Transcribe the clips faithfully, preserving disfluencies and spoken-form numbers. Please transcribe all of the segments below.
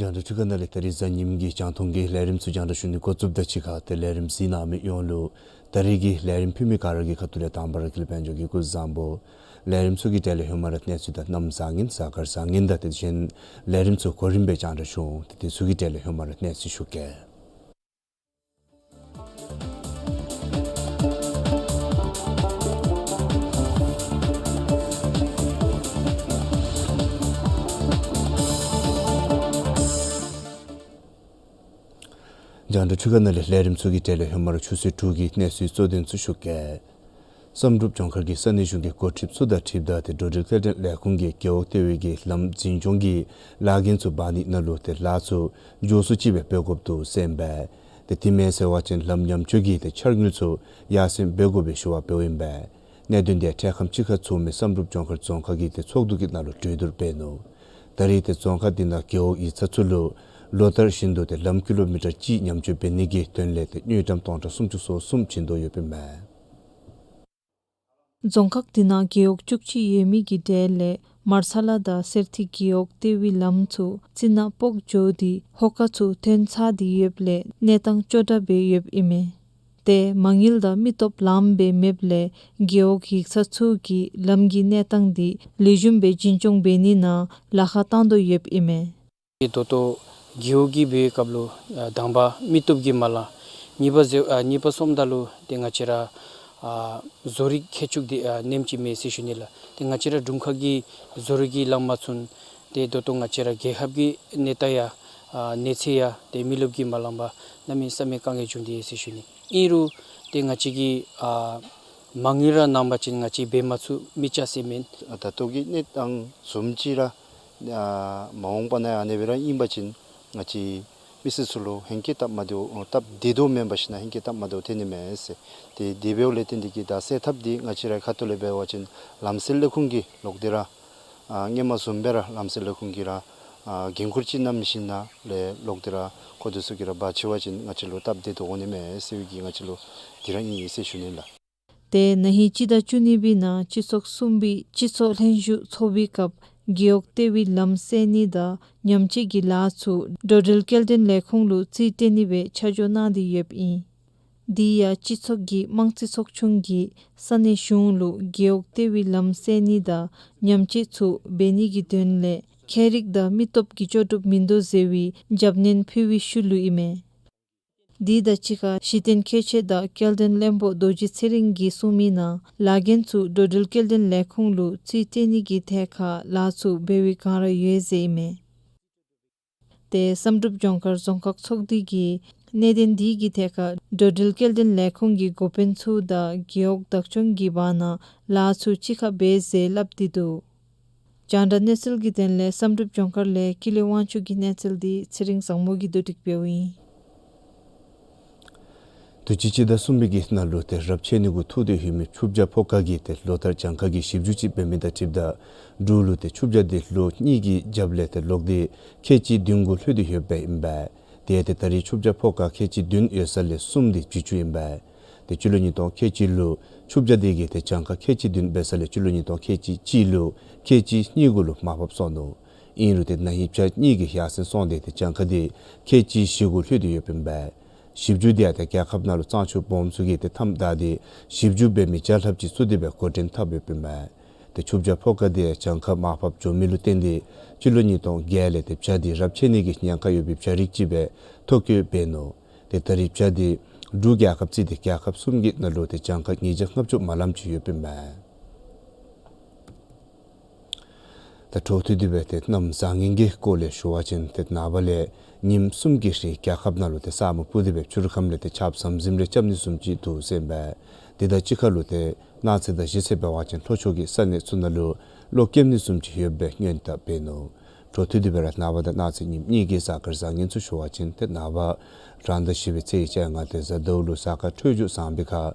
རྒྱང་བསྒྲགས་འཕྲུལ་ཁང་ནང་ལས་ད་རིས་གཟའ་ཉིམ་གི་རྒྱང་མཐོང་གི་ལས་རིམ་ཚུ་རྒྱང་བསྒྲགས་ཞུ་ནི་འགོ་བཙུགསཔ་ད་གཅིག་ཁར་ཏེ་ལས་རིམ་གཟིགས་གནང་མི་ཡོངས་ལུ་ད་རིས་ཀྱི་ལས་རིམ་ཕུལ་མི་ག་ར་གི་ཁ་ཐུག་ལས་དང་པ་ར་ཀུན་ལེགས་དཔལ་འབྱོར་གྱིས་སྐུ་གཟུགས་བཟང་པོ། ལས་རིམ་ཚུ་གི་གྲས་ལས་ཧེ་མ་ར་གནས་ཚུལ་དང་གནམ་བཟང་ངན་གཟའ་སྐར་བཟང་ངན་དང་དེ་བཞིན་ལས་རིམ་ཚུ་གོ་རིམ་སྦེ་རྒྱང་བསྒྲགས་ཞུ་འོང་། ཏེ་དེ་ཚུ་གི་གྲས་ལས་ཧེ་མ་ར་གནས་ཚུལ་ཞུ་གེ། རྒྱང་བསྒྲགས་འཕྲུལ་ཁང་ནང་ལས་ལས་རིམ་ཚུ་གི་གྲས་ལས་ཧེ་མ་ར་ཆུ་ཚོད་དྲུག་གི་གནས་ཚུལ་གཙོ་དོན་ཚུ་ཞུ་གེ། བསམ་གྲུབ་ལྗོངས་མཁར་གྱི་ས་གནས་གཞུང་གི་འགོ་ཁྲིདཔ་ཚུ་དང་འཁྲིལཝ་ད་ཏེ་འགྲོ་འགྲུལ་སྐྱེལ་འདྲེན་ལས་ཁུངས་ཀྱིས་རྒེད་འོག་ལྟེ་བའི་གི་ལམ་འཛིན་སྐྱོང་གི་ལཱ་འགན་ཚུ་འབག་ནི་ནང་ལུ་ཏེ་ལཱ་ཚུ་མགྱོགས་སུ་ཅིག་སྦེ་འབད་དགོཔ་འདུག་ཟེར་ཨིན་པས། ཏེ་དེ་མེན་ཟེར་བ་ཅིན་ལམ་ཉམས་བཅོས་ཀྱི་ཏེ་འཆར་དངུལ་ཚུ་ཡར་སེང་འབད་དགོ་པའི་ཞུ་བ་འབདཝ་ཨིན་པས། གནད་དོན་དེ་འཕྲལ་ཁམས་ཅིག་ཁར་ཚོགས་མི་བསམ་གྲུབ་ལྗོངས་མཁར་རྫོང་ཁག་གི་ཏེ་ཚོགས་འདུ་གི་ནང་ལུ་གྲོས་བསྡུར་འབད་ནུག། ད་རེས་ཏེ་རྫོང་ཁག་འདི་ནང་རྒེད་འོག་ཡིག་ཚང་ཚུ་ལུ་ལོ་ལྟར་བཞིན་དུ་ཏེ་ལམ་ཀི་ལོ་མི་ཊར་གཅིག་ཉམས་བཅོས་འབད་ནི་གི་དོན་ལས་ཏེ་དངུལ་ཀྲམ་སྟོང་ཕྲག་སུམ་ཅུ་སོ་གསུམ་བྱིན་དོ་ཡོདཔ་ཨིན་མས། རྫོང་ཁག་འདི་ནང་རྒེད་འོག་བཅུ་གཅིག་ཡོད་མི་གི་གྲས་ལས་མར་ཚ་ལ་དང་གསེར་ཐིག་རྒེད་འོག་ལྟེ་བའི་ལམ་ཚུ་རྩི་ནག་སྤོག་འགྱོ་སྟེ་ཧོ་ཀ་ཚུ་ཐོན་ཚར་ཏེ་ཡོདཔ་ལས་གནས་སྟངས་སྐྱོ་དྲགས་སྦེ་ཡོདཔ་ཨིན་མས། ཏེ་མ་དངུལ་དང་མི་སྟོབས་ལངམ་སྦེ་མེདཔ་ལས་རྒེད་འོག་ཡིག་ཚང་ཚུ་གིས་ལམ་གྱི་གནས་སྟངས་འདི་ལེགས་ཤོམ་སྦེ་འཛིན་སྐྱོང་འབད་ནི་ནང་ལཱ་ཁག་བཏང་དོ་ཡོདཔ་ཨིན་མས། ཏེ་ད་ལྟོ་རྒེད་འོག་གི་འབད་བའི་སྐབས་ལུ་ཨ་དང་པ་མི་སྟོབས་ཀྱིས་མ་ལང་། གཉིས་པ་ཟེར་ཨ་གཉིས་པ་སོངམ་ད་ལུ་ཏེ་ང་བཅས་ར་ཨ་བཟོ་རིག་མཁས་མཆོག་འདི་ཨ་ནེམ་ཅིག་མེད་ཟེར་ཞུ་ནི་ལགས། ཏེ་ང་བཅས་ར་དྲུང་ཁག་གི་བཟོ་རིག་གིས་ལང་མ་ཚུགས། ཏེ་ད་ལྟོ་ང་བཅས་ར་རྒྱལ་ཁབ་ཀྱི་གནས་སྟངས་ཡང་ཨ་གནས་ཚད་ཡང་ཏེ་མི་རློབས་ཀྱིས་མ་ལངམ་པར་གནམ་མེད་ས་མེད་དཀའ་ངལ་བྱུང་སྟེ་ཡོད་ཟེར་ཞུ་ནི། ཨིན་རུང་ཏེ་ང་བཅས་ཀྱིས་ཨ་མ་དངུལ་ར་གནང་པ་ཅིན་ང་བཅས་འབད་མ་ཚུགས་མི་ཅ་ཟེར་མེན། ད་ལྟོ་གི་གནས་སྟངས་བཟུམ་ཅིག་ར་ཨ་མ་འོངས་པ་ནང་ཡང་ཨ་ནེ་སྦེ་ར་ཨིན་པ་ཅིན་ང་བཅས་མི་སེར་ཚུ་ལུ་ཧེང་སྐལ་སྟབས་མ་བདེཝ་སྟབས་བདེ་དོ་མེན་པར་ཞིན་ན་ཧེང་སྐལ་སྟབས་མ་བདེཝ་ཐོན་ནི་མས་ཟེར། ཏེ་དེ་འབདཝ་ལས་བརྟེན་ཏེ་གིས་ད་སེལ་ཐབས་འདི་ང་བཅས་རའི་ཁ་ཐུག་ལས་འབད་བ་ཅིན་ལམ་སེལ་ལས་ཁུངས་ཀྱིས་ལོག་སྟེ་ར་ཨ་སྔོན་མ་བཟུམ་སྦེ་ར་ལམ་སེལ་ལས་ཁུངས་ཀྱིས་ར་ཨ་འགན་ཁུར་ཅིག་བསྣམས་ཞིན་ན་ལས་ལོག་སྟེ་ར་ཁོང་དེ་ཚུ་གིས་ར་འབག་ཚུགས་པ་ཅིན་ང་བཅས་ལུ་སྟབས་བདེ་དོ་འོང་ནི་མས་ཟེར་བའི་གི་ང་བཅས་ལུ་འདི་ར་ཨིན་ཟེར་ཞུ་ནི་ལགས། ཏེ་ན་ཧིང་སྤྱི་ཟླ་བཅུ་གཉིས་པའི་ནང་སྤྱི་ཚོགས་གསུམ་པའི་སྤྱི་ཚོགས་ལྷན་བཞུགས་ཚོགས་པའི་སྐབས་རྒེད་འོག་ལྟེ་བའི་ལམ་སེལ་ནི་དང་ཉམས་བཅོས་ཀྱི་ལཱ་ཚུ་འགྲོ་འགྲུལ་སྐྱེལ་འདྲེན་ལས་ཁུངས་ལུ་རྩིས་སྤྲོད་ནི་སྦེ་ཆ་འཇོག་གནང་སྟེ་ཡོདཔ་ཨིན། དེ་ཡང་སྤྱི་ཚོགས་ཀྱི་དམངས་རྩིས་ཚོགས་ཆུང་གིས་ས་གནས་གཞུང་ལུ་རྒེད་འོག་ལྟེ་བའི་ལམ་སེལ་ནི་དང་ཉམས་བཅོས་ཚུ་འབད་ནི་གི་དོན་ལས་ཁྱད་རིག་དང་མི་སྟོབས་ཀྱིས་ལྕོགས་གྲུབ་མིན་འདུག་ཟེར་བའི་རྒྱབ་སྣོན་ཕུལ་བའི་ཤུལ་ལུ་ཨིན་མས། དེ་དང་གཅིག་ཁར་གཞི་རྟེན་མཁོ་ཆས་དང་སྐྱེལ་འདྲེན་བློན་པོ་རྡོ་རྗེ་ཚེ་རིང་གིས་གསུངས་མི་ནང་ལཱ་འགན་ཚུ་འགྲོ་འགྲུལ་སྐྱེལ་འདྲེན་ལས་ཁུངས་ལུ་རྩིས་སྤྲོད་ནི་གི་ཐད་ཁར་ལཱ་ཚུ་འབད་བའི་བསྒང་ར་ཡོད་ཟེར་ཨིན་མས། ཏེ་བསམ་གྲུབ་ལྗོངས་མཁར་རྫོང་ཁག་ཚོགས་སྡེ་གིས་གནད་དོན་དེ་གི་ཐད་ཁར་འགྲོ་འགྲུལ་སྐྱེལ་འདྲེན་ལས་ཁུངས་ཀྱི་འགོ་དཔོན་ཚུ་དང་རྒེད་འོག་བདག་སྐྱོང་གི་བར་ན་ལཱ་ཚུ་གཅིག་ཁར་འབད་ཟེར་སླབ་སྟེ་འདུག། རྒྱང་བསྒྲགས་གནས་ཚུལ་གྱི་དོན་ལས་བསམ་གྲུབ་ལྗོངས་མཁར་ལས་ཀུན་ལེགས་དབང་ཕྱུག་གི་གནས་ཚུལ་འདི་ཚེ་རིང་བཟང་མོ་གིས་བསྡུ་སྒྲིག་འབདཝ་ཨིན། དུས་ཅི་སྤྱི་ཟླ་གསུམ་པའི་གི་ནང་ལུ་ཏེ་རབས་ཆད་ནི་གུ་ཐུག་སྟེ་ཡོད་མི་ཆུ་བྱ་ཕོ་ཁ་གིས་ཏེ་ལོ་ལྟར་གྱངས་ཁ་གི་ཞིབ་འཇུག་ཅིག་འབད་མི་དང་འཁྲིལཝ་ད་འབྲུག་ལུ་ཏེ་ཆུ་བྱ་འདི་ལོ་གཉིས་ཀྱི་རྒྱབ་ལས་ཏེ་ལོག་སྟེ་ཁལ་གཅིག་བདུན་གུ་ལྷོད་དེ་ཡོདཔ་ཨིན་པས། ཏེ་ཏེ་ད་རེས་ཆུ་བྱ་ཕོ་ཁ་ཁལ་གཅིག་བདུན་ཡོད་ས་ལས་གསུམ་འདི་བྱི་ཅུང་ཨིན་པས། ཏེ་སྤྱི་ལོ་ཉིས་སྟོང་ཁལ་གཅིག་ལུ་ཆུ་བྱ་འདི་གིས་ཏེ་གྱངས་ཁ་ཁལ་གཅིག་བདུན་འབད་ས་ལས་སྤྱི་ལོ་ཉིས་སྟོང་ཁལ་གཅིག་གཅིག་ལུ་ཁལ་གཅིག་གཉིས་གུ་ལུ་མར་ཕབ་སོང་ནུག། ཨིན་རུང་ཏེ་ན་ཧིང་བྱ་གཉིས་ཀྱིས་ཡར་སེང་སོང་སྟེ་ཏེ་གྱངས་ཁ་འདི་ཁལ་གཅིག་བཞི་གུ་ལྷོད་དེ་ཡོདཔ་ཨིན་པས། ཞིབ་འཇུག་འདི་ཡང་ཏེ་རྒྱལ་ཁབ་ནང་ལུ་གཙང་ཆུ་སྦོམ་ཚུ་གིས་ཏེ་མཐའམ་བདའ་སྟེ་ཞིབ་འཇུག་འབད་མི་བརྒྱ་ལྷགཔ་ཅིག་བཙུགས་ཏེ་སྦེ་འགོ་འདྲེན་འཐབ་ཡོདཔ་ཨིན་པས། ཏེ་ཆུ་བྱ་ཕོ་ཁ་འདི་གྱངས་ཁ་མར་ཕབ་འགྱོ་མི་ལུ་བརྟེན་ཏེ་སྤྱི་ལོ་ཉིས་སྟོང་བརྒྱད་ལས་ཏེ་བྱ་འདི་རབས་ཆད་ནི་གི་ཉེན་ཁ་ཡོད་པའི་བྱ་རིགས་ཅིག་སྦེ་ཐོ་བཀོད་འབད་ནུག། ཏེ་ད་རེས་བྱ་འདི་འབྲུག་རྒྱལ་ཁབ་བརྩིས་ཏེ་རྒྱལ་ཁབ་གསུམ་གྱི་ནང་ལུ་ཏེ་གྱངས་ཁ་ཉིས་བརྒྱ་ལྔ་བཅུ་མ་ལངམ་ཅིག་ཡོདཔ་ཨིན་པས། ད་འཕྲོ་མཐུད་དེ་སྦེ་ཏེ་གནམ་བཟང་ངན་གྱི་སྐོར་ལས་ཞུ་བ་ཅིན་ཏེ་ནངས་པ་ལས་ཉིནམ་གསུམ་གྱི་རིང་རྒྱལ་ཁབ་ནང་ལུ་ཏེ་ས་སྨུག་སྤུབས་ཏེ་སྦེ་ཕྱི་རུ་ཁམས་ལས་ཏེ་ཆརཔ་ཟམ་ཟིམ་རེ་རྐྱབ་ནི་བཟུམ་ཅིག་འདུག་ཟེར་ཨིན་པས། དེ་དང་གཅིག་ཁར་ལུ་ཏེ་གནངས་ཚེ་དང་གཞེས་ཚེ་འབད་བ་ཅིན་ལྷོ་ཕྱོགས་ཀྱི་ས་གནས་ཚུ་ནང་ལུ་གློག་ཀེམ་ནི་བཟུམ་ཅིག་ཡོདཔ་སྦེ་སྔོན་དཔག་འབད་ནུག། འཕྲོ་མཐུད་དེ་སྦེ་ར་ནངས་པ་དང་གནངས་ཚེ་ཉིནམ་གཉིས་ཀྱི་གཟའ་སྐར་བཟང་ངན་ཚུ་ཞུ་བ་ཅིན་ཏེ་ནངས་པ་རང་ཟླ་བཞི་པའི་ཚེས་བཅོ་ལྔ་ཏེ་གཟའ་ཟླཝ་ལུ་གཟའ་སྐར་འཕྲོད་སྦྱོར་བཟང་པའི་ཁར་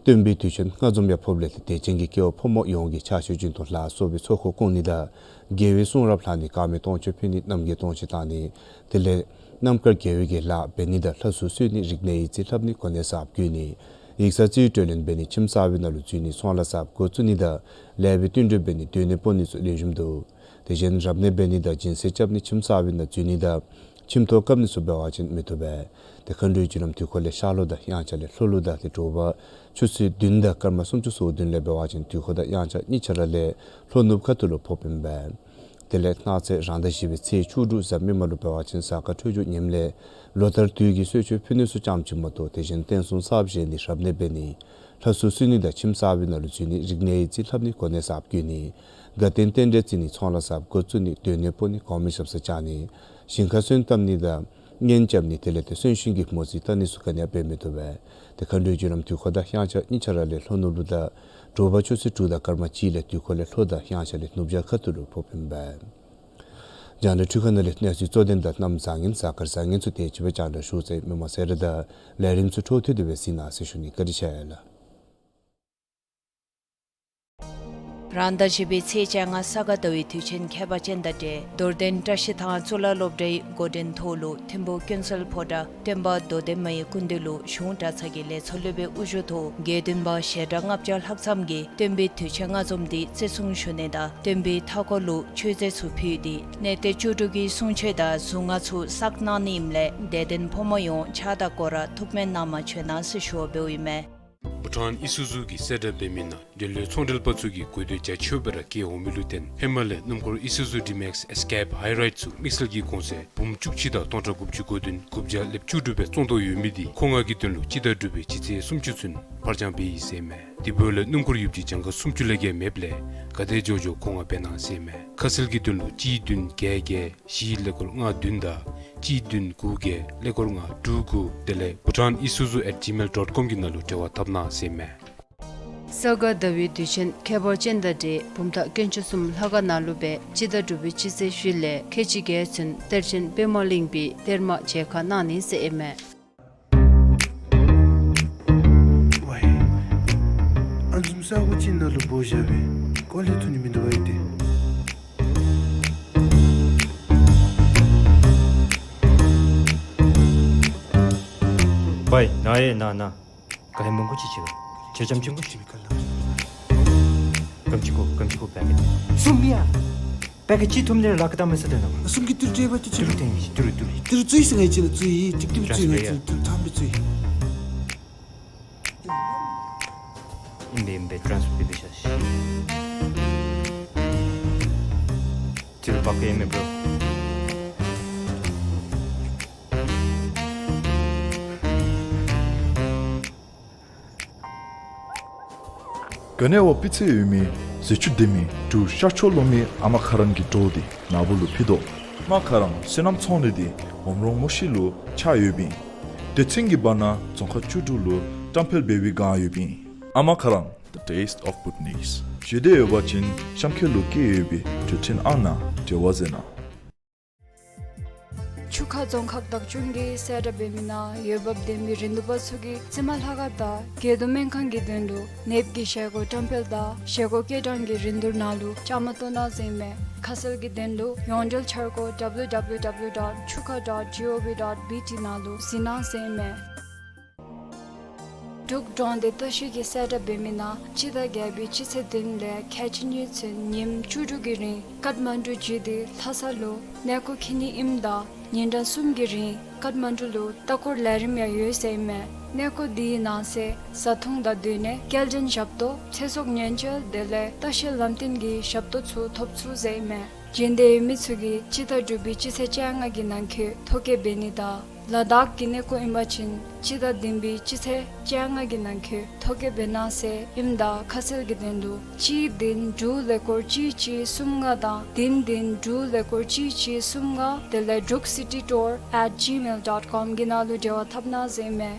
སྟོན་པའི་དུས་ཆེན་ལྔ་འཛོམས་ཡང་ཕོགཔ་ལས་ཏེ་དད་ཅན་གྱི་སྐྱེ་བོ་ཕོ་མོ་ཡོངས་ཀྱིས་ཕྱག་མཆོད་སྦྱིན་གཏོང་ལ་སོགས་པའི་ཚོགས་འཁོར་བསྐོང་ནི་དང་དགེ་བའི་གསུང་རབ་ལྷག་ནི་དཀར་མེ་སྟོང་མཆོད་ཕུལ་ནི་རྣམ་རྒྱལ་སྟོང་མཆོད་བཏང་ནི་དེ་ལས་རྣམ་དཀར་དགེ་བའི་གི་ལཱ་འབད་ནི་དང་ལྷ་སྲུང་གསོལ་ནི་རིག་གནས་ཡིག་རྩིས་ལྷབ་ནི་གོ་གནས་གསརཔ་བསྐོ་ནི་ཡིག་ཚང་རྩིས་སྤྲོད་ལེན་འབད་ནི་ཁྱིམ་གསར་པའི་ནང་ལུ་འཛུལ་ནི་ཚོང་ལཱ་གསརཔ་འགོ་བཙུགས་ནི་དང་ལེགས་པའི་བསྟུན་གྲོས་འབད་ནི་སྡོད་གནས་སྤོ་ནི་ཚུ་ལེགས་ཤོམ་འདུག། དེ་བཞིན་རབ་གནས་འབད་ནི་དང་སྦྱིན་སྲེག་རྐྱབ་ནི་ཁྱིམ་གསར་པའི་ནང་འཛུལ་ནི་དང་ཁྱིམ་ཐོག་བཀབ་ནི་ཚུ་འབད་བ་ཅིན་མི་བཏུབ་པས། ཏེ་མཁའ་འགྲོའི་རྒྱུ་ལམ་དུས་འཁོར་ལས་ཤར་ལྷོ་དང་དབྱངས་འཆར་ལས་ལྷོ་ལུ་དང་ཏེ་དྲོ་པ་ཆུ་ཚོད་བདུན་དང་སྐར་མ་སུམ་ཅུ་སོ་བདུན་ལས་འབད་བ་ཅིན་དུས་འཁོར་དང་དབྱངས་འཆར་གཉིས་ཆ་ར་ལས་ལྷོ་ནུབ་ཁ་ཐུག་ལུ་ཕོགཔ་ཨིན་པས། དེ་ལས་གནངས་ཚེ་རང་ཟླ་བཞི་པའི་ཚེས་བཅུ་དྲུག་གཟའ་མིག་དམར་ལུ་འབད་བ་ཅིན་གཟའ་སྐར་འཕྲོད་སྦྱོར་ངནམ་ལས་ལོ་ལྟར་དུས་ཀྱི་གསོལ་མཆོད་ཕུལ་ནི་ཚུ་ཙམ་ཅིག་མ་གཏོགས་དེ་བཞིན་རྟེན་གསུམ་གསརཔ་བཞེངས་ནི་རབ་གནས་འབད་ནི་ལྷ་གསོལ་གསོལ་ནི་དང་ཁྱིམ་གསར་པའི་ནང་ལུ་འཛུལ་ནི་རིག་གནས་ཡིག་རྩིས་ལྷབ་ནི་གོ་གནས་གསརཔ་བསྐོ་ནི་དགའ་སྟོན་རྟེན་འབྲེལ་བརྩི་ནི་ཚོང་ལཱ་གསརཔ་འགོ་བཙུགས་ནི་སྡོད་གནས་སྤོ་ནི་གོང་མའི་ཞབས་སར་བཅར་ནི་ཞིང་ཁར་སོན་བཏབ་ནི་དང་གཉེན་རྐྱབ་ནི་དེ་ལས་ཏེ་གསོན་གཤིན་གྱི་མོ་རྩིས་བལྟ་ནི་ཚུ་ག་ནི་ཡང་འབད་མི་བཏུབ་པས། ཏེ་མཁའ་འགྲོའི་རྒྱུ་ལམ་དུས་འཁོར་དང་དབྱངས་འཆར་གཉིས་ཆ་ར་ལས་ལྷོ་ནུབ་ལུ་དང་དྲོ་པ་ཆུ་ཚོད་དྲུག་དང་སྐར་མ་གཅིག་ལས་དུས་འཁོར་ལས་ལྷོ་དང་དབྱངས་འཆར་ལས་ནུབ་བྱང་ཁ་ཐུག་ལུ་ཕོགཔ་ཨིན་པས། རྒྱང་བསྒྲགས་འཕྲུལ་ཁང་ནང་ལས་གནས་ཚུལ་གཙོ་དོན་དང་གནམ་བཟང་ངན་གཟའ་སྐར་བཟང་ངན་ཚུ་དེ་ཅིག་སྦེ་རྒྱང་བསྒྲགས་ཞུ་ཚར་ཡི། མི་མང་སེར་བ་དང་ལས་རིམ་ཚུ་འཕྲོ་མཐུད་དེ་སྦེ་གཟིགས་གནང་ཟེར་ཞུ་ནི། བཀའ་དྲིན་ཆེ་ལགས། རང་ཟླ་བཞི་པའི་ཚེས་བཅོ་ལྔ་ས་ག་ཟླ་བའི་དུས་ཆེན་ཁྱད་པར་ཅན་དང་འབྲེལ་རྡོར་གདན་བཀྲ་ཤིས་ཐང་གཙུག་ལག་སློབ་གྲྭའི་འགོ་འདྲེན་ཐོག་ལུ་ཐིམ་ཕུ་ཀུན་གསལ་ཕོ་བྲང་སྟོན་པ་རྡོར་གདན་མ་ཡི་སྐུ་མདུན་ལུ་གཞུང་གྲྭ་ཚང་གི་ལས་ཚོགས་སློབ་དཔོན་དབུ་བཞུགས་ཐོག་དགེ་འདུན་པ་ཞལ་གྲངས་ལྔ་བརྒྱ་ལྷག་ཙམ་གྱིས་སྟོན་པའི་དུས་ཆེན་ལྔ་འཛོམས་འདི་བརྩི་སྲུང་ཞུ་ནི་དང་སྟོན་པའི་མཐའ་འཁོར་ལུ་མཆོད་རྫས་ཚུ་ཕུལ་ཏེ་གནས་བརྟན་བཅུ་དྲུག་གི་གསུང་ཆོག་དང་གཟུངས་སྔགས་ཚུ་བསགས་གནང་ནི་ཨིནམ་ལས་དད་ལྡན་ཕོ་མོ་ཡོངས་ཕྱག་དང་སྐོར་ར་ཐུགས་སྨོན་གནང་མ་བྱོན་གནང་ཟེར་ཞུ་བ་འབདཝ་ཨིན་མས། བྷུ་ཊཱན་ཨི་སུ་ཛུ་གིས་གསལ་བསྒྲགས་འབད་མི་ནང་འགྲེམས་ལུས་ཚོང་འབྲེལ་པ་ཚུ་གིས་དགོས་འདོད་རྒྱ་ཆེཝ་སྦེ་ར་བསྐྱེད་འོང་མི་ལུ་བརྟེན་ཧེ་མ་ལས་སྣུམ་འཁོར་ཨི་སུ་ཛུ་ཌི་མེགསི་ཨེས་ཀེབ་ཧའི་རའིཌ་ཚུ་དམིགས་བསལ་གྱི་གོང་ཚད་འབུམ་བཅུ་གཅིག་དང་སྟོང་ཕྲག་དགུ་བཅུ་གོ་བདུན་དགུ་བརྒྱ་ལེབ་བཅུ་དྲུག་སྦེ་བཙོང་དོ་ཡོད་མི་འདི་ཁོང་ང་གི་དོན་ལུ་སྤྱི་ཟླ་དྲུག་པའི་སྤྱི་ཚེས་སུམ་ཅུ་ཚུན་ཕར་འགྱངས་འབད་ཡི་ཟེར་མས། དེ་འབདཝ་ལས་སྣུམ་འཁོར་ཡོདཔ་ཅིག་གྱངས་ཁ་སུམ་ཅུ་ལས་བརྒལ་མེདཔ་ལས་ག་དེ་མགྱོགས་མགྱོགས་ཁོང་ང་འབད་གནང་ཟེར་མས། ཁ་གསལ་གྱི་དོན་ལུ་གཅིག་བདུན་བརྒྱད་བརྒྱད་བཞི་ཀླད་ཀོར་ལྔ་བདུན་དང་གཅིག་བདུན་དགུ་བརྒྱད་ཀླད་ཀོར་ལྔ་དྲུག་དགུ་དེ་ལས་bhutanisuzu at gmail dot com གི་ནང་ལུ་འབྲེལ་བ་འཐབ་གནང་ཟེར་མས། ས་ག་ཟླ་བའི་དུས་ཆེན་ཁྱད་པར་ཅན་དང་འབྲེལ་བུམ་ཐང་དཀོན་མཆོག་གསུམ་ལྷ་ཁང་ནང་ལུ་སྦེ་སྤྱི་ཟླ་དྲུག་པའི་སྤྱི་ཚེས་བཞི་ལས་ཁལ་གཅིག་བརྒྱད་ཚུན་གཏེར་ཆེན་པདྨ་གླིང་པའི་གཏེར་མ་མཇལ་ཁ་གནང་ནི་ཟེར་ཨིན་མས། ཝའི། ཨ་ནི་བཟུམ་ས་སྒོ་ཅིག་ནང་ལུ་སྦོ་བཞག་སྦེ་སྐོར་ལས་ཐོན་ནི་མིན་འདུག་པ་ཨིན་ཏེ། ཝའི་ན་ཨེ་ན་ན། ག་ཧེ་མང་པོ་ཅིག་ཅིག་ལ་ཆེ་ཆམ་ཆེན་པོ་ཅིག་གམ་ཅིག་གོ་གམ་ཅིག་གོ་བེ་གི་སུམ་ཡ། བེ་གི་ཅིག་ཐུམ་ནེ་ལ་ཀ་ཏ་མེ་ས་ཏེ་ན་མ། སུམ་གྱི་ཏིར་ཏེ་བ་ཏི་ཏིར་ཏེ་ཏིར་ཏིར་ཏིར་ཏིར་ཙུའི་སི་ངེ་ཅི་ལ་ཙུའི་ཏིག་ཏིག་ཙུའི་ངེ་ཅི་ལ་ཏིར་ཐམ་པི་ཙུའི། ཨིན་པེ་ཨིན་པེ་ཊཱནསི་ཕར་པེ་པེ་ཤ་ཤི། ཏིར་བ་ཀེ་མེ་བྲོ། ག་ནེ་བ་སྤུས་ཚད་ཡོད་མི་ཟས་བཅུད་ལྡན་མི་འབྲུག་ཤར་ཕྱོགས་གློག་མེའི་ཨ་མ་ཁ་རང་གི་སྒྲོ་འདི་ནཱ་བུ་ལུ་ཕུལ་དོ། ཨ་མ་ཁ་རང་སོ་ནམ་ཚོང་ལས་འདི་འོམ་རོང་མུ་ཤི་ལུ་ཆགས་ཡོདཔ་ཨིན། སྡེ་ཚན་གྱི་བར་ན་རྫོང་ཁག་བཅུ་དྲུག་ལུ་བཀྲམ་སྤེལ་འབད་བའི་བསྒང་ཡོདཔ་ཨིན། ཨ་མ་ཁ་རང་the taste of Bhutanese། བཞེས་འདོད་ཡོད་པ་ཅིན་གཤམ་འཁོད་ལུ་བཀོད་ཡོད་པའི་འབྲེལ་ཐོན་ཨང་ནང་འབྲེལ་བ་མཛད་གནང་། ཆུ་ཁ་རྫོང་ཁག་བདག་སྐྱོང་གིས་གསལ་བསྒྲགས་འབད་མི་ནང་འོས་འབབ་ལྡན་པའི་རིན་བསྡུར་པ་ཚུ་གིས་རྩི་མ་ལྷ་ཁང་དང་དགེ་འདུན་སྨན་ཁང་གི་དོན་ལུ་ནདཔ་གི་བཞེས་སྒོ་བཀྲམ་སྤེལ་དང་བཞེས་སྒོ་སྐྱེལ་གྲངས་ཀྱི་རིན་བསྡུར་ནང་ལུ་བཅའ་མར་གཏོགས་གནང་ཟེར་མས། ཁ་གསལ་གྱི་དོན་ལུ་ཡོངས་འབྲེལ་འཆར་སྒོ་W W W dot chuka dot gov dot B T ནང་ལུ་གཟིགས་གནང་ཟེར་མས། འབྲུག་གྲོང་སྡེ་ལྟ་བཤལ་གྱིས་གསལ་བསྒྲགས་འབད་མི་ནང་སྤྱི་ཟླ་བརྒྱད་པའི་སྤྱི་ཚེས་བདུན་ལས་ཁལ་གཅིག་གཉིས་ཚུན་ཉིནམ་བཅུ་དྲུག་གི་རིང་ཀཏ་མན་ཌུ་བརྒྱུད་དེ་ལྷ་ས་ལུ་གནས་སྐོར་འཁྱིད་ནི་ཨིནམ་ད་ཉིན་གྲངས་གསུམ་གྱི་རིང་ཀཏ་མན་ཌུ་ལུ་ལྟ་སྐོར་ལས་རིམ་ཡང་ཡོད་ཟེར་མས། གནས་སྐོར་འདི་ནང་གསེས་བཟའ་འཐུང་དང་སྡོད་གནས་སྐྱེལ་འདྲེན་ཞབས་ཏོག་ཚེ་སྲོག་ཉེན་བཅོལ་དེ་ལས་ལྟ་བཤལ་ལམ་སྟོན་གྱི་ཞབས་ཏོག་ཚུ་ཐོབ་ཚུགས་ཟེར་མས། འབྱོན་འདོད་ཡོད་མི་ཚུ་གིས་སྤྱི་ཟླ་དྲུག་པའི་སྤྱི་ཚེས་བཅོ་ལྔ་གི་ནང་འཁོད་ཐོ་བཀོད་འབད་ནི་དང་ལ་དྭགས་ཀྱི་གནས་སྐོར་ཨིན་པ་ཅིན་སྤྱི་ཟླ་བདུན་པའི་སྤྱི་ཚེས་བཅོ་ལྔ་གི་ནང་འཁོད་ཐོ་བཀོད་འབད་གནང་ཟེར་ཨིནམ་ད་ཁ་གསལ་གྱི་དོན་ལུ་གཅིག་བདུན་དྲུག་ཀླད་ཀོར་གཅིག་གཅིག་གསུམ་ལྔ་དང་བདུན་བདུན་དྲུག་ཀླད་ཀོར་གཅིག་གཅིག་གསུམ་ལྔ་དེ་ལས་druk city tour at gmail dot com གི་ནང་ལུ་འབྲེལ་བ་འཐབ་གནང་ཟེར་མས།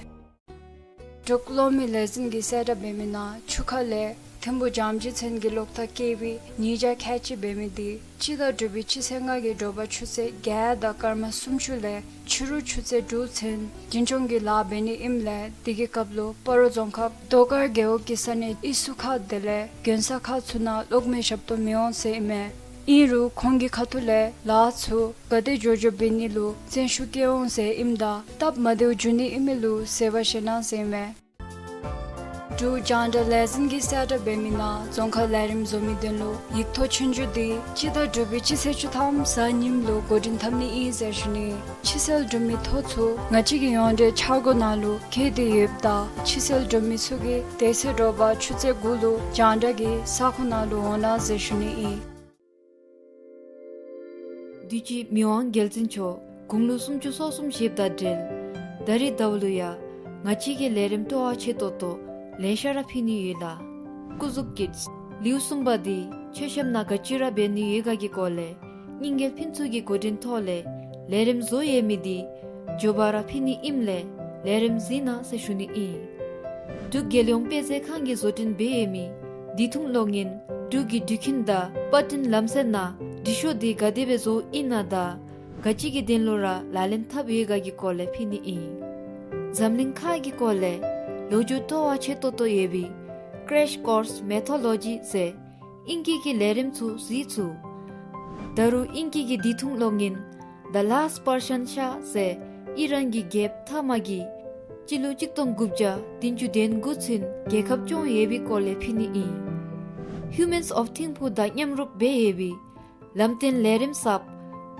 འབྲུག་གློག་མེ་ལས་འཛིན་གྱིས་གསལ་བསྒྲགས་འབད་མི་ནང་ཆུ་ཁ་ལས་ཐིམ་ཕུ་འཇམ་ཅི་ཚན་གྱི་གློག་ཐག་བཀལ་བའི་ཉིས་བརྒྱ་ཁལ་གཅིག་འབད་མི་འདི་སྤྱི་ཟླ་དྲུག་པའི་སྤྱི་ཚེས་ལྔ་གི་དྲོ་པ་ཆུ་ཚོད་བརྒྱད་དང་སྐར་མ་སུམ་ཅུ་ལས་ཕྱི་རུ་ཆུ་ཚོད་དྲུག་ཚུན་རྒྱུན་སྐྱོང་གི་ལཱ་འབད་ནི་ཨིནམ་ལས་དེ་གི་སྐབས་ལུ་སྤ་རོ་རྫོང་ཁག་རྡོ་དཀར་རྒེད་འོག་གི་ས་གནས་ཨི་སུ་ཁ་དེ་ལས་དགོན་ས་ཁག་ཚུ་ནང་གློག་མེ་ཞབས་ཏོག་མི་འོང་ཟེར་ཨིན་མས། ཨིན་རུང་ཁོང་གི་ཁ་ཐུག་ལས་ལཱ་ཚུ་ག་དེ་མགྱོགས་མགྱོགས་འབད་ནི་ལུ་བརྩོན་ཤུགས་བསྐྱེད་འོང་ཟེར་ཨིནམ་ད་སྟབས་མ་བདེཝ་འབྱུང་ནི་ཨིན་མི་ལུ་བཟོད་པ་བཞེས་གནང་ཟེར་མས། འབྲུག་རྒྱང་བསྒྲགས་ལས་འཛིན་གྱིས་གསལ་བསྒྲགས་འབད་མི་ནང་རྫོང་ཁ་ལས་རིམ་བཟོ་མི་དོན་ལུ་ཡིག་ཐོག་ཆོས་རྒྱུགས་འདི་སྤྱི་ཟླ་དྲུག་པའི་སྤྱི་ཚེས་བཅུ་ཐམ་གཟའ་ཉིམ་ལུ་འགོ་འདྲེན་འཐབ་ནི་ཨིན་ཟེར་ཞུ་ནི། ཕྱི་སེལ་འབྲུག་མི་ཐོ་ཚུ་ང་བཅས་ཀྱི་ཡོངས་འབྲེལ་འཆར་སྒོ་ནང་ལུ་འཁོད་དེ་ཡོདཔ་ད་ཕྱི་སེལ་འབྲུག་མི་ཚུ་གིས་དེ་ཚེ་དྲོ་པ་ཆུ་ཚོད་དགུ་ལུ་རྒྱང་བསྒྲགས་ཀྱི་ས་ཁོངས་ནང་ལུ་འོང་གནང་ཟེར་ཞུ་ནི་ཨིན། དུས་ཅི་མི་དབང་རྒྱལ་བཙུན་མཆོག་དགུང་ལོ་སུམ་ཅུ་སོ་གསུམ་བཞེསཔ་དང་འབྲེལ་ད་རིས་ཟླཝ་ལུ་ཡང་ང་བཅས་ཀྱི་ལས་རིམ་སྤྲོ་བ་ཆེ་ཏོག་ཏོ་ལེ་ཤ་ར་ཕུལ་ནི་ཡོད་ལགས། སྐུ་གཟུགས་ཀྱི་ལེའུ་གསུམ་པ་འདི་ཆོས་བཤམ་ནང་ག་ཅི་ར་འབད་ནི་ཡོད་ག་གི་སྐོར་ལས་རྙིང་རྒྱལ་ཕུན་ཚོགས་ཀྱི་འགོ་འདྲེན་ཐོག་ལས་ལས་རིམ་བཟོ་ཡོད་མི་འདི་མགྱོགས་པ་ར་ཕུལ་ནི་ཨིནམ་ལས་ལས་རིམ་གཟིགས་གནང་ཟེར་ཞུ་ནི་ཨིན། འབྲུག་རྒྱལ་ཡོངས་དཔེ་མཛོད་ཁང་གིས་བཟོ་སྐྲུན་འབད་ཡོད་མི་དུས་ཐུང་གློག་བརྙན་འབྲུག་གི་འགྲུལ་འཕྲིན་དང་པར་སྐྲུན་ལམ་སྲོལ་ནང་འབྲི་ཤོག་འདི་ག་དེ་སྦེ་བཟོཝ་ཨིན་ན་དང་ག་ཅི་གི་དོན་ལུ་ར་ལག་ལེན་འཐབ་ཡོད་ག་གི་སྐོར་ལས་ཕུལ་ནི་ཨིན། འཛམ་གླིང་ཁག་གི་སྐོར་ལས་ལོ་རྒྱུས་སྤྲོ་བ་ཆེ་ཏོག་ཏོ་ཡོད་པའི་Crash Course Mythology ཟེར་ཨིང་སྐད་ཀྱི་ལས་རིམ་ཚུ་གཟིགས་ཚུགས། ད་རུང་ཨིང་སྐད་ཀྱི་དུས་ཐུང་གློག་བརྙན་The Last Persian Shah ཟེར་ཨི་རན་གྱི་རྒྱལཔོ་ཐ་མ་གིས་སྤྱི་ལོ་གཅིག་སྟོང་དགུ་བརྒྱ་བདུན་ཅུ་དོན་དགུ་ཚུན་རྒྱལ་ཁབ་སྐྱོང་ཡོད་པའི་སྐོར་ལས་ཕུལ་ནི་ཨིན། Humans of Thimphu དང་མཉམ་རུབ་འབད་ཡོད་པའི་ལམ་སྟོན་ལས་རིམ་གསརཔ་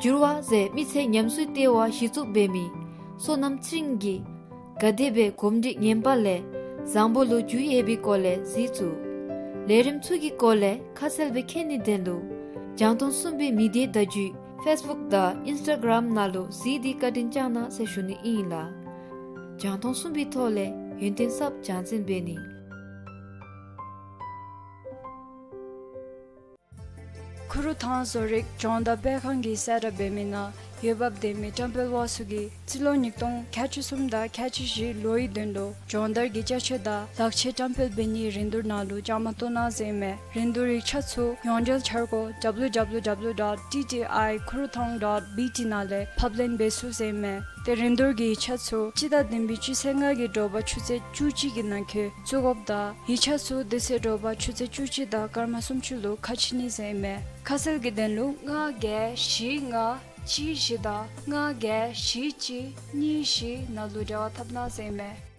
འགྱུར་བ་ཟེར་མི་ཚེ་ཉམས་གསོའི་ལྟེ་བ་གཞི་བཙུགས་འབད་མི་བསོད་ནམས་ཚེ་རིང་གིས་ག་དེ་སྦེ་གོམས་འདྲིས་ངན་པ་ལས་བཟང་པོ་ལུ་འགྱུར་ཡོད་པའི་སྐོར་ལས་གཟིགས་ཚུགས། ལས་རིམ་ཚུ་གི་སྐོར་ལས་ཁ་གསལ་སྦེ་མཁྱེན་ནིའི་དོན་ལུ་རྒྱང་མཐོང་གསུམ་པའི་མི་སྡེ་བརྡ་བརྒྱུད་Facebook དང་Instagram ནང་ལུ་གཟིགས་ཏེ་བཀའ་དྲིན་བསྐྱང་གནང་ཟེར་ཞུ་ནི་ཨིན་ལགས། རྒྱང་མཐོང་གསུམ་པའི་ཐོག་ལས་ཡོན་ཏན་གསརཔ་སྦྱང་འཛིན་འབད་ནི། ཁུ་རུ་ཐང་བཟོ་རིག་སྦྱོང་བརྡར་སྤེལ་ཁང་གིས་གསལ་བསྒྲགས་འབད་མི་ནང་འོས་འབབ་ལྡན་མི་བཀྲམ་སྤེལ་པ་ཚུ་གིས་རྩིས་ལོ་ཉིས་སྟོང་ཁལ་གཅིག་གསུམ་དང་ཁལ་གཅིག་བཞི་ལོའི་དོན་ལུ་སྦྱོང་བརྡར་གྱི་ཅ་ཆས་དང་ལག་ཆས་བཀྲམ་སྤེལ་འབད་ནིའི་རིན་བསྡུར་ནང་ལུ་བཅའ་མར་གཏོགས་གནང་ཟེར་ཨིན་མས། རིན་བསྡུར་ཡིག་ཆ་ཚུ་ཡོངས་འབྲེལ་འཆར་སྒོ་W W W dot T T I Kurutang dot B T ནང་ལས་ཕབ་ལེན་འབད་ཚུགས་ཟེར་ཨིན་མས། ཏེ་རིན་བསྡུར་གྱི་ཡིག་ཆ་ཚུ་སྤྱི་ཟླ་བདུན་པའི་སྤྱི་ཚེས་ལྔ་གི་དྲོ་པ་ཆུ་ཚོད་བཅུ་གཅིག་གི་ནང་འཁོད་བཙུགས་དགོཔ་དང་ཡིག་ཆ་ཚུ་དེ་ཚེ་དྲོ་པ་ཆུ་ཚོད་བཅུ་གཅིག་དང་སྐར་མ་སུམ་ཅུ་ལུ་ཁ་ཕྱེ་ནི་ཟེར་ཨིན་མས། ཁ་གསལ་གྱི་དོན་ལུ་ལྔ་བརྒྱད་བཞི་ལྔ་གཅིག་བཞི་དང་ལྔ་བརྒྱད་བཞི་གཅིག་གཉིས་བཞི་ནང་ལུ་འབྲེལ་བ་འཐབ་གནང་ཟེར་ཨིན་མས།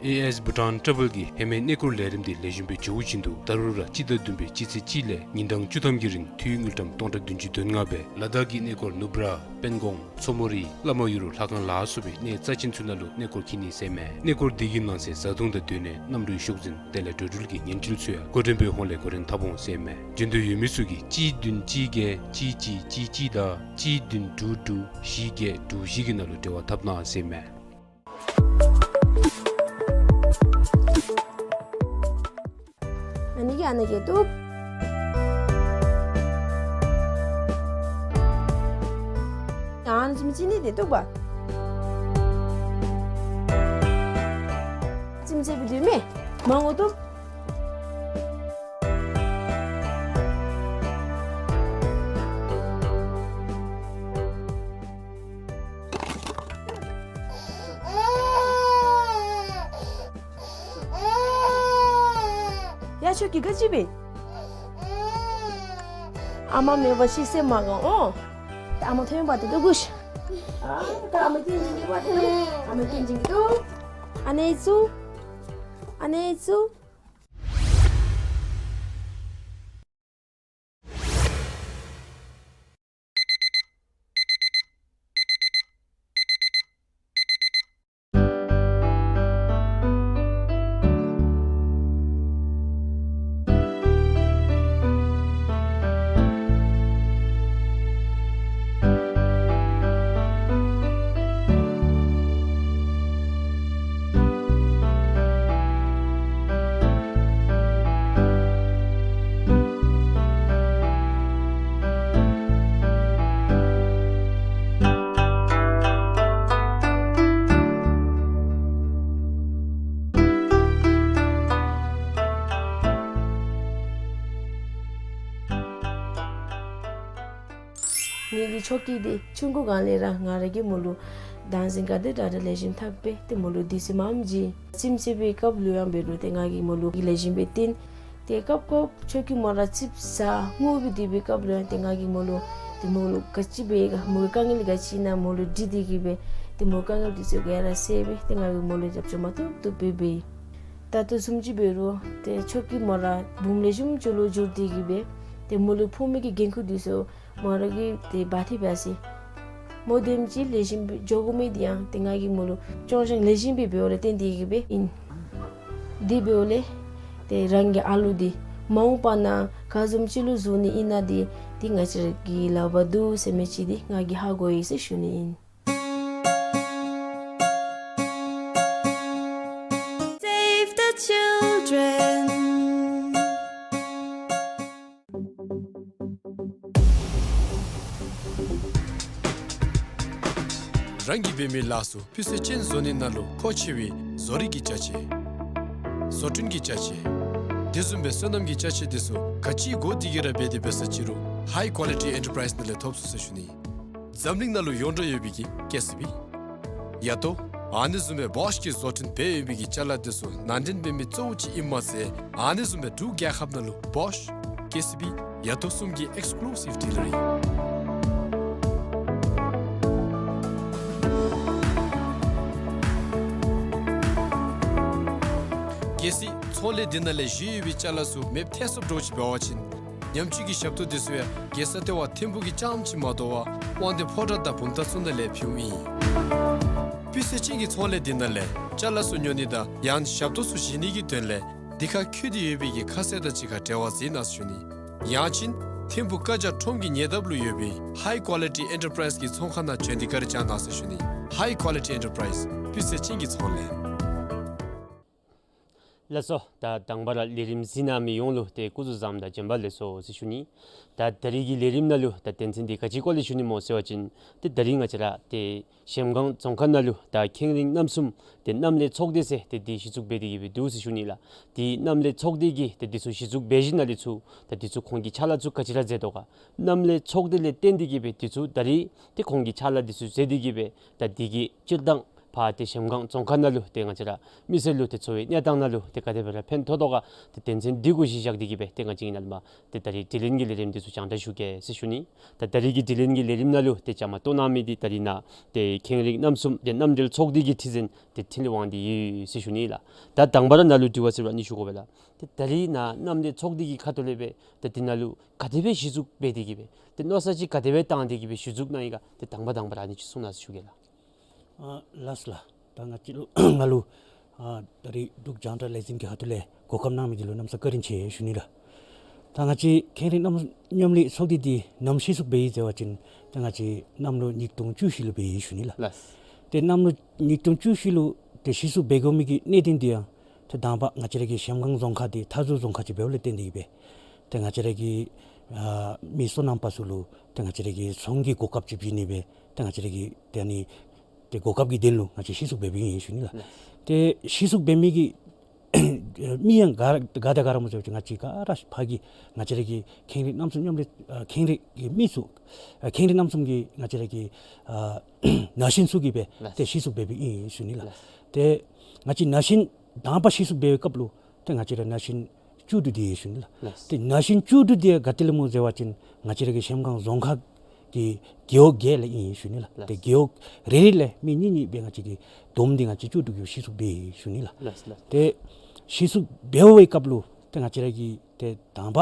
ཨེ་ཨེས་བྷུ་ཊཱན་ཊ་རེ་བཱལ་གྱིས་ཧེ་མའི་གནས་སྐོར་ལས་རིམ་འདི་ལེགས་ཤོམ་སྦེ་འགྱོ་བཞིན་དུ་ད་རུང་ར་སྤྱི་ཟླ་བདུན་པའི་སྤྱི་ཚེས་གཅིག་ལས་ཉིན་གྲངས་བཅུ་ཐམ་གྱི་རིང་འཐུས་དངུལ་ཀྲམ་སྟོང་ཕྲག་བདུན་ཅུ་དོན་ལྔ་སྦེ་ལ་དྭགས་ཀྱི་གནས་སྐོར་ནུབ་ར་པེན་ཀོང་མཚོ་མོ་རི་བླ་མ་ཡུལ་ལྷ་ཁང་ལ་སོགས་པའི་གནས་རྩ་ཆེན་ཚུ་ནང་ལུ་གནས་སྐོར་འཁྱིད་ནི་ཟེར་ཨིན་མས། གནས་སྐོར་འདི་གི་ནང་གསེས་བཟའ་འཐུང་དང་སྡོད་གནས་གནམ་གྲུའི་ཤོག་འཛིན་དེ་ལས་འགྲོ་འགྲུལ་གྱི་ཉེན་སྲུང་ཚུ་ཡང་འགོ་འདྲེན་པའི་ཧོངས་ལས་འགོ་འདྲེན་འཐབ་འོང་ཟེར་ཨིན་མས། འབྱོན་འདོད་ཡོད་མི་ཚུ་གིས་གཅིག་བདུན་གཅིག་བརྒྱད་གཅིག་གཅིག་གཅིག་གཅིག་དང་གཅིག་བདུན་དྲུག་དྲུག་བཞི་བརྒྱད་དྲུག་བཞི་གི་ནང་ལུ་འབྲེལ་བ་འཐབ་གནང་ཟེར་ཨིན་མས། ཨ་ནི་གི་ཨ་ནི་གི་ཏུ། ཨ་ནི་ཅིམ་ཅི་ནི་དེ་ཏུ་པ། ཅིམ་ཅི་བི་དུ་མེ། མང་ངོ་ཏུ། ཡ་ཁྱོད་ཀྱིས་ག་ཅི་འབད། ཨ་མ་མེད་པར་ཤི་སེམས་མ་དགའ་འོང་། ཨ་མ་ཐོན་པ་དེ་ཏུ་གུ་ཤ། ཨ་ད་ཨ་མ་ཏིང་ཅིང་གི་པ་དེ་ཨ་མ་ཏིང་ཅིང་གི་ཏུ། ཨ་ནེ་ཙུ། ཨ་ནེ་ཙུ། ངེ་གི་ཆོ་གི་དེ་ཆུང་ཀུ་སྒང་ལས་ར་ང་ར་གི་མོ་ལུ་ཌཱནསིང་ག་དེ་དྲག་དྲག་ལེགས་ཤོམ་ཐག་པས། ཏེ་མོ་ལུ་དུས་ཚོད་མངམ་ཅིག་ཙིམ་ཙིམ་པའི་སྐབས་ལུ་ཡང་འབད་རུང་ཏེ་ང་གིས་མོ་ལུ་ལེགས་ཤོམ་སྦེ་བསྟེན། ཏེ་སྐབས་སྐབས་ཆོ་གི་མོ་ར་ཙིགཔ་ཟ་སྔུ་སྦེ་སྡོད་པའི་སྐབས་ལུ་ཡང་ཏེ་ང་གིས་མོ་ལུ་ཏེ་མོ་ལུ་ག་ཅི་འབད་ག་མོ་གི་དཀའ་ངལ་ག་ཅི་ཨིན་ན་མོ་ལུ་དྲི་སྟེ་གིས་སྦེ་ཏེ་མོ་གི་དཀའ་ངལ་དེ་ཚུ་ག་ར་སེལ་སྦེ་ཏེ་ང་གིས་མོ་ལུ་རྒྱབ་སྐྱོར་མ་ཐུབ་ཐུབ་སྦེ་འབད་ཡི། ད་ལྟོ་བཟུམ་ཅིག་འབད་རུང་ཏེ་ཆོས་སྐྱིད་མོ་ར་བུམོ་ལེགས་ཤོམ་ཅིག་ལུ་འགྱུར་ཏེ་གི་སྦེ་ཏེ་མོ་ལུ་ཕོག་མི་གི་འགན་ཁུར་འདི་ཚུ་མོ་ར་གིས་ཏེ་འབག་སྟེ་འབད་ཟེར། མོ་དེམ་ཅིག་ལེགས་ཤོམ་སྦེ་འགྱོ་དགོ་མི་འདི་ཡང་ཏེ་ང་གིས་མོ་ལུ་སྐྱོང་བཞེངས་ལེགས་ཤོམ་སྦེ་འབདཝ་ལས་བརྟེན་ཏེ་གི་སྦེ་ཨིན། དེ་འབདཝ་ལས་ཏེ་རང་གི་ཨ་ལུ་འདི་མ་འོངས་པ་ནང་ག་བཟུམ་ཅིག་ལུ་བཟོ་ནི་ཨིན་ན་འདི་ཏེ་ང་བཅས་ར་གི་ལག་པར་འདུག་ཟེར་མི་ཅིག་འདི་ང་གིས་ཧ་གོ་ཡི་ཟེར་ཞུ་ནི་ཨིན། Save the children. རང་གིས་འབད་མི་ལཱ་ཚུ་སྤུས་ཚད་ཅན་བཟོ་ནི་ནང་ལུ་མཁོ་ཆེ་བའི་བཟོ་རིག་གི་ཅ་ཆས། བཟོ་སྐྲུན་གྱི་ཅ་ཆས། དེ་བཟུམ་སྦེ་སོ་ནམ་གྱི་ཅ་ཆས་དེ་ཚུ་ག་ཅི་དགོ་དེ་གི་ར་འབད་དེ་འབད་ས་ཅིག་རུང་High Quality Enterprise ནང་ལས་ཐོབ་ཚུགས་ཟེར་ཞུ་ནི། འཛམ་གླིང་ནང་ལུ་ཡོངས་གྲགས་ཡོད་པའི་གི་ཀེ་སི་བི། ཡ་ཏོ། ཨ་ནི་བཟུམ་སྦེ་བོཤ་གིས་བཟོ་སྐྲུན་འབད་ཡོད་པའི་གི་ཅ་ལ་དེ་ཚུ་ནང་འདྲེན་འབད་མི་གཙོ་བོ་ཅིག་ཨིནམ་མ་ཚད་ཨ་ནི་བཟུམ་སྦེ་འབྲུག་རྒྱལ་ཁབ་ནང་ལུ་བོཤ་ཀེ་སི་བི་ཡ་ཏོ་གསུམ་གྱི་ཨེགསི་ཀུ་ལུ་སིབ་ཌི་ལར་ཨིན། གལ་སྲིད་ཚོང་ལས་འདི་ནང་ལས་བཞེས་ཡོད་པའི་ཅ་ལ་ཚུ་མེདཔ་ཐལ་སོཔ་འདྲཝ་ཅིག་འབད་བ་ཅིན་ཉམས་བཅོས་ཀྱི་ཞབས་ཏོག་དེ་ཚུ་ཡང་རྒྱལ་ས་ལྟེ་བ་ཐིམ་ཕུག་གི་རྐྱངམ་ཅིག་མ་དོ་བར་དབང་འདུས་ཕོ་བྲང་དང་བུམ་ཐང་ཚུ་ནང་ལས་ཕུལཝ་ཨིན། སྤུས་ཚད་ཅན་གྱི་ཚོང་ལས་འདི་ནང་ལས་ཅ་ལ་ཚུ་ཉོ་ནི་དང་ཡང་ཞབས་ཏོག་ཚུ་བཞེས་ནི་གི་དོན་ལས་འདི་ཁར་འཁོད་དེ་ཡོད་པའི་གི་ཁ་གསལ་དང་གཅིག་ཁར་འབྲེལ་བ་མཛད་གནང་ཟེར་ཞུ་ནི། ཡང་ཅིན་ཐིམ་ཕུག་བཀའ་རྒྱ་ཁྲོམ་གྱི་ཉེ་འདབས་ལུ་ཡོད་པའི་High Quality Enterprise གི་ཚོང་ཁང་ནང་བྱོན་ཏེ་བཀའ་དྲིན་བསྐྱང་གནང་ཟེར་ཞུ་ནི། High Quality Enterprise སྤུས་ཚད་ཅན་གྱི་ཚོང་ལས། ལགས་སོ། ད་དང་པ་ར་ལས་རིམ་གཟིགས་གནང་མི་ཡོངས་ལུ་ཏེ་སྐུ་གཟུགས་བཟང་དང་བྱོན་པ་ལེགས་སོ་ཟེར་ཞུ་ནི། ད་ད་རིས་ཀྱི་ལས་རིམ་ནང་ལུ་ད་དོན་ཚན་འདི་ག་ཅི་སྐོར་ལས་ཞུ་ནི་སྨོ་ཟེར་བ་ཅིན་ཏེ་ད་རིས་ང་བཅས་ར་ཏེ་གཞལམ་སྒང་རྫོང་ཁག་ནང་ལུ་ད་ཁེངས་རིགས་རྣམ་གསུམ་ཏེ་གནམ་ལས་ཚོགས་སྡེ་ཟེར་ཏེ་འདི་གཞི་བཙུགས་འབད་དེ་གི་སྦེ་འདུག་ཟེར་ཞུ་ནི་ལགས། ཏེ་གནམ་ལས་ཚོགས་སྡེ་གིས་ཏེ་འདི་ཚུ་གཞི་བཙུགས་འབད་ཞིནམ་ལས་ཚུར་ད་འདི་ཚུ་ཁོང་གི་ཕྱག་ལཱ་ཚུ་ག་ཅི་ར་མཛད་དོ་ག། གནམ་ལས་ཚོགས་སྡེ་ལས་བརྟེན་ཏེ་གི་སྦེ་འདི་ཚུ་ད་རིས་ཏེ་ཁོང་གི་ཕྱག་ལཱ་འདི་ཚུ་མཛད་དེ་གི་སྦེ་ད་འདི་གིས་སྤྱིར་བཏང་ཕར་ཏེ་གཞལམ་སྒང་རྫོང་ཁག་ནང་ལུ་ཏེ་ང་བཅས་ར་མི་སེར་ལུ་ཏེ་འཚོ་བའི་གནས་སྟངས་ནང་ལུ་ཏེ་ག་དེ་སྦེ་ར་ཕན་ཐོགས་དོ་ག། ཏེ་དོན་ཚན་འདི་གུ་གཞི་བཞག་སྟེ་གི་སྦེ་ཏེ་ང་བཅས་ཀྱིས་ནཱ་ལས་མར་ཏེ་ད་རིས་དྲི་ལན་གྱི་ལས་རིམ་འདི་ཚུ་སྦྱང་བརྡར་ཞུ་གེ་ཟེར་ཞུ་ནི། ད་ད་རིས་ཀྱི་དྲི་ལན་གྱི་ལས་རིམ་ནང་ལུ་ཏེ་བཅའ་མར་གཏོགས་གནང་མི་འདི་ད་རིས་ནཱ་ཏེ་ཁེངས་རིགས་རྣམ་གསུམ་ཏེ་གནམ་གྲུའི་ཚོགས་སྡེ་གི་ཁྲི་འཛིན་ཏེ་འཕྲིན་ལས་དབང་འདུས་ཡོད་ཟེར་ཞུ་ནི་ལགས། ད་དང་པ་ར་ནཱ་ལུ་དྲི་བ་ཟེར་བ་ཨ་ནི་ཞུ་དགོ་པས་ལགས། ཏེ་ད་རིས་ནཱ་གནམ་ལས་ཚོགས་སྡེ་གི་ཁ་ཐུག་ལས་སྦེ་ཏེ་འདི་ནང་ལུ་ག་དེ་སྦེ་གཞི་བཙུགས་འབད་དེ་གི་སྦེ་ཏེ་མནོ་བསམ་ཅིག་ག་དེ་སྦེ་བཏང་སྟེ་གི་སྦེ་གཞི་བཙུགས་གནང་ཡི་ག། ཏེ་དང་པ་དང་པ་ར་ཨ་ནི་ཅིག་གསུང་གནང་ཟེར་ཞུ་གེ་ལགས། ཨ་ལགས་ལགས། ད་ང་བཅས་ལུ་ང་ལུ་ཨ་ད་རིས་འབྲུག་རྒྱང་བསྒྲགས་ལས་འཛིན་གྱི་ཁ་ཐུག་ལས་གོ་སྐབས་གནང་མི་འདི་ལུ་གནམ་ས་བཀའ་དྲིན་ཆེ་ཞུ་ནི་ལགས། ད་ང་བཅས་ཁེངས་རིགས་གནམ་མཉམ་ལས་ཚོགས་སྡེ་འདི་ནམ་གཞི་བཙུགས་འབད་ཡི་ཟེར་བ་ཅིན་ད་ང་བཅས་གནམ་ལོ་ཉིས་སྟོང་བཅུ་བཞི་ལུ་འབད་ཡི་ཞུ་ནི་ལགས། ལགས། ཏེ་གནམ་ལོ་ཉིས་སྟོང་བཅུ་བཞི་ལུ་ཏེ་གཞི་བཙུགས་འབད་དགོ་མི་གི་གནད་དོན་འདི་ཡང་ཏེ་དང་པ་ང་བཅས་ར་གི་གཞལམ་སྒང་རྫོང་ཁག་འདི་མཐའ་ཟུར་རྫོང་ཁག་ཅིག་འབདཝ་ལས་བརྟེན་ཏེ་གི་སྦེ་ཏེ་ང་བཅས་ར་གི་ཨ་མི་སོ་ནམ་པ་ཚུ་ལུ་ཏེ་ང་བཅས་ར་གི་ཚོང་གི་གོ་སྐབས་ཅིག་བྱིན་ནི་སྦེ་ཏེ་ང་བཅས་ར་གི་ཏེ་ཨ་ནི་ཏེ་གོ་སྐབས་ཀྱི་དོན་ལུ་ང་བཅས་གཞི་བཙུགས་འབད་འབདཝ་ཨིན་ཞུ་ནི་ལགས། ལགས། ཏེ་གཞི་བཙུགས་འབད་མི་གི་མི་ཡང་ག་ག་དང་ག་ར་སྨོ་ཟེར་བ་ཅིན་ང་བཅས་ག་ར་ཕར་གྱི་ང་བཅས་ར་གི་ཁེངས་རིགས་གནམ་མཉམ་ལས་ཨ་ཁེངས་རིགས་ཀྱི་མི་ཚུ་ཨ་ཁེངས་རིགས་གནམ་མཉམ་གྱི་ང་བཅས་ར་གི་ཨ་ན་གཞོན་ཚུ་གིས་སྦེ་ལགས། ཏེ་གཞི་བཙུགས་འབད་འབདཝ་ཨིན་ཞུ་ནི་ལགས། ལགས། ཏེ་ང་བཅས་ན་གཞོན་དང་པ་གཞི་བཙུགས་འབད་བའི་སྐབས་ལུ་ཏེ་ང་བཅས་ར་ན་གཞོན་བཅུ་དྲུག་འདི་ཡོད་ཞུ་ནི་ལགས། ལགས། ཏེ་ན་གཞོན་བཅུ་དྲུག་འདི་ག་ཏེ་ལས་སྨོ་ཟེར་བ་ཅིན་ང་བཅས་ར་གི་གཞལམ་སྒང་རྫོང་ཁག་གི་རྒེད་འོག་བརྒྱད་ལས་ཨིན་ཞུ་ནི་ལགས། ལགས། ཏེ་རྒེད་འོག་རེ་རེ་ལས་མི་གཉིས་གཉིས་སྦེ་ང་བཅས་ཀྱིས་བསྡོམས་ཏེ་ང་བཅས་བཅུ་དྲུག་གིས་གཞི་བཙུགས་འབད་ཡི་ཞུ་ནི་ལགས། ལགས་ལགས། ཏེ་གཞི་བཙུགས་འབད་བའི་སྐབས་ལུ་ཏེ་ང་བཅས་ར་གི་ཏེ་དང་པ་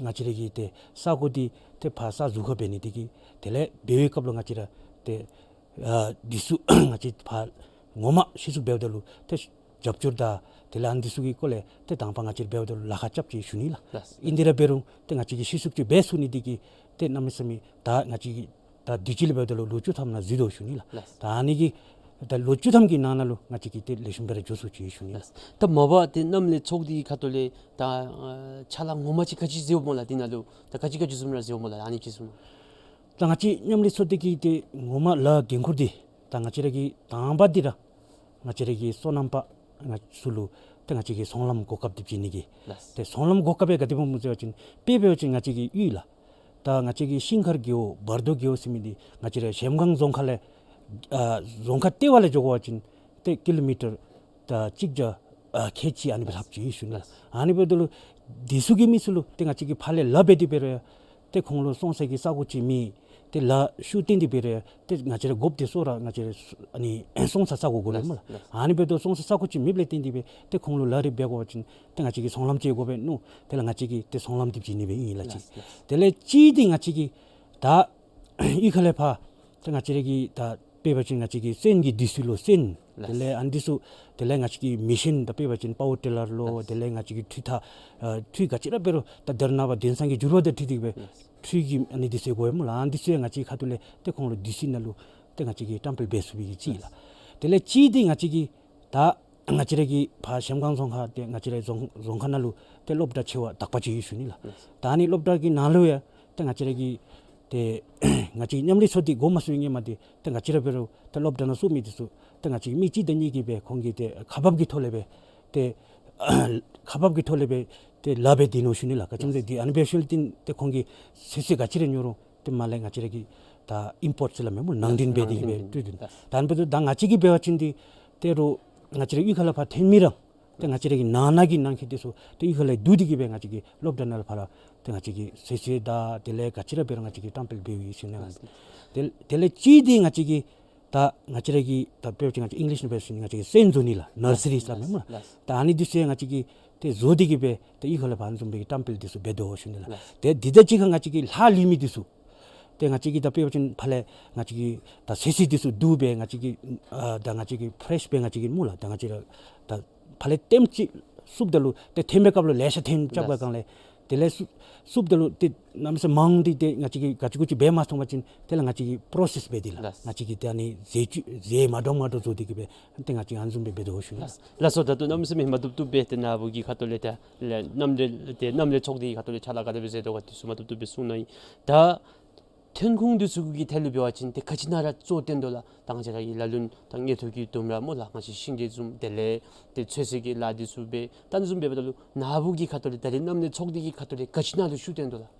ང་བཅས་ར་གི་ཏེ་ས་གོ་འདི་ཏེ་ཕར་ས་ཟུར་ཁར་འབད་ནི་དེ་གིས་དེ་ལས་འབད་བའི་སྐབས་ལུ་ང་བཅས་ར་ཏེ་ཨ་འདི་ཚུ་ང་བཅས་ཕར་ངོ་མ་གཞི་བཙུགས་འབདཝ་ད་ལུ་ཏེ་རྒྱབ་སྐྱོར་དང་དེ་ལས་ཨ་ནི་འདི་ཚུ་གི་སྐོར་ལས་ཏེ་དང་པ་ང་བཅས་འབདཝ་ད་ལུ་ལཱ་ཁག་རྐྱབ་ཅི་ཞུ་ནི་ལགས། ལགས། ཨིན་དེ་ར་འབད་རུང་ཏེ་ང་བཅས་ཀྱིས་གཞི་བཙུགས་ཅིག་འབད་ཚུགས་ནི་དེ་གིས་ཏེ་གནམ་མེད་ས་མེད་ད་ང་བཅས་ཀྱིས་ད་དུས་ཅི་ལས་འབདཝ་ད་ལུ་ལོ་བཅུ་ཐམ་ནང་འཛུལ་དོ་ཞུ་ནི་ལགས། ལགས། ད་ཨ་ནི་གི་ད་ལོ་བཅུ་ཐམ་གྱི་ནང་ན་ལུ་ང་བཅས་ཀྱིས་ཏེ་ལེགས་ཤོམ་སྦེ་ར་འགྱོ་ཚུགས་ཅི་ཞུ་ནི་ལགས། ལགས། ད་མ་པ་ཏེ་གནམ་ལས་ཚོགས་སྡེ་གི་ཁ་ཐུག་ལས་ད་ཨ་ཕྱག་ལཱ་ངོ་མ་ཅིག་ག་ཅི་མཛདཔ་སྨོ་ལགས། འདི་ནང་ལུ་ད་ག་ཅི་ག་ཅི་བཟུམ་ར་མཛདཔ་སྨོ་ལགས། ཨ་ནི་ཅིག་གསུངས་གནང་། ད་ང་བཅས་གནམ་ལས་ཚོགས་སྡེ་གི་ཏེ་ངོ་མ་ལཱ་འགན་ཁུར་འདི་ད་ང་བཅས་ར་གི་དང་པ་འདི་ར་ང་བཅས་ར་གི་སོ་ནམ་པ་ང་ཚུ་ལུ་ཏེ་ང་བཅས་ཀྱིས་ཚོང་ལམ་གོ་སྐབས་འདི་བྱིན་ནི་གི། ལགས། ཏེ་ཚོང་ལམ་གོ་སྐབས་ཡང་ག་དེ་སྦེ་སྨོ་ཟེར་བ་ཅིན་དཔེ་འབད་བ་ཅིན་ང་བཅས་ཀྱི་ཡུལ་ལགས། ད་ང་བཅས་ཀྱི་ཤིང་མཁར་རྒེད་འོག་བར་དོ་རྒེད་འོག་ཟེར་མི་འདི་ང་བཅས་ར་གཞལམ་སྒང་རྫོང་ཁག་ལས་ཨ་རྫོང་ཁག་ལྟེ་བ་ལས་འགྱོ་དགོ་པ་ཅིན་ཏེ་ཀི་ལོ་མི་ཊར་ད་གཅིག་བརྒྱ་ཨ་ཁལ་གཅིག་ཨ་ནི་སྦེ་ལྷགཔ་ཅིག་ཞུ་ནི་ལགས། ཨ་ནི་འབདཝ་ད་ལུ་འདི་ཚུ་གི་མི་ཚུ་ལུ་ཏེ་ང་བཅས་ཀྱིས་ཕར་ལས་ལཱ་འབད་དེ་འབད་རུང་ཏེ་ཁོང་ལུ་སོང་སའི་གི་ས་གོ་ཅིག་མེད། ཏེ་ལཱ་ཤུགས་བཏོན་ཏེ་འབད་རུང་ཏེ་ང་བཅས་ར་དགོཔ་འདི་ཚུ་ར་ང་བཅས་ར་ཨ་ནི་སོང་ས་ས་གོ་དགོ་པས་སྨོ་ལགས། ལགས། ཨ་ནི་འབདཝ་ད་སོང་ས་ས་གོ་ཅིག་མེདཔ་ལས་བརྟེན་ཏེ་སྦེ་ཏེ་ཁོང་ལུ་ལཱ་རེ་འབད་དགོ་པ་ཅིན་ཏེ་ང་བཅས་ཀྱིས་ཚོང་ལམ་ཅིག་དགོ་པས་མནོ། དེ་ལས་ང་བཅས་ཀྱིས་ཏེ་ཚོང་ལམ་འདི་བྱིན་ནི་སྦེ་ཨིན་ལགས་ཅིག། ལགས། ལགས། དེ་ལས་གཅིག་འདི་ང་བཅས་ཀྱིས་ད་གཡུས་ཁ་ལས་ཕར་ཏེ་ང་བཅས་ར་གི་ད་དཔེ་འབད་བ་ཅིན་ང་བཅས་ཀྱི་སོན་གྱི་འདི་ཚུ་ལུ་སོན། ལགས། དེ་ལས་ཨ་ནི་འདི་ཚུ་དེ་ལས་ང་བཅས་ཀྱི་མེ་ཤིན་ད་དཔེ་འབད་བ་ཅིན་པ་ཝར་ཊི་ལར་ལོ། ལགས། དེ་ལས་ང་བཅས་ཀྱི་འཕྲུལ་ཐ་ཨ་འཕྲུལ་ག་ཅི་ར་འབད་རུང་ད་དེ་ར་ནངས་པ་དེང་སང་གི་འགྱུར་བ་དང་འཁྲིལ་ཏེ་སྦེ། ལགས། འཕྲུལ་གྱི་ཨ་ནི་འདི་ཚུ་དགོ་པས་སྨོ་ལགས། ཨ་ནི་འདི་ཚུ་ཡང་ང་བཅས་ཀྱི་ཁ་ཐུག་ལས་ཏེ་ཁོང་ལུ་འདི་ཚུ་ནང་ལུ་ཏེ་ང་བཅས་ཀྱིས་བཀྲམ་སྤེལ་འབད་ཚུགས་པའི་གི་ཅིག་ལགས། དེ་ལས་གཅིག་འདི་ང་བཅས་ཀྱིས་ད་ང་བཅས་ར་གི་ཕར་གཞལམ་སྒང་རྫོང་ཁག་ཏེ་ང་བཅས་ར་རྫོང་རྫོང་ཁག་ནང་ལུ་ཏེ་སློབ་གྲྭ་ཆེ་བ་དག་པ་ཅིག་ཡོད་ཞུ་ནི་ལགས། ད་ཨ་ནི་སློབ་གྲྭ་གི་ནང་ལུ་ཡང་ཏེ་ང་བཅས་ར་གི་ཏེ་ང་བཅས་མཉམ་ལས་ཚོགས་སྡེ་འགོ་མ་བཙུགས་ངོ་མ་འདི་ཏེ་ང་བཅས་ར་འབད་རུང་ཏེ་སློབ་གྲྭ་ནང་བཙུགས་མི་འདི་ཚུ་ཏེ་ང་བཅས་ཀྱི་མི་གཅིག་དང་གཉིས་ཀྱིས་སྦེ་ཁོང་གིས་ཏེ་ཁག་འབག་གི་ཐོག་ལས་སྦེ་ཏེ་ཁག་འབག་གི་ཐོག་ལས་སྦེ་ཏེ་ལཱ་འབད་དེ་ནོ་ཞུ་ནི་ལགས། ག་ཅི་སྨོ་ཟེར་ཏེ་ཨ་ནི་འབད་ཞིནམ་ལས་ཏེ་ཁོང་གིས་ཚོད་བསྲེ་ག་ཅི་ར་ཉོ་རུང་ཏེ་མར་ལས་ང་བཅས་ར་གིས་ད་ཨིམ་པོརཊ་ཟེར་སླབ་མས་སྨོ་ལགས། ནང་འདྲེན་འབད་དེ་གིས་སྦེ་ནང་འདྲེན་འབད་དེ་སྤྲོད་དོ། ད་ཨ་ནི་འབདཝ་ད་ད་ང་བཅས་ཀྱིས་འབད་བ་ཅིན་འདི་ཏེ་རུང་ང་བཅས་ར་གཡུས་ཁ་ལས་ཕར་ཐོན་མི་ར་ཏེ་ང་བཅས་ར་གི་ནང་ན་གི་ནང་འཁོད་འདི་ཚུ་ཏེ་གཡུས་ཁ་ལས་བསྡུ་སྟེ་གིས་སྦེ་ང་བཅས་ཀྱིས་སློབ་གྲྭ་ནང་ལས་ཕར་ཏེ་ང་བཅས་ཀྱིས་ཚོད་བསྲེ་དང་དེ་ལས་ག་ཅི་ར་འབད་རུང་ང་བཅས་ཀྱིས་བཀྲམ་སྤེལ་འབདཝ་ཨིན་ཞུ་ནི་ལགས། དེ་དེ་ལས་གཅིག་འདི་ང་བཅས་ཀྱིས་ད་ང་བཅས་ར་གི་ད་དཔེ་འབད་བ་ཅིན་ང་བཅས་ཨིང་ལིཤ་ནང་འབད་བ་ཅིན་ང་བཅས་ཀྱིས་སོན་བཟོ་ནི་ལགས། ནར་སི་རི་ཟེར་སླབ་མས་སྨོ་ལགས། ལགས། ད་ཨ་ནི་འདི་ཚུ་ཡང་ང་བཅས་ཀྱིས་ཏེ་བཟོ་སྟེ་གིས་སྦེ་ཏེ་གཡུས་ཁ་ལས་ཕར་ཨ་ནི་བཟུམ་སྦེ་གི་བཀྲམ་སྤེལ་འདི་ཚུ་འབད་དོ་ཞུ་ནི་ལགས། ལགས། ཏེ་འདི་དང་གཅིག་ཁར་ང་བཅས་ཀྱིས་ལྷག་ལུས་མི་འདི་ཚུ་ཏེ་ང་བཅས་ཀྱིས་ད་དཔེ་འབད་བ་ཅིན་ཕར་ལས་ང་བཅས་ཀྱིས་ད་ཚོད་བསྲེ་འདི་ཚུ་བསྡུ་སྦེ་ང་བཅས་ཀྱིས་ཨ་ད་ང་བཅས་ཀྱིས་ཕེ་རེཤ་སྦེ་ང་བཅས་ཀྱིས་སྨོ་ལགས། ད་ང་བཅས་ར་ད་ཕར་ལས་ལྟེམ་ཅིག་བསུབ་ད་ལུ་ཏེ་འཐོན་པའི་སྐབས་ལུ་ལེ་ཤ་འཐོན་རྐྱབ་པའི་སྒང་ལས་དེ་ལས་བསུབ་བསུབ་ད་ལུ་ཏེ་གནམ་མེད་ས་མེད་མང་སྟེ་ཏེ་ང་བཅས་ཀྱིས་ག་ཅི་གུ་ཅི་འབད་མ་ཚུགས་པ་ཅིན་དེ་ལས་ང་བཅས་ཀྱིས་པྲོ་སེསི་འབད་དེ་ལགས། ལགས། ང་བཅས་ཀྱིས་ཏེ་ཨ་ནི་རྫས་བཅུད་རྫས་མ་འདྲཝ་མ་འདྲཝ་བཟོ་སྟེ་གིས་སྦེ་ཏེ་ང་བཅས་ཨ་ནི་བཟུམ་སྦེ་འབད་དོ་ཞུ་ནི། ལགས། ལགས་སོ། ད་ལྟོ་གནམ་མེད་ས་མེད་མ་བཏུབ་བཏུབ་སྦེ་ཏེ་ནཱ་བུ་གི་ཁ་ཐུག་ལས་ཏེ་ལས་མཉམ་ལས་ཏེ་མཉམ་ལས་ཚོགས་སྡེ་གི་ཁ་ཐུག་ལས་ཕྱག་ལཱ་ག་དེ་སྦེ་མཛད་དོ་ག་འདི་ཚུ་མ་བཏུབ་བཏུབ་སྦེ་གསུངས་གནང་ཡི། ད་ཐོན་ཁུངས་འདི་ཚུ་གི་ཐད་ལུ་འབད་བ་ཅིན་ཏེ་ག་ཅི་ནང་ར་གཙོ་བཏོན་དོ་ལགས། ད་ང་བཅས་ར་གི་ལ་ལུ་ད་དངུལ་ཐོག་གི་ལྡུམ་ར་སྨོ་ལགས། ང་བཅས་ཤིང་འབྲས་བཟུམ་དེ་ལས་ཏེ་ཚོད་བསྲེ་གི་ལཱ་འདི་ཚུ་འབད་ད་ཨ་ནི་བཟུམ་འབདཝ་ད་ལུ་ནཱ་བུ་གི་ཁ་ཐུག་ལས་ད་རེས་མཉམ་ལས་ཚོགས་སྡེ་གི་ཁ་ཐུག་ལས་ག་ཅི་ནང་ལུ་ཤུགས་བཏོན་དོ་ལགས།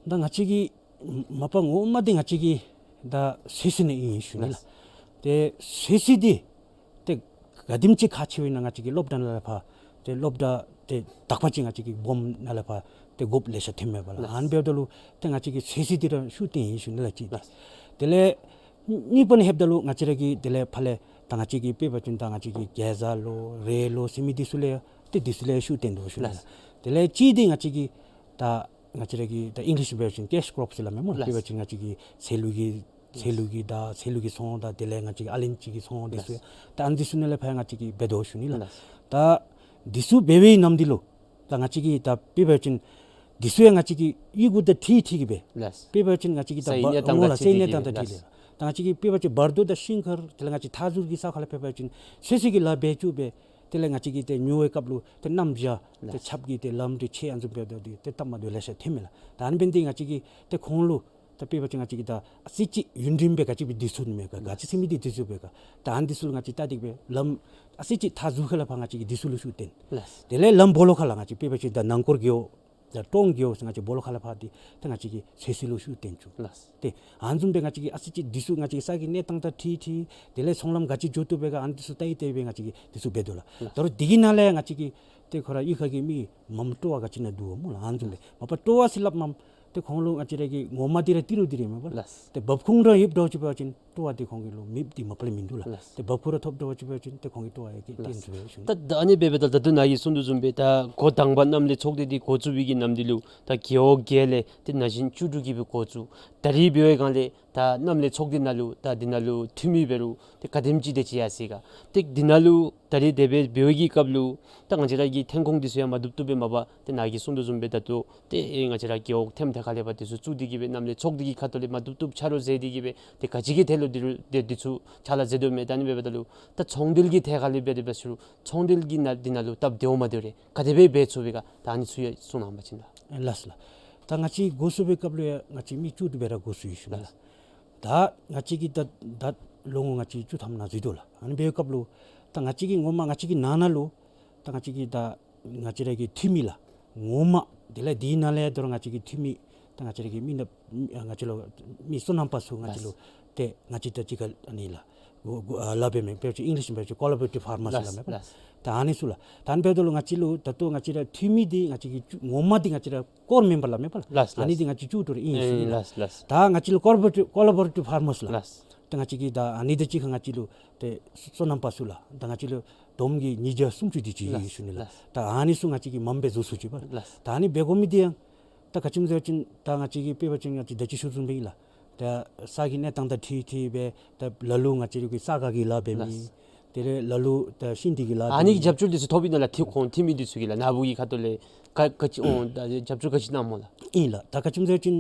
ད་ང་བཅས་ཀྱི་མ་པ་ངོ་མ་འདི་ང་བཅས་ཀྱི་ད་ཚོད་བསྲེ་ནང་ཨིན་ཞུ་ནི་ལགས། ལགས། ཏེ་ཚོད་བསྲེ་འདི་ཏེ་ག་དེམ་ཅིག་ཁག་ཆེཝ་ཨིན་ན་ང་བཅས་ཀྱི་སློབ་གྲྭ་ནང་ལས་ཕར་ཏེ་སློབ་གྲྭ་ཏེ་དག་པ་ཅིག་ང་བཅས་ཀྱི་སྦོམ་ནང་ལས་ཕར་ཏེ་དགོཔ་ལེ་ཤ་ཐོནམ་མས་པ་ལགས། ལགས། ཨ་ནི་འབདཝ་ད་ལུ་ཏེ་ང་བཅས་ཀྱིས་ཚོད་བསྲེ་འདི་ར་ཤུགས་བཏོན་ཡི་ཞུ་ནི་ལགས་གཅིག། ལགས། དེ་ལས་གཉིས་པ་ནང་ལྷོདཔ་ད་ལུ་ང་བཅས་ར་གི་དེ་ལས་ཕར་ལས་ད་ང་བཅས་ཀྱི་དཔེ་འབད་བ་ཅིན་ད་ང་བཅས་ཀྱི་གེ་ཛར་ལོ་རེ་ལོ་ཟེར་མི་འདི་ཚུ་ལས་ཏེ་འདི་ཚུ་ལས་ཤུགས་བཏོན་དོ་ཞུ་ནི་ལགས། ལགས། དེ་ལས་གཅིག་འདི་ང་བཅས་ཀྱི་ད་ང་བཅས་ར་གི་ད་ཨིང་ལིཤ་འབད་བ་ཅིན་ཀེཤ་ཀོརོཔ་ཟེར་སླབ་མས་སྨོ་ལགས། ལགས། དཔེ་འབད་བ་ཅིན་ང་བཅས་ཀྱི་ཚལ་ལུ་གི་ཚལ་ལུ་གི་ད་ཚལ་ལུ་གི་ཚོང་དང་དེ་ལས་ང་བཅས་ཀྱི་ཨ་ལན་ཅི་གི་ཚོང་འདི་ཚུ་ཡང་ད་ཨ་ནི་འདི་ཚུ་ནང་ལས་ཕར་ང་བཅས་ཀྱིས་འབད་དོ་ཞུ་ནི་ལགས། ལགས། ད་འདི་ཚུ་འབད་བའི་ནམ་འདི་ལུ་ད་ང་བཅས་ཀྱིས་ད་དཔེ་འབད་བ་ཅིན་འདི་ཚུ་ཡང་ང་བཅས་ཀྱི་གཡུས་གུ་ད་འཁྲིལ་འཁྲིལ་གྱི་སྦེ། ལགས། དཔེ་འབད་བ་ཅིན་ང་བཅས་ཀྱི་ད་སའི་གནས་སྟངས་སྨོ་ལགས། སའི་གནས་སྟངས་དང་འཁྲིལ་ཏེ། ལགས། ད་ང་བཅས་ཀྱིས་དཔེ་འབད་བ་ཅིན་བར་དོ་དང་ཤིང་མཁར་དེ་ལས་ང་བཅས་མཐའ་ཟུར་གྱི་ས་ཁ་ལས་དཔེ་འབད་བ་ཅིན་ཚོད་བསྲེ་གི་ལཱ་འབད་བཅུག་སྦེ་དེ་ལས་ང་བཅས་ཀྱིས་ཏེ་ཉོ་བའི་སྐབས་ལུ་ཏེ་གནམ་བྱཱར་ཏེ་ལགས། ཆརཔ་གིས་ཏེ་ལམ་འདི་ཆད་ཨ་ནི་བཟུམ་འབདཝ་ད་འདི་ཏེ་སྟབས་མ་བདེཝ་ལེ་ཤ་ཐོནམ་མས་ལགས། ད་ཨ་ནི་འབད་ནི་འདི་ང་བཅས་ཀྱིས་ཏེ་ཁོང་ལུ་ད་དཔེ་འབད་བ་ཅིན་ང་བཅས་ཀྱིས་ད་ཨ་ཙི་ཅིག་ཡུན་རིངམོ་སྦེ་ག་ཅི་སྦེ་དུས་ཚོད་མེད་ག་ག་ཅི་ཟེར་མི་འདི་དུས་ཚོད་མེད་ག་ད་ཨ་ནི་འདི་ཚུ་ལུ་ང་བཅས་ད་འདི་སྦེ་ལམ་ཨ་ཙི་ཅིག་མཐའ་ཟུར་ཁ་ལས་ཕར་ང་བཅས་ཀྱིས་འདི་ཚུ་ལུ་ཤུགས་བཏོན། ལགས། དེ་ལས་ལམ་སྦོ་ལོགས་ཁ་ལས་ང་བཅས་དཔེ་འབད་བ་ཅིན་ད་ནང་སྐོར་རྒེད་འོག་ད་ཀྲོང་རྒེད་འོག་ཟེར་ང་བཅས་སྦོ་ལོགས་ཁ་ལས་ཕར་འདི་ད་ང་བཅས་ཀྱིས་ཚོད་བསྲེ་ལུ་ཤུགས་བཏོན་བཅུག། ལགས། ཏེ་ཨ་ནི་བཟུམ་སྦེ་ང་བཅས་ཀྱིས་ཨ་ཙི་ཅིག་འདི་ཚུ་ང་བཅས་ཀྱི་ས་གི་གནས་སྟངས་དང་འཁྲིལ་འཁྲིལ་དེ་ལས་ཚོང་ལམ་ག་ཅི་འགྱོ་བཏུབ་པས་ག་ཨ་ནི་འདི་ཚུ་བལྟ་ཡི་བལྟ་ཡི་སྦེ་ང་བཅས་ཀྱིས་འདི་ཚུ་འབད་དོ་ལགས། ལགས། ད་རུང་འདི་གི་ནང་ལས་ང་བཅས་ཀྱིས་ཏེ་ཁོ་ར་གཡུས་ཁ་གི་མི་མམ་སྤྲོ་བ་ག་ཅི་ནང་འདུག་སྨོ་ལགས། ཨ་ནི་བཟུམ་སྦེ་མ་པ་སྤྲོ་བ་ཟེར་སླབ་མས། ཏེ་ཁོང་ལུ་ང་བཅས་ར་གི་ངོ་མ་འདི་ར་ཏི་རུ་འདི་ར་མས་པ། ལགས། ཏེ་འབབ་ཁུངས་ར་ཡོདཔ་འདྲཝ་ཅིག་འབད་བ་ཅིན་སྤྲོ་བ་འདི་ཁོང་གི་ལུ་མེདཔ་འདི་མ་པ་ལས་མིན་འདུག་ལགས། ལགས། ཏེ་འབབ་ཁུངས་ར་ཐོབ་འདྲཝ་ཅིག་འབད་བ་ཅིན་ཏེ་ཁོང་གི་སྤྲོ་བ་ཡང་གི་ཏེ་ལགས། འདུག་ཞུ་ནི། ད་ད་ཨ་ནི་འབདཝ་ད་ད་ལྟོ་ནཱ་གིས་གསུངས་དོ་བཟུམ་སྦེ་ད་འགོ་དང་པ་མཉམ་ལས་ཚོགས་སྡེ་འདི་འགོ་བཙུགས་པའི་གི་ནམ་འདི་ལུ་ད་རྒེད་འོག་བརྒྱད་ལས་ཏེ་ན་གཞོན་བཅུ་དྲུག་གིས་སྦེ་འགོ་བཙུགས། ད་རེས་འབད་བའི་སྒང་ལས་ད་མཉམ་ལས་ཚོགས་སྡེ་ནང་ལུ་ད་འདི་ནང་ལུ་འཐུས་མི་འབད་རུང་ཏེ་ག་དེམ་ཅིག་དེ་ཅིག་ཡར་སོ་ཡི་ག། ཏེ་འདི་ནང་ལུ་ད་རེས་དེ་སྦེ་འབད་བའི་གི་སྐབས་ལུ་ད་ང་བཅས་ར་གི་ཐོན་ཁུངས་འདི་ཚུ་ཡང་མ་བཏུབ་བཏུབ་སྦེ་མ་པ་ཏེ་ནཱ་གིས་གསུངས་དོ་བཟུམ་སྦེ་ད་ལྟོ་ཏེ་ཨེ་ང་བཅས་ར་རྒེད་འོག་ཐེམ་ཐེ་ཁ་ལས་ཕར་འདི་ཚུ་བཙུགས་ཏེ་གིས་སྦེ་མཉམ་ལས་ཚོགས་སྡེ་གི་ཁ་ཐུག་ལས་མ་བཏུབ་བཏུབ་ཆ་རོགས་མཛད་དེ་གིས་སྦེ་ཏེ་ག་ཅི་གི་ཐད་ལུ་འདི་རུ་ཏེ་འདི་ཚུ་ཕྱག་ལཱ་མཛད་དོ་མས། ད་ཨ་ནི་འབདཝ་ད་ལུ་ད་ཚོང་འབྲེལ་གྱི་ཐད་ཁ་ལས་འབད་དེ་འབད་ཟེར་རུང་ཚོང་འབྲེལ་གྱི་ནང་འདི་ནང་ལུ་སྟབས་བདེཝ་མ་བདེཝ་རེ་ག་དེ་སྦེ་འབད་ཚུགས་པས་ག། ད་ཨ་ནི་ཚུ་ཡང་གསུང་གནང་བ་ཅིན་ད། ལགས་སོ་ལགས། ད་ང་བཅས་འགོ་བཙུགས་པའི་སྐབས་ལུ་ཡང་ང་བཅས་མི་བཅུ་དྲུག་སྦེ་ར་འགོ་བཙུགས་ཡི་ཞུ་ནི་ལགས། ད་ང་བཅས་ཀྱིས་ད་ད་ལོ་ངོ་ང་བཅས་བཅུ་ཐམ་ནང་འཛུལ་དོ་ལགས། ཨ་ནི་འབད་བའི་སྐབས་ལུ་ད་ང་བཅས་ཀྱིས་ངོ་མ་ང་བཅས་ཀྱི་ནང་ན་ལུ་ད་ང་བཅས་ཀྱི་ད་ང་བཅས་ར་གི་འཐུས་མི་ལགས་ངོ་མ་དེ་ལས་འདི་ནང་ལས་དོ་རུང་ང་བཅས་ཀྱི་འཐུས་མི་ད་ང་བཅས་ར་གི་མི་ནག་ང་བཅས་ལུ་མི་བསོད་ནམས་པ་ཚུ་ང་བཅས་ལུ་ཏེ་ང་བཅས་ད་ཅི་ག་ཨ་ནི་ལགས་ ཨ་ལཱ་འབད་མི་འབད་བ་ཅིན་ཨིང་ལིཤ་འབད་བ་ཅིན་ཀོ་ལ་བོ་རེ་ཊིབ་ཕར་མ་སི་ལགས་ལགས་མེན་པ། ལགས། ད་ཨ་ནི་ཚུ་ལགས། ད་ཨ་ནི་འབདཝ་ད་ལུ་ང་བཅས་ལུ་ད་ལྟོ་ང་བཅས་ར་འཐུས་མི་འདི་ང་བཅས་ཀྱི་བཅུ་ངོ་མ་འདི་ང་བཅས་ར་ཀོར་མེམ་བར་ལགས་མེན་པ་ལགས། ལགས་ལགས། ཨ་ནི་འདི་ང་བཅས་བཅུ་དྲུག་རེ་ཨིན་ཞུ་ནི་ལགས། ལགས་ལགས། ད་ང་བཅས་ལུ་ཀོ་ལ་བོ་རེ་ཊིབ་ཀོ་ལ་བོ་རེ་ཊིབ་ཕར་མར་ལགས། ལགས། ད་ང་བཅས་ཀྱི་ད་ཨ་ནི་འདི་གཅིག་ཁར་ང་བཅས་ལུ་ཏེ་སོ་ནམ་པ་ཚུ་ལགས། ད་ང་བཅས་ལུ་བསྡོམས་ཀྱིས་ཉིས་བརྒྱ་སུམ་ཅུ་དེ་ཅིག་ལགས་ཡོད་ཞུ་ནི་ལགས། ལགས། ད་ཨ་ནི་ཚུ་ང་བཅས་ཀྱིས་མངམ་སྦེ་བཟོ་ཚུགས་ཅི་པ་ལགས། ལགས། ད་ཨ་ནི་འབད་དགོ་མི་འདི་ཡང་ད་ག་ཅི་སྨོ་ཟེར་བ་ཅིན་ད་ང་བཅས་ཀྱིས་དཔེ་འབད་བ་ཅིན་ང་བཅས་ད་ཅི་ཞུ་བཟུམ་སྦེ་ཨིན་ལགས། ད་ས་གི་གནས་སྟངས་དང་འཁྲིལ་འཁྲིལ་སྦེ་ད་ལ་ལུ་ང་བཅས་ར་གི་ས་ཁ་གི་ལཱ་འབད་མི། ལགས། དེ་ལས་ལ་ལུ་ད་ཤིང་འབྲས་ཀྱི་ལཱ་འབད་མི། ཨ་ནི་གི་རྒྱབ་སྐྱོར་འདི་ཚུ་ཐོབ་ཨིན་ན་ལགས། འཐུས་ཁོང་འཐུས་མི་འདི་ཚུ་གིས་ལགས་ནཱ་བུ་གི་ཁ་ཐུག་ལས་ག་ག་ཅི་འོང་ད་རྒྱབ་སྐྱོར་ག་ཅི་གནངམ་སྨོ་ལགས། ཨིན་ལགས། ད་ག་ཅི་སྨོ་ཟེར་བ་ཅིན་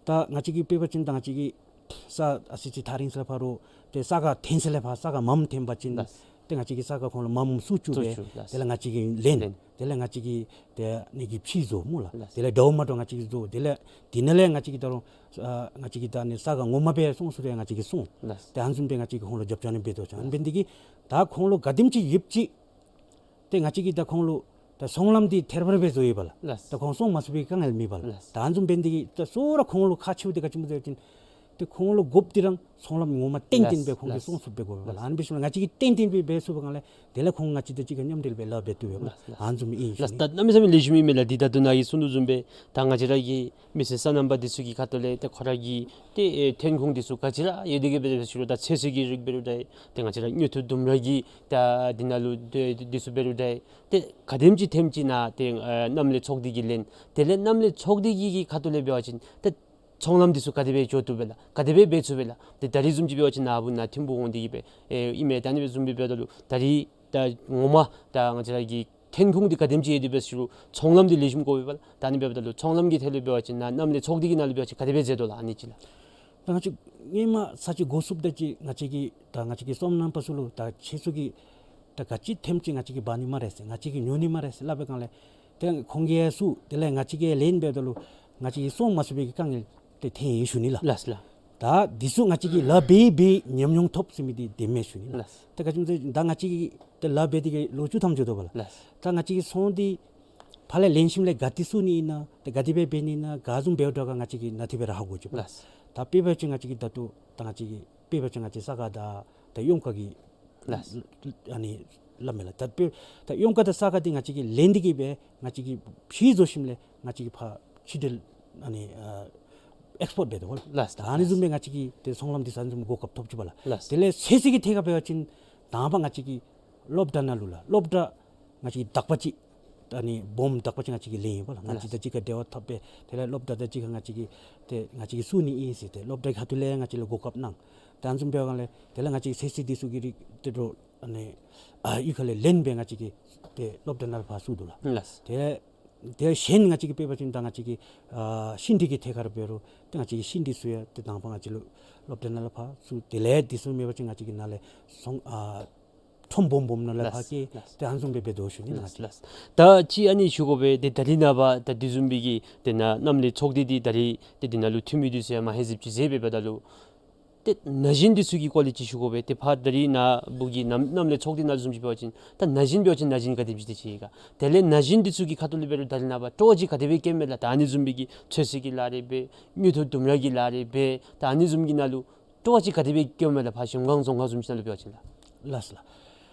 ད་ང་བཅས་ཀྱིས་དཔེ་འབད་བ་ཅིན་ད་ང་བཅས་ཀྱིས་ས་ཨ་ཙི་ཅིག་ཐག་རིང་ས་ལས་ཕར་ཏེ་ས་ཁ་འཐེན་ས་ལས་ཕར་ས་ཁ་མངམ་འཐེན་པ་ཅིན། ལགས། ཏེ་ང་བཅས་ཀྱིས་ས་ཁ་ཁོང་ལུ་མངམ་བཙུགས་བཅུག་སྦེ། བཙུགས་བཅུག་ལགས། དེ་ལས་ང་བཅས་ཀྱིས་ལེན། ལེན། དེ་ལས་ང་བཅས་ཀྱིས་ཏེ་ཨ་ནི་གི་ཕྱེ་བཟོ་སྨོ་ལགས། ལགས། དེ་ལས་འདྲཝ་མ་འདྲཝ་ང་བཅས་ཀྱིས་བཟོ། དེ་ལས་དེ་ནང་ལས་ང་བཅས་ཀྱིས་ད་རུང་ཨ་ང་བཅས་ཀྱིས་ད་ཨ་ནི་ས་ཁ་ངོ་མ་སྦེ་སོང་ཚུགས་རུང་ང་བཅས་ཀྱིས་སོང་། ལགས། ཏེ་ཨ་ནི་བཟུམ་སྦེ་ང་བཅས་ཀྱིས་ཁོང་ལུ་རྒྱབ་སྐྱོར་ཨ་ནི་འབད་དོ་ཅི། ཨ་ནི་འབད་ནི་འདི་གིས་ད་ཁོང་ལུ་ག་དེམ་ཅིག་ཡོདཔ་ཅིག་ཏེ་ང་བཅས་ཀྱིས་ད་ཁོང་ལུ་ད་ཚོང་ལམ་འདི་ཐེར་འབར་སྦེ་བཟོ་ཡི་པ་ལགས། ལགས། ད་ཁོང་སོང་མ་ཚུགས་པའི་དཀའ་ངལ་མེད་པ་ལགས། ལགས། ད་ཨ་ནི་བཟུམ་འབད་ནི་འདི་གིས་ད་གཙོ་བོ་ར་ཁོང་ལུ་ཁག་ཆེཝ་འདི་ག་ཅི་སྨོ་ཟེར་བ་ཅིན་ཏེ་ཁོང་ལུ་དགོཔ་འདི་ར་ཚོང་ལམ་ངོ་མ་ཏན་ཏན་སྦེ། ལགས། ཁོང་གིས། ལགས། སོང་ཚུགསཔ་སྦེ་དགོ་པས་ལགས། ལགས། ཨ་ནི་འབད་ཞིནམ་ལས་ང་བཅས་ཀྱིས་ཏན་ཏན་སྦེ་འབད་ཚུགས་པའི་སྒང་ལས་དེ་ལས་ཁོང་ང་བཅས་དང་གཅིག་ཁར་མཉམ་འབྲེལ་སྦེ་ལཱ་འབད་བཏུབ་པས་ལགས། ལགས། ཨ་ནི་བཟུམ་ཨིན་ཞུ་ནི། ལགས། ད་གནམ་མེད་ས་མེད་ལེགས་ཤོམ་ཨིན་མས་ལགས། འདི་ད་ལྟོ་ནཱ་གིས་གསུངས་དོ་བཟུམ་སྦེ་ད་ང་བཅས་ར་གི་མི་སེར་སོ་ནམ་པ་འདི་ཚུ་གི་ཁ་ཐུག་ལས་ཏེ་ཁོ་ར་གི་ཏེ་ཨེ་ཐོན་ཁུངས་འདི་ཚུ་ག་ཅི་ར་ཡོད་དེ་གི་འབད་རུང་ད་ཚོད་བསྲེ་གི་རིགས་འབད་རུང་ད་ཏེ་ང་བཅས་ར་དངུལ་ཐོག་ལྡུམ་ར་གི་ད་འདི་ནང་ལུ་ཏེ་འདི་ཚུ་འབད་རུང་ད་ཏེ་ག་དེམ་ཅིག་ཐོནམ་ཅིག་ནཱ་ཏེ་ཨེ་མཉམ་ལས་ཚོགས་སྡེ་གིས་ལེན། དེ་ལས་མཉམ་ལས་ཚོགས་སྡེ་གི་གི་ཁ་ཐུག་ལས་འབད་བ་ཅིན་ཏེ་ཚོང་ལམ་འདི་ཚུ་ག་དེ་སྦེ་འགྱོ་བཏུབ་པས་ལགས། ག་དེ་སྦེ་འབད་ཚུགས་པས་ལགས། ཏེ་ད་རིས་བཟུམ་ཅིག་འབད་བ་ཅིན་ནཱ་བུ་ནཱ་ཐིམ་ཕུག་འོང་སྟེ་གི་སྦེ་ཨེ་ཨིན་མས། ད་ཨ་ནི་བཟུམ་སྦེ་འབདཝ་ད་ལུ་ད་རིས་ད་ངོ་མ་ད་ང་བཅས་ར་གི་ཐོན་ཁུངས་འདི་ག་དེམ་ཅིག་ཡོད་དེ་འབད་ཟེར་རུང་ཚོང་ལམ་འདི་ལེགས་ཤོམ་དགོ་པས་ལགས། ད་ཨ་ནི་འབདཝ་ད་ལུ་ཚོང་ལམ་གྱི་ཐད་ལུ་འབད་བ་ཅིན་ནཱ་མཉམ་ལས་ཚོགས་སྡེ་གི་ནང་ལུ་འབད་བ་ཅིན་ག་དེ་སྦེ་མཛད་དོ་ལགས། ཨ་ནི་ཅིག་ལགས། ད་ང་བཅས་སྔོན་མ་ས་ཅིག་འགོ་བཙུགསཔ་ད་ཅིག་ང་བཅས་ཀྱི་ད་ང་བཅས་ཀྱི་སོ་ནམ་པ་ཚུ་ལུ་ད་ཁྱེད་ཚུ་གིས་ད་ག་ཅི་ཐོནམ་ཅིག་ང་བཅས་ཀྱིས་འབག་ནི་སྨ་རེ་ཟེར་ང་བཅས་ཀྱིས་ཉོ་ནི་སྨ་རེ་ཟེར་སླབ་པའི་སྒང་ལས་ཏེ་ཁོང་གིས་ཡང་བཙུགས། དེ་ལས་ང་བཅས་ཀྱིས་ལེན་འབདཝ་ད་ལུ་ང་བཅས་ཀྱིས་སོང་མ་ཚུགས་པའི་གི་དཀའ་ངལ་ཏེ་ཐོན་ཡི་ཞུ་ནི་ལགས། ལགས་ལགས། ད་འདི་ཚུ་ང་བཅས་ཀྱིས་ལཱ་འབད་འབད་ཉམས་མྱོང་ཐོབ་ཟེར་མི་འདི་བདེན་མས་ཞུ་ནི་ལགས། ལགས། ད་ག་ཅི་སྨོ་ཟེར་ད་ང་བཅས་ཀྱིས་ཏེ་ལཱ་འབད་དེ་གི་ལོ་བཅུ་ཐམ་འགྱོ་དོ་བ་ལགས། ལགས། ད་ང་བཅས་ཀྱིས་ཚོང་འདི་ཕར་ལས་ལེན་ཞིནམ་ལས་ག་ཏེ་བཙུགས་ནི་ཨིན་ན་ཏེ་ག་དེ་སྦེ་འབད་ནི་ཨིན་ན་ག་བཟུམ་འབདཝ་འདྲཝ་ག་ང་བཅས་ཀྱིས་ནཱ་ཏེ་སྦེ་ར་ཧ་གོ་ཅི་པ། ལགས། ད་དཔེ་འབད་བ་ཅིན་ང་བཅས་ཀྱིས་ད་ལྟོ་ད་ང་བཅས་ཀྱིས་དཔེ་འབད་བ་ཅིན་ང་བཅས་ས་ཁ་དང་ད་གཡུས་ཁ་གི་ལགས། ཨ་ནི་སླབ་མས་ལགས། ད་དཔེ་ད་གཡུས་ཁ་དང་ས་ཁ་འདི་ང་བཅས་ཀྱིས་ལེན་ཏེ་གི་སྦེ་ང་བཅས་ཀྱིས་ཕྱེ་བཟོ་ཞིནམ་ལས་ང་བཅས་ཀྱིས་ཕར་ཕྱི་འབྲེལ་ཨ་ནི་ཨ་ཨེགསི་པོརཊ་འབད་དོ་བ་ལགས། ལགས། ད་ཨ་ནི་བཟུམ་སྦེ་ང་བཅས་ཀྱིས་ཏེ་ཚོང་ལམ་འདི་ཚུ་ཨ་ནི་བཟུམ་གོ་སྐབས་ཐོབ་ཅི་པ་ལགས། ལགས། དེ་ལས་ཚོད་བསྲེ་གི་ཐད་ཁར་འབད་བ་ཅིན་དང་པ་ང་བཅས་ཀྱིས་སློབ་གྲྭ་ནང་ལུ་ལགས། སློབ་གྲྭ་ང་བཅས་ཀྱིས་དག་པ་ཅིག་ཨ་ནི་སྦོམ་དག་པ་ཅིག་ང་བཅས་ཀྱིས་ལེན་ཡི་པ་ལགས། ང་བཅས་ལགས། དང་གཅིག་ཁར་འབྲེལ་བ་འཐབ་སྦེ་དེ་ལས་སློབ་གྲྭ་དང་གཅིག་ཁར་ང་བཅས་ཀྱིས་ཏེ་ང་བཅས་ཀྱིས་བཙུགས་ནི་ཨིན་ཟེར་ཏེ་སློབ་གྲྭ་གི་ཁ་ཐུག་ལས་ང་བཅས་ལུ་གོ་སྐབས་གནང་། ཏེ་ཨ་ནི་བཟུམ་འབད་བའི་སྒང་ལས་དེ་ལས་ང་བཅས་ཀྱིས་ཚོད་བསྲེ་གི་རིགས་དེ་ཚུ་ཨ་ནི་ཨ་གཡུས་ཁ་ལས་ལེན་སྦེ་ང་བཅས་ཀྱིས་ཏེ་སློབ་གྲྭ་ནང་ལུ་ཕར་བཙུགས་དོ་ལགས། ལགས། ཏེ་ཏེ་གཞན་ང་བཅས་ཀྱིས་དཔེ་འབད་བ་ཅིན་ད་ང་བཅས་ཀྱིས་ཨ་ཤིང་འབྲས་ཀྱི་ཐད་ཁར་འབད་རུང་ཏེ་ང་བཅས་ཀྱིས་ཤིང་འབྲས་ཚུ་ཡང་ཏེ་དང་པ་ང་བཅས་ལུ་སློབ་གྲྭ་ནང་ལུ་ཕར་བཙུགས། དེ་ལས་དེ་ཚུ་མེད་པ་ཅིན་ང་བཅས་ཀྱིས་ནཱ་ལས་ཚོང་ཨ་ཁྲོམ་སྦོམ་སྦོམ་ནང་ལས་ཕར་ལགས། བསྐྱལ། ལགས། ཏེ་ཨ་ནི་བཟུམ་སྦེ་འབད་དོ་ཞུ་ནི་ལགས། ལགས། ལགས། ད་ཅི་ཨ་ནི་ཞུ་དགོ་པས། ཏེ་ད་རིས་ནངས་པ་ད་དེ་བཟུམ་སྦེ་གི་ཏེ་ནཱ་མཉམ་ལས་ཚོགས་སྡེ་འདི་ད་རིས་ཏེ་འདི་ནང་ལུ་འཐུས་མི་འདི་ཚུ་ཡང་མ་ཧེ་ཟིབ་ཅིག་མཛད་པའི་འབདཝ་ད་ལུ་ཏེ་ན་གཞོན་འདི་ཚུ་གི་སྐོར་ལས་ཅིག་ཞུ་དགོ་པས། ཏེ་ཕར་ད་རིས་ནཱ་བུ་གི་མཉམ་མཉམ་ལས་ཚོགས་སྡེ་ནང་བཟུམ་ཅིག་འབད་བ་ཅིན་ད་ན་གཞོན་འབད་བ་ཅིན་ན་གཞོན་ག་དེམ་ཅིག་ཏེ་ཅིག་ག། དེ་ལས་ན་གཞོན་འདི་ཚུ་གི་ཁ་ཐུག་ལས་འབད་རུང་ད་རིས་ནངས་པ་སྤྲོ་བ་ཅིག་ག་དེ་སྦེ་བསྐྱེདཔ་མས་ལགས། ད་ཨ་ནི་བཟུམ་སྦེ་གི་ཚོད་བསྲེ་གི་ལཱ་རེ་འབད། དངུལ་ཐོག་ལྡུམ་ར་གི་ལཱ་རེ་འབད། ད་ཨ་ནི་བཟུམ་གྱི་ནང་ལུ་སྤྲོ་བ་ཅིག་ག་དེ་སྦེ་བསྐྱེདཔ་མས་ལགས། ཕར་གཞལམ་སྒང་རྫོང་ཁག་བཟུམ་ཅིག་ནང་ལུ་འབད་བ་ཅིན་ལགས། ལགས་ལགས།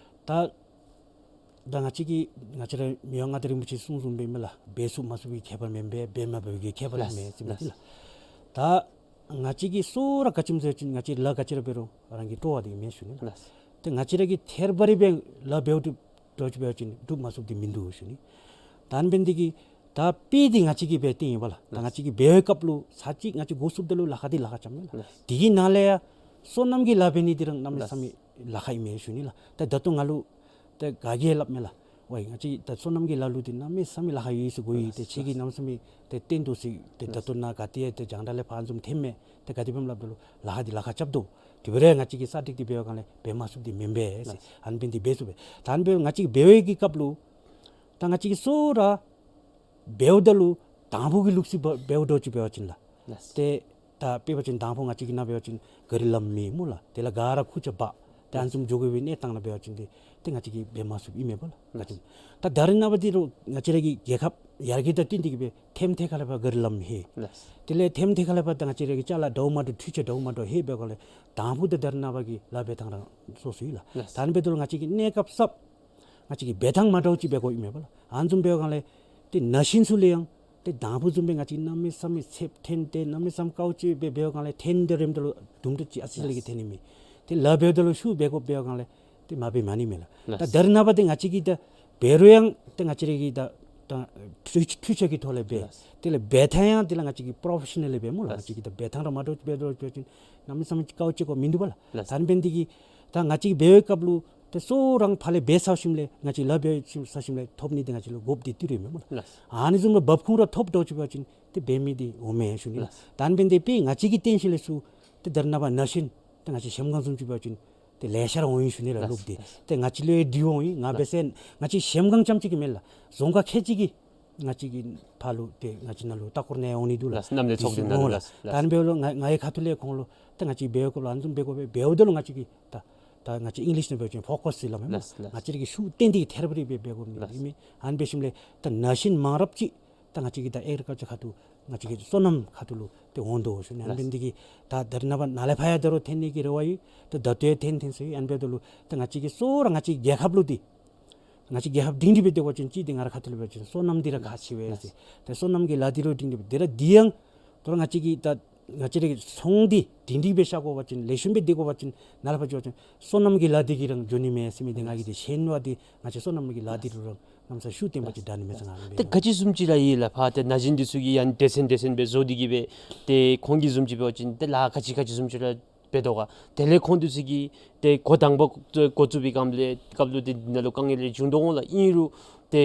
ད་ད་ང་བཅས་ཀྱི་ང་བཅས་ར་མི་དབང་མངའ་བདག་རིན་པོ་ཆེ་གསུངས་གསུངསམ་སྦེ་མས་ལགས། འབད་ཚུགས་མ་ཚུགས་པའི་ཁྱད་པར་མེན་པས། འབད་མ་འབད་བའི་ཁྱད་པར་ལགས། མས་ཟེར་མི་འདི་ལགས། ལགས། ད་ང་བཅས་ཀྱིས་གཙོ་བོ་ར་ག་ཅི་སྨོ་ཟེར་བ་ཅིན་ང་བཅས་ལཱ་ག་ཅི་ར་འབད་རུང་རང་གི་སྤྲོ་བ་འདི་མས་ཞུ་ནི་ལགས། ལགས། ཏེ་ང་བཅས་ར་གིས་ཐད་རི་བ་རི་སྦེ་ལཱ་འབདཝ་ད་འགྱོ་ཅི་འབད་བ་ཅིན་འགྲུབ་མ་ཚུགསཔ་འདི་མིན་འདུག་ཞུ་ནི། ད་ཨ་ནི་འབད་ནི་འདི་གིས་ད་དཔེ་འདི་ང་བཅས་ཀྱིས་འབད་དེ་ཨིན་པ་ལགས། ད་ང་བཅས་ཀྱིས་འབད་བའི་སྐབས་ལུ་ཚར་གཅིག་ང་བཅས་འགོ་བཙུགསཔ་ད་ལུ་ལཱ་ཁག་འདི་ལཱ་ཁག་རྐྱབ་མས་ལགས། ལགས། དེ་གི་ནང་ལས་ཡང་སོ་ནམ་གྱི་ལཱ་འབད་ནི་འདི་ར་གནམ་མེད་ས་མེད་ལཱ་ཁག་ཨིན་མས་ཞུ་ནི་ལགས། ད་ད་ལྟོ་ང་ལུ་ད་ག་གིས་སླབ་མས་ལགས། ཝའི་ང་བཅས་ད་སོ་ནམ་གྱི་ལཱ་ལུ་འདི་གནམ་མེད་ས་མེད་ལཱ་ཁག་ཡོད་ཟེར་གོ་ཡི། ལགས། ཏེ་ཁྱེད་ཀྱིས་གནམ་མེད་ས་མེད་ཏེ་བསྟན་དོ་ཟེར། ཏེ་ད་ལྟོ་ནཱ་ག་ཏེ་ཏེ་རྒྱང་བསྒྲགས་ལས་ཕར་ཨ་ནི་བཟུམ་ཐོནམ་མས། ཏེ་ག་དེ་སྦེ་སླབ་ད་ལུ་ལཱ་ཁག་འདི་ལཱ་ཁག་རྐྱབ་དོ། དེ་འབད་རུང་ང་བཅས་ཀྱིས་ས་ཊིག་འདི་འབད་བའི་སྒང་ལས་འབད་མ་ཚུགསཔ་འདི་མེན་པས་ཟེར། ལགས། ཨ་ནི་འབད་ནི་འདི་འབད་ཚུགས་པས། ད་ཨ་ནི་འབད་ང་བཅས་ཀྱིས་འབད་བའི་གི་སྐབས་ལུ་ད་ང་བཅས་ཀྱིས་གཙོ་བོ་ར་འབདཝ་ད་ལུ་དང་ཕུ་གི་ལུགས་སྲོལ་འབད་འབདཝ་འདྲཝ་ཅིག་འབད་བ་ཅིན་ལགས། ལགས། ཏེ་ད་དཔེ་འབད་བ་ཅིན་དང་ཕུ་ང་བཅས་ཀྱི་ནང་འབད་བ་ཅིན་ག་རི་ལམ་མེད་སྨོ་ལགས། དེ་ལས་ག་ར་ཁུར་ཆ་འབག། ཏེ་ཨ་ནི་བཟུམ་འགྱོ་དགོ་པའི་གནས་སྟངས་ནང་འབད་བ་ཅིན་ཏེ་ཏེ་ང་བཅས་ཀྱིས་འབད་མ་ཚུགསཔ་ཨིན་མས་པ་ལགས། ང་བཅས་ད་ད་རིས་ནངས་པ་འདི་རུང་ང་བཅས་ར་གི་རྒྱལ་ཁབ་ ཡར་རྒྱས་དང་བསྟུན་ཏེ་གི་སྦེ་ཐེམ་ཐེ་ཁ་ལས་ཕར་ག་རི་ལམ་ལྷོད། ལགས། དེ་ལས་ཐེམ་ཐེ་ཁ་ལས་ཕར་ད་ང་བཅས་ར་གི་ཅ་ལ་འདྲཝ་མ་འདྲཝ་འཕྲུལ་ཆས་འདྲཝ་མ་འདྲཝ་ལྷོད་འབད་སྒང་ལས་དང་ཕུ་ད་ད་རེས་ནངས་པ་གི་ལཱ་འབད་ཐངས་རང་སོ་སོ་ཡོད་ལགས། ལགས། ད་ཨ་ནི་འབདཝ་ད་ལུ་ང་བཅས་ཀྱི་གནས་སྐབས་སབ་ང་བཅས་ཀྱིས་འབད་ཐངས་མ་འདྲཝ་ཅིག་འབད་དགོཔ་ཨིན་མས་པ་ལགས། ཨ་ནི་བཟུམ་འབད་སྒང་ལས་ཏེ་ན་གཞོན་ཚུ་ལུ་ཡང་ཏེ་དང་ཕུ་བཟུམ་སྦེ་ང་བཅས་གནམ་མེད་ས་མེད་ཚདཔ་ཐོན་ཏེ་གནམ་མེད་ས་མེད་དཀའཝ་སྤྱོད་སྦེ་འབད་སྒང་ལས་ཐོན་ཏེ་རནམ་ད་ལུ་དུམ་གྲ་ཅིག་ཨ་ཙི་ལས་ཀྱི་ཐོན་ནི་མས། ཏེ་ལཱ་འབདཝ་ད་ལུ་ཤུགས་འབད་དགོཔ་འབད་སྒང་ལས་ཏེ་མ་འབད་མ་ནི་མས་ལགས། ད་ལགས། ད་རེས་ནངས་པ་ཏེ་ང་བཅས་ཀྱིས་ད་འབད་རུང་ཡང་ཏེ་ང་བཅས་ར་གི་ད་ད་འཕྲུལ་འཕྲུལ་ཆས་ཀྱི་ཐོག་ལས་འབད། ལགས། དེ་ལས་འབད་ཐངས་ཡང་དེ་ལས་ང་བཅས་ཀྱིས་པོརོ་ཕེ་ཤ་ནཱལ་ལི་འབད་སྨོ་ལགས། ལགས། ང་བཅས་ཀྱིས་ད་འབད་ཐངས་ར་མ་འདྲཝ་འབད་འདྲཝ་འབད་བ་ཅིན་གནམ་མེད་ས་མེད་དཀའཝ་སྤྱོད་དགོཔ་མིན་འདུག་པ་ལགས། ལགས། ད་ཨ་ནི་འབད་ནི་དེ་གིས་ད་ང་བཅས་ཀྱིས་འབད་བའི་སྐབས་ལུ་ཏེ་གཙོ་བོ་ར་ཕར་ལས་འབད་ཚར་ཞིནམ་ལས་ང་བཅས་ལཱ་འབད་ཚར་ཞིནམ་ལས་ཐོབ་ནི་འདི་ང་བཅས་ལུ་དགོཔ་འདི་ཏི་རུ་ཨིན་མས་སྨོ་ལགས། ལགས། ཨ་ནི་བཟུམ་ལུ་འབབ་ཁུངས་ར་ཐོབ་འདྲཝ་ཅིག་འབད་བ་ཅིན་ཏེ་འབད་མི་འདི་འོང་མས་ཞུ་ནི་ལགས། ལགས། ད་ཨ་ནི་འབད་ནི་དེ་དཔེ་ང་བཅས་ཀྱིས་བསྟེན་ཞིནམ་ལས་ཚུར་ཏེ་ད་རེས་ནངས་པ་ན་གཞོན་ཏེ་ང་བཅས་གཞལམ་སྒང་བཟུམ་ཅིག་འབད་བ་ཅིན་ཏེ་ལེ་ཤ་ར་འོང་ཡི་ཞུ་ནི་ལགས། ལགས། ལུགས་འདི། ལགས། ཏེ་ང་བཅས་ལུ་འདི་འོང་ཡི། ང་འབད་ལགས། ཟེར་ང་བཅས་གཞལམ་སྒང་རྐྱངམ་ཅིག་གིས་མེན་ལགས། རྫོང་ཁག་ཁལ་གཅིག་གིས་ང་བཅས་ཀྱི་ཕར་ལུ་ཏེ་ང་བཅས་ནང་ལུ་ལྟ་སྐོར་ནང་འོང་ནི་འདུག་ལགས། ལགས། གནམ་ལས་ཚོགས་སྡེ་ནང་ལུ། འོང་ལགས། ལགས། ད་ཨ་ནི་འབདཝ་ད་ལུ་ང་ང་གི་ཁ་ཐུག་ལས་ཁོང་ལུ་ད་ང་བཅས་འབད་དགོཔ་ལུ་ཨ་ནི་བཟུམ་འབད་དགོ་པས། འབདཝ་ད་ལུ་ང་བཅས་ཀྱིས་ད་ད་ང་བཅས་ཨིང་ལིཤ་ནང་འབད་བ་ཅིན་ཕོ་ཀསི་ཟེར་སླབ་མས་སྨོ། ལགས། ལགས། ང་བཅས་ཀྱིས་ཤུགས་བཏོན་ཏེ་ཐེར་བ་རེ་སྦེ་འབད་དགོ་མི་ལགས། ཨིན་མས། ཨ་ནི་འབད་ཞིནམ་ལས་ད་ན་གཞོན་མང་རབས་ཅིག་ད་ང་བཅས་ཀྱི་ད་ཨེག་རི་ཀལ་ཅར་ཁ་ཐུག་ང་བཅས་ཀྱི་སོ་ནམ་ཁ་ཐུག་ལུ་ཏེ་འོང་དོ་ཞུ་ནི། ཨ་ནི་འབད་ནི་དེ་གིས་ད་ད་རེས་ནངས་པ་ནཱ་ལས་ཕར་ཡང་ད་རུང་ཐོན་ནི་གི་རེ་བ་ཡོད། ད་ད་ལྟོ་ཡང་ཐོན་ཐོན་སོ་ཡི། ཨ་ནི་འབདཝ་ད་ལུ་ད་ང་བཅས་ཀྱིས་གཙོ་བོ་ར་ང་བཅས་རྒྱལ་ཁབ་ལུ་འདི་ང་བཅས་རྒྱལ་ཁབ་སྒྲིང་སྒྲི་སྦེ་སྡོད་པ་ཅིན་གཅིག་འདི་ང་རའི་ཁ་ཐུག་ལས་འབད་བ་ཅིན་སོ་ནམ་འདི་ར་ཁག་ཆེ་བས་ཟེར། ད་སོ་ནམ་གྱི་ལཱ་འདི་རུང་སྒྲིང་སྒྲི་སྦེ་དེ་ར་འདི་ཡང་ད་རུང་ང་བཅས་ཀྱིས་ད་ང་བཅས་རའི་ཚོང་འདི་སྒྲིང་སྒྲི་སྦེ་བཞག་དགོ་པ་ཅིན་ལེགས་ཤོམ་སྦེ་སྡོད་དགོ་པ་ཅིན་ནཱ་ལས་ཕར་འགྱོ་བ་ཅིན་སོ་ནམ་གྱི་ལཱ་འདི་གིས་རང་འགྱོ་ནི་མས་ཟེར་མི་འདི་ང་གིས་འདི་ཤེས་ནི་འབད་དེ་ང་བཅས་སོ་ནམ་གྱི་ལཱ་འདི་རུང་ར་གནམ་ས་ཤུགས་བཏོན་པ་ཅིན་དྲག་ནི་མས་ཟེར་ང་ལུ་འབད། ཏེ་ག་ཅི་བཟུམ་ཅིག་ར་ཨིན་ལགས། ཕར་ཏེ་ན་གཞོན་འདི་ཚུ་གིས་ཡང་སྡེ་ཚན་སྡེ་ཚན་སྦེ་བཟོ་སྟེ་གི་སྦེ་ཏེ་ཁོང་གིས་བཟུམ་ཅིག་འབད་བ་ཅིན་ཏེ་ལཱ་ག་ཅི་ག་ཅི་བཟུམ་ཅིག་ར་འབད་དོ་ག། དེ་ལས་ཁོང་འདི་ཚུ་གིས་ཏེ་འགོ་དང་པ་འགོ་བཙུགས་པའི་སྐབས་ལས་སྐབས་ལུ་ཏེ་འདི་ནང་ལུ་དཀའ་ངལ་རེ་བྱུང་དོ་འོང་ལགས། ཨིན་རུང་ཏེ་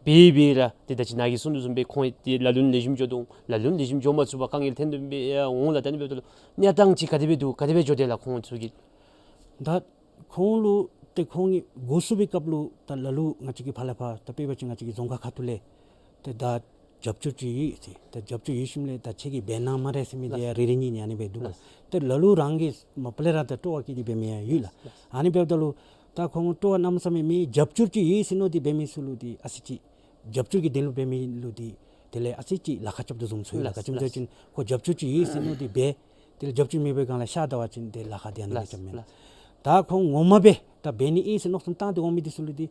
འབད་འབད་ར་ཏེ་ད་ཅི་ནཱ་གིས་གསུངས་དོ་བཟུམ་སྦེ་ཁོང་ཏེ་ལ་ལུ་ལེགས་ཤོམ་འགྱོ་དོ་འོང་། ལ་ལུ་ལེགས་ཤོམ་འགྱོ་མ་ཚུགས་པར་དཀའ་ངལ་ཐོན་དོ་འབད་འོང་ལགས། ད་ཨ་ནི་འབདཝ་ད་ལུ་གནས་སྟངས་ཅིག་ག་དེ་སྦེ་འདུག། ག་དེ་སྦེ་འགྱོ་དོ་ལགས་ཁོང་ཚུ་གིས། ད་ཁོང་ལུ་ཏེ་ཁོང་གིས་འགོ་བཙུགས་པའི་སྐབས་ལུ་ད་ལ་ལུ་ང་བཅས་ཀྱིས་ཕར་ལས་ཕར་ད་དཔེ་འབད་བ་ཅིན་ང་བཅས་ཀྱི་རྫོང་ཁག་ཁ་ཐུག་ལས་ཏེ་ད་རྒྱབ་སྐྱོར་ཅིག་ཡོད་ཟེར། ད་རྒྱབ་སྐྱོར་ཡོད་ཞིནམ་ལས་ད་ཁྱེད་ཀྱིས་འབད་གནང་སྨ་རེ་ཟེར་མི་འདི་ཡང་རེ་རེ་གཉིས་གཉིས་ཨ་ནི་སྦེ་འདུག་ལགས། ཏེ་ལ་ལུ་རང་གིས་མ་པ་ལས་ར་ད་སྤྲོ་བ་བསྐྱེད་དེ་འབད་མི་ཡང་ཡོད་ལགས། ཨ་ནི་འབདཝ་ད་ལུ་ད་ཁོང་སྤྲོ་བ་གནམ་མེད་ས་མེད་མེད། རྒྱབ་སྐྱོར་ཅིག་ཡོད་ཟེར་མནོ་སྟེ་འབད་མི་ཚུ་ལུ་འདི་ཨ་ཙི་ཅིག་རྒྱབ་སྐྱོར་གྱི་དོན་ལུ་འབད་མི་ལུ་འདི་དེ་ལས་ཨ་ཙི་ཅིག་ལཱ་ཁག་རྐྱབ་དོ་བཟུམ་ཚོར་ཡི་ལགས། ལགས། ག་ཅི་སྨོ་ཟེར་བ་ཅིན་ཁོ་རྒྱབ་སྐྱོར་ཅིག་ཡོད་ཟེར་མནོ་སྟེ་འབད། དེ་ལས་རྒྱབ་སྐྱོར་མེད་པའི་སྒང་ལས་ཤ་བདའ་བ་ཅིན་ཏེ་ལཱ་ཁག་འདི་ཨ་ནི་སྦེ་རྐྱབ་མས་ལགས། ད་ཁོང་ངོ་མ་སྦེ་ད་འབད་ནི་ཨིན་ཟེར་མནོ་བསམ་བཏང་སྟེ་འོང་མི་འདི་ཚུ་ལུ་འདི་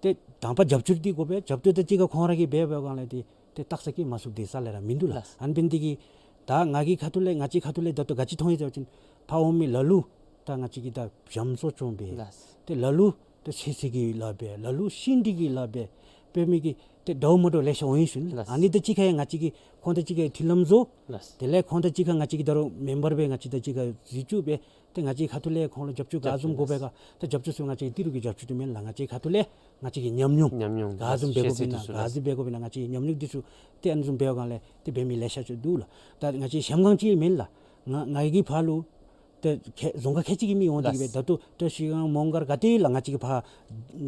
ཏེ་དང་པ་རྒྱབ་སྐྱོར་འདི་དགོ་པས། རྒྱབ་སྐྱོར་དང་གཅིག་ཁར་ཁོང་ར་གིས་འབད་བའི་སྒང་ལས་འདི་ཏེ་རྟགས་ས་གི་མ་ཚུགས་འདི་རྩ་ལས་ར་མིན་འདུག་ལགས། ལགས། ཨ་ནི་འབད་ནི་དེ་གིས་ད་ང་གི་ཁ་ཐུག་ལས་ང་བཅས་ཁ་ཐུག་ལས་ད་ལྟོ་ག་ཅི་མཐོང་ཡི་ཟེར་བ་ཅིན་ཕར་འོང་མི་ལ་ལུ་ད་ང་བཅས་ཀྱིས་ད་བྱམས་གསོ་སྐྱོང་འབད། ལགས། ཏེ་ལ་ལུ་ཏེ་ཚོད་བསྲེ་གི་ལཱ་འབད། ལ་ལུ་ཤིང་འབྲི་གི་ལཱ་འབད། འབད་མི་གི་ཏེ་འདྲཝ་མ་འདྲཝ་ལེ་ཤ་འོང་ཡི་ཞུ་ནི། ལགས། ཨ་ནི་དང་གཅིག་ཁར་ཡང་ང་བཅས་ཀྱིས་ཁོང་དང་གཅིག་ཁར་མཐུན་ལམ་བཟོ། ལགས། དེ་ལས་ཁོང་དང་གཅིག་ཁར་ང་བཅས་ཀྱིས་ད་རུང་མེམ་བར་སྦེ་ང་བཅས་དང་གཅིག་ཁར་གཟིགས་བཅུག་འབད། ཏེ་ང་བཅས་ཁ་ཐུག་ལས་ཁོང་ལུ་རྒྱབ་སྐྱོར་ག་བཟུམ་དགོ་པས་ག། ད་རྒྱབ་སྐྱོར་ཚུ་ང་བཅས་ཏི་རུ་གི་རྒྱབ་སྐྱོར་འདི་མེན་ལགས། ང་བཅས་ཁ་ཐུག་ལས་ང་བཅས་ཀྱི་ཉམས་མྱོང་ཉམས་མྱོང་ག་བཟུམ་འབད་དགོཔ་ཨིན་ན་ཤེས་ཚད་འདི་ཚུ་ག་བཟུམ་འབད་དགོཔ་ཨིན་ན་ང་བཅས་ཉམས་མྱོང་འདི་ཚུ་ཏེ་ཨ་ནི་བཟུམ་འབད་བའི་སྒང་ལས་ཏེ་འབད་མི་ལེ་ཤ་ཅིག་འདུག་ལགས། ད་ང་བཅས་གཞལམ་སྒང་ཅིག་མེན་ལགས། ང་ང་གི་ཕར་ལུ་ཏེ་ཁལ་རྫོང་ཁག་ཁལ་གཅིག་གི་མི་འོང་སྟེ་གི་སྦེ། ལགས། ད་ལྟོ་བཀྲ་ཤིས་སྒང་མོང་སྒར་ག་ཏེ་ལགས་ང་བཅས་ཀྱི་ཕར་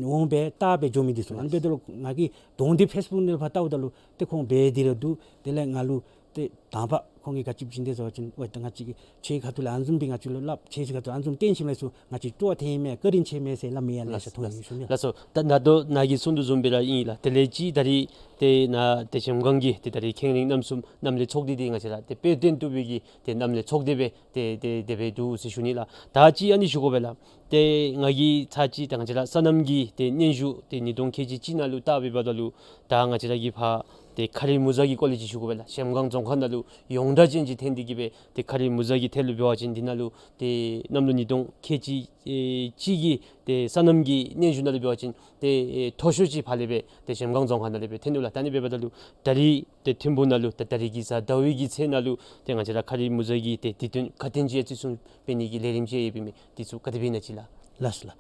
འོང་སྦེ་བལྟ་སྦེ་འགྱོ་མི་འདི་ཚུ། ཨ་ནི་འབདཝ་ད་ལུ་ང་གིས་དོན་འདི་ཕེསི་བུཀ་ནང་ཕར་བལྟཝ་ད་ལུ་ཏེ་ཁོང་འབད་དེ་ར་འདུག། དེ་ལས་ང་ལུ་ཏེ་དང་པ་ཁོང་གིས་ག་ཅི་བྱིན་དེ་ཟེར་བ་ཅིན་ཝའེ་ད་ང་བཅས་ཀྱིས་ཁྱེད་ཁ་ཐུག་ལས་ཨ་ནི་བཟུམ་སྦེ་ང་བཅས་ལུ་སླབ། ཁྱེད་ཁ་ཐུག་ཨ་ནི་བཟུམ་བསྟན་ཞིནམ་ལས་ཚུར་ང་བཅས་སྤྲོ་བ་ཐོན་ཡི་མས། བཀའ་དྲིན་ཆེ་མས་ཟེར་སླབ་མི་ཡང་ལེ་ཤ་མཐོང་ཡི་ཞུ་ནི་ལགས། ལགས་སོ། ད་ད་ལྟོ་ནཱ་གིས་གསུངས་དོ་བཟུམ་སྦེ་ར་ཨིན་ལགས། དེ་ལས་ཅིག་ད་རིས་ཏེ་ནཱ་ཏེ་གཞལམ་སྒང་གི་ཏེ་ད་རིས་ཁེངས་རིང་རྣམ་གསུམ་གནམ་ལས་ཚོགས་སྡེ་འདི་ང་བཅས་ར་ཏེ་དཔེ་སྟོན་བཏུབ་པའི་གི་ཏེ་གནམ་ལས་ཚོགས་སྡེ་སྦེ་ཏེ་ཏེ་དེ་སྦེ་འདུག་ཟེར་ཞུ་ནི་ལགས། ད་ཅིག་ཨ་ནི་ཞུ་དགོ་པས་ལགས། ཏེ་ང་གིས་ཚར་གཅིག་ད་ང་བཅས་ར་སོ་ནམ་གྱི་ཏེ་སྙན་ཞུ་ཏེ་ཉིས་སྟོང་ཁལ་གཅིག་གཅིག་ནང་ལུ་བལྟ་སྦེ་འབདཝ་ད་ལུ་ད་ང་བཅས་ར་གི་ཕར་ཏེ་ཁ་རི་མུ་ཛ་གི་སྐོར་ལས་ཅིག་ཞུ་དགོ་པས་ལགས། གཞལམ་སྒང་རྫོང་ཁག་ནང་ལུ་ཡོངས་གྲགས་ཅན་ཅིག་ཐོན་ཏེ་གི་སྦེ་ཏེ་ཁ་རི་མུ་ཛ་གི་ཐད་ལུ་འབད་བ་ཅིན་འདི་ནང་ལུ་ཏེ་གནམ་ལོ་ཉིས་སྟོང་ཁལ་གཅིག་ཨེ་གཅིག་གི་ཏེ་སོ་ནམ་གྱི་སྙན་ཞུ་ནང་ལུ་འབད་བ་ཅིན་ཏེ་ཨེ་མཐོ་ཤོས་ཅིག་ཕར་ལས་སྦེ་ཏེ་གཞལམ་སྒང་རྫོང་ཁག་ནང་ལས་སྦེ་ཐོན་ནུག་ལགས། ད་ཨ་ནི་འབདཝ་ད་ལུ་ད་རིས་ཏེ་ཐིམ་ཕུག་ནང་ལུ་ད་ད་རིས་ཀྱི་གཟའ་ཟླ་བའི་གི་ཚེ་ནང་ལུ་ཏེ་ང་བཅས་ར་ཁ་རི་མུ་ཛ་གི་ཏེ་དུས་སྟོན་ཁ་ཐུན་ཅིག་ཨ་ཙི་ཚུན་འབད་ནི་གི་ལས་རིམ་ཅིག་ཡོདཔ་ཨིན་མས། འདི་ཚུ་ག་དེ་སྦེ་ཨིན་ན་ཅིག་ལགས། ལགས་སོ་ལགས།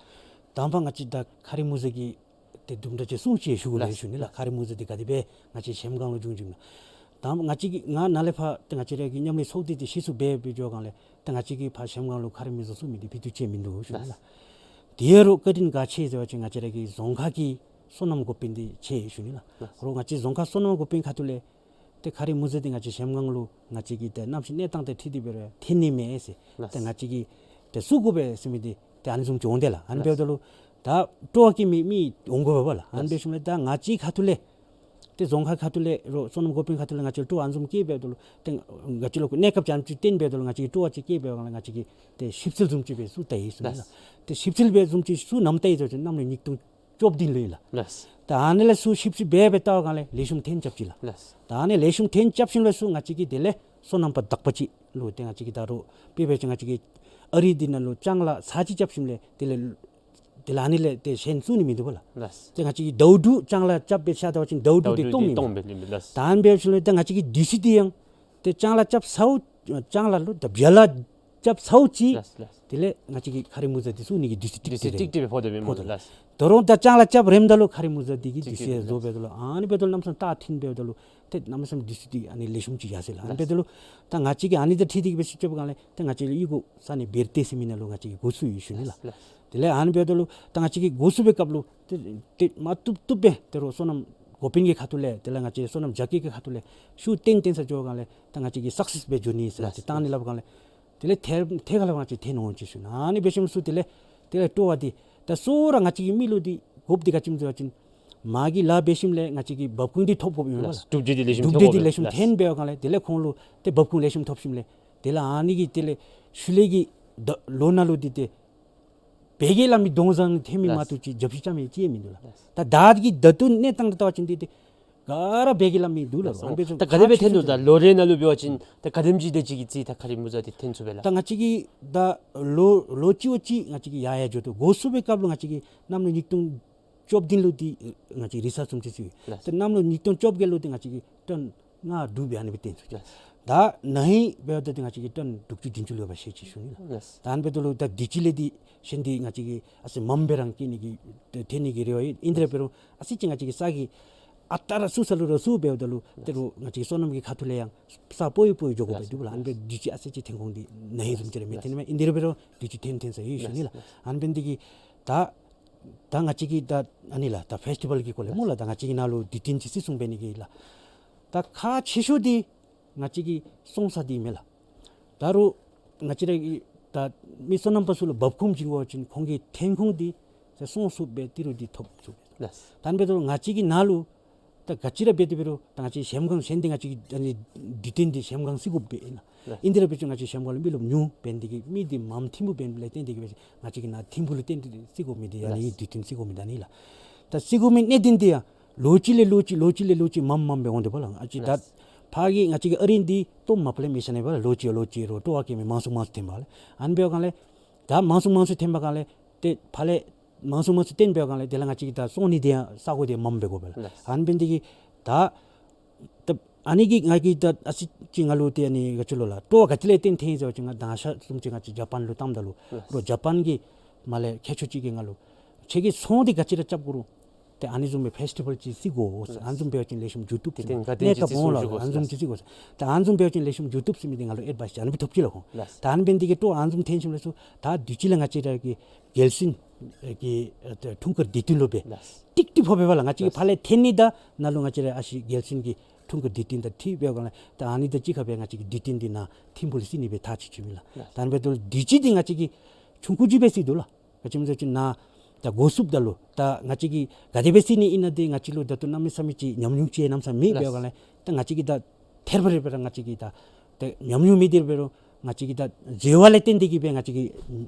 དང་པ་ང་བཅས་ད་ཁ་རི་མུ་ཛ་གི་ཏེ་དུམ་གྲ་ཅིག་གསུང་ཅིག་ཞུ་དགོ་ལགས། ལགས། ཞུ་ནི་ལགས། ཁ་རི་མུ་ཛ་འདི་ག་དེ་སྦེ་ང་བཅས་གཞལམ་སྒང་ལུ་བྱུང་བྱུངམ་ན། དང་པ་ང་བཅས་ཀྱིས་ང་ནཱ་ལས་ཕར་ཏེ་ང་བཅས་ར་གི་མཉམ་ལས་ཚོགས་སྡེ་འདི་ཤེས་ཚུལ་འབད་འབད་འགྱོ་སྒང་ལས་ཏེ་ང་བཅས་ཀྱིས་ཕར་གཞལམ་སྒང་ལུ་ཁ་རི་མུ་ཛ་གསུང་མི་འདི་ཕུལ་ཏེ་ཅིག་མིན་འདུག་ཞུ་ནི་ལགས། ལགས། དེ་རུང་བཀའ་དྲིན་ག་ཆེ་ཟེར་བ་ཅིན་ང་བཅས་ར་གི་རྫོང་ཁག་གི་སོ་ནམ་འགོ་དཔོན་འདི་ཆེ་ཞུ་ནི་ལགས། ལགས། རོགས་ང་བཅས་རྫོང་ཁག་སོ་ནམ་འགོ་དཔོན་ཁ་ཐུག་ལས་ཏེ་ཁ་རི་མུ་ཛ་འདི་ང་བཅས་གཞལམ་སྒང་ལུ་ང་བཅས་ཀྱི་ཏེ་གནམ་གཤིས་གནས་སྟངས་དང་འཁྲིལ་ཏེ་སྦེ་ར་ཐོན་ནི་མས་ཟེར། ལགས། ཏེ་ང་བཅས་ཀྱིས་ཏེ་བཙུགས་དགོ་པས་ཟེར་མི་འདི་ཏེ་ཨ་ནི་བཟུམ་ཅིག་འོང་དེས་ལགས། ཨ་ནི་ལགས། འབདཝ་ད་ལུ་ད་སྤྲོ་བ་བསྐྱེད་མི་མི་འོང་དགོ་པས་ལགས། ཨ་ནི་ལགས། འབད་ཞིནམ་ལས་ད་ང་བཅས་ཁ་ཐུག་ལས་ ཏེ་རྫོང་ཁག་ཁ་ཐུག་ལས་རོགས་སོ་ནམ་འགོ་དཔོན་ཁ་ཐུག་ལས་ང་བཅས་ལུ་སྤྲོ་བ་ཨ་ནི་བཟུམ་བསྐྱེད་འབདཝ་ད་ལུ་ཏེ་ང་བཅས་ལུ་གནས་སྐབས་ཅམ་ཅིག་བརྟེན་འབདཝ་ད་ལུ་ང་བཅས་ཀྱིས་སྤྲོ་བ་ཅིག་བསྐྱེད་འབདཝ་ལས་ང་བཅས་ཀྱིས་ཏེ་ཞིབ་འཚོལ་བཟུམ་ཅིག་སྦེ་ཚུ་ད་ཡི་ཟེར་ལགས། ལགས། ཏེ་ཞིབ་འཚོལ་འབད་བཟུམ་ཅིག་ཚུ་ནམ་བལྟ་ཡི་ཟེར་བ་ཅིན་གནམ་ལོ་ཉིས་སྟོང་བཅོ་བདུན་ལུ་ཨིན་ལགས། ལགས། ད་ཨ་ནི་ལས་ཚུར་ཞིབ་འཚོལ་འབད་འབད་བལྟ་བ་གང་ལས་ལེགས་ཤོམ་ཐོན་རྐྱབ་ཅི་ལགས། ལགས། ད་ཨ་ནི་ལེགས་ཤོམ་ཐོན་རྐྱབ་ཞིནམ་ལས་ཚུར་ང་བཅས་ཀྱིས་དེ་ལས་སོ་ནམ་པ་དག་པ་ཅིག་ལུ་ཏེ་ང་བཅས་ཀྱིས་ད་རུང་དཔེ་འབད་བ་ཅིན་ང་བཅས་ཀྱི་ཨ་རི་འདི་ནང་ལུ་ལྕང་ལཱ་ཚར་གཅིག་རྐྱབ་ཞིནམ་ལས་དེ་ལས་དེ་ལས་ཨ་ནི་ལས་ཏེ་གཞན་བཙུགས་ནི་མིན་འདུག་པ་ལགས། ལགས། ཏེ་ང་བཅས་ཀྱིས་ཟླཝ་དྲུག་ལྕང་ལཱ་རྐྱབ་སྦེ་བཞག་ད་པ་ཅིན་ཟླཝ་དྲུག་དེ་སྟོངམ་སྦེ་ལུས་མི་ལགས། ད་ཨ་ནི་འབད་ཞིནམ་ལས་ད་ང་བཅས་ཀྱི་དུས་ཚོད་འདི་ཡང་ཏེ་ལྕང་ལཱ་རྐྱབ་ཚརཝ་ལྕང་ལཱ་ལུ་ད་བྱ་ལཱ་རྐྱབ་ཚརཝ་ཅིག། ལགས། ལགས། དེ་ལས་ང་བཅས་ཀྱིས་ཁ་རས་མུ་ཟ་འདི་བཙུགས་ནི་གི་དུས་ཚོད་ཏིག་ཏིག་ཏིག་ཏིག་སྦེ་ཕོག་སྟེ་སྦེ་སྨོ་ལགས། ལགས། ད་རུང་ད་ལྕང་ལཱ་རྐྱབ་རནམ་ད་ལུ་ཁ་རས་མུ་ཟ་འདི་གི་དུས་ཚོད་རྫོགས་འབདཝ་ད་ལུ་ཨ་ནི་འབདཝ་ད་ལུ་གནམ་མེད་ས་མེད་རྟགས་ཐོན་འབདཝ་ད་ལུ་ཏེ་གནམ་མེད་ས་མེད་དུས་ཚོད་འདི་ཨ་ནི་ལེགས་ཤོམ་ཅིག་ཡར་སོ་ཡི་ལགས། ཨ་ནི་འབདཝ་ད་ལུ་ད་ང་བཅས་ཀྱིས་ཨ་ནི་དང་འཁྲིལ་ཏེ་གི་སྦེ་ཞིབ་འཚོལ་འབད་བ་གང་ལས་ཏེ་ང་བཅས་ལུ་གཡུས་སྒོ་ས་གནས་བེར་ཏེ་ཟེར་མི་ནང་ལུ་ང་བཅས་ཀྱིས་འགོ་བཙུགས་ཡི་ཞུ་ནི་ལགས། ལགས། དེ་ལས་ཨ་ནི་འབདཝ་ད་ལུ་ད་ང་བཅས་ཀྱིས་འགོ་བཙུགས་པའི་སྐབས་ལུ་ཏེ་ཏེ་མ་བཏུབ་བཏུབ་སྦེ་ད་རུང་སོ་ནམ་འགོ་དཔོན་གྱི་ཁ་ཐུག་ལས་དེ་ལས་ང་བཅས་སོ་ནམ་རྒྱ་སྐྱེད་ཀྱི་ཁ་ཐུག་ལས་ཤུགས་བཏོན་བཏོན་ས་འགྱོ་བ་གང་ལས་ད་ང་བཅས་ཀྱིས་སག་སེསི་སྦེ་འགྱོ་ནི་ཟེར་ལགས། ཏེ་བཏང་ནི་སླབ་པ་གང་ལས་དེ་ལས་ཐད་ཐད་ཀར་ལས་ང་བཅས་ཐོན་འོང་ཅིག་ཞུ་ནི། ཨ་ནི་འབད་ཞིནམ་ཚུ་དེ་ལས་དེ་ལས་སྤྲོ་བ་འདི་ད་གཙོ་བོ་ར་ང་བཅས་ཀྱི་མི་ལུ་འདི་དགོཔ་འདི་ག་ཅི་སྨོ་ཟེར་བ་ཅིན་མ་གི་ལཱ་འབད་ཞིནམ་ལས་ང་བཅས་ཀྱིས་འབབ་ཁུངས་འདི་ཐོབ་དགོཔ་ཨིན་པས་ལགས། ལགས། གྲུབ་འབྲས་འདི་ལེགས་ཤོམ་གྲུབ་འབྲས་འདི་ལེགས་ཤོམ་ཐོན་འབདཝ་གང་ལས་དེ་ལས་ཁོང་ལུ་ཏེ་འབབ་ཁུངས་ལེགས་ཤོམ་ཐོབ་ཞིནམ་ལས་དེ་ལས་ཨ་ནི་གི་དེ་ལས་ཤུལ་ལས་ཀྱི་ད་ལོ་ནང་ལུ་འདི་ཏེ་བལ་གྱི་ལཱ་མི་དོང་བཟང་ཐོན་མི་མ་གཏོགས་ཅིག་རྒྱབ་བཤུད་རྐྱབ་མི་ཅིག་ཡང་མིན་འདུག་ལགས། ལགས། ད་ད་གི་ད་ལྟོ་གནས་སྟངས་འདི་བལྟ་བ་ཅིན་འདི་ཏེ་ག་ར་བལ་གྱི་ལཱ་མི་འདུག་ལགས། ལགས། ཨ་ནི་འབད་ད་ག་དེ་སྦེ་ཐོན་ནུག། ད་ལོ་རེ་ནང་ལུ་འབད་བ་ཅིན་ད་ག་དེམ་ཅིག་དེ་ཅིག་གི་རྩིས་ད་ཁ་རས་མུ་ཟ་འདི་ཐོན་ཚུགས་པས་ལགས། ད་ང་བཅས་ཀྱིས་ད་ལོ་ལོ་གཅིག་བ་གཅིག་ང་བཅས་ཀྱིས་ཡར་ཡར་འགྱོ་དོ། འགོ་བཙུགས་པའི་སྐབས་ལུ་ང་བཅས་ཀྱིས་གནམ་ལོ་ཉིས་སྟོང་བཅོ་བདུན་ལུ་འདི་ང་བཅས་རི་སརཆ་བཟུམ་ཅིག་བཙུགས་ཡི། ལགས། ད་གནམ་ལོ་ཉིས་སྟོང་བཅོ་བརྒྱད་ལུ་འདི་ང་བཅས་ཀྱིས་ཊོན་ལྔ་དྲུག་སྦེ་ཨ་ནི་སྦེ་བཏོན་ཚུགས་ཡི། ལགས། ད་ན་ཧིང་འབདཝ་ད་འདི་ང་བཅས་ཀྱིས་ཊོན་དྲུག་ཅུ་བདུན་ཅུ་ལུ་འབད་ཤེས་ཅི་ཞུ་ནི་ལགས། ལགས། ད་ཨ་ནི་འབདཝ་ད་ལུ་ད་དུས་ཅི་ལས་འདི་གཞན་འདི་ང་བཅས་ཀྱིས་ཨ་ཙི་མངམ་སྦེ་རང་སྐྱེ་ནི་གི་ཐོན་ནི་གི་རེ་བ་ཡོད། ཨིན་དེ་འབད་རུང་ཨ་ཙི་ཅིག་ང་བཅས་ཀྱི་ས་གི་ཨ་རྟག་ར་བཙུགས་ས་ལུ་ར་བཙུགས་འབདཝ་ད་ལུ་ད་རུང་ང་བཅས་ཀྱི་སོ་ནམ་གྱི་ཁ་ཐུག་ལས་ཡང་ས་སྤོ་བའི་སྤོ་བའི་འགྱོ་དགོཔ་སྦེ་འདུག་ལགས། ཨ་ནི་སྦེ་དུས་ཅི་ཨ་ཙི་ཅིག་ཐོན་ཁུངས་འདི་ན་ཧིང་བཟུམ་ཅིག་ར་མི་ཐོན་ནི་མས། ཨིན་དེ་འབད་རུང་དུས་ཅི་ཐོན་ཐོན་ས་ཡོད་ཞུ་ནི་ལགས། ལགས། ཨ་ནི་འབདཝ་ད་འདི་གིས་ད་ད་ང་བཅས་ཀྱི་ད་ཨ་ནི་ལགས་ད་ཕེསི་ཊི་བཱལ་གྱི་སྐོར་ལས་སྨོ་ལགས། ད་ང་བཅས་ཀྱི་ནང་ལུ་དུས་སྟོན་ཅིག་སྲིད་སྲུང་འབད་ནི་གི་ལགས། ད་ཁག་ཆེ་ཤོས་འདི་ང་བཅས་ཀྱི་སོང་ས་འདི་མས་ལགས། ད་རུང་ང་བཅས་ར་གི་ད་མི་སོ་ནམ་པ་ཚུ་ལུ་འབབ་ཁུངས་བྱིན་དགོ་པ་ཅིན་ཁོང་གི་ཐོན་ཁུངས་འདི་ད་སོང་ཚུགསཔ་སྦེ་ཏི་རུ་འདི་ཐོབ་ཚུགས། ལགས། ད་ཨ་ནི་འབདཝ་ད་ང་བཅས་ཀྱི་ནང་ལུ་ད་ག་ཅི་ར་འབད་དེ་འབད་རུང་ད་ང་བཅས་གཞལམ་སྒང་གཞན་འདི་ང་བཅས་ཀྱི་ཨ་ནི་དུས་སྟོན་འདི་གཞལམ་སྒང་བརྩི་དགོཔ་སྦེ་ཨིན་ལགས། ལགས། ཨིན་དེ་ར་འབད་ཅིན་ང་བཅས་གཞལམ་སྒང་ལུ་མི་རློབས་ཉུང་འབད་ནི་དེ་གིས་མི་འདི་མངམ་ཐིམ་ཕུག་འབད་ནི་ལས་བརྟེན་ཏེ་གིས་འབད་ཅིན་ང་བཅས་ཀྱི་ནཱ་ཐིམ་ཕུག་ལུ་བརྟེན་ཏེ་བརྩི་དགོ་མི་འདི་ཨ་ནི་ལགས། དུས་སྟོན་བརྩི་དགོ་མི་འདི་ཨ་ནི་ལགས། ད་བརྩི་དགོ་མི་གནད་དོན་འདི་ཡང་ལོ་གཅིག་ལས་ལོ་གཅིག་ལོ་གཅིག་ལས་ལོ་གཅིག་མངམ་མངམ་སྦེ་འོང་དོ་པ་ལགས། ཨ་ཙི་ད་ལགས། ཕར་གྱི་ང་བཅས་ཀྱི་ཨ་རི་འདི་སྟོངམ་མ་ཕོག་ལས་མི་ཤེས་ནི་པ་ལགས། ལོ་གཅིག་ལོ་གཅིག་རོགས་སྤྲོ་བ་བསྐྱེད་མི་མང་སུ་མང་སུ་ཐོན་པ་ལགས། ཨ་ནི་འབདཝ་གང་ལས་ད་མང་སུ་མང་སུ་ཐོན་པ་གང་ལས་ཏེ་ཕར་ལས་མང་སུ་མང་སུ་བཏོན་འབདཝ་གང་ལས་དེ་ལས་ང་བཅས་ཀྱི་ད་སོང་ནི་འདི་ཡང་ས་གོ་འདི་མངམ་འབད་དགོ་པས་ལགས། ལགས། ཨ་ནི་འབད་ནི་དེ་གིས་ད་ད་ཨ་ནི་གིས་ང་གིས་ད་ཨ་ཙི་ཅིག་ང་ལུ་ཏེ་ཨ་ནི་ག་ཅི་ལོ་ལགས་སྤྲོ་བ་ག་ཅི་ལས་བརྟེན་ཐོན་ཡི་ཟེར་བ་ཅིན་ང་མདང་ཞག་བཟུམ་ཅིག་ང་བཅས་ཇ་པཱན་ལུ་བཏངམ་ད་ལུ་ལགས། རོགས་ཇ་པཱན་གྱི་མར་ལས་མཁས་མཆོག་ཅིག་གིས་ང་ལུ་ཁྱོད་ཀྱིས་ཚོང་འདི་ག་ཅི་ར་རྐྱབ་དགོ་རུང་ཏེ་ཨ་ནི་བཟུམ་སྦེ་ཕེསི་ཊི་བཱལ་ཅིག་བརྩི་དགོ། ལགས། ཨ་ནི་བཟུམ་འབད་བ་ཅིན་ལེགས་ཤོམ་འགྱོ་བཏུབ་ཟེར་དེ་ལྟར་གནས་སྐབས་འོང་ལགས། ཨ་ནི་བཟུམ་ཅིག་བརྩི་དགོ་ཟེར། ད་ཨ་ནི་བཟུམ་འབད་བ་ཅིན་ལེགས་ཤོམ་འགྱོ་བཏུབ་ཟེར་མི་འདི་ང་ལུ་ཨེཌ་བའིསི་ཅིག་ཨ་ནི་སྦེ་ཐོབ་ཅི་ལགས་ཁོང་། ལགས། ད་ཨ་ནི་འབད་ནི་དེ་གིས་སྤྲོ་བ་ཨ་ནི་བཟུམ་ཐོན་ཞིནམ་ལས་ཚུར་ད་དུས་ཅི་ལས་ང་བཅས་ར་གི་རྒྱལ་སྲུང་གི་ཨ་ད་འཁྲུངས་སྐར་དུས་སྟོན་ལུ་སྦེ་ལགས། ཏིག་ཏིག་ཕོག་པས་པ་ལགས། ང་བཅས་ལགས། ཕར་ལས་ཐོན་ནི་དང་ནཱ་ལུ་ང་བཅས་ར་ཨ་ཞེ་རྒྱལ་སྲུང་གི་འཁྲུངས་སྐར་དུས་སྟོན་དང་འཁྲིལ་འབདཝ་གང་ལས་ད་ཨ་ནི་དང་གཅིག་ཁར་སྦེ་ང་བཅས་ཀྱིས་དུས་སྟོན་འདི་ནཱ་ཐིམ་ཕུག་ལུ་བརྩི་ནི་སྦེ་ཐག་བཅད་བཅདཔ་ཨིན་ལགས། ལགས། ད་ཨ་ནི་འབདཝ་ད་ལུ་དུས་ཅི་འདི་ང་བཅས་ཀྱིས་ཆུང་ཀུ་ཅིག་སྦེ་བརྩི་དོ་ལགས། ག་ཅི་སྨོ་ཟེར་བ་ཅིན་ནཱ་ད་འགོ་བཙུགསཔ་ད་ལུ་ད་ང་བཅས་ཀྱིས་ག་དེ་སྦེ་བརྩི་ནི་ཨིན་ན་འདི་ང་བཅས་ལུ་ད་ལྟོ་གནམ་མེད་ས་མེད་ཅིག་ཉམས་མྱོང་ཅིག་གནམ་མེད་ས་མེད་ལགས། འབདཝ་གང་ལས་ད་ང་བཅས་ཀྱིས་ད་ཐད་རི་བ་རི་སྦེ་ར་ང་བཅས་ཀྱིས་ད་ད་ཉམས་མྱོང་མེད་དེ་འབད་རུང་ང་བཅས་ཀྱིས་ད་མཛད་པ་ལས་བརྟེན་ཏེ་གིས་སྦེ་ང་བཅས་ཀྱིས་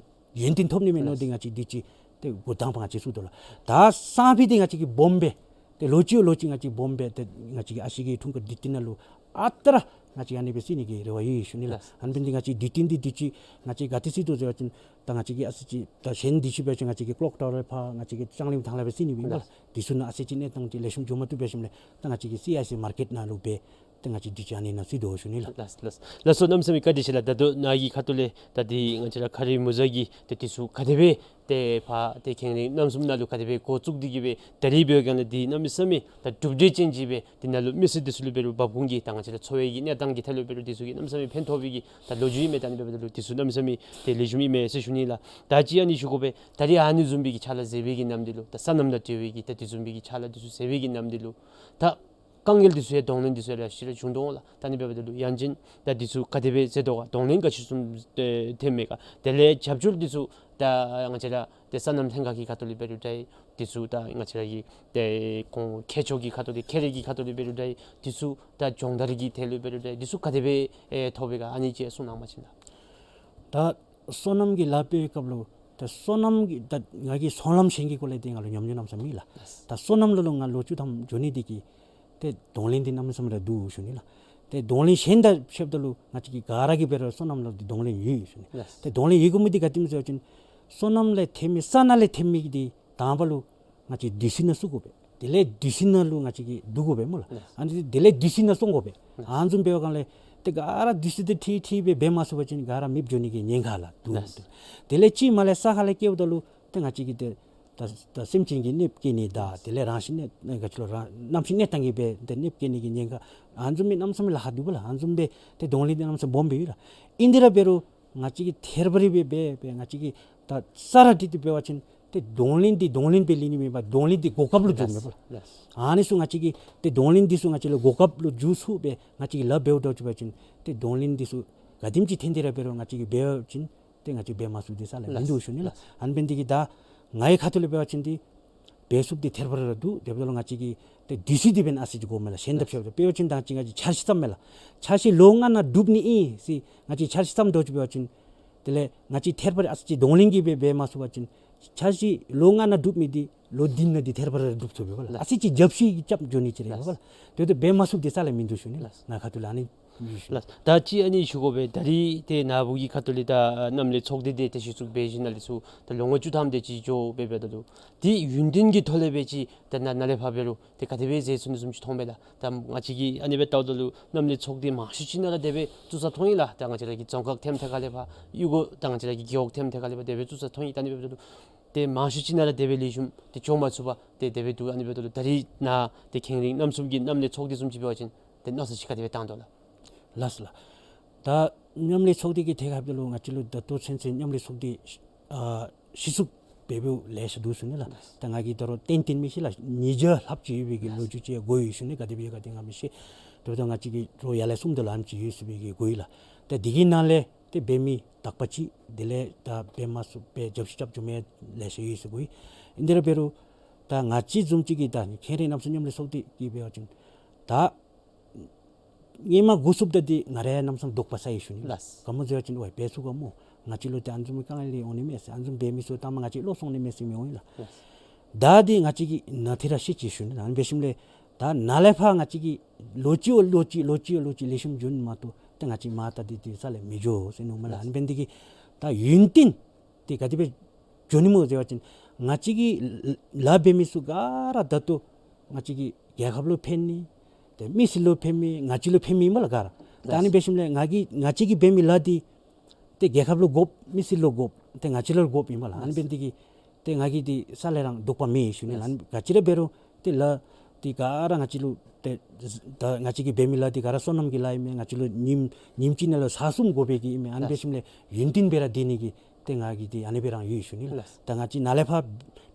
ཡོན་ཏན་ཐོབ་ནི་མས་མནོ་སྟེ་ལགས། ང་བཅས་དུས་ཅི་ཏེ་འགོ་དང་པ་ང་བཅས་བཙུགས་དོ་ལགས། ད་སང་ཕོད་འདི་ང་བཅས་ཀྱིས་སྦོམ་སྦེ་ཏེ་ལོ་གཅིག་ལོ་གཅིག་ང་བཅས་སྦོམ་སྦེ་ཏེ་ང་བཅས་ཀྱིས་ཨ་ཞེ་གི་འཁྲུངས་སྐར་དུས་སྟོན་ནང་ལུ་ཨ་རྟག་ར་ང་བཅས་ཨ་ནི་སྦེ་བརྩི་ནི་གི་རེ་བ་ཡོད་ཞུ་ནི་ལགས། ལགས། ཨ་ནི་འབད་ནི་འདི་ང་བཅས་དུས་སྟོན་འདི་དུས་ཅི་ང་བཅས་ག་ཏེ་བརྩི་དོ་ཟེར་བ་ཅིན་ད་ང་བཅས་ཀྱིས་ཨ་ཙི་ཅིག་ད་གཞན་དུས་ཅི་འབད་བ་ཅིན་ང་བཅས་ཀྱིས་ཀློག་ཊ་ཝར་ཕར་ང་བཅས་ཀྱིས་ལྕང་གླིང་ཐང་ལས་སྦེ་བརྩི་ནི་སྦེ་ཨིན་པས། ལགས། དུས་ཚོད་ནང་ཨ་ཙི་ཅིག་གནས་སྟངས་ཅིག་ལེགས་ཤོམ་འགྱོ་མ་བཏུབ་འབད་ཞིནམ་ལས་ད་ང་བཅས་ཀྱིས་སི་ཨའི་སི་མར་ཀེཊ་ནང་ལུ་སྦེ་ཏེ་ང་བཅས་དུས་ཅི་ཨ་ནི་ནང་བརྩི་དོ་ཞུ་ནི་ལགས། ལགས་ལགས་ལགས་སོ། གནམ་མེད་ས་མེད་བཀའ་དྲིན་ཆེ་ལགས། ད་ལྟོ་ནཱ་གི་ཁ་ཐུག་ལས་ད་འདི་ང་བཅས་ར་ཁ་རས་མུ་ཟ་གི་ཏེ་དུས་ཚོད་ག་དེ་སྦེ་ཏེ་ཕར་ཏེ་ཁེངས་ལེན་རྣམ་གསུམ་ནང་ལུ་ག་དེ་སྦེ་འགོ་བཙུགས་ཏེ་གིས་སྦེ་ད་རིས་འབད་བ་ཅིན་འདི་གནམ་མེད་ས་མེད་ད་གྲུབ་འབྲས་ཅན་ཅིག་སྦེ་འདི་ནང་ལུ་མི་སེར་འདི་ཚུ་ལུ་འབད་རུང་འབབ་ཁུངས་ཀྱི་ད་ང་བཅས་ར་འཚོ་བའི་གི་གནས་སྟངས་ཀྱི་ཐད་ལུ་འབད་རུང་འདི་ཚུ་གིས་གནམ་མེད་ས་མེད་ཕན་ཐོགས་པའི་གི་ད་ལོ་རྒྱུས་ཨིན་མས། ད་ཨ་ནི་འབདཝ་ད་ལུ་འདི་ཚུ་གནམ་མེད་ས་མེད་ཏེ་ལེགས་ཤོམ་ཨིན་མས་ཟེར་ཞུ་ནི་ལགས། ད་ཅི་ཨ་ནི་ཞུ་དགོ་པས། ད་རིས་ཨ་ནི་བཟུམ་སྦེ་གི་ཕྱག་ལཱ་མཛད་པའི་གི་ནམ་འདི་ལུ་ད་སོ་ནམ་དང་འབྲེལ་བའི་གི་ད་འདི་བཟུམ་སྦེ་གི་ཕྱག་ལཱ་འདི་ཚུ་མཛད་པའི་གི་ནམ་འདི་ལུ་ད་ དཀའ་ངལ་འདི་ཚུ་ཡང་གདོང་ལེན་འདི་ཚུ་ལས་ཞེ་དྲག་བྱུང་དོ་འོང་ལགས། ད་ཨ་ནི་འབདཝ་ད་ལུ་ཡང་ཅིན་ད་འདི་ཚུ་ག་དེ་སྦེ་མཛད་དོ་ག། གདོང་ལེན་ག་ཅི་བཟུམ་ཨེ་ཐོནམ་མས་ག། དེ་ལས་རྒྱབ་སྐྱོར་འདི་ཚུ་ད་ང་བཅས་ར་ཏེ་སོ་ནམ་ལྷན་ཁག་གི་ཁ་ཐུག་ལས་འབད་རུང་འདྲ་འདི་ཚུ་ད་ང་བཅས་ར་གི་ཏེ་ཁོང་ཁྱད་ཆོས་ཀྱི་ཁ་ཐུག་ལས་ཁེ་རེ་གི་ཁ་ཐུག་ལས་འབད་རུང་འདྲ་འདི་ཚུ་ད་སྦྱོང་བརྡར་གྱི་ཐད་ལུ་འབད་རུང་འདྲ་འདི་ཚུ་ག་དེ་སྦེ་ཨེ་ཐོབ་པས་ག། ཨ་ནི་ཅིག་གསུང་གནང་བ་ཅིན་ལགས། ད་སོ་ནམ་གྱི་ལཱ་འབད་བའི་སྐབས་ལུ་ད་སོ་ནམ་གྱི་ད་ང་གིས་སོ་ལམ་གཞན་གྱི་སྐོར་ལས་ཏེ་ང་ལུ་ཉམས་མྱོང་གནམ་མེད་ས་མེད་ལགས། ལགས། ད་སོ་ནམ་ལུ་ལུ་ང་ལོ་བཅུ་ཐམ་འགྱོ་ནི་འདི་གིས་ཏེ་གདོང་ལེན་འདི་གནམ་མེད་ས་མེད་ར་འདུག་ཞུ་ནི་ལགས། ཏེ་གདོང་ལེན་གཞན་དང་ཕྱདཔ་ད་ལུ་ང་བཅས་ཀྱི་ག་ར་གིས་འབད་རུང་སོ་ནམ་ལུ་འདི་གདོང་ལེན་ཡོད་ཞུ་ནི། ལགས། ཏེ་གདོང་ལེན་ཡོད་དགོ་མི་འདི་ག་དེམ་ཅིག་ཟེར་བ་ཅིན་སོ་ནམ་ལས་ཐོན་མི་ས་ནང་ལས་ཐོན་མི་འདི་དང་པ་ལུ་ང་བཅས་བདུད་རྩི་ནང་བཙུགས་དགོ་པས། དེ་ལས་བདུད་རྩི་ནང་ལུ་ང་བཅས་ཀྱིས་བསྡུ་དགོ་པས་སྨོ་ལགས། ལགས། ཨ་ནི་དེ་ལས་བདུད་རྩི་ནང་བཙོང་དགོ་པས། ལགས། ཨ་ནི་བཟུམ་འབད་བའི་སྒང་ལས་ཏེ་ག་ར་བདུད་རྩི་འདི་ཁྲིད་ཁྲིད་སྦེ་འབད་མ་ཚུགས་པ་ཅིན་ག་ར་མེདཔ་འགྱོ་ནི་གི་ཉེན་ཁ་ལགས་འདུག། ལགས། དེ་ལས་ཅིག་མ་ལས་ས་ཁ་ལས་བསྐྱལཝ་ད་ལུ་ཏེ་ང་བཅས་ཀྱི་ཏེ་ད་ད་སེམས་ཅན་གྱི་གནོདཔ་བཀལ་ནི་དང་དེ་ལས་རང་བཞིན་གནས་ག་ཅི་ལོ་རང་གནམ་གཤིས་གནས་སྟངས་ཀྱིས་སྦེ་ཏེ་གནོདཔ་བཀལ་ནི་གི་ཉེན་ཁ་ཨ་ནི་བཟུམ་མའི་གནམ་མེད་ས་མེད་ལཱ་ཁག་འདུག་པ་ལགས། ཨ་ནི་བཟུམ་སྦེ་ཏེ་གདོང་ལེན་འདི་གནམ་མེད་ས་མེད་སྦོམ་སྦེ་ཡོད་ལགས། ཨིན་དེ་ར་འབད་རུང་ང་བཅས་ཀྱིས་ཐད་རི་བ་རི་སྦེ་སྦེ་ང་བཅས་ཀྱིས་ད་ས་ར་དེ་དེ་འབད་བ་ཅིན་ཏེ་གདོང་ལེན་འདི་གདོང་ལེན་སྦེ་ལེན་ནི་མེན་པར་གདོང་ལེན་འདི་གོ་སྐབས་ལུ་འགྱོཝ་མས་པ་ལགས། ལགས། ཨ་ནི་ཚུ་ང་བཅས་ཀྱིས་ཏེ་གདོང་ལེན་འདི་ཚུ་ང་བཅས་ལུ་གོ་སྐབས་ལུ་འགྱུར་ཚུགསཔ་སྦེ་ང་བཅས་ཀྱིས་ལཱ་འབདཝ་ད་ཅིག་འབད་བ་ཅིན་ཏེ་གདོང་ལེན་འདི་ཚུ་ག་དེམ་ཅིག་ཐོན་ཏེ་ར་འབད་རུང་ང་བཅས་ཀྱིས་འབད་བ་ཅིན་ཏེ་ང་བཅས་འབད་མ་ཚུགསཔ་འདི་རྩ་ལས་མིན་འདུག་ཞུ་ནི་ལགས། ལགས། ཨ་ནི་འབད་ནི་འདི་གིས་ད་ངེའི་ཁ་ཐུག་ལས་འབད་བ་ཅིན་འདི་འབད་ཚུགསཔ་འདི་ཐད་རི་བ་རི་ར་འདུག། དེ་འབདཝ་ད་ལུ་ང་བཅས་ཀྱིས་ཏེ་བདུད་རྩི་འདི་འབདན་ཨ་ཙི་ཅིག་དགོ་མས་ལགས། གཞན་དང་ཕྱདཔ་ད་འབད་བ་ཅིན་ད་ཅི་ང་བཅས་འཆར་གཞི་བརྩམ་མས་ལགས། འཆར་གཞི་ལོ་ལྔ་ནང་འགྲུབ་ནི་ཨིན་ཟེར་ང་བཅས་འཆར་གཞི་བརྩམ་དོ་ཅིག་འབད་བ་ཅིན་དེ་ལས་ང་བཅས་ཐད་རི་བ་རི་ཨ་ཙི་ཅིག་གདོང་ལེན་གྱིས་སྦེ་འབད་མ་ཚུགས་པ་ཅིན་འཆར་གཞི་ལོ་ལྔ་ནང་འགྲུབ་མི་འདི་ལོ་བདུན་ནང་འདི་ཐད་རི་བ་རི་ར་འགྲུབ་ཚུགས་པས་པ་ལགས། ལགས། ཨ་ཙི་ཅིག་རྒྱབ་བཤུད་ཀྱིས་རྐྱབ་འགྱོ་ནི་ཅིག་རེ་ཡོད་པ་ལགས། ལགས། དེ་འབདཝ་ད་འབད་མ་ཚུགསཔ་འདི་རྩ་ལས་མིན་འདུག་ཞུ་ནི་ལགས། ལགས། ང་ཁ་ཐུག་ལས་ཨ་ནི་ཞུ་ནི། ལགས། ད་ཅི་ཨ་ནི་ཞུ་དགོ་པས། ད་རིས་ཏེ་ནཱ་བུ་གི་ཁ་ཐུག་ལས་ད་མནའམ་ལས་ཚོགས་སྡེ་དེ་ཏེ་གཞི་བཙུགས་འབད་ཞིནམ་ལས་ཚུར་ད་ལོ་ངོ་བཅུ་ཐམ་དེ་ཅིག་འགྱོ་སྦེ་འབདཝ་ད་ལུ་ཏེ་ཡུན་བརྟན་གྱི་ཐོག་ལས་སྦེ་ཅིག་ད་ནཱ་ནཱ་ལས་ཕར་འབད་རུང་ཏེ་ག་དེ་སྦེ་མཛད་ཚུགས་ནི་བཟུམ་ཅིག་མཐོང་པས་ལགས། ད་ང་བཅས་ཀྱིས་ཨ་ནི་སྦེ་བལྟཝ་ད་ལུ་མནའམ་ལས་ཚོགས་སྡེ་མང་ཤོས་ཅིག་ནང་ར་དེ་སྦེ་བཙུགས་ས་མཐོང་ཡི་ལགས། ད་ང་བཅས་ར་གི་རྫོང་ཁག་ཐེམ་ཐད་ཁ་ལས་ཕར་གཡུས་སྒོ་ད་ང་བཅས་ར་གི་རྒེད་འོག་ཐེམ་ཐད་ཁ་ལས་ཕར་དེ་སྦེ་བཙུགས་ས་མཐོང་ཡི། ད་ཨ་ནི་སྦེ་འབདཝ་ད་ལུ་ཏེ་མང་ཤོས་ཅིག་ནང་ར་དེ་སྦེ་ལེགས་ཤོམ་ཏེ་འགྱོ་མ་ཚུགས་པར་ཏེ་དེ་སྦེ་འདུག། ཨ་ནི་འབདཝ་ད་ལུ་ད་རིས་ནཱ་ཏེ་ཁེངས་རིང་རྣམ་གསུམ་གྱི་མནའམ་ལས་ཚོགས་སྡེ་བཟུམ་ཅིག་འབད་བ་ཅིན་ཏེ་མནོ་བསམ་ཅིག་ག་དེ་སྦེ་བཏང་དོ་ལགས། ལགས་སོ་ལགས། ད་མནའམ་ལས་ཚོགས་སྡེ་གི་ཐད་ཁར་འབདཝ་ད་ལུ་ང་བཅས་ལུ་ད་ལྟོ་ཚུན་ཚོད་མནའམ་ལས་ཚོགས་སྡེ་ཨ་གཞི་བཙུགས་འབད་འབདཝ་ལེ་ཤ་འདུག་ཞུ་ནི་ལགས། ད་ང་གིས་ད་རུང་ཏན་ཏན་མི་ཤེས་ལགས། ཉིས་བརྒྱ་ལྷགཔ་ཅིག་ཡོད་པའི་གི་ལོ་རྒྱུས་ཅིག་གོ་ཡི་ཞུ་ནི། ག་དེ་སྦེ་ཡོད་ག་དེ་ང་མི་ཤེས། དེ་འབདཝ་ད་ང་བཅས་ཀྱིས་ད་རུང་ཡར་ལས་གསུམ་དེ་ལུ་ཨ་ནེམ་ཅིག་ཡོད་ཟེར་བའི་གི་གོ་ཡི་ལགས། ད་དེ་གི་ནང་ལས་ཏེ་འབད་མི་དག་པ་ཅིག་དེ་ལས་ད་འབད་མ་ཚུགས་པར་རྒྱབ་བཤུད་རྐྱབ་འགྱོ་མི་ལེ་ཤ་ཡོད་ཟེར་གོ་ཡི། ཨིན་དེ་ར་འབད་རུང་ད་ང་བཅས་བཟུམ་ཅིག་གིས་ད་ཁེངས་རིང་རྣམ་གསུམ་མནའམ་ལས་ཚོགས་སྡེ་གིས་འབད་བ་ཅིན་ད་སྔོན་མ་འགོ་བཙུགསཔ་ད་འདི་ང་ར་ཡང་གནམ་མེད་ས་མེད་དོགས་པ་ཟ་ཡི་ཞུ་ནི་ལགས། ལགས། ག་སྨོ་ཟེར་བ་ཅིན་ཝའི་འབད་ཚུགས་ག་སྨོ། ང་བཅས་ལུ་ཏེ་ཨ་ནི་བཟུམ་མའི་དཀའ་ངལ་འདི་འོང་ནི་མས་ཟེར། ཨ་ནི་བཟུམ་འབད་མི་ཚུ་ད་མ་ང་བཅས་བློ་སོང་ནི་མས་ཟེར་མི་འོང་ཡི་ལགས། ལགས། ད་འདི་ང་བཅས་ཀྱིས་ནཱ་ཐད་ར་བཤད་ཅི་ཞུ་ནི། ཨ་ནི་འབད་ཞིནམ་ལས་ད་ནཱ་ལས་ཕར་ང་བཅས་ཀྱིས་ལོ་གཅིག་བ་ལོ་གཅིག་ལོ་གཅིག་བ་ལོ་གཅིག་ལེགས་ཤོམ་འགྱོ་ནི་མ་གཏོགས་ཏེ་ང་བཅས་མར་ད་འདི་འདི་རྩ་ལས་མི་འགྱོ་ཟེར་མནོཝ་མས་ལགས། ཨ་ནི་འབད་ནི་འདི་གིས་ད་ཡུན་བརྟན་འདི་ག་དེ་སྦེ་འགྱོ་ནི་སྨོ་ཟེར་བ་ཅིན་ང་བཅས་ཀྱི་ལཱ་འབད་མི་ཚུ་ག་ར་ད་ལྟོ་ང་བཅས་ཀྱི་རྒྱལ་ཁབ་ལུ་ཕན་ནི་ཏེ་མི་སེར་ལུ་ཕན་མི་ང་བཅས་ལུ་ཕན་མི་ཨིན་མས་ལགས་ག་ར། ད་ཨ་ནི་འབད་ཞིནམ་ལས་ང་གིས་ང་བཅས་ཀྱིས་འབད་མི་ལཱ་འདི་ཏེ་རྒྱལ་ཁབ་ལུ་དགོཔ་མི་སེར་ལུ་དགོཔ་ཏེ་ང་བཅས་ལུ་དགོཔ་ཨིན་མས་ལགས། ཨ་ནི་འབད་ནི་འདི་གིས་ཏེ་ང་གིས་འདི་རྩ་ལས་ར་དོགས་པ་མེད་ཞུ་ནི་ལགས། ཨ་ནི་ག་ཅི་ར་འབད་རུང་ཏེ་ལཱ་འདི་ག་ར་ང་བཅས་ལུ་ཏེ་ད་ང་བཅས་ཀྱིས་འབད་མི་ལཱ་འདི་ག་ར་སོ་ནམ་གྱི་ལཱ་ཨིན་མས། ང་བཅས་ལུ་ཉིནམ་ཉིནམ་གཅིག་ནང་ལུ་ཚར་གསུམ་དགོ་པའི་གི་ཨིན་མས། ཨ་ནི་འབད་ཞིནམ་ལས་ཡུན་བརྟན་སྦེ་ར་སྡོད་ནི་གི་ཏེ་ང་གིས་འདི་ཨ་ནི་སྦེ་ར་ཡོད་ཞུ་ནི་ལགས། ལགས། ད་ང་བཅས་ནཱ་ལས་ཕར་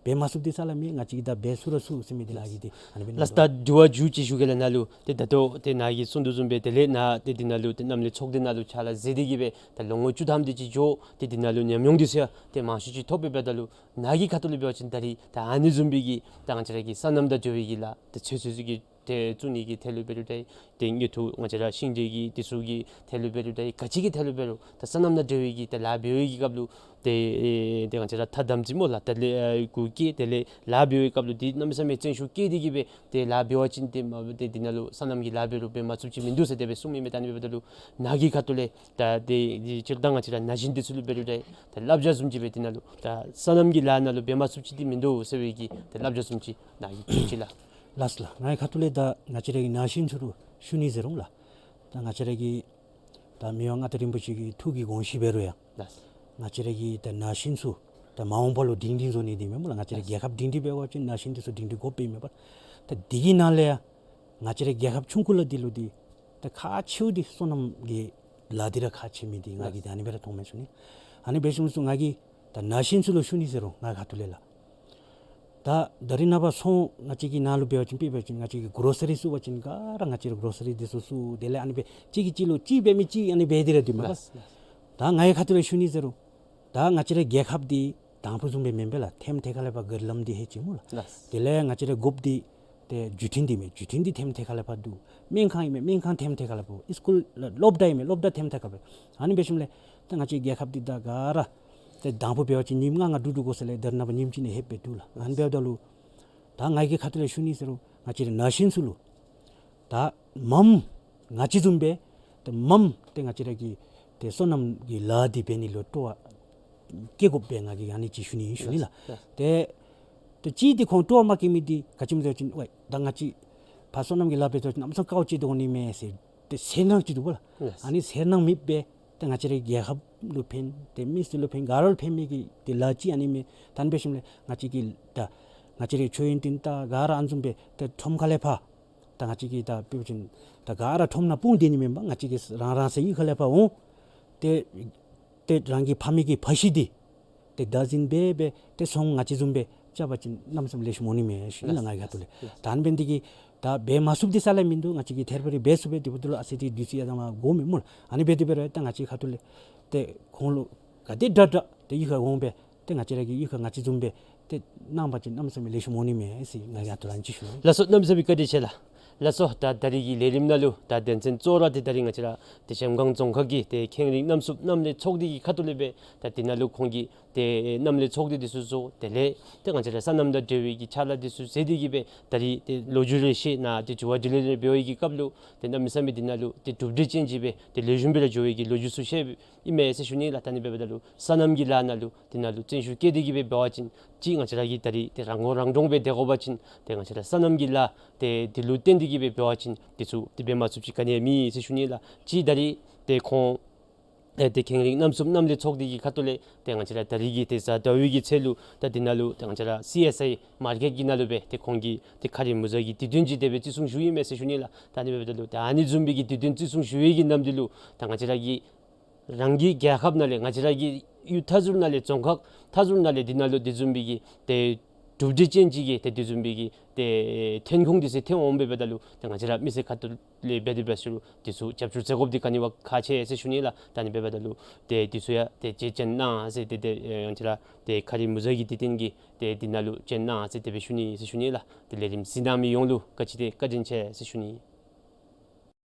འབད་མ་ཚུགསཔ་འདི་རྩ་ལས་མེད། ང་བཅས་ཀྱིས་ད་འབད་ཚུགས་ར་ཚུགས་ཟེར་མི་འདི་ང་གིས་འདི་ཨ་ནི་སྦེ་ལགས། ད་དྲི་བ་མཇུག་ཅིག་ཞུ་གེ་ལགས་ནཱ་ལུ། ཏེ་ད་ལྟོ་ཏེ་ནཱ་གིས་གསུང་དོ་བཟུམ་སྦེ་དེ་ལས་ནཱ་ཏེ་འདི་ནང་ལུ་ཏེ་མནའམ་ལས་ཚོགས་སྡེ་ནང་ལུ་ཕྱག་ལཱ་མཛད་དེ་གིས་སྦེ་ད་ལོ་ངོ་བཅུ་ཐམ་དེ་ཅིག་འགྱོ། ཏེ་འདི་ནང་ལུ་ཉམས་མྱོང་འདི་ཚུ་ཡང་ཏེ་མང་ཤོས་ཅིག་ཐོབ་པའི་འབདཝ་ད་ལུ་ནཱ་གི་ཁ་ཐུག་ལས་འབད་བ་ཅིན་ད་རིས་ད་ཨ་ནི་བཟུམ་སྦེ་གི་ད་ང་བཅས་ར་གི་སོ་ནམ་དང་འབྲེལ་བའི་གི་ལཱ་ཏེ་ཚོད་ཚོད་ཅིག་གི་ཏེ་བཙུགས་ནི་གི་ཐད་ལུ་འབད་རུང་འདྲ་ཏེ་དངོས་སུ་ང་བཅས་ར་ཤིང་འབྲས་ཀྱི་འདི་ཚུ་གི་ཐད་ལུ་འབད་རུང་འདྲ་ག་ཅི་གི་ཐད་ལུ་འབད་རུང་ད་སོ་ནམ་དང་འབྲེལ་བའི་གི་ད་ལཱ་འབད་བའི་གི་སྐབས་ལུ་ཏེ་ཏེ་ང་བཅས་ར་ཐ་དམ་ཚིག་སྨོ་ལགས། ད་ལས་གུ་སྐྱེ་དེ་ལས་ལཱ་འབད་བའི་སྐབས་ལུ་འདི་གནམ་མེད་ས་མེད་བརྩོན་ཤུགས་བསྐྱེད་དེ་གིས་སྦེ་ཏེ་ལཱ་འབད་བ་ཅིན་ཏེ་མ་ཏེ་འདི་ནང་ལུ་སོ་ནམ་གྱི་ལཱ་འབད་རུང་འབད་མ་ཚུགསཔ་ཅིག་མིན་འདུག་ཟེར་དེ་སྦེ་གསུངམ་ཨིན་མས། ད་ཨ་ནི་འབདཝ་ད་ལུ་ནཱ་གི་ཁ་ཐུག་ལས་ད་ཏེ་སྤྱིར་བཏང་ང་བཅས་ར་ན་གཞོན་འདི་ཚུ་ལུ་འབད་རུང་འདྲ་ད་བསླབ་བྱ་བཟུམ་ཅིག་སྦེ་འདི་ནང་ལུ་ད་སོ་ནམ་གྱི་ལཱ་ནང་ལུ་འབད་མ་ཚུགསཔ་ཅིག་འདི་མིན་འདུག་ཟེར་བའི་གི་ད་བསླབ་བྱ་བཟུམ་ཅིག་ནཱ་གིས་ཅིག་ལགས། ལགས་སོ་ལགས། ངེའི་ཁ་ཐུག་ལས་ད་ང་བཅས་ར་གི་ན་གཞོན་ཚུ་ལུ་ཞུ་ནི་ཟེར་རུང་ལགས། ད་ང་བཅས་ར་གི་ད་མི་དབང་མངའ་བདག་རིན་པོ་ཆེ་གི་ཐུགས་ཀྱི་དགོངས་གཞི་འབད་རུང་ཡང་ལགས། ང་བཅས་ར་གི་ད་ན་གཞོན་ཚུ་ད་མ་འོངས་པ་ལུ་སྒྲིང་སྒྲིང་བཟོ་ནི་འདི་མེན་སྨོ་ལགས། ང་བཅས་ར་ལགས། རྒྱལ་ཁབ་སྒྲིང་སྒྲིང་འབད་བ་ཅིན་ན་གཞོན་འདི་ཚུ་སྒྲིང་སྒྲིང་དགོཔ་ཨིན་མས་པ། ད་འདི་གི་ནང་ལས་ཡང་ང་བཅས་ར་རྒྱལ་ཁབ་ཆུང་ཀུ་ལ་འདི་ལུ་འདི་ད་ཁག་ཆེཝ་འདི་སོ་ནམ་གྱི་ལཱ་འདི་ར་ཁག་ཆེ་མི་འདི་ང་གིས་ད་ཨ་ནི་སྦེ་ར་མཐོངམ་མས་ཞུ་ནི། ཨ་ནི་འབད་ཞིནམ་ཚུ་ང་གིས་ད་ན་གཞོན་ཚུ་ལུ་ཞུ་ནི་ཟེར་རུང་ངེའི་ཁ་ཐུག་ལས་ལགས། ད་ ད་ད་རིས་ནངས་པ་སོང་ང་བཅས་ཀྱི་ནང་ལུ་འབད་བ་ཅིན་དཔེ་འབད་བ་ཅིན་ང་བཅས་ཀྱིས་གོ་རོ་སི་རི་བཙུགས་པ་ཅིན་ག་ར་ང་བཅས་ར་གོ་རོ་སི་རི་འདི་ཚུ་བཙུགས། དེ་ལས་ཨ་ནི་སྦེ་གཅིག་གིས་གཅིག་ལུ་གཅིག་འབད་མི་གཅིག་ཨ་ནི་སྦེ་དེ་ར་འདུག་མས་པ། ལགས་ལགས། ད་ང་གི་ཁ་ཐུག་ལས་ཞུ་ནི་ཟེར་རུང་ད་ང་བཅས་རའི་རྒྱལ་ཁབ་འདི་དང་ཕུ་བཟུམ་སྦེ་མེན་པས་ལགས། ཐེམ་ཐེ་ཁ་ལས་ཕར་ག་ར་ལམ་འདི་ལྷོད་ཅི་སྨོ་ལགས། ལགས། དེ་ལས་ང་བཅས་རའི་དགོཔ་འདི་ཏེ་བརྒྱུད་འཕྲིན་འདི་མས། བརྒྱུད་འཕྲིན་འདི་ཐེམ་ཐེ་ཁ་ལས་ཕར་འདུག། སྨན་ཁང་ཨིན་མས། སྨན་ཁང་ཐེམ་ཐེ་ཁ་ལས་ཕར། སི་ཀུལ་སློབ་གྲྭ་ཨིན་མས། སློབ་གྲྭ་ཐེམ་ཐེ་ཁ་ལས་ཕར། ཨ་ནི་འབད་ཞིནམ་ལས་ད་ང་བཅས་རྒྱལ་ཁབ་འདི་ད་ག་ར་ཏེ་དང་ཕུ་འབད་བ་ཅིན་ཉིནམ་ལྔ་ལྔ་དྲུག་དྲུག་དགོ་ས་ལས་ད་རིས་ནངས་པ་ཉིནམ་གཅིག་ནང་ལྷོདཔ་སྦེ་འདུག་ལགས། ཨ་ནི་འབདཝ་ད་ལུ་ད་ང་གི་ཁ་ཐུག་ལས་ཞུ་ནི་ཟེར་རུང་ང་བཅས་རའི་ན་གཞོན་ཚུ་ལུ་ད་མངམ་ང་བཅས་བཟུམ་སྦེ་ཏེ་མངམ་ཏེ་ང་བཅས་ར་གི་ཏེ་སོ་ནམ་གྱི་ལཱ་འདི་འབད་ནི་ལུ་སྤྲོ་བ་བསྐྱེད་དགོཔ་སྦེ་ང་གིས་ཨ་ནི་ཅིག་ཞུ་ནི་ཞུ་ནི་ལགས། ལགས། ཏེ་ཏེ་གཅིག་འདི་ཁོང་སྤྲོ་བ་མ་བསྐྱེད་མི་འདི་ག་ཅི་སྨོ་ཟེར་བ་ཅིན་ཝའི་ད་ང་བཅས་ཕར་སོ་ནམ་གྱི་ལཱ་འབད་དོ་ཅིན་གནམ་མེད་ས་མེད་དཀའཝ་སྤྱད་དོ་འོང་ནི་མས་ཟེར་ཏེ་ཟེར་སྣང་ཅིག་འདུག་པ་ལགས། ལགས། ཨ་ནི་ཟེར་སྣང་མེདཔ་སྦེ་ཏེ་ང་བཅས་རའི་རྒྱལ་ཁབ་ལུ་ཕན་ཏེ་མི་སེར་ལུ་ཕན་ག་ར་ལུ་ཕན་མི་གི་ཏེ་ལཱ་ཅིག་ཨ་ནི་མས། ད་ཨ་ནི་འབད་ཞིནམ་ལས་ང་བཅས་ཀྱིས་ད་ང་བཅས་རའི་ཆོས་ཡོན་ཏན་ད་ག་ར་ཨ་ནི་བཟུམ་སྦེ་ཏེ་ཁྲོམ་ཁ་ལས་ཕར་ད་ང་བཅས་ཀྱིས་ད་དཔེ་འབད་བ་ཅིན་ད་ག་ར་ཁྲོམ་ནང་སྤུངས་སྡོད་ནི་མེན་པར་ང་བཅས་ཀྱིས་རང་རང་སོའི་གཡུས་ཁ་ལས་ཕར་འོང་ཏེ་ཏེ་རང་གི་ཕ་མེས་ཀྱི་ཕ་གཞིས་འདི་ཏེ་བདག་འཛིན་འབད་འབད་ཏེ་སོང་ང་བཅས་བཟུམ་སྦེ་རྐྱབ་པ་ཅིན་གནམ་མེད་ས་མེད་ལེགས་ཤོམ་འོང་ནི་མས་ཞུ་ནི་ལགས། ལགས། ང་གི་ཁ་ཐུག་ལས། ལགས། ད་ཨ་ནི་འབད་ནི་འདི་གིས་ད་འབད་མ་ཚུགསཔ་འདི་རྩ་ལས་མིན་འདུག། ང་བཅས་ཀྱིས་ཐད་རི་བ་རི་འབད་ཚུགས་པས། དེ་འབདཝ་ད་ལུ་ཨ་ཙི་ཅིག་དུས་ཚོད་ཡར་དང་མར་འགོརཝ་མས་སྨོ་ལགས། ཨ་ནི་འབད་དེ་འབད་རུང་ད་ང་བཅས་ཁ་ཐུག་ལས་ཏེ་ཁོང་ལུ་ག་དེ་དྲག་དྲག་ཏེ་གཡུས་ཁར་འོང་སྦེ་ཏེ་ང་བཅས་ར་གི་གཡུས་ཁར་ང་བཅས་བཟུམ་སྦེ་ཏེ་གནང་པ་ཅིན་གནམ་མེད་ས་མེད་ལེགས་ཤོམ་འོང་ནི་མས་ཟེར་ང་གིས་ཨ་ཐུགས་ལས་ཅིག་ཞུ། ལགས་སོ། གནམ་མེད་ས་མེད་བཀའ་དྲིན་ཆེ་ལགས། ལགས་སོ། ད་ད་རིས་ཀྱི་ལས་རིམ་ནང་ལུ་ད་དོན་ཚན་གཙོ་བོ་ར་འདི་ད་རིས་ང་བཅས་ར་ཏེ་གཞལམ་སྒང་རྫོང་ཁག་གི་ཏེ་ཁེངས་རིགས་གནམ་སྲུང་གནམ་ལས་ཚོགས་སྡེ་གི་ཁ་ཐུག་ལས་སྦེ་ད་འདི་ནང་ལུ་ཁོང་གིས་ཏེ་གནམ་ལས་ཚོགས་སྡེ་འདི་ཚུ་བཟོ། དེ་ལས་ཏེ་ང་བཅས་ར་སོ་ནམ་དང་འབྲེལ་བའི་གི་ཕྱག་ལཱ་འདི་ཚུ་མཛད་དེ་གི་སྦེ་ད་རིས་ཏེ་ལོ་རྒྱུས་རེ་བཤད་གནང་སྟེ་དྲི་བ་དྲིས་ལན་རེ་འབད་བའི་གི་སྐབས་ལུ་ཏེ་གནམ་མེད་ས་མེད་འདི་ནང་ལུ་ཏེ་གྲུབ་འབྲས་ཅན་ཅིག་སྦེ་ཏེ་ལེགས་ཤོམ་སྦེ་ར་འགྱོ་བའི་གི་ལོ་རྒྱུས་ཚུ་བཤད་ཨིན་མས་ཟེར་ཞུ་ནི་ལགས། ད་ཨ་ནི་འབདཝ་ད་ལུ་སོ་ནམ་གྱི་ལཱ་ནང་ལུ་འདི་ནང་ལུ་བརྩོན་ཤུགས་བསྐྱེད་དེ་གི་སྦེ་འབད་བ་ཅིན་ཅིག་ང་བཅས་ར་གི་ད་རིས་ཏེ་རང་མགོ་རང་འདྲོངས་སྦེ་སྡོད་དགོ་པ་ཅིན་ཏེ་ང་བཅས་ར་སོ་ནམ་གྱི་ལཱ་ཏེ་འདི་ལུ་བརྟེན་ཏེ་གི་སྦེ་འབད་བ་ཅིན་འདི་ཚུ་ཏེ་འབད་མ་ཚུགསཔ་ཅིག་ག་ནི་ཡང་མེད་ཟེར་ཞུ་ནི་ལགས། ཅིག་ད་རིས་ཏེ་ཁོང་ཨེ་ཏེ་ཁེངས་རིགས་གནམ་སྲུང་གནམ་ལས་ཚོགས་སྡེ་གི་ཁ་ཐུག་ལས་ཏེ་ང་བཅས་ར་ད་རིས་ཀྱི་ཏེ་གཟའ་ཟླ་བའི་གི་ཚེས་ལུ་ད་འདི་ནང་ལུ་ཏེ་ང་བཅས་ར་སི་ཨེསི་ཨའི་མར་ཀེཊ་ཀྱི་ནང་ལུ་སྦེ་ཏེ་ཁོང་གིས་ཏེ་ཁ་རི་མུ་ཟ་གི་དུས་སྟོན་ཅིག་དེ་སྦེ་བརྩི་སྲུང་ཞུ་ཨིན་མས་ཟེར་ཞུ་ནི་ལགས། ད་ཨ་ནི་འབདཝ་ད་ལུ་ད་ཨ་ནི་བཟུམ་སྦེ་གི་དུས་སྟོན་བརྩི་སྲུང་ཞུ་བའི་གི་ནམ་དུས་ལུ་ད་ང་བཅས་ར་གི་རང་གི་རྒྱལ་ཁབ་ནང་ལས་ང་བཅས་ར་གི་གཡུས་མཐའ་ཟུར་ནང་ལས་རྫོང་ཁག་མཐའ་ཟུར་ནང་ལས་འདི་ནང་ལུ་དེ་བཟུམ་སྦེ་གི་ཏེ་གྲུབ་འབྲས་ཅན་ཅིག་གི་ཏེ་དེ་བཟུམ་སྦེ་གི་ཏེ་ཐོན་ཁུངས་འདི་ཚུ་ཐོན་འོང་འབདཝ་ད་ལུ་ཏེ་ང་བཅས་ར་མི་སེར་ཁ་ཐུག་ལས་འབད་དེ་འབད་ས་ལུ་འདི་ཚུ་རྒྱབ་སྐྱོར་མཛད་དགོཔ་འདི་ག་ནི་བ་ཁག་ཆེ་ཟེར་ཞུ་ནི་ལགས། ད་ཨ་ནི་འབདཝ་ད་ལུ་ཏེ་འདི་ཚུ་ཡང་ཏེ་བརྗེད་ཅིན་གནང་ཟེར་ཏེ་ཏེ་ཨེ་ང་བཅས་ར་ཏེ་ཁ་རི་མུ་ཟ་གི་དུས་སྟོན་གྱི་ཏེ་འདི་ནང་ལུ་བརྗེད་གནང་ཟེར་དེ་སྦེ་ཞུ་ནི་ཟེར་ཞུ་ནི་ལགས། ཏེ་ལས་རིམ་གཟིགས་གནང་མི་ཡོངས་ལུ་བཀའ་དྲིན་ཏེ་བཀའ་དྲིན་ཆེ་ཟེར་ཞུ་ནི།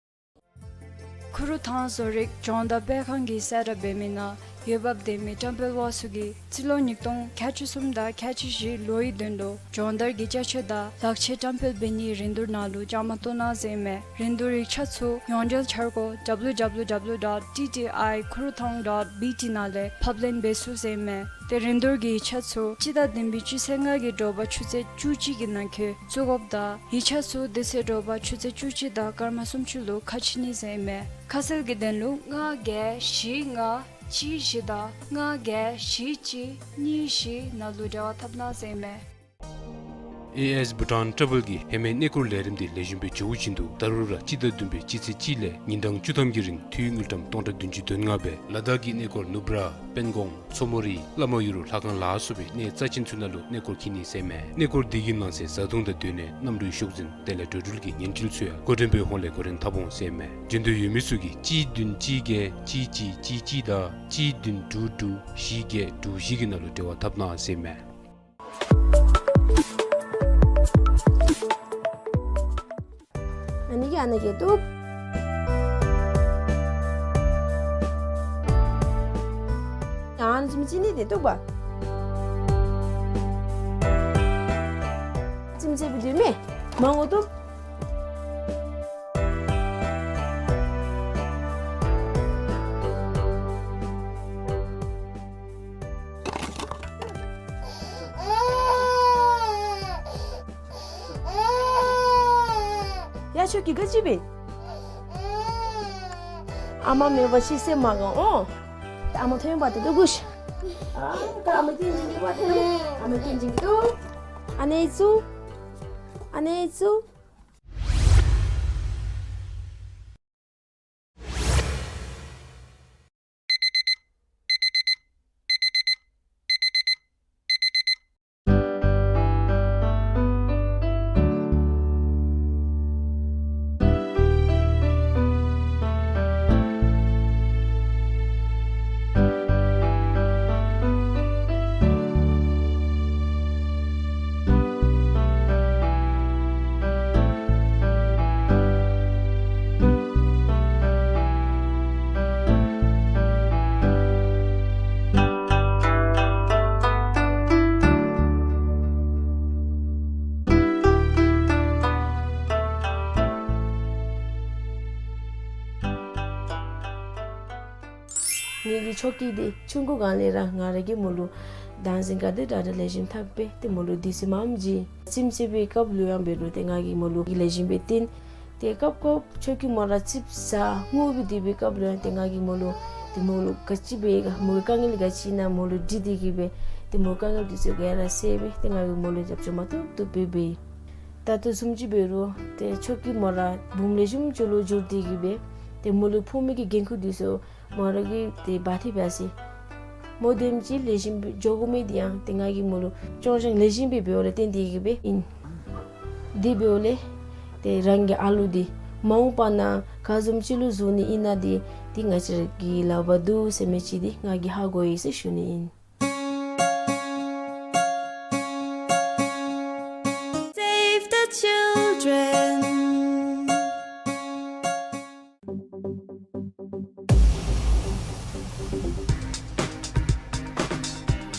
ཁུ་རུ་ཐང་བཟོ་རིག་སྦྱོང་བརྡར་སྤེལ་ཁང་གིས་གསལ་བསྒྲགས་འབད་མི་ནང་འོས་འབབ་ལྡན་མི་བཀྲམ་སྤེལ་པ་ཚུ་གིས་རྩིས་ལོ་ཉིས་སྟོང་ཁལ་གཅིག་གསུམ་དང་ཁལ་གཅིག་བཞི་ལོའི་དོན་ལུ་སྦྱོང་བརྡར་གྱི་ཅ་ཆས་དང་ལག་ཆས་བཀྲམ་སྤེལ་འབད་ནིའི་རིན་བསྡུར་ནང་ལུ་བཅའ་མར་གཏོགས་གནང་ཟེར་ཨིན་མས། རིན་བསྡུར་ཡིག་ཆ་ཚུ་ཡོངས་འབྲེལ་འཆར་སྒོ་W W W dot T T I Kurutang dot B T ནང་ལས་ཕབ་ལེན་འབད་ཚུགས་ཟེར་ཨིན་མས། ཏེ་རིན་བསྡུར་གྱི་ཡིག་ཆ་ཚུ་སྤྱི་ཟླ་བདུན་པའི་སྤྱི་ཚེས་ལྔ་གི་དྲོ་པ་ཆུ་ཚོད་བཅུ་གཅིག་གི་ནང་འཁོད་བཙུགས་དགོཔ་དང་ཡིག་ཆ་ཚུ་དེ་ཚེ་དྲོ་པ་ཆུ་ཚོད་བཅུ་གཅིག་དང་སྐར་མ་སུམ་ཅུ་ལུ་ཁ་ཕྱེ་ནི་ཟེར་ཨིན་མས། ཁ་གསལ་གྱི་དོན་ལུ་ལྔ་བརྒྱད་བཞི་ལྔ་གཅིག་བཞི་དང་ལྔ་བརྒྱད་བཞི་གཅིག་གཉིས་བཞི་ནང་ལུ་འབྲེལ་བ་འཐབ་གནང་ཟེར་ཨིན་མས། ཨེ་ཨེས་བྷུ་ཊཱན་ཊྲ་བཱལ་གྱིས་ཧེ་མའི་གནས་སྐོར་ལས་རིམ་འདི་ལེགས་ཤོམ་སྦེ་འགྱོ་བཞིན་དུ་ད་རུང་ར་སྤྱི་ཟླ་བདུན་པའི་སྤྱི་ཚེས་གཅིག་ལས་ཉིན་གྲངས་བཅུ་ཐམ་གྱི་རིང་འཐུས་དངུལ་ཀྲམ་སྟོང་ཕྲག་བདུན་ཅུ་དོན་ལྔ་སྦེ་ལ་དྭགས་ཀྱི་གནས་སྐོར་ནུབ་ར་དཔལ་གོང་མཚོ་མོ་རི་བླ་མ་ཡུལ་ལྷ་ཁང་ལ་སོགས་པའི་གནས་རྩ་ཆེན་ཚུ་ནང་ལུ་གནས་སྐོར་འཁྱིད་ནི་ཟེར་ཨིན་མས། གནས་སྐོར་འདི་གི་ནང་གསེས་བཟའ་འཐུང་དང་སྡོད་གནས་གནམ་གྲུའི་ཤོག་འཛིན་དེ་ལས་འགྲོ་འགྲུལ་གྱི་ཉེན་སྒྲིག་ཚུ་ཡང་འགོ་འདྲེན་པའི་ཧོངས་ལས་འགོ་འདྲེན་འཐབ་འོང་ཟེར་ཨིན་མས། འབྱོན་འདོད་ཡོད་མི་ཚུ་གིས་གཅིག་བདུན་གཅིག་བརྒྱད་གཅིག་གཅིག་གཅིག་གཅིག་དང་གཅིག་བདུན་དྲུག་དྲུག་བཞི་བརྒྱད་དྲུག་བཞི་གི་ནང་ལུ་འབྲེལ་བ་འཐབ་གནང་ཟེར་ཨིན་མས། ཨ་ནི་གིས་ཨ་ནི་གིས་བཏུབ། ཡང་ཨ་ནི་ཙམ་ཅིག་ནི་དེ་བཏུབ་པ། ཙམ་ཅིག་སྦེ་བཏུབ་མས། མང་པོ་བཏུབ། ཡ་ཁྱོད་ཀྱིས་ག་ཅི་འབད། ཨ་མ་མེད་པར་ཤི་སེམས་མ་དགའ་འོང་། ཨ་མ་ཐོན་པ་དེ་ལུ་གུ་ཤ། ཨ་ད་ཨ་མ་སྐྱིད་སྦྱིན་གྱི་བ་དེ་ལུ་ཨ་མ་སྐྱིད་སྦྱིན་གྱི་འདུག། ཨ་ནེ་ཙུ། ཨ་ནེ་ཙུ། ངེ་གི་ཆོ་གི་འདི་ཆུང་ཀུ་སྒང་ལས་ར་ང་ར་གིས་མོ་ལུ་དཱནསིང་ག་དེ་དྲག་དྲག་ལེགས་ཤོམ་འཐབ་སྦེ་ཏེ་མོ་ལུ་དུས་ཚོད་མངམ་བྱིན། རྩེདམོ་རྩེ་བའི་སྐབས་ལུ་ཡང་འབད་རུང་ཏེ་ང་གིས་མོ་ལུ་ལེགས་ཤོམ་སྦེ་སྟོན། ཏེ་སྐབས་སྐབས་ཆོ་གི་མོ་ར་རྩིགཔ་ཟ་ངུ་སྦེ་སྡོད་པའི་སྐབས་ལུ་ཡང་ཏེ་ང་གིས་མོ་ལུ་ཏེ་མོ་ལུ་ག་ཅི་འབད་ག་མོ་གི་དཀའ་ངལ་ག་ཅི་ཨིན་ན་མོ་ལུ་དྲི་སྟེ་གིས་སྦེ་ཏེ་མོ་གི་དཀའ་ངལ་འདི་ཚུ་ག་ར་སེལ་སྦེ་ཏེ་ང་གིས་མོ་ལུ་རྒྱབ་སྐྱོར་མ་ཐུབ་ཐུབ་སྦེ་འབད་ཡི། ད་ལྟོ་བཟུམ་ཅིག་འབད་རུང་ཏེ་ཆོ་གི་མོ་ར་བུམོ་ལེགས་ཤོམ་ཅིག་ལུ་འགྱུར་ཏེ་གིས་སྦེ་ཏེ་མོ་ལུ་ཕོག་མི་གི་འགན་ཁུར་འདི་ཚུ་མོ་ར་གིས་ཏེ་འབག་སྟེ་འབག་ཅི། མོ་དེམ་ཅིག་ལེགས་ཤོམ་སྦེ་འགྱོ་དགོ་མི་འདི་ཡང་ཏེ་ང་གིས་མོ་ལུ་སྐྱོར་སྦྱང་ལེགས་ཤོམ་སྦེ་འབདཝ་ལས་བརྟེན་ཏེ་གིས་སྦེ་ཨིན། དེ་འབདཝ་ལས་ཏེ་རང་གི་ཨ་ལུ་འདི་མ་འོངས་པ་ནང་ག་བཟུམ་ཅིག་ལུ་བཟོ་ནི་ཨིན་ན་འདི་ཏེ་ང་བཅས་ར་གི་ལག་པར་འདུག་ཟེར་མི་ཅིག་འདི་ང་གིས་ཧ་གོ་ཡི་ཟེར་ཞུ་ནི་ཨིན། Save the children.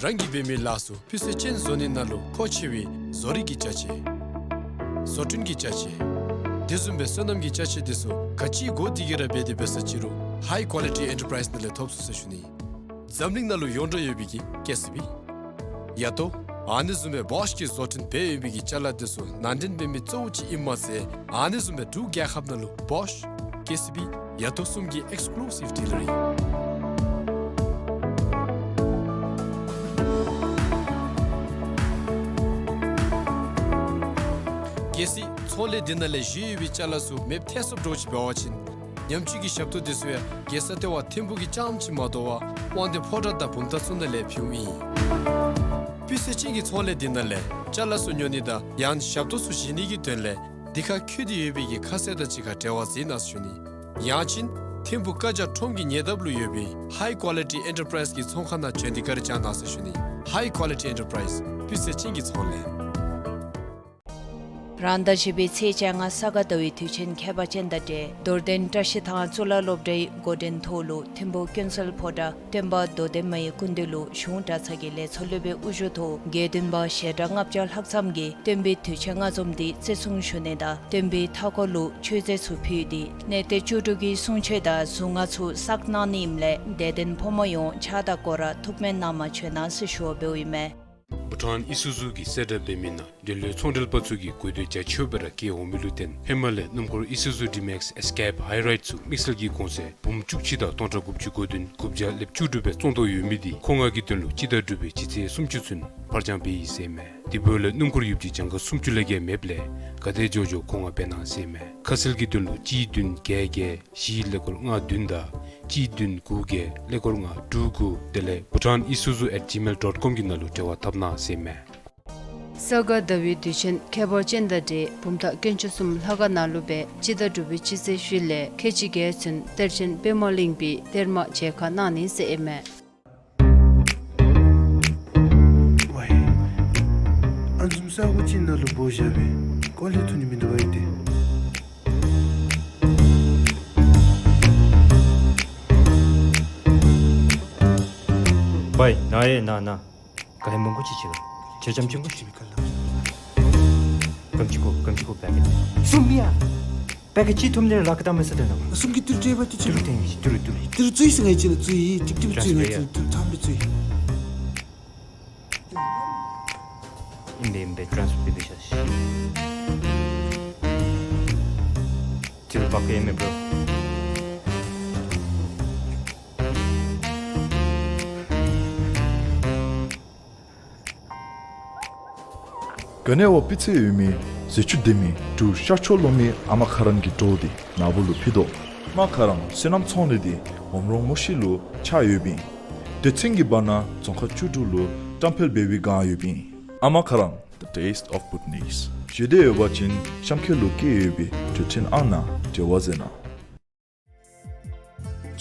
རང་གིས་འབད་མི་ལཱ་ཚུ་སྤུས་ཚད་ཅན་བཟོ་ནི་ནང་ལུ་མཁོ་ཆེ་བའི་བཟོ་རིག་གི་ཅ་ཆས། བཟོ་སྐྲུན་གྱི་ཅ་ཆས། དེ་བཟུམ་སྦེ་སོ་ནམ་གྱི་ཅ་ཆས་འདི་ཚུ་ག་ཅི་དགོ་དེ་གིས་ར་འབད་དེ་འབད་ས་ཅིག་རུང་High Quality Enterprise ནང་ལས་ཐོབ་ཚུགས་ཟེར་ཞུ་ནི། འཛམ་གླིང་ནང་ལུ་ཡོངས་གྲགས་ཡོད་པའི་གི་ཀེ་སི་བི། ཡ་ཏོ། ཨ་ནི་བཟུམ་སྦེ་བོཤ་གིས་བཟོ་སྐྲུན་འབད་ཡོད་པའི་གི་ཅ་ལ་འདི་ཚུ་ནང་འདྲེན་འབད་མི་གཙོ་བོ་ཅིག་ཨིནམ་མ་ཚད་ཨ་ནི་བཟུམ་སྦེ་འབྲུག་རྒྱལ་ཁབ་ནང་ལུ་བོཤ། ཀེ་སི་བི། ཡ་ཏོ་གསུམ་གྱི་ཨེགསི་ཀུ་ལུ་སིབ་ཌི་ལར་ཨིན། གལ་སྲིད་ཚོང་ལས་འདི་ནང་ལས་བཞེས་ཡོད་པའི་ཅ་ལ་ཚུ་མེདཔ་ཐལ་སོངམ་འདྲཝ་ཅིག་འབད་བ་ཅིན་ཉམས་བཅོས་ཀྱི་ཞབས་ཏོག་འདི་ཚུ་ཡང་རྒྱལ་ས་ལྟེ་བ་ཐིམ་ཕུག་གི་རྐྱངམ་ཅིག་མ་དོ་བར་དབང་འདུས་ཕོ་བྲང་དང་བུམ་ཐང་ཚུ་ནང་ལས་ཕུལཝ་ཨིན། སྤུས་ཚད་ཅན་གྱི་ཚོང་ལས་འདི་ནང་ལས་ཅ་ལ་ཚུ་ཉོ་ནི་དང་ཡང་ཞབས་ཏོག་ཚུ་བཞེས་ནི་གི་དོན་ལས་འདི་ཁར་བཀོད་དེ་ཡོད་པའི་གི་ཁ་གསལ་དང་གཅིག་ཁར་འབྲེལ་བ་འཛིན་གནང་ཟེར་ཞུ་ནི། ཡང་ཅིན་ཐིམ་ཕུག་ཀ་ཇ་ཁྲོམ་གྱི་ཉེ་འདབས་ལུ་ཡོད་པའི་High Quality Enterprise གི་ཚོང་ཁང་ནང་བྱོན་ཏེ་བཀའ་དྲིན་བསྐྱང་གནང་ཟེར་ཞུ་ནི། High Quality Enterprise སྤུས་ཚད་ཅན་གྱི་ཚོང་ལས། རང་ཟླ་བཞི་པའི་ཚེས་བཅོ་ལྔ་ས་ག་ཟླ་བའི་དུས་ཆེན་ཁྱད་པར་ཅན་དང་འབྲེལ་རྡོར་གདན་བཀྲ་ཤིས་ཐང་གཙུག་ལག་སློབ་གྲྭའི་འགོ་འདྲེན་ཐོག་ལུ་ཐིམ་ཕུག་ཀུན་གསལ་ཕོ་བྲང་སྟོན་པ་མདོ་སྡེ་མ་ཡི་སྐུ་མདུན་ལུ་གཞུང་གྲྭ་ཚང་གི་ལས་ཚོགས་སློབ་དཔོན་དབུ་བཞུགས་ཐོག་དགེ་འདུན་པ་ཞལ་གྲངས་ལྔ་བརྒྱ་ལྷག་ཙམ་གྱིས་སྟོན་པའི་དུས་ཆེན་ལྔ་འཛོམས་འདི་བརྩི་སྲུང་ཞུ་ནི་དང་སྟོན་པའི་མཐའ་འཁོར་ལུ་མཆོད་རྫས་ཚུ་ཕུལ་ཏེ་གནས་བརྟན་བཅུ་དྲུག་གི་གསུང་ཆོག་དང་གཟུངས་སྔགས་ཚུ་བསགས་གནང་ནི་ཨིནམ་ལས་དད་ལྡན་ཕོ་མོ་ཡོངས་ཕྱག་དང་སྐོར་ར་ཐུགས་སྨོན་གནང་མ་བྱོན་གནང་ཟེར་ཞུ་བ་འབདཝ་ཨིན་མས། བྷུ་ཊཱན་ཨི་སུ་ཛུ་གིས་གསལ་བསྒྲགས་འབད་མི་ནང་འབྲེལ་ཡོད་ཚོང་འབྲེལ་པ་ཚུ་གིས་དགོས་འདོད་རྒྱ་ཆེཝ་སྦེ་ར་བསྐྱེད་འོང་མི་ལུ་བརྟེན་ཧེ་མ་ལས་སྣུམ་འཁོར་ཨི་སུ་ཛུ་ཌི་མེགསི་ཨེས་ཀེབ་ཧའི་རའིཌ་ཚུ་དམིགས་བསལ་གྱི་གོང་ཚད་འབུམ་བཅུ་གཅིག་དང་སྟོང་ཕྲག་དགུ་བཅུ་གོ་བདུན་དགུ་བརྒྱ་ལེབ་བཅུ་དྲུག་སྦེ་བཙོང་དོ་ཡོད་མི་འདི་ཁོང་ང་གི་དོན་ལུ་སྤྱི་ཟླ་དྲུག་པའི་སྤྱི་ཚེས་སུམ་ཅུ་ཚུན་ཕར་འགྱངས་འབད་ཡི་ཟེར་མས། དེ་འབདཝ་ལས་སྣུམ་འཁོར་ཡོདཔ་ཅིག་གྱངས་ཁ་སུམ་ཅུ་ལས་བརྒལ་མེདཔ་ལས་ག་དེ་མགྱོགས་མགྱོགས་ཁོང་ང་འབད་གནང་ཟེར་མས། ཁ་གསལ་གྱི་དོན་ལུ་གཅིག་བདུན་བརྒྱད་བརྒྱད་བཞི་ཀླད་ཀོར་ལྔ་བདུན་དང་གཅིག་བདུན་དགུ་བརྒྱད་ཀླད་ཀོར་ལྔ་དྲུག་དགུ་དེ་ལས་bhutanisuzu at gmail dot com གི་ནང་ལུ་འབྲེལ་བ་འཐབ་གནང་ཟེར་མས། ས་ག་ཟླ་བའི་དུས་ཆེན་ཁྱད་པར་ཅན་དང་འབྲེལ་བུམ་ཐང་དཀོན་མཆོག་གསུམ་ལྷ་ཁང་ནང་ལུ་སྦེ་སྤྱི་ཟླ་དྲུག་པའི་སྤྱི་ཚེས་བཞི་ལས་ཁལ་གཅིག་བརྒྱད་ཚུན་གཏེར་ཆེན་པདྨ་གླིང་པའི་གཏེར་མ་མཇལ་ཁ་གནང་ནི་ཟེར་ཨིན་མས། ཝའི། ཨ་ནི་བཟུམ་ས་གོ་ཅིག་ནང་ལུ་འབོ་བཞག་སྦེ་སྐོར་ལས་ཐོན་ནི་མིན་འདུག་པ་ཨིན་ཏེ། ཝའི་ན་ཨེ་ན་ན། ག་ཧེ་མང་པོ་ཅིག་ཅིག་ལ་ཆེ་ཆམ་ཆེན་པོ་ཅིག་གམ་ཅིག་གོ་གམ་ཅིག་གོ་བེ་གི་གསུམ་ཡ། བེ་གི་ཅིག་ཐུམ་ནེ་ལག་ཏ་མེ་ས་ཏེ་ན་མ། གསུམ་གྱི་ཏིལ་ཏེ་བ་ཏི་ཏིལ་ཏེ་ཏིལ་ཏིལ་ཏིལ་ཏིལ་ཙུའི་སི་ངེ་ཅི་ན་ཙུའི་ཏིག་ཏིག་ཙུའི་ངེ་ཅི་ན་ཏིལ་ཐམ་པི་ཙུའི། ཨིན་པེ་ཨིན་པེ་ཊཱནསི་ཕར་ཏེ་བི་ཤ་ཤི། ཏིལ་བ་ཀེ་མེ་བྲོ། ག་ནི་བ་སྤུས་ཚད་ཡོད་མི་ཟས་བཅུད་ལྡན་མི་འབྲུག་ཤར་ཕྱོགས་ལུ་མི་ཨ་མ་ཁ་རང་གི་བྲོ་འདི་ནཱ་བུ་ལུ་ཕུལ་དོ། ཨ་མ་ཁ་རང་སོ་ནམ་ཚོང་ལས་འདི་འོམ་རོང་མུ་ཤི་ལུ་ཆགས་ཡོདཔ་ཨིན། སྡེ་ཚན་གྱི་བར་ན་རྫོང་ཁག་བཅུ་དྲུག་ལུ་བཀྲམ་སྤེལ་འབད་བའི་བསྒང་ཡོདཔ་ཨིན། ཨ་མ་ཁ་རང་the taste of Bhutanese། བཞེས་འདོད་ཡོད་པ་ཅིན་གཤམ་འཁོད་ལུ་བཀོད་ཡོད་པའི་འབྲེལ་ཐོན་ཨང་ནང་འབྲེལ་བ་མཛད་གནང་།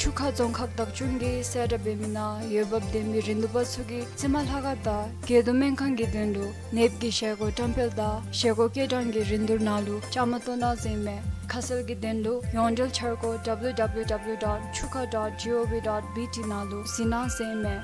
ཆུ་ཁ་རྫོང་ཁག་བདག་སྐྱོང་གིས་གསལ་བསྒྲགས་འབད་མི་ནང་འོས་འབབ་ལྡན་པའི་རིན་བསྡུར་པ་ཚུ་གིས་རྩི་མ་ལྷ་ཁང་དང་དགེ་འདུན་སྨན་ཁང་གི་དོན་ལུ་ནདཔ་གི་བཞེས་སྒོ་བཀྲམ་སྤེལ་དང་བཞེས་སྒོ་སྐྱེལ་གྲངས་ཀྱི་རིན་བསྡུར་ནང་ལུ་བཅའ་མར་གཏོགས་གནང་ཟེར་ཨིན་མས། ཁ་གསལ་གྱི་དོན་ལུ་ཡོངས་འབྲེལ་འཆར་སྒོ་W W W dot chuka dot gov dot B T ནང་ལུ་གཟིགས་གནང་ཟེར་ཨིན་མས།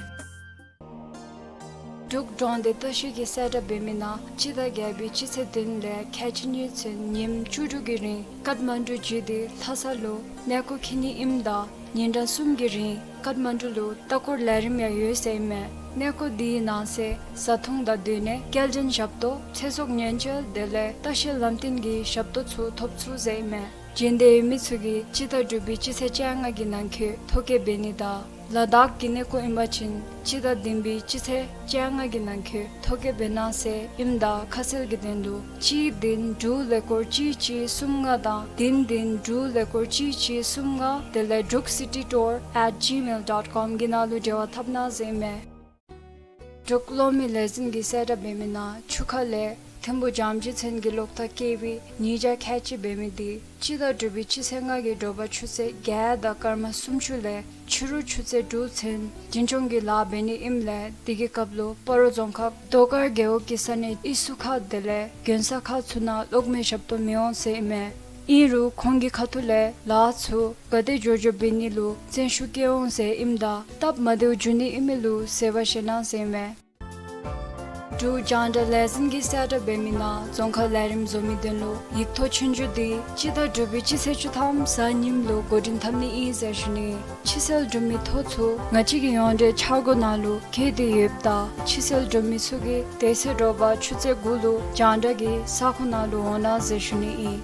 འབྲུག་གྲོང་སྡེ་ལྟ་བཤལ་གྱིས་གསལ་བསྒྲགས་འབད་མི་ནང་སྤྱི་ཟླ་བརྒྱད་པའི་སྤྱི་ཚེས་བདུན་ལས་ཁལ་གཅིག་གཉིས་ཚུན་ཉིནམ་བཅུ་དྲུག་གི་རིང་ཀཏ་མན་ཌུ་བརྒྱུད་དེ་ལྷ་ས་ལུ་གནས་སྐོར་འཁྱིད་ནི་ཨིནམ་ད་ ཉིན་གྲངས་གསུམ་གྱི་རིང་ཀཏ་མན་ཌུ་ལུ་ལྟ་སྐོར་ལས་རིམ་ཡང་ཡོད་ཟེར་ཨིན་མས། གནས་སྐོར་འདི་གི་ནང་གསེས་བཟའ་འཐུང་དང་སྡོད་གནས་སྐྱེལ་འདྲེན་ཞབས་ཏོག་ཚེ་སྲོག་ཉེན་བཅོལ་དེ་ལས་ལྟ་བཤལ་ལམ་སྟོན་གྱི་ཞབས་ཏོག་ཚུ་ཐོབ་ཚུགས་ཟེར་ཨིན་མས། འབྱོན་འདོད་ཡོད་མི་ཚུ་གིས་སྤྱི་ཟླ་དྲུག་པའི་སྤྱི་ཚེས་བཅོ་ལྔ་གི་ནང་འཁོད་ཐོ་བཀོད་འབད་ནི་དང་ལ་དྭགས་ཀྱི་གནས་སྐོར་ཨིན་པ་ཅིན་སྤྱི་ཟླ་བདུན་པའི་སྤྱི་ཚེས་བཅོ་ལྔ་གི་ནང་འཁོད་ཐོ་བཀོད་འབད་གནང་ཟེར་ཨིནམ་ད་ཁ་གསལ་གྱི་དོན་ལུ་གཅིག་བདུན་དྲུག་ཀླད་ཀོར་གཅིག་གཅིག་གསུམ་ལྔ་དང་བདུན་བདུན་དྲུག་ཀླད་ཀོར་གཅིག་གཅིག་གསུམ་ལྔ་དེ་ལས་འབྲུག་སི་ཊི་ཊུར་ཨེཊ་ཇི་མེལ་ཌོཊ་ཀོམ་གྱི་ནང་ལུ་འབྲེལ་བ་འཐབ་གནང་ཟེར་ཨིན་མས། འབྲུག་གློག་མེ་ལས་འཛིན་གྱིས་གསལ་བསྒྲགས་འབད་མི་ནང་ཆུ་ཁ་ལས་ཐིམ་ཕུ་འཇམ་བརྗིད་མཚན་གྱི་གློག་ཐག་བཀལ་བའི་ཉིས་བརྒྱ་ཁལ་གཅིག་འབད་མི་འདི་སྤྱི་ཟླ་དྲུག་པའི་སྤྱི་ཚེས་ལྔ་གི་དྲོ་པ་ཆུ་ཚོད་བརྒྱད་དང་སྐར་མ་སུམ་ཅུ་ལས་ཕྱི་རུ་ཆུ་ཚོད་དྲུག་ཚུན་འཛིན་སྐྱོང་གི་ལཱ་འབད་ནི་ཨིནམ་ལས་དེ་གི་སྐབས་ལུ་སྤ་རོ་རྫོང་ཁག་རྡོ་དཀར་རྒེད་འོག་གི་ས་གནས་ཨི་སུ་ཁ་དེ་ལས་དགོན་ས་ཁག་ཚུ་ནང་གློག་མེ་ཞབས་ཏོག་མི་འོང་ཟེར་ཨིན་མས། ཨིན་རུང་ཁོང་གི་ཁ་ཐུག་ལས་ལཱ་ཚུ་ག་དེ་མགྱོགས་མགྱོགས་འབད་ནི་ལུ་བརྩོན་ཤུགས་བསྐྱེད་འོང་ཟེར་ཨིནམ་ད་སྟབས་མ་བདེཝ་འབྱུང་ནི་ཨིན་མི་ལུ་བཟོད་པ་བཞེས་གནང་ཟེར་ཨིན་མས། འབྲུག་རྒྱང་བསྒྲགས་ལས་འཛིན་གྱིས་གསལ་བསྒྲགས་འབད་མི་ནང་རྫོང་ཁ་ལས་རིམ་བཟོ་མི་དོན་ལུ་ཡིག་ཐོག་ཆོས་རྒྱུགས་འདི་སྤྱི་ཟླ་དྲུག་པའི་སྤྱི་ཚེས་བཅུ་ཐམ་གཟའ་ཉིམ་ལུ་འགོ་འདྲེན་འཐབ་ནི་ཨིན་ཟེར་ཞུ་ནི། ཕྱི་སེལ་གྲུབ་མའི་ཐོ་ཚུ་ང་བཅས་ཀྱི་ཡོངས་འབྲེལ་འཆར་སྒོ་ནང་ལུ་བཀོད་དེ་ཡོདཔ་ད་ཕྱི་སེལ་གྲུབ་མི་ཚུ་གིས་དེ་ཚེ་དྲོ་པ་ཆུ་ཚོད་དགུ་ལུ་རྒྱང་བསྒྲགས་ཀྱི་ས་ཁོངས་ནང་ལུ་འོང་གནང་ཟེར་ཞུ་ནི་ཨིན།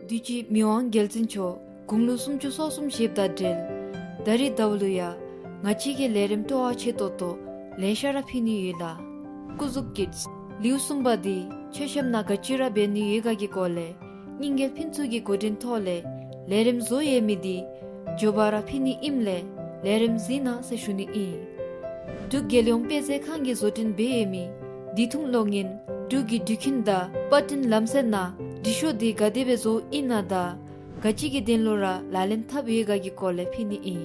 དུས་ཅི་མི་དབང་རྒྱལ་བཙུན་མཆོག་དགུང་ལོ་སུམ་ཅུ་སོ་གསུམ་བཞེསཔ་དང་འབྲེལ་ད་རིས་ཟླཝ་ལུ་ཡང་ང་བཅས་ཀྱི་ལས་རིམ་སྤྲོ་བ་ཆེ་ཏོག་ཏོ་ལེ་ཤ་ར་ཕུལ་ནི་ཡོད་ལགས། སྐུ་གཟུགས་ཀྱི་ལེའུ་གསུམ་པ་འདི་མཆོད་བཤམ་ནང་ག་ཅི་ར་འབད་ནི་ཡོད་ག་གི་སྐོར་ལས་རྙིང་རྒྱལ་ཕུན་ཚོགས་ཀྱི་འགོ་འདྲེན་ཐོག་ལས་ལས་རིམ་བཟོ་ཡོད་མི་འདི་མགྱོགས་པ་ར་ཕུལ་ནི་ཨིནམ་ལས་ལས་རིམ་གཟིགས་གནང་ཟེར་ཞུ་ནི་ཨིན། འབྲུག་རྒྱལ་ཡོངས་དཔེ་མཛོད་ཁང་གིས་བཟོ་སྐྲུན་འབད་ཡོད་མི་དུས་ཐུང་གློག་བརྙན་འབྲུག་གི་འགྲུལ་འཕྲིན་དང་པར་སྐྲུན་ལམ་སྲོལ་ནང་འབྲི་ཤོག་འདི་ག་དེ་སྦེ་བཟོཝ་ཨིན་ན་དང་ག་ཅི་གི་དོན་ལུ་ར་ལག་ལེན་འཐབ་ཡོད་ག་གི་སྐོར་ལས་ཕུལ་ནི་ཨིན།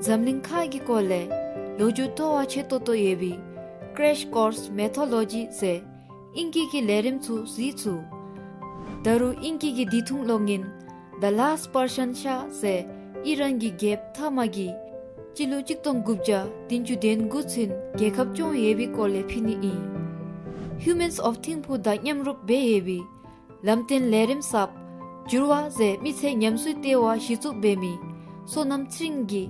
འཛམ་གླིང་ཁ་གི་སྐོར་ལས་ལོ་རྒྱུས་སྤྲོ་བ་ཆེ་ཏོག་ཏོ་ཡོད་པའི་Crash Course Mythology ཟེར་ཨིང་སྐད་ཀྱི་ལས་རིམ་ཚུ་གཟིགས་ཚུགས། ད་རུང་ཨིང་སྐད་ཀྱི་དུས་ཐུང་གློག་བརྙན་The Last Persian Shah ཟེར་ཨི་རན་གྱི་རྒྱལཔོ་ཐ་མ་གིས་སྤྱི་ལོ་གཅིག་སྟོང་དགུ་བརྒྱ་བདུན་ཅུ་དོན་དགུ་ཚུན་རྒྱལ་ཁབ་སྐྱོང་ཡོད་པའི་སྐོར་ལས་ཕུལ་ནི་ཨིན། Humans of Thimphu དང་མཉམ་རུབ་འབད་ཡོད་པའི་ལམ་སྟོན་ལས་རིམ་གསརཔ་འགྱུར་བ་ཟེར་མི་ཚེ་ཉམས་གསོའི་ལྟེ་བ་གཞི་བཙུགས་འབད་མི་བསོད་ནམས་ཚེ་རིང་གིས་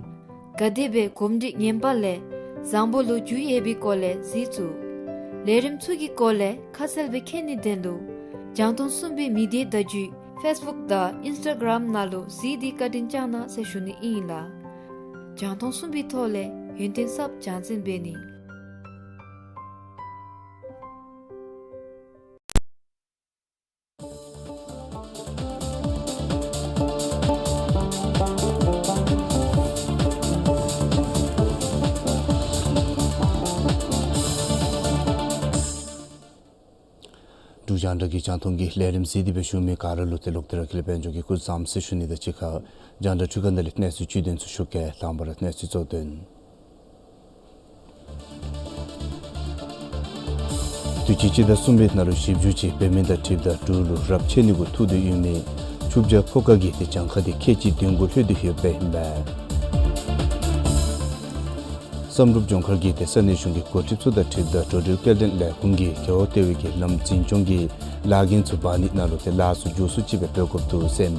ག་དེ་སྦེ་གོམས་འདྲིས་ངན་པ་ལས་བཟང་པོ་ལུ་འགྱུར་ཡོད་པའི་སྐོར་ལས་གཟིགས་ཚུགས། ལས་རིམ་ཚུ་གི་སྐོར་ལས་ཁ་གསལ་སྦེ་མཁྱེན་ནི་དོན་ལུ་རྒྱང་མཐོང་གསུམ་པའི་མི་སྡེ་བརྡ་བརྒྱུད་Facebook དང་Instagram ནང་ལུ་གཟིགས་ཏེ་བཀའ་དྲིན་བསྐྱང་གནང་ཟེར་ཞུ་ནི་ཨིན་ལགས། རྒྱང་མཐོང་གསུམ་པའི་ཐོག་ལས་ཡོན་ཏན་གསརཔ་སྦྱང་འཛིན་འབད་ནི། འབྲུག་རྒྱང་བསྒྲགས་ཀྱི་རྒྱང་མཐོང་གི་ལས་རིམ་གཟིགས་ཏེ་སྦེ་བཞུགས་མི་ག་ར་ལུ་ཏེ་ལོག་སྟེ་ར་ཀུན་ལེགས་དཔལ་འབྱོར་གྱིས་སྐུ་གཟུགས་བཟང་ཟེར་ཞུ་ནི་དང་གཅིག་ཁར་རྒྱང་བསྒྲགས་འཕྲུལ་ཁང་ནང་ལས་གནས་ཚུལ་བཅུད་དོན་ཚུ་ཞུ་གེ། དང་པ་ར་གནས་ཚུལ་གཙོ་དོན། དུས་ཅི་སྤྱི་ཟླ་གསུམ་པའི་ནང་ལུ་ཞིབ་འཇུག་ཅིག་འབད་མི་དང་འཁྲིལཝ་ད་འབྲུག་ལུ་རབས་ཆད་ནི་གུ་ཐུག་སྟེ་ཡོད་མི་ཆུ་བྱ་ཕོ་ཁ་གི་ཏེ་གྱངས་ཁ་འདི་ཁལ་གཅིག་བདུན་གུ་ལྷོད་དེ་ཡོདཔ་ཨིན་པས། བསམ་གྲུབ་ལྗོངས་མཁར་གྱི་ཏེ་ས་གནས་གཞུང་གི་འགོ་ཁྲིདཔ་ཚུ་དང་འཁྲིལཝ་ད་འགྲོ་འགྲུལ་སྐྱེལ་འདྲེན་ལས་ཁུངས་ཀྱིས་རྒེད་འོག་ལྟེ་བའི་གི་ལམ་འཛིན་སྐྱོང་གི་ལཱ་འགན་ཚུ་འབག་ནི་ནང་ལུ་ཏེ་ལཱ་ཚུ་མགྱོགས་སུ་ཅིག་སྦེ་འབད་དགོཔ་འདུག་ཟེར་ཨིན་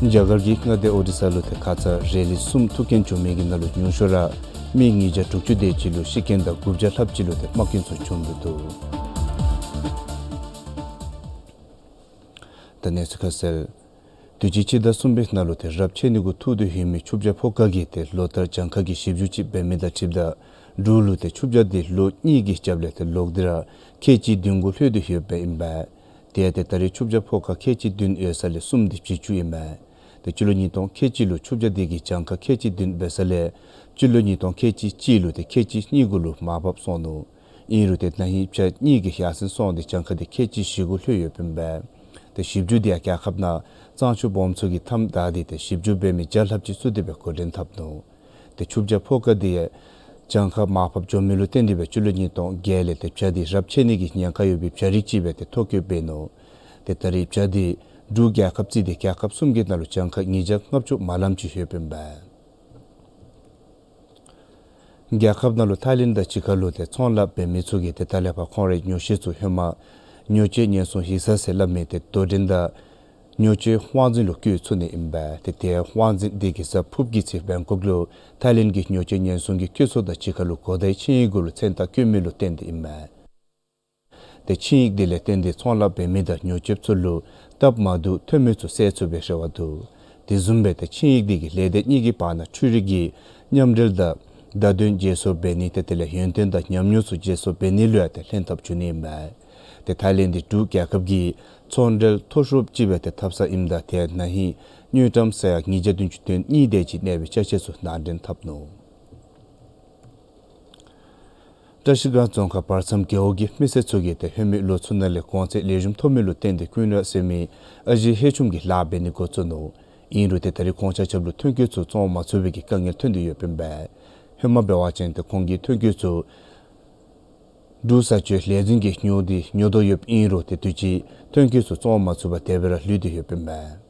པས། རྒྱ་གར་གྱི་མངའ་སྡེ་ཨོ་རི་ས་ལུ་ཏེ་ཁ་ཙ་རེ་ལི་གསུམ་ཐུག་རྐྱེན་བྱུང་མི་གི་ནང་ལུ་ཉུང་ཤོས་ར་མི་ཉིས་བརྒྱ་དྲུག་ཅུ་དེ་ཅིག་ལུ་ཤི་རྐྱེན་དང་དགུ་བརྒྱ་ལྷགཔ་ཅིག་ལུ་ཏེ་རྨ་རྐྱེན་ཚུ་བྱུང་སྟེ་འདུག། ད་གནས་ཚུལ་ཁ་གསལ། དུས་ཅི་སྤྱི་ཟླ་གསུམ་པའི་ནང་ལུ་ཏེ་རབས་ཆད་ནི་གུ་ཐུག་སྟེ་ཡོད་མི་ཆུ་བྱ་ཕོ་ཁ་གི་ཏེ་ལོ་ལྟར་གྱངས་ཁ་གི་ཞིབ་འཇུག་ཅིག་འབད་མི་དང་འཁྲིལཝ་ད་འབྲུག་ལུ་ཏེ་ཆུ་བྱ་འདི་ལོ་གཉིས་ཀྱི་རྒྱབ་ལས་ཏེ་ལོག་སྟེ་ར་ཁལ་གཅིག་བདུན་གུ་ལྷོད་དེ་ཡོདཔ་ཨིན་པས། དེ་ཡང་ཏེ་ད་རེས་ཆུ་བྱ་ཕོ་ཁ་ཁལ་གཅིག་བདུན་ཡོད་ས་ལས་གསུམ་འདི་བྱི་ཅུང་ཨིན་མས། ཏེ་སྤྱི་ལོ་ཉིས་སྟོང་ཁལ་གཅིག་ལུ་ཆུ་བྱ་འདི་གི་གྱངས་ཁ་ཁལ་གཅིག་བདུན་འབད་ས་ལས་སྤྱི་ལོ་ཉིས་སྟོང་ཁལ་གཅིག་གཅིག་ལུ་ཏེ་ཁལ་གཅིག་གཉིས་གུ་ལུ་མར་བབས་སོང་ནུག། ཨིན་རུང་ཏེ་ན་ཧིང་བྱ་གཉིས་ཀྱི་ཡར་སེང་སོང་སྟེ་གྱངས་ཁ་འདི་ཁལ་གཅིག་བཞི་གུ་ལྷོད་ཡོདཔ་ཨིན་པས། ཏེ་ཞིབ་འཇུག་འདི་ཡང་རྒྱལ་ཁབ་ནང་གཙང་ཆུ་སྦོམ་ཚུ་གིས་མཐའམ་བདའ་སྟེ་ཏེ་ཞིབ་འཇུག་འབད་མི་བརྒྱ་ལྷགཔ་ཅིག་བཙུགས་ཏེ་སྦེ་འགོ་འདྲེན་འཐབ་ནུག། ཏེ་ཆུ་བྱ་ཕོ་ཁ་འདི་ཡང་གྱངས་ཁ་མར་བབས་འགྱོ་མི་ལུ་བརྟེན་ཏེ་སྦེ་སྤྱི་ལོ་ཉིས་སྟོང་བརྒྱད་ལས་ཏེ་བྱ་འདི་རབས་ཆད་ནི་གི་ཉེན་ཁ་ཡོད་པའི་བྱ་རིགས་ཅིག་སྦེ་ཏེ་ཐོ་བཀོད་འབད་ནུག། ཏེ་ད་རེས་བྱ་འདི་འབྲུག་རྒྱལ་ཁབ་བརྩིས་ཏེ་རྒྱལ་ཁབ་གསུམ་གྱི་ནང་ལུ་གྱངས་ཁ་ཉིས་བརྒྱ་ལྔ་བཅུ་མ་ལངམ་ཅིག་ཡོདཔ་ཨིན་པས། རྒྱལ་ཁབ་ནང་ལུ་ཐའི་ལེནཌ་དང་གཅིག་ཁར་ལུ་ཏེ་ཚོང་ལཱ་འབད་མི་ཚུ་གིས་ཏེ་ད་ལས་ཕར་ཁོང་རའི་ཉོ་ཤེས་ཚུ་ཧེ་མ་ཉོ་སྤྱོད་ཉེན་སྲུང་ཡིག་ཚང་ཟེར་སླབ་མི་ཏེ་དོ་འགྲན་དང་ ཉོ་སྤྱོད་དབང་འཛིན་ལུ་བཀོད་ཚུགས་ནི་ཨིན་པས། ཏེ་དེ་དབང་འཛིན་དེ་གིས་གཟའ་ཕུརཔ་གི་ཚེ་བེང་ཀོག་ལུ་ཐའི་ལེནཌ་གི་ཉོ་སྤྱོད་ཉེན་སྲུང་གི་བཀོད་ཚོགས་དང་གཅིག་ཁར་ལུ་གོ་བརྡའི་ཆིངས་ཡིག་གུ་ལུ་མཚན་རྟགས་བཀོད་མི་ལུ་བརྟེན་ཏེ་ཨིན་མས། ཏེ་ཆིངས་ཡིག་དེ་ལས་བརྟེན་ཏེ་ཚོང་ལཱ་འབད་མི་དང་ཉོ་སྤྱོདཔ་ཚུ་ལུ་སྟབས་མ་བདེཝ་ཐོན་མི་ཚུ་བསལ་ཚུགས་པའི་རེ་བ་འདུག། དེ་བཟུམ་སྦེ་ཏེ་ཆིངས་ཡིག་དེ་གིས་ལས་སྡེ་གཉིས་ཀྱི་བར་ན་འཕྲུལ་རིག་གི་མཉམ་འབྲེལ་དང་བརྡ་དོན་བརྗེ་སོར་འབད་ནི་ཏེ་དེ་ལས་ཡོན་ཏན་དང་ཉམས་མྱོང་ཚུ་བརྗེ་སོར་འབད་ནི་ལུ་ཡང་ཏེ་ལྷན་ཐབས་བྱུང་ནི་ཨིན་མས། ཏེ་ཐའི་ལེནཌ་འདི་འབྲུག་རྒྱལ་ཁབ་ཀྱི་ཚོང་འབྲེལ་མཐོ་ཤོས་ཅིག་སྦེ་ཏེ་འཐབ་ས་ཨིནམ་ད་ཏེ་ན་ཧིང་དངུལ་ཀྲམ་ས་ཡ་ཉིས་བརྒྱ་བདུན་ཅུ་དོན་གཉིས་དེ་ཅིག་གནས་པའི་ཅ་ཆས་ཚུ་ནང་འདྲེན་འཐབ་ནུག། བཀྲ་ཤིས་སྒང་རྫོང་ཁག་བར་མཚམས་རྒེད་འོག་གི་མི་སེར་ཚུ་གིས་ཏེ་ཧེ་མའི་ལོ་ཚུ་ནང་ལས་གོང་ཚད་ལེགས་ཤོམ་ཐོབ་མི་ལུ་བརྟེན་ཏེ་ཀུན་ར་ཟེར་མི་ཨ་ཞེ་ཧེ་ཆུམ་གྱི་ལཱ་འབད་ནི་འགོ་བཙུགས་ནུག། ཨིན་རུང་ཏེ་ད་རེས་ཁོང་ཆ་ཁྱབ་ལུ་ཐོན་སྐྱེད་ཚུ་བཙོང་མ་ཚུགས་པའི་གི་དཀའ་ངལ་ཐོན་ཏེ་ཡོདཔ་ཨིན་པས། ཧེ་མ་འབད་བ་ཅིན་ཏེ་ཁོང་གིས་ཐོན་སྐྱེད་ཚུ་འབྲུག་བཟའ་སྤྱོད་ལས་འཛིན་གྱིས་ཉོ་སྟེ་ཉོ་དོ་ཡོདཔ་ཨིན་རུང་ཏེ་དུས་ཅི་ཐོན་སྐྱེད་ཚུ་བཙོང་མ་ཚུགས་པར་དེ་སྦེ་ར་ལུས་ཏེ་ཡོདཔ་ཨིན་པས།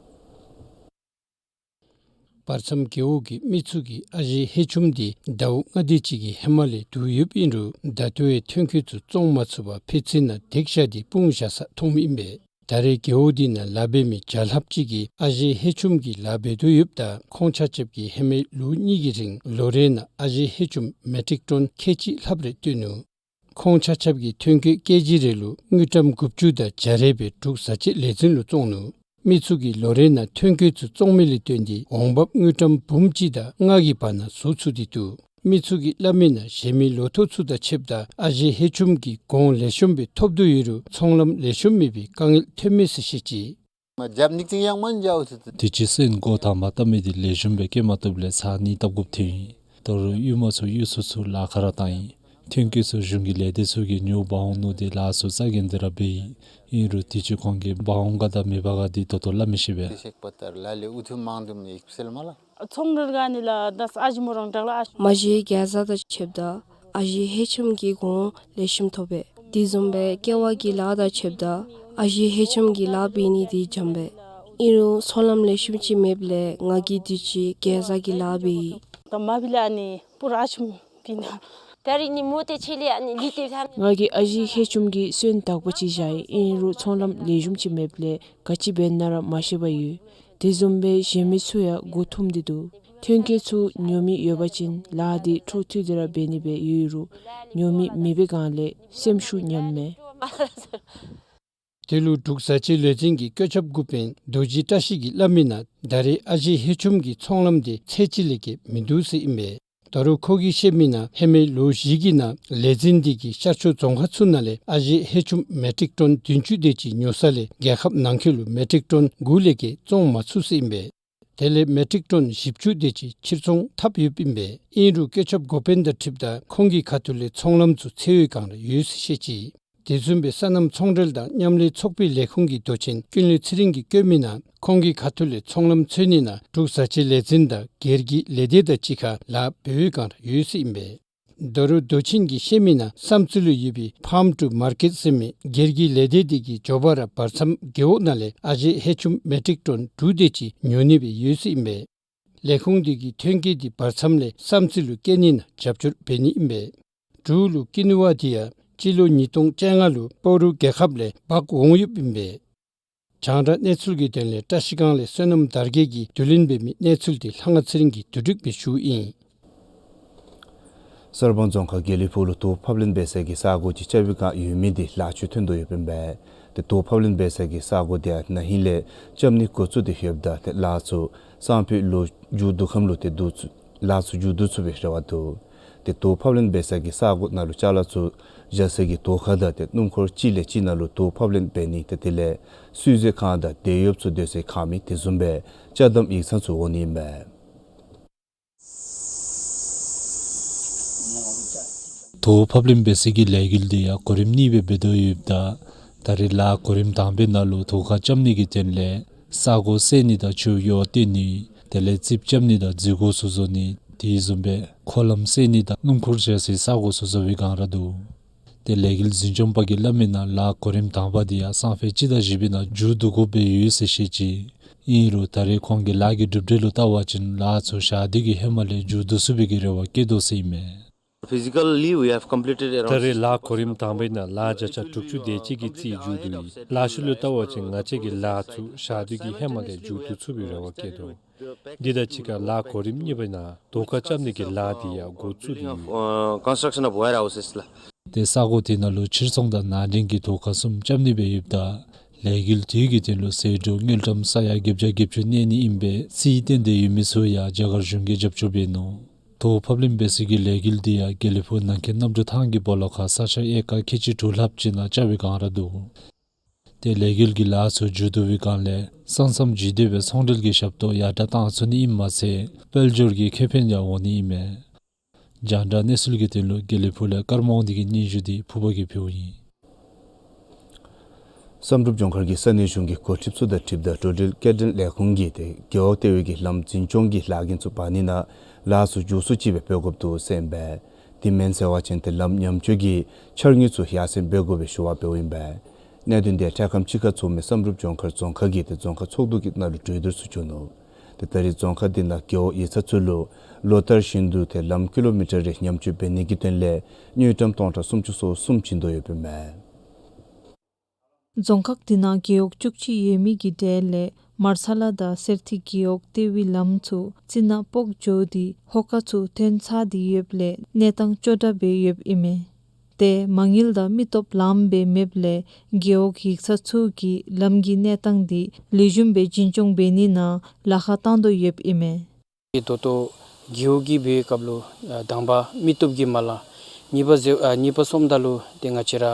བར་མཚམས་རྒེད་འོག་གི་མི་ཚུ་གིས་ཨ་ཞེ་ཧེ་ཆུམ་འདི་ཟླཝ་ལྔ་དེ་ཅིག་གི་ཧེ་མ་ལས་བསྡུ་ཡོདཔ་ཨིན་རུང་ད་ལྟོ་ཡང་ཐོན་སྐྱེད་ཚུ་བཙོང་མ་ཚུགས་པར་ཕད་ཙི་ནང་བཏེགས་བཞག་སྟེ་སྤུངས་བཞག་ས་མཐོངམ་ཨིན་པས། ད་རེས་རྒེད་འོག་འདི་ནང་ལཱ་འབད་མི་བརྒྱ་ལྷགཔ་ཅིག་གིས་ཨ་ཞེ་ཧེ་ཆུམ་གྱི་ལཱ་འབད་དོ་ཡོདཔ་ད་ཁོང་ཆ་ཁྱབ་ཀྱིས་ཧེ་མའི་ལོ་གཉིས་ཀྱི་རིང་ལོ་རེ་ནང་ཨ་ཞེ་ཧེ་ཆུམ་མེ་ཊིག་ཊོན་ཁལ་གཅིག་ལྷགཔ་རེ་བཏོན་ནུག། ཁོང་ཆ་ཁྱབ་ཀྱིས་ཐོན་སྐྱེད་ཀེ་ཇི་རེ་ལུ་དངུལ་ཀྲམ་དགུ་བཅུ་དང་བརྒྱ་རེ་སྦེ་འབྲུག་བཟའ་སྤྱོད་ལས་འཛིན་ལུ་བཙོང་ནུག། མི་ཚུ་གིས་ལོ་རེ་ནང་ཐོན་སྐྱེད་ཚུ་བཙོང་མི་ལས་བརྟེན་ཏེ་འོང་འབབ་དངུལ་ཀྲམ་འབུམ་གཅིག་དང་ལྔ་གི་བར་ན་བཟོ་ཚུགས་ཏེ་འདུག། མི་ཚུ་གིས་སླབ་མི་ནང་གཞན་མི་ལོ་ཐོག་ཚུ་དང་ཕྱདཔ་ད་ཨ་ཞེ་ཧེ་ཆུམ་གྱི་གོང་ལེགས་ཤོམ་སྦེ་ཐོབ་དོ་ཡོད་རུང་ཚོང་ལམ་ལེགས་ཤོམ་མེད་པའི་དཀའ་ངལ་ཐོན་མས་ཟེར་བཤད་ཅི། རྒྱབ་ནིག་ཅིག་ཡང་མ་འཇལཝ་ཟེར། དུས་ཅི་སོན་འགོ་དང་པ་བཏབ་མི་འདི་ལེགས་ཤོམ་སྦེ་སྐྱེ་མ་བཏུབ་ལས་ཚར་གཉིས་བཏབ་དགོཔ་ཐོན་ཡི། ད་རུང་གཡུས་མ་ཚུ་གཡུས་ཚུ་ཚུ་ལཱ་ཁག་ར་བཏང་ཡི། ཐོན་སྐྱེད་ཚུ་གཞུང་གི་ལས་སྡེ་ཚུ་གིས་ཉོ་འབག་འོང་མནོ་སྟེ་ལཱ་ཚུ་རྩ་འགེངས་ཏེ་ར་འབད་ཡི། ཨིན་རུང་དུས་ཅི་ཁོང་གིས་འབག་འོང་ག་དང་མི་འབག་ག་འདི་ད་ལྟོ་སླབ་མི་ཤེས་པས། ཤེག་པ་ལྟར་ལ་ལས་ཨུ་ཐུ་མང་དུམ་ནི་ཨིག་སེལ་མ་ལ། ཚོང་འབྲེལ་ག་ནི་ལ་དཱས་ཨ་ཞེ་མོ་རང་དྲག་ལ་ཨ་ཞེ། མ་གཞི་རྒྱལ་བཟའ་དང་ཕྱདཔ་ད་ཨ་ཞེ་ཧེ་ཆུམ་གྱི་གོང་ལེགས་ཤོམ་ཐོབ་པས། དེ་བཟུམ་སྦེ་ཀེ་ཝ་གི་ལཱ་དང་ཕྱདཔ་ད་ཨ་ཞེ་ཧེ་ཆུམ་གྱི་ལཱ་འབད་ནི་འདི་འཇམ་པས། ཨིན་རུང་ཚོང་ལམ་ལེགས་ཤོམ་ཅིག་མེདཔ་ལས་ང་གིས་དུས་ཅི་རྒྱལ་བཟའ་གི་ལཱ་འབད་ཡི། ད་མ་འབད་ལས་ཨ་ནི་པུ་ར་ཆུམ་འབད་ན། ད་རིས་ནི་མོ་ཏེ་ཆེ་ལས་ཨ་ནི་ལི་ཏེ་ཐ། ང་གིས་ཨ་ཞེ་ཧེ་ཆུམ་གྱི་སོན་དག་པ་ཅིག་བཞག་ཡི། ཨིན་རུང་ཚོང་ལམ་ལེགས་ཤོམ་ཅིག་མེདཔ་ལས་ག་ཅི་འབད་ན་ར་མ་ཤེས་པར་ཡོད། དེ་བཟུམ་སྦེ་གཞན་མི་ཚུ་ཡང་མགུ་འཐོམས་ཏེ་འདུག། ཐོན་སྐྱེད་ཚུ་ཉོ་མི་ཡོད་པ་ཅིན་ལཱ་འདི་འཕྲོ་མཐུད་དེ་ར་འབད་ནི་སྦེ་ཡོད་རུང་ཉོ་མི་མེད་པའི་སྒང་ལས་སེམས་ཤུགས་ཉམས་མས། དེ་ལུ་འབྲུག་བཟའ་སྤྱོད་ལས་འཛིན་གྱི་བཀོད་ཁྱབ་འགོ་དཔོན་རྡོ་རྗེ་བཀྲ་ཤིས་ཀྱིས་སླབ་མི་ནང་ད་རེས་ཨ་ཞེ་ཧེ་ཆུམ་གྱི་ཚོང་ལམ་འདི་ཚད་གཅིག་ལས་བརྒལ་མིན་འདུག་ཟེར་ཨིན་པས། ད་རུང་ཁོ་གིས་བཤད་མི་ནང་ཧེ་མའི་ལོ་བཞི་གི་ནང་ལས་འཛིན་འདི་གིས་ཤར་ཕྱོགས་རྫོང་ཁག་ཚུ་ནང་ལས་ཨ་ཞེ་ཧེ་ཆུམ་མེ་ཊིག་ཊོན་བདུན་ཅུ་དེ་ཅིག་ཉོ་ས་ལས་རྒྱལ་ཁབ་ནང་འཁོད་ལུ་མེ་ཊིག་ཊོན་དགུ་ལས་བརྒལ་བཙོང་མ་ཚུགས་ཟེར་ཨིན་པས། དེ་ལས་མེ་ཊིག་ཊོན་བཞི་བཅུ་དེ་ཅིག་ཕྱིར་ཚོང་འཐབ་ཡོདཔ་ཨིན་པས། ཨིན་རུང་བཀོད་ཁྱབ་འགོ་དཔོན་དང་འཁྲིལཝ་ད་ཁོང་གི་ཁ་ཐུག་ལས་ཚོང་ལམ་ཚུ་ཚད་ཡོད་སྒང་ར་ཡོད་ཟེར་བཤད་ཅི། དེ་བཟུམ་སྦེ་སོ་ནམ་ཚོང་འབྲེལ་དང་མཉམ་ལས་ཚོགས་པའི་ལས་ཁུངས་ཀྱི་མདོ་ཆེན་ཀུན་ལེགས་ཚེ་རིང་གིས་བཀོད་མི་ནང་ཁོང་གི་ཁ་ཐུག་ལས་ཚོང་ལམ་འཚོལ་ནི་ནང་འབྲུག་བཟའ་སྤྱོད་ལས་འཛིན་དང་སྒེར་གྱི་ལས་སྡེ་དང་གཅིག་ཁར་ལཱ་འབད་བའི་སྒང་ར་ཡོད་ཟེར་ཨིན་པས། ད་རུང་མདོ་ཆེན་གྱིས་བཤད་མི་ནང་བསམ་རྩེ་ལུ་ཡོད་པའི་ཕཱམ་ཊུ་མར་ཀེཊ་ཟེར་མི་སྒེར་གྱི་ལས་སྡེ་དེ་གིས་མགྱོགས་པ་ར་བར་མཚམས་རྒེད་འོག་ནང་ལས་ཨ་ཞེ་ཧེ་ཆུམ་མེ་ཊིག་ཊོན་དྲུག་དེ་ཅིག་ཉོ་ནི་སྦེ་ཡོད་ཟེར་ཨིན་པས། ལས་ཁུངས་དེ་གིས་ཐོན་སྐྱེད་དེ་བར་མཚམས་ལས་བསམ་རྩེ་ལུ་བསྐྱལ་ནི་ནང་རྒྱབ་སྐྱོར་འབད་ནི་ཨིན་པས། འབྲུག་ལུ་ཀི་ནུ་བ་དེ་ཡང་སྤྱི་ལོ་ཉིས་སྟོང་བཅོ་ལྔ་ལུ་སྤ་རོ་རྒྱལ་ཁབ་ལས་འབག་འོང་ཡོདཔ་ཨིན་པས། རྒྱང་བསྒྲགས་གནས་ཚུལ་གྱི་དོན་ལས་བཀྲ་ཤིས་སྒང་ལས་བསོད་ནམས་དར་རྒྱས་ཀྱིས་བསྡུ་ལེན་འབད་མི་གནས་ཚུལ་དེ་ལྷ་དབང་ཚེ་རིང་གིས་བསྡུ་སྒྲིག་འབད་ཞུཝ་ཨིན། གསར་སྤང་རྫོང་ཁག་དགེ་ལེགས་ཕུག་ལུ་དོས་ཕབ་ལེན་འབད་སའི་གི་ས་སྒོ་ཅིག་རྐྱབ་པའི་བསྒང་ཡོད་མི་དེ་ལཱ་ཚུ་ཐོན་དོ་ཡོདཔ་ཨིན་པས། ཏེ་དོས་ཕབ་ལེན་འབད་སའི་གི་ས་སྒོ་དེ་ཡང་ན་ཧིང་ལས་རྐྱབ་ནི་འགོ་བཙུགས་ཏེ་ཡོདཔ་ད་ཏེ་ལཱ་ཚུ་སང་ཕོད་ལོ་མཇུག་བསྡུ་ཁམས་ལུ་ཏེ་བསྡུ་ཚུགས་ལཱ་ཚུ་མཇུག་བསྡུ་ཚུགས་པའི་རེ་བ་འདུག། ཏེ་དོས་ཕབ་ལེན་འབད་སའི་གི་ས་སྒོ་ནང་ལུ་ཅ་ལ་ཚུ་བཞག་སའི་གི་དོས་ཁང་དང་ཏེ་སྣུམ་འཁོར་གཅིག་ལས་གཅིག་ནང་ལུ་དོས་ཕབ་ལེན་འབད་ནི་ཏེ་དེ་ལས་བསུ་མཛད་ཁང་དང་དེད་གཡོགཔ་ཚུ་སྡོད་སའི་ཁང་མིག་དེ་བཟུམ་སྦེ་ཅ་དམ་ཡིག་ཚང་ཚུ་འོང་ནི་ཨིན་པས། དོས་ཕབ་ལེན་འབད་སའི་གི་ལས་འགུལ་འདི་ཡང་གོ་རིམ་གཉིས་སྦེ་འབད་དོ་ཡོདཔ་ད་ད་རེས་ལཱ་གོ་རིམ་དང་པའི་ནང་ལུ་དོས་ཁང་རྐྱབ་ནི་གི་དོན་ལས་ས་སྒོ་བསལ་ནི་དང་ཆུ་གཡོག་བཏོན་ནི་དེ་ལས་རྩིགཔ་རྐྱབ་ནི་དང་རྫིས་སྒོ་ཚུ་བཟོ་ནི་དེ་བཟུམ་སྦེ་འཁོར་ལམ་བསལ་ནི་དང་སྣུམ་འཁོར་བཞག་སའི་ས་སྒོ་ཚུ་བཟོ་བའི་བསྒང་ར་འདུག། ཏེ་ལས་འགུལ་འཛིན་སྐྱོང་པ་གིས་སླབ་མི་ནང་ལཱ་གོ་རིམ་དང་པ་དེ་ཡང་སང་ཕོད་སྤྱི་ཟླ་བཞི་པའི་ནང་མཇུག་བསྡུ་དགོཔ་སྦེ་ཡོད་ཟེར་བཤད་ཅི། ཨིན་རུང་ད་རེས་ཁོང་གི་ལཱ་གི་གྲུབ་འབྲས་ལུ་བལྟ་བ་ཅིན་ལཱ་ཚུ་ཞག་དུས་ཀྱི་ཧེ་མ་ལས་མཇུག་བསྡུ་ཚུགས་པའི་གི་རེ་བ་བསྐྱེད་དོ་ཟེར་ཨིན་མས། Physically, we have completed around ད་རེས་ལཱ་གོ་རིམ་དང་པའི་ནང་ལཱ་བརྒྱ་ཆ་དྲུག་ཅུ་དེ་ཅིག་གི་རྩིས་མཇུག་བསྡུ་ཡི། ལཱ་ཤུལ་ལུ་བལྟ་བ་ཅིན་ང་བཅས་ཀྱི་ལཱ་ཚུ་ཞག་དུས་ཀྱི་ཧེ་མ་ལས་མཇུག་བསྡུ་ཚུགས་པའི་རེ་བ་བསྐྱེད་དོ། འདི་དང་གཅིག་ཁར་ལཱ་གོ་རིམ་གཉིས་པའི་ནང་དོ་ཁ་རྐྱབ་ནི་གི་ལཱ་འདི་ཡང་འགོ་བཙུགས་ཏེ་ཡོད། Uh, construction of warehouses ལགས། ཏེ་ས་གོ་དེ་ནང་ལུ་ཕྱིར་ཚོང་དང་ནང་འདྲེན་གྱི་དོ་ཁ་གསུམ་རྐྱབ་ནི་སྦེ་ཡོདཔ་ད་ལས་འགུལ་དེ་གི་དོན་ལུ་ཟད་འགྲོ་དངུལ་ཀྲམ་ས་ཡ་བརྒྱད་བརྒྱ་བརྒྱད་ཅུ་གནས་ནི་ཨིན་པའི་རྩིས་བཏོན་ཏེ་ཡོད་མི་ཚུ་ཡང་རྒྱ་གར་གཞུང་གིས་རྒྱབ་སྐྱོར་འབད་ནུག། དོ་ཕབ་ལེན་འབད་སའི་གི་ལས་འགུལ་འདི་ཡང་དགེ་ལེགས་ཕུག་ནང་གི་གནམ་གྲུ་ཐང་གི་སྦོ་ལོགས་ཁར་ས་ཆ་ཨེ་ཀར་ཁལ་གཅིག་དྲུག་ལྷགཔ་ཅིག་ནང་རྐྱབ་པའི་བསྒང་ར་འདུག། ཏེ་ལས་འགུལ་གྱི་ལཱ་ཚུ་མཇུག་བསྡུ་བའི་བསྒང་ལས་ས་མཚམས་ལྗིད་སྡོད་པའི་ཚོང་འབྲེལ་གྱི་ཞབས་ཏོག་ཡར་དྲག་བཏང་ཚུགས་ནི་ཨིནམ་མ་ཚད་དཔལ་འབྱོར་གྱི་ཁེ་ཕན་ཡང་འོང་ནི་ཨིན་མས། རྒྱང་བསྒྲགས་གནས་ཚུལ་གྱི་དོན་ལུ་དགེ་ལེགས་ཕུག་ལས་ཀརྨ་དབང་འདུས་ཀྱི་སྙན་ཞུ་འདི་ཕུར་པ་གིས་ཕུལཝ་ཨིན། བསམ་གྲུབ་ལྗོངས་མཁར་གྱི་ས་གནས་གཞུང་གི་འགོ་ཁྲིདཔ་ཚུ་དང་འཁྲིལཝ་ད་འགྲོ་འགྲུལ་སྐྱེལ་འདྲེན་ལས་ཁུངས་ཀྱིས་ཏེ་རྒེད་འོག་ལྟེ་བའི་གི་ལམ་འཛིན་སྐྱོང་གི་ལཱ་འགན་ཚུ་འབག་ནི་ནང་ལཱ་ཚུ་མགྱོགས་སུ་ཅིག་སྦེ་འབད་དགོཔ་འདུག་ཟེར་ཨིན་པས། དེ་མེན་ཟེར་བ་ཅིན་ཏེ་ལམ་ཉམས་བཅོས་ཀྱི་འཆར་དངུལ་ཚུ་ཡར་སེང་འབད་དགོ་པའི་ཞུ་བ་འབདཝ་ཨིན་པས། གནད་དོན་དེ་འཕྲལ་ཁམས་ཅིག་ཁར་ཚོགས་མི་བསམ་གྲུབ་ལྗོངས་མཁར་རྫོང་ཁག་གི་ཏེ་རྫོང་ཁག་ཚོགས་འདུ་གི་ནང་ལུ་གྲོས་བསྡུར་ཚུ་བྱུང་ནུག། ཏེ་ད་རེས་རྫོང་ཁག་འདི་ནང་རྒེད་འོག་ཡིག་ཚང་ཚུ་ལུ་ལོ་ལྟར་བཞིན་དུ་ཏེ་ལམ་ཀི་ལོ་མི་ཊར་རེ་ཉམས་བཅོས་འབད་ནི་གི་དོན་ལས་དངུལ་ཀྲམ་སྟོང་ཕྲག་སུམ་ཅུ་སོ་གསུམ་བྱིན་དོ་ཡོདཔ་ཨིན་མས། རྫོང་ཁག་འདི་ནང་རྒེད་འོག་བཅུ་གཅིག་ཡོད་མི་གི་གྲས་ལས་མར་ཚ་ལ་དང་གསེར་ཐིག་རྒེད་འོག་ལྟེ་བའི་ལམ་ཚུ་རྩི་ནག་སྤོག་འགྱོ་སྟེ་ཧོ་ཀ་ཚུ་ཐོན་ཚར་ཏེ་ཡོདཔ་ལས་གནས་སྟངས་སྐྱོ་དྲགས་སྦེ་ཡོདཔ་ཨིན་མས། ཏེ་མ་དངུལ་དང་མི་སྟོབས་ལངམ་སྦེ་མེདཔ་ལས་རྒེད་འོག་ཡིག་ཚང་ཚུ་གིས་ལམ་གྱི་གནས་སྟངས་འདི་ལེགས་ཤོམ་སྦེ་འཛིན་སྐྱོང་འབད་ནི་ནང་ལཱ་ཁག་བཏང་དོ་ཡོདཔ་ཨིན་མས། ཏེ་ད་ལྟོ་རྒེད་འོག་གི་འབད་བའི་སྐབས་ལུ་ཨ་དང་པ་མི་སྟོབས་ཀྱིས་མ་ལང་། གཉིས་པ་ཟེར་ཨ་གཉིས་པ་སོངམ་ད་ལུ་ཏེ་ང་བཅས་ར་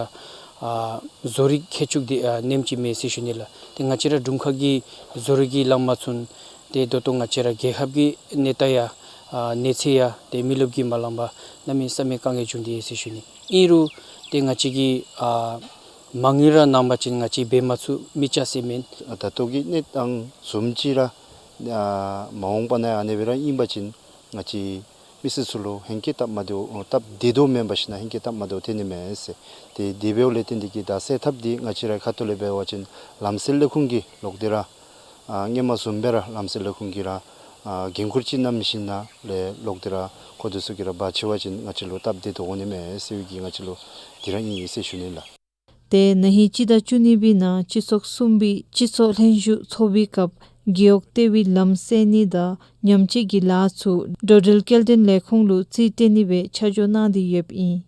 ཨ་བཟོ་རིག་མཁས་མཆོག་འདི་ཨ་ནེམ་ཅིག་མེད་ཟེར་ཞུ་ནི་ལགས། ཏེ་ང་བཅས་ར་དྲུང་ཁག་གི་བཟོ་རིག་གིས་ལང་མ་ཚུགས། ཏེ་ད་ལྟོ་ང་བཅས་ར་རྒྱལ་ཁབ་ཀྱི་གནས་སྟངས་ཡང་ཨ་གནས་ཚད་ཡང་ཏེ་མི་རློབས་ཀྱིས་མ་ལང་པར་གནམ་མེད་ས་མེད་དཀའ་ངལ་བྱུང་སྟེ་ཡོད་ཟེར་ཞུ་ནི། ཨིན་རུང་ཏེ་ང་བཅས་ཀྱིས་ཨ་མ་དངུལ་ར་གནང་པ་ཅིན་ང་བཅས་འབད་མ་ཚུགས་མི་ཅིག་ཟེར་མེན། ཨ་ད་ལྟོ་གི་གནས་སྟངས་བཟུམ་ཅིག་ར་ཨ་མ་འོངས་པ་ནང་ཨ་ནེ་སྦེ་ར་ཨིན་པ་ཅིན་ང་བཅས་མི་སེར་ཚུ་ལུ་ཧེང་སྐལ་སྟབས་མ་བདེཝ་སྟབས་བདེ་ཏོག་མེན་པ་ཞིན་ན་ཧེང་སྐལ་སྟབས་མ་བདེཝ་ཐོན་ནི་མས་ཟེར། ཏེ་དེ་འབདཝ་ལས་བརྟེན་ཏེ་གིས་ད་སེལ་ཐབས་འདི་ང་བཅས་རའི་ཁ་ཐུག་ལས་འབད་བ་ཅིན་ལམ་སེལ་ལས་ཁུངས་ཀྱིས་ལོག་སྟེ་ར་ཨ་སྔོན་མ་བཟུམ་སྦེ་ར་ལམ་སེལ་ལས་ཁུངས་ཀྱིས་ར་ཨ་འགན་ཁུར་ཅིག་གནང་མི་ཞིན་ན་ལས་ལོག་སྟེ་ར་ཁོང་དེ་ཚུ་གིས་ར་འབག་ཆི་བ་ཅིན་ང་བཅས་ལུ་སྟབས་བདེ་ཏོག་འོང་ནི་མས་ཟེར་བའི་གི་ང་བཅས་ལུ་འདི་ར་ཨིན་ཟེར་ཞུ་ནི་ལགས། ཏེ་ན་ཧིང་སྤྱི་ཟླ་བཅུ་གཉིས་པའི་ནང་སྤྱི་ཚོགས་གསུམ་པའི་སྤྱི་ཚོགས་ལྷན་བཞུགས་ཚོགས་པའི་སྐབས་རྒེད་འོག་ལྟེ་བའི་ལམ་སེལ་ནི་དང་ཉམས་བཅོས་ཀྱི་ལཱ་ཚུ་འགྲོ་འགྲུལ་སྐྱེལ་འདྲེན་ལས་ཁུངས་ལུ་རྩིས་སྤྲོད་ནི་སྦེ་ཆ་འཇོག་གནང་སྟེ་ཡོདཔ་ཨིན།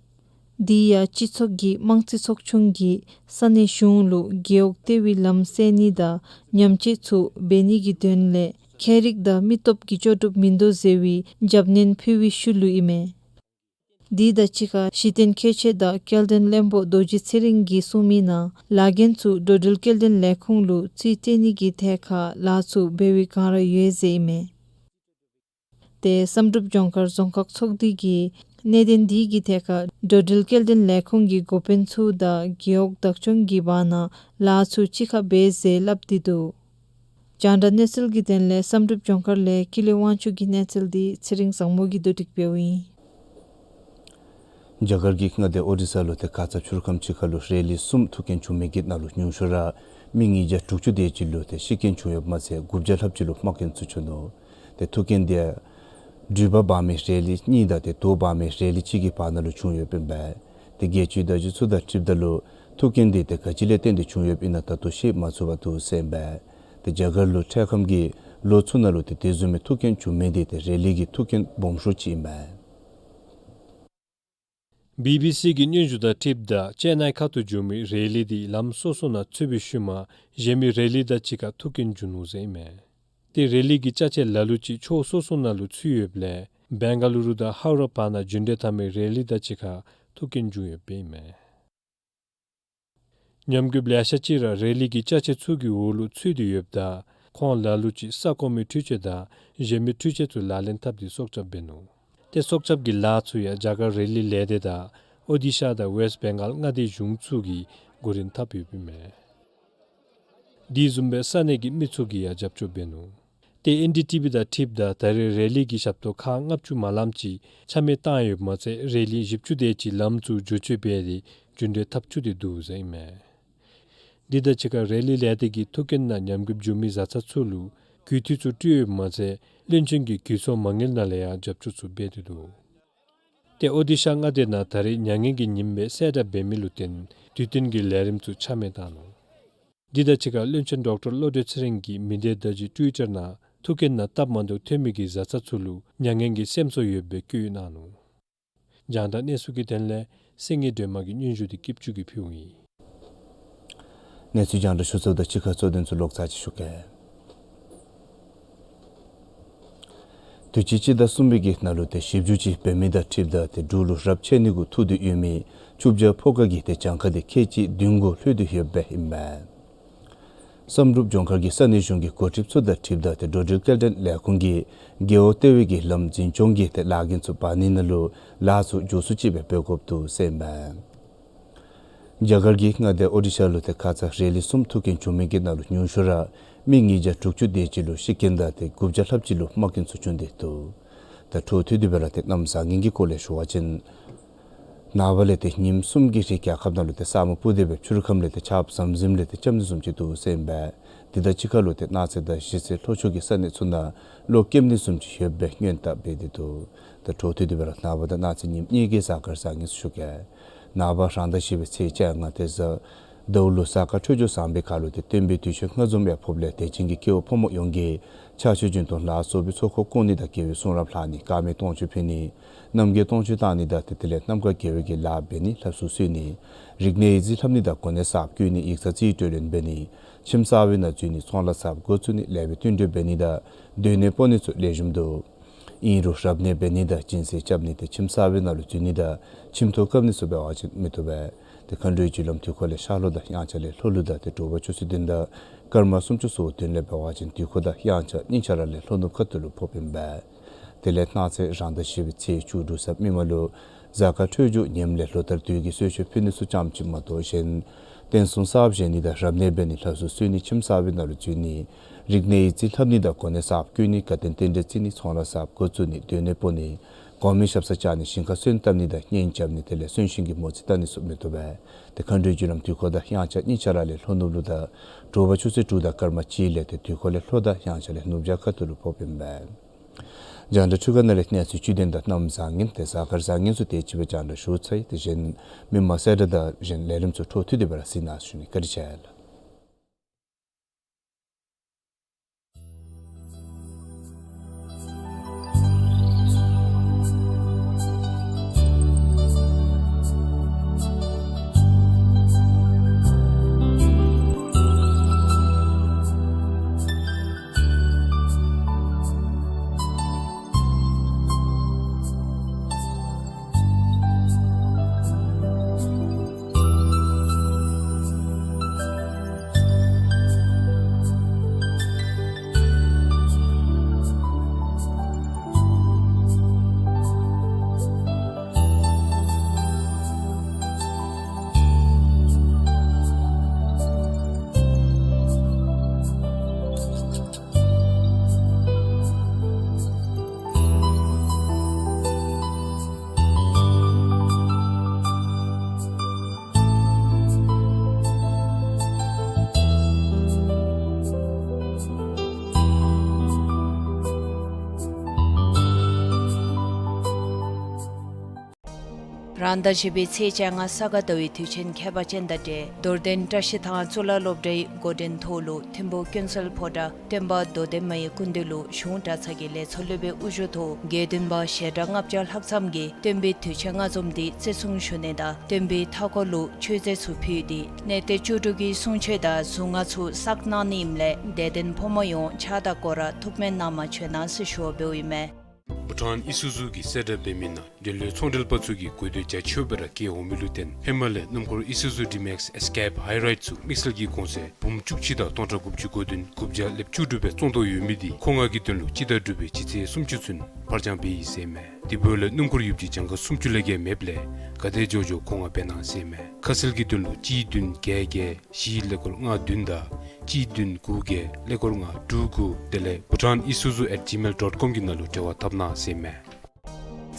དེ་ཡང་སྤྱི་ཚོགས་ཀྱི་དམངས་རྩིས་ཚོགས་ཆུང་གིས་ས་གནས་གཞུང་ལུ་རྒེད་འོག་ལྟེ་བའི་ལམ་སེལ་ནི་དང་ཉམས་བཅོས་ཚུ་འབད་ནི་གི་དོན་ལས་ཁྱད་རིག་དང་མི་སྟོབས་ཀྱིས་ལྕོགས་གྲུབ་མིན་འདུག་ཟེར་བའི་རྒྱབ་སྣོན་ཕུལ་བའི་ཤུལ་ལུ་ཨིན་མས། དེ་དང་གཅིག་ཁར་གཞི་རྟེན་མཁས་མཆོག་དང་སྐྱེལ་འདྲེན་བློན་པོ་རྡོ་རྗེ་ཚེ་རིང་གིས་གསུངས་མི་ནང་ལཱ་འགན་ཚུ་འགྲོ་འགྲུལ་སྐྱེལ་འདྲེན་ལས་ཁུངས་ལུ་རྩིས་སྤྲོད་ནི་གི་ཐད་ཁར་ལཱ་ཚུ་འབད་བའི་བསྒང་ར་ཡོད་ཟེར་ཨིན་མས། ཏེ་བསམ་གྲུབ་ལྗོངས་མཁར་རྫོང་ཁག་ཚོགས་སྡེ་གིས་གནད་དོན་འདི་གི་ཐད་ཁར་འགྲོ་འགྲུལ་སྐྱེལ་འདྲེན་ལས་ཁུངས་ཀྱི་འགོ་དཔོན་ཚུ་དང་རྒེད་འོག་བདག་སྐྱོང་གི་བར་ན་ལཱ་ཚུ་གཅིག་ཁར་འབད་ཟེར་སླབ་སྟེ་འདུག། རྒྱང་བསྒྲགས་གནས་ཚུལ་གྱི་དོན་ལས་བསམ་གྲུབ་ལྗོངས་མཁར་ལས་ཀུན་ལེགས་དབང་ཕྱུག་གི་གནས་ཚུལ་འདི་ཚེ་རིང་བཟང་མོ་གིས་བསྡུ་སྒྲིག་འབདཝ་ཨིན། རྒྱ་གར་གྱི་མངའ་སྡེ་ཨོ་རི་ས་ལུ་ཏེ་ཁ་ཙ་ཕྱི་རུ་ཁམས་ཅིག་ཁར་ལུ་རེ་ལི་གསུམ་ཐུག་རྐྱེན་བྱུང་མི་གི་ནང་ལུ་ཉུང་ཤོས་ར་མི་ཉིས་བརྒྱ་དྲུག་ཅུ་དེ་ཅིག་ལུ་ཏེ་ཤི་རྐྱེན་བྱུང་ཡོདཔ་མ་ཚད་དགུ་བརྒྱ་ལྷགཔ་ཅིག་ལུ་རྨ་རྐྱེན་ཚུ་བྱུང་ནུག། ཏེ་ཐུག་རྐྱེན་དེ་འགྲུལ་པ་འབག་མི་རེ་ལི་གཉིས་དང་ཏེ་དོས་འབག་མི་རེ་ལི་གཅིག་གི་བར་ན་ལུ་བྱུང་ཡོདཔ་ཨིན་པས། ཏེ་རྒྱལ་སྤྱིའི་བརྡ་བརྒྱུད་ཚུ་དང་འཁྲིལཝ་ད་ལུ་ཐུག་རྐྱེན་དེ་ཏེ་ག་ཅི་ལས་བརྟེན་ཏེ་བྱུང་ཡོདཔ་ཨིན་ན་ད་ལྟོ་ཤེས་མ་ཚུགས་པར་འདུག་ཟེར་ཨིན་པས། ཏེ་རྒྱ་གར་ལུ་འཕྲལ་ཁམས་ཀྱི་ལོ་ཚུ་ནང་ལུ་ཏེ་དེ་བཟུམ་མའི་ཐུག་རྐྱེན་བྱུང་མི་དེ་ཏེ་རེ་ལི་གི་ཐུག་རྐྱེན་སྦོམ་ཤོས་ཅིག་ཨིན་པས། བི་བི་སི་གི་སྙན་ཞུ་དང་འཁྲིལཝ་ད་ཅེ་ནའི་ཁ་ཐུག་འགྱོ་མི་རེ་ལི་དེ་ལམ་སོ་སོ་ནང་ཚུད་པའི་ཤུལ་མ་གཞན་མི་རེ་ལི་དང་གཅིག་ཁར་ཐུག་རྐྱེན་བྱུང་ནུག་ཟེར་ཨིན་མས། ཏེ་རེ་ལི་གི་ཅ་ཆས་ལ་ལུ་ཅིག་ཕྱོགས་སོ་སོ་ནང་ལུ་ཚུད་ཡོདཔ་ལས་བེང་ག་ལུ་རུ་དང་ཧའུ་ར་བར་ན་རྒྱུན་འགྲུལ་འཐབ་མི་རེ་ལི་དང་གཅིག་ཁར་ཐུག་རྐྱེན་བྱུང་ཡོདཔ་ཨིན་མས། ཉམས་རྒུདཔ་ལེ་ཤ་ཅིག་ར་རེ་ལི་གི་ཅ་ཆས་ཚུ་གི་འོག་ལུ་ཚུད་དེ་ཡོདཔ་ད་ཁོང་ལ་ལུ་ཅིག་ས་སྐོར་མི་འཕྲུལ་ཆས་དང་གཞན་མི་འཕྲུལ་ཆས་ཚུ་ལག་ལེན་འཐབ་སྟེ་སྲོག་སྐྱབས་འབད་ནུག། ཏེ་སྲོག་སྐྱབས་ཀྱི་ལཱ་ཚུ་ཡང་རྒྱ་གར་རེ་ལི་ལས་སྡེ་དང་ཨོ་ཌི་ཤ་དང་ཝེསཊ་བེང་གཱལ་མངའ་སྡེའི་གཞུང་ཚུ་གིས་འགོ་འདྲེན་འཐབ་ཡོདཔ་ཨིན་མས། དེ་བཟུམ་སྦེ་ས་གནས་ཀྱི་མི་ཚུ་གིས་ཡང་རྒྱབ་སྐྱོར་འབད་ནུག། ཏེ་ཨེན་ཌི་ཊི་བི་དང་འཁྲིལཝ་ད་ད་རེས་རེ་ལི་གི་ཞབས་ཏོག་ཁག་ལྔ་བཅུ་མ་ལངམ་ཅིག་ཆ་མེད་བཏང་ཡོདཔ་མ་ཚད་རེ་ལི་བཞི་བཅུ་དེ་ཅིག་ལམ་ཚུ་བསྒྱུར་བཅོས་འབད་དེ་རྒྱུན་འགྲུལ་འཐབ་བཅུག་སྟེ་འདུག་ཟེར་ཨིན་མས། དེ་དང་གཅིག་ཁར་རེ་ལི་ལས་སྡེ་གིས་ཐུག་རྐྱེན་ནང་ཉམས་རྒུདཔ་བྱུང་མི་བཟའ་ཚང་ཚུ་ལུ་གུས་འདུད་ཚུ་སྤྲོད་ཡོདཔ་མ་ཚད་བློན་ཆེན་གྱི་གུས་ཚོགས་མ་དངུལ་ནང་ལས་ཡང་རྒྱབ་སྐྱོར་ཚུ་འབད་དེ་འདུག། ཏེ་ཨོ་ཌི་ཤ་མངའ་སྡེ་ནང་ད་རེས་མྱ་ངན་གྱི་ཉིནམ་སྦེ་གསལ་བསྒྲགས་འབད་མི་ལུ་བརྟེན་དུས་སྟོན་གྱི་ལས་རིམ་ཚུ་ཆ་མེད་བཏང་ནུག། འདི་དང་གཅིག་ཁར་བློན་ཆེན་ཌོག་ཊར་བློ་གྲོས་ཚེ་རིང་གིས་མི་སྡེ་བརྡ་བརྒྱུད་ཊུ་ཝི་ཊར་ནང་ཐུགས་འགན་ནང་སྟབས་མ་བདེཝ་ཐོན་མི་གི་བཟའ་ཚང་ཚུ་ལུ་མྱ་ངན་གྱི་སེམས་གསོ་ཡོདཔ་སྦེ་བཀོད་གནང་ནུག། རྒྱང་བསྒྲགས་གནས་ཚུལ་གྱི་དོན་ལས་སེང་གེ་སྒྲོལ་མ་གིས་སྙན་ཞུ་འདི་སྐྱིད་ཆུ་གིས་ཕུལཝ་ཨིན། གནས་ཚུལ་རྒྱང་བསྒྲགས་ཞུ་ཚརཝ་དང་གཅིག་ཁར་གཙོ་དོན་ཚུ་ལོག་ཚར་ཅིག་ཞུ་གེ། དུས་ཅི་སྤྱི་ཟླ་གསུམ་པའི་གི་ནང་ལུ་ཏེ་ཞིབ་འཇུག་ཅིག་འབད་མི་དང་འཁྲིལཝ་ད་ཏེ་འབྲུག་ལུ་རབས་ཆད་ནི་གུ་ཐུག་སྟེ་ཡོད་མི་ཆུ་བྱ་ཕོ་ཁ་གི་ཏེ་གྱངས་ཁ་འདི་ཁལ་གཅིག་བདུན་གོ་ལྷོད་དེ་ཡོདཔ་ཨིན་མས། བསམ་གྲུབ་ལྗོངས་མཁར་གྱི་ས་གནས་གཞུང་གི་འགོ་ཁྲིདཔ་ཚུ་དང་འཁྲིལཝ་ད་ཏེ་འགྲོ་འགྲུལ་སྐྱེལ་འདྲེན་ལས་ཁུངས་ཀྱིས་རྒེད་འོག་ལྟེ་བའི་གི་ལམ་འཛིན་སྐྱོང་གི་ཏེ་ལཱ་འགན་ཚུ་འབག་ནི་ནང་ལུ་ལཱ་ཚུ་མགྱོགས་སུ་ཅིག་སྦེ་འབད་དགོཔ་འདུག་ཟེར་ཨིན་མས། རྒྱ་གར་གྱི་མངའ་སྡེ་ཨོ་ཌི་ཤ་ལུ་ཏེ་ཁ་ཙ་རེ་ལི་གསུམ་ཐུག་རྐྱེན་བྱུང་མི་གི་ནང་ལུ་ཉུང་ཤོས་ར་མི་ཉིས་བརྒྱ་དྲུག་ཅུ་དེ་ཅིག་ལུ་ཤི་རྐྱེན་དང་ཏེ་དགུ་བརྒྱ་ལྷགཔ་ཅིག་ལུ་རྨ་རྐྱེན་ཚུ་བྱུང་སྟེ་འདུག། ད་འཕྲོ་མཐུད་དེ་སྦེ་ར་ཏེ་གནམ་བཟང་ངན་གྱི་སྐོར་ལས་ཞུ་བ་ཅིན་ནངས་པ་ལས་ཏེ་ཉིནམ་གསུམ་གྱི་རིང་རྒྱལ་ཁབ་ནང་ལུ་ཏེ་ས་སྨུག་སྤུབས་ཏེ་སྦེ་ཕྱི་རུ་ཁམས་ལས་ཏེ་ཆརཔ་ཟམ་ཟིམ་ལས་ཏེ་རྐྱབ་ནི་བཟུམ་ཅིག་འདུག་ཟེར་ཨིན་པས། དེ་དང་གཅིག་ཁར་ལུ་ཏེ་གནངས་ཚེ་དང་གཞེས་ཚེ་ལྷོ་ཕྱོགས་ཀྱི་ས་གནས་ཚུ་ནང་གློག་སྐྱེམ་ནི་བཟུམ་ཅིག་ཡོདཔ་སྦེ་སྔོན་དཔག་འབད་དེ་འདུག། ད་འཕྲོ་མཐུད་དེ་སྦེ་ར་ནངས་པ་དང་གནངས་ཚེ་ཉིནམ་གཉིས་ཀྱི་གཟའ་སྐར་བཟང་ངན་ཚུ་ཞུ་གེ། ནངས་པ་རང་ཟླ་བཞི་པའི་ཚེས་བཅོ་ལྔ་ཏེ་གཟའ་ཟླཝ་ལུ་གཟའ་སྐར་འཕྲོད་སྦྱོར་བཟང་པའི་ཁར་ལུ་ཏེ་སྟོན་པའི་དུས་ཆེན་ལྔ་འཛོམས་ཡར་ཕོགཔ་ལས་དད་ཅན་གྱི་སྐྱེ་བོ་ཕོ་མོ་ཡོངས་ཀྱིས་ཕྱག་མཆོད་སྦྱིན་གཏོང་ལ་སོགས་པའི་ཚོགས་འཁོར་བསྐོར་ནི་དང་དགེ་བའི་གསུང་རབ་ལྷག་ནི་དཀར་མེ་སྟོང་མཆོད་ཕུལ་ནི་རྣམ་རྒྱལ་སྟོང་མཆོད་བཏང་ནི་དང་ཏེ་དེ་ལས་རྣམ་དཀར་དགེ་བའི་གི་ལཱ་འབད་ནི་ལྷ་གསོལ་གསོལ་ནི་རིག་གནས་ཡིག་རྩིས་ལྷབ་ནི་དང་གོ་གནས་གསརཔ་བསྐོ་ནི་ཡིག་ཚང་རྩིས་སྤྲོད་ལེན་འབད་ནི་ཁྱིམ་གསར་པའི་ནང་འཛུལ་ནི་ཚོང་ལཱ་གསརཔ་འགོ་བཙུགས་ནི་ལེགས་པའི་བསྟུན་གྲོས་འབད་ནི་དང་སྡོད་གནས་སྤོ་ནི་ཚུ་ལེགས་ཤོམ་འདུག། ཨིན་རུང་རབ་གནས་འབད་ནི་དང་སྦྱིན་སྲེག་རྐྱབ་ནི་དེ་ཁྱིམ་གསར་པའི་ནང་ལུ་འཛུལ་ནི་དང་ཁྱིམ་ཐོག་བཀབ་ནི་ཚུ་འབད་བ་ཅིན་མི་བཏུབ་པས། ཏེ་མཁའ་འགྲོའི་རྒྱུ་ལམ་དུས་འཁོར་ལས་ཤར་ལྷོ་དང་དབྱངས་འཆར་ལས་ལྷོ་ལུ་དང་ཏེ་དྲོ་པ་ཆུ་ཚོད་བདུན་དང་སྐར་མ་སུམ་ཅུ་སོ་བདུན་ལས་འབད་བ་ཅིན་དུས་འཁོར་དང་དབྱངས་འཆར་གཉིས་ཆ་ར་ལས་ལྷོ་ནུབ་ཁ་ཐུག་ལུ་ཕོགཔ་ཨིན་པས། དེ་ལས་གནངས་ཚེ་རང་ཟླ་བཞི་པའི་ཚེས་བཅུ་དྲུག་གཟའ་མིག་དམར་ལུ་གཟའ་སྐར་འཕྲོད་སྦྱོར་ངནམ་ལས་ལོ་ལྟར་དུས་ཀྱི་གསོལ་མཆོད་ཕུལ་ནི་ཚུ་ཙམ་ཅིག་མ་གཏོགས་གཞན་རྟེན་གསུམ་གསརཔ་བཞེངས་ནི་དང་རབ་གནས་འབད་ནི་ལྷ་གསོལ་གསོལ་ནི་ཁྱིམ་གསར་པའི་ནང་ལུ་འཛུལ་ནི་རིག་གནས་ཡིག་རྩིས་ལྷབ་ནི་དང་གོ་གནས་གསརཔ་བསྐོ་ནི་དགའ་སྟོན་རྟེན་འབྲེལ་བརྩི་ནི་ཚོང་ལཱ་གསརཔ་འགོ་བཙུགས་ནི་སྡོད་གནས་སྤོ་ནི་གོང་མའི་ཞབས་སར་བཅར་ནི་ཞིང་ཁར་སོན་བཏབ་ནི་དང་གཉེན་རྐྱབ་ནི་དེ་ལས་གསོན་གཤིན་གྱི་མོ་རྩིས་བལྟ་ནི་ཚུ་མི་བཏུབ་པས། ཏེ་མཁའ་འགྲོའི་རྒྱུ་ལམ་དུས་འཁོར་དང་དབྱངས་འཆར་གཉིས་ཆ་ར་ལས་ལྷོ་ནུབ་ལུ་དང་དྲོ་པ་ཆུ་ཚོད་དྲུག་དང་སྐར་མ་གཅིག་ལས་ཏེ་དུས་འཁོར་ལས་ལྷོ་དང་དབྱངས་འཆར་ལས་ནུབ་བྱང་ཁ་ཐུག་ལུ་ཕོགཔ་ཨིན་པས། རྒྱང་བསྒྲགས་འཕྲུལ་ཁང་ནང་ལས་གནས་ཚུལ་བཅུད་དོན་དང་གནམ་བཟང་ངན་ཏེ་གཟའ་སྐར་བཟང་ངན་ཚུ་དེ་ཅིག་སྦེ་རྒྱང་བསྒྲགས་ཞུ་ཚར་ཡི། དེ་བཞིན་མི་མང་གསལ་བསྒྲགས་དང་གཞན་ལས་རིམ་ཚུ་འཕྲོ་མཐུད་དེ་སྦེ་ར་གཟིགས་གནང་ཞུ་ནི། བཀའ་དྲིན་ཆེ་ལགས། རང་ཟླ་བཞི་པའི་ཚེས་བཅོ་ལྔ་ས་ག་ཟླ་བའི་དུས་ཆེན་ཁྱད་པར་ཅན་དང་འབྲེལ་རྡོར་གདན་བཀྲ་ཤིས་ཐང་གཙུག་ལག་སློབ་གྲྭའི་འགོ་འདྲེན་ཐོག་ལུ་ཐིམ་ཕུག་ཀུན་གསལ་ཕོ་བྲང་སྟོན་པ་མདོ་སྡེ་མ་ཡི་སྐུ་མདུན་ལུ་གཞུང་གྲྭ་ཚང་གི་ལས་ཚོགས་སློབ་དཔོན་དབུ་བཞུགས་ཐོག་དགེ་འདུན་པ་ཞལ་གྲངས་ལྔ་བརྒྱ་ལྷག་ཙམ་གྱིས་སྟོན་པའི་དུས་ཆེན་ལྔ་འཛོམས་འདི་བརྩི་སྲུང་ཞུ་ནི་དང་སྟོན་པའི་མཐའ་འཁོར་ལུ་མཆོད་རྫས་ཚུ་ཕུལ་ཏེ་གནས་བརྟན་བཅུ་དྲུག་གི་གསུང་ཆོག་དང་གཟུངས་སྔགས་ཚུ་བསགས་གནང་ནི་ཨིནམ་ལས་དད་ལྡན་ཕོ་མོ་ཡོངས་ཕྱག་དང་སྐོར་ར་ཐུགས་སྨོན་གནང་མ་བྱོན་གནང་ཟེར་ཞུ་བ་འབདཝ་ཨིན་མས། བྷུ་ཊཱན་ཨི་སུ་ཛུ་གིས་གསལ་བསྒྲགས་འབད་མི་ནང་འགྲེམས་ལུས་ཚོང་འབྲེལ་པ་ཚུ་གིས་དགོས་འདོད་རྒྱ་ཆེཝ་སྦེ་ར་བསྐྱེད་འོང་མི་ལུ་བརྟེན་ཧེ་མ་ལས་སྣུམ་འཁོར་ཨི་སུ་ཛུ་ཌི་མེགསི་ཨེསི་ཀེབ་ཧའི་རའིཌ་ཚུ་དམིགས་བསལ་གྱི་གོང་ཚད་འབུམ་བཅུ་གཅིག་དང་སྟོང་ཕྲག་དགུ་བཅུ་གོ་བདུན་དགུ་བརྒྱ་ལེབ་བཅུ་དྲུག་སྦེ་བཙོང་དོ་ཡོད་མི་འདི་མཁོ་མངགས་ཀྱི་དོན་ལུ་སྤྱི་ཟླ་དྲུག་པའི་སྤྱི་ཚེས་སུམ་ཅུ་ཚུན་ཕར་འགྱངས་འབད་ཡི་ཟེར་ཨིན་མས། དེ་འབདཝ་ལས་སྣུམ་འཁོར་ཡོདཔ་ཅིག་གྱངས་ཁ་སུམ་ཅུ་ལས་བརྒལ་མེདཔ་ལས་ག་དེ་མགྱོགས་མགྱོགས་མཁོ་མངགས་འབད་གནང་ཟེར་ཨིན་མས། ཁ་གསལ་གྱི་དོན་ལུ་གཅིག་བདུན་བརྒྱད་བརྒྱད་བཞི་ཀླད་ཀོར་ལྔ་བདུན་དང་གཅིག་བདུན་དགུ་བརྒྱད་ཀླད་ཀོར་ལྔ་དྲུག་དགུ་དེ་ལས་བྷུ་ཊཱན་ཨི་སུ་ཛུ་ཨེཊ་ཇི་མེལ་ཌོཊ་ཀོམ་གྱི་ནང་ལུ་འབྲེལ་བ་འཐབ་གནང་ཟེར་ཨིན་མས།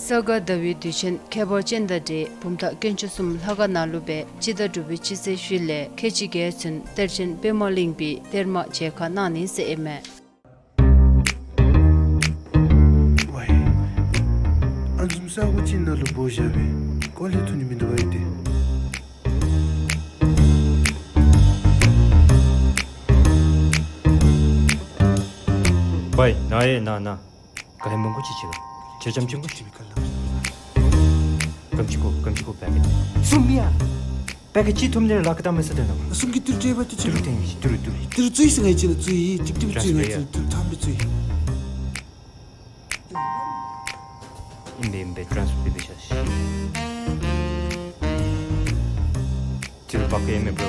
ས་ག་ཟླ་བའི་དུས་ཆེན་ཁྱད་པར་ཅན་དང་འབྲེལ་བུམ་ཐང་དཀོན་མཆོག་གསུམ་ལྷ་ཁང་ནང་ལུ་སྦེ་སྤྱི་ཟླ་དྲུག་པའི་སྤྱི་ཚེས་བཞི་ལས་ཁལ་གཅིག་བརྒྱད་ཚུན་གཏེར་ཆེན་པདྨ་གླིང་པའི་གཏེར་མ་མཇལ་ཁ་གནང་ནི་ཟེར་ཨིན་མས། ས་གོ་ཅིག་ནང་ལུ་འབོ་བཞག་པས། ཀོ་ལེ་ཐོན་ནི་མིན་འདུག་པ་ཨིན་ཏེ། བའི་ན་ཡེ་ན་ན། ག་ཧེ་མང་པོ་ཅིག་ཅིག་ལ། ཆེ་ཆམ་ཆེན་པོ་ཅིག་མི་ཁ་ལ། གམ་ཅིག་གོ་གམ་ཅིག་གོ་པེ་ཀེཊ་གསུམ་ཡ། པེ་ཀེཊ་གཅིག་ཐོབ་ནི་ར་ལཱ་ཁག་ད་མི་ས་དེ་ན་བ། གསུམ་གྱི་ཏིལ་སྤྲད་པ་ཏི་ཏིལ་ཏེན་གྱི་ཏིལ་ཏིལ། ཏིལ་བཙུགས་ཟེར་ང་ཅིག་ལ་བཙུགས་ཡི་ཅིག་ཏིལ་བཙུགས་ང་ཅིག་ལ་ཏིལ་ཐམ་བི་བཙུགས་ཡི། ཨིན་པས་ཨིན་པས། ཊཱནསི་ཕར་འབད་བཞག་ཤིག། ཏིལ་བཀོག་གེ་མེན་པྲོ།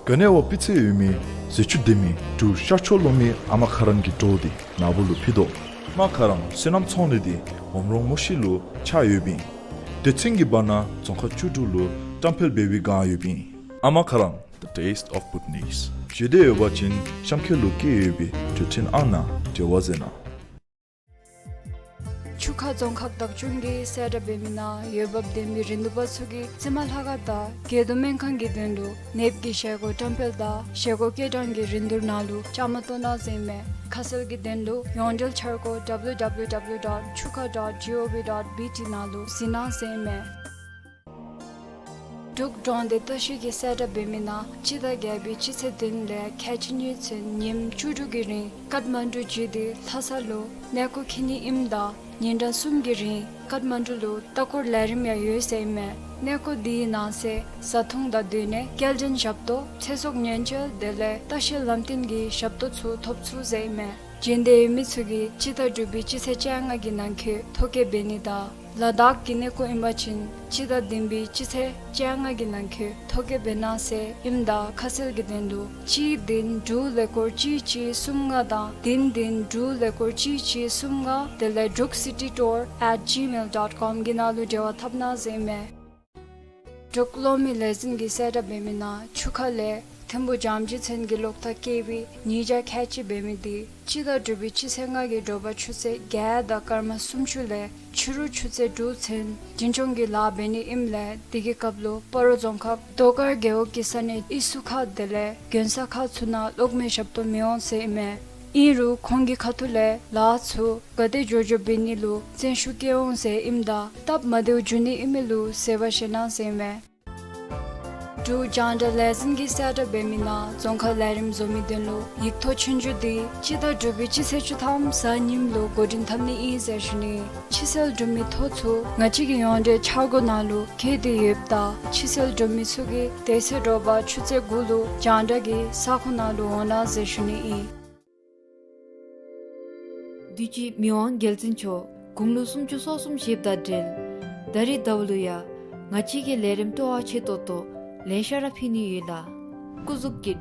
ག་ནི་བ་སྤུས་ཚད་ཡོད་མི་ཟས་བཅུད་ལྡན་མི་འབྲུག་ཤར་ཕྱོགས་གློག་མེའི་ཨ་མ་ཁ་རང་གི་གྲོ་འདི་ནཱ་བུ་ལུ་ཕུལ་དོ། ཨ་མ་ཁ་རང་སོ་ནམ་ཚོང་ལས་འདི་འོམ་རོང་མུ་ཤི་ལུ་ཆགས་ཡོདཔ་ཨིན། སྡེ་ཚན་གྱི་བར་ན་རྫོང་ཁག་བཅུ་དྲུག་ལུ་བཀྲམ་སྤེལ་འབད་བའི་བསྒང་ཡོདཔ་ཨིན། ཨ་མ་ཁ་རང་The Taste of Bhutanese། བརྗེད་དེ་ཡོད་པ་ཅིན་གཤམ་འཁོད་ལུ་བཀོད་ཡོད་པའི་འབྲེལ་ཐོག་ཨང་ནང་འབྲེལ་བ་མཛད་གནང་། ཆུ་ཁ་རྫོང་ཁག་བདག་སྐྱོང་གིས་གསལ་བསྒྲགས་འབད་མི་ནང་འོས་འབབ་ལྡན་པའི་རིན་བསྡུར་པ་ཚུ་གིས་རྩི་མ་ལྷ་ཁང་དང་རྒྱལ་གདོང་སྨན་ཁང་གི་དོན་ལུ་ནདཔ་གི་བཞེས་སྒོ་བཀྲམ་སྤེལ་དང་བཞེས་སྒོ་སྐྱེལ་གྲངས་ཀྱི་རིན་བསྡུར་ནང་ལུ་བཅའ་མར་གཏོགས་གནང་ཟེར་ཨིན་མས། ཁ་གསལ་གྱི་དོན་ལུ་ཡོངས་འབྲེལ་འཆར་སྒོ་W W W dot chuka dot gov dot B T ནང་ལུ་གཟིགས་གནང་ཟེར་ཨིན་མས། འབྲུག་འབྲོང་སྡེ་ལྟ་བཤལ་གྱིས་གསལ་བསྒྲགས་འབད་མི་ནང་སྤྱི་ཟླ་བརྒྱད་པའི་སྤྱི་ཚེས་བདུན་ལས་ཁལ་གཅིག་གཉིས་ཚུན་ཉིནམ་བཅུ་དྲུག་གི་རིང་ཀཏ་མན་ཌུ་བརྒྱུད་དེ་ལྷ་ས་ལུ་གནས་སྐོར་འཁྱིད་ནི་ཨིནམ་ད་ཉིན་གྲངས་གསུམ་གྱི་རིང་ཀཏ་མན་ཌུ་ལུ་ལྟ་སྐོར་ལས་རིམ་ཡང་ཡོད་ཟེར་ཨིན་མས། གནས་སྐོར་འདི་གི་ནང་གསེས་བཟའ་འཐུང་དང་སྡོད་གནས་སྐྱེལ་འདྲེན་ཞབས་ཏོག་ཚེ་སྲོག་ཉེན་བཅོལ་དེ་ལས་ལྟ་བཤལ་ལམ་སྟོན་གྱི་ཞབས་ཏོག་ཚུ་ཐོབ་ཚུགས་ཟེར་ཨིན་མས། བྱོན་འདོད་ཡོད་མི་ཚུ་གིས་སྤྱི་ཟླ་དྲུག་པའི་སྤྱི་ཚེས་བཅོ་ལྔ་གི་ནང་འཁོད་ཐོ་བཀོད་འབད་ནི་དང་ལ་དྭགས་ཀྱི་གནས་སྐོར་ཨིན་པ་ཅིན་སྤྱི་ཟླ་བདུན་པའི་སྤྱི་ཚེས་བཅོ་ལྔ་གི་ནང་འཁོད་ཐོ་བཀོད་འབད་གནང་ཟེར་ཨིནམ་ད་ཁ་གསལ་གྱི་དོན་ལུ་གཅིག་བདུན་དྲུག་ཀླད་ཀོར་གཅིག་གཅིག་གསུམ་ལྔ་དང་བདུན་བདུན་དྲུག་ཀླད་ཀོར་གཅིག་གཅིག་གསུམ་ལྔ་དེ་ལས་druk city tour at gmail dot com གི་ནང་ལུ་འབྲེལ་བ་འཐབ་གནང་ཟེར་ཨིན་མས། འབྲུག་གློག་མེ་ལས་འཛིན་གྱིས་གསལ་བསྒྲགས་འབད་མི་ནང་ཆུ་ཁ་ལས་ཐིམ་ཕུ་འཇམ་བརྗིད་ཚོན་གྱི་གློག་ཐག་བཀལ་བའི་ཉིས་བརྒྱ་ཁལ་གཅིག་འབད་མི་འདི་སྤྱི་ཟླ་དྲུག་པའི་སྤྱི་ཚེས་ལྔ་གི་དྲོ་པ་ཆུ་ཚོད་བརྒྱད་དང་སྐར་མ་སུམ་ཅུ་ལས་ཕྱི་རུ་ཆུ་ཚོད་དྲུག་ཚུན་འཛིན་སྐྱོང་གི་ལཱ་འབད་ནི་ཨིནམ་ལས་དེ་གི་སྐབས་ལུ་སྤ་རོ་རྫོང་ཁག་རྡོ་དཀར་རྒེད་འོག་གི་ས་གནས་ཨི་སུ་ཁ་དེ་ལས་དགོན་ས་ཁག་ཚུ་ནང་གློག་མེ་ཞབས་ཏོག་མི་འོང་ཟེར་ཨིན་མས། ཨིན་རུང་ཁོང་གི་ཁ་ཐུག་ལས་ལཱ་ཚུ་ག་དེ་མགྱོགས་མགྱོགས་འབད་ནི་ལུ་བརྩོན་ཤུགས་བསྐྱེད་འོང་ཟེར་ཨིནམ་ད་སྟབས་མ་བདེཝ་འབྱུང་ནི་ཨིན་མི་ལུ་བཟོད་པ་བཞེས་གནང་ཟེར་ཨིན་མས། འབྲུག་རྒྱང་བསྒྲགས་ལས་འཛིན་གྱིས་གསལ་བསྒྲགས་འབད་མི་ནང་རྫོང་ཁག་ལས་རིམ་བཟོ་མི་དོན་ལུ་ཡིག་ཐོག་ཆོས་རྒྱུགས་འདི་སྤྱི་ཟླ་དྲུག་པའི་སྤྱི་ཚེས་བཅུ་ཐམ་གཟའ་ཉིམ་ལུ་འགོ་འདྲེན་འཐབ་ནི་ཨིན་ཟེར་ཞུ་ནི། ཕྱིར་སེལ་གྲུབ་མི་ཐོ་ཚུ་ང་བཅས་ཀྱི་ཡོངས་འབྲེལ་འཆར་སྒོ་ནང་ལུ་བཀོད་དེ་ཡོདཔ་ད་ཕྱིར་སེལ་གྲུབ་མི་ཚུ་གིས་དེ་ཚེ་དྲོ་པ་ཆུ་ཚོད་དགུ་ལུ་རྒྱང་བསྒྲགས་ཀྱི་ས་ཁོངས་ནང་ལུ་འོང་གནང་ཟེར་ཞུ་ནི་ཨིན། དུས་ཅི་མི་དབང་རྒྱལ་བཙུན་མཆོག་དགུང་ལོ་སུམ་ཅུ་སོ་གསུམ་བཞེསཔ་དང་འབྲེལ་ད་རིས་ཟླཝ་ལུ་ཡང་ང་བཅས་ཀྱིས་ལས་རིམ་སྤྲོ་བ་ཆེ་ཏོག་ཏོ་ལེ་ཤ་ར་ཕུལ་ནི་ཡོད་ལགས། སྐུ་གཟུགས་ཀྱི་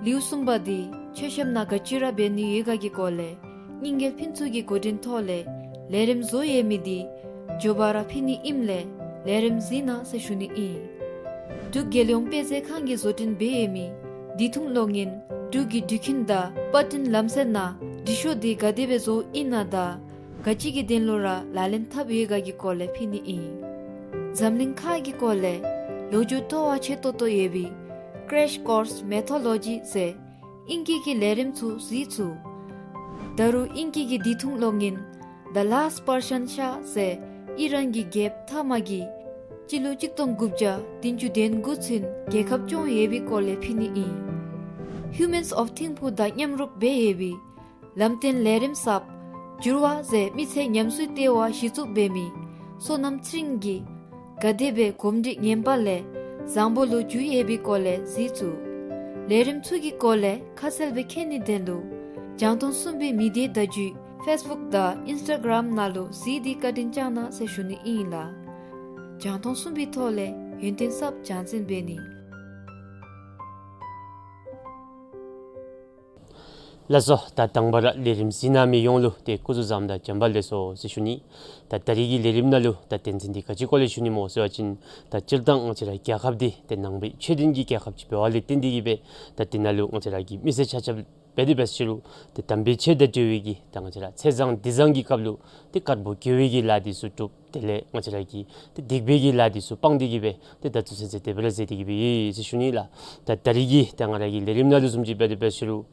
ལེའུ་གསུམ་པ་འདི་མཆོད་བཤམ་ནང་ག་ཅི་ར་འབད་ནི་ཡོད་ག་གི་སྐོར་ལས་རྙིང་རྒྱལ་ཕུན་ཚོགས་ཀྱི་འགོ་འདྲེན་ཐོག་ལས་ལས་རིམ་བཟོ་ཡོད་མི་འདི་མགྱོགས་པ་ར་ཕུལ་ནི་ཨིནམ་ལས་ལས་རིམ་གཟིགས་གནང་ཟེར་ཞུ་ནི་ཨིན། འབྲུག་རྒྱལ་ཡོངས་དཔེ་མཛོད་ཁང་གིས་བཟོ་སྐྲུན་འབད་ཡོད་མི་བདུད་འཐུང་གློག་བརྙན་འབྲུག་གི་འགྲུལ་འཁྱིལ་དང་པར་སྐྲུན་ལམ་སྲོལ་ནང་འབྲི་ཤོག་འདི་ག་དེ་སྦེ་བཟོཝ་ཨིན་ན་དང་ག་ཅི་གི་དོན་ལུ་ར་ལག་ལེན་འཐབ་ཡོད་ག་གི་སྐོར་ལས་ཕུལ་ནི་ཨིན། འཛམ་གླིང་ཁག་གི་སྐོར་ལས་ལོ་རྒྱུས་སྤྲོ་བ་ཆེ་ཏོག་ཏོ་ཡོད་པའི་Crash Course Mythology ཟེར་ཨིང་སྐད་ཀྱི་ལས་རིམ་ཚུ་གཟིགས་ཚུགས། ད་རུང་ཨིང་སྐད་ཀྱི་བདུད་འཐུང་གློག་བརྙན་The Last Persian Shah ཟེར་ཨི་རན་གྱི་རྒྱལཔོ་ཐ་མ་གིས་སྤྱི་ལོ་གཅིག་སྟོང་དགུ་བརྒྱ་བདུན་ཅུ་དོན་དགུ་ཚུན་རྒྱལ་ཁབ་སྐྱོང་ཡོད་པའི་སྐོར་ལས་ཕུལ་ནི་ཨིན། Humans of ཐིམ་ཕུ་དང་མཉམ་རུབ་འབད་ཡོད་པའི་ལམ་སྟོན་ལས་རིམ་གསརཔ་འགྱུར་བ་ཟེར་མི་ཚེ་ཉམས་གསོའི་ལྟེ་བ་གཞི་བཙུགས་འབད་མི་བསོད་ནམས་ཚེ་རིང་གིས་ག་དེ་སྦེ་གོམས་འདྲིས་ངན་པ་ལས་བཟང་པོ་ལུ་འགྱུར་ཡོད་པའི་སྐོར་ལས་གཟིགས་ཚུགས། ལས་རིམ་ཚུ་གི་སྐོར་ལས་ཁ་གསལ་སྦེ་མཁྱེན་ནི་དོན་ལུ་རྒྱང་མཐོང་གསུམ་པའི་མི་སྡེ་བརྡ་བརྒྱུད་Facebook དང་Instagram ནང་ལུ་གཟིགས་ཏེ་བཀའ་དྲིན་བསྐྱང་གནང་ཟེར་ཞུ་ནི་ཨིན་ལགས། རྒྱང་མཐོང་གསུམ་པའི་ཐོག་ལས་ཡོན་ཏན་གསརཔ་སྦྱང་འཛིན་འབད་ནི། ལགས་སོ། ད་དང་པ་ར་ལས་རིམ་གཟིགས་གནང་མི་ཡོངས་ལུ་ཏེ་སྐུ་གཟུགས་བཟང་དང་བྱོན་པ་ལེགས་སོ་ཟེར་ཞུ་ནི། ད་ད་རིས་ཀྱི་ལས་རིམ་ནང་ལུ་ད་དོན་ཚན་འདི་ག་ཅི་སྐོར་ལས་ཞུ་ནི་སྨོ་ཟེར་བ་ཅིན་ད་སྤྱིར་བཏང་ང་བཅས་ར་རྒྱལ་ཁབ་འདི་ཏེ་ནང་པའི་ཆོས་ལྡན་གྱི་རྒྱལ་ཁབ་ཅིག་འབད་བ་ལས་བརྟེན་ཏེ་གིས་སྦེ་ད་དེ་ནང་ལུ་ང་བཅས་ར་གི་མི་སེར་ཆ་ཁྱབ་ འབད་དེ་འབད་ཞུ་རུང་ཏེ་དམ་པའི་ཆོས་དང་འབྲེལ་བའི་གི་ད་ང་བཅས་ར་ཚེས་བཟང་འདི་བཟང་གི་སྐབས་ལུ་ཏེ་དཀར་པོ་དགེ་བའི་གི་ལཱ་འདི་ཚུ་སྒྲུབ། དེ་ལས་ང་བཅས་ར་གི་ཏེ་སྡིག་པའི་གི་ལཱ་འདི་ཚུ་སྤང་སྟེ་གི་སྦེ་ཏེ་ད་ཚུན་ཚོད་དེ་སྦེ་ར་མཛད་དེ་གི་སྦེ་ཡོད་ཟེར་ཞུ་ནི་ལགས། ད་ད་རིས་ཀྱི་ད་ང་ར་གི་ལས་རིམ་ནང་ལུ་བཟུམ་ཅིག་འབད་དེ་འབད་ཞུ་རུང་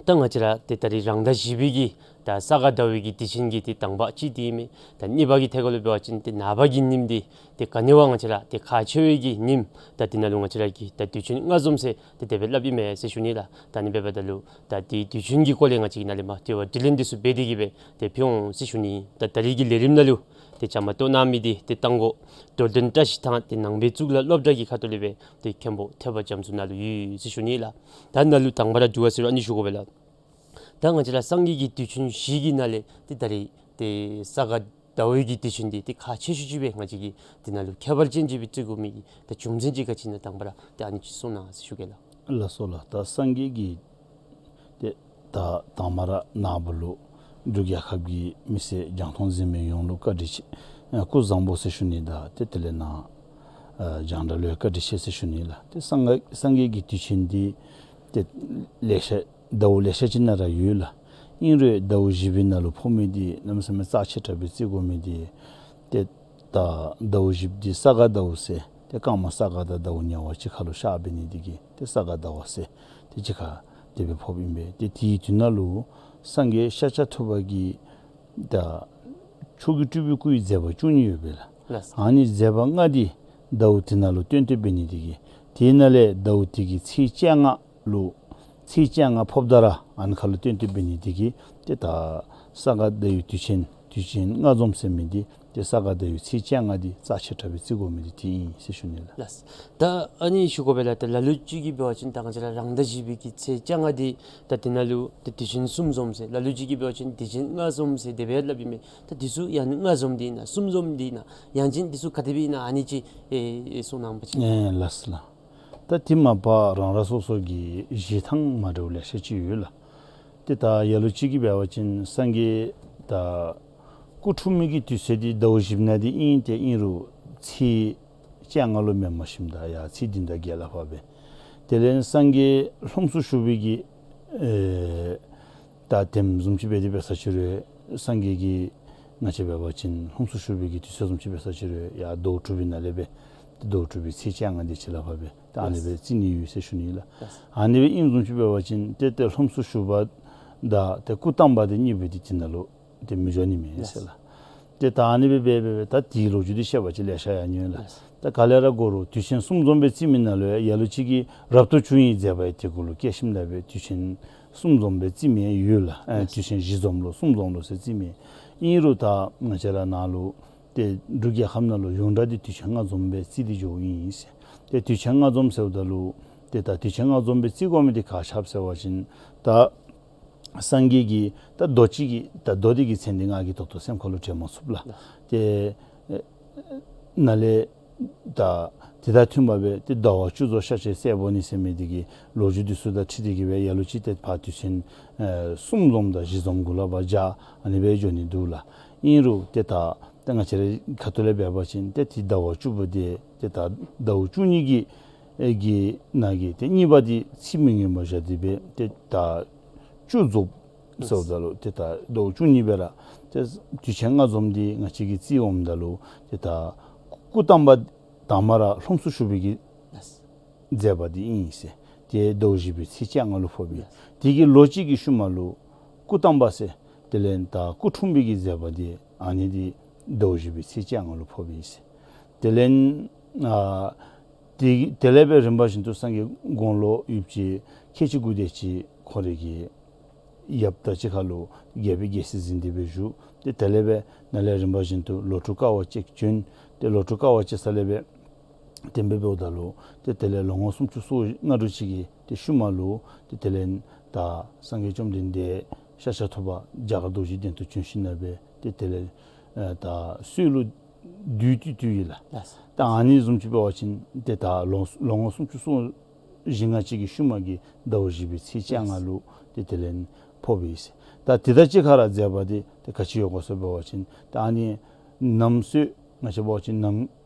ད་ང་བཅས་ར་ཏེ་ད་རིས་རང་ཟླ་བཞི་པའི་གི་ད་ས་ག་ཟླ་བའི་གི་དུས་ཆེན་གྱི་ཏེ་དང་པ་ཅིག་འདི་ཨིན་མས། ད་གཉིས་པ་གི་ཐད་ཁར་ལུ་འབད་བ་ཅིན་ཏེ་ནངས་པ་གི་ཉིནམ་འདི་ཏེ་ག་ནི་བ་ང་བཅས་ར་ཏེ་ཁག་ཆེ་བའི་གི་ཉིནམ་ད་འདི་ནང་ལུ་ང་བཅས་ར་གི་ད་དུས་ཆེན་ལྔ་འཛོམས་ཟེར་ཏེ་དེ་སྦེ་སླབ་ཨིན་མས་ཟེར་ཞུ་ནི་ལགས། ད་ཨ་ནི་འབདཝ་ད་ལུ་ད་ཏེ་དུས་ཆེན་གྱི་སྐོར་ལས་ང་བཅས་ཀྱིས་ནཱ་ལས་མར་དྲི་བ་དྲིས་ལན་འདི་ཚུ་འབད་དེ་གི་སྦེ་ཏེ་ཕུལ་འོང་ཟེར་ཞུ་ནི། ད་ད་རིས་ཀྱི་ལས་རིམ་ནང་ལུ་ཏེ་བཅའ་མར་གཏོགས་གནང་མི་འདི་ཏེ་རྟ་མགོ་རྡོར་གདན་བཀྲ་ཤིས་ཐང་ཏེ་ནང་པའི་གཙུག་ལག་སློབ་གྲྭ་གི་ཁ་ཐུག་ལས་སྦེ་ཏེ་མཁན་པོ་ཐེག་པ་རྒྱ་མཚོ་ནཱ་ལུ་ཡོད་ཟེར་ཞུ་ནི་ལགས། ད་ནཱ་ལུ་དང་པ་ར་དྲི་བ་ཟེར་རུང་ཨ་ནི་ཞུ་དགོ་པས་ལགས། ད་ང་བཅས་ར་སངས་རྒྱས་ཀྱི་དུས་ཆེན་བཞི་གི་ནང་ལས་ཏེ་ད་རིས་ཏེ་ས་ག་ཟླ་བའི་གི་དུས་ཆེན་འདི་ཏེ་ཁག་ཆེ་ཤོས་ཅིག་སྦེ་ང་བཅས་ཀྱིས་འདི་ནང་ལུ་ཁྱད་པར་ཅན་ཅིག་སྦེ་བརྩི་དགོ་མི་གི་ད་རྒྱུ་མཚན་ཅིག་ག་ཅི་ཨིན་ན་དང་པ་ར་ཏེ་ཨ་ནི་ཅིག་གསུང་གནང་ཟེར་ཞུ་གེ་ལགས། ལགས་སོ་ལགས། ད་སངས་རྒྱས་ཀྱི་ཏེ་ད་དང་པ་ར་ནངས་པ་ལུ་འབྲུག་རྒྱལ་ཁབ་ཀྱི་མི་སེར་རྒྱང་མཐོང་གཟིགས་མི་ཡོངས་ལུ་བཀའ་དྲིན་ཆེ་ཨ་སྐུ་བཟང་པོ་ཟེར་ཞུ་ནི་དང་ཏེ་དེ་ལས་ནཱ་ཨ་རྒྱང་བསྒྲགས་ལུ་ཡང་བཀའ་དྲིན་ཆེ་ཟེར་ཞུ་ནི་ལགས། ཏེ་སངས་སངས་རྒྱས་ཀྱི་དུས་ཆེན་འདི་ཏེ་ལེ་ཤ་ཟླཝ་ལེ་ཤ་ཅིག་ནང་ར་ཡོད་ལགས། ཨིན་རུང་ཟླཝ་བཞི་པའི་ནང་ལུ་ཕོག་མི་འདི་གནམ་མེད་ས་མེད་རྩ་ཆེ་དྲགས་སྦེ་བརྩི་དགོ་མི་འདི་ཏེ་ད་ཟླཝ་བཞི་པ་འདི་ས་ག་ཟླཝ་ཟེར་ཏེ་སྐར་མ་ས་ག་དང་ཟླཝ་ཉེ་བ་གཅིག་ཁར་ལུ་ཤར་འབད་ནི་འདི་གིས་ཏེ་ས་ག་ཟླཝ་ཟེར་ཏེ་གཅིག་ཁར་དེ་སྦེ་ཕོགཔ་ཨིན་པས། ཏེ་དེའི་དུས་ནང་ལུ་སངས་རྒྱས་ཤཱཀྱ་ཐུབ་པ་གིས་ད་མཆོག་གི་སྤྲུལ་པའི་སྐུའི་མཛད་པ་བཅུ་གཉིས་ཡོད་པས་ལགས། ལགས། ཨ་ནི་མཛད་པ་ལྔ་འདི་ཟླཝ་དེ་ནང་ལུ་སྟོན་ཏེ་འབད་ནི་འདི་གིས་དེ་ནང་ལས་ཟླཝ་དེ་གི་ཚེས་བཅོ་ལྔ་ལུ་ཚེས་བཅོ་ལྔ་ཕོགཔ་ད་ར་ཨ་ནི་ཁར་ལུ་སྟོན་ཏེ་འབད་ནི་འདི་གིས་ཏེ་ད་ས་ག་ཟླ་བའི་དུས་ཆེན་དུས་ཆེན་ལྔ་འཛོམས་ཟེར་མི་འདི་ཏེ་ས་ག་ཟླ་བའི་ཚེས་བཅོ་ལྔ་འདི་རྩ་ཆེ་དྲགས་སྦེ་བརྩི་དགོ་མི་འདི་དེ་ཨིན་ཟེར་ཞུ་ནི་ལགས། ལགས། ད་ཨ་ནི་ཞུ་དགོ་པས་ལགས། ད་ལ་ལུ་ཅིག་གིས་འབད་བ་ཅིན་ད་ང་བཅས་ར་རང་ཟླ་བཞི་པའི་གི་ཚེས་བཅོ་ལྔ་འདི་ད་དེ་ནང་ལུ་ད་དུས་ཆེན་གསུམ་འཛོམས་ཟེར་ལ་ལུ་ཅིག་གིས་འབད་བ་ཅིན་དུས་ཆེན་ལྔ་འཛོམས་ཟེར་དེ་སྦེ་སླབ་ཨིན་མས། ད་འདི་ཚུ་ཡང་ན་ལྔ་འཛོམས་འདི་ཨིན་ན་གསུམ་འཛོམས་འདི་ཨིན་ན་ཡང་ཅིན་འདི་ཚུ་ག་དེ་སྦེ་ཨིན་ན་ཨ་ནི་ཅིག་ཨེ་ཨེ་གསུང་གནང་བ་ཅིན། ཨེ་ལགས་སོ་ལགས། ད་དེ་མ་པ་རང་རང་སོ་སོ་གི་བཞེད་ཐངས་མ་འདྲཝ་ལེ་ཤ་ཅིག་ཡོད་ལགས། ཏེ་ད་ལ་ལུ་ཅིག་གིས་འབད་བ་ཅིན་སངས་རྒྱས་ད་སྐུ་འཁྲུངས་མི་གི་དུས་ཚོད་འདི་ཟླཝ་བཞི་པའི་ནང་འདི་ཨིན། ཏེ་ཨིན་རུང་ཚེས་བཅོ་ལྔ་ལུ་མེནམ་ཞིནམ་ད་ཡར་ཚེས་བདུན་དང་བརྒྱད་ལ་ཕར་སྦེ། དེ་ལས་སངས་རྒྱས་ལྷུམས་སུ་ཞུགས་པའི་གི་ཨེ་ད་དེམ་བཟུམ་ཅིག་འབད་དེ་འབད་ས་ཅིག་རུང་སངས་རྒྱས་ཀྱི་ང་བཅས་འབད་བ་ཅིན་ལྷུམས་སུ་ཞུགས་པའི་གི་དུས་ཚོད་བཟུམ་ཅིག་འབད་ས་ཅིག་རུང་ཡར་ཟླཝ་དྲུག་པའི་ནང་ལས་སྦེ་ཏེ་ཟླཝ་དྲུག་པའི་ཚེས་བཅོ་ལྔ་འདི་ཅིག་ལ་ཕར་སྦེ་ད་ཨ་ནི་སྦེ་རྩི་ནི་ཡོད་ཟེར་ཞུ་ནི་ལགས། ཨ་ནི་སྦེ་ཨིནམ་བཟུམ་ཅིག་འབད་བ་ཅིན་ཏེ་ཏེ་ལྷུམས་སུ་ཞུགས་པ་དང་ཏེ་སྐུ་བལྟམས་པ་འདི་གཉིས་པོ་འདི་དེ་ནང་ལུ་ཏེ་མི་འགྱོ་ནི་མས་ཟེར་ལགས། ཏེ་ད་ཨ་ནི་སྦེ་འབད་འབད་འབད་ད་དེའི་ལོ་རྒྱུས་འདི་བཤད་པ་ཅིན་ལེ་ཤ་ཡང་ཉུང་ལགས། ད་ག་ལས་ར་གོ་རུང་དུས་ཆེན་གསུམ་འཛོམས་སྦེ་བརྩི་མི་ནང་ལུ་ཡང་ལ་ལུ་ཅིག་གིས་རབ་ཏུ་བྱུང་བའི་མཛད་པ་ཡང་དེ་གུ་ལུ་བཀལ་ཞིནམ་ད་སྦེ་དུས་ཆེན་གསུམ་འཛོམས་སྦེ་བརྩི་མི་ཡང་ཡོད་ལགས། ཨེ་དུས་ཆེན་བཞི་འཛོམས་ལོ་གསུམ་འཛོམས་ལོ་ཟེར་བརྩི་མི་ཨིན་རུང་ད་ང་བཅས་ར་ནཱ་ལུ་ཏེ་འབྲུག་རྒྱལ་ཁབ་ནང་ལུ་ཡོངས་གྲགས་འདི་དུས་ཆེན་ལྔ་འཛོམས་སྦེ་བརྩི་སྟེ་འགྱོཝ་ཨིན་ཟེར། ཏེ་དུས་ཆེན་ལྔ་འཛོམས་ཟེརཝ་ད་ལུ་ཏེ་ད་དུས་ཆེན་ལྔ་འཛོམས་སྦེ་བརྩི་དགོ་མི་འདི་ག་ཅི་འབད་ཟེར་བ་ཅིན་ད་སངས་རྒྱས་ཀྱི་ད་མདོ་ཅིག་གི་ད་མདོ་འདི་གི་མཚན་འདི་ང་གིས་ཏོག་ཏོ་སེམས་ཁར་ལུ་དྲན་མ་ཚུགས་ལགས། ཏེ་ཨེ་ནཱ་ལས་ད་དེ་དང་མཐུན་པ་སྦེ་ཏེ་ཟླ་བ་བཅུ་རྫོགས་ཤཱཀྱའི་སྲས་པོ་ནི་ཟེར་མི་འདི་གི་ལོ་རྒྱུས་འདི་ཚུ་དང་འཁྲིལ་ཏེ་གི་སྦེ་ལ་ལུ་ཅིག་ཏེ་ཕར་དུས་ཆེན་ཨེ་གསུམ་འཛོམས་དང་བཞི་འཛོམས་གུ་ལུ་ཕར་སྦྱར་ཨ་ནི་སྦེ་འགྱོ་ནི་འདུག་ལགས། ཨིན་རུང་ཏེ་ད་ཏེ་ང་བཅས་རའི་ཁ་ཐུག་ལས་འབད་བ་ཅིན་ཏེ་ཏེ་ཟླཝ་བཅུ་པ་འདི་ཏེ་ད་ཟླཝ་བཅུ་གཉིས་ཀྱི་ཨེ་གི་ནང་གི་ཏེ་གཉིས་པ་འདི་ཚེས་མི་ངན་པར་བཞག་སྟེ་སྦེ་ཏེ་ད་བཅུ་རྫོགས་ཟེརཝ་ད་ལུ་ཏེ་ད་ཟླཝ་བཅུ་གཉིས་པ་ར་ཏེ་དུས་ཆེན་ལྔ་འཛོམས་འདི་ང་བཅས་ཀྱིས་བརྩི་འོངམ་ད་ལུ་ཏེ་ད་སྐུ་བལྟམས་པ་དང་པ་ར་ལྷུམས་སུ་ཞུགས་པའི་གི་མཛད་པ་འདི་ཨིན་ཟེར། ཏེ་ཟླཝ་བཞི་པའི་ཚེས་བཅོ་ལྔ་ལུ་ཕོགཔ་ཨིན། དེ་གི་ལོ་གཅིག་གི་ཤུལ་མ་ལུ་སྐུ་བལྟམས་པ་ཟེར་དེ་ལས་ད་སྐུ་འཁྲུངས་པའི་གི་མཛད་པ་འདི་ཨ་ནི་འདི་ཟླཝ་བཞི་པའི་ཚེས་བཅོ་ལྔ་ལུ་ཕོགཔ་ཨིན་ཟེར། དེ་ལས་ཨ་དེ་དེ་ལས་སྦེ་རིམ་པ་བཞིན་དུ་སངས་རྒྱས་དགུང་ལོ་ཡུདཔ་ཅིག་ཁལ་གཅིག་དགུ་བརྒྱ་ཅིག་ཁོ་རའི་གི་ཡབ་དང་གཅིག་ཁར་ལུ་རྒྱལ་པོའི་རྒྱལ་སྲིད་འཛིན་ཏེ་སྦེ་བཞུགས། ཏེ་དེ་ལས་སྦེ་ནཱ་ལས་རིམ་པ་བཞིན་དུ་ལོ་དྲུག་དཀའ་བ་སྤྱད་བྱོན། ཏེ་ལོ་དྲུག་དཀའ་བ་སྤྱད་ས་ལས་སྦེ་ཏེ་འབད་འབདཝ་ད་ལུ་ཏེ་དེ་ལས་ལོ་ངོ་སུམ་ཅུ་སོ་ལྔ་དྲུག་ཅིག་གི་ཏེ་ཤུལ་མ་ལུ་ཏེ་དེ་ལས་ད་སངས་རྒྱས་བཅོམ་ལྡན་འདས་ཤཱཀྱ་ཐུབ་པ་རྒྱ་གར་རྡོ་རྗེ་གདན་དུ་བྱོན་ཞིནམ་ལས་སྦེ་ཏེ་དེ་ལས་ཨེ་ད་སྲོད་ལུ་བདུད་འདུལ་ཏེ་ཡོད་ལགས། ད་ཨ་ནི་བཟུམ་ཅིག་འབད་བ་ཅིན་ཏེ་ད་ལོ་ལོ་ངོ་སུམ་ཅུ་སོ་བཞི་ལྔ་ཅིག་གི་ཤུལ་མ་གི་ཟླཝ་བཞི་པའི་ཚེས་བཅོ་ལྔ་ལུ་ཏེ་དེ་ལས་ཕོགཔ་ཨིན་ཟེར། ད་དེ་དང་གཅིག་ཁར་ར་མཛད་པ་འདི་ཏེ་ག་ཅི་ཡོད་ག་ཟེར་འབད་བ་ཅིན་ད་ཨ་ནི་ནམ་སྲོད་ང་བཅས་འབད་བ་ཅིན་ནམ་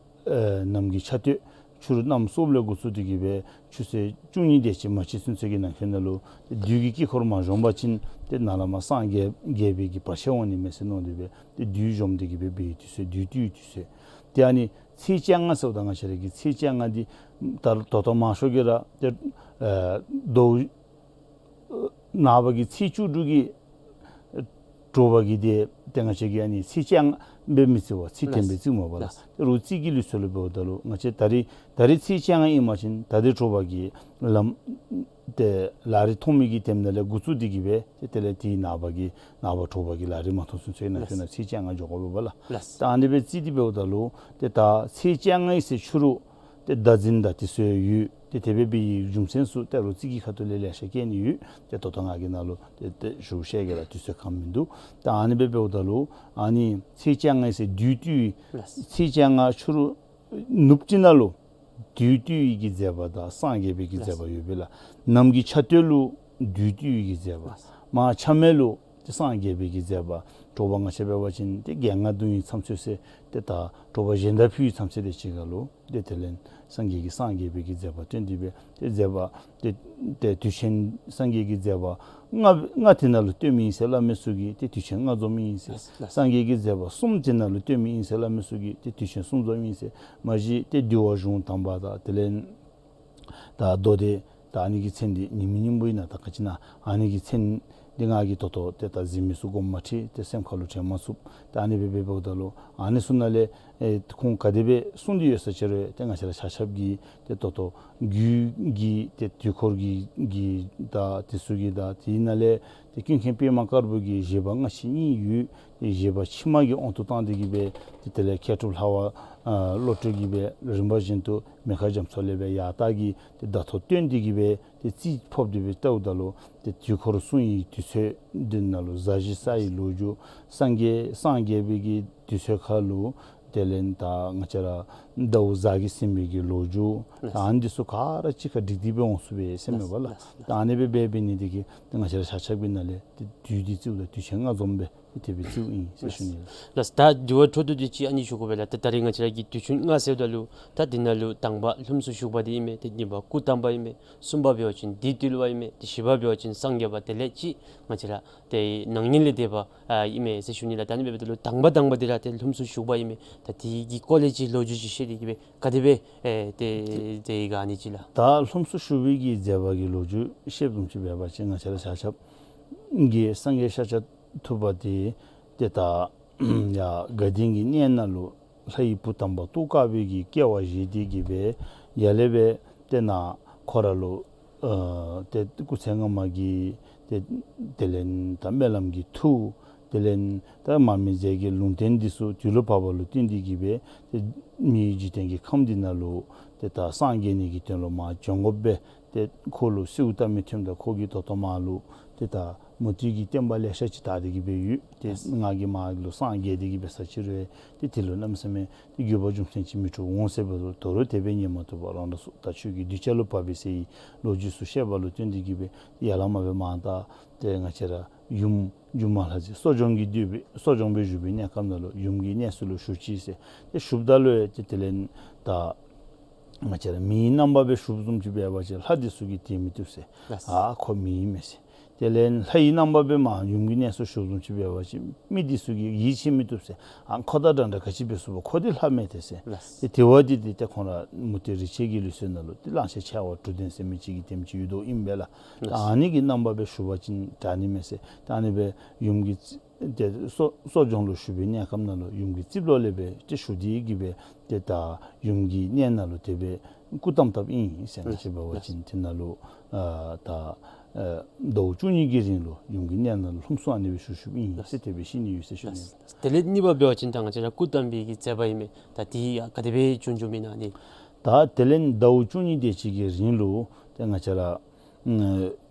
ཨེ་ནམ་གྱི་ཆ་སྟོད་ ཕྱི་རུ་གནམ་སྲོཝ་ལས་འགོ་བཙུགས་ཏེ་གི་སྦེ་ཆུ་ཚོད་བཅུ་གཉིས་དེ་ཅིག་མ་ཅིག་ཚུན་ཚོད་ཀྱི་ནང་འཁོད་ནང་ལུ་ཏེ་བདུད་ཀྱི་དཀྱིལ་འཁོར་མ་བཞོངམ་ཅིན་ཏེ་ནཱ་ལས་མར་སངས་རྒྱས་རྒྱས་པའི་གི་བར་ཆད་འོང་ནི་མས་ཟེར་མནོ་སྟེ་སྦེ་ཏེ་བདུད་བཞོངམ་སྟེ་གི་སྦེ་འབད་བའི་དུས་ཚོད་བདུད་བཏུལ་བའི་དུས་ཚོད། ཏེ་ཨ་ནི་ཚེས་བཅོ་ལྔ་ཟེརཝ་ད་ང་བཅས་ར་གི་ཚེས་བཅོ་ལྔ་འདི་ད་ད་ལྟོ་མང་ཤོས་ཀྱིས་ར་ཏེ་ཨེ་ཟླཝ་ནངས་པ་གི་ཚེས་བཅུ་དྲུག་གི་དྲོ་པ་གི་དེ་ཏེ་ང་བཅས་ཀྱིས་ཨ་ནི་ཚེས་བཅོ་ལྔ་སྦེ་མི་བརྩི་བར་ཚེས་བརྟན་པའི་བརྩིཝ་མས་པ་ལགས། ལགས། ཏེ་རོགས་རྩིས་ཀྱི་ལུགས་སྲོལ་ལུ་འབདཝ་ད་ལུ་ང་བཅས་ད་རིས་ད་རིས་ཚེས་བཅོ་ལྔ་ཨིན་པ་ཅིན་ད་རིས་དྲོ་པ་གི་ལམ་ཏེ་ལག་རིས་མཐོང་མི་གི་དེམ་ནང་ལས་འགོ་བཙུགས་ཏེ་གི་སྦེ་ཏེ་དེ་ལས་ཏེ་ནངས་པ་གི་ནངས་པ་དྲོ་པ་གི་ལག་རིས་མ་མཐོང་ཚུན་ཚོད་ནང་འཁོད་ནང་ཚེས་བཅོ་ལྔ་འགྱོ་དགོ་པས་པ་ལགས། ལགས། ད་ཨ་ནི་སྦེ་རྩིས་ཏེ་འབདཝ་ད་ལུ་ཏེ་ད་ཚེས་བཅོ་ལྔ་ཨིན་ཟེར་ཕྱི་རུ་ཏེ་བདག་འཛིན་དང་དེ་ཚུ་ཡོད། ཏེ་དེ་སྦེ་འབད་བའི་རྒྱུ་མཚན་ཚུ་ཏེ་རོགས་རྩིས་ཀྱི་ཁ་ཐུག་ལས་ལེ་ཤ་བཀོད་ནི་ཡོད། ཏེ་ད་ལྟོ་ང་གིས་ནཱ་ལུ་ཏེ་ཏེ་ཞུ་ཤེས་ཀྱི་ར་དུས་ཚོད་གང་མིན་འདུག། ད་ཨ་ནི་སྦེ་འབདཝ་ད་ལུ་ཨ་ནི་ཚེས་བཅོ་ལྔ་ཨིན་ཟེར་བདུད་བཏུལ་བའི་ལགས། ཚེས་བཅོ་ལྔ་ཕྱི་རུ་ནུབ་ཅིག་ནང་ལུ་བདུད་བཏུལ་བའི་གི་མཛད་པ་དང་སངས་རྒྱས་པའི་གི་མཛད་པ་ཡོད་པས་ལགས། ནམ་གྱི་ཆ་སྟོད་ལུ་བདུད་བཏུལ་བའི་གི་མཛད་པ། མར་ཆ་སྨད་ལུ་ཏེ་སངས་རྒྱས་པའི་གི་མཛད་པ། དྲོ་པ་ང་བཅས་འབད་བ་ཅིན་ཏེ་རྒྱལ་རྔ་བརྡུང་བའི་མཚམས་ཚོད་ཟེར་ཏེ་ད་དྲོ་པ་བཞེས་ཟླ་ཕུལ་བའི་མཚམས་ཚོད་དེ་ཅིག་ཁར་ལུ་ཏེ་དེ་ལས་སངས་རྒྱས་ཀྱིས་སངས་རྒྱས་པའི་གི་མཛད་པ་སྟོན་ཏེ་སྦེ་ཏེ་མཛད་པ་ཏེ་ཏེ་དུས་ཆེན་སངས་རྒྱས་ཀྱི་མཛད་པ་ལྔ་ལྔ་དེ་ནང་ལུ་སྟོན་མི་ཨིན་ཟེར་སླབ་མི་ཚུ་གིས་ཏེ་དུས་ཆེན་ལྔ་འཛོམས་ཨིན་ཟེར། ལགས། སངས་རྒྱས་ཀྱི་མཛད་པ་གསུམ་དེ་ནང་ལུ་སྟོན་མི་ཨིན་ཟེར་སླབ་མི་ཚུ་གིས་ཏེ་དུས་ཆེན་གསུམ་འཛོམས་ཨིན་ཟེར། མ་གཞི་ཏེ་འདུལ་བ་གཞུང་དམ་པ་དང་དེ་ལས་ད་མདོ་སྡེ་ད་ཨ་ནི་གི་མཚན་འདི་ཉིནམ་ཉིནམ་ཨིན་ན་ད་ག་ཅི་ཨིན་ན་ཨ་ནི་གི་མཚན་འདི་ང་གིས་ད་ལྟོ་ཏེ་ད་གཟིགས་མི་ཚུ་དགོངསམ་མ་ཁྲེལ་ཏེ་སེམས་ཁ་ལུ་དྲན་མ་ཚུགས། ད་ཨ་ནི་སྦེ་འབདཝ་ད་ལུ་ཨ་ནི་ཚུ་ནང་ལས་ཨེ་ཁོང་ག་དེ་སྦེ་གསུངས་ཏེ་ཡོད་ས་ཅིག་རུང་ཏེ་ང་བཅས་ར་ཆ་ཁྱབ་ཀྱིས་ཏེ་ད་ལྟོ་རྒྱུད་ཀྱི་ཏེ་དུས་འཁོར་གྱི་གི་ད་དེ་ཚུ་གི་ད་དེ་ནང་ལས་ཏེ་ཀུན་མཁྱེན་པདྨ་དཀར་པོ་གི་བཞེད་པ་སྔ་ཕྱི་གཉིས་ཡོད། ཏེ་བཞེད་པ་ཕྱི་མ་གི་དབང་དུ་བཏང་སྟེ་གི་སྦེ་ཏེ་དེ་ལས་མཁས་གྲུབ་ལྷ་བ་ཨ་བློ་གྲོས་ཀྱིས་སྦེ་རིམ་པ་བཞིན་དུ་མེ་མཁའ་རྒྱ་མཚོ་ལས་སྦེ་ཡར་ལྟ་གི་ཏེ་བརྡ་ཐོ་བཏོན་ཏེ་གི་སྦེ་ཏེ་རྩིས་ཕབ་སྟེ་སྦེ་བལྟཝ་ད་ལུ་ཏེ་དུས་འཁོར་སྲུང་བའི་དུས་ཚོད་འདི་ནང་ལུ་གཟའ་བཞི་ས་ཡི་ལོ་རྒྱུས་སངས་རྒྱས་སངས་རྒྱས་པའི་གི་དུས་ཚོད་ཁར་ལུ་དེ་ལས་ད་ང་བཅས་ར་ཟླཝ་གཟའ་གིས་ཟིན་པའི་གི་ལོ་རྒྱུས་ད་ཨ་ནི་འདི་ཚུ་ག་ར་གཅིག་ཁར་སྒྲིག་སྟེ་སྦེ་འོང་ཚུགས་པས་ཟེར་མས་པ་ལགས། ད་ཨ་ནི་སྦེ་འབད་འབད་ནི་འདི་གིས་ང་བཅས་ར་ཆ་ཁྱབ་ཀྱི་ནང་ལས་ཏེ་དུས་འདི་རྩིསཝ་ད་དུས་ཆེན་ལྔ་འཛོམས་སྦེ་ཏེ་དེ་སྦེ་རྩིསཝ་ཨིན་ཟེར་ཞུ་ནི་ལགས། ད་དེ་བ་འཕྲོ་མཐུད་དེ་ཅིག་ཨ་ནི་ཞུ་དགོ་པས་ལགས། ད་ད་རིས་ང་བཅས་ར་གི་དུས་ཆེན་ལྔ་ཟེརཝ་ད་ལུ་ད་འདི་ནང་ལུ་དང་པ་ལྷུམས་སུ་ཞུགས་པ་འདི་ཨིན་མས། ཏེ་གཉིས་པ་སྐུ་བལྟམས་པ་ཨིན་མས། གསུམ་པ་འབད་བ་ཅིན་བདུད་བཏུལ་བ་ཨིན་མས། ཏེ་བཞི་པ་འབད་བ་ཅིན་སངས་རྒྱས་པ། དེ་ལས་ཅིག་ང་བཅས་ར་ཏེ་ནང་ཉིད་ལས་འདས་པ་ཨ་ཨིན་མས་ཟེར་ཞུ་ནི་ལགས། ད་ཨ་ནི་འབདཝ་ད་ལུ་དང་པ་དང་པ་འདི་ར་ཏེ་ལྷུམས་སུ་ཞུགས་པ་ཨིན་མས། ད་དེ་གི་སྐོར་ལས་ཅིག་ལོ་རྒྱུས་ཅིག་བཤད་དེ་གི་སྦེ་ག་དེ་སྦེ་ཨེ་ཏེ་ཏེ་ག་ཨ་ནི་ཅིག་ལགས། ད་ལྷུམས་སུ་ཞུགས་པའི་གི་མཛད་པ་གི་ལོ་རྒྱུས་བཤདཔ་བཟུམ་ཅིག་འབད་བ་ཅིན་ང་བཅས་ར་ཆ་ཁྱབ་ཀྱིས་སངས་རྒྱས་ཤཱཀྱ་ཐུབ་པ་འདི་ཏེ་ད་ཡར་དགའ་ལྡན་གྱི་གནས་ནང་ལུ་ལྷ་ཡི་བུ་དམ་པ་ཏོག་དཀར་པོའི་གི་སྐྱེ་བ་བཞེས་ཏེ་གི་སྦེ་ཡར་ལས་སྦེ་ཏེ་ནཱ་ཁོ་ར་ལུ་ཨ་ཏེ་སྐུ་ཚེ་སྔ་མ་གི་ཏེ་དེ་ལས་ད་སྨོན་ལམ་གྱི་མཐུ་དེ་ལས་ད་མར་མི་མཛད་ཀྱི་ལུང་བསྟན་འདི་ཚུ་དུས་ལུ་བབ་པ་ལུ་བརྟེན་ཏེ་གི་སྦེ་ཏེ་མིའི་འཇིག་རྟེན་གྱི་ཁམས་འདི་ནང་ལུ་ཏེ་ད་སངས་རྒྱས་ནི་གི་དོན་ལུ་མར་བྱོན་དགོ་པས། ཏེ་ཁོ་ལུ་གསོལཝ་བཏབ་མི་ཐོནམ་ད་ཁོ་གིས་ད་ལྟོ་མར་ལུ་ཏེ་ད་མུ་སྟེགས་ཀྱི་བསྟན་པ་ལེ་ཤ་ཅིག་དར་ཏེ་གི་སྦེ་ཡོད། ཏེ་ང་གིས་མར་ལུ་སངས་རྒྱས་ཏེ་གི་སྦེ་ས་ཅིག་རུང་ཏེ་དེ་ལུ་གནམ་མེད་ས་མེད་ཏེ་འགྱོད་པ་རྒྱུ་མཚན་ཅིག་མི་འཁྲུལ་འོང་ཟེར་བ་ལུ་དོ་རུང་དེ་སྦེ་ཉན་མ་བཏུབ་པར་རང་རང་སོ་ད་ཆོས་ཀྱི་གདུལ་བྱ་ལུ་བབས་པས་ཟེར་བའི་ལོ་རྒྱུས་ཚུ་བཤད་པ་ལུ་བརྟེན་ཏེ་གི་སྦེ་ཡར་ལས་མར་སྦེ་མར་ད་ཏེ་ང་བཅས་ར་ཡུམ་སྒྱུ་མ་ལྷ་མཛེས་གསོ་སྦྱོང་གི་དུས་སྦེ་གསོ་སྦྱོང་སྦེ་བཞུགས་པའི་གནས་སྐབས་ནང་ལུ་ཡུམ་གྱི་གནས་སུ་ལུ་བཞུགས་ཅི་ཟེར། ཏེ་བཞུགསཔ་ད་ལུ་ཡང་ཏེ་དེ་ལས་ད་ང་བཅས་ར་མིའི་རྣམ་པ་སྦེ་བཞུགསཔ་བཟུམ་ཅིག་འབད་བ་ཅིན་ལྷ་འདི་ཚུ་གིས་དེ་མི་བཏུབ་ཟེར། ལགས། ཨ་ཁོ་མི་ཨིན་མས་ཟེར། དེ་ལས་ལྷ་ཡི་རྣམ་པ་སྦེ་མར་ཡུམ་གྱི་གནས་སུ་བཞུགསཔ་བཟུམ་ཅིག་འབད་བ་ཅིན་མི་འདི་ཚུ་གིས་ཡིད་ཆེས་མི་བཏུབ་ཟེར། ཨ་ཁོ་དང་འདྲ་འདྲ་ག་ཅི་འབད་ཚུགས་པ། ཁོ་འདི་ལྷ་མས་ཏེ་ཟེར། ལགས། ཏེ་དེ་བ་འདི་ཏེ་ཏེ་ཁོང་ར་མུ་སྟེགས་རིག་བྱེད་ཀྱི་ལུགས་སྲོལ་ནང་ལུ་ཏེ་གླང་ཆེན་ཆེ་བ་དྲུག་ལྡན་ཟེར་མི་ཅིག་གི་དེམ་ཅིག་ཡོད་དོ་ཨིན་པས་ལགས། ལགས། ཨ་ནི་གི་རྣམ་པ་སྦེ་བཞུགས་པ་ཅིན་དྲག་ནི་མས་ཟེར། ད་ཨ་ནི་སྦེ་ཡུམ་གྱི་ཏེ་གསོ་གསོ་སྦྱོང་ལུ་བཞུགས་པའི་གནས་སྐབས་ནང་ལུ་ཡུམ་གྱི་རྩིབ་ལོགས་ལས་སྦེ་ཏེ་བཞུགས་ཏེ་གི་སྦེ་ཏེ་ད་ཡུམ་གྱི་གནས་ནང་ལུ་དེ་སྦེ་སྐུ་བལྟམས་བལྟམསཔ་ཨིན་ཟེར། ང་བཅས་འབད་བ་ཅིན་དེ་ནང་ལུ་ཨ་ད་ཨ་ཟླཝ་བཅུ་གཉིས་ཀྱི་རིང་ལུ་ཡུམ་གྱི་གནས་ནང་ལུ་ལྷུམས་སུ་ཨ་ནི་སྦེ་བཞུགས་བཞུགསཔ་ཨིན་ཟེར་དེ་སྦེ་བཤད་ནི་ཡོད་ཟེར་ཞུ་ནི། དེ་ལས་གཉིས་པ་འབད་བ་ཅིན་ད་ང་བཅས་ར་སྐུ་བལྟམས་པའི་གི་མཛད་པ་ཨིན་མས། ད་དེ་ཡང་ག་དེ་སྦེ་བྱུང་བྱུངམ་ཨིན་ན་ཨ་ནི། ད་དེ་ལས་ཟླཝ་བཅུ་གཉིས་དེ་ཅིག་གི་རིང་ལུ་ཏེ་ང་བཅས་ར་ཨ་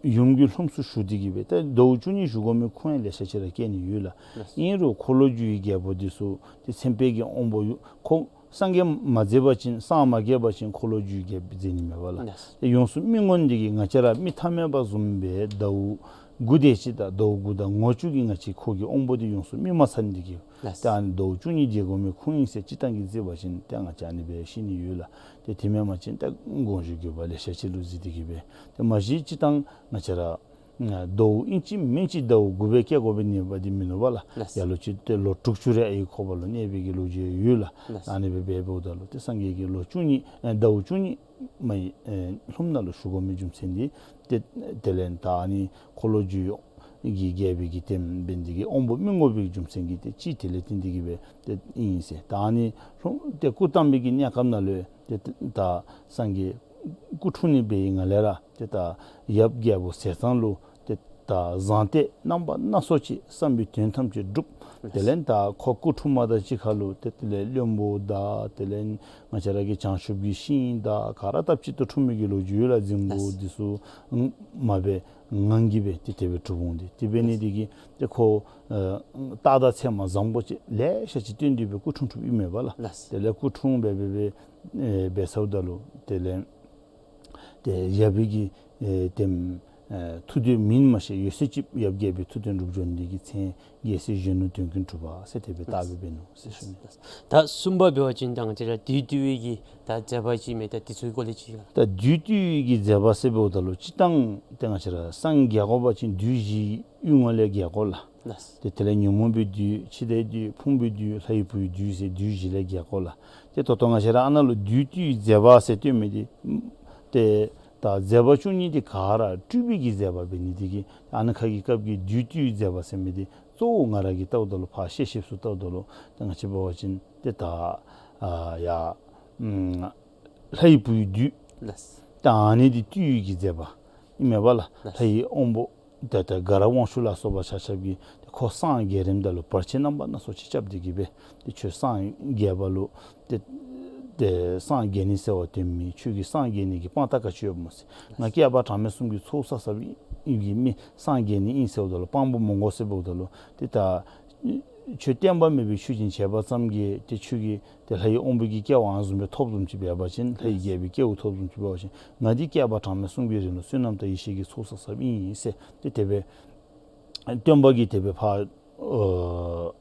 ཡུམ་གྱི་ལྷུམས་སུ་ཞུགས་ཏེ་གི་སྦེ་ཏེ་ཟླཝ་བཅུ་གཉིས་བཞུགས་དགོ་མི་ཁུངས་ཡང་ལེ་ཤ་ཅིག་ར་བཀོད་ནི་ཡོད་ལགས། ལགས། ཨིན་རུང་འཁོར་ལོས་སྒྱུར་བའི་རྒྱལ་པོ་འདི་ཚུ་ཏེ་མཚན་དཔེ་གི་དབང་པོ་ཡོད། ཁོ་སངས་རྒྱས་མ་མཛད་པ་ཅིན་སངས་མ་རྒྱས་པ་ཅིན་འཁོར་ལོས་སྒྱུར་བའི་རྒྱལ་པོ་མཛད་ནི་མས་པ་ལགས། ལགས། ཏེ་ཡོངས་སུ་མི་མངོན་འདི་གིས་ང་བཅས་ར་མི་ཐ་མལ་པ་བཟུམ་སྦེ་ཟླཝ་ དགུ་དེ་ཅིག་དང་ཟླཝ་དགུ་དང་ངོ་བཅུ་གི་ང་བཅས་ཁོ་གི་དབང་པོ་འདི་ཡོངས་སུ་སྨིན་མ་ཚར་ནི་འདི་གིས། ལགས། ཏེ་ཨ་ནི་ཟླཝ་བཅུ་གཉིས་དེ་གོ་མི་ཁོང་ཨིན་ཟེར་སྤྱིར་བཏང་གི་བརྩི་བ་ཅིན་ཏེ་ང་བཅས་ཨ་ནི་སྦེ་ཤེས་ནི་ཡོད་ལགས། ཏེ་དེ་མེན་པ་ཅིན་ཏེ་དགོངས་ཞུ་དགོས་པ་ལེ་ཤ་ཅིག་ལུ་གཟིགས་ཏེ་གིས་སྦེ། ཏེ་མ་གཞི་སྤྱིར་བཏང་ང་བཅས་ར་ཟླཝ་ཨིན་ཅི་མིན་ཅི་ཟླཝ་དགུ་སྦེ་བསྐྱལ་དགོ་པའི་ནི་པ་འདི་མིན་ནུག་པ་ལགས། ལགས། ལ་ལུ་ཅིག་ཏེ་ལོ་དྲུག་ཅུ་རེ་ཨའི་ཁོག་པ་ལུ་གནས་པའི་གི་ལོ་རྒྱུས་ཡོད་ལགས། ལགས། ཨ་ནི་སྦེ་འབདཝ་ད་ལུ་ཏེ་སངས་རྒྱས་ཀྱིས་ལོ་བཅུ་གཉིས་ཨེ་ཟླཝ་བཅུ་གཉིས་མ་ཡི་ཨེ་ལྷུམས་ནང་ལུ་བཞུགས་དགོ་མི་རྒྱུ་མཚན་འདི་ཏེ་དེ་ལས་ད་ཨ་ནི་འཁོར་ལོས་སྒྱུར་གྱི་རྒྱལ་པོའི་གི་ཏེ་འབད་ནི་འདི་གིས་དབང་པོ་སྨིན་དགོ་པའི་རྒྱུ་མཚན་གྱིས་ཏེ་གཅིག་དེ་ལས་བརྟེན་ཏེ་གིས་སྦེ་ཏེ་ཨིན་ཟེར། ད་ཨ་ནི་ལྷུམས་ཏེ་སྐུ་བལྟམས་པའི་གི་གནས་སྐབས་ནང་ལུ་ཏེ་ད་སངས་རྒྱས་སྐུ་འཁྲུངས་ནི་འབད་བའི་སྔ་ལས་ར་ཏེ་ད་ཡབ་རྒྱལ་པོ་ཟས་གཙང་ལུ་ཏེ་ད་བཟང་སྟེ་རྣམ་པ་སྣ་ཚོགས་ཀྱི་བསམ་པའི་དོན་ཐམས་ཅད་འགྲུབ། དེ་ལས་ད་ཁོ་སྐུ་འཁྲུངས་མ་ད་ཅིག་ཁར་ལུ་ཏེ་དེ་ལས་བློན་པོ་དང་དེ་ལས་ང་བཅས་ར་གི་བྱང་ཆུབ་ཀྱི་ཤིང་དང་ག་ར་སྟབས་གཅིག་ཏུ་འཁྲུངས་མི་གི་ལོ་རྒྱུས་ཡོད་ལགས། རྫིང་བུ་ལགས། འདི་ཚུ་མ་སྦེ་ངང་གིས་སྦེ་ཏེ་དེ་སྦེ་གྲུབ་འོང་སྟེ། དེ་འབད་ནི་འདི་གིས་ཏེ་ཁོ་ཨེ་རྟགས་དང་མཚན་མ་བཟང་པོ་ཅིག་ལེ་ཤ་ཅིག་སྟོན་ཏེ་སྦེ་སྐུ་འཁྲུངས་འཁྲུངསམ་ཨིན་མས་པ་ལགས། ལགས། དེ་ལས་སྐུ་འཁྲུངས་སྦེ་སྦེ་སྦེ་ཨེ་འབད་ཚརཝ་ད་ལུ་དེ་ལས་ཏེ་ཡབ་ཀྱི་ཨེ་ཏེ་ཨེ་ཐུགས་འདོད་མིན་མ་ཤེས་ཡོད་ཚད་ཅིག་ཡབ་རྒྱལ་པོའི་ཐུགས་འདོད་འགྲུབ་འགྱོ་ནི་འདི་གིས་མཚན་རྒྱལ་སྲས་གཞོན་ནུ་དོན་ཀུན་གྲུབ་པ་ཟེར་དེ་སྦེ་བཏགས་སྦེ་འབད་ནུག་ཟེར་ཞུ་ནི། ད་གསུམ་པ་འབད་བ་ཅིན་ད་ང་བཅས་ར་བདུད་བཏུལ་བའི་གི་ད་མཛད་པ་ཅིག་མས། ད་འདི་ཚུ་གི་སྐོར་ལས་ཅིག་ལགས། ད་བདུད་བཏུལ་བའི་གི་མཛད་པ་ཟེར་འབདཝ་ད་ལུ་སྤྱིར་བཏང་ཏེ་ང་བཅས་ར་སངས་རྒྱས་དགོ་པ་ཅིན་བདུད་བཞིའི་དབུས་ངོ་ལས་རྒྱལ་དགོ་ལགས། ལགས། ཏེ་དེ་ལས་ཉོན་མོངས་པའི་བདུད་འཆི་བདག་བདུད་ཕུང་པོའི་བདུད་ལྷ་ཡི་བུའི་བདུད་ཟེར་བདུད་བཞི་ལས་རྒྱལ་དགོ་ལགས། ཏེ་ད་ལྟོ་ང་བཅས་ར་ཨ་ནཱ་ལུ་བདུད་བཏུལ་བའི་མཛད་པ་ཟེར་སྟོན་མི་འདི་ཏེ་ད་མཛད་པ་བཅུ་གཉིས་འདི་ག་ར་སྤྲུལ་པའི་གི་མཛད་པ་འབད་ནི་འདི་གིས་ཨ་ནཱ་ཁ་གི་སྐབས་ཀྱི་བདུད་བཏུལ་བའི་མཛད་པ་ཟེར་མི་འདི་གཙོ་བོ་ང་ར་གིས་བལྟཝ་ད་ལུ་ཕར་ཤེས་ཤེསཔ་ཚུ་བལྟཝ་ད་ལུ་ཏེ་ང་བཅས་འབད་བ་ཅིན་ཏེ་ད་ཨ་ཡ་ཨམ་ལྷ་ཡི་བུའི་བདུད། ལགས། ད་ཨ་ནི་འདི་བཏུལ་བའི་གི་མཛད་པ་ཨིན་མས་པ་ལགས། ལགས། ལྷ་ཡི་དབང་པོ་ད་ད་དགའ་རབ་དབང་ཕྱུག་ལ་སོགས་པ་ཆ་ཁྱབ་ཀྱིས་ཏེ་ཁོ་སངས་རྒྱས་རནམ་ད་ལུ་བར་ཆད་རྣམ་པ་སྣ་ཚོགས་ཅིག་རྐྱབ་སྟེ་གིས་སྦེ་ཏེ་ཁྱོད་སངས་རྒྱས་པ་ལུ་ཏེ་ཏེ་སངས་རྒྱས་ནི་ཟེར་བ་དོན་མེད། ཁྱོད་ཀྱིས་སངས་རྒྱས་ནི་གི་དཔང་རྟགས་ག་ཅི་ཡོདཔ་སྨོ་ཟེར། ང་བསྐལ་པ་གྲངས་མེད་གསུམ་གྱི་ཚོགས་བསགས་བསགསཔ་ཨིན་གྱི་མི་སངས་རྒྱས་ནི་ཨིན་ཟེརཝ་ད་ལུ་དཔང་པོ་མི་དགོ་ཟེར་འབདཝ་ད་ལུ་ཏེ་ད་ཁྱོད་བསྟན་པ་མེད་པའི་ཆོས་ཅིག་བྱས་པ་ཙམ་གྱིས་ཏེ་ཁྱོད་ཀྱིས་ཏེ་ལྷ་ཡི་དབང་པོ་གི་སྐལ་བ་ཨ་ནི་བཟུམ་སྦེ་ཐོབ་བཟུམ་ཅིག་འབད་བ་ཅིན་ལྷ་ཡི་རྒྱལ་པོའི་སྐལ་བ་ཐོབ་བཟུམ་ཅིག་འབད་བ་ཅིན་ང་འདི་བསྐལ་པ་གྲངས་མེད་གསུམ་གྱི་རིང་ལུ་བསོད་ནམས་དང་ཡེ་ཤེས་ཀྱི་ཚོགས་བསགས་བསགསཔ་ཨིན་ཟེར་ཏེ་དེ་སྦེ་སྟོན་པ་གིས་དེ་སྦེ་ཕར་ཨ་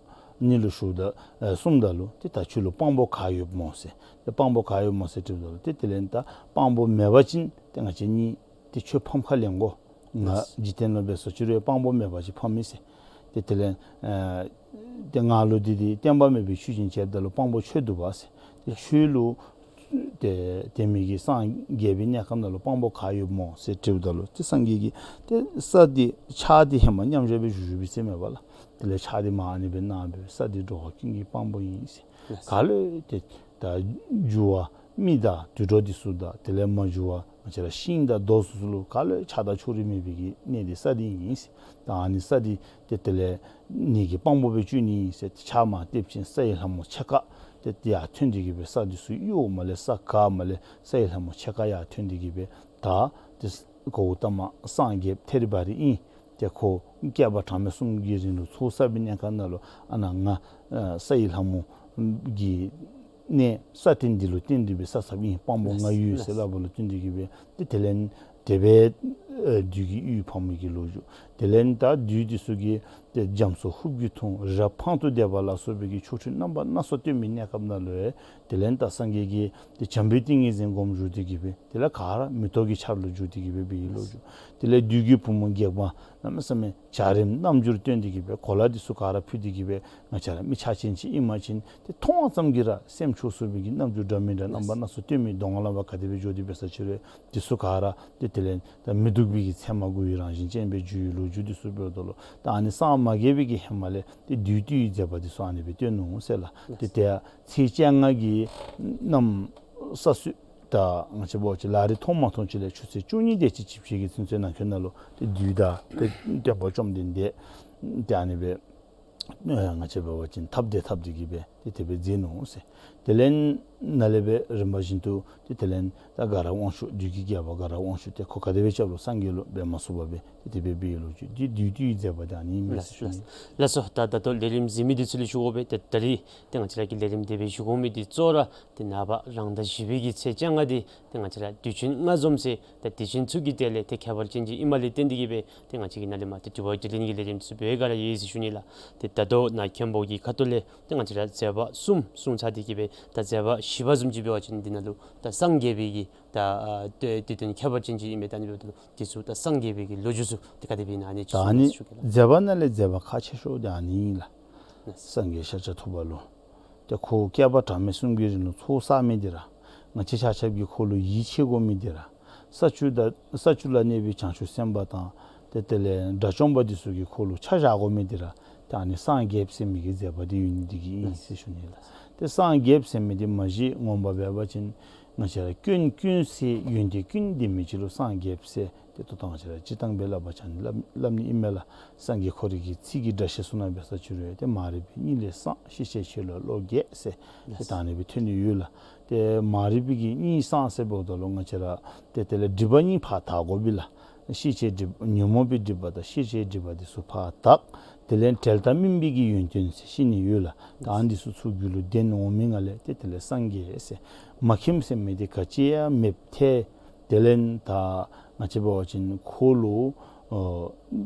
ནི་ལུ་ཞུཝ་ད་ཨ་གསུངམ་ད་ལུ་ཏེ་ད་ཁྱོད་ལུ་དཔང་པོ་ག་ཡོདཔ་སྨོ་ཟེར། ཏེ་དཔང་པོ་ག་ཡོདཔ་སྨོ་ཟེར་དྲིཝ་ད་ལུ་ཏེ་དེ་ལས་ད་དཔང་པོ་མེད་པ་ཅིན་ཏེ་ང་བཅས་གཉིས་ཏེ་ཁྱོད་ཕམ་ཁ་ལེན་དགོ། ང་ལགས། འཇིག་རྟེན་ལུ་འབད་སོ་ཅི་རུང་དཔང་པོ་མེད་པ་ཅིན་ཕམ་མས་ཟེར། ཏེ་དེ་ལས་ཨ་ཏེ་ང་ལུ་འདི་འདི་བསྟན་པ་མེད་པའི་ཆོས་ཅིག་བྱས་པ་ད་ལུ་དཔང་པོ་ཁྱོད་འདུག་པ་ཟེར། ཏེ་ཁྱོད་ལུ་ཏེ་དེ་མི་གི་སངས་རྒྱས་པའི་གནས་སྐབས་ནང་ལུ་དཔང་པོ་ག་ཡོདཔ་སྨོ་ཟེར་དྲིཝ་ད་ལུ་ཏེ་སངས་རྒྱས་ཀྱིས་ཏེ་ས་འདི་ཕྱག་འདི་ཧེ་མ་མཉམ་བཞག་སྦེ་བཞུགས་བཞུགས་པའི་ཚེ་མས་པ་ལགས། དེ་ལས་ཕྱག་འདི་མར་ཨ་ནི་སྦེ་གནང་སྦེ་ས་འདི་འགྲོ་བ་ཀུན་གྱི་དཔང་པོ་ཨིན་ཟེར། ལགས། ག་ལུ་ཏེ་ད་འགྱུར་བ་མི་དང་དུད་འགྲོ་འདི་ཚུ་དང་དེ་ལས་མ་འགྱུར་བ་ང་བཅས་ར་ཤིང་དང་རྡོ་ཚུ་ལུ་ག་ལུ་ཆགས་སྡང་ཕྱོགས་རིས་མེད་པའི་གི་གནས་འདི་ས་འདི་ཨིན་ཟེར། ད་ཨ་ནི་ས་འདི་ཏེ་དེ་ལས་ངེ་གི་དཔང་པོ་སྦེ་བྱོན་ནི་ཨིན་ཟེར། ཕྱག་མར་བཏེགཔ་ཅིག་ས་ཡི་ལྷ་མོ་ཕྱེད་ཀ་ཏེ་ཡར་ཐོན་ཏེ་གིས་སྦེ་ས་འདི་ཚུ་གཡོ་མ་ལས་ས་ག་མ་ལས་ས་ཡི་ལྷ་མོ་ཕྱེད་ཀ་ཡར་ཐོན་ཏེ་གིས་སྦེ་ད་ཏེ་གཽ་ཏ་མ་སངས་རྒྱས་ཐེ་རི་བ་རི་ཨིན། ཏེ་ཁོ་བསྐལ་པ་གྲངས་མེད་གསུམ་གྱི་རིང་ལུ་ཚོགས་བསགས་པའི་གནས་སྐབས་ནང་ལུ་ཨ་ནཱ་ང་ཨ་ས་ཡི་ལྷ་མོ་གི་གནས་ས་སྟེང་འདི་ལུ་བརྟེན་ཏེ་སྦེ་བསགས་བསགསཔ་ཨིན། དཔང་པོ་ང་ཡོད་ཟེར་སླབ་པ་ལུ་བརྟེན་ཏེ་གིས་སྦེ་ཏེ་དེ་ལས་དེ་སྦེ་ཨེ་བདུད་ཀྱི་ཡུལ་ཕམ་མི་གི་ལོ་རྒྱུས། དེ་ལས་ད་བདུད་འདི་ཚུ་གིས་ཏེ་རྒྱ་མཚོ་ཧུབ་ཀྱིས་འཐུང་རབ་འཕང་དུ་བདེ་བ་ལ་སོགས་པའི་གི་ཆོ་འཕྲུལ་རྣམ་པ་སྣ་ཚོགས་སྟོན་པའི་གནས་སྐབས་ནང་ལུ་ཡང་དེ་ལས་ད་སངས་རྒྱས་ཀྱིས་ཏེ་བྱམས་པའི་ཏིང་ངེ་འཛིན་སྒོམ་བཞུགས་ཏེ་གིས་སྦེ་དེ་ལས་ག་ར་མེ་ཏོག་གི་ཆར་ལུ་འགྱུར་ཏེ་གིས་སྦེ་འབད་བའི་ལོ་རྒྱུས། དེ་ལས་བདུད་ཀྱི་བུ་མོ་སྒེག་པ་གནམ་མེད་ས་མེད་འཇའ་རིསམོ་རྣམ་འགྱུར་སྟོན་ཏེ་གིས་སྦེ་གོ་ལ་འདི་ཚུ་ག་ར་ཕུད་དེ་གིས་སྦེ་ང་བཅས་ར་མི་ཆ་ཅན་ཅིག་ཨིན་པ་ཅིན་ཏེ་མཐོང་བ་ཙམ་གྱིས་ར་སེམས་ཆུད་ཚུད་པའི་གི་རྣམ་འགྱུར་འདྲ་མི་འདྲ་རྣམ་པ་སྣ་ཚོགས་སྟོན་མི་གདོང་ལེན་པ་ག་དེ་སྦེ་འགྱོ་སྟེ་འབད་ས་ཅི་རུང་འདི་ཚུ་ག་ར་ཏེ་དེ་ལས་ད་མི་སྡུག་པའི་གི་མཚན་མ་དགུ་ཡི་རང་བཞིན་ཅན་སྦེ་འགྱུར་བའི་ལོ་རྒྱུས་འདི་ཚུ་འབདཝ་ད་ལུ་ད་ཨ་ནི་སངས་མ་རྒྱས་པའི་གི་ཧེ་མ་ལས་ཏེ་བདུད་བཏུལ་བའི་མཛད་པ་འདི་ཚུ་ཨ་ནི་སྦེ་སྟོན་ནུག་ཟེར་ལགས། ཏེ་ཏེ་ཚེས་བཅོ་ལྔ་གི་གནམ་ས་སྲོད་ད་ང་བཅས་འབད་བ་ཅིན་ལ་རེ་མཐོང་མ་མཐོང་ཅིག་ལས་ཆུ་ཚོད་བཅུ་གཉིས་དེ་ཅིག་ཅིག་ཕྱེད་ཀྱི་ཚུན་ཚོད་ནང་འཁོད་ནང་ལུ་ཏེ་བདུད་དང་ཏེ་སྟོན་པ་བཅོམ་ལྡན་འདས་ཏེ་ཨ་ནི་སྦེ་ཨེ་ང་བཅས་འབད་བ་ཅིན་འཐབ་སྟེ་འཐབ་སྟེ་གིས་སྦེ་ཏེ་དེ་སྦེ་མཛད་ནུག་ཟེར། དེ་ལས་ནཱ་ལས་སྦེ་རིམ་པ་བཞིན་དུ་ཏེ་དེ་ལས་ད་དགའ་རབ་དབང་ཕྱུག་བདུད་ཀྱི་རྒྱལ་པོ་དགའ་རབ་དབང་ཕྱུག་ཏེ་ཁོ་ག་དེ་སྦེ་སྐྱབས་ལུ་སངས་རྒྱས་ལུ་འབད་མ་ཚུགས་པར་སྦེ་ཏེ་དེ་སྦེ་འབད་བའི་ལོ་རྒྱུས་འདི་བདུད་བཏུལ་བའི་མཛད་པ་འདི་ཨ་ནི་ཨིན་མས་ཟེར་ཞུ་ནི། ལགས་སོ། ད་ད་ལྟོ་ལས་རིམ་གཟིགས་མི་འདི་ཚུ་ལུ་ཞུ་དགོ་པས། ཏེ་ད་རིས་ཏེ་ང་བཅས་ར་གི་ལས་རིམ་དེ་སྦེ་ཞུ་དགོ་མི་འདི་གཙོ་བོ་ར་ཏེ་ནངས་པ་རང་ཟླ་བཞི་པའི་གི་ཚེས་བཅོ་ལྔ་འདི་ཏེ་ ང་བཅས་ར་དུས་ཆེན་ལྔ་འཛོམས་ཟེར་ད་དུས་ཆེན་ཚུ་གི་གྲས་ལས་ཏེ་ཁྱད་པར་ཅན་ཅིག་ཨིནམ་ལས་བརྟེན་ཏེ་གིས་སྦེ་ཏེ་ང་བཅས་ཀྱི་ནཱ་ལས་མར་ཏེ་དྲི་བ་དྲིས་ལན་གྱི་ལས་རིམ་ཚུ་འབད་བའི་སྒང་ར་ཡོད་ཟེར་ཞུ་ནི་ལགས། ཏེ་ད་ལྟོ་ནཱ་མཁན་པོ་གི་ཁ་ཐུག་ལས་ཏེ་ང་བཅས་ར་མཛད་པ་གསུམ་གསུངས་ཚར་ཏེ་གིས་སྦེ་ད་མཛད་པ་བཞི་པ་བཟུམ་ཅིག་འབད་བ་ཅིན་འདི་ནང་ལུ་ད་སངས་རྒྱས་པའི་གི་ད་ཨ་དུས་དུས་སྟོན་ཁྱད་པར་ཅན་ཅིག་ཨིན་མས། ད་ཨ་ནི་འབདཝ་ད་ལུ་དེ་ཚུ་ད་སངས་རྒྱས་པའི་གི་ལོ་རྒྱུས་ཚུ་ཏེ་ག་དེ་སྦེ་ཨིན་ན་ཨ་ནི་ཅིག་ད་ཨ་ནི་ཞུ་གེ་ལགས། མཛད་པ་ནང་ལས་མཛད་པ་ཁག་ཆེ་ཤོས་འདི་ཨ་ནི་ཨིན་ལགས། ལགས། སངས་རྒྱས་ཤཱཀྱ་ཐུབ་པ་ལུ་ཏེ་ཁོ་བསྐལ་པ་གྲངས་མེད་གསུམ་གྱི་རིང་ལུ་ཚོགས་བསགས་མི་འདི་ར་ང་བཅས་ཆ་ཁྱབ་ཀྱིས་ཁོ་ལུ་ཡིད་ཆེས་དགོ་མི་འདི་ར་ས་བཅུ་དང་ས་བཅུ་ལ་གནས་པའི་བྱང་ཆུབ་སེམས་དཔའ་དང་ཏེ་དེ་ལས་དགྲ་བཅོམ་པ་འདི་ཚུ་གིས་ཁོ་ལུ་ཆ་བཞག་དགོ་མི་འདི་ར་ཏེ་ཨ་ནི་སངས་རྒྱསཔ་ཟེར་མི་གི་མཛད་པ་འདི་ཡོད་ནི་འདི་གིས་ཨིན་ཟེར་ཞུ་ནི་ལགས། ཏེ་སངས་རྒྱསཔ་ཟེར་མི་འདི་མ་གཞི་ངོ་མ་འབད་བ་ཅིན་ང་བཅས་ར་སྐྱོན་ཀུན་ཟད་ཡོན་ཏན་ཀུན་ལྡན་མི་ཅིག་ལུ་སངས་རྒྱསཔ་ཟེར་ཏེ་ད་ལྟོ་ང་བཅས་ར་སྤྱིར་བཏང་སྦེ་སླབ་པ་ཅིན་སླབ་སླབ་ནི་ཨིན་མས་ལགས། སངས་རྒྱས་ཁོ་རའི་གི་ཚིག་གི་སྒྲ་བཤད་ཚུ་ནང་འབད་ས་ཅིག་རུང་ཏེ་མ་རིག་པའི་གཉིད་ལས་སངས། ཤེས་བྱའི་ཆོས་ལ་བློ་རྒྱས་ཟེར་ཏེ་ད་ཨ་ནི་སྦེ་ཐོན་ནི་ཡོད་ལགས། ཏེ་མ་རིག་པའི་གི་གཉིད་སངས་ཟེར་འབདཝ་ད་ལུ་ང་བཅས་ར་ཏེ་དེ་ལས་སྒྲིབ་པ་གཉིས་ཕར་དག་དགོ་པས་ལགས། ཤེས་བྱའི་སྒྲིབ་ཉོན་མོངས་པའི་སྒྲིབ་པ་དང་ཤེས་བྱའི་སྒྲིབ་པ་འདི་ཚུ་ཕར་དག། དེ་ལས་འབྲེལ་ཟླ་སྨིན་པའི་གི་ཡོན་ཏན་ཟེར་བཤད་ནི་ཡོད་ལགས། ད་ཨ་ནི་འདི་ཚུ་ཚུ་རྒྱུད་ལུ་ལྡན་འོང་མི་ནང་ལས་ཏེ་དེ་ལས་སངས་རྒྱས་ཟེར་མ་མཁྱེནམ་ཟེར་མི་འདི་ག་ཅི་ཡང་མེདཔ་ཐལ། དེ་ལས་ད་ང་བཅས་འབད་བ་ཅིན་ཁོ་ལུ་ཨོ་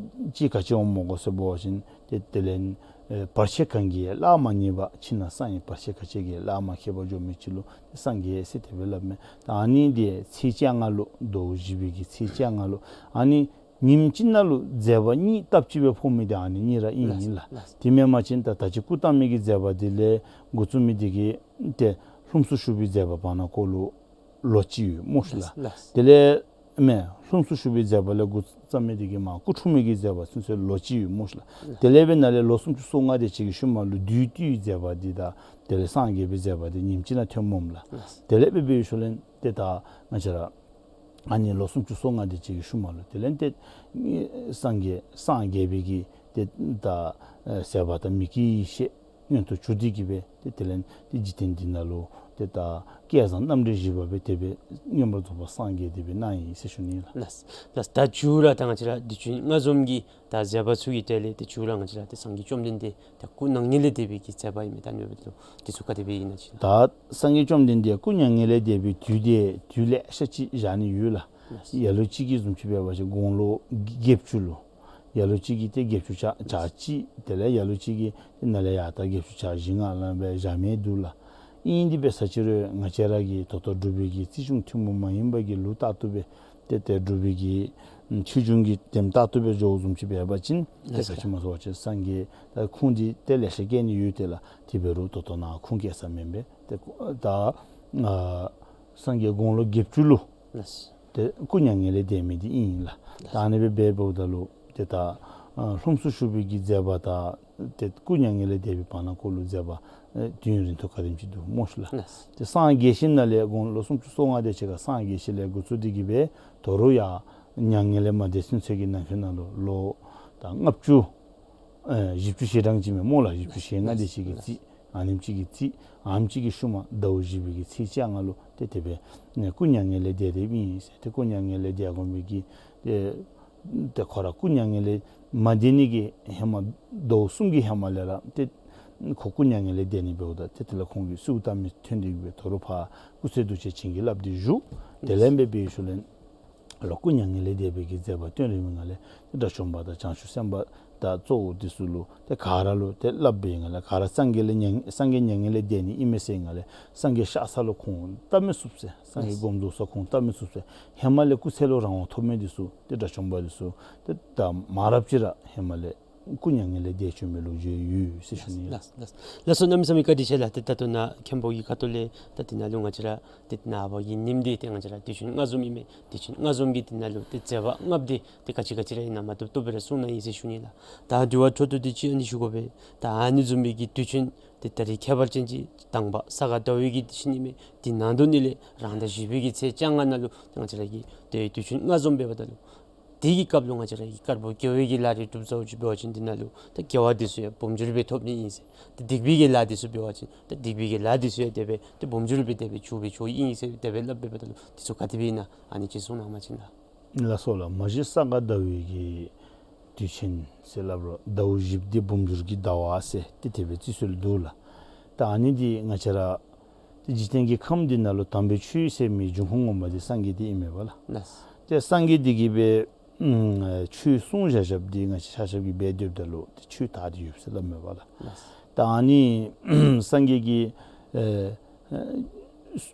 ཅིག་ག་ཅི་འོང་མོ་གོ་ཟེར་འབད་བ་ཅིན་ཏེ་དེ་ལས་ཨེ་བར་ཆད་གང་གིས་ཡང་གླགས་མ་རྙེད་པ། ཕྱི་ནང་གསང་བའི་བར་ཆད་ག་ཅི་གིས་ཡང་གླགས་མ་ཁེལ་བར་འགྱོ་མི་ཅིག་ལུ་ཏེ་སངས་རྒྱས་ཟེར་དེ་སྦེ་སླབ་མས། ད་ཨ་ནི་འདི་ཚེས་བཅོ་ལྔ་ལུ་ཟླཝ་བཞི་པའི་གི་ཚེས་བཅོ་ལྔ་ལུ་ཨ་ནི་ཉིནམ་གཅིག་ནང་ལུ་མཛད་པ་གཉིས་སྟབས་གཅིག་སྦེ་ཕོག་མི་འདི་ཨ་ནི་གཉིས་ར་ཨིན་ལགས། ལགས། དེ་མེན་པ་ཅིན་ད་ད་ཅི་སྐུ་བལྟམས་མི་གི་མཛད་པ་འདི་ལས་འགོ་བཙུགས་མི་འདི་གིས་ཏེ་ལྷུམས་སུ་ཞུགས་པའི་མཛད་པ་བར་ན་ཁོ་ལུ་ལོ་གཅིག་ཡོད་སྨོ་ཤི་ལགས། ལགས། དེ་ལས་མེན་ལྷུམས་སུ་ཞུགས་པའི་མཛད་པ་ལས་འགོ་བརྩམས་མི་འདི་གིས་མར་སྐུ་འཁྲུངས་མི་གི་མཛད་པ་ཚུན་ཚོད་ལོ་གཅིག་ཡོད་སྨོ་ཤི་ལགས། ལགས། དེ་ལས་འབད་ནཱ་ལས་ལོ་སུམ་ཅུ་སོ་ལྔ་དེ་ཅིག་གི་ཤུལ་མ་ལུ་བདུད་བཏུལ་བའི་མཛད་པ་འདི་དང་དེ་ལས་སངས་རྒྱས་པའི་མཛད་པ་འདི་ཉིནམ་གཅིག་ནང་ཐོནམ་སྨོ་ལགས། ལགས། དེ་ལས་འབད་འབད་ཞུ་ལེན་ཏེ་ད་ང་བཅས་ར་ཨ་ནི་ལོ་སུམ་ཅུ་སོ་ལྔ་དེ་ཅིག་གི་ཤུལ་མ་ལུ་དེ་ལས་ཏེ་སངས་རྒྱས་སངས་རྒྱས་པའི་གི་ཏེ་ད་ཨེ་ཟད་པ་དང་མི་སྐྱེ་ཡེ་ཤེས་མངོན་དུ་གྱུར་ཏེ་གིས་སྦེ་ཏེ་དེ་ལས་ཏེ་འཇིག་རྟེན་འདི་ནང་ལུ་ཏེ་ད་བསྐལ་བཟང་རྣམ་འདྲེན་བཞི་པ་སྦེ་དེ་སྦེ་མངོན་པར་རྫོགས་པར་སངས་རྒྱས་ཏེ་སྦེ་གནང་ཡི་ཟེར་ཞུ་ནི་ལགས། ལགས། ལགས། ད་མཇུག་ར་ད་ང་བཅས་ར་དུས་ཆེན་ལྔ་འཛོམས་ཀྱི་ད་མཛད་པ་ཚུ་གི་གྲས་ལས་ཏེ་མཇུག་ར་ང་བཅས་ར་ཏེ་སངས་རྒྱས་བཅོམ་ལྡན་འདས་ད་སྐུ་མྱ་ངན་ལས་འདས་པའི་གི་མཛད་པ་ཨིན་མས། ད་ཨ་ནི་འབདཝ་ད་ལུ་དེ་ཚུ་ག་དེ་སྦེ་ཨིན་ན་ཅིག་ལགས། ད་སངས་རྒྱས་བཅོམ་ལྡན་འདས་སྐུ་མྱ་ངན་ལས་འདས་པའི་དུས་དེ་དུས་ལེ་ཤ་ཅིག་བཞག་ནི་ཡོད་ལགས། ལགས། ལ་ལུ་ཅིག་གིས་བཟུམ་ཅིག་འབད་བ་ཅིན་དགུང་ལོ་བརྒྱད་ཅུ་ལུ། ལ་ལུ་ཅིག་གིས་ཏེ་བརྒྱད་ཅུ་གྱ་གྱ་གཅིག། དེ་ལས་ལ་ལུ་ཅིག་གིས་ཏེ་ནཱ་ལས་ཡར་ད་བརྒྱད་ཅུ་གྱ་བཞི་ལྔ་ལ་སྦེ་བཞག་མི་འདུག་ལགས། ཨིན་དེ་འབད་ས་ཅིག་རུང་ང་བཅས་ར་གི་ད་ལྟོ་འབྲུག་པའི་གི་རྩིས་གཞུང་ཐུན་མོང་མ་ཡིན་པ་གི་ལུགས་ལྟར་དུ་སྦེ་ཏེ་ཏེ་འབྲུག་པའི་གི་ཆོས་འབྱུང་གི་དེམ་ལྟར་དུ་སྦེ་འགྱོ་བཟུམ་ཅིག་འབད་བ་ཅིན་ཏེ་ལགས། ག་ཅི་སྨོ་ཟེར་བ་ཅིན་སངས་རྒྱས་ད་ཁུངས་འདི་ཏེ་ལེ་ཤ་བཀལ་ནི་ཡོད་དེ་ལགས། དེ་འབད་རུང་ད་ལྟོ་ནཱ་ཁུངས་བཀལ་ས་མེན་པས། ཏེ་ད་ཨ་སངས་རྒྱས་དགུང་ལོ་བརྒྱད་ཅུ་ལུ། ལགས། ཏེ་སྐུ་མྱ་ངན་ལས་འདས་མི་འདི་ཨིན་ལགས། ད་ཨ་ནི་སྦེ་འབད་འབདཝ་ད་ལུ་ཏེ་ད་ཨ་ལྷུམས་སུ་ཞུགས་པའི་གི་མཛད་པ་དང་ཏེ་སྐུ་མྱ་ངན་ལས་འདས་པའི་བར་ན་ཁོ་ལུ་མཛད་པ་ཨེ་དུས་ཡུན་རིང་ཐུང་ག་དེམ་ཅིག་འདུག་སྨོ་ཤི་ལགས། ལགས། ཏེ་སངས་རྒྱས་ཞིནམ་ལས་དགུང་ལོ་སུམ་ཅུ་སོ་ལྔ་དེ་ཅིག་ཁར་སངས་རྒྱས་ཞིནམ་ལས་འགོ་བཙུགས་ཏེ་གིས་སྦེ་དོ་རུང་ཡང་མྱ་ངན་ལས་མ་འདས་ཚུན་ཚོད་ཀྱི་ནང་འཁོད་ནང་ལུ་ལོ་ད་ལྔ་བཅུ་ཨེ་བཞི་བཅུ་ཞེ་གྲངས་ཅིག་མས་སྨོ་ལགས། བཞི་བཅུ་ཞེ་ལྔ་དེ་ཅིག་གི་རྩིས། ཨ་ནེམ་ཅིག་གི་རྩིས། ཨ་ནེམ་ཅིག་གི་ཤུལ་མ་ཟླཝ་བཞི་པའི་གི་ཚེས་བཅོ་ལྔ་ལུ་ཏེ་དེ་སྦེ་ནི་སྐུ་མྱ་ངན་ལས་འདས་འདསཔ་ཨིན་ཟེར། ཏེ་སྐུ་མྱ་ངན་ལས་འདས་དགོ་མི་གི་ཏེ་ཏེ་ཁོ་ར་སྐུ་མྱ་ངན་ལས་མ་འདས་ནི་གི་ཧེ་མ་ཟླཝ་གསུམ་གྱི་ཧེ་མ་ལས་ར་ཏེ་ཁོ་སྐུ་མྱ་ངན་ལས་འདས་ནི་འབདཝ་ད་ཏེ་དེ་ལས་ཁོང་གི་གསོལཝ་བཏབ་མི་ཐོན་ཏེ་གིས་སྦེ་དོ་རུང་ཕར་སྐུ་ཚེ་གདུལ་བྱ་བྱིན་གྱིས་བརླབས་ཏེ་བཞུགས། དེ་ལས་འབད་འབད་ཞུ་ལེན་ལོག་སྐུ་མྱ་ངན་ལས་འདས་པའི་གི་མཛད་པ་སྟོན་རན་མི་ནང་ལས་ཏེ་དགྲ་བཅོམ་པ་དང་བྱང་ཆུབ་སེམས་དཔའ་དང་གཙོ་བོ་འདི་ཚུ་ལུ་ཏེ་ག་ར་ལུ་ཏེ་སླབ་པའི་ནང་ལས་ག་ར་སངས་རྒྱས་ལས་མྱ་སངས་རྒྱས་མྱ་ངན་ལས་འདས་ནི་ཨིན་མས་ཟེར་ནང་ལས་སངས་རྒྱས་གཤགས་ས་ལུ་ཁོང་བལྟ་མི་ཚུགས་ཟེར། སངས་རྒྱས་སྒོམ་རྫོགས་ས་ཁོང་བལྟ་མི་ཚུགས་ཟེར། ཧེ་མ་ལས་སྐུ་ཚེ་ལུ་རང་དབང་ཐོབ་མི་འདི་ཚུ་ཏེ་དགྲ་བཅོམ་པ་འདི་ཚུ་ཏེ་ད་མ་རབས་ཅིག་ར་ཧེ་མ་ལས་སྐུ་མྱ་ངན་ལས་འདས་བཅུག་མི་ལོ་རྒྱུས་ཡོད་ཟེར་ཞུ་ནི། ལགས་ལགས་ལགས་སོ། གནམ་མེད་ས་མེད་བཀའ་དྲིན་ཆེ་ལགས། ཏེ་ད་ལྟོ་ནཱ་མཁན་པོ་གི་ཁ་ཐུག་ལས་ད་འདི་ནང་ལུ་ང་བཅས་ར་ཏེ་ནངས་པ་གི་ཉིནམ་འདི་ཏེ་ང་བཅས་ར་དུས་ཆེན་ལྔ་འཛོམས་ཨིན་མས། དུས་ཆེན་ལྔ་འཛོམས་ཀྱི་འདི་ནང་ལུ་ཏེ་མཛད་པ་ལྔཔོ་འདི་ཏེ་ག་ཅི་ག་ཅི་ར་ཨིན་ན་མ་ཐུབ་ཐུབ་སྦེ་ར་གསུང་གནང་ཡི་ཟེར་ཞུ་ནི་ལགས། ད་དྲི་བ་འཕྲོ་མཐུད་དེ་ཅིག་ཨ་ནི་ཞུ་དགོ་པས། ད་ཨ་ནི་བཟུམ་མའི་གི་དུས་ཆེན་ཏེ་ད་རིས་ཁྱད་པར་ཅན་ཅིག་དང་པ་ས་ག་ཟླ་བའི་གི་དུས་ཆེན་ཨིན་མས། དེ་ནང་དོག་ནི་ལས་རང་ཟླ་བཞི་པའི་གི་ཚེས་བཅོ་ལྔ་ནང་ལུ་ཏེ་ང་བཅས་ར་གི་ཏེ་དུས་ཆེན་ལྔ་འཛོམས་འབདཝ་ད་ལུ་དེ་གི་སྐབས་ལུ་ང་བཅས་ར་གི་དཀར་པོ་དགེ་བའི་གི་ལཱ་རེ་སྒྲུབ་ཚརཝ་ཅིག་འབད་བ་ཅིན་འདི་ནང་ལུ་ད་དགེ་བ་འདི་ཚུ་ཡང་བུམ་འགྱུར་སྦེ་ཐོབ་ནི་ཨིན་ཟེར། ད་སྡིག་པའི་གི་ལཱ་འདི་ཚུ་འབད་བ་ཅིན་ད་སྡིག་པའི་གི་ལཱ་འདི་ཚུ་ཡང་དེ་སྦེ་ད་བུམ་འགྱུར་སྦེ་དེ་སྦེ་འགྱུར་སྦེ་འགྱུརཝ་ཨིན་ཟེར་དེ་སྦེ་སླབ་འབདཝ་ད་ལུ་འདི་ཚུ་ག་དེ་སྦེ་ཨིན་ན་ཨ་ནི་ཅིག་གསུང་གནང་བ་ཅིན་ལགས། ལགས་སོ་ལགས། མ་གཞི་ས་ག་ཟླ་བའི་གི་དུས་ཆེན་ཟེར་སླབ་རུང་ཟླཝ་བཞི་པ་འདི་བུམ་འགྱུར་གྱི་ཟླ་བ་ཟེར་ཏེ་དེ་སྦེ་རྩི་སྲོལ་འདུག་ལགས། ད་ཨ་ནི་འདི་ང་བཅས་ར་ ཏེ་འཇིག་རྟེན་གྱི་ཁམས་འདི་ནང་ལུ་དམ་པའི་ཆོས་ཟེར་མི་འབྱུང་ཁུངས་ངོ་མ་འདི་སངས་རྒྱས་འདི་ཨིན་མས་པ་ལགས། ལགས། ཏེ་སངས་རྒྱས་འདི་གིས་སྦེ་ཨམ་ཆོས་གསུངས་བཞག་བཞགཔ་འདི་ང་བཅས་ཆ་ཁྱབ་ཀྱིས་འབད་སྡོདཔ་ད་ལུ་ཏེ་ཆོས་དག་སྟེ་ཡོད་ཟེར་སླབ་མས་པ་ལགས། ལགས། ད་ཨ་ནི་སངས་རྒྱས་ཀྱིས་ཨེ་ཨེ་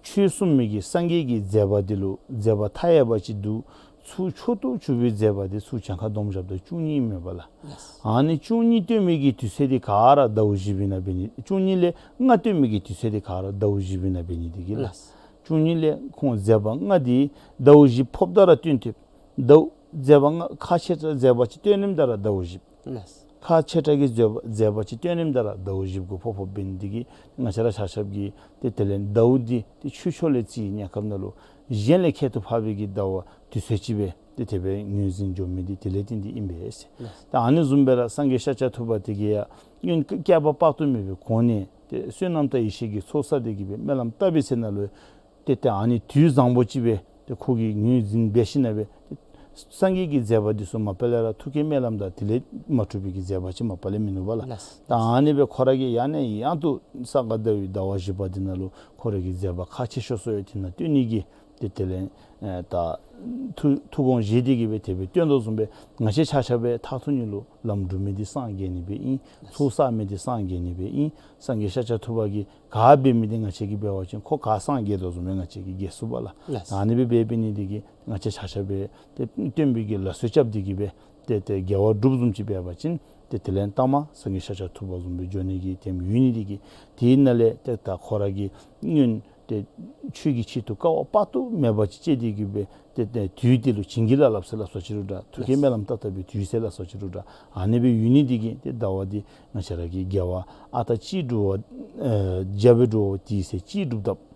ཆོས་གསུངས་མི་གི་སངས་རྒྱས་ཀྱི་མཛད་པ་འདི་ལུ་མཛད་པ་མཐའ་ཡས་པ་ཅིག་འདུག། ཚུར་མཆོག་ཏུ་གྱུར་པའི་མཛད་པ་འདི་ཚུར་གྱངས་ཁ་བསྡོམས་བཞགཔ་ད་བཅུ་གཉིས་ཨིན་མས་པ་ལགས། ལགས། ཨ་ནི་བཅུ་གཉིས་སྟོན་མི་གི་དུས་ཚོད་འདི་ག་ར་ཟླཝ་བཞི་པའི་ནང་འབད་ནི། བཅུ་གཉིས་ལས་ལྔ་སྟོན་མི་གི་དུས་ཚོད་འདི་ག་ར་ཟླཝ་བཞི་པའི་ནང་འབད་ནི་འདི་གིས་ལགས། ལགས། བཅུ་གཉིས་ལས་ཁོང་མཛད་པ་ལྔ་འདི་ཟླཝ་བཞི་ཕོགཔ་ད་ར་སྟོན་ཏེ་ཟླཝ་མཛད་པ་ལྔ་ཁག་ཆེ་དྲགས་མཛད་པ་ཅིག་སྟོན་ནིམ་ད་ར་ཟླཝ་བཞི། ལགས། ཁག་ཆེ་དྲགས་ཀྱི་མཛད་པ་མཛད་པ་ཅིག་སྟོན་ནིམ་ད་ར་ཟླཝ་བཞི་གུ་ཕོག་ཕོགཔ་འབད་ནི་འདི་གིས་ང་བཅས་ར་ཆ་ཁྱབ་ཀྱིས་ཏེ་དེ་ལས་ཟླཝ་འདི་ཏེ་ཆོས་ཕྱོགས་ལས་རྩིས་གནས་སྐབས་ནང་ལུ་གཞན་ལས་ཁྱད་དུ་འཕགས་པའི་གི་ཟླཝ་དུས་ཚོད་ཅིག་སྦེ་ཏེ་དེ་སྦེ་ངོས་འཛིན་འགྱོ་མི་འདི་དེ་ལས་བརྟེན་ཏེ་ཨིན་པས་ཟེར། ལགས། ད་ཨ་ནི་བཟུམ་སྦེ་ར་སངས་རྒྱས་ཤཱཀྱ་ཐུབ་པ་འདི་གིས་ཡང་སྔོན་བསྐལ་པ་དཔག་ཏུ་མེད་པའི་གོང་ནས་ཏེ་བསོད་ནམས་དང་ཡེ་ཤེས་ཀྱི་ཚོགས་བསགས་ཏེ་གི་སྦེ་སྨོན་ལམ་བཏབ་པའི་ཚེ་ན་ལུ་ཏེ་ཏེ་ཨ་ནི་དུས་བཟང་པོ་ཅིག་སྦེ་ཏེ་ཁོ་གིས་ངོས་འཛིན་འབད་ཞིནམ་ལས་སྦེ་ཏེ་སངས་རྒྱས་ཀྱི་མཛད་པ་འདི་ཚུ་མ་པ་ལས་ར་ཐུགས་བསྐྱེད་སྨོན་ལམ་དང་དེ་ལས་མ་གྲུབ་པའི་གི་མཛད་པ་ཅིག་མ་པ་ལས་མིན་ནུག་པ་ལགས། ལགས། ད་ཨ་ནི་སྦེ་ཁོ་ར་གིས་ཡང་ནས་ཡང་དུ་ས་ག་ཟླ་བའི་ཟླཝ་བཞི་པ་འདི་ནང་ལུ་ཁོ་ར་གི་མཛད་པ་ཁག་ཆེ་ཤོས་ཚུ་ཡང་དེ་ནང་སྟོན་ནི་གི་ཏེ་དེ་ལས་ཨེ་ད་ཐུགས་ཐུགས་དགོངས་བཞེས་ཏེ་གི་སྦེ་དེ་སྦེ་སྟོན་དོ་བཟུམ་སྦེ་ང་བཅས་ཆ་ཁྱབ་སྦེ་མཐར་ཐུག་ནི་ལུ་ལམ་སྒྲུབ་མི་འདི་སངས་རྒྱས་ནི་སྦེ་ཨིན། ཚོགས་བསགས་མི་འདི་སངས་རྒྱས་ནི་སྦེ་ཨིན། སངས་རྒྱས་ཤཱཀྱ་ཐུབ་པ་གིས་ག་འབད་མི་འདི་ང་བཅས་ཀྱིས་འབད་བ་ཅིན་ཁོ་ག་སངས་རྒྱས་དོ་བཟུམ་སྦེ་ང་བཅས་ཀྱིས་རྒྱས་ཚུགས་པ་ལགས། ལགས། ད་ཨ་ནི་སྦེ་འབད་འབད་ནི་འདི་གིས་ང་བཅས་ཆ་ཁྱབ་སྦེ་ཏེ་སྟོན་པའི་གི་ལ་སོགས་རྐྱབ་སྟེ་གི་སྦེ་ཏེ་ཏེ་དགེ་བ་སྒྲུབ་བཟུམ་ཅིག་འབད་བ་ཅིན་ཏེ་དེ་ལས་ལྟ་མ་སངས་རྒྱས་ཤཱཀྱ་ཐུབ་པ་བཟུམ་སྦེ་འགྱོ་ནི་གི་དེམ་ཡོད་ནི་འདི་གིས་དེ་ནང་ལས་ཏེ་ད་ཁོ་ར་གིས་སྔོན་ཏེ་ཆོས་ཀྱི་ཆེད་དུ་དཀའ་བ་དཔག་ཏུ་མེད་པ་ཅིག་སྤྱད་དེ་གི་སྦེ་ཏེ་ཏེ་དུས་དེ་ལུ་བྱིན་གྱིས་བརླབས་ལ་སོགས་ཅི་རུང་འདྲ། ཐུགས་བསྐྱེད་སྨོན་ལམ་བཏབ་བཏབ་པའི་དུས་ཚོད་ལ་སོགས་ཅི་རུང་འདྲ། ཨ་ནི་སྦེ་ཡོད་ནི་འདི་གིས་ཏེ་ཟླཝ་འདི་ང་བཅས་ར་གིས་དགེ་བ་ཨ་རྟག་ཅིག་སྒྲུབ་པ་ཨེ་བརྒྱ་སྦེ་འགྱོ་དེ་ཚེ་ཅིག་སྒྲུབ་ད་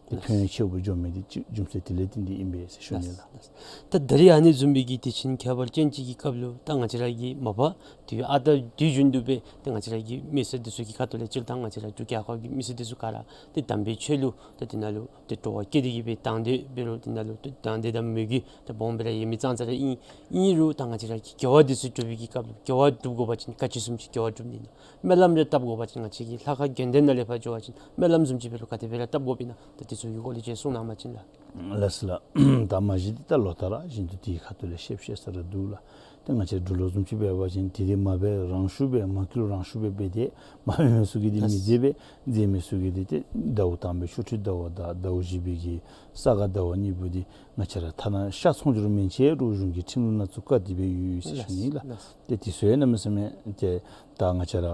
ཏེ་ཕན་ཡོན་ཆེ་བོ་འགྱོ་མི་འདི་རྒྱུ་མཚན་དེ་ལས་བརྟེན་ཏེ་ཨིན་པས་ཟེར་ཞུ་ནི་ལགས། ད་ད་རེས་ཨ་ནི་བཟུམ་སྦེ་གི་དུས་ཆེན་ཁྱད་པར་ཅན་ཅིག་གི་སྐབས་ལུ་ད་ང་བཅས་ར་གིས་མ་པ་དུས་ཨ་རྟག་དུས་རྒྱུན་དུ་སྦེ་ད་ང་བཅས་ར་གི་མི་སེར་འདི་ཚུ་གི་ཁ་ཐུག་ལས་སྤྱིར་བཏང་ང་བཅས་ར་འབྲུག་རྒྱལ་ཁབ་ཀྱི་མི་སེར་འདི་ཚུ་ག་ར་ཏེ་དམ་པའི་ཆོས་ལུ་ད་དེ་ནང་ལུ་ཏེ་སྤྲོ་བ་བསྐྱེད་དེ་གི་སྦེ་དང་འདོད་འབད་རུང་དེ་ནང་ལུ་ཏེ་དང་འདོད་དང་མོས་གུས་ཏེ་སྦོམ་སྦེ་ར་ཡོད་མི་ཙང་ཙ་ར་ཨིན། ཨིན་རུང་ད་ང་བཅས་ར་གིས་དགེ་བ་འདི་ཚུ་སྒྲུབ་པའི་གི་སྐབས་ལུ་དགེ་བ་སྒྲུབ་དགོ་པ་ཅིན་ག་ཅི་བཟུམ་ཅིག་དགེ་བ་སྒྲུབ་ནི་ཨིན་ན། སྨོན་ལམ་རེ་བཏབ་དགོ་པ་ཅིན་ང་བཅས་ཀྱིས་ལྷ་ཁང་དགོན་སྡེ་ནང་ལས་ཕར་འགྱོ་བ་ཅིན་སྨོན་ལམ་བཟུམ་ཅིག་འབད་རུང་ག་དེ་སྦེ་ར་བཏབ་དགོཔ་ཨིན་ན། ད་དེ་ཚུ་གི་སྐོར་ལས་ཅིག་གསུང་གནང་པ་ཅིན་ལགས། ལགས་སོ་ལགས། ད་མ་གཞི་འདི་ད་ལོ་ལྟར་བཞིན་དུ་དེའི་ཁ་ཐུག་ལས་བཤད་བཤད་ས་ར་འདུག་ལགས། ཏེ་ང་བཅས་འབྲུག་ལུ་བཟུམ་ཅིག་འབད་བ་ཅིན་དེ་དེ་མ་འབད་རང་ཤུགས་སྦེ་མ་འཁྱུད་རང་ཤུགས་སྦེ་འབད་དེ་མ་འབད་མི་ཚུ་གིས་འདི་མི་མཛད་པས། མཛད་མི་ཚུ་གིས་འདི་ཏེ་ཟླཝ་དང་པའི་ཆོ་འཕྲུལ་ཟླཝ་དང་ཟླཝ་བཞི་པའི་གི་ས་ག་ཟླཝ་གཉིས་པོ་འདི་ང་བཅས་ར་ཐ་ན་ཤ་ཚོང་རྒྱུར་མན་ཆད་རུང་གཞུང་གི་ཁྲིམས་ལུགས་ནང་བཙུགས་བཀག་སྟེ་སྦེ་ཡོད་ཡོད་ཟེར་ཞུ་ནི་ལགས། ཏེ་དེ་ཚུ་ཡང་གནམ་མེད་ས་མེད་ཏེ་ད་ང་བཅས་ར་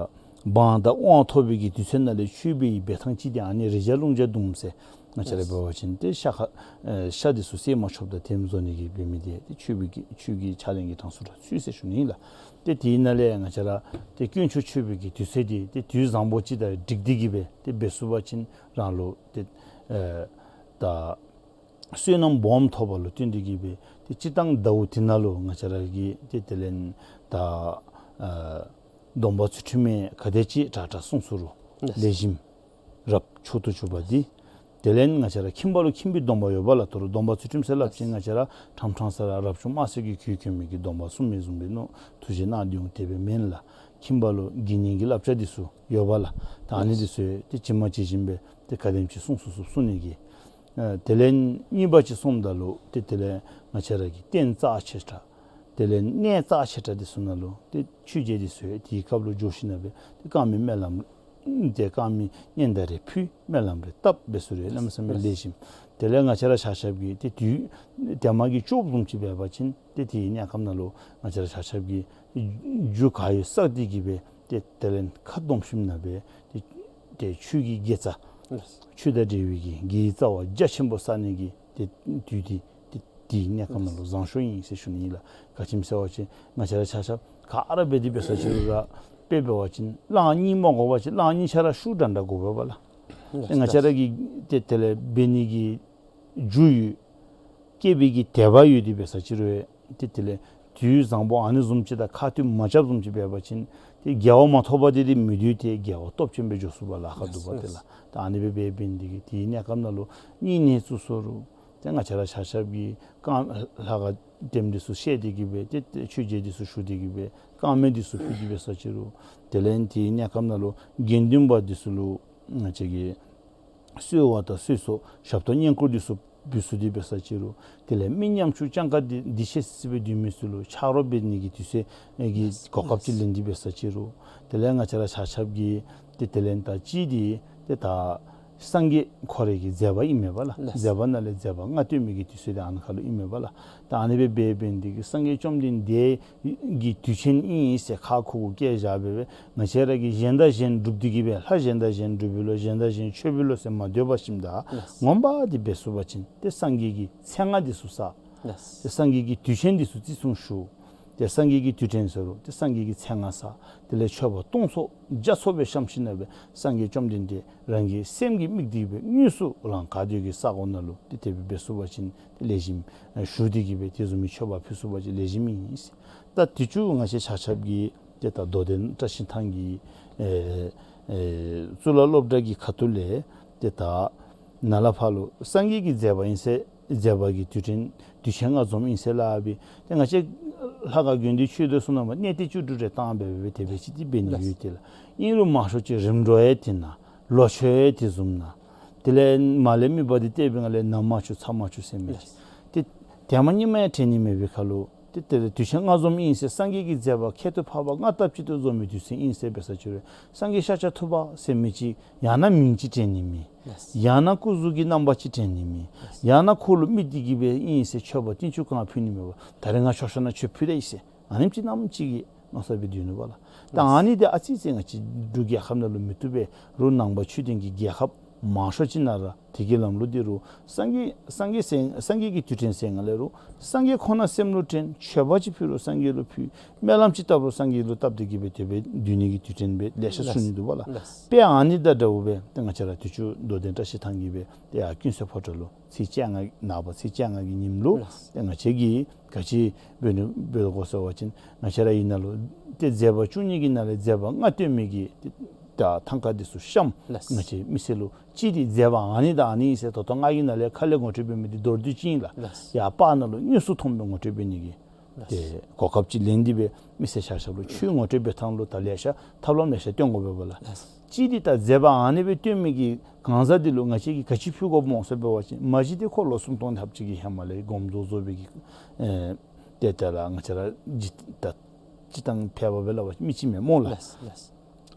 འབངས་དང་དབང་ཐོབ་པའི་གི་དུས་ཚོད་ནང་ལས་ཆོས་འབད་བའི་འབད་ཐངས་ཅིག་འདི་ཨ་ནི་རེག་བྱ་ལྷུང་བྱ་བརྡུང་ཟེར་ང་བཅས་ར་འབད་བ་ཅིན་ཏེ་ཤ་ཁ་ཨེ་ཤ་འདི་ཚུ་བསད་མ་ཆོགཔ་དང་དེམ་བཟོ་ནི་གི་འབད་མི་འདི་ཏེ་ཆོས་པའི་གི་ཆོས་ཀྱི་ཕྱག་ལེན་གྱི་གྲངས་སུ་ར་ཚུད་ཟེར་ཞུ་ནི་ལགས། ཏེ་དེ་ནང་ལས་ང་བཅས་ར་ཏེ་དཀོན་མཆོག་མཆོད་པའི་གི་དུས་ཚོད་འདི་ཏེ་དུས་བཟང་པོ་ཅིག་དང་འགྲིགས་ཏེ་གི་སྦེ་ཏེ་འབད་ཚུགས་པ་ཅིན་རང་ལུ་ཏེ་ཨེ་ད་བསོད་ནམས་སྦོམ་ཐོབ་པ་ལུ་བརྟེན་ཏེ་གི་སྦེ་ཏེ་སྤྱིར་བཏང་ཟླཝ་དེ་ནང་ལུ་ང་བཅས་ར་གིས་ཏེ་དེ་ལས་ད་ཨ་སྡོམ་པ་ཚུལ་ཁྲིམས་མེད་ག་དེ་ཅིག་དྲག་དྲག་བསྲུང་ཚུགས་རུང་ལེགས་ཤོམ་རབ་མཆོག་ཏུ་གྱུར་པ་འདི། དེ་ལས་ང་བཅས་ར་ཁྱིམ་པ་ལུ་ཁྱིམ་པའི་སྡོམ་པ་ཡོད་པ་ལགས། ད་རུང་སྡོམ་པ་ཚུལ་ཁྲིམས་ཟེར་སླབ་ཅིན་ང་བཅས་ར་ཕྲང་ཕྲང་ས་ར་རབ་བྱུང་དམར་སེར་གྱི་གོས་གྱོན་མི་གི་སྡོམ་པ་སྲུང་མི་བཟུམ་སྦེ་མནོ་ཐུགས་རྗེ་གནང་སྟེ་འོང་དེ་སྦེ་མེན་ལགས། ཁྱིམ་པ་ལུ་དགེ་བསྙེན་གྱི་བསླབ་བྱ་འདི་ཚུ་ཡོད་པ་ལགས། ད་ཨ་ནི་འདི་ཚུ་ཏེ་ཇི་མ་ཇི་བཞིན་སྦེ་ཏེ་ག་དེམ་ཅིག་བསྲུང་ཚུགས་ཚུགས་བསྲུང་ནི་གི། ཨ་དེ་ལས་གཉིས་པ་ཅིག་སོངམ་ད་ལུ་ཏེ་དེ་ལས་ང་བཅས་ར་གི་རྟེན་རྩ་ཆེ་དྲགས་དེ་ལས་གནས་རྩ་ཆེ་དྲགས་འདི་ཚུ་ནང་ལུ་ཏེ་ཆོས་རྗེ་འདི་ཚུ་ཡང་དེའི་སྐབས་ལུ་འགྱོ་ཞིནམ་ལས་སྦེ་ཏེ་དཀར་མེ་སྨོན་ལམ་ཏེ་དཀར་མེ་སྙན་དར་རེ་ཕུལ་སྨོན་ལམ་རེ་བཏབ་འབད་ཚུགས་རུང་གནམ་མེད་ས་མེད་ལེགས་ཤོམ། དེ་ལས་ང་བཅས་ར་ཆ་ཁྱབ་ཀྱིས་ཏེ་དུས་དེ་མ་གི་སྐྱོབ་བཟུམ་ཅིག་འབད་བ་ཅིན་ཏེ་དེའི་གནས་སྐབས་ནང་ལུ་ང་བཅས་ར་ཆ་ཁྱབ་ཀྱིས་རྒྱུ་ག་ཡོད་བསགས་ཏེ་གི་སྦེ་ཏེ་དེ་ལས་ཁ་སྡོམ་ཞིནམ་ལས་སྦེ་ཏེ་ཏེ་ཆོས་ཀྱི་དགེ་རྩ་ཆོས་དང་འབྲེལ་བའི་གི་དགེ་བའི་རྩ་བ་རྒྱ་ཆེན་པོ་བསག་ནི་གི་ཏེ་དུས་འདི་ཏེ་དེའི་གནས་སྐབས་ནང་ལུ་བཟང་ཤོས་ཨིན་ཟེར་ཞུ་ནི་ཨིན་ལགས། ག་ཅི་སྨོ་ཟེར་བ་ཅིན་ང་བཅས་ར་ཆ་ཁྱབ་ག་ར་འབད་དེ་འབད་ས་ཅིག་རུང་ར་དཔེ་འབད་བ་ཅིན་གླང་གཉིས་མ་དགོ་པ་ཅིན་གླང་གཉིས་ཆ་ར་ཤུགས་འདྲ་འདྲ་དགོ་པས་པ་ལགས། ཏེ་ང་བཅས་ར་གི་ཏེ་དེ་ལས་འབད་ནི་གི་རྒྱུ་ཡོད། བསྐྱེད་པའི་གི་དད་པ་ཡོད་དེ་འབད་ས་ཅིག་རུང་ཏེ་དེ་ལས་དུས་བཟང་པོ་ཨ་ནི་བཟུམ་ཅིག་དང་ཁ་ཐུག་མ་རྐྱབ་བཟུམ་ཅིག་འབད་བ་ཅིན་ཏེ་དགེ་བ་མ་ཐོབ་པ་དེ་དེ་མི་འདུག། ཏེ་དགེ་བ་སྟོབས་ཆེན་པོ་འགྱོ་ཚུགས་པ་ལགས་ཁ་འདུག་པ་ཏེ་ལགས། ད་ཨ་ནི་སྦེ་འབད་འབད་ནི་དེ་གིས་དེའི་གནས་སྐབས་ནང་ལུ་བསྙེན་གནས་བཙུགས་ཚུགས་རུང་ཏེ་ང་བཅས་ར་ཆ་ཁྱབ་ཀྱིས་གང་ལྷ་ཁང་ལྡེམ་འདི་ཚུ་བཤད་དེ་གི་སྦེ་ཏེ་ཏེ་ཆོས་རྗེ་འདི་ཚུ་ཞུ་སྟེ་གི་སྦེ་དཀར་མེ་འདི་ཚུ་ཕུལ་ཏེ་འབད་ས་ཅིག་རུང་དེ་ལས་དེའི་གནས་སྐབས་ནང་ལུ་དགེ་འདུན་པ་འདི་ཚུ་ལུ་ང་བཅས་ཀྱིས་ གསོལ་བ་དང་གསོལ་ཚོགས་ཞབས་ཏོག་བསྙེན་བཀུར་འདི་ཚུ་འབུལ་ཚུགས་ཏེ་འབད་ས་ཅིག་རུང་དེ་ལས་མི་ཉམ་ཆུང་སྤྱང་ཀ་འདི་འདི་ཤེས་སི་སི་སྦེ་སྡོད་མི་ཚུ་ལུ་ཆ་རོགས་འབད་ནི་གི་དུས་ཚོད་ཨེ་གི་གོ་སྐབས་ཅིག་ལེན་ཏེ་འབད་ས་ཅིག་རུང་དེ་ལས་ང་བཅས་ར་ཆ་ཁྱབ་ཀྱིས་ཏེ་དེ་ལས་ད་ཅི་འདི་ཏེ་ད་སངས་རྒྱས་ཁོ་རའི་གི་མཛད་པ་ཨིན་མས་པ་ལགས། ལགས། མཛད་པ་ནང་ལས་མཛད་པ་ལྔ་སྟོན་མི་གི་དུས་ཚོད་འདི་ཨ་ནཱ་ཁར་ལུ་ཨིན་མས་པ་ལགས། ད་ཨ་ནི་སྦེ་འབད་འབད་ནི་འདི་གིས་སངས་རྒྱས་བཅོམ་ལྡན་འདས་ཀྱི་དུས་ཆེན་ཨིན་ཟེར་ཁ་ཁུ་ཁུ་བཀལ་བཞག་སྦེ་སྦེ་ང་བཅས་ར་གིས་གཞན་དང་གཞན་སྒྲུབ་སྟེ་གིས་སྦེ་ལྷ་གཞན་དང་གཞན་སྒྲུབ་པའི་ལོ་གཞན་དང་གཞན་མཆོད་པའི་ལོ་ཟེར་མ་སྡོད་པར་ཞིནམ་ད་ལགས། ངོ་མ་འདི་འབད་ཚུགས་པ་ཅིན་ཏེ་སངས་རྒྱས་ཀྱི་མཚན་སྔགས་འདི་ཚུ་བསགས། ལགས། ཏེ་སངས་རྒྱས་ཀྱི་དུས་ཆེན་འདི་ཚུ་བརྩི་སྲུང་ཞུ། ཏེ་སངས་རྒྱས་ཀྱི་དུས་དྲན་ཟེར་རུང་ཏེ་སངས་རྒྱས་ཀྱི་མཚན་སྔགས་བསགས། དེ་ལས་མཆོད་པ་སྟོང་ཚོགས་བརྒྱ་ཚོགས་སྦེ་བཤམས་ཞིནམ་ལས་སྦེ་སངས་རྒྱས་བཅོམ་ལྡན་འདས་རང་གི་སེམས་ཀྱིས་དམིགས་ཏེ་སྦེ་དངོས་སུ་རང་ག་དེ་གི་ས་གོ་ནང་ལུ་ཏེ་དེ་སྦེ་འབད་ཚུགས་པ་ཅིན་ཏེ་ལེགས་ཤོམ་ཞུ་སྟེ་གིས་སྦེ་དེ་བཟུམ་མའི་མཆོད་པ་ཕུལ་ཚུགས་པ་ཅིན་ལེགས་ཤོམ་ཨིན། ད་དུས་ཅི་ང་བཅས་ཆ་ཁྱབ་ཀྱིས་ཏེ་ད་རྡོར་གདན་བཀྲ་ཤིས་ཐང་གི་ཨེ་ཨེ་གཙུག་ལག་སློབ་གྲྭ་གི་ཁ་ཐུག་ལས་ཏེ་ད་ནཱ་ལས་ཕར་ལུ་སངས་རྒྱས་ཀྱི་མཛད་པ་ཨིན་ཟེར་མཛད་པ་གི་དུས་དྲན་དུས་ཆེན་ལྔ་འཛོམས་ཨིན་ཟེར་སླབ་སྦེ་ཏེ་ང་བཅས་ལྷ་ཁང་དགོན་སྡེ་ཆོས་སྡེ་ཚུ་ནང་མ་གནས་བརྟན་བཅུ་དྲུག་རེ་བཏང་སྦེ་སྦེ་དེ་སྦེ་ཅིག་ཏེ་འབད་ནི་ཡོད་དེ་ལགས། ཨིན་རུང་མང་ཤོས་ཅིག་རིམ་གྲོ་ཡང་དེ་ནང་ལོ་མཆོད་ཡང་དེ་བཟུམ་ནང་དེ་ལས་མར་ལས་མི་འབག་སྟེ་བལྟ་བའི་སྒང་ལས་ནམ་མ་བྱུང་མཚམས་མ་བྱུང་ཟེར་མི་ཅིག་ཏེ་དེ་མ་ཉིནམ་ཡང་དྲན་ནི་མེད་པའི་ཁར་ལུ་ཏེ་དེ་ལས་དུས་ཆེན་ལྔ་འཛོམས་ཨིན་ཟེར་སངས་རྒྱས་ཀྱི་མཛད་པ་ཁྱད་དུ་འཕགས་པ་ལྔ་སྟབས་གཅིག་ཏུ་འཛོམས་པའི་དུས་ཚོད་ཨིན་ཟེར་འབད་ས་ཅིག་རུང་སངས་རྒྱས་ཤཱཀྱ་ཐུབ་པ་ཟེར་མི་ཅིག་ཡང་ན་མིང་ཅིག་དྲན་ནི་མེད། ལགས། ཡང་ན་སྐུ་གཟུགས་ཀྱི་རྣམ་པ་ཅིག་དྲན་ནི་མེད། ལགས། ཡང་ན་ཁོ་ལུ་དམིགས་ཏེ་གིས་སྦེ་ཨིན་ཟེར་མཆོད་པ་རྟིང་ཅུང་གང་ཕུལ་ནི་མེད་པར་ད་རེས་ང་མཆོད་བཤམ་ནང་མཆོད་ཕུལ་ད་ཡི་ཟེར་ཨ་ནེམ་ཅིག་ནམ་ཅིག་གི་མནོ་བསམ་སྦེ་སྡོད་ནུག་པ་ལགས། ད་ཨ་ནི་འདི་ཨ་ཙི་ཙི་ང་བཅས་འབྲུག་རྒྱལ་ཁབ་ནང་ལུ་མི་བཏུབ་པས། རུང་ནང་པ་ཆོས་ལྡན་གྱི་རྒྱལ་ཁབ་མང་ཤོས་ཅིག་ནང་ར་དེ་གི་ལམ་ལུགས་འདི་རུང་སངས་རྒྱས་སངས་རྒྱས་ཟེར་སངས་རྒྱས་ཀྱི་དུས་དྲན་ཟེར་སྒང་ལས་རུང་སངས་རྒྱས་ཁོ་ན་སེམས་ལུ་དྲན། མཆོད་པ་ཅིག་ཕུལ་རུང་སངས་རྒྱས་ལུ་ཕུལ། སྨོན་ལམ་ཅིག་བཏབ་རུང་སངས་རྒྱས་ལུ་བཏབ་སྟེ་གིས་སྦེ་དེ་སྦེ་སྡོད་ནི་གི་དུས་དྲན་སྦེ་ལེ་ཤ་ཞུ་ནི་འདུག་པ་ལགས། ལགས། དཔེ་ཨ་ནི་དང་འདྲཝ་སྦེ་ཏེ་ང་བཅས་ར་དུས་ཅི་རྡོར་གདན་བཀྲ་ཤིས་ཐང་གི་སྦེ་ཏེ་ཡར་ཀུན་གསལ་ཕོ་བྲང་ལུ་ཚེས་བཅོ་ལྔ་ནངས་པ་ཚེས་བཅོ་ལྔ་གི་ཉིནམ་ལུ་ལགས། ཏེ་ང་བཅས་ཀྱིས་ག་ཅི་འབད་ནི་འབད་དོ་གོ་ཟེར་བ་ཅིན་ང་བཅས་ར་ཨིན་ན་ལུ་ཏེ་མཛད་པ་བཅུ་གཉིས་ཀྱི་ནང་ལས་མཛད་པ་ལྔ་སྟོན་མི་གི་ཏེ་ད་ཐང་ཀ་འདི་ཚུ་བཤམས། ལགས། ང་བཅས་མི་སེར་ལུ་ཅིག་འདི་མཛད་པ་ཨ་ནི་དང་ཨ་ནི་ཨིན་ཟེར་ད་ལྟོ་ང་གི་ནང་ལས་ཁ་ལས་ངོ་སྤྲོད་འབད་མི་འདི་མདོར་བསྡུས་ཅིག་ཨིན་ལགས། ལགས། ཡར་པར་ནང་ལུ་དངོས་སུ་མཐོང་སྦེ་ངོ་སྤྲོད་འབད་ནི་གི་ལགས། ཏེ་གོ་སྐབས་ཅིག་ལེན་ཏེ་སྦེ་མི་སེར་ཆ་ཁྱབ་ལུ་ཆོས་ངོ་སྤྲོད་འབད་ཐངས་ལུ་ད་ལེ་ཤ་ཐབས་ལམ་ལེ་ཤ་སྟོན་དགོ་པས་པ་ལགས། ལགས། ཅིག་འདི་ད་མཛད་པ་ཨ་ནི་སྦེ་སྟོན་མི་གི་གང་ཟག་འདི་ལུ་ང་བཅས་ཀྱིས་ག་ཅི་ཕུལ་དགོཔ་སྨོ་ཟེར་འབད་བ་ཅིན་མ་གཞི་ཏེ་ཁོ་ལོ་སུམ་སྟོང་ལྷགཔ་ཅིག་གི་ཧེ་མ་ལས་སྒོམ་རྫོགས་རྫོགས་པའི་གི་ཨེ་ཏེ་ད་ལགས་ང་བཅས་ར་ཇི་ད་སྤྱིར་བཏང་ཕལ་པ་སྦེ་སླབ་པ་ཅིན་མི་ཅིག་མས་སྨོ་ལགས། ལགས། ལགས།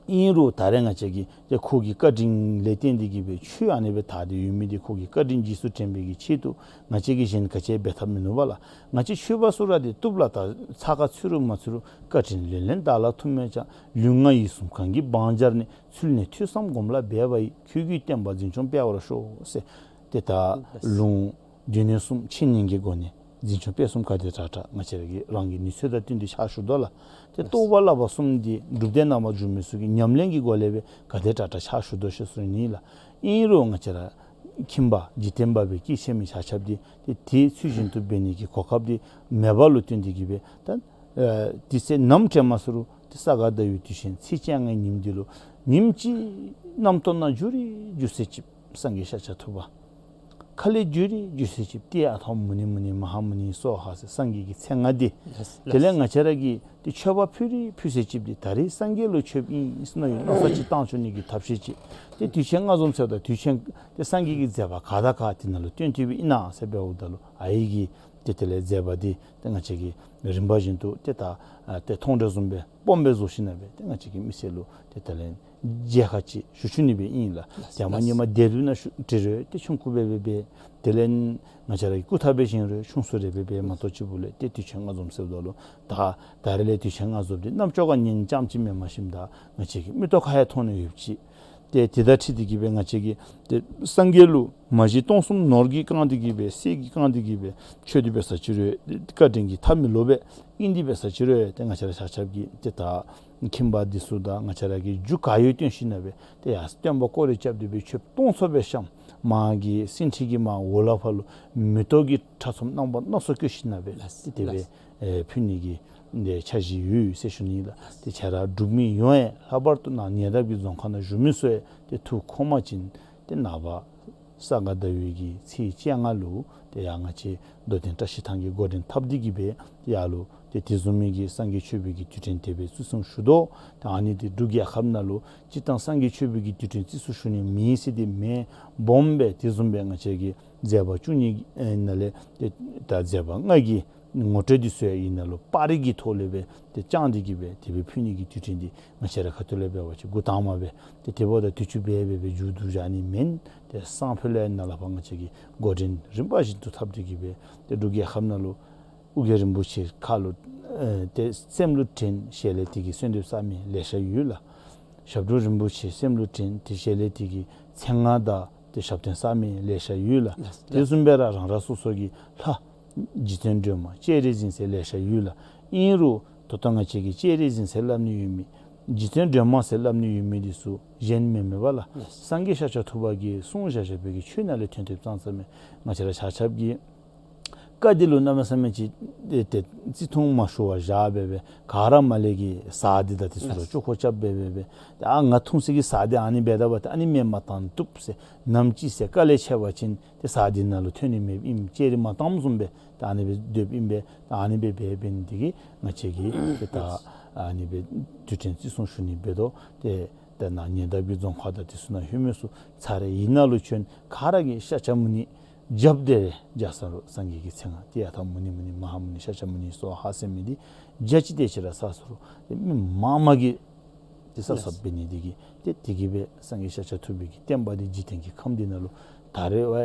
ཨིན་རུང་ད་རེས་ང་བཅས་ཀྱིས་ཏེ་ཁོ་གི་བཀའ་དྲིན་ལས་བརྟེན་ཏེ་གིས་སྦེ་ཆོས་ཨ་ནི་སྦེ་དར་ཏེ་ཡོད་མི་འདི་ཁོ་གི་བཀའ་དྲིན་རྗེས་སུ་དྲན་པའི་གི་ཆེད་དུ་ང་བཅས་ཀྱིས་གཞན་ག་ཅི་འབད་ཐབས་མིན་ནུག་པ་ལགས། ང་བཅས་ཆོས་པ་ཚུ་ར་འདི་བཏུབ་ལགས། ད་ཚ་ཁ་ཚུད་རུང་མ་ཚུད་རུང་བཀའ་དྲིན་ལས་ལྷག་བདག་ལ་ཐུགས་མེད་ཀྱང་། ལུས་ངག་ཡིད་གསུམ་གང་གིས་བང་སྦྱར་ནས། ཚུལ་གནས་ཐོས་བསམ་སྒོམ་ལ་འབད་པ་ཡིས། ཁྱོད་ཀྱི་བསྟན་པ་འཛིན་སྐྱོང་སྤེལ་བར་ཤོག་ཟེར་ཏེ་ད་ལགས། ལུང་སྡེ་སྣོད་གསུམ་འཆད་ཉན་གྱི་སྒོ་ནས་འཛིན་སྐྱོང་སྤེལ་གསུམ་ག་དེ་དྲག་དྲག་ང་བཅས་ར་གི་རང་གི་ནུས་ཚོད་དང་བསྟུན་ཏེ་ཕྱག་ཞུ་དོ་ལགས། ཏེ་ལགས། རྟོགས་པ་བསླབ་པ་གསུམ་འདི་སྒྲུབ་སྡེ་ནང་མ་འཛུལ་མི་ཚུ་གིས་ཉམས་ལེན་གྱི་སྒོ་ལས་སྦེ་ག་དེ་དྲག་དྲག་ཕྱག་ཞུ་དོ་ཟེར་ཞུ་ནི་ལགས། ཨིན་རུང་ང་བཅས་ར་ཁྱིམ་པ་འཇིག་རྟེན་པ་སྦེ་སྐྱེས་ཆེ་མི་ཆ་ཁྱབ་འདི་ཏེ་དེ་ཚུལ་བཞིན་དུ་འབད་ནི་གི་གོ་སྐབས་འདི་མེད་པ་ལུ་བརྟེན་ཏེ་གིས་སྦེ་ད་ཨེ་དུས་ཚོད་ནམ་དྲན་མ་ཚུགས་རུང་ཏེ་ས་ག་ཟླ་བའི་དུས་ཆེན་ཚེས་བཅོ་ལྔའི་ཉིནམ་འདི་ལུ་ཉིནམ་གཅིག་རྣམ་རྟོག་ནང་འགྱུར་རེ་འགྱུར་ཚེ་ཅིག་སངས་རྒྱས་ཤཱཀྱ་ཐུབ་པ། ཁ་ལས་འགྱུར་རེ་འགྱུར་ཚེ་ཅིག་ཏདྱ་ཐཱ་མུ་ནེ་མུ་ནེ་མ་ཧཱ་མུ་ནེ་སྭཱ་ཧཱ་ཟེར་སངས་རྒྱས་ཀྱི་མཚན་སྔགས་འདི། ལགས། དེ་ལས་ང་བཅས་ར་གིས་ཏེ་མཆོད་པ་ཕུལ་རེ་ཕུལ་ཚེ་ཅིག་འདི་ད་རེས་སངས་རྒྱས་ལུ་མཆོདཔ་ཨིན་ཟེར་མནོ་བའི་མནོ་བསམ་ཅིག་བཏང་ཚུགས་ནི་གི་ཐབས་ཤེས་ཅིག་ཏེ་དུས་ཆེན་ལྔ་འཛོམས་ཟེརཝ་ད་དུས་ཆེན་ཏེ་སངས་རྒྱས་ཀྱི་མཛད་པ་ག་དང་ག་དེ་ནང་ལུ་སྟོན་ཏེ་སྦེ་ཨིན་ན་ཟེར་འབདཝ་ད་ལུ་ཨའི་གིས་ཏེ་དེ་ལས་མཛད་པ་འདི་ཏེ་ང་བཅས་ཀྱིས་རིམ་པ་བཞིན་དུ་ཏེ་ད་ཨ་ཏེ་མཐོང་གྲོལ་བཟུམ་སྦེ་སྤོམ་སྦེ་བཟོ་ཞིནམ་ལས་སྦེ་ཏེ་ང་བཅས་ཀྱིས་མི་སེར་ལུ་ཏེ་ད་ལན་མཇལ་ཁ་ཅིག་ཞུ་ཚུགས་ནི་སྦེ་ཨིན་ལགས། ལགས། ཏེ་མ་ཉིནམ་དེ་ལུ་ན་ཤུ་དྲི་རུང་ཏེ་ཆུང་ཀུ་སྦེ་སྦེ་སྦེ་དེ་ལས་ང་བཅས་ར་གི་སྐུ་ཐང་སྦེ་བཞེངས་རུང་ཆུང་སུ་རེ་སྦེ་སྦེ་མ་གཏོགས་ཅིག་པུ་ལས་ཏེ་དུས་ཆེན་ལྔ་འཛོམས་ཟེརཝ་ད་ལུ་ད་ད་རེས་ལས་དུས་ཆེན་ལྔ་འཛོམས་འདི་རྣམ་ཅོག་ཁར་ཉན་རྐྱངམ་ཅིག་མེན་པར་ཞིནམ་ད་ང་བཅས་ཀྱི་མིག་ཏོ་ཁར་ཡང་མཐོང་ནི་ཡོདཔ་ཅིག་ཏེ་དེ་དང་འཁྲིལ་ཏེ་གིས་སྦེ་ང་བཅས་ཀྱིས་ཏེ་སངས་རྒྱས་ལུ་མ་གཞི་སྟོང་གསུམ་ནོར་གྱིས་བཀང་སྟེ་གིས་སྦེ་གསེར་གྱིས་བཀང་སྟེ་གིས་སྦེ་མཆོད་དེ་འབད་ས་ཅིག་རུང་བཀའ་དྲིན་གྱིས་ཐར་མི་ལོ་སྦེ་ཨིན་ཏེ་འབད་ས་ཅིག་རུང་ཏེ་ང་བཅས་ར་ཆ་ཁྱབ་ཀྱིས་ཏེ་ད་ཁྱིམ་པ་འདི་ཚུ་དང་ང་བཅས་ར་གི་རྒྱུ་ག་ཡོད་བཏོན་ཞིནམ་ལས་སྦེ་ཏེ་ཡར་སྟོན་པ་སྐོར་ར་རྐྱབ་སྟེ་སྦེ་མཆོདཔ་སྟོང་ཚོ་སྦེ་བཤམས། མར་གྱི་སེང་ཁྲི་གི་མར་འོག་ལས་ཕར་ལུ་མེ་ཏོག་གི་ཕྲ་ཚོམ་རྣམ་པ་སྣ་ཚོགས་བཀོད་ཞིནམ་ལས་སྦེ་ལགས། ཏེ་དེ་སྦེ་ལགས། ཨེ་ཕུལ་ནི་གི་འདི་འཆར་གཞི་ཡོད་ཟེར་ཞུ་ནི་ལགས། ཏེ་ཁྱེད་ར་འབྲུག་མི་ཡོངས་ཡང་ལྷག་པར་དུ་ནཱ་ཉེ་འདབས་ཀྱི་རྫོང་ཁག་ནང་བཞུགས་མི་ཚུ་ཡང་ཏེ་ཐུགས་ཁོམ་པ་ཅིན་ཏེ་ནངས་པ་ ས་ག་ཟླ་བའི་གི་ཚེས་བཅོ་ལྔ་ལུ་ཏེ་ཡར་ང་བཅས་རྡོར་གདན་བཀྲ་ཤིས་ཐང་གི་འགོ་འདྲེན་འཐབ་སྟེ་གི་སྦེ་ཡར་ལུ་ཏེ་དེ་བཟུམ་མའི་གི་སངས་རྒྱས་ཆོས་པའི་གི་དུས་དྲན་དེ་སྦེ་བརྩི་སྲུང་ཞུ་དོ། ཏེ་ཨ་ནི་འདི་འབྲུག་རྒྱལ་ཁབ་ནང་ལུ་སྤྱིར་བཏང་སངས་རྒྱས་ཆོས་པའི་གི་དུས་དྲན་བརྩི་སྲུང་ཞུ་ནི་མེད་ཟེར་ཏེ་མེན། སྦོམ་སྦེ་དེ་བཟུམ་སྦེ་ང་བཅས་ཀྱི་མཛད་པ་བཅུ་གཉིས་ནང་ལས་ཏེ་ད་མཛད་པ་ལྔ་གི་ངོ་སྤྲོད་འདི་ཚུ་ཡང་ཨིན་ན་ལུ་པར་རིས་ཀྱི་ཐོག་ལས་སྦེ་ཏེ་བརྐྱངས་ཏེ་གི་སྦེ་དེ་སྦེ་ཕུལ་ནི་གི་དུས་དྲན་འདི་ང་བཅས་ར་ཁ་ཐུག་ལས་འབད་བ་ཅིན་འགོ་དང་པ་སྦེ་ཏེ་དེ་འབདཝ་ད་དུས་ཚོད་སྦེ་སྦེ་སྦེ་མཇུག་བསྡུ་བཞག་ནི་མེན། ཏེ་སང་ཕོད་ལས་ནཱ་ལས་ཕར་ང་བཅས་ཀྱིས་འགོ་འདྲེན་རིམ་པ་བཞིན་དུ་འཐབ་སྟེ་གི་སྦེ་ཏེ་འབྲུག་རྒྱལ་ཁབ་ནང་ལུ་ཨོ་རྒྱན་རིན་པོ་ཆེ་ཁ་ལུ་ཨེ་ཏེ་སེམས་ལུ་དྲན་ཞལ་ལས་དེ་གི་གསོལ་འདེབས་བསགས་མི་ལེ་ཤ་ཡོད་ལགས། ཞབས་དྲུང་རིན་པོ་ཆེ་སེམས་ལུ་དྲན་ཏེ་ཞལ་ལས་དེ་གི་མཚན་སྔགས་དང་ཏེ་ཞབས་བརྟན་བསགས་མི་ལེ་ཤ་ཡོད་ལགས། ལགས། དེ་བཟུམ་སྦེ་ར་རང་རང་སོ་སོ་གི་ལྷ་རྗེ་བཙུན་སྒྲོལ་མ་སྤྱན་རས་གཟིགས་ཟེར་ལེ་ཤ་ཡོད་ལགས། ཨིན་རུང་ད་ལྟོ་ང་བཅས་ཀྱིས་སྤྱན་རས་གཟིགས་ཟེར་སླབ་ནི་ཡོད་མི་རྗེ་བཙུན་སྒྲོལ་མ་ཟེར་སླབ་ནི་ཡོད་མི་འདི་ཚུ་གཞན་མེན་མེན་པ་ལགས། ལགས། སངས་རྒྱས་ཤཱཀྱ་ཐུབ་པ་གིས་གསུངས་བཞག་བཞག་པའི་གི་ཆོས་ནང་ལས་ཐོན་ཐོནམ་ཙང་ཙང་མས། ང་བཅས་ར་ཆ་ཁྱབ་ཀྱིས་བཀའ་འདི་ལུ་གནམ་མེད་ས་མེད་ཅིག་ཏེ་ཏེ་བརྩི་མཐོང་མ་ཞུ་བར་བཞག་སྦེ་སྦེ་ག་ར་མར་ལས་ཀྱི་ས་འདི་དང་དེ་ཚུ་ར་ལགས། ཅོག་ཁོ་རྐྱབ་སྦེ་སྦེ་སྦེ་ཏེ་ཨ་ང་འཐུང་སའི་གི་ས་འདི་ཨ་ནི་འབད་ད་པ་ཏེ་ཨ་ནི་མེན་མ་བཏང་བཏུབ་ཟེར་ནམ་ཅིག་ཟེར་དཀའ་ལས་ཆེ་བ་ཅིན་ཏེ་ས་འདི་ནང་ལུ་ཐོན་ནི་མེདཔ་ཨིནམ་ཅིག་ར་མ་བཏངམ་བཟུམ་སྦེ་ཏེ་ཨ་ནི་སྦེ་སྡོདཔ་ཨིན་པས། ཏེ་ཨ་ནི་སྦེ་འབད་འབད་ནི་དེ་གིས་ང་བཅས་ཀྱིས་ཏེ་ད་ཨ་ནི་སྦེ་དུས་དྲན་བརྩི་སྲུང་ཞུ་ནི་འབད་དོ། ཏེ་ད་ནཱ་ཉེ་འདབས་ཀྱི་རྫོང་ཁག་དང་དེ་ཚུ་ནང་ལྷོད་མི་ཚུ་ཚར་རེ་ཨིན་ན་ལུ་བྱོན་ག་ར་གིས་ཤཱཀྱ་མུ་ནི་རྒྱབ་སྟེ་ར་རྒྱ་ས་རུ་སངས་རྒྱས་ཀྱི་མཚན་སྔགས་ཏདྱ་ཐཱ་མུ་ནེ་མུ་ནེ་མ་ཧཱ་མུ་ནེ་ཤཱཀྱ་མུ་ནེ་སྭཱ་ཧཱ་ཟེར་མི་འདི་རྒྱ་ཅིག་དེ་ཅིག་ར་ས་ས་རུ་ཏེ་མི་མང་མང་གིས་ཏེ་ས་ས་འབད་ནི་དེ་གིས་ཏེ་དེ་གིས་སྦེ་སངས་རྒྱས་ཤཱཀྱ་ཐུབ་པའི་གི་བསྟན་པ་འདི་འཇིག་རྟེན་གྱི་ཁམས་འདི་ནང་ལུ་ད་རེས་བ་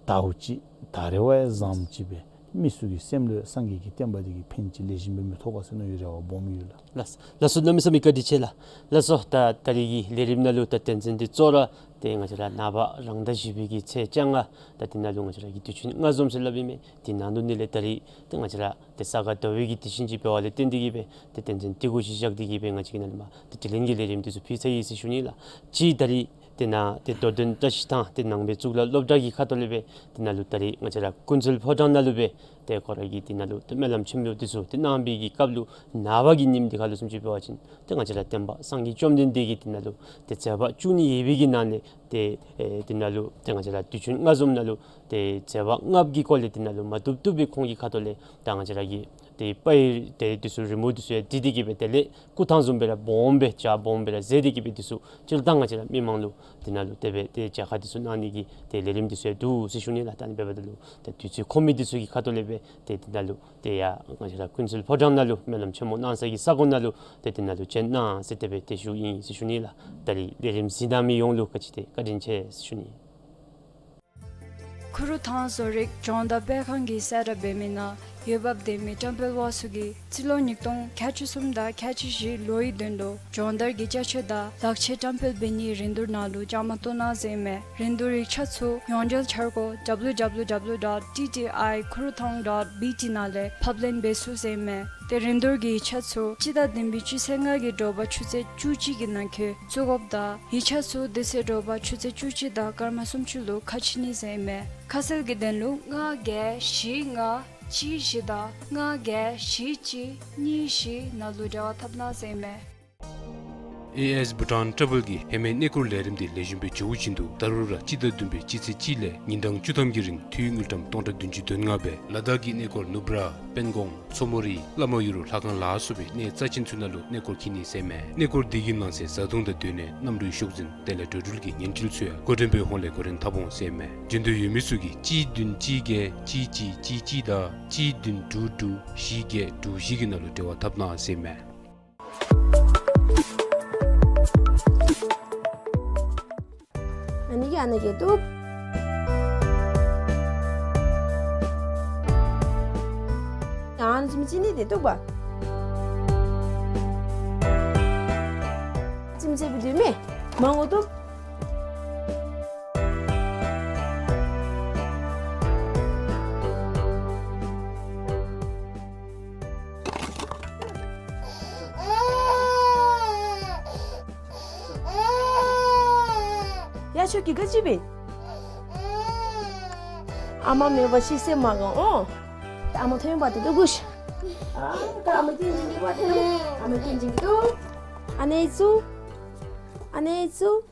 དྭོགས་ཅིག་ད་རེས་བ་བཟངམ་ཅིག་སྦེ་མི་ཚུ་གི་སེམས་ལུ་སངས་རྒྱས་ཀྱི་བསྟན་པ་འདི་གིས་ཕན་ཅིག་ལེགས་ཤོམ་སྦེ་མི་ཐོགས་ག་ཟེར་མནོ་བའི་རེ་བ་སྦོམ་ཡོད་ལགས། ལགས་ལགས་སོ། གནམ་མེད་ས་མེད་བཀའ་དྲིན་ཆེ་ལགས། ལགས་སོ། ད་ད་རིས་ཀྱི་ལས་རིམ་ནང་ལུ་ད་དོན་ཚན་འདི་གཙོ་བོ་ར་ཏེ་ང་བཅས་ར་ནངས་པ་རང་ཟླ་བཞི་པའི་གི་ཚེས་བཅོ་ལྔ་ད་འདི་ནང་ལུ་ང་བཅས་ར་གི་དུས་ཆེན་ལྔ་འཛོམས་ཟེར་སླབ་ཨིན་མས། དེ་ནང་དུ་ནི་ལས་ད་རིས་ཏེ་ང་བཅས་ར་ཏེ་ས་ག་ཟླ་བའི་གི་དུས་ཆེན་ཅིག་འབདཝ་ལས་བརྟེན་ཏེ་གིས་སྦེ་ཏེ་དོན་ཚན་འདི་གུ་གཞི་བཞག་སྟེ་གིས་སྦེ་ང་བཅས་ཀྱིས་ནཱ་ལས་མར་ཏེ་དྲི་ལན་གྱི་ལས་རིམ་འདི་ཚུ་ཕུལ་ཚར་ཡི་ཟེར་ཞུ་ནི་ལགས། གཅིག་ད་རིས་ཏེ་ནཱ་ཏེ་རྡོར་གདན་བཀྲ་ཤིས་ཐང་ཏེ་ནང་པའི་གཙུག་ལག་སློབ་གྲྭ་གི་ཁ་ཐུག་ལས་སྦེ་ཏེ་ནཱ་ལུ་ད་རིས་ང་བཅས་ར་ཀུན་གསལ་ཕོ་བྲང་ནང་ལུ་སྦེ་ཏེ་ཁོ་ར་གིས་ཏེ་ནཱ་ལུ་ཏེ་སྨོན་ལམ་ཆེན་མོ་འདི་ཚུ་ཏེ་གནང་བའི་གི་སྐབས་ལུ་ནངས་པ་གི་ཉིནམ་འདི་ཁ་ལུ་བཟུམ་ཅིག་འབད་བ་ཅིན་ཏེ་ང་བཅས་ར་སྟོན་པ་སངས་རྒྱས་བཅོམ་ལྡན་འདས་ཀྱིས་ཏེ་ནཱ་ལུ་ཏེ་མཛད་པ་བཅུ་གཉིས་ཡོད་པའི་གི་ནང་ལས་ཏེ་ཨེ་ཏེ་ནཱ་ལུ་ཏེ་ང་བཅས་ར་དུས་ཆེན་ལྔ་འཛོམས་ནང་ལུ་ཏེ་མཛད་པ་ལྔ་པོ་གི་སྐོར་ལས་ཏེ་ནཱ་ལུ་མ་བཏུབ་བཏུབ་སྦེ་ཁོང་གི་ཁ་ཐུག་ལས་ད་ང་བཅས་ར་གི་ཏེ་པར་རིས་ཏེ་འདི་ཚུ་རི་མོ་འདི་ཚུ་ཡང་བྲིས་ཏེ་གིས་སྦེ་དེ་ལས་སྐུ་ཐང་བཟུམ་སྦེ་ར་སྦོམ་སྦེ་རྒྱ་སྦོམ་སྦེ་ར་མཛད་དེ་གིས་སྦེ་འདི་ཚུ་སྤྱིར་བཏང་ང་བཅས་ར་མི་མང་ལུ་ཏེ་ནཱ་ལུ་དེ་སྦེ་ཏེ་མཇལ་ཁ་འདི་ཚུ་གནང་ནི་གི་ཏེ་ལས་རིམ་འདི་ཚུ་ཡང་འདུག་ཟེར་ཞུ་ནི་ལགས། ད་ཨ་ནི་འབདཝ་ད་ལུ་ཏེ་དུས་ཚོད་ཁོམ་མི་འདི་ཚུ་གི་ཁ་ཐུག་ལས་སྦེ་ཏེ་ཏེ་ནཱ་ལུ་ཏེ་ཡར་ང་བཅས་ར་ཀུན་གསལ་ཕོ་བྲང་ནང་ལུ་སྨོན་ལམ་ཆེན་མོ་གནང་ས་གི་ས་གོ་ནང་ལུ་ཏེ་ཏེ་ནཱ་ལུ་བྱོན་གནང་ཟེར་དེ་སྦེ་ཏེ་ཞུཝ་ཨིན་ཟེར་ཞུ་ནི་ལགས། ད་རིས་ལས་རིམ་གཟིགས་གནང་མི་ཡོངས་ལུ་ག་ཅི་ཏེ་བཀའ་དྲིན་ཆེ་ཟེར་ཞུ་ནི། ཁུ་རུ་ཐང་བཟོ་རིག་སྦྱོང་བརྡར་སྤེལ་ཁང་གིས་གསལ་བསྒྲགས་འབད་མི་ནང་འོས་འབབ་ལྡན་མི་བཀྲམ་སྤེལ་པ་ཚུ་གིས་རྩིས་ལོ་ཉིས་སྟོང་ཁལ་གཅིག་གསུམ་དང་ཁལ་གཅིག་བཞི་ལོའི་དོན་ལུ་སྦྱོང་བརྡར་གྱི་ཅ་ཆས་དང་ལག་ཆས་བཀྲམ་སྤེལ་འབད་ནིའི་རིན་བསྡུར་ནང་ལུ་བཅའ་མར་གཏོགས་གནང་ཟེར་ཨིན་མས། རིན་བསྡུར་ཡིག་ཆ་ཚུ་ཡོངས་འབྲེལ་འཆར་སྒོ་W W W dot T T I Kurutang dot B T ནང་ལས་ཕབ་ལེན་འབད་ཚུགས་ཟེར་ཨིན་མས། ཏེ་རིན་བསྡུར་གྱི་ཡིག་ཆ་ཚུ་སྤྱི་ཟླ་བདུན་པའི་སྤྱི་ཚེས་ལྔ་གི་དྲོ་པ་ཆུ་ཚོད་བཅུ་གཅིག་གི་ནང་འཁོད་བཙུགས་དགོཔ་དང་ཡིག་ཆ་ཚུ་དེ་ཚེ་དྲོ་པ་ཆུ་ཚོད་བཅུ་གཅིག་དང་སྐར་མ་སུམ་ཅུ་ལུ་ཁ་ཕྱེ་ནི་ཟེར་ཨིན་མས། ཁ་གསལ་གྱི་དོན་ལུ་ལྔ་བརྒྱད་བཞི་ལྔ་གཅིག་བཞི་དང་ལྔ་བརྒྱད་བཞི་གཅིག་གཉིས་བཞི་ནང་ལུ་འབྲེལ་བ་འཐབ་གནང་ཟེར་ཨིན་མས། ཨེ་ཨེས་བྷུ་ཊཱན་ཊྲ་བཱལ་གྱི་ཧེ་མའི་གནས་སྐོར་ལས་རིམ་འདི་ལེགས་ཤོམ་སྦེ་འགྱོ་བཞིན་དུ་ད་རུང་ར་སྤྱི་ཟླ་བདུན་པའི་སྤྱི་ཚེས་གཅིག་ལས་ཉིན་གྲངས་བཅུ་ཐམ་གྱི་རིང་འཐུས་དངུལ་ཀྲམ་སྟོང་ཕྲག་བདུན་ཅུ་དོན་ལྔ་སྦེ་ལ་དྭགས་ཀྱི་གནས་སྐོར་ནུབ་ར་དཔལ་གོང་མཚོ་མོ་རི་བླ་མ་ཡུལ་ལྷ་ཁང་ལ་སོགས་པའི་གནས་རྩ་ཆེན་ཚུ་ནང་ལུ་གནས་སྐོར་འཁྱིད་ནི་ཟེར་ཨིན་མས། གནས་སྐོར་འདི་གི་ནང་གསེས་བཟའ་འཐུང་དང་སྡོད་གནས་གནམ་གྲུའི་ཤོག་འཛིན་དེ་ལས་འགྲོ་འགྲུལ་གྱི་ཉན་སྤྲོ་ཚུ་ཡང་འགོ་འདྲེན་པའི་ཧོངས་ལས་འགོ་འདྲེན་འཐབ་འོང་ཟེར་ཨིན་མས། འབྱོན་འདོད་ཡོད་མི་ཚུ་གིས་གཅིག་བདུན་གཅིག་བརྒྱད་གཅིག་གཅིག་གཅིག་གཅིག་དང་གཅིག་བདུན་དྲུག་དྲུག་བཞི་བརྒྱད་དྲུག་བཞི་གི་ནང་ལུ་འབྲེལ་བ་འཐབ་གནང་ཟེར་ཨིན་མས། ཨ་ནི་གིས་ཨ་ནི་གིས་བཏུབ། ཡང་ཨ་ནི་ཅིག་མི་ཅིག་ནི་དེ་བཏུབ་པ། ཅིག་མི་ཅིག་བཏུབ་མེ། མང་པོ་བཏུབ། ཡ་ཁྱོད་ཀྱིས་ག་ཅི་འབད། ཨ་མ་མེད་པ་ཅིན་སེམས་མ་དགའ་འོང་། ཨ་མ་ཐོན་པ་དེ་ལྟོ་གུ་ཤ། ཨ་ཨ་མ་སྐྱིད་ཅིག་གི་པ་དེ་ལྟོ། ཨ་མ་སྐྱིད་ཅིག་གི་ལྟོ། ཨ་ནེ་ཙུ། ཨ་ནེ་ཙུ།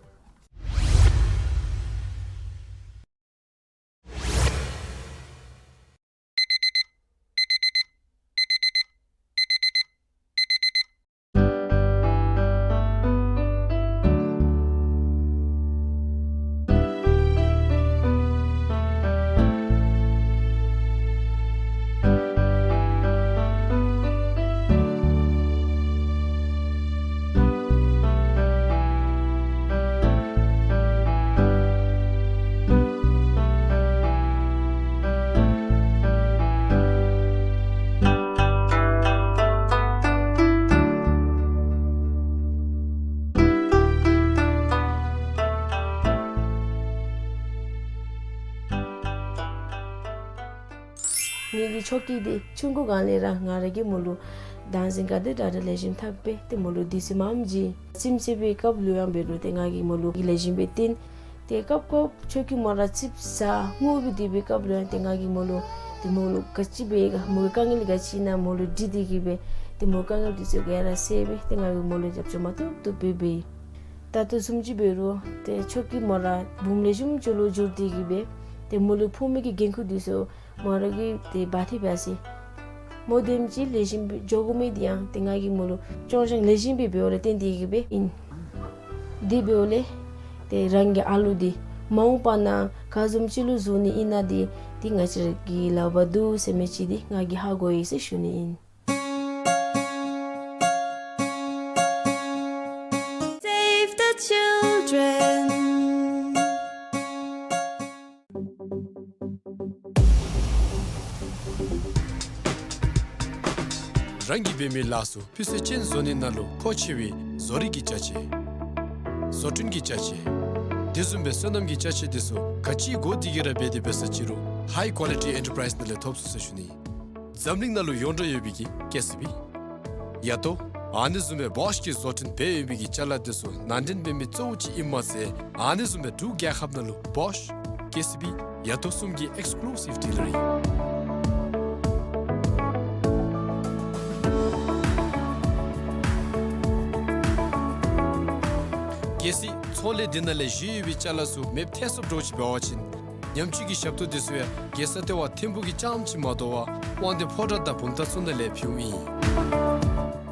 ངེ་གི་ཆོ་གི་འདི་ཆུང་ཀུ་སྒང་ལས་ར་ང་ར་གིས་མོ་ལུ་དང་འཛིན་ག་དེ་དྲག་དྲག་ལེགས་ཤོམ་འཐབ་སྦེ་ཏེ་མོ་ལུ་དུས་ཚོད་མངམ་བྱིན། རྩེདམོ་རྩེ་བའི་སྐབས་ལུ་ཡང་འབད་རུང་ཏེ་ང་གིས་མོ་ལུ་ལེགས་ཤོམ་སྦེ་སྟོན། ཏེ་སྐབས་སྐབས་ཆོ་གི་མོ་ར་རྩེདམོ་རྩེ་ངུ་སྦེ་སྡོད་པའི་སྐབས་ལུ་ཡང་ཏེ་ང་གིས་མོ་ལུ་ཏེ་མོ་ལུ་ག་ཅི་འབད་ག་མོ་གི་དཀའ་ངལ་ག་ཅི་ཨིན་ན་མོ་ལུ་དྲི་སྟེ་གིས་སྦེ་ཏེ་མོ་དཀའ་ངལ་འདི་ཚུ་ག་ར་སེལ་སྦེ་ཏེ་ང་གིས་མོ་ལུ་རྒྱབ་སྐྱོར་མ་བཏུབ་བཏུབ་སྦེ་འབད་ཡི། ད་ལྟོ་བཟུམ་ཅིག་འབད་རུང་ཏེ་ཆོ་གི་མོ་ར་བུམོ་ལེགས་ཤོམ་ཅིག་ལུ་འགྱུར་ཏེ་གིས་སྦེ་ཏེ་མོ་ལུ་ཕོག་མི་གི་འགན་ཁུར་འདི་ཚུ་མོ་ར་གིས་ཏེ་འབག་སྟེ་འབག་ཅི། མོ་དེམ་ཅིག་ལེགས་ཤོམ་སྦེ་འགྱོ་དགོ་མི་འདི་ཡང་ཏེ་ང་གིས་མོ་ལུ་སྐྱོང་བཞག་ལེགས་ཤོམ་སྦེ་འབདཝ་ལས་བརྟེན་ཏེ་གིས་སྦེ་ཨིན། དེ་འབདཝ་ལས་ཏེ་རང་གི་ཨ་ལུ་འདི་མ་འོངས་པ་ནང་ག་བཟུམ་ཅིག་ལུ་བཟོ་ནི་ཨིན་ན་འདི་ཏེ་ང་བཅས་ར་གི་ལག་པར་འདུག་ཟེར་མི་ཅིག་འདི་ང་གིས་ཧ་གོ་ཡི་ཟེར་ཞུ་ནི་ཨིན། Save the children. རང་གིས་འབད་མི་ལཱ་ཚུ་སྤུས་ཚད་ཅན་བཟོ་ནི་ནང་ལུ་མཁོ་ཆེ་བའི་བཟོ་རིག་གི་ཅ་ཆས། བཟོ་སྐྲུན་གྱི་ཅ་ཆས། དེ་བཟུམ་སྦེ་སོ་ནམ་གྱི་ཅ་ཆས་འདི་ཚུ་ག་ཅི་དགོ་དེ་གིས་ར་འབད་དེ་འབད་ས་ཅིག་རུང་High Quality Enterprise ནང་ལས་ཐོབ་ཚུགས་ཟེར་ཞུ་ནི། འཛམ་གླིང་ནང་ལུ་ཡོངས་གྲགས་ཡོད་པའི་གི་ཀེ་སི་བི། ཡ་ཏོ། ཨ་ནི་བཟུམ་སྦེ་བོཤ་གིས་བཟོ་སྐྲུན་འབད་ཡོད་པའི་གི་ཅ་ལ་འདི་ཚུ་ནང་འདྲེན་འབད་མི་གཙོ་བོ་ཅིག་ཨིནམ་མ་ཚད་ཨ་ནི་བཟུམ་སྦེ་འབྲུག་རྒྱལ་ཁབ་ནང་ལུ་བོཤ། ཀེ་སི་བི། ཡ་ཏོ་གསུམ་གྱི་ཨེགསི་ཀུ་ལུ་སིབ་ཌི་ལར་ཨིན། གལ་སྲིད་ཚོང་ལས་འདི་ནང་ལས་བཞེས་ཡོད་པའི་ཅ་ལ་ཚུ་མེདཔ་ཐལ་སོངམ་འདྲཝ་ཅིག་འབད་བ་ཅིན་ཉམས་བཅོས་ཀྱི་ཞབས་ཏོག་འདི་ཚུ་ཡང་རྒྱལ་ས་ལྟེ་བ་ཐིམ་ཕུག་གི་རྐྱངམ་ཅིག་མ་དོ་བར་དབང་འདུས་ཕོ་བྲང་དང་བུམ་ཐང་ཚུ་ནང་ལས་ཕུལཝ་ཨིན།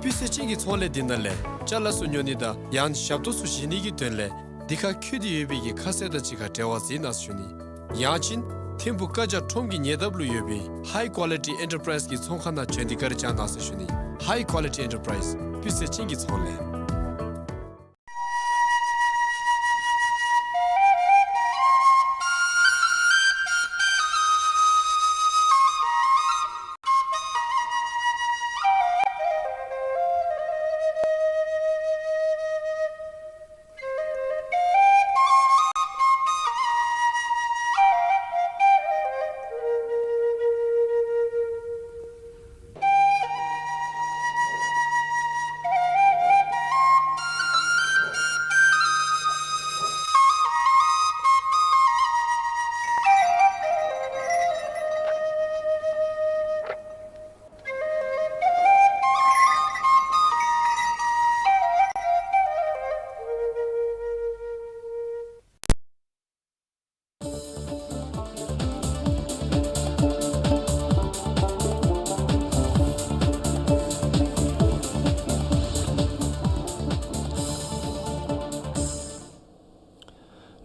སྤུས་ཚད་ཅན་གྱི་ཚོང་ལས་འདི་ནང་ལས་ཅ་ལ་ཚུ་ཉོ་ནི་དང་ཡང་ཞབས་ཏོག་ཚུ་བཞེས་ནི་གི་དོན་ལས་འདི་ཁར་འཁོད་དེ་ཡོད་པའི་གི་ཁ་གསལ་དང་གཅིག་ཁར་འབྲེལ་བ་འཛིན་གནང་ཟེར་ཞུ་ནི། ཡང་ཅིན་ཐིམ་ཕུག་བཀའ་རྒྱ་ཁྲོམ་གྱི་ཉེ་འདབས་ལུ་ཡོད་པའི་High Quality Enterprise གི་ཚོང་ཁང་ནང་བྱོན་ཏེ་བཀའ་དྲིན་བསྐྱང་གནང་ཟེར་ཞུ་ནི། High Quality Enterprise། སྤུས་ཚད་ཅན་གྱི་ཚོང་ལས།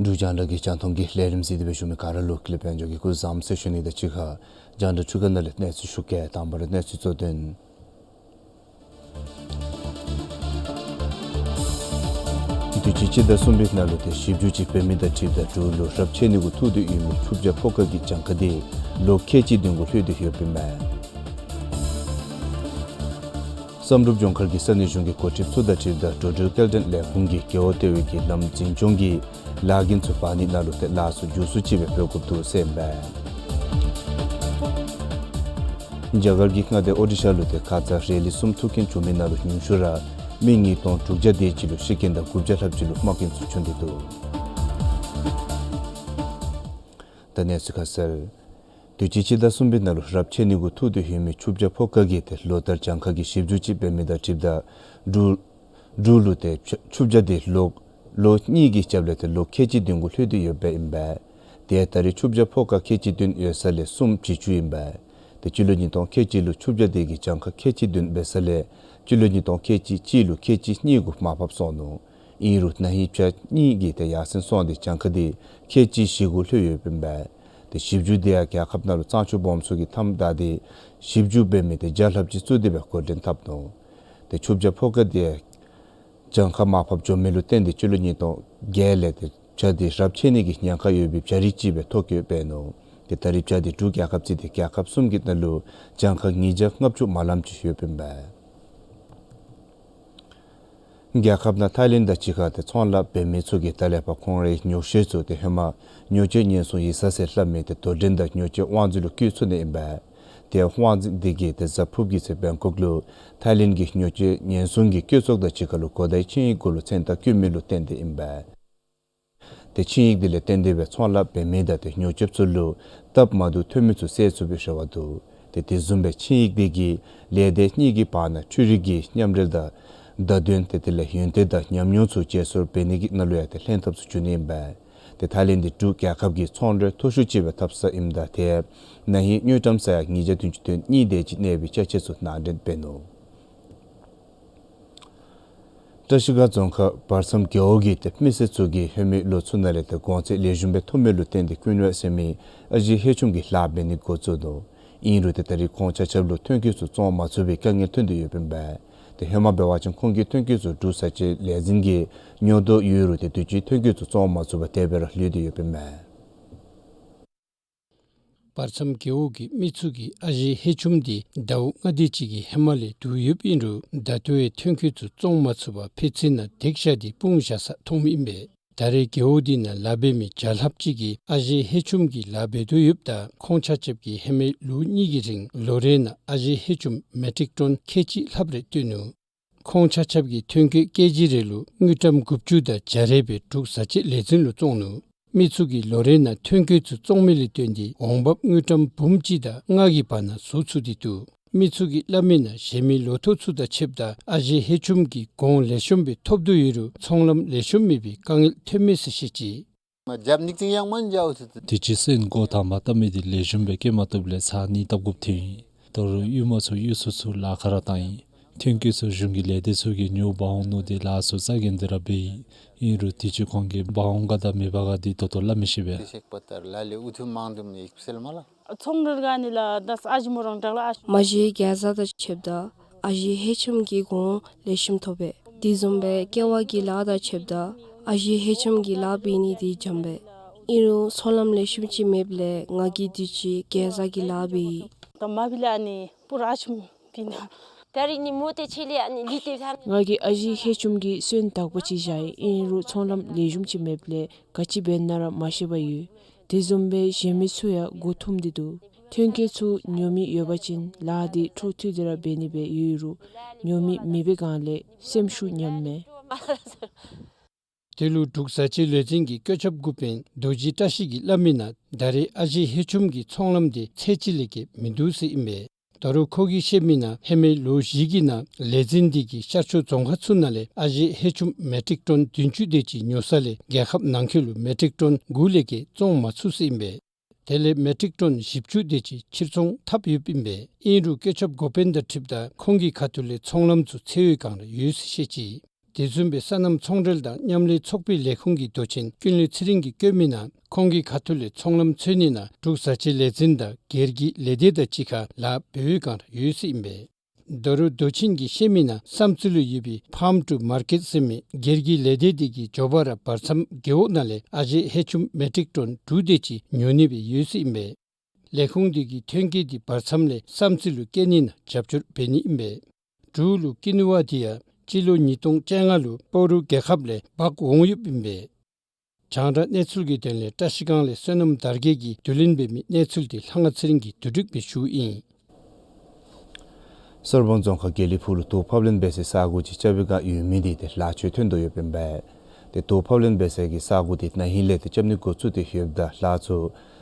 འབྲུག་རྒྱང་བསྒྲགས་ཀྱི་རྒྱང་མཐོང་གི་ལས་རིམ་གཟིགས་ཏེ་སྦེ་བཞུགས་མི་ག་ར་ལུ་ཀུན་ལེགས་དཔལ་འབྱོར་གྱིས་སྐུ་གཟུགས་བཟང་ཟེར་ཞུ་ནི་དང་གཅིག་ཁར་རྒྱང་བསྒྲགས་འཕྲུལ་ཁང་ནང་ལས་གནས་ཚུལ་ཞུ་གེ། དང་པ་ར་གནས་ཚུལ་གཙོ་དོན། དུས་ཅི་སྤྱི་ཟླ་གསུམ་པའི་ནང་ལུ་ཏེ་ཞིབ་འཇུག་ཅིག་འབད་མི་དང་འཁྲིལཝ་ད་འབྲུག་ལུ་རབས་ཆད་ནི་གུ་ཐུག་སྟེ་ཡོད་མི་ཆུ་བྱ་ཕོ་ཁ་གི་གྱངས་ཁ་དེ་ལོ་ཁལ་གཅིག་བདུན་གུ་ལྷོད་དེ་ཡོདཔ་ཨིན་མས། བསམ་གྲུབ་ལྗོངས་མཁར་གྱི་ས་གནས་གཞུང་གི་འགོ་ཁྲིདཔ་ཚུ་དང་འཁྲིལཝ་ད་འགྲོ་འགྲུལ་སྐྱེལ་འདྲེན་ལས་ཁུངས་ཀྱིས་རྒེད་འོག་ལྟེ་བའི་གི་ལམ་འཛིན་སྐྱོང་གི་ལཱ་འགན་ཚུ་འབག་ནི་ནང་ལུ་ཏེ་ལཱ་ཚུ་མགྱོགས་སུ་ཅིག་སྦེ་འབད་དགོཔ་འདུག་ཟེར་ཨིན་པས། རྒྱ་གར་གྱི་མངའ་སྡེ་ཨོ་ཌི་ཤ་ལུ་ཏེ་ཁ་ཙ་རེ་ལི་གསུམ་ཐུག་རྐྱེན་བྱུང་མི་ནང་ལུ་ཉུང་ཤོས་ར་མི་ཉིས་སྟོང་དྲུག་བརྒྱ་དེ་ཅིག་ལུ་ཤི་རྐྱེན་དང་དགུ་བརྒྱ་ལྷགཔ་ཅིག་ལུ་རྨ་རྐྱེན་ཚུ་བྱུང་སྟེ་འདུག། ད་གནས་ཚུལ་ཁ་གསལ། དུས་ཅི་སྤྱི་ཟླ་གསུམ་པའི་ནང་ལུ་རབས་ཆད་ནི་གུ་ཐུག་སྟེ་ཡོད་མི་ཆུ་བྱ་ཕོ་ཁ་གི་ཏེ་ལོ་ལྟར་གྱངས་ཁ་གི་ཞིབ་འཇུག་ཅིག་འབད་མི་དང་འཁྲིལཝ་ད་འབྲུག་འབྲུག་ལུ་ཏེ་ཆུ་བྱ་དེ་ལོ་ལོ་གཉིས་ཀྱི་རྒྱབ་ལས་ཏེ་ལོ་ཁལ་གཅིག་བདུན་གུ་ལྷོད་དེ་ཡོདཔ་ཨིན་པས། ཏེ་ད་རེས་ཆུ་བྱ་ཕོ་ཁ་ཁལ་གཅིག་བདུན་ཡོད་ས་ལས་གསུམ་བྱི་ཅུང་ཨིན་པས། ཏེ་སྤྱི་ལོ་ཉིས་སྟོང་ཁལ་གཅིག་ལུ་ཆུ་བྱ་དེ་གི་གྱངས་ཁ་ཁལ་གཅིག་བདུན་འབད་ས་ལས་སྤྱི་ལོ་ཉིས་སྟོང་ཁལ་གཅིག་གཅིག་ལུ་ཁལ་གཅིག་གཉིས་གུ་མར་ཕབ་སོང་ནུག། ཨིན་རུང་ན་ཧིང་བྱ་གཉིས་ཀྱིས་ཏེ་ཡར་སེང་སོང་སྟེ་གྱངས་ཁ་དེ་ཁལ་གཅིག་བཞི་གུ་ལྷོད་ཡོདཔ་ཨིན་པས། ཏེ་ཞིབ་འཇུག་དེ་ཡང་རྒྱལ་ཁབ་ནང་ལུ་གཙང་ཆུ་སྦོམ་ཚུ་གིས་མཐའམ་བདའ་སྟེ་ཞིབ་འཇུག་འབད་མི་ཏེ་བརྒྱ་ལྷགཔ་ཅིག་བཙུགས་ཏེ་སྦེ་འགོ་འདྲེན་འཐབ་ནུག། ཏེ་ཆུ་བྱ་ཕོ་ཁ་དེ་གྱངས་ཁ་མར་ཕབ་འགྱོ་མི་ལུ་བརྟེན་ཏེ་སྤྱི་ལོ་ཉིས་སྟོང་བརྒྱད་ལས་ཏེ་བྱ་དེ་རབས་ཆད་ནི་གི་ཉེན་ཁ་ཡོད་པའི་བྱ་རིགས་ཅིག་སྦེ་ཐོ་བཀོད་འབད་ནུག། ཏེ་ད་རེས་བྱ་དེ་འབྲུག་རྒྱལ་ཁབ་བརྩིས་ཏེ་རྒྱལ་ཁབ་གསུམ་གྱི་ནང་ལུ་གྱངས་ཁ་ཉིས་བརྒྱ་ལྔ་བཅུ་མ་ལངམ་ཅིག་ཡོདཔ་ཨིན་པས། རྒྱལ་ཁབ་ནང་ཐའི་ལེནཌ་དང་གཅིག་ཁར་ཏེ་ཚོང་ལཱ་འབད་མི་ཚུ་གིས་ད་ལས་ཕར་ཁོང་རའི་ཉོག་བཤད་ཚུ་ཏེ་ཧེ་མ་ཉོ་སྤྱོད་ཉེན་སྲུང་ཡིག་ཚང་ཟེར་སླབ་མི་ཏེ་དོ་འགྲན་དང་ཉོ་སྤྱོད་དབང་འཛིན་ལུ་བཀོད་ཚུགས་ནི་ཨིན་པས། ཏེ་ཧོང་ཝང་ཛིང་འདི་གིས་ཏེ་གཟའ་ཕུརཔ་གི་ཚེ་བེང་ཀོག་ལུ་ཐའི་ལེནཌ་གི་ཉོ་སྤྱོད་ཉེན་སྲུང་གི་བཀོད་ཚོགས་དང་གཅིག་ཁར་ལུ་གོ་བརྡའི་ཆིངས་ཡིག་གུ་ལུ་མཚན་རྟགས་བཀོད་མི་ལུ་བརྟེན་ཏེ་ཨིན་པས། ཏེ་ཆིངས་ཡིག་འདི་ལས་བརྟེན་ཏེ་སྦེ་ཚོང་ལཱ་འབད་མི་དང་ཏེ་ཉོ་སྤྱོདཔ་ཚུ་ལུ་སྟབས་མ་བདེཝ་ཐོན་མི་ཚུ་སེལ་ཚུགས་པའི་རེ་བ་འདུག། ཏེ་དེ་བཟུམ་སྦེ་ཆིངས་ཡིག་འདི་གིས་ལས་སྡེ་གཉིས་ཀྱི་བར་ན་འཕྲུལ་རིག་གི་མཉམ་འབྲེལ་དང་བརྡ་དོན་ཏེ་དེ་ལས་ཡོན་ཏན་དང་ཉམས་མྱོང་ཚུ་བརྗེ་སོར་འབད་ནི་གི་ནང་ལུ་ཡང་ཏེ་ལྷན་ཐབས་ཚུ་འབྱུང་ནི་ཨིན་པས། ཏེ་ཐའི་ལེནཌ་འདི་འབྲུག་རྒྱལ་ཁབ་ཀྱི་ཚོང་འབྲེལ་མཐོ་ཤོས་ཅིག་སྦེ་འཐབ་ས་ཨིནམ་ད་ཏེ་ན་ཧིང་དངུལ་ཀྲམ་ས་ཡ་ཉིས་བརྒྱ་བདུན་ཅུ་དོན་གཉིས་དེ་ཅིག་གནས་པའི་ཅ་ཆས་ཚུ་ནང་འདྲེན་འབད་ནུག། བཀྲ་ཤིས་སྒང་རྫོང་ཁག་བར་མཚམས་རྒེད་འོག་གི་ཏེ་མི་སེར་ཚུ་གིས་ཧེ་མའི་ལོ་ཚུ་ནང་ལས་ཏེ་གོང་ཚད་ལེགས་ཤོམ་སྦེ་ཐོབ་མི་ལུ་བརྟེན་ཏེ་ཀུན་ཝེ་ཟེར་མི་ཨ་ཞེ་ཧེ་ཆུམ་གྱི་ལཱ་འབད་ནི་འགོ་བཙུགས་ནུག། ཨིན་རུང་ཏེ་ད་རེས་ཁོང་ཆ་ཁྱབ་ལུ་ཐོན་སྐྱེད་ཚུ་བཙོང་མ་ཚུགས་པའི་དཀའ་ངལ་ཐོན་ཏེ་ཡོདཔ་ཨིན་པས། ཏེ་ཧེ་མ་འབད་བ་ཅིན་ཁོང་གི་ཐོན་སྐྱེད་ཚུ་འབྲུག་བཟའ་སྤྱོད་ལས་འཛིན་གྱིས་ཉོ་དོ་ཡོད་རུང་ཏེ་དུས་ཅི་ཐོན་སྐྱེད་ཚུ་བཙོང་མ་ཚུགས་པར་དེ་སྦེ་ར་ལུས་ཏེ་ཡོདཔ་ཨིན་པས། བར་མཚམས་རྒེད་འོག་གི་མི་ཚུ་གིས་ཨ་ཞེ་ཧེ་ཆུམ་འདི་ཟླཝ་ལྔ་དེ་ཅིག་གི་ཧེ་མ་ལས་བསྡུ་ཡོདཔ་ཨིན་རུང་ད་ལྟོ་ཡང་ཐོན་སྐྱེད་ཚུ་བཙོང་མ་ཚུགས་པར་ཕྱི་ཚེས་ནང་འདེགས་བཞག་སྟེ་སྤུངས་བཞག་ས་མཐོངམ་ཨིན་པས། ད་རེས་རྒེད་འོག་འདི་ནང་ལཱ་འབད་མི་བརྒྱ་ལྷགཔ་ཅིག་གིས་ཨ་ཞེ་ཧེ་ཆུམ་གྱི་ལཱ་འབད་དོ་ཡོདཔ་ད་ཁོང་ཆ་ཁྱབ་ཀྱིས་ཧེ་མའི་ལོ་གཉིས་ཀྱི་རིང་ལོ་རེ་ནང་ཨ་ཞེ་ཧེ་ཆུམ་མེ་ཊིག་ཊོན་ཁལ་གཅིག་ལྷགཔ་རེ་བཏོན་ནུག། ཁོང་ཆ་ཁྱབ་ཀྱིས་ཐོན་སྐྱེད་ཀེ་ཇི་རེ་ལུ་དངུལ་ཀྲམ་དགུ་བཅུ་དང་བརྒྱ་རེ་སྦེ་འབྲུག་བཟའ་སྤྱོད་ལས་འཛིན་ལུ་བཙོང་ནུག། མི་ཚུ་གིས་ལོ་རེ་ནང་ཐོན་སྐྱེད་ཚུ་བཙོང་མི་ལས་བརྟེན་ཏེ་འོང་འབབ་དངུལ་ཀྲམ་འབུམ་གཅིག་དང་ལྔ་གི་བར་ན་བཟོ་ཚུགས་ཏེ་འདུག། མི་ཚུ་གིས་སླབ་མི་ནང་གཞན་མི་ལོ་ཐོག་ཚུ་དང་ཕྱདཔ་ད་ཨ་ཞེ་ཧེ་ཆུམ་གྱི་གོང་ལེགས་ཤོམ་སྦེ་ཐོབ་དོ་ཡོད་རུང་ཚོང་ལམ་ལེགས་ཤོམ་མེད་པའི་དཀའ་ངལ་ཐོན་མས་ཟེར་བཤད་ཅི། རྒྱབ་ནིག་ཅིག་ཡང་མ་འཇལ་ཐུབ། དུས་ཅི་སོན་འགོ་དང་པ་བཏབ་མི་འདི་ལེགས་ཤོམ་སྦེ་སྐྱེ་མ་བཏུབ་ལས་ཚར་གཉིས་བཏབ་དགོཔ་ཐོན་ཡི། ད་རུང་གཡུས་མ་ཚུ་གཡུས་ཚུ་ཚུ་ལཱ་ཁག་ར་བཏང་ཡི། ཐོན་སྐྱེད་ཚུ་གཞུང་གི་ལས་སྡེ་ཚུ་གིས་ཉོ་འབག་འོང་མནོ་སྟེ་ལཱ་ཚུ་རྩ་འགེངས་ཏེ་ར་འབད་ཡི། ཨིན་རུང་དུས་ཅི་ཁོང་གིས་འབག་འོང་ག་དང་མི་འབག་ག་འདི་ད་ལྟོ་སླབ་མི་ཤེས་པས། ཚོང་འབྲེལ་ག་ནི་ལགས་ད་ཨ་ཞེ་མོ་རང་འདྲ་ལགས། མ་གཞི་རྒྱལ་བཟའ་དང་ཕྱདཔ་ད་ཨ་ཞེ་ཧེ་ཆུམ་གྱི་གོང་ལེགས་ཤོམ་ཐོབ་པས། དེ་བཟུམ་སྦེ་ཀེ་ཝ་གི་ལཱ་དང་ཕྱདཔ་ད་ཨ་ཞེ་ཧེ་ཆུམ་གྱི་ལཱ་འབད་ནི་འདི་འཇམ་པས། ཨིན་རུང་ཚོང་ལམ་ལེགས་ཤོམ་ཅིག་མེདཔ་ལས་ང་གིས་དུས་ཅི་རྒྱལ་བཟའ་གི་ལཱ་འབད་ཡི། ད་མ་འབད་ལས་ཨ་ནི་པུ་ར་ཨ་ཆུམ་འབད་ནི། ད་རིས་ནི་མོ་ཏེ་ཆེ་ལས་ཨ་ནི་ལི་ཏེ་ཐ། ང་གིས་ཨ་ཞེ་ཧེ་ཆུམ་གྱི་སོན་དག་པ་ཅིག་བཞག་ཡི། ཨིན་རུང་ཚོང་ལམ་ལེགས་ཤོམ་ཅིག་མེདཔ་ལས་ག་ཅི་འབད་ན་ར་མ་ཤེས་པར་ཡོད། དེ་བཟུམ་སྦེ་གཞན་མི་ཚུ་ཡང་མགུ་འཐོམས་ཏེ་འདུག། ཐོན་སྐྱེད་ཚུ་ཉོ་མི་ཡོད་པ་ཅིན་ལཱ་འདི་འཕྲོ་མཐུད་དེ་ར་འབད་ནི་སྦེ་ཡོད་རུང་ཉོ་མི་མེད་པའི་སྒང་ལས་སེམས་ཤུགས་ཉམས་མས། དེ་ལུ་འབྲུག་བཟའ་སྤྱོད་ལས་འཛིན་གྱི་བཀོད་ཁྱབ་འགོ་དཔོན་རྡོ་རྗེ་བཀྲ་ཤིས་ཀྱིས་སླབ་མི་ནང་ད་རེས་ཨ་ཞེ་ཧེ་ཆུམ་གྱི་ཚོང་ལམ་འདི་ཚད་ཅིག་ལས་བརྒལ་མིན་འདུག་ཟེར་ཨིན་པས། ད་རུང་ཁོ་གིས་བཤད་མི་ནང་ཧེ་མའི་ལོ་བཞི་གི་ནང་ལས་འཛིན་འདི་གིས་ཤར་ཕྱོགས་རྫོང་ཁག་ཚུ་ནང་ལས་ཨ་ཞེ་ཧེ་ཆུམ་མེ་ཊིག་ཊོན་བདུན་ཅུ་དེ་ཅིག་ཉོ་ས་ལས་རྒྱལ་ཁབ་ནང་འཁོད་ལུ་མེ་ཊིག་ཊོན་དགུ་ལས་བརྒལ་བཙོང་མ་ཚུགས་ཟེར་ཨིན་པས། དེ་ལས་མེ་ཊིག་ཊོན་བཞི་བཅུ་དེ་ཅིག་ཕྱིར་ཚོང་འཐབ་ཡོདཔ་ཨིན་པས། ཨིན་རུང་བཀོད་ཁྱབ་འགོ་དཔོན་དང་འཁྲིལཝ་ད་ཁོང་གི་ཁ་ཐུག་ལས་ཚོང་ལམ་ཚུ་ཚར་བའི་སྒང་ར་ཡོད་ཟེར་བཤད་ཅི། དེ་བཟུམ་སྦེ་སོ་ནམ་ཚོང་འབྲེལ་དང་མཉམ་ལས་ཚོགས་པའི་ལས་ཁུངས་ཀྱི་མདོ་ཆེན་ཀུན་ལེགས་ཚེ་རིང་གིས་བཀོད་མི་ནང་ཁོང་གི་ཁ་ཐུག་ལས་ཚོང་ལམ་འཚོལ་ནི་ནང་འབྲུག་བཟའ་སྤྱོད་ལས་འཛིན་དང་སྒེར་གྱི་ལས་སྡེ་དང་གཅིག་ཁར་ལཱ་འབད་བའི་སྒང་ར་ཡོད་ཟེར་ཨིན་པས། ད་རུང་མདོ་ཆེན་གྱིས་བཤད་མི་ནང་བསམ་རྩེ་ལུ་ཡོད་པའི་ཕཱརམ་ཊུ་མར་ཀེཊ་ཟེར་མི་སྒེར་གྱི་ལས་སྡེ་འདི་གིས་མགྱོགས་པ་ར་བར་མཚམས་རྒེད་འོག་ནང་ལས་ཨ་ཞེ་ཧེ་ཆུམ་མེ་ཊིག་ཊོན་དྲུག་དེ་ཅིག་ཉོ་ནི་སྦེ་ཡོད་ཟེར་ཨིན་པས། ལས་ཁུངས་འདི་གིས་ཐོན་སྐྱེད་འདི་བར་མཚམས་ལས་བསམ་རྩེ་ལུ་བསྐྱལ་ནི་ནང་རྒྱབ་སྐྱོར་འབད་ནི་ཨིན་པས། འབྲུག་ལུ་ཀི་ནུ་བ་འདི་ཡང་སྤྱི་ལོ་ཉིས་སྟོང་བཅོ་ལྔ་ལུ་སྤ་རོ་རྒྱལ་ཁབ་ལས་འབག་འོང་ཡོདཔ་ཨིན་པས། རྒྱང་བསྒྲགས་གནས་ཚུལ་གྱི་དོན་ལས་བཀྲ་ཤིས་སྒང་ལས་བསོད་ནམས་དར་རྒྱས་ཀྱིས་བསྡུ་ལེན་འབད་མི་གནས་ཚུལ་འདི་ལྷ་དབང་ཚེ་རིང་གིས་བསྡུ་སྒྲིག་འབད་ཞུཝ་ཨིན། གསར་སྤང་རྫོང་ཁག་དགེ་ལེགས་ཕུག་ལུ་དོས་ཕབ་ལེན་འབད་སའི་ས་གོ་ཅིག་རྐྱབ་པའི་བསྒང་ཡོད་མི་འདི་ཏེ་ལཱ་ཚུ་ཐོན་དོ་ཡོདཔ་ཨིན་པས། ཏེ་དོས་ཕབ་ལེན་འབད་སའི་གི་ས་གོ་འདི་ན་ཧིང་ལས་ཏེ་རྐྱབ་ནི་འགོ་བཙུགས་ཏེ་ཡོདཔ་ད་ལཱ་ཚུ་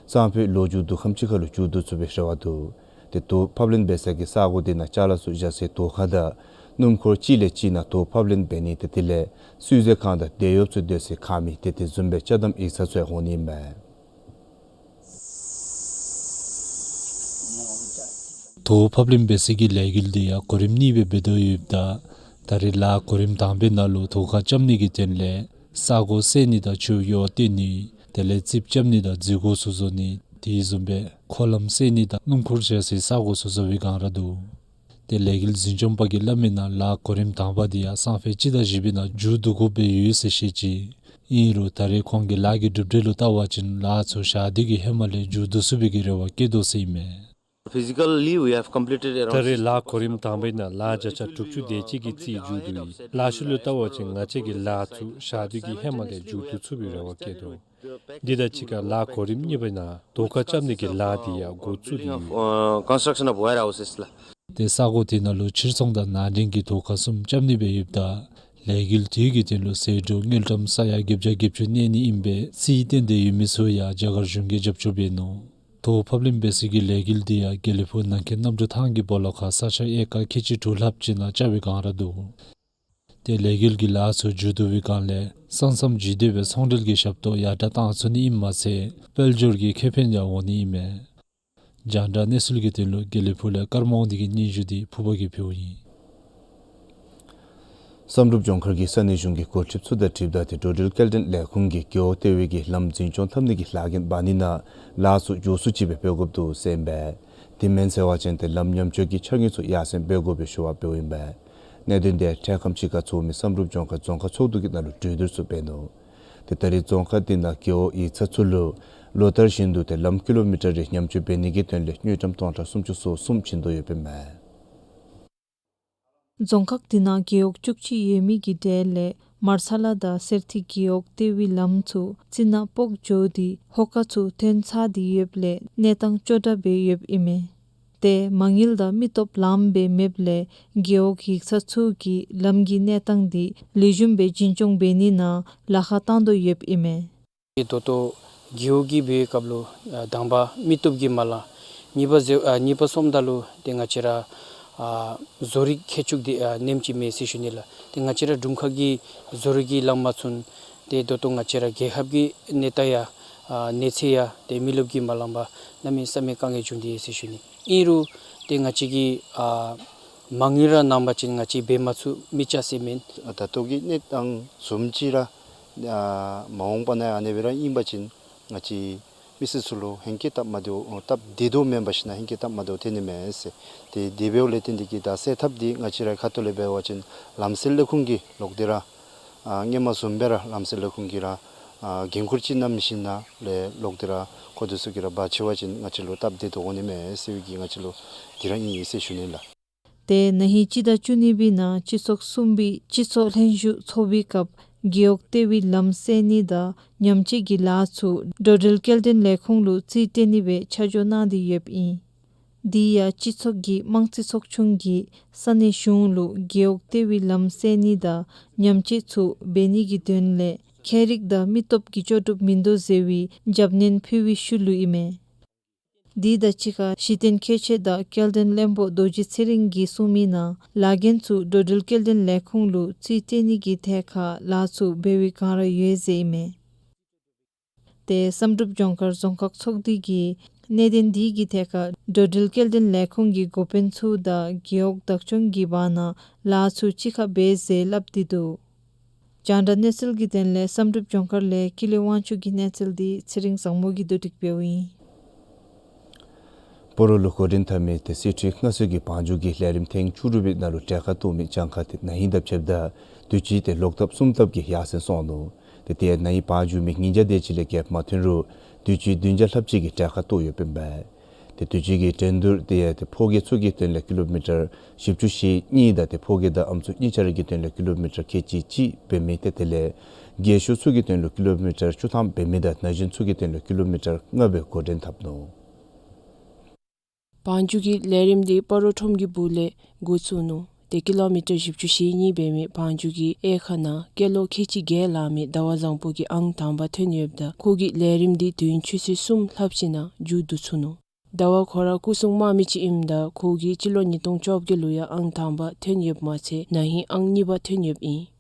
སང་ཕོད་ལོ་མཇུག་བསྡུ་ཁམས་ཅིག་ཁར་ལུ་མཇུག་བསྡུ་ཚུགས་པའི་རེ་བ་འདུག། ཏེ་དོས་ཕབ་ལེན་འབད་སའི་གི་ས་གོ་འདི་ནང་ཅ་ལ་ཚུ་བཞག་སའི་དོས་ཁང་དང་སྣུམ་འཁོར་གཅིག་ལས་གཅིག་ནང་དོས་ཕབ་ལེན་འབད་ནི་ཏེ་དེ་ལས་བསུ་ཟེ་ཁང་དང་དེད་གཡོགཔ་ཚུ་སྡོད་སའི་ཁང་མིག་ཏེ་དེ་བཟུམ་སྦེ་ཅ་དམ་ཡིག་ཚང་ཚུ་ཡང་འོང་ནི་ཨིན་པས། དོས་ཕབ་ལེན་འབད་སའི་གི་ལས་འགུལ་འདི་ཡང་གོ་རིམ་གཉིས་སྦེ་འབད་དོ་ཡོདཔ་ད་ད་རེས་ལཱ་གོ་རིམ་དང་པའི་ནང་ལུ་དོས་ཁང་རྐྱབ་ནི་གི་དོན་ལས་ས་གོ་བསལ་ནི་དང་ཆུ་གཡོག་བཏོན་ནི་དེ་ལས་རྩིགཔ་རྐྱབ་ནི་དང་འཛུལ་སྒོ་ཚུ་བཟོ་ནི་དེ་བཟུམ་སྦེ་འཁོར་ལམ་བསལ་ནི་དང་སྣུམ་འཁོར་བཞག་སའི་ས་གོ་ཚུ་བཟོ་བའི་བསྒང་ར་འདུག། ཏེ་ལས་འགུལ་འཛིན་སྐྱོང་པ་གིས་སླབ་མི་ནང་ལཱ་གོ་རིམ་དང་པ་འདི་ཡང་སང་ཕོད་སྤྱི་ཟླ་བཞི་པའི་ནང་མཇུག་བསྡུ་དགོཔ་སྦེ་ཡོད་ཟེར་བཤད་ཅི། ཨིན་རུང་ད་རེས་ཁོང་གི་ལཱ་གི་གྲུབ་འབྲས་ལུ་བལྟ་བ་ཅིན་ལཱ་ཚུ་ཞག་དུས་ཀྱི་ཧེ་མ་ལས་མཇུག་བསྡུ་ཚུགས་པའི་གི་རེ་བ་བསྐྱེད་དོ་ཟེར་ཨིན་མས། Physically, we have completed around ད་རེས་ལཱ་གོ་རིམ་དང་པའི་ནང་ལཱ་བརྒྱ་ཆ་དྲུག་ཅུ་དེ་ཅིག་གི་རྩིས་མཇུག་བསྡུ་ཡི། ལཱ་ཤུལ་ལུ་བལྟ་བ་ཅིན་ང་བཅས་ཀྱི་ལཱ་ཚུ་ཞག་དུས་ཀྱི་ཧེ་མ་ལས་མཇུག་བསྡུ་ཚུགས་པའི་རེ་བ་བསྐྱེད་དོ། འདི་དང་གཅིག་ཁར་ལཱ་གོ་རིམ་གཉིས་པའི་ནང་དོ་ཁ་རྐྱབ་ནི་གི་ལཱ་འདི་ཡང་འགོ་བཙུགས་ཏེ་ཡོད། Uh, construction of warehouses ལགས། ཏེ་ས་གོ་དེ་ནང་ལུ་ཕྱིར་ཚོང་དང་ནང་འདྲེན་གྱི་དོ་ཁ་གསུམ་རྐྱབ་ནི་སྦེ་ཡོདཔ་ད་ལས་འགུལ་དེ་གི་དོན་ལུ་ཟད་འགྲོ་དངུལ་ཀྲམ་ས་ཡ་བརྒྱད་བརྒྱ་བརྒྱད་ཅུ་གནས་ནི་ཨིན་པའི་རྩིས་བཏོན་ཏེ་ཡོད་མི་ཚུ་ཡང་རྒྱ་གར་གཞུང་གིས་རྒྱབ་སྐྱོར་འབད་ནུག། དོ་ཕབ་ལེན་འབད་སའི་གི་ལས་འགུལ་འདི་ཡང་དགེ་ལེགས་ཕུག་ནང་འཁོད་གནམ་གྲུ་ཐང་གི་སྦོ་ལོགས་ཁར་ས་ཆ་ཨེ་ཀར་ཁལ་གཅིག་དྲུག་ལྷགཔ་ཅིག་ནང་རྐྱབ་པའི་བསྒང་ར་འདུག། ཏེ་ལས་འགུལ་གྱི་ལཱ་ཚུ་མཇུག་བསྡུ་བའི་བསྒང་ལས་ས་མཚམས་ལྗིད་འདོད་པའི་ཚོང་འབྲེལ་གྱི་ཞབས་ཏོག་ཡར་དྲག་བཏང་ཚུགས་ནི་ཨིནམ་མ་ཚད་དཔལ་འབྱོར་གྱི་ཁེ་ཕན་ཡང་འོང་ནི་ཨིན་མས། རྒྱང་བསྒྲགས་གནས་ཚུལ་གྱི་དོན་ལུ་དགེ་ལེགས་ཕུག་ལས་ཀརྨ་དབང་འདུས་ཀྱི་སྙན་ཞུ་འདི་ཕུར་པ་གིས་ཕུལཝ་ཨིན། བསམ་གྲུབ་ལྗོངས་མཁར་གྱིས་ས་གནས་གཞུང་གི་འགོ་ཁྲིདཔ་ཚུ་དང་འཁྲིལཝ་ད་ཏེ་འགྲོ་འགྲུལ་སྐྱེལ་འདྲེན་ལས་ཁུངས་ཀྱིས་རྒེད་འོག་ལྟེ་བའི་གི་ལམ་འཛིན་སྐྱོང་འཐབ་ནི་གི་ལཱ་འགན་འབག་ནི་ནང་ལཱ་ཚུ་མགྱོགས་སུ་ཅིག་སྦེ་འབད་དགོཔ་འདུག་ཟེར་ཨིན་པས། དེ་མེན་ཟེར་བ་ཅིན་ཏེ་ལམ་ཉམས་བཅོས་ཀྱི་འཆར་དངོས་ཚུ་ཡར་སེང་འབད་དགོ་པའི་ཞུ་བ་འབདཝ་ཨིན་པས། གནད་དོན་དེ་ཡང་འཕྲལ་ཁམས་ཅིག་ཁར་ཚོགས་མི་བསམ་གྲུབ་ལྗོངས་མཁར་རྫོང་ཁག་ཚོགས་འདུ་གི་ནང་ལུ་གྲོས་བསྡུར་ཚུ་འབད་ནུག། ཏེ་ད་རེས་རྫོང་ཁག་འདི་ནང་རྒེད་འོག་ཡིག་ཚང་ཚུ་ལུ་ལོ་ལྟར་བཞིན་དུ་ཏེ་ལམ་ཀི་ལོ་མི་ཊར་རེ་ཉམས་བཅོས་འབད་ནི་གི་དོན་ལས་དངུལ་ཀྲམ་སྟོང་ཕྲག་སུམ་ཅུ་སོ་གསུམ་བྱིན་དོ་ཡོདཔ་ཨིན་མས། རྫོང་ཁག་འདི་ནང་རྒེད་འོག་བཅུ་གཅིག་ཡོད་མི་གི་གྲས་ལས་མར་ཚ་ལ་དང་སེར་ཐིག་རྒེད་འོག་ལྟེ་བའི་ལམ་ཚུ་རྩི་ནག་སྤོག་འགྱོ་སྟེ་ཧོ་ཀ་ཚུ་ཐོན་ཚར་ཏེ་ཡོདཔ་ལས་གནས་སྟངས་སྐྱོ་དྲགས་སྦེ་ཡོདཔ་ཨིན་མས། ཏེ་མ་དངུལ་དང་མི་སྟོབས་ལངམ་སྦེ་མེདཔ་ལས་རྒེད་འོག་ཡིག་ཚང་ཚུ་གིས་ལམ་གྱི་གནས་སྟངས་འདི་ལེགས་ཤོམ་སྦེ་འཛིན་སྐྱོང་འབད་ནི་ནང་ལཱ་ཁག་བཏང་དོ་ཡོདཔ་ཨིན་མས། ད་ལྟོ་རྒེད་འོག་གི་འབད་བའི་སྐབས་ལུ་ཨ་དང་པ་མི་སྟོབས་ཀྱིས་མ་ལང་། གཉིས་པ་ཟེར་ཨ་གཉིས་པ་སོངམ་ད་ལུ་ཏེ་ང་བཅས་ར་ཨ་བཟོ་རིག་མཁས་མཆོག་འདི་ཨ་ནེམ་ཅིག་མེད་ཟེར་ཞུ་ནི་ལགས། ཏེ་ང་བཅས་ར་དྲུང་ཁག་གི་བཟོ་རིག་གིས་ལང་མ་ཚུགས། ཏེ་ད་ལྟོ་ང་བཅས་ར་རྒྱལ་ཁབ་ཀྱི་གནས་སྟངས་ཡང་ཨ་གནས་ཚད་ཡང་ཏེ་མི་རློབས་ཀྱིས་མ་ལང་པར་གནམ་མེད་ས་མེད་དཀའ་ངལ་བྱུང་སྟེ་ཡོད་ཟེར་ཞུ་ནི། ཨིན་རུང་ཏེ་ང་བཅས་ཀྱིས་ཨ་མ་དངུལ་ར་གནང་པ་ཅིན་ང་བཅས་འབད་མ་ཚུགས་མི་ཅིག་ཟེར་མེན། ད་ལྟོ་གི་གནས་སྟངས་བཟུམ་ཅིག་ར་ཨ་མ་འོངས་པ་ནང་ཡང་ཨ་ནེ་སྦེ་ར་ཨིན་པ་ཅིན་ང་བཅས་མི་སེར་ཚུ་ལུ་ཧེང་སྐལ་སྟབས་མ་བདེཝ་སྟབས་བདེ་དོ་མེན་པར་ཞིན་ན་ཧེང་སྐལ་སྟབས་མ་བདེཝ་ཐོན་ནི་མས་ཟེར། ཏེ་དེ་འབདཝ་ལས་བརྟེན་ཏེ་གིས་ད་སེལ་ཐབས་འདི་ང་བཅས་རའི་ཁ་ཐུག་ལས་འབད་བ་ཅིན་ལམ་སེལ་ལས་ཁུངས་ཀྱིས་ལོག་སྟེ་ར་ཨ་སྔོན་མ་བཟུམ་སྦེ་ར་ལམ་སེལ་ལས་ཁུངས་ཀྱིས་ར་ཨ་འགན་ཁུར་ཅིག་བསྣམས་ཞིན་ན་ལས་ལོག་སྟེ་ར་ཁོང་དེ་ཚུ་གིས་ར་འབག་ཚུགས་པ་ཅིན་ང་བཅས་ལུ་སྟབས་བདེ་དོ་འོང་ནི་མས་ཟེར་བའི་གི་ང་བཅས་ལུ་འདི་ར་ཨིན་ཟེར་ཞུ་ནི་ལགས། ཏེ་ན་ཧིང་སྤྱི་ཟླ་བཅུ་གཉིས་པའི་ནང་སྤྱི་ཚོགས་གསུམ་པའི་སྤྱི་ཚོགས་ལྷན་བཞུགས་ཚོགས་པའི་སྐབས་རྒེད་འོག་ལྟེ་བའི་ལམ་སེལ་ནི་དང་ཉམས་བཅོས་ཀྱི་ལཱ་ཚུ་འགྲོ་འགྲུལ་སྐྱེལ་འདྲེན་ལས་ཁུངས་ལུ་རྩིས་སྤྲོད་ནི་སྦེ་ཆ་འཇོག་གནང་སྟེ་ཡོདཔ་ཨིན། དེ་ཡང་སྤྱི་ཚོགས་ཀྱི་དམངས་རྩིས་ཚོགས་ཆུང་གིས་ས་གནས་གཞུང་ལུ་རྒེད་འོག་ལྟེ་བའི་ལམ་སེལ་ནི་དང་ཉམས་བཅོས་ཚུ་འབད་ནི་གི་དོན་ལས་ཁྱད་རིག་དང་མི་སྟོབས་ཀྱིས་ལྕོགས་གྲུབ་མིན་འདུག་ཟེར་བའི་རྒྱབ་སྣོན་ཕུལ་བའི་ཤུལ་ལུ་ཨིན་མས། དེ་དང་གཅིག་ཁར་གཞི་རྟེན་མཁས་མཆོག་དང་སྐྱེལ་འདྲེན་བློན་པོ་རྡོ་རྗེ་ཚེ་རིང་གིས་གསུངས་མི་ནང་ལཱ་འགན་ཚུ་འགྲོ་འགྲུལ་སྐྱེལ་འདྲེན་ལས་ཁུངས་ལུ་རྩིས་སྤྲོད་ནི་གི་ཐད་ཁར་ལཱ་ཚུ་འབད་བའི་བསྒང་ར་ཡོད་ཟེར་ཨིན་མས། ཏེ་བསམ་གྲུབ་ལྗོངས་མཁར་རྫོང་ཁག་ཚོགས་སྡེ་གིས་གནད་དོན་འདི་གི་ཐད་ཁར་འགྲོ་འགྲུལ་སྐྱེལ་འདྲེན་ལས་ཁུངས་ཀྱི་འགོ་དཔོན་ཚུ་དང་རྒེད་འོག་བདག་སྐྱོང་གི་བར་ན་ལཱ་ཚུ་གཅིག་ཁར་འབད་ཟེར་སླབ་སྟེ་འདུག། རྒྱང་བསྒྲགས་གནས་ཚུལ་གྱི་དོན་ལས་བསམ་གྲུབ་ལྗོངས་མཁར་ལས་ཀུན་ལེགས་དབང་ཕྱུག་གི་གནས་ཚུལ་འདི་ཚེ་རིང་བཟང་མོ་གིས་བསྡུ་སྒྲིག་འབདཝ་ཨིན། སྤ་རོ་ལུ་འགོ་འདྲེན་འཐབ་མི་ཏེ་སྲིད་འཕྲིན་མངའ་གསོལ་གྱི་བང་རྒྱུག་གི་ལས་རིམ་ཐེངས་བཅུ་དྲུག་པའི་ནང་ལུ་གྲལ་ཁར་གཏོགས་མི་གྱངས་ཁ་འདི་ན་ཧིང་དང་ཕྱདཔ་ད་དུས་ཅི་ཏེ་ལོག་ལྟབ་གསུམ་ལྟབ་ཀྱིས་ཡར་སེང་སོང་ནུག། ཏེ་དེ་ཡང་ན་ཧིང་བང་རྒྱུག་མི་ཉིས་བརྒྱ་དེ་ཅིག་ལས་བརྒལ་མ་ཐོན་རུང་དུས་ཅི་བདུན་བརྒྱ་ལྷགཔ་ཅིག་གིས་གྲལ་ཁར་གཏོགས་ཡོདཔ་ཨིན་པས། ཏེ་དུས་ཅི་གི་འགྲན་བསྡུར་དེ་ཡང་ཏེ་ཕོ་སྐྱེས་ཚུ་གི་དོན་ལས་ཀི་ལོ་མི་ཊར་བཞི་བཅུ་ཞེ་གཉིས་དང་ཏེ་ཕོ་སྐྱེས་དང་ཨམ་སྲུ་གཉིས་ཆ་ར་གི་དོན་ལས་ཀི་ལོ་མི་ཊར་ཁལ་གཅིག་གཅིག་འབད་མི་ཏེ་དེ་ལས་རྒས་ཤོས་ཚུ་གི་དོན་ལུ་ཀི་ལོ་མི་ཊར་བཅུ་ཐམ་འབད་མི་དང་ན་གཞོན་ཚུ་གི་དོན་ལུ་ཀི་ལོ་མི་ཊར་ལྔ་སྦེ་འགོ་འདྲེན་འཐབ་ནུག། བང་རྒྱུག་གི་ལས་རིམ་འདི་སྤ་རོ་ཁྲོམ་གྱི་སྦུག་ལས་འགོ་བཙུགས་ནུག། ཏེ་ཀི་ལོ་མི་ཊར་བཞི་བཅུ་ཞེ་གཉིས་འབད་མི་བང་རྒྱུག་གི་དབྱེ་ཁག་ནང་སྐྱེས་ལོ་ཁལ་གཅིག་བརྒྱད་ལང་མི་ཟླ་བ་བཟང་པོ་གིས་ཨང་དང་པ་ཐོན་ཡོདཔ་ད་ཁོ་གིས་ལས་རིམ་འདི་དུས་ཡུན་ཆུ་ཚོད་གསུམ་ལྷགཔ་ཅིག་ནང་མཇུག་བསྡུ་ཚུགས་ནུག། ཟླ་བ་ཁོ་ར་སྐུ་སྲུང་དམག་མི་ཅིག་ཨིནམ་ད་ཁོ་གིས་སྤྱི་ལོ་ཉིས་སྟོང་བཅོ་བརྒྱད་ལུ་ཡང་ཨང་དང་པ་ཐོན་ཡོདཔ་མ་ཚད་ན་ཧིང་ཨང་གཉིས་པ་ཐོན་ཡོདཔ་ཨིན།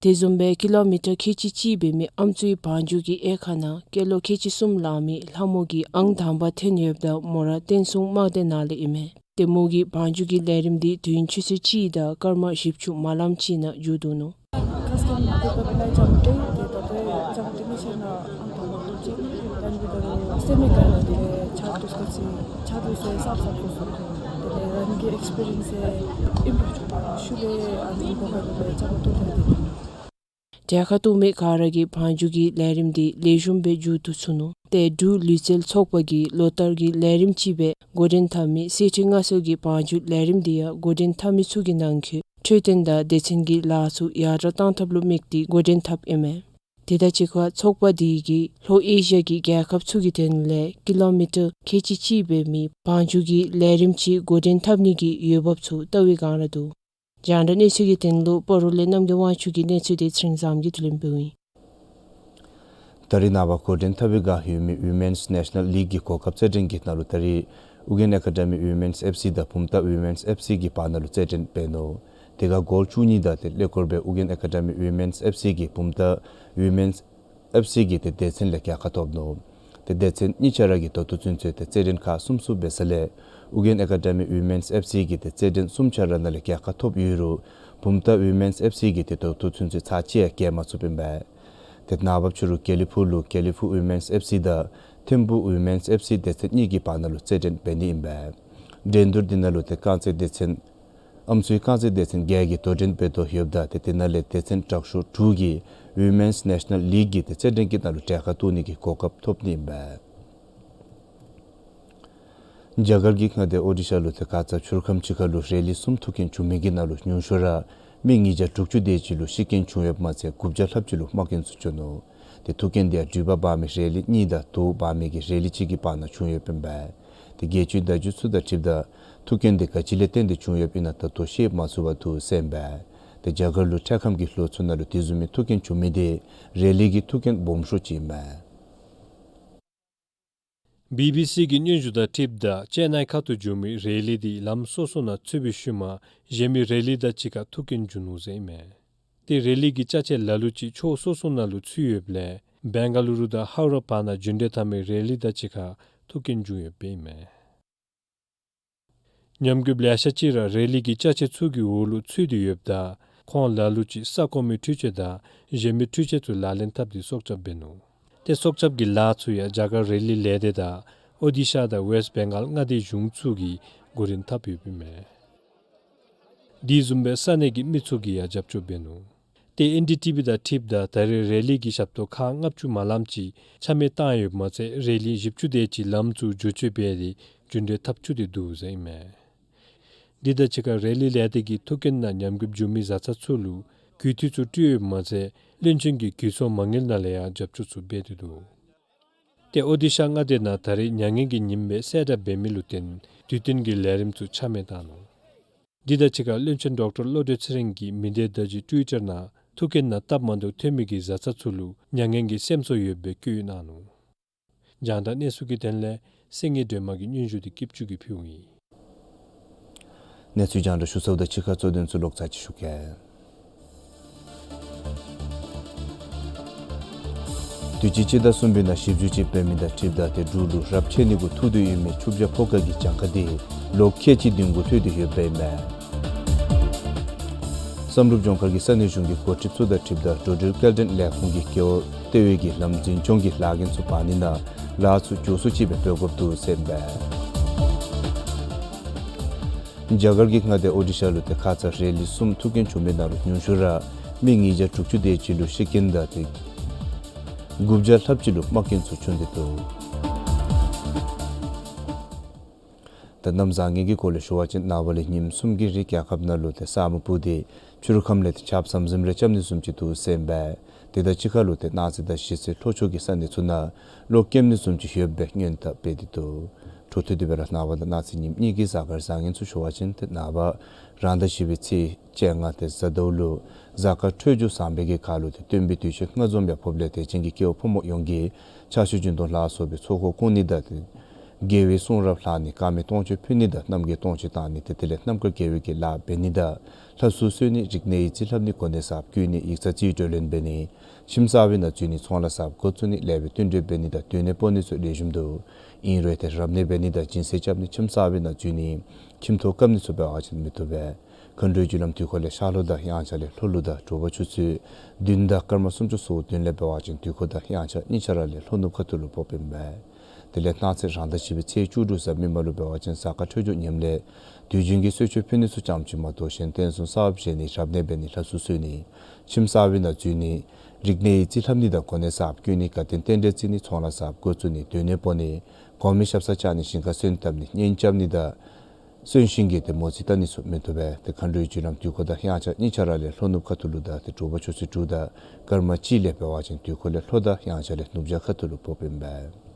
དེ་བཟུམ་སྦེ་ཀི་ལོ་མི་ཊར་ཁལ་གཅིག་གཅིག་འབད་མི་ཨམ་སྲུའི་བང་རྒྱུག་གི་དབྱེ་ཁག་ནང་སྐྱེས་ལོ་ཁལ་གཅིག་གསུམ་ལང་མི་ལྷ་མོ་གིས་ཨང་དང་པ་ཐོན་ཡོདཔ་ད་མོ་ར་བསྟན་སྲུང་དམག་སྡེ་ནང་ལས་ཨིན་མས། ཏེ་མོ་གིས་བང་རྒྱུག་གི་ལས་རིམ་འདི་དུས་ཡུན་ཆུ་ཚོད་གཅིག་དང་སྐར་མ་བཞི་བཅུ་མ་ལངམ་ཅིག་ནང་མཇུག་བསྡུ་ནུག། གྲལ་ཁར་གཏོགས་མི་ག་ར་གིས་བང་རྒྱུག་གི་ལས་རིམ་འདི་ལེགས་ཤོམ་སྦེ་མཇུག་བསྡུ་ཚུགས་ནུག། ཏེ་འབྲུག་ལུས་རྩལ་ཚོགས་པ་གིས་ལོ་ལྟར་གྱི་ལས་རིམ་ཅིག་སྦེ་འགོ་འདྲེན་འཐབ་མི་གསེར་ཁྲི་མངའ་གསོལ་གྱི་བང་རྒྱུག་ལས་རིམ་འདི་ཡང་འགོ་འདྲེན་འཐབ་མི་ཚུ་གི་ནང་འཁོད་འཕྲོད་བསྟེན་དང་སྡེ་ཚན་གྱི་ལཱ་ཚུ་ཡར་དྲག་གཏང་ཐབས་ལུ་དམིགས་ཏེ་འགོ་འདྲེན་འཐབ་ཨིན་མས། དེ་དང་གཅིག་ཁར་ཚོགས་པ་འདི་གིས་ལྷོ་ཨེ་ཤི་ཡ་གི་རྒྱལ་ཁབ་ཚུ་གི་དོན་ལས་ཀི་ལོ་མི་ཊར་ཁལ་གཅིག་གཅིག་འབད་མི་བང་རྒྱུག་གི་ལས་རིམ་ཅིག་འགོ་འདྲེན་འཐབ་ནི་གི་འོས་འབབ་ཚུ་བལྟ་བའི་སྒང་ར་འདུག། རྒྱང་བསྒྲགས་གནས་ཚུལ་གྱི་དོན་ལུ་སྤ་རོ་ལས་རྣམ་རྒྱལ་དབང་ཕྱུག་གི་གནས་ཚུལ་དེ་ཚེ་རིང་བཟངམོ་གིས་བསྡུ་ལེན་འབདཝ་ཨིན། ད་རེས་ནངས་པ་འགོ་འདྲེན་འཐབ་པའི་བསྒང་ཡོད་མི་ཝི་མེནསི་ནེ་ཤ་ནཱལ་ལིག་གི་གོ་སྐབས་རྩེད་འགྲན་གྱི་ནང་ལུ་ད་རེས་ཨུ་རྒྱན་ཨེ་ཀ་ཌེ་མི་ཝི་མེནསི་ཨེཕ་སི་དང་བུམ་ཐང་ཝི་མེནསི་ཨེཕ་སི་གི་བར་ན་ལུ་རྩེད་འགྲན་འབད་ནུག། དེ་ཁར་གོལ་བཅུ་གཉིས་དང་ཏེ་ཀླད་ཀོར་སྦེ་ཨུ་རྒྱན་ཨེ་ཀ་ཌེ་མི་ཝི་མེནསི་ཨེཕ་སི་གིས་བུམ་ཐང་ཝི་མེནསི་ཨེཕ་སི་གི་ཏེ་སྡེ་ཚན་ལས་རྒྱལ་ཁ་ཐོབ་ནུག། ཏེ་སྡེ་ཚན་གཉིས་ཆ་ར་གི་ད་ལྟོ་ཚུན་ཚོད་ཏེ་རྩེད་འགྲན་ཁག་གསུམ་གསུམ་འབད་ས་ལས་ཨུ་རྒྱན་ཨེ་ཀ་ཌེ་མི་ཝི་མེནསི་ཨེཕ་སི་གིས་ཏེ་རྩེད་འགྲན་གསུམ་ཆ་ར་ནང་ལས་རྒྱལ་ཁ་ཐོབ་ཡོད་རུང་བུམ་ཐང་ཝི་མེནསི་ཨེཕ་སི་གིས་ཏེ་ད་ལྟོ་ཚུན་ཚོད་ཚར་གཅིག་ཡང་རྒྱལ་མ་ཚུགསཔ་ཨིན་པས། ཏེ་ནངས་པ་ཕྱི་རུ་དགེ་ལེགས་ཕུག་ལུ་དགེ་ལེགས་ཕུག་ཝི་མེནསི་ཨེཕ་སི་དང་ཐིམ་ཕུག་ཝི་མེནསི་ཨེཕ་སི་སྡེ་ཚན་གཉིས་ཀྱི་བར་ན་ལུ་རྩེད་འགྲན་འབད་ནི་ཨིན་པས། འགྲན་བསྡུར་འདི་ནང་ལུ་ཏེ་རྐང་རྩེད་སྡེ་ཚན་ཨམ་སྲུའི་རྐང་རྩེད་སྡེ་ཚན་བརྒྱད་ཀྱིས་དོ་འགྲན་འབད་དོ་ཡོདཔ་ད་ཏེ་དེ་ནང་ལས་སྡེ་ཚན་དྲག་ཤོས་དྲུག་གིས་ཝི་མེནསི་ནེ་ཤ་ནཱལ་ལིག་གི་ཏེ་རྩེད་འགྲན་གྱི་ནང་ལུ་གྲལ་ཁར་གཏོགས་ནི་གི་གོ་སྐབས་ཐོབ་ནི་ཨིན་པས། རྒྱ་གར་གྱི་མངའ་སྡེ་ཨོ་ཌི་ཤ་ལུ་ཏེ་ཁ་ཙ་ཕྱི་རུ་ཁམས་ཅིག་ཁར་ལུ་རེ་ལི་གསུམ་ཐུག་རྐྱེན་བྱུང་མི་གི་ནང་ལུ་ཉུང་ཤོས་ར་མི་ཉིས་བརྒྱ་དྲུག་ཅུ་དེ་ཅིག་ལུ་ཤི་རྐྱེན་བྱུང་ཡོདཔ་མ་ཚད་དགུ་བརྒྱ་ལྷགཔ་ཅིག་ལུ་རྨ་སྐྱོན་ཚུ་བྱུང་ནུག། ཏེ་ཐུག་རྐྱེན་འདི་ཡང་འགྲུལ་པ་འབག་མི་རེ་ལི་གཉིས་དང་དོས་འབག་མི་གི་རེ་ལི་གཅིག་གི་བར་ན་བྱུང་ཡོདཔ་ཨིན་པས། ཏེ་རྒྱལ་སྤྱིའི་བརྡ་བརྒྱུད་ཚུ་དང་འཁྲིལཝ་ད་ཐུག་རྐྱེན་འདི་ག་ཅི་ལས་བརྟེན་ཏེ་བྱུང་ཡོདཔ་ཨིན་ན་ད་ལྟོ་ཤེས་མ་ཚུགས་པར་འདུག་ཟེར་ཨིན་པས། ཏེ་རྒྱ་གར་ལུ་འཕྲལ་ཁམས་ཀྱི་ལོ་ཚུ་ནང་ལུ་དེ་བཟུམ་མའི་ཐུག་རྐྱེན་བྱུང་མི་འདི་རེ་ལི་གི་ཐུག་རྐྱེན་སྦོམ་ཤོས་ཅིག་ཨིན་མས། བི་བི་སི་གི་སྙན་ཞུ་དང་འཁྲིལཝ་ད་ཅེ་ནའི་ཁ་ཐུག་འགྱོ་མི་རེ་ལི་འདི་ལམ་སོ་སོ་ནང་ཚུད་པའི་ཤུལ་མ་གཞན་མི་རེ་ལི་དང་གཅིག་ཁར་ཐུག་རྐྱེན་བྱུང་ནུག་ཟེར་ཨིན་མས། ཏེ་རེ་ལི་གི་ཅ་ཆས་ལ་ལུ་ཅིག་ཕྱོགས་སོ་སོ་ནང་ལུ་ཚུད་ཡོདཔ་ལས་བེང་ག་ལུ་རུ་དང་ཧའོ་ར་བར་ན་རྒྱུན་འགྲུལ་འཐབ་མི་རེ་ལི་དང་གཅིག་ཁར་ཐུག་རྐྱེན་བྱུང་ཡོདཔ་ཨིན་མས། ཉམས་རྒུདཔ་ལེ་ཤ་ཅིག་ར་རེ་ལི་གི་ཅ་ཆས་ཚུ་གི་འོག་ལུ་ཚུད་དེ་ཡོདཔ་ད་ཁོང་ལ་ལུ་ཅིག་ས་སྐོར་མི་འཕྲུལ་ཆས་དང་གཞན་མི་འཕྲུལ་ཆས་ཚུ་ལག་ལེན་འཐབ་སྟེ་སྲོག་སྐྱབས་འབད་ནུག། ཏེ་སྲོག་སྐྱབས་ཀྱི་ལཱ་ཚུ་ཡང་རྒྱ་གར་རེ་ལི་ལས་སྡེ་དང་ཨོ་ཌི་ཤ་དང་ཝེསཊ་བེང་གཱལ་མངའ་སྡེའི་གཞུང་ཚུ་གིས་འགོ་འདྲེན་འཐབ་ཡོདཔ་ཨིན་མས། དེ་བཟུམ་སྦེ་ས་གནས་ཀྱི་མི་ཚུ་གིས་ཡང་རྒྱབ་སྐྱོར་འབད་ནུག། ཏེ་ཨེན་ཌི་ཊི་ཝི་དང་འཁྲིལཝ་ད་ད་རེས་རེ་ལི་གི་ཞབས་ཏོག་ཁག་ལྔ་བཅུ་མ་ལངམ་ཅིག་ཆ་མེད་བཏང་ཡོདཔ་མ་ཚད་རེ་ལི་བཞི་བཅུ་དེ་ཅིག་ལམ་ཚུ་བསྒྱུར་བཅོས་འབད་དེ་རྒྱུན་འགྲུལ་འཐབ་བཅུག་སྟེ་འདུག་ཟེར་ཨིན་མས། འདི་དང་གཅིག་ཁར་རེ་ལི་ལས་སྡེ་གིས་ཐུག་རྐྱེན་ནང་ཉམས་རྒུདཔ་བྱུང་མི་བཟའ་ཚང་ཚུ་ལུ་གུས་འདུད་ཚུ་སྤྲོད་ཡོདཔ་མ་ཚད་བློན་ཆེན་གྱིས་གུས་སྲོག་མ་དངུལ་ནང་ལས་ཡང་རྒྱབ་སྐྱོར་ཚུ་འབད་དེ་འདུག། ཏེ་ཨོ་ཌི་ཤ་མངའ་སྡེ་ནང་ད་རེས་མྱ་ངན་གྱི་ཉིནམ་སྦེ་གསལ་བསྒྲགས་འབད་མི་ལུ་བརྟེན་དུས་སྟོན་གྱི་ལས་རིམ་ཚུ་ཆ་མེད་བཏང་ནུག། འདི་དང་གཅིག་ཁར་བློན་ཆེན་ཌོག་ཊར་བློ་གྲོས་ཚེ་རིང་གིས་མི་སྡེ་བརྡ་བརྒྱུད་ཊུ་ཝི་ཊར་ནང་ཐུག་རྐྱེན་ནང་སྟབས་མ་བདེཝ་ཐོན་མི་གི་བཟའ་ཚང་ཚུ་ལུ་མྱ་ངན་གྱི་སེམས་གསོ་ཡོདཔ་སྦེ་བཀོད་གནང་ནུག། རྒྱང་བསྒྲགས་གནས་ཚུལ་གྱི་དོན་ལས་སེང་གེ་སྒྲོལ་མ་གི་སྙན་ཞུ་འདི་སྐྱིད་ཆུ་གིས་ཕུལཝ་ཨིན། གནས་ཚུལ་རྒྱང་བསྒྲགས་ཞུ་ཚརཝ་དང་གཅིག་ཁར་གཙོ་དོན་ཚུ་ལོག་ཚར་ཅིག་ཞུ་གེ། དུས་ཅི་སྤྱི་ཟླ་གསུམ་པའི་ནང་ཞིབ་འཇུག་ཅིག་འབད་མི་དང་འཁྲིལཝ་ད་ཏེ་འབྲུག་ལུ་རབས་ཆད་ནི་གུ་ཐུག་སྟེ་ཡོད་མི་ཆུ་བྱ་ཕོ་ཁ་གི་གྱངས་ཁ་འདི་ལོ་ཁལ་གཅིག་བདུན་གུ་ལྷོད་དེ་ཡོདཔ་ཨིན་མས། བསམ་གྲུབ་ལྗོངས་མཁར་གྱི་ས་གནས་གཞུང་གི་འགོ་ཁྲིདཔ་ཚུ་དང་འཁྲིལཝ་ད་འགྲོ་འགྲུལ་སྐྱེལ་འདྲེན་ལས་ཁུངས་ཀྱིས་རྒེད་འོག་ལྟེ་བའི་གི་ལམ་འཛིན་སྐྱོང་གི་ལཱ་འགན་ཚུ་འབག་ནི་ནང་ལཱ་ཚུ་མགྱོགས་སུ་ཅིག་སྦེ་འབད་དགོཔ་འདུག་ཟེར་ཨིན་པས། རྒྱ་གར་གྱི་མངའ་སྡེ་ཨོ་ཌི་ཤ་ལུ་ཏེ་ཁ་ཙ་རེ་ལི་གསུམ་ཐུག་རྐྱེན་བྱུང་མི་ནང་ལུ་ཉུང་ཤོས་ར་མི་ཉིས་བརྒྱ་དྲུག་ཅུ་དེ་ཅིག་ལུ་ཤི་རྐྱེན་དང་ཏེ་དགུ་བརྒྱ་ལྷགཔ་ཅིག་ལུ་རྨ་རྐྱེན་ཚུ་བྱུང་སྟེ་འདུག། ད་གནམ་བཟང་ངན་གྱི་སྐོར་ལས་ཞུ་བ་ཅིན་ནངས་པ་ལས་ཉིནམ་གསུམ་གྱི་རིང་རྒྱལ་ཁབ་ནང་ལུ་ཏེ་ས་སྨུག་སྤུབས་ཏེ་ཕྱི་རུ་ཁམས་ལས་ཏེ་ཆརཔ་ཟམ་ཟིམ་རེ་རྐྱབ་ནི་བཟུམ་ཅིག་འདུག་ཟེར་ཨིན་པས། དེ་དང་གཅིག་ཁར་ལུ་ཏེ་གནངས་ཚེ་དང་གཞེས་ཚེ་ལྷོ་ཕྱོགས་ཀྱི་ས་གནས་ཚུ་ནང་གློག་ཀེམ་ནི་བཟུམ་ཅིག་ཡོདཔ་སྦེ་སྔོན་བརྡ་འབད་དེ་འདུག། འཕྲོ་མཐུད་དེ་སྦེ་ར་ནངས་པ་དང་གནངས་ཚེ་ཉིནམ་གཉིས་ཀྱི་གཟའ་སྐར་བཟང་ངན་ཚུ་ཞུ་བ་ཅིན་ཏེ་ནངས་པ་རང་ཟླ་བཞི་པའི་ཚེས་བཅོ་ལྔ་ཏེ་གཟའ་ཟླཝ་ལུ་གཟའ་སྐར་འཕྲོད་སྦྱོར་བཟང་པོའི་གི་ཁར་ལུ་ཏེ་སྟོན་པའི་དུས་ཆེན་ལྔ་འཛོམས་ཡང་ཕོགཔ་ལས་དད་ཅན་གྱི་སྐྱེ་བོ་ཕོ་མོ་ཡོངས་ཀྱིས་ཕྱག་མཆོད་སྦྱིན་གཏོང་ལ་སོགས་པའི་ཚོགས་འཁོར་བསྐོར་ནི་དང་ཏེ་དགེ་བའི་གསུང་རབ་ལྷག་ནི་དཀར་མེ་སྟོང་མཆོད་ཕུལ་ནི་དང་རྣམ་རྒྱལ་སྟོང་མཆོད་བཏང་ནི་ཏེ་དེ་ལས་རྣམ་དཀར་དགེ་བའི་གི་ལཱ་འབད་ནི་དང་ལྷ་གསོལ་གསོལ་ནི་རིག་གནས་ཡིག་རྩིས་ལྷབ་ནི་གོ་གནས་གསརཔ་བསྐོ་ནི་ཡིག་ཚང་རྩིས་གྲོས་ལེན་འབད་ནི་ཁྱིམ་གསར་པའི་ནང་འཛུལ་ནི་ཚོང་ལཱ་གསརཔ་འགོ་བཙུགས་ནི་ལེགས་པའི་བསྟུན་གྲོས་འབད་ནི་དང་སྡོད་གནས་སྤོ་ནི་ཚུ་ལེགས་ཤོམ་འདུག། ཨིན་རུང་ཏེ་རབ་གནས་འབད་ནི་དང་སྦྱིན་སྲེག་རྐྱབ་ནི་ཁྱིམ་གསར་པའི་ནང་འཛུལ་ནི་ཁྱིམ་ཐོག་བཀབ་ནི་ཚུ་འབད་བ་ཅིན་མི་བཏུབ་པས། མཁའ་འགྲོའི་རྒྱུ་ལམ་དུས་འཁོར་ལས་ཤར་ལྷོ་དང་དབྱངས་འཆར་ལས་ལྷོ་ལུ་དང་དྲོ་པ་ཆུ་ཚོད་བདུན་དང་སྐར་མ་སུམ་ཅུ་སོ་བདུན་ལས་འབད་བ་ཅིན་དུས་འཁོར་དང་དབྱངས་འཆར་གཉིས་ཆ་ར་ལས་ལྷོ་ནུབ་ཁ་ཐུག་ལུ་ཕོགཔ་ཨིན་པས། དེ་ལས་གནངས་ཚེ་རང་ཟླ་བཞི་པའི་ཚེས་བཅུ་དྲུག་གཟའ་མིག་དམར་ལུ་འབད་བ་ཅིན་གཟའ་སྐར་འཕྲོད་སྦྱོར་ངནམ་ལས་དུས་རྒྱུན་གྱི་གསོལ་མཆོད་ཕུལ་ནི་ཚུ་ཙམ་ཅིག་མ་གཏོགས་གཞན་རྟེན་གསུམ་གསརཔ་བཞེངས་ནི་རབ་གནས་འབད་ནི་ལྷ་གསོལ་གསོལ་ནི་ཁྱིམ་གསར་པའི་ནང་འཛུལ་ནི་རིག་གནས་ཡིག་རྩིས་ལྷབ་ནི་དང་གོ་གནས་གསརཔ་བསྐོ་ནི་དགའ་སྟོན་རྟེན་འབྲེལ་བརྩི་ནི་ཚོང་ལཱ་གསརཔ་འགོ་བཙུགས་ནི་སྡོད་གནས་སྤོ་ནི་གོང་མའི་ཞབས་སར་བཅར་ནི་ཞིང་ཁར་སོན་བཏབ་ནི་གཉེན་རྐྱབ་ནི་དང་གསོན་ཤིང་གི་དེ་མོ་རྩིས་བལྟ་ནི་ཚུ་མི་བཏུབ་པས། ཏེ་མཁའ་འགྲོའི་རྒྱུ་ལམ་དུས་འཁོར་དང་དབྱངས་འཆར་གཉིས་ཆ་ར་ལས་ལྷོ་ནུབ་ཁ་ཐུག་ལུ་དང་ཏེ་དྲོ་པ་ཆུ་ཚོད་དྲུག་དང་སྐར་མ་གཅིག་ལས་འབད་བ་ཅིན་དུས་འཁོར་ལས་ལྷོ་དང་དབྱངས་འཆར་ལས་ནུབ་བྱང་ཁ་ཐུག་ལུ་ཕོགཔ་ཨིན་པས།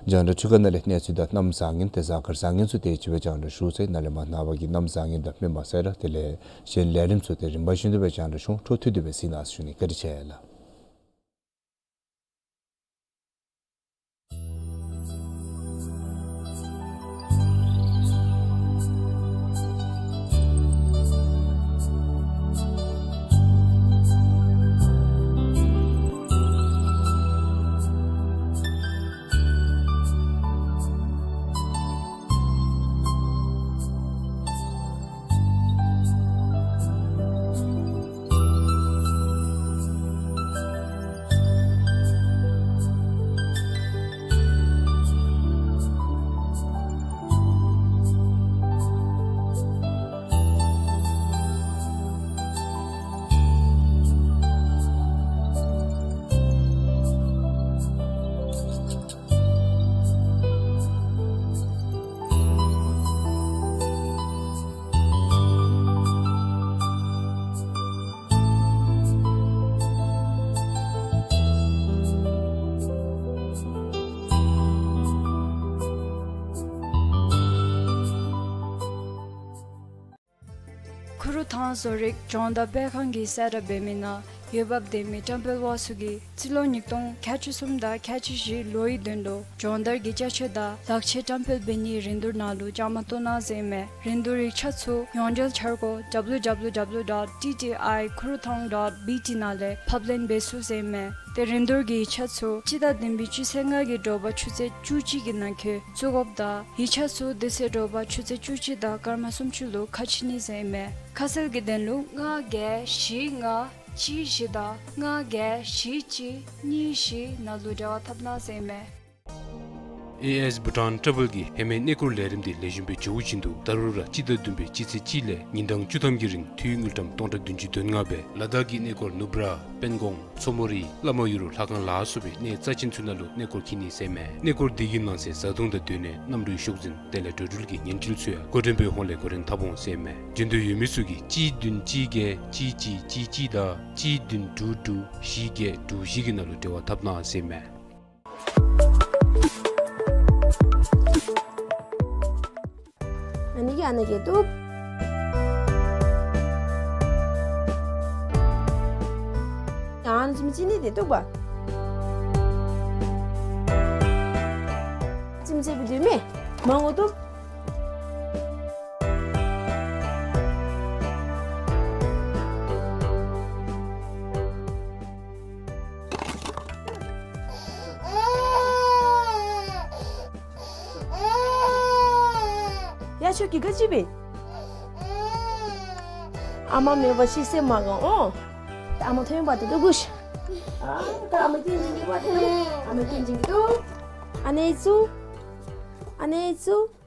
རྒྱང་བསྒྲགས་འཕྲུལ་ཁང་ནང་ལས་གནས་ཚུལ་དང་གནམ་བཟང་ངན་ཏེ་གཟའ་སྐར་བཟང་ངན་ཚུ་དེ་ཅིག་སྦེ་རྒྱང་བསྒྲགས་ཞུ་ཚར་ཡི། ནཱ་ལས་མར་ནངས་པ་གི་གནམ་བཟང་ངན་དང་མི་མ་གསལ་ར་དེ་ལས་གཞན་ལས་རིམ་ཚུ་ཏེ་རིམ་པ་བཞིན་དུ་སྦེ་རྒྱང་བསྒྲགས་ཞུ་འོང་། འཕྲོ་མཐུད་དེ་སྦེ་གཟིགས་གནང་ཞུ་ནི། བཀའ་དྲིན་ཆེ་ལགས། ཁུ་རུ་ཐང་བཟོ་རིག་སྦྱོང་བརྡར་སྤེལ་ཁང་གིས་གསལ་བསྒྲགས་འབད་མི་ནང་འོས་འབབ་ལྡན་མི་བཀྲམ་སྤེལ་པ་ཚུ་གིས་རྩིས་ལོ་ཉིས་སྟོང་ཁལ་གཅིག་གསུམ་དང་ཁལ་གཅིག་བཞི་ལོའི་དོན་ལུ་སྦྱོང་བརྡར་གྱི་ཅ་ཆས་དང་ལག་ཆས་བཀྲམ་སྤེལ་འབད་ནིའི་རིན་བསྡུར་ནང་ལུ་བཅའ་མར་གཏོགས་གནང་ཟེར་ཨིན་མས། རིན་བསྡུར་ཡིག་ཆ་ཚུ་ཡོངས་འབྲེལ་འཆར་སྒོ་W W W dot T T I Kurutang dot B T ནང་ལས་ཕབ་ལེན་འབད་ཚུགས་ཟེར་ཨིན་མས། ཏེ་རིན་བསྡུར་གྱི་ཡིག་ཆ་ཚུ་སྤྱི་ཟླ་བདུན་པའི་སྤྱི་ཚེས་ལྔ་གི་དྲོ་པ་ཆུ་ཚོད་བཅུ་གཅིག་གི་ནང་འཁོད་བཙུགས་དགོཔ་དང་ཡིག་ཆ་ཚུ་དེ་ཚེ་དྲོ་པ་ཆུ་ཚོད་བཅུ་གཅིག་དང་སྐར་མ་སུམ་ཅུ་ལུ་ཁ་ཕྱེ་ནི་ཟེར་ཨིན་མས། ཁ་གསལ་གྱི་དོན་ལུ་ལྔ་བརྒྱད་བཞི་ལྔ་གཅིག་བཞི་དང་ལྔ་བརྒྱད་བཞི་གཅིག་གཉིས་བཞི་ནང་ལུ་འབྲེལ་བ་འཐབ་གནང་ཟེར་ཨིན་མས། ཨེ་ཨེས་བྷུ་ཊཱན་ཊྲ་བཱལ་གྱིས་ཧེ་མའི་གནས་སྐོར་ལས་རིམ་འདི་ལེགས་ཤོམ་སྦེ་འགྱོ་བཞིན་དུ་ད་རུང་ར་སྤྱི་ཟླ་བདུན་པའི་སྤྱི་ཚེས་གཅིག་ལས་ཉིན་གྲངས་བཅུ་ཐམ་གྱི་རིང་འཐུས་དངུལ་ཀྲམ་སྟོང་ཕྲག་བདུན་ཅུ་དོན་ལྔ་སྦེ་ལ་དྭགས་ཀྱི་གནས་སྐོར་ནུབ་ར་དཔལ་གོང་མཚོ་མོ་རི་བླ་མ་ཡུལ་ལྷ་ཁང་ལ་སོགས་པའི་གནས་རྩ་ཆེན་ཚུ་ནང་ལུ་གནས་སྐོར་འཁྱིད་ནི་ཟེར་ཨིན་མས། གནས་སྐོར་འདི་གི་ནང་གསེས་བཟའ་འཐུང་དང་སྡོད་གནས་གནམ་གྲུའི་ཤོག་འཛིན་དེ་ལས་འགྲོ་འགྲུལ་གྱི་ཉེན་སྲུང་ཚུ་ཡང་འགོ་འདྲེན་པའི་ཧོང་ལས་འགོ་འདྲེན་འཐབ་འོང་ཟེར་ཨིན་མས། འབྱོན་འདོད་ཡོད་མི་ཚུ་གིས་གཅིག་བདུན་གཅིག་བརྒྱད་གཅིག་གཅིག་གཅིག་གཅིག་དང་གཅིག་བདུན་དྲུག་དྲུག་བཞི་བརྒྱད་དྲུག་བཞི་གི་ནང་ལུ་འབྲེལ་བ་འཐབ་གནང་ཟེར་ཨིན་མས། ཨ་ནི་གིས་ཨ་ནི་གིས་བཏུབ། ཨ་ནི་ཙིམ་ཅི་ནི་འདི་བཏུབ་པ། ཙིམ་ཅི་བི་འདི་མེ་མང་པོ་བཏུབ། ཡ་ཁྱོད་ཀྱིས་ག་ཅི་འབད། ཨ་མ་མེད་པ་ཅིན་སེམས་མ་དགའ་འོང་། ཨ་མ་ཐོན་པ་དེ་དུ་གུ་ཤ། ཨ་ད་ཨ་མ་ཐོན་ཅིག་གི་བ་དེ་ཨ་མ་ཐོན་ཅིག་གི་དུ། ཨ་ནེ་ཙུ། ཨ་ནེ་ཙུ།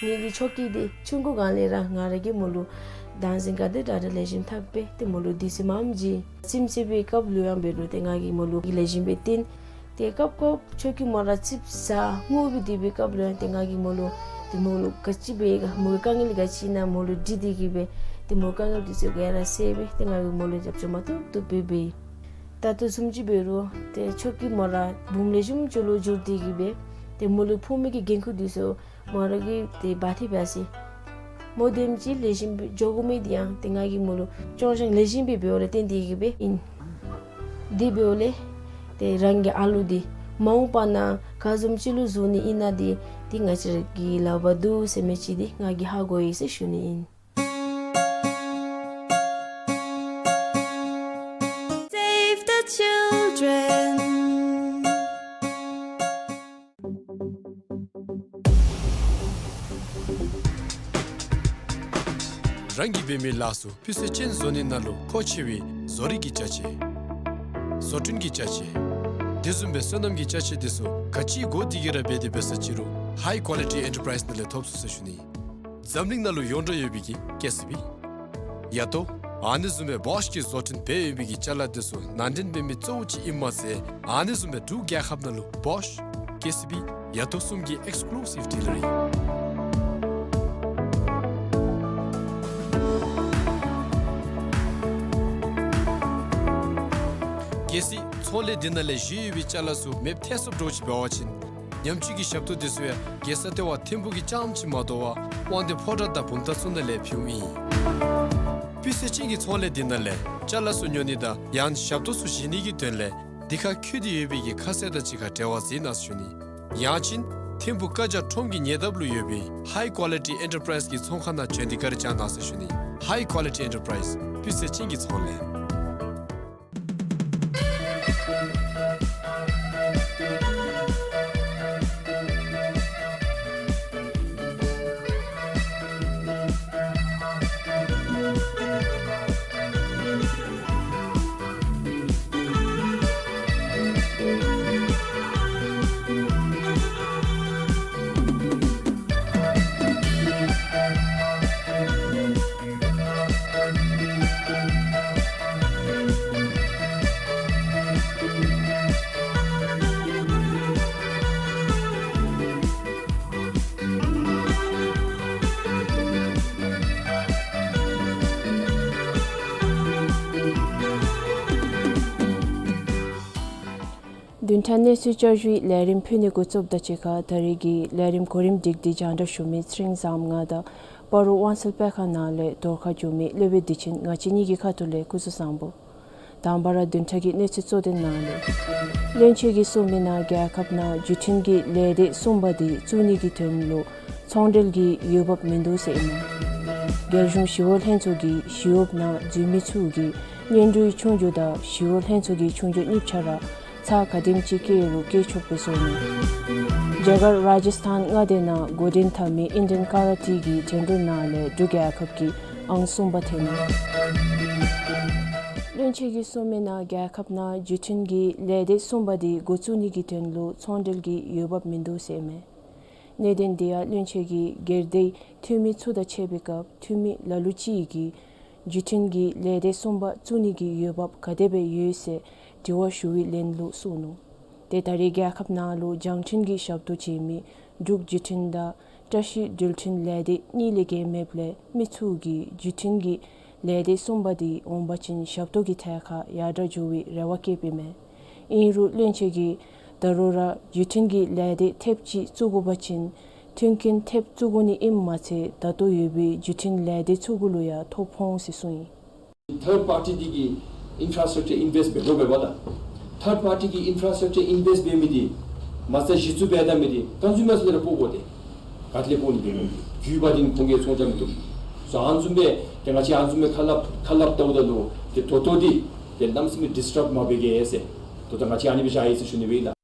ངེ་གི་ཆོ་གི་འདི་ཆུང་ཀུ་སྒང་ལས་ར་ང་ར་གིས་མོ་ལུ་བདག་འཛིན་ག་དེ་དྲག་དྲག་ལེགས་ཤོམ་འཐབ་སྦེ་ཏེ་མོ་ལུ་དུས་ཚོད་མངམ་ཅིག་ཙིམ་ཙིམ་པའི་སྐབས་ལུ་ཡང་འབད་རུང་ཏེ་ང་གིས་མོ་ལུ་ལེགས་ཤོམ་སྦེ་བསྟེན། ཏེ་སྐབས་སྐབས་ཆོ་གི་མོ་ར་ཙིགཔ་ཟ་ངུ་སྦེ་སྡོད་པའི་སྐབས་ལུ་ཡང་ཏེ་ང་གིས་མོ་ལུ་ཏེ་མོ་ལུ་ག་ཅི་འབད་ག་མོ་གི་དཀའ་ངལ་ག་ཅི་ཨིན་ན་མོ་ལུ་དྲི་སྟེ་གིས་སྦེ་ ཏེ་མོ་དཀའ་ངལ་འདི་ཚུ་ག་ར་སེལ་སྦེ་ཏེ་ང་གིས་མོ་ལུ་རྒྱབ་སྐྱོར་མ་བཏུབ་བཏུབ་འབད་འབདཝ་ཨིན། ད་ལྟོ་བཟུམ་ཅིག་འབད་རུང་ཏེ་ཆོས་སྐྱིད་མོ་ར་བུམོ་ལེགས་ཤོམ་ཅིག་ལུ་འགྱུར་ཏེ་གི་སྦེ་ཏེ་མོ་ལུ་ཕོག་མི་གི་འགན་ཁུར་འདི་ཚུ་མོ་ར་གིས་ཏེ་འབག་སྟེ་འབད་ཡི་ཟེར། མོ་དེམ་ཅིག་ལེགས་ཤོམ་སྦེ་འགྱོ་དགོ་མི་འདི་ཡང་ཏེ་ང་གིས་མོ་ལུ་སྐྱོར་སྦྱང་ལེགས་ཤོམ་སྦེ་འབདཝ་ལས་བརྟེན་ཏེ་གི་སྦེ་ཨིན། དེ་འབདཝ་ལས་ཏེ་རང་གི་ཨ་ལུ་འདི་མ་འོངས་པ་ནང་ག་བཟུམ་ཅིག་ལུ་བཟོ་ནི་ཨིན་ན་འདི་ཏེ་ང་བཅས་ར་གི་ལག་པར་འདུག་ཟེར་མི་ཅིག་འདི་ང་གིས་ཧ་གོ་ཡི་ཟེར་ཞུ་ནི་ཨིན། Save the children. རང་གིས་འབད་མི་ལཱ་ཚུ་སྤུས་ཚད་ཅན་བཟོ་ནི་ནང་ལུ་མཁོ་ཆེ་བའི་བཟོ་རིག་གི་ཅ་ཆས། བཟོ་སྐྲུན་གྱི་ཅ་ཆས། དེ་བཟུམ་སྦེ་སོ་ནམ་གྱི་ཅ་ཆས་དེ་ཚུ་ག་ཅི་དགོ་དེ་ག་ར་འབད་དེ་འབད་ས་ཅིག་རུང་High Quality Enterprise ནང་ལས་ཐོབ་ཚུགས་ཟེར་ཞུ་ནི། འཛམ་གླིང་ནང་ལུ་ཡོངས་གྲགས་ཡོད་པའི་གི་ཀེ་སི་བི། ཡ་ཏོ། ཨ་ནི་བཟུམ་སྦེ་བོཤ་གི་བཟོ་སྐྲུན་འབད་ཡོད་པའི་གི་ཅ་ལ་དེ་ཚུ་ནང་འདྲེན་འབད་མི་གཙོ་བོ་ཅིག་ཨིནམ་མ་ཚད་ཨ་ནི་བཟུམ་སྦེ་འབྲུག་རྒྱལ་ཁབ་ནང་ལུ་བོཤ། ཀེ་སི་བི། ཡ་ཏོ་གསུམ་གྱི་ཨེགསི་ཀུ་ལུ་སིབ་ཌི་ལི་བ་རི། གལ་སྲིད་ཚོང་ལས་འདི་ནང་ལས་བཞེས་ཡོད་པའི་ཅ་ལ་ཚུ་མེདཔ་ཐལ་སོངམ་འདྲཝ་ཅིག་འབད་བ་ཅིན་ཉམས་བཅོས་ཀྱི་ཞབས་ཏོག་དེ་ཚུ་ཡང་རྒྱལ་ས་ལྟེ་བ་ཐིམ་ཕུག་གི་རྐྱངམ་ཅིག་མ་དོ་བར་དབང་འདུས་ཕོ་བྲང་དང་བུམ་ཐང་ཚུ་ནང་ལས་ཕུལཝ་ཨིན། སྤུས་ཚད་ཅན་གྱི་ཚོང་ལས་འདི་ནང་ལས་ཅ་ལ་ཚུ་ཉོ་ནི་དང་ཡང་ཞབས་ཏོག་ཚུ་བཞེས་ནི་གི་དོན་ལས་འདི་ཁར་བཀོད་དེ་ཡོད་པའི་གི་ཁ་གསལ་དང་གཅིག་ཁར་འབྲེལ་བ་མཛད་གནང་ཟེར་ཞུ་ནི། ཡང་ཅིན་ཐིམ་ཕུག་ཀ་ཇ་ཁྲོམ་གྱི་ཉེ་འདབས་ལུ་ཡོད་པའི་High Quality Enterprise གི་ཚོང་ཁང་ནང་བྱོན་ཏེ་བཀའ་དྲིན་བསྐྱང་གནང་ཟེར་ཞུ་ནི། High Quality Enterprise སྤུས་ཚད་ཅན་གྱི་ཚོང་ལས། བདུན་ཕྲག་གནས་ཚུལ་བསྐྱར་ཞུའི་ལས་རིམ་ཕུལ་ནི་འགོ་བཙུགསཔ་དང་གཅིག་ཁར་ད་རེས་ཀྱི་ལས་རིམ་གོ་རིམ་སྒྲིག་སྟེ་རྒྱང་བསྒྲགས་ཞུ་མི་ཚེ་རིང་བཟངམོ་ང་དང་སྤ་རོ་དབང་གསལ་དཔེ་ཁང་ནང་ལས་རྫོང་ཁ་འགྱོ་མི་སློབ་དཔོན་བདེ་ཆེན་ང་བཅས་གཉིས་ཀྱི་ཁ་ཐུག་ལས་སྐུ་གཟུགས་བཟང་པོ། དང་པ་ར་བདུན་ཕྲག་གི་གནས་ཚུལ་གཙོ་དོན་ནང་ལས། བློན་ཆེན་གྱིས་གསུངས་མི་ནང་རྒྱལ་ཁབ་ནང་བརྒྱུད་འཕྲིན་གྱི་ལས་སྡེ་གསུམ་པ་དེ་བཙུགས་ནི་གི་དོན་ལུ་ཚོང་འབྲེལ་གྱི་འོས་འབབ་མིན་འདུག་ཟེར་ཨིན་མས། རྒྱལ་གཞུང་ཞི་གཡོག་ལྷན་ཚོགས་ཀྱིས་ཞི་གཡོགཔ་ནང་འཛུལ་མི་ཚུ་གིས་སྙན་སྒྲོན་ཆུང་ཀུ་དང་ཞི་གཡོག་ལྷན་ཚོགས་ཀྱི་ཆུང་ཀུ་གཉིས་ཆ་ར་ཚར་ག་དེམ་ཅིག་བཀལ་རུང་བཀལ་ཆོགཔ་སྦེ་བཟོ་ནུག། རྒྱ་གར་ར་ཇ་སི་ཐཱན་མངའ་སྡེ་ནང་འགོ་འདྲེན་འཐབ་མི་ཨིན་ཌི་ཡན་ཀ་ར་ཊི་གི་འགྲན་བསྡུར་ནང་ལས་འབྲུག་རྒྱལ་ཁབ་ཀྱིས་ཨང་གསུམ་པ་ཐོན་ནུག། བློན་ཆེན་གྱིས་གསུངས་མི་ནང་རྒྱལ་ཁབ་ནང་བརྒྱུད་འཕྲིན་གྱི་ལས་སྡེ་གསུམ་པ་དེ་འགོ་བཙུགས་ནི་གི་དོན་ལུ་ཚོང་འབྲེལ་གྱི་འོས་འབབ་མིན་འདུག་ཟེར་མས། གནད་དོན་དེ་ཡང་བློན་ཆེན་གྱིས་སྒེར་སྡེའི་འཐུས་མི་ཚུ་དང་ཕྱད་པའི་སྐབས་འཐུས་མི་ལ་ལུ་ཅིག་གིས་བརྒྱུད་འཕྲིན་གྱི་ལས་སྡེ་གསུམ་པ་བཙུགས་ནི་གི་འོས་འབབ་ག་དེ་སྦེ་ཡོད་ཟེར་དྲི་བ་ཞུ་བའི་ལན་ལུ་གསུངས་ནུག། ཏེ་ད་རེས་རྒྱལ་ཁབ་ནང་ལུ་རྒྱང་འཕྲིན་གྱི་ཞབས་ཏོག་བྱིན་མི་འབྲུག་བརྒྱུད་འཕྲིན་དང་བཀྲ་ཤིས་འགྲུལ་འཕྲིན་ལས་སྡེ་གཉིས་ལས་བརྒལ་མེདཔ་ལས་མི་ཚུ་གིས་བརྒྱུད་འཕྲིན་གྱི་ལས་སྡེ་གསུམ་པ་དེ་འོང་པ་ཅིན་ཞབས་ཏོག་གི་ཐད་ཁར་ཡར་དྲག་འགྱོ་བའི་རེ་བ་བསྐྱེདཔ་ཨིན་མས། ཨིན་རུང་བློན་ཆེན་གྱིས་ད་རུང་ར་བརྒྱུད་འཕྲིན་གྱི་ལས་སྡེ་ཐེབས་གཅིག་བཙུགས་དགོ་པ་ཅིན་མཐུན་རྐྱེན་ཐེབས་བཙུགས་དགོ་ནི་ཨིནམ་མ་ཚད་ད་ལྟོ་ཡོད་པའི་བརྒྱུད་འཕྲིན་ལས་སྡེ་ཚུ་གུ་ལུ་ཡང་ཐོ་ཕོག་འོང་ཟེར་གསུངས་ཡི། ཐརཌ་པར་ཊི་འདི་གིས་ཨིན་ཕྲ་སི་ཊྲག་ཅར་ཨིན་བེསཊ་འབད་དགོ་པས་པ་ད། ཐརཌ་པར་ཊི་གིས་ཨིན་ཕྲ་སི་ཊྲག་ཅར་ཨིན་བེསཊ་འབད་མི་འདི་མ་རྩ་གཞི་བཙུགས་འབད་ད་མི་འདི་ཀོན་སིའུ་མར་ཚུ་ལས་ར་ཕོག་དགོ་སྟེ། ག་ཏེ་ལས་ཕོག་ནི་འདི་རྒྱུ་པ་འདི་ཁོང་གིས་ཚོང་རྐྱབ་མི་བཏུབ། སོ་ཨ་ནི་བཟུམ་སྦེ་ཏེ་ང་བཅས་ཨ་ནི་བཟུམ་སྦེ་ཁ་སླབ་ཁ་སླབ་བལྟཝ་ད་ལུ་ཏེ་ད་ལྟོ་འདི་ཏེ་གནམ་མེད་ས་མེད་ཌིསི་ཊརབ་མ་འབད་གེ་ཟེར། ད་ལྟོ་ང་བཅས་ཨ་ནི་སྦེ་བཞག་ཡི་ཟེར་ཞུ་ནི་སྦེ་ཨིན་ལགས།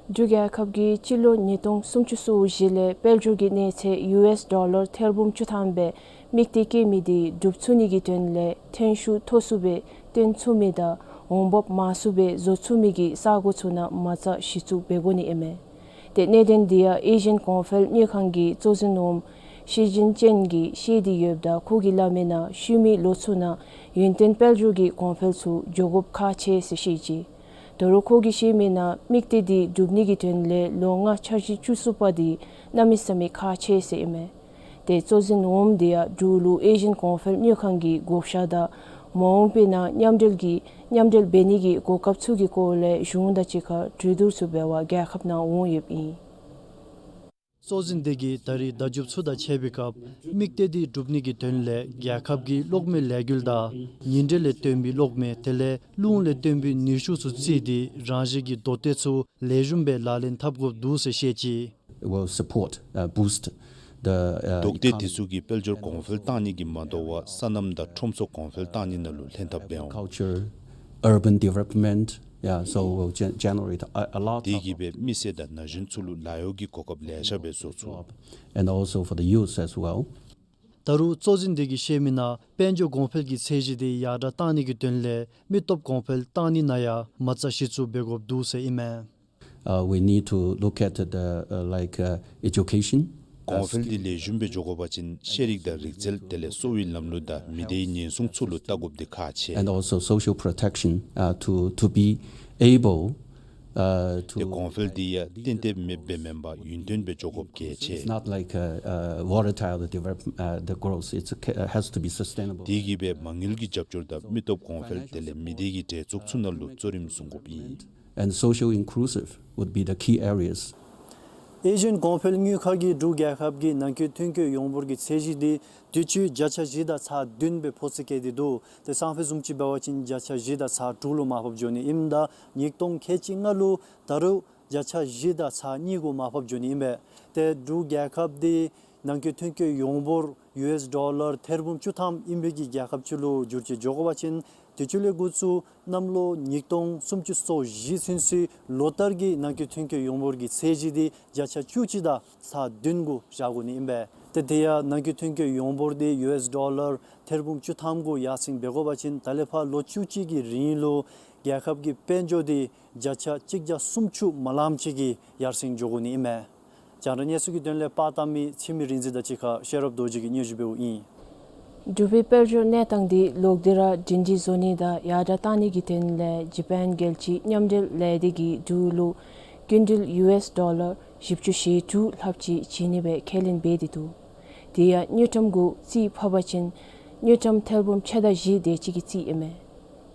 འབྲུག་རྒྱལ་ཁབ་ཀྱིས་སྤྱི་ལོ་ཉིས་སྟོང་སུམ་ཅུ་སོ་བཞི་ལས་དཔལ་འབྱོར་གྱི་གནས་ཚད་ཡུ་ཨེསི་ཌོ་ལར་ཐེར་འབུམ་བཅུ་ཐམ་སྦེ་དམིགས་གཏད་བསྐྱེད་མི་དེ་འགྲུབ་ཚུགས་ནི་གི་དོན་ལས་ཐོན་ཤུགས་མཐོ་སུ་སྦེ་བཏོན་ཚུགས་མི་དང་འོང་འབབ་མང་སུ་སྦེ་བཟོ་ཚུགས་མི་གི་ས་གོ་ཚུ་ནང་མ་རྩ་གཞི་བཙུགས་འབད་དགོ་ནི་ཨིན་མས། ཏེ་གནད་དོན་འདི་ཡང་ཨེ་ཤི་ཡན་གོང་འཕེལ་དངུལ་ཁང་གི་གཙོ་འཛིན་འོགམ་ཤི་ཅིན་ཅན་གྱིས་བཤད་དེ་ཡོདཔ་ད་ཁོ་གིས་སླབ་མི་ནང་ཤུལ་མའི་ལོ་ཚུ་ནང་ཡུན་བརྟན་དཔལ་འབྱོར་གྱི་གོང་འཕེལ་ཚུ་འགྱོ་དགོཔ་ཁག་ཆེ་ཟེར་བཤད་ཅི། ད་རུང་ཁོ་གིས་བཤད་མི་ནང་དམིགས་གཏད་འདི་འགྲུབ་ནི་གི་དོན་ལས་ལོ་ལྔ་འཆར་གཞི་བཅུ་གསུམ་པ་འདི་གནམ་མེད་ས་མེད་ཁག་ཆེ་ཟེར་ཨིན་མས། ཏེ་གཙོ་འཛིན་འོགམ་དེ་ཡང་འབྲུག་ལུ་ཨེ་ཤི་ཡན་གོང་འཕེལ་དངུལ་ཁང་གི་བགོ་བཤའ་དང་མ་འོངས་པའི་ནང་མཉམ་འབྲེལ་གྱི་མཉམ་འབྲེལ་འབད་ནི་གི་གོ་སྐབས་ཚུ་གི་སྐོར་ལས་གཞུང་དང་གཅིག་ཁར་གྲོས་བསྡུར་ཚུ་འབད་བར་རྒྱལ་ཁབ་ནང་འོང་ཡོདཔ་ཨིན། གཙོ་འཛིན་དེ་གིས་ད་རེས་བརྡ་བརྒྱུད་ཚུ་དང་ཕྱད་པའི་སྐབས་དམིགས་གཏད་དེ་སྒྲུབ་ནི་གི་དོན་ལས་རྒྱལ་ཁབ་ཀྱི་གློག་མེ་ལས་འགུལ་དང་ཉིན་དྲོད་ལས་བཏོན་པའི་གློག་མེ་དེ་ལས་རླུང་ལས་བཏོན་པའི་ནུས་ཤུགས་ཚུ་བརྩིས་ཏེ་རང་བཞིན་གྱི་མདོ་སྟོད་ཚུ་ལེགས་ཤོམ་སྦེ་ལག་ལེན་འཐབ་དགོཔ་འདུག་ཟེར་བཤད་ཅི། Will support, uh, boost the, uh, མདོ་སྟོད་དེ་ཚུ་གིས་དཔལ་འབྱོར་གོང་འཕེལ་གཏང་ནི་གི་མ་དོ་བར་སོ་ནམ་དང་ཁྲོམ་སོགས་གོང་འཕེལ་གཏང་ནི་ནང་ལུ་ལྷན་ཐབས་འབད་འོང་། Culture, urban development, yeah, so will gen- generate a, a lot of. དེ་གིས་སྦེ་མི་སེར་དང་ན་གཞོན་ཚུ་ལུ་ལཱ་གཡོག་གི་གོ་སྐབས་ལེ་ཤ་སྦེ་བཟོ་ཚུགས། And also for the youth as well. ད་རུང་གཙོ་འཛིན་དེ་གིས་བཤད་མི་ནང་དཔལ་འབྱོར་གོང་འཕེལ་གྱི་ཚད་གཞི་དེ་ཡར་དྲག་གཏང་ནི་གི་དོན་ལས་མི་སྟོབས་གོང་འཕེལ་གཏང་ནི་ནང་ཡང་མ་རྩ་གཞི་བཙུགས་འབད་དགོཔ་འདུག་ཟེར་ཨིན་མས། Uh, we need to look at the, uh, like, uh, education. གོང་འཕེལ་དེ་ལེགས་ཤོམ་སྦེ་འགྱོ་དགོ་པ་ཅིན་ཤེས་རིག་དང་རིག་རྩལ་དེ་ལས་གསོ་བའི་ལམ་ལུགས་དང་མི་སྡེའི་ཉེན་སྲུང་ཚུ་ལུ་བལྟ་དགོཔ་དེ་ཁག་ཆེ། And also social protection, uh, to, to be able, uh, to. ཏེ་གོང་འཕེལ་དེ་ཡང་གཏན་གཏན་མེདཔ་སྦེ་མེན་པར་ཡུན་བརྟན་སྦེ་འགྱོ་དགོཔ་གལ་ཆེ། It's not like a, a volatile develop, uh, the growth. It's a, has to be sustainable. དེ་གིས་སྦེ་མ་དངུལ་གྱི་རྒྱབ་སྐྱོར་དང་མི་སྟོབས་གོང་འཕེལ་དེ་ལས་མི་སྡེ་གི་གྲལ་ཚུད་ཚུ་ནང་ལུ་གཙོ་རིམ་བཟུང་དགོཔ་ཨིན། And social inclusive would be the key areas. ཨེ་ཤི་ཡན་གོང་འཕེལ་དངུལ་ཁང་གིས་འབྲུག་རྒྱལ་ཁབ་ཀྱི་ནང་འཁོད་ཐོན་སྐྱེད་ཡོངས་འབོར་གྱི་ཚད་གཞི་དེ་དུས་ཅི་བརྒྱ་ཆ་བཞི་དང་ཚག་བདུན་སྦེ་ཕོག་ཚོད་བཀལ་ཏེ་འདུག། ཏེ་སང་ཕོད་བཟུམ་ཅིག་འབད་བ་ཅིན་བརྒྱ་ཆ་བཞི་དང་ཚག་དྲུག་ལུ་མར་ཕབ་འགྱོ་ནི་ཨིནམ་ད་ཉིས་སྟོང་ཁལ་གཅིག་ལྔ་ལུ་ད་རུང་བརྒྱ་ཆ་བཞི་དང་ཚག་གཉིས་གུ་མར་ཕབ་འགྱོ་ནི་ཨིན་པས། ཏེ་འབྲུག་རྒྱལ་ཁབ་དེ་ནང་འཁོད་ཐོན་སྐྱེད་ཡོངས་འབོར་ཡུ་ཨེས་ཌོ་ལར་ཐེར་འབུམ་བཅུ་ཐམ་ཨིན་པའི་གི་རྒྱལ་ཁབ་ཅིག་ལུ་འགྱུར་བཅོས་འགྱོ་དགོ་པ་ཅིན་དུས་ཅི་ལས་འགོ་བཙུགས་གནམ་ལོ་ཉིས་སྟོང་སུམ་ཅུ་སོ་བཞི་ཚུན་ཚོད་ལོ་ལྟར་གྱི་ནང་འཁོད་ཐོན་སྐྱེད་ཡོངས་འབོར་གྱི་ཚད་གཞི་དེ་བརྒྱ་ཆ་བཅུ་གཅིག་དང་ཚག་བདུན་གུ་བཞག་དགོ་ནི་ཨིན་པས། ཏེ་དེ་ཡང་ནང་འཁོད་ཐོན་སྐྱེད་ཡོངས་འབོར་དེ་ཡུ་ཨེས་ཌོ་ལར་ཐེར་འབུམ་བཅུ་ཐམ་གུ་ཡར་སེང་འབད་དགོ་པ་ཅིན་ད་ལས་ཕར་ལོ་བཅུ་གཅིག་གི་རིང་ལུ་རྒྱལ་ཁབ་ཀྱི་དཔལ་འབྱོར་དེ་བརྒྱ་ཆ་གཅིག་བརྒྱ་སུམ་ཅུ་མ་ལངམ་ཅིག་གི་ཡར་སེང་འགྱོ་དགོ་ནི་ཨིན་མས། རྒྱང་བསྒྲགས་གནས་ཚུལ་གྱི་དོན་ལས་པར་བཏབ་མི་འཆི་མེད་རིག་འཛིན་དང་གཅིག་ཁར་ཤེས་རབ་རྡོ་རྗེ་གིས་སྙན་ཞུ་འབདཝ་ཨིན། འབྲུག་པའི་དཔལ་འབྱོར་གནས་སྟངས་དེ་ལོག་སྟེ་ར་སྒྲིང་སྒྲིང་བཟོ་ནི་དང་ཡར་དྲག་གཏང་ནི་གི་དོན་ལས་ཇ་པཱན་རྒྱལ་སྤྱིའི་མཉམ་འབྲེལ་ལས་སྡེ་གིས་འབྲུག་ལུ་སྐྱིན་འགྲུལ་ཡུ་ཨེས་ཌོ་ལར་བཞི་བཅུ་ཞེ་དྲུག་ལྷགཔ་ཅིག་བྱིན་ནི་སྦེ་ཁས་ལེན་འབད་དེ་འདུག། དེ་ཡང་དངུལ་ཀྲམ་གུ་རྩིས་ཕབ་པ་ཅིན་དངུལ་ཀྲམ་ཐེར་འབུམ་ཕྱེད་དང་བཞི་དེ་ཅིག་གི་རྩིས་ཨིན་མས།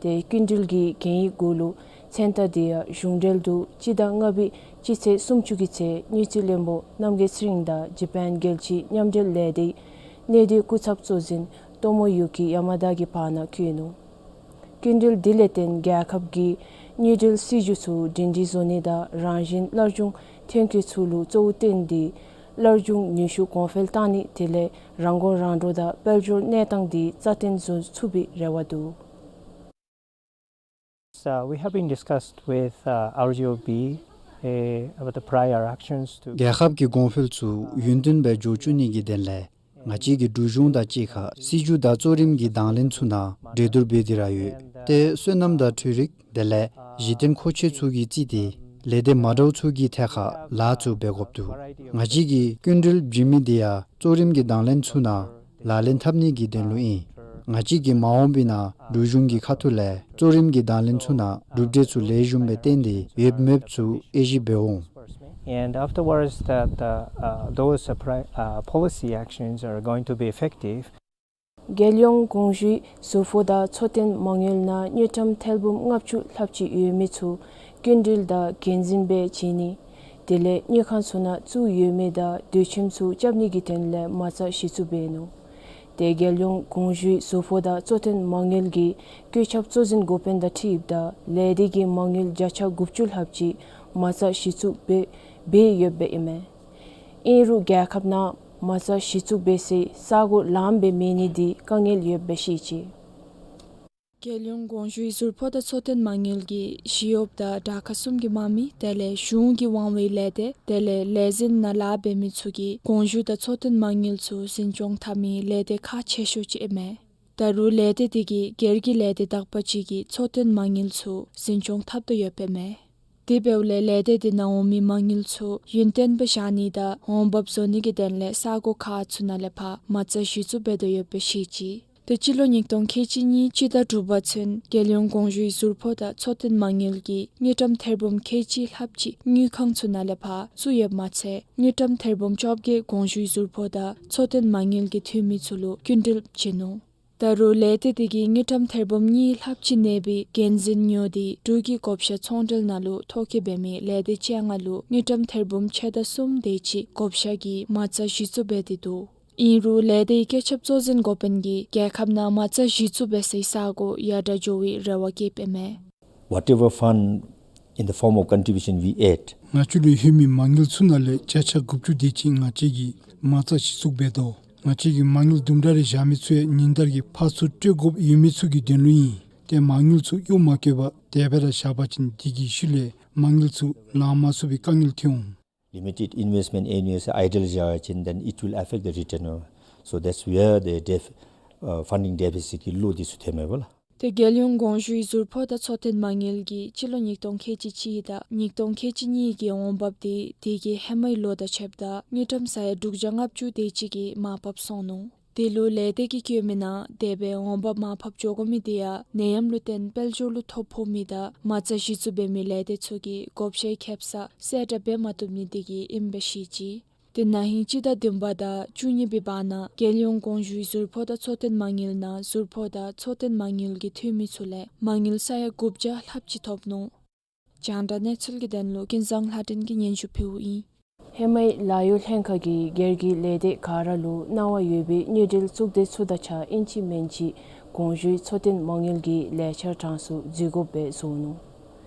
ཏེ་སྐྱིན་འགྲུལ་གྱི་གན་ཡིག་གུ་ལུ་མཚན་རྟགས་དེ་ཡང་གཞུང་འབྲེལ་དུ་སྤྱི་ཟླ་ལྔ་པའི་སྤྱི་ཚེས་སུམ་ཅུ་གི་ཚེས་དངུལ་རྩིས་བློན་པོ་རྣམ་རྒྱལ་ཚེ་རིང་དང་ཇ་པཱན་རྒྱལ་སྤྱིའི་མཉམ་འབྲེལ་ལས་སྡེའི་གནས་སྡུད་སྐུ་ཚབ་གཙོ་འཛིན་ཏོ་མོ་ཡུ་ཀི་ཡ་མ་དཱ་གི་བར་ན་བཀོད་ནུག། སྐྱིན་འགྲུལ་དེ་ལས་བརྟེན་རྒྱལ་ཁབ་ཀྱི་དངུལ་འབྲེལ་སྲིད་བྱུས་ཚུ་སྒྲིང་སྒྲིང་བཟོ་ནི་དང་རང་བཞིན་སླར་འབྱུང་ཐོན་སྐྱེད་ཚུ་ལུ་གཙོ་བོ་བཏོན་ཏེ་སླར་འབྱུང་ནུས་ཤུགས་གོང་འཕེལ་གཏང་ནི་དེ་ལས་རང་མགོ་རང་འདྲོངས་དང་དཔལ་འབྱོར་གནས་སྟངས་དེ་རྩ་བརྟན་བཟོ་ཚུགས་པའི་རེ་བ་འདུག། Uh, we have been discussed with, uh, R G O B, uh, about the prior actions to རྒྱལ་ཁབ་ཀྱི་གོང་འཕེལ་ཚུ་ཡུན་བརྟན་སྦེ་འགྱོ་བཅུག་ནི་གི་དོན་ལས་ང་བཅས་ཀྱིས་འབྲུག་གཞུང་དང་གཅིག་ཁར་སྲིད་བྱུས་དང་གཙོ་རིམ་གྱི་དང་ལེན་ཚུ་ནང་གྲོས་བསྡུར་འབད་དེ་ར་ཡོད། ཏེ་སོ་ནམ་དང་འཕྲུལ་རིག་དེ་ལས་གཞི་རྟེན་མཁོ་ཆས་ཚུ་གིས་རྩིས་ཏེ་ལས་སྡེ་མ་འདྲཝ་ཚུ་གི་ཐད་ཁར་ལཱ་ཚུ་འབད་དགོཔ་འདུག། ང་བཅས་ཀྱིས་སྐྱིན་འགྲུལ་བྱིན་མི་དེ་ཡང་གཙོ་རིམ་གྱི་དང་ལེན་ཚུ་ནང་ལག་ལེན་འཐབ་ནི་གི་དོན་ལུ་ཨིན། ང་བཅས་ཀྱིས་མ་འོངས་པའི་ནང་འབྲུག་གཞུང་གི་ཁ་ཐུག་ལས་གཙོ་རིམ་གྱི་དང་ལེན་ཚུ་ནང་གྲུབ་འབྲས་ཚུ་ལེགས་ཤོམ་སྦེ་བཏོན་ཏེ་ཡོདཔ་མེདཔ་ཚུ་དབྱེ་ཞིབ་འབད་འོང་། And afterwards that, uh, uh, those, uh, pri- uh, policy actions are going to be effective. རྒྱལ་ཡོངས་གོང་ཞུའི་ཟུར་ཕོགས་དང་འཚོ་རྟེན་མ་དངུལ་ནང་དངུལ་ཀྲམ་ཐེར་འབུམ་ལྔ་བཅུ་ལྷགཔ་ཅིག་ཡོད་མི་ཚུ་སྐྱིན་འགྲུལ་དང་འགན་འཛིན་སྦེ་བྱིན་ནི་དེ་ལས་དངུལ་ཁང་ཚུ་ནང་བཙུགས་ཡོད་མི་དང་སྡོད་ཁྱིམ་ཚུ་རྐྱབ་ནི་གི་དོན་ལས་མ་རྩ་གཞི་བཙུགས་འབད་ནུག། ཏེ་རྒྱལ་ཡོངས་གོང་ཞུའི་ཟུར་ཕོགས་དང་འཚོ་རྟེན་མ་དངུལ་གྱི་བཀོད་ཁྱབ་གཙོ་འཛིན་འགོ་དཔོན་དང་འཁྲིལཝ་ད་ལས་སྡེ་གི་མ་དངུལ་བརྒྱ་ཆ་དགུ་བཅུ་ལྷགཔ་ཅིག་མ་རྩ་གཞི་བཙུགས་འབད་འབད་ཡོདཔ་ཨིན་མས། ཨིན་རུང་རྒྱལ་ཁབ་ནང་མ་རྩ་གཞི་བཙུགས་འབད་སའི་ས་གོ་ལངམ་སྦེ་མེད་ནི་དེ་དཀའ་ངལ་ཡོདཔ་སྦེ་བཤད་ཅི། རྒྱལ་ཡོངས་གོང་ཞུའི་ཟུར་ཕོགས་དང་འཚོ་རྟེན་མ་དངུལ་གྱིས་ཞི་གཡོགཔ་དང་དྲག་ཁག་གསུམ་གྱི་དམག་མི་དེ་ལས་གཞུང་གི་དབང་བའི་ལས་སྡེ་དེ་ལས་ལས་འཛིན་ནང་ལཱ་འབད་མི་ཚུ་གི་གོང་ཞུ་དང་འཚོ་རྟེན་མ་དངུལ་ཚུ་འཛིན་སྐྱོང་འཐབ་མི་ལས་སྡེ་ཁག་ཆེ་ཤོས་ཅིག་ཨིན་མས། ད་རུང་ལས་སྡེ་དེ་གིས་སྒེར་གྱི་ལས་སྡེ་དག་པ་ཅིག་གི་འཚོ་རྟེན་མ་དངུལ་ཚུ་འཛིན་སྐྱོང་འཐབ་དོ་ཡོདཔ་ཨིན་མས། དེ་འབདཝ་ལས་ལས་སྡེ་དེ་ནང་འོང་མི་མ་དངུལ་ཚུ་ཡུན་བརྟན་སྦེ་བཞག་ནི་དང་འོང་འབབ་བཟོ་ནི་གི་དོན་ལས་ས་གོ་ཁག་ཚུ་ནང་ལས་ཕར་མ་རྩ་གཞི་བཙུགས་འབད་དོ་ཡོདཔ་སྦེ་བཤད་ཅི། ཏེ་སྤྱི་ལོ་ཉིས་སྟོང་ཁལ་གཅིག་གཉིས་སྤྱི་ཟླ་དྲུག་པ་ཚུན་རྒྱལ་ཡོངས་གོང་ཞུའི་ཟུར་ཕོགས་དང་འཚོ་རྟེན་མ་དངུལ་གྱིས་དངུལ་ཀྲམ་ཐེར་འབུམ་ཁལ་གཅིག་ལྷགཔ་ཅིག་དངུལ་ཁང་ཚུ་ནང་ལས་ཕར་བཙུགས་ཡོདཔ་མ་ཚད་དངུལ་ཀྲམ་ཐེར་འབུམ་བཅོ་བརྒྱད་གོང་ཞུའི་ཟུར་ཕོགས་དང་འཚོ་རྟེན་མ་དངུལ་གྱི་འཐུས་མི་ཚུ་ལུ་སྐྱིན་འགྲུལ་བྱིན་ནུག། ད་རུང་ལས་སྡེ་དེ་གིས་དངུལ་ཀྲམ་ཐེར་འབུམ་གཉིས་ལྷགཔ་ཅིག་གནས་པའི་འགན་འཛིན་ཉོ་སྟེ་འབྲུག་གི་བགོ་བཤའ་ཚོང་འབྲེལ་ནང་ལུ་ཐོ་བཀོད་འབད་མི་ལས་སྡེ་བཅོ་ལྔ་ལུ་དངུལ་ཀྲམ་ཐེར་འབུམ་ཕྱེད་དང་གསུམ་དེ་ཅིག་བགོ་བཤའ་གི་མ་རྩ་གཞི་བཙུགས་འབད་དེ་འདུག། ཨིན་རུང་ལས་སྡེའི་བཀོད་ཁྱབ་གཙོ་འཛིན་འགོ་དཔོན་གྱིས་རྒྱལ་ཁབ་ནང་མ་རྩ་གཞི་བཙུགས་འབད་སའི་ས་གོ་ཡར་དྲག་འགྱོ་བའི་རེ་བ་བསྐྱེདཔ་ཨིན་མས། Whatever fund in the form of contribution we add, ང་བཅས་ལུ་ལྷོད་མི་མ་དངུལ་ཚུ་ནང་ལས་བརྒྱ་ཆ་དགུ་བཅུ་དེ་ཅིག་ང་བཅས་ཀྱིས་མ་རྩ་གཞི་བཙུགས་འབད་དོ། ང་བཅས་ཀྱིས་མ་དངུལ་དུམ་གྲ་རེ་བཞག་མི་ཚུ་ཡང་ཉིན་ལྟར་གྱི་ཕར་ཚུར་སྤྲོད་དགོཔ་ཡོད་མི་ཚུ་གི་དོན་ལུ་ཨིན། ཏེ་མ་དངུལ་ཚུ་གཡུག་མ་བཀོལ་བར་དེ་སྦེ་ར་བཞག་པ་ཅིན་དེ་གི་ཤུལ་ལས་མ་དངུལ་ཚུ་ལང་མ་ཚུགས་པའི་དཀའ་ངལ་ཐོན་འོང་། Limited investment annually idle བཞག་པ་ཅིན་then it will affect the return. So that's where the def- uh, funding deficit གི་བློ་འདི་ཚུ་ཐོནམ་མས་པ་ལགས། ཏེ་རྒྱལ་ཡོངས་གོང་ཞུའི་ཟུར་ཕོགས་དང་འཚོ་རྟེན་མ་དངུལ་གྱིས་སྤྱི་ལོ་ཉིས་སྟོང་ཁལ་གཅིག་གཅིག་དང་ཉིས་སྟོང་ཁལ་གཅིག་གཉིས་ཀྱི་འོང་འབབ་དེ་དེ་གི་ཧེ་མའི་ལོ་དང་ཕྱདཔ་ད་དངུལ་ཀྲམ་ས་ཡ་དྲུག་བརྒྱ་ལྔ་བཅུ་དེ་ཅིག་གིས་མར་ཕབ་སོང་ནུག། དེ་ལུ་ལས་སྡེ་གིས་བཀོད་མི་ནང་དེ་སྦེ་འོང་འབབ་མར་ཕབ་འགྱོ་དགོ་མི་དེ་ཡང་ནད་ཡམས་ལུ་བརྟེན་དཔལ་འབྱོར་ལུ་ཐོ་ཕོག་མི་དང་མ་རྩ་གཞི་བཙུགས་འབད་མི་ལས་སྡེ་ཚུ་གིས་བགོ་བཤའི་ཁེབ་ས་གསལ་བསྒྲགས་འབད་མ་བཏུབ་ནི་དེ་གིས་ཨིནམ་སྦེ་བཤད་ཅི། ཏེ་ན་ཧིང་སྤྱི་ཟླ་བདུན་པ་དང་བཅུ་གཉིས་པའི་བར་ན་རྒྱལ་ཡོངས་གོང་ཞུའི་ཟུར་ཕོགས་དང་འཚོ་རྟེན་མ་དངུལ་ནང་ཟུར་ཕོགས་དང་འཚོ་རྟེན་མ་དངུལ་གྱི་འཐུས་མི་ཚུ་ལས་མ་དངུལ་ས་ཡ་དགུ་བརྒྱ་ལྷགཔ་ཅིག་ཐོབ་ནུག། རྒྱང་བསྒྲགས་གནས་ཚུལ་གྱི་དོན་ལུ་ཀུན་བཟང་ལྷ་སྒྲོན་གྱིས་སྙན་ཞུ་ཕུལཝ་ཨིན། ཧེ་མའི་ལཱ་གཡོག་ལྷན་ཁག་གིས་སྒེར་གྱི་ལས་སྡེ་ག་ར་ལུ་གནང་བ་ཡོད་པའི་དངུལ་འབྲེལ་གཙུག་སྡེ་ཚུ་དང་གཅིག་ཁར་ཨིན་ཅི་མིན་ཅི་གོང་ཞུའི་འཚོ་རྟེན་མ་དངུལ་གྱི་ལས་འཆར་གྲངས་སུ་འཛུལ་དགོཔ་སྦེ་བཟོ་ནུག།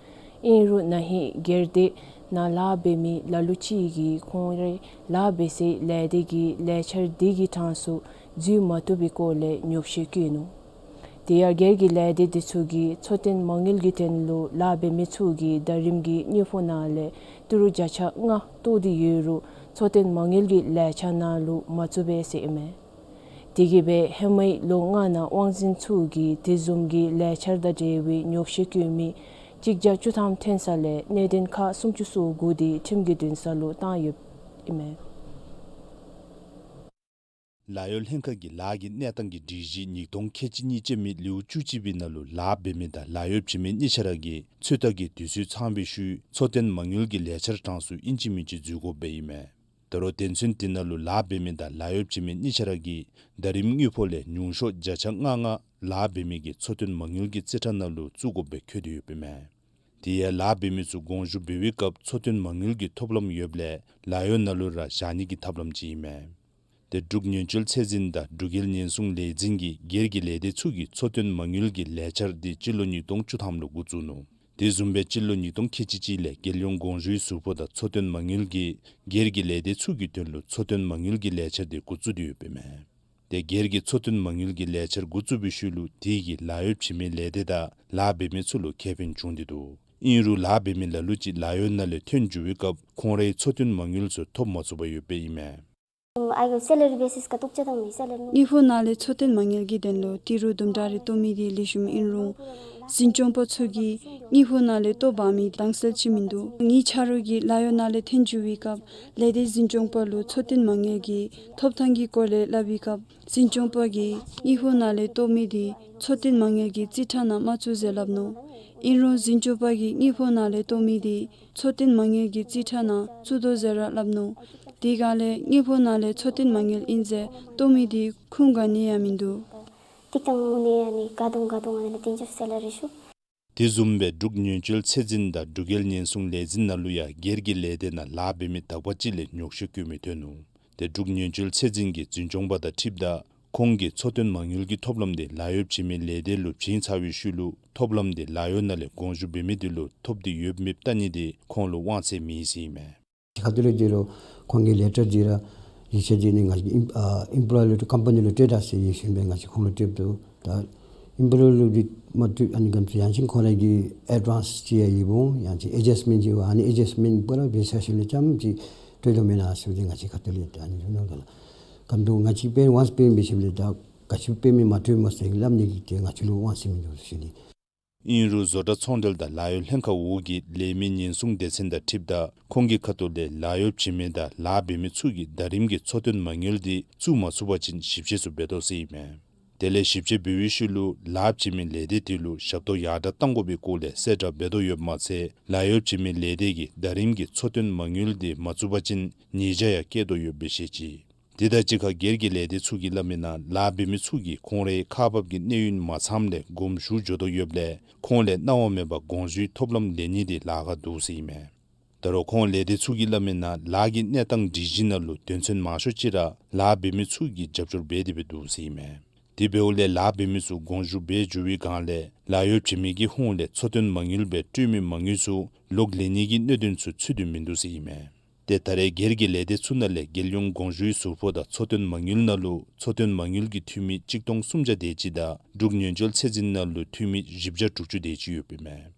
ཨིན་རུང་ན་ཧིང་སྒེར་སྡེ་ནང་ལཱ་འབད་མི་ལ་ལུ་ཅིག་གིས་ཁོང་རའི་ལཱ་འབད་སའི་ལས་སྡེ་གི་ལས་འཆར་དེ་གི་གྲངས་སུ་འཛུལ་མ་བཏུབ་པའི་སྐོར་ལས་ཉོགས་བཤད་བཀོད་ནུག། དེ་ཡང་སྒེར་གྱི་ལས་སྡེ་དེ་ཚུ་གིས་འཚོ་རྟེན་མ་དངུལ་གྱི་དོན་ལུ་ལཱ་འབད་མི་ཚུ་གིས་ཟླ་རིམ་གྱི་དངུལ་ཕོགས་ནང་ལས་ཏི་རུ་བརྒྱ་ཆ་ལྔ་བཏོག་སྟེ་ཡོད་རུང་འཚོ་རྟེན་མ་དངུལ་གྱི་ལས་འཆར་ནང་ལུ་མ་བཙུགས་པས་ཟེར་ཨིན་མས། དེ་གིས་སྦེ་ཧེ་མའི་ལོ་ལྔ་ནང་དབང་འཛིན་ཚུ་གིས་དེ་བཟུམ་གྱི་ལས་འཆར་དང་འབྲེལ་བའི་ཉོགས་བཤད་བཀོད་མི་གཅིག་བརྒྱ་བཅུ་ཐམ་ཐོན་ས་ལས་གནད་དོན་ཁག་སུམ་ཅུ་སོ་དགུ་དེ་ཁྲིམས་ཀྱི་འདུན་ས་ལུ་བཏང་ཡོདཔ་ཨིན་མས། ལཱ་གཡོག་ལྷན་ཁག་གི་ལཱ་གི་གནས་སྟངས་ཀྱི་སྒྲིག་གཞི་ཉིས་སྟོང་ཁལ་གཅིག་གཉིས་ཅན་མའི་ལེའུ་བཅུ་གཅིག་པའི་ནང་ལུ་ལཱ་འབད་མི་དང་ལཱ་གཡོག་བྱིན་མི་གཉིས་ཆ་ར་གིས་ཚོད་ལྟ་གི་དུས་ཚོད་ཚང་བའི་ཤུལ་འཚོ་རྟེན་མ་དངུལ་གྱི་ལས་འཆར་གྲངས་སུ་ཨིན་ཅི་མིན་ཅི་འཛུལ་དགོཔ་སྦེ་ཨིན་མས། ད་རུང་དོན་ཚན་དེ་ནང་ལུ་ལཱ་འབད་མི་དང་ལཱ་གཡོག་བྱིན་མི་གཉིས་ཆ་ར་གིས་ཟླ་རིམ་དངུལ་ཕོགས་ལས་ཉུང་ཤོས་བརྒྱ་ཆ་ལྔ་ལྔ་ལཱ་འབད་མི་གི་འཚོ་རྟེན་མ་དངུལ་གྱི་རྩིས་ཁྲ་ནང་ལུ་བཙུགས་དགོཔ་སྦེ་འཁོད་དེ་ཡོདཔ་ཨིན་མས། དེ་ཡང་ལཱ་འབད་མི་ཚུ་དགོངས་ཞུ་འབད་བའི་སྐབས་འཚོ་རྟེན་མ་དངུལ་གྱི་ཐོབ་ལམ་ཡོདཔ་ལས་ལཱ་གཡོག་ནང་ལུ་ར་བཞག་ནི་གི་ཐབས་ལམ་ཅིག་ཨིན་མས། ཏེ་འབྲུག་ཉེན་བཅོལ་ཚད་འཛིན་དང་འབྲུག་རྒྱལ་ཉེན་སྲུང་ལས་འཛིན་གྱིས་སྒེར་གྱི་ལས་སྡེ་ཚུ་གི་འཚོ་རྟེན་མ་དངུལ་གྱི་ལས་འཆར་དེ་སྤྱི་ལོ་ཉིས་སྟོང་བཅུ་ཐམ་ལུ་འགོ་བཙུགས་ནུག། དེ་བཟུམ་སྦེ་སྤྱི་ལོ་ཉིས་སྟོང་ཁལ་གཅིག་གཅིག་ལས་རྒྱལ་ཡོངས་གོང་ཞུའི་ཟུར་ཕོགས་དང་འཚོ་རྟེན་མ་དངུལ་གྱིས་སྒེར་གྱི་ལས་སྡེ་ཚུ་གི་དོན་ལུ་འཚོ་རྟེན་མ་དངུལ་གྱི་ལས་འཆར་དེ་འགོ་བཙུགས་ཏེ་ཡོདཔ་ཨིན་མས། ཏེ་སྒེར་གྱི་འཚོ་རྟེན་མ་དངུལ་གྱི་ལས་འཆར་འགོ་བཙུགས་པའི་ཤུལ་ལུ་དེ་གིས་ལཱ་གཡོག་བྱིན་མི་ལས་སྡེ་དང་ལཱ་འབད་མི་ཚུ་ལུ་ཁེ་ཕན་བྱུང་སྟེ་འདུག། ཨིན་རུང་ལཱ་འབད་མི་ལ་ལུ་ཅིག་ལཱ་གཡོག་ནང་ལས་ཐོན་འགྱོ་བའི་སྐབས་ཁོང་རའི་འཚོ་རྟེན་མ་དངུལ་ཚུ་ཐོབ་མ་ཚུགས་པར་ཡོདཔ་ཨིན་མས། आएको स्यालेरी बेसिसका तोक्छे तामाङ स्यालेरी དངུལ་ཕོགས་ནང་ལས་འཚོ་རྟེན་མ་དངུལ་གྱི་དོན་ལུ་ཏི་རུ་དུམ་གྲ་རེ་བཏོག་མི་དེ་ལེགས་ཤོམ་ཨིན་རུང་འཛིན་སྐྱོང་པ་ཚུ་གིས་དངུལ་ཕོགས་ནང་ལས་བཏོག་འབག་མི་དྭངས་གསལ་ཅིག་མིན་འདུག། ངེའི་ཆ་རོགས་ཀྱིས་ལཱ་གཡོག་ནང་ལས་ཐོན་འགྱོ་བའི་སྐབས་ལས་སྡེའི་འཛིན་སྐྱོང་པ་ལུ་འཚོ་རྟེན་མ་དངུལ་གྱི་ཐོབ་ཐང་གི་སྐོར་ལས་སླབ་པའི་སྐབས་འཛིན་སྐྱོང་པ་གིས་དངུལ་ཕོགས་ནང་ལས་བཏོག་མི་དེ་འཚོ་རྟེན་མ་དངུལ་གྱི་རྩིས་ཁྲ་ནང་མ་བཙུགས་ཟེར་སླབ་ནུག། ཨིན་རུང་འཛིན་སྐྱོང་པ་གིས་དངུལ་ཕོགས་ནང་ལས་བཏོག་མི་དེ་འཚོ་རྟེན་མ་དངུལ་གྱི་རྩིས་ཁྲ་ནང་བཙུགས་དོ་ཟེར་ར་སླབ་ནུག། དེ་སྒང་ལས་དངུལ་ཕོགས་ནང་ལས་འཚོ་རྟེན་མ་དངུལ་ཨིན་ཟེར་བཏོག་མི་དེ་ཁུངས་ག་ནི་ཡང་མིན་འདུག། ཏིག་ཏང་ངུ་ནེ་ཡ་ནི་ག་དུང་ག་དུང་ཨ་ནི་ལ་དེ་འཇོག་སེ་ལ་རེ་ཞུ། དེ་བཟུམ་སྦེ་འབྲུག་ཉེན་བཅོལ་ཚད་འཛིན་དང་འབྲུག་རྒྱལ་ཉེན་སྲུང་ལས་འཛིན་ནང་ལུ་ཡང་སྒེར་གྱི་ལས་སྡེ་ནང་ལཱ་འབད་མི་དག་པ་ཅིག་ལས་ཉོགས་བཤད་བཀོད་མི་ཐོན་ནུག། ཏེ་འབྲུག་ཉེན་བཅོལ་ཚད་འཛིན་གྱི་འཛིན་སྐྱོང་པ་དང་འཁྲིལཝ་ད་ཁོང་གིས་འཚོ་རྟེན་མ་དངུལ་གྱི་ཐོབ་ལམ་དེ་ལཱ་གཡོག་བྱིན་མི་ལས་སྡེ་ལུ་བྱིན་ཚར་བའི་ཤུལ་ལུ་ཐོབ་ལམ་དེ་ལཱ་གཡོག་ནང་ལས་དགོངས་ཞུ་འབད་མི་དེ་ལུ་ཐོབ་སྟེ་ཡོད་མེད་བལྟ་ནི་དེ་ཁོང་ལུ་དབང་ཚད་མེད་ཟེར་ཨིན་མས། ཁ་ཐུག་ལས་འདི་རུ་ཁོང་གི་ལེ་ཊར་འདི་ར་ཡིག་ཆ་འདི་ནི་ང་བཅས་ཨིམ་ཨ་ཨེམ་པོ་ལོ་ཡར་ལུ་ཀམ་པ་ནི་ལུ་སྤྲོད་ད་ཟེར་ཡོད་ཞུ་ནི་སྦེ་ང་བཅས་ཁོང་ལུ་སྤྲོདཔ་འདུག། ད་ཨེམ་པོ་ལོ་ཡར་ལུ་འདི་མ་བཏུབ་ཨ་ནི་གམ་ཚུ་ཡང་ཅིན་ཁོང་ར་གི་ཨེཌ་ཝཱནསི་ཅིག་ཡང་ཡོདཔ་འོང་ཡང་ཅིན་ཨེ་ཌཇསཊ་མེནཊ་ཅིག་འོང་ཨ་ནི་ཨེ་ཌཇསཊ་མེནཊ་པོ་ར་འབད་ཚར་ཞིནམ་ལས་ཙམ་ཅིག་སྤྲོད་དོ་མེན་ན་ཟེར་ཏེ་ང་བཅས་ཁ་ཐུག་ལས་ད་ཨ་ནི་ཞུ་ནི་ལགས། གམ་འདུག་ང་བཅས་པེ་ཝཱནསི་པེ་མེནཊ་འབད་ཞིནམ་ལས་ད་ག་ཅི་པེ་མེནཊ་མ་སྤྲོད་མས་ཟེར་སླབ་ནི་གི་ཏེ་ང་བཅས་ལུ་དབང་ཚད་མིན་འདུག་ཟེར་ཞུ་ནི། ཨིན་རུང་བཟོ་གྲྭ་ཚོང་འབྲེལ་དང་ལཱ་གཡོག་ལྷན་ཁག་འོག་གི་ལས་མི་ཉེན་སྲུང་སྡེ་ཚན་དང་འཁྲིལཝ་ད་ཁོང་གི་ཁ་ཐུག་ལས་ལཱ་གཡོག་བྱིན་མི་དང་ལཱ་འབད་མི་ཚུ་གིས་ཟླ་རིམ་གྱི་འཚོ་རྟེན་མ་དངུལ་དེ་བཙུགས་མ་ཚུགས་པ་ཅིན་ཞིབ་དཔྱད་ཚུ་འབད་དོ་ཟེར་ཨིན་མས། དེ་ལས་ཞིབ་དཔྱད་འབད་བའི་ཤུལ་ལུ་ལཱ་བྱིན་མི་ལས་སྡེ་དེ་ལུ་ཞབས་ཏོག་ཡར་དྲག་གཏང་དགོ་པའི་སྐོར་ལས་གསལ་བསྒྲགས་འབད་དོ་ཡོདཔ་མ་ཚད་ལཱ་གཡོག་བྱིན་མི་ལས་སྡེ་གིས་ཟླ་རིམ་གྱི་འཚོ་རྟེན་མ་དངུལ་དེ་མ་བཙུགས་པ་ཅིན་ཉེས་བྱ་ཡང་བཀལ་དོ་ཡོདཔ་སྦེ་བཤད་ཅི། དེ་དང་གཅིག་ཁར་སྒེར་གྱི་ལས་སྡེ་ཚུ་གིས་སླབ་མིའི་ནང་ལཱ་འབད་མི་ཚུ་གིས་ཁོང་རའི་ཁག་འབག་གི་གནས་ཡུན་མ་ཚངམ་ལས་དགོངས་ཞུ་འགྱོ་དོ་ཡོདཔ་ལས་ཁོང་ལས་གནང་བ་མེད་པར་དགོངས་ཞུའི་ཐོབ་ལམ་ལེན་ནི་དེ་ལཱ་ཁག་འདུག་ཟེར་ཨིན་མས། ད་རུང་ཁོང་ལས་སྡེ་ཚུ་གིས་སླབ་མིའི་ནང་ལཱ་གི་གནས་སྟངས་སྒྲིག་གཞི་ནང་ལུ་དོན་ཚན་མང་ཤོས་ཅིག་ར་ལཱ་འབད་མི་ཚུ་གིས་རྒྱབ་སྐྱོར་འབད་དེ་སྦེ་འདུག་ཟེར་ཨིན་མས། དེ་འབདཝ་ལས་ལཱ་འབད་མི་ཚུ་དགོངས་ཞུ་འབད་འགྱོ་བའི་སྒང་ལས་ལཱ་གཡོག་བྱིན་མི་གི་ཧོངས་ལས་འཚོ་རྟེན་མ་དངུལ་སྦེ་སྤྲོད་མི་མ་དངུལ་ཚུ་ལོག་ལེན་ནི་གི་གནད་དོན་ཚུ་ཚུད་དེ་མིན་འདུག་ཟེར་ཨིན་མས། ཏེ་ད་རེས་སྒེར་གྱི་ལས་སྡེ་ཚུ་ནང་ལས་རྒྱལ་ཡོངས་དགོངས་ཞུའི་ཟུར་ཕོགས་དང་འཚོ་རྟེན་མ་དངུལ་ནང་ལུ་འཚོ་རྟེན་མ་དངུལ་གྱི་འཐུས་མི་གཅིག་སྟོང་སུམ་བརྒྱ་དེ་ཅིག་དང་འབྲུག་ཉེན་བཅོལ་ཚད་འཛིན་ནང་ལུ་འཐུས་མི་བཞི་བརྒྱ་དྲུག་ཅུ་དེ་ཅིག་ཡོདཔ་ཨིན་མས།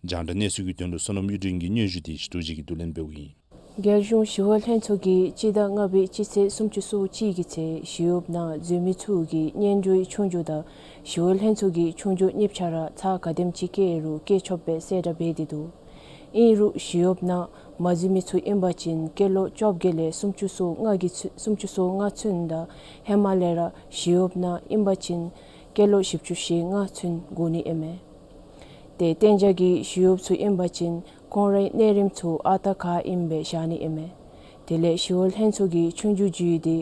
རྒྱང་བསྒྲགས་གནས་ཚུལ་གྱི་དོན་ལུ་བསོད་ནམས་གཡུ་སྒྲོན་གྱི་སྙན་ཞུ་དེ་ཞི་ཏོ་ཅིག་གིས་བསྡུ་ལེན་འབདཝ་ཨིན། རྒྱལ་གཞུང་ཞི་གཡོག་ལྷན་ཚོགས་ཀྱིས་སྤྱི་ཟླ་ལྔ་པའི་སྤྱི་ཚེས་སུམ་ཅུ་སོ་གཅིག་གི་ཚེ་ཞི་གཡོགཔ་ནང་འཛུལ་མི་ཚུ་གི་སྙན་ཞུའི་ཆོས་རྒྱུགས་དང་ཞི་གཡོག་ལྷན་ཚོགས་ཀྱི་ཆོས་རྒྱུགས་གཉིས་ཆ་ར་ཚར་ག་དེམ་ཅིག་བཀལ་རུང་བཀལ་ཆོགཔ་སྦེ་གསལ་བསྒྲགས་འབད་དེ་འདུག། ཨིན་རུང་ཞི་གཡོགཔ་ནང་མ་འཛུལ་མི་ཚུ་ཨིན་པ་ཅིན་སྐྱེས་ལོ་བཅོ་བརྒྱད་ལས་སུམ་ཅུ་སོ་ལྔ་གི་ཚུ་སུམ་ཅུ་སོ་ལྔ་ཚུན་དང་ཧེ་མ་ལས་ར་ཞི་གཡོགཔ་ནང་ཨིན་པ་ཅིན་སྐྱེས་ལོ་བཞི་བཅུ་ཞེ་ལྔ་ཚུན་དགོ་ནི་ཨིན་མས། ཏེ་གཏན་འཇགས་ཀྱི་ཞི་གཡོགཔ་ཚུ་ཨིན་པ་ཅིན་ཁོང་རའི་གནས་རིམ་ཚུ་ཨ་རྟག་ག་ཨིནམ་སྦེ་བཞག་ནི་ཨིན་མས། དེ་ལས་ཞི་གཡོག་ལྷན་ཚོགས་ཀྱི་ཆོས་རྒྱུགས་བརྒྱུད་དེ་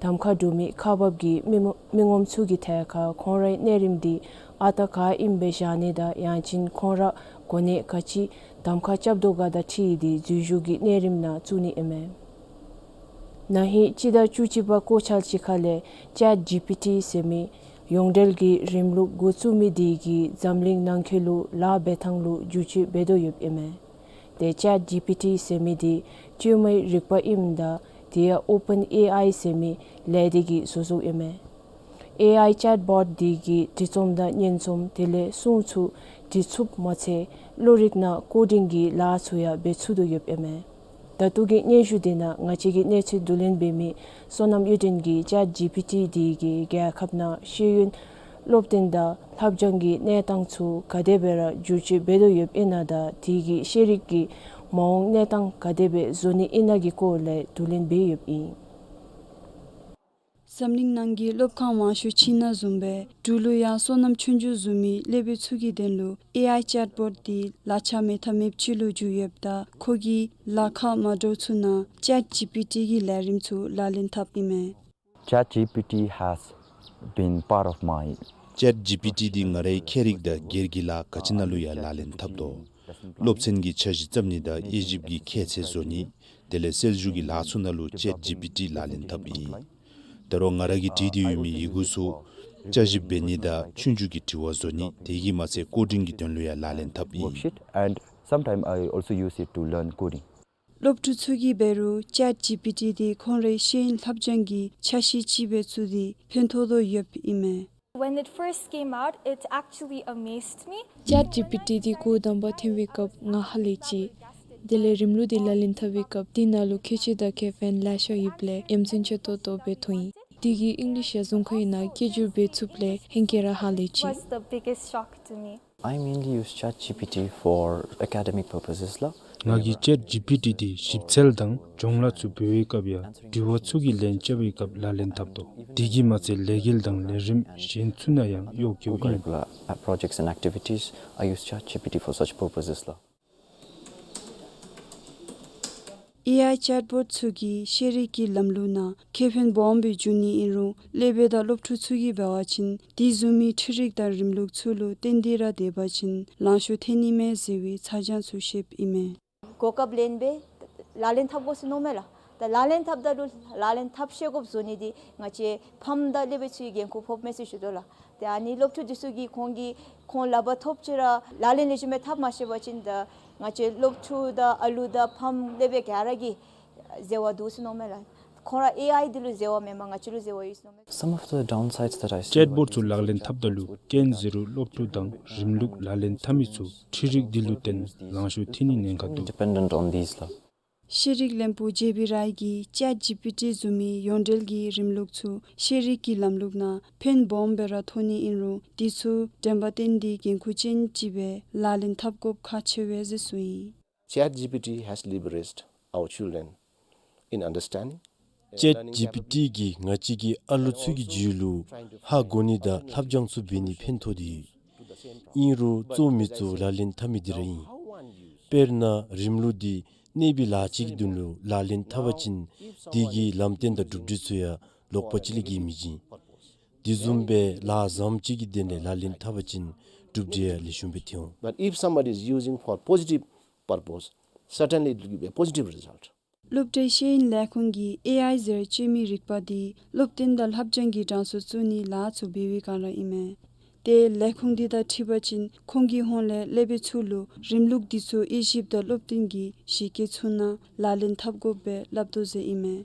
གདམ་ཁ་གྲུབ་མི་ཁག་འབག་གི་མི་ངོ་མི་ངོམ་ཚུ་གི་ཐད་ཁར་ཁོང་རའི་གནས་རིམ་དེ་ཨ་རྟག་ག་ཨིནམ་སྦེ་བཞག་ནི་དང་ཡང་ཅིན་ཁོང་ར་གོ་གནས་ག་ཅི་གདམ་ཁ་རྐྱབ་དོ་ག་དང་འཁྲིལ་ཏེ་འཛུལ་ཞུགས་ཀྱི་གནས་རིམ་ནང་བཙུགས་ནི་ཨིན་མས། ན་ཧིང་སྤྱི་ཟླ་བཅུ་གཅིག་པ་སྐོར་ཆ་ཅིག་ཁ་ལས་ཅེཊ་ཇི་པི་ཊི་ཟེར་མི་ཡོངས་འབྲེལ་གྱི་རིམ་ལུགས་འགོ་བཙུགས་མི་དེ་གིས་འཛམ་གླིང་ནང་འཁོད་ལུ་ལཱ་འབད་ཐངས་ལུ་བསྒྱུར་བཅོས་འབད་དོ་ཡོདཔ་ཨིན་མས། ཏེ་ཅེཊ་ཇི་པི་ཊི་ཟེར་མི་དེ་བཅོས་མའི་རིག་པ་ཨིནམ་ད་དེ་ཡང་ཨོ་པཱན་ཨེ་ཨའི་ཟེར་མི་ལས་སྡེ་གིས་བཟོ་བཟོཝ་ཨིན་མས། ཨེ་ཨའི་ཅེཊ་བོཊ་དེ་གིས་འབྲི་རྩོམ་དང་སྙན་རྩོམ་དེ་ལས་སྲུང་ཚུ་འབྲི་ཚུགསཔ་མ་ཚད་གློག་རིག་ནང་ཀོ་ཌིང་གི་ལཱ་ཚུ་ཡང་འབད་ཚུགས་དོ་ཡོདཔ་ཨིན་མས། ད་ལྟོ་གི་སྙན་ཞུ་དེ་ནང་ང་བཅས་ཀྱིས་གནས་ཚུལ་བསྡུ་ལེན་འབད་མི་བསོད་ནམས་གཡུ་སྒྲོན་གྱིས་ཅེཊ་ཇི་པི་ཊི་དེ་གིས་རྒྱལ་ཁབ་ནང་ཤེས་ཡོན་སློབ་སྟོན་དང་ལྷབ་སྦྱང་གི་གནས་སྟངས་ཚུ་ག་དེ་སྦེ་ར་བསྒྱུར་བཅོས་འབད་དོ་ཡོདཔ་ཨིན་ན་དང་དེ་གིས་ཤེས་རིག་གི་མ་འོངས་གནས་སྟངས་ག་དེ་སྦེ་བཟོ་ནི་ཨིན་ན་གི་སྐོར་ལས་བསྡུ་ལེན་འབད་ཡོདཔ་ཨིན། འཛམ་གླིང་ནང་གི་སློབ་ཁང་མང་ཤོས་ཕྱི་ནང་བཟུམ་སྦེ་འབྲུག་ལུ་ཡང་བསོད་ནམས་ཆོས་རྒྱུགས་བཟོ་མི་སློབ་དཔོན་ཚུ་གི་དོན་ལུ་ཨེ་ཨའི་ཅེཊ་བོཊ་དེ་ལག་ཆ་མེད་ཐབས་མེདཔ་ཅིག་ལུ་འགྱུར་ཡོདཔ་ད་ཁོ་གི་ལཱ་ཁག་མ་འདྲཝ་ཚུ་ནང་ཅེཊ་ཇི་པི་ཊི་གི་ལས་རིམ་ཚུ་ལག་ལེན་འཐབ་ཨིན་མས། ChatGPT has been part of my ཅེཊ་ཇི་པི་ཊི་དེ་ང་རའི་ཁྱད་རིག་དང་སྒེར་གྱི་ལཱ་ག་ཅི་ནང་ལུ་ཡང་ལག་ལེན་འཐབ་དོ། སློབ་ཚན་གྱི་འཆར་གཞི་བརྩམ་ནི་དང་དབྱེ་ཞིབ་ཀྱི་ཁྱད་ཚད་བཟོ་ནི་དེ་ལས་སེལ་བསྒྱུར་གྱི་ལཱ་ཚུ་ནང་ལུ་ཅེཊ་ཇི་པི་ཊི་ལག་ལེན་འཐབ་ཨིན། ད་རུང་ང་ར་གིས་བྲིས་ཏེ་ཡོད་མི་ཡི་གུ་ཚུ་བསྐྱར་ཞིབ་འབད་ནི་དང་ཆོས་རྒྱུགས་ཀྱི་དྲི་བ་བཟོ་ནི་དེ་གིས་མ་ཚད་ཀོ་ཌིང་གི་དོན་ལུ་ཡང་ལག་ལེན་འཐབ་ཨིན། Worksheet, and sometimes I also use it to learn coding. སློབ་ཕྲུག་ཚུ་གིས་འབད་རུང་ཅེཊ་ཇི་པི་ཊི་དེ་ཁོང་རའི་ཤེས་ཡོན་ལྷབ་སྦྱང་གི་ཆ་ཤས་ཅིག་སྦེ་བརྩིས་ཏེ་ཕན་ཐོགས་དོ་ཡོདཔ་ཨིན་མས། When it first came out, it actually amazed me. ཅེཊ་ཇི་པི་ཊི་དེ་འགོ་དང་པ་ཐོན་པའི་སྐབས་ང་ཧ་ལས་ཅི། དེ་ལས་རིམ་ལུགས་དེ་ལག་ལེན་འཐབ་པའི་སྐབས་དེ་ནང་ལུ་ཁྱད་ཆོས་དང་ཁེ་ཕན་ལེ་ཤ་ཡོདཔ་ལས་ཡ་མཚན་ཆེ་ཏོག་ཏོ་སྦེ་མཐོང་ཡི། དེ་གིས་ཨིང་ལིཤ་ཡང་རྫོང་ཁའི་ནང་སྐད་སྒྱུར་འབད་ཚུགསཔ་ལས་ཧེང་སྐལ་ར་ཧ་ལས་ཅི། Was the biggest shock to me. I mainly use ChatGPT for academic purposes ལགས། ང་གིས་ཅེཊ་ཇི་པི་ཊི་དེ་ཞིབ་འཚོལ་དང་སྦྱོང་ལཱ་ཚུ་འབད་བའི་སྐབས་ཡང་དྲི་བ་ཚུ་གི་ལན་རྐྱབ་པའི་སྐབས་ལག་ལེན་འཐབ་དོ། དེ་གིས་མ་ཚད་ལས་འགུལ་དང་ལས་རིམ་གཞན་ཚུ་ནང་ཡང་གཡོག་འགྱོཝ་ཨིན། For curricular, uh, projects and activities, I use ChatGPT for such purposes ལགས། ཨེ་ཨའི་ཅེཊ་བོཊ་ཚུ་གིས་ཤེས་རིག་གི་ལམ་ལུགས་ནང་ཁེ་ཕན་སྦོམ་སྦེ་འབྱུང་ནི་ཨིན་རུང་སློབ་དཔོན་དང་སློབ་ཕྲུག་ཚུ་གིས་འབད་བ་ཅིན་དེ་བཟུམ་མའི་འཕྲུལ་རིག་དང་རིམ་ལུགས་ཚུ་ལུ་བརྟེན་ཏེ་ར་སྡོད་པ་ཅིན་ལང་ཤོར་ཐལ་ནི་མས་ཟེར་བའི་ཚ་གྱང་ཚུ་བཤདཔ་ཨིན་མས། གོ་སྐབས་ལེན་སྦེ་ལག་ལེན་འཐབ་དགོ་ཟེར་མནོཝ་མས་ལགས། ད་ལག་ལེན་འཐབ་ད་ལུ་ལག་ལེན་འཐབ་ཤེས་དགོཔ་བཟོ་ནི་འདི་ང་བཅས་ཕམ་དང་སློབ་དཔོན་ཚུ་གི་འགན་ཁུར་ཕོགཔ་མས་ཟེར་ཞུ་དོ་ལགས། ཏེ་ཨ་ནི་སློབ་ཕྲུག་འདི་ཚུ་གིས་ཁོང་གིས་ཁོང་ལག་པར་ཐོབ་ཅི་ར་ལག་ལེན་ལེགས་ཤོམ་སྦེ་འཐབ་མ་ཤེས་པ་ཅིན་ད་ང་བཅས་སློབ་ཕྲུག་དང་ཨ་ལུ་དང་ཕམ་སློབ་དཔོན་ག་ར་གིས་བཟེར་བ་འདུག་ཟེར་མནོཝ་མས་ལགས། ཁོང་ར་ཨེ་ཨའི་འདི་ལུ་བཟེར་བ་མེན་པར་ང་བཅས་ལུ་བཟེར་བ་ཡོད་ཟེར་མནོཝ་མས། Some of the downsides that I see. ཅེཊ་བོཊ་ཚུ་ལག་ལེན་འཐབ་ད་ལུ་རྐྱེན་ཟེར་རུང་སློབ་ཕྲུག་དང་རིམ་ལུགས་ལག་ལེན་འཐབ་མི་ཚུ་འཕྲུལ་རིག་འདི་ལུ་བརྟེན་ལང་ཤོར་ཐལ་ནི་ཉེན་ཁ་འདུག། Dependent on these ལགས། ཤེས་རིག་བློན་པོ་ཇེ་བི་རའི་གིས་ཅེཊ་ཇི་པི་ཊི་བཟུམ་མའི་ཡོངས་འབྲེལ་གྱི་རིམ་ལུགས་ཚུ་ཤེས་རིག་གི་ལམ་ལུགས་ནང་ཕན་སྦོམ་སྦེ་ར་ཐོགས་ནི་ཨིན་རུང་དེ་ཚུ་དྲན་པ་བཏོན་ཏེ་འགན་ཁུར་ཅན་ཅིག་སྦེ་ལག་ལེན་འཐབ་དགོཔ་ཁག་ཆེ་བས་ཟེར་གསུངས་ཡི། ChatGPT has leveraged our children in understanding ཅེཊ་ཇི་པི་ཊི་གིས་ང་བཅས་ཀྱི་ཨ་ལོ་ཚུ་གི་རྒྱུད་ལུ་ཧ་གོ་ནི་དང་ལྷབ་སྦྱང་ཚུ་འབད་ནི་ཕན་ཐོགས་ཏེ་ཡོད། ཨིན་རུང་གཙོ་མི་གཙོ་ལག་ལེན་འཐབ་མི་འདི་ར་ཨིན། དཔེར་ན་རིམ་ལུགས་འདི་གནས་པའི་ལཱ་ཅིག་གི་དོན་ལུ་ལག་ལེན་འཐབ་པ་ཅིན་དེ་གི་ལམ་སྟོན་དང་གྲུབ་འབྲས་ཚུ་ཡང་ལོག་པ་ཅིག་ལས་བརྒལ་མི་བྱིན། དེ་བཟུམ་སྦེ་ལཱ་བཟངམ་ཅིག་གི་དོན་ལས་ལག་ལེན་འཐབ་པ་ཅིན་གྲུབ་འབྲས་ཡང་ལེགས་ཤོམ་སྦེ་ཐོན་འོང་། But if somebody is using for positive purpose, certainly it will give a positive result. སློབ་གྲྭའི་ཤེས་ཡོན་ལས་ཁུངས་ཀྱི་ཨེ་ཨའི་ཟེར་སྤྱོད་མི་རིག་པ་འདི་སློབ་སྟོན་དང་ལྷབ་སྦྱང་གི་གྲངས་སུ་བཙུགས་ནི་ལཱ་ཚུ་འབད་བའི་སྒང་ར་ཨིན་མས། ཏེ་ལས་ཁུངས་འདི་དང་འཁྲིལ་བ་ཅིན་ཁོང་གི་ཧོངས་ལས་སློབ་དཔོན་ཚུ་ལུ་རིམ་ལུགས་འདི་ཚུ་དབྱེ་ཞིབ་དང་སློབ་སྟོན་གྱི་གཞི་བཀོད་ཚུ་ནང་ལག་ལེན་འཐབ་དགོཔ་སྦེ་སླབ་དོ་ཟེར་ཨིན་མས།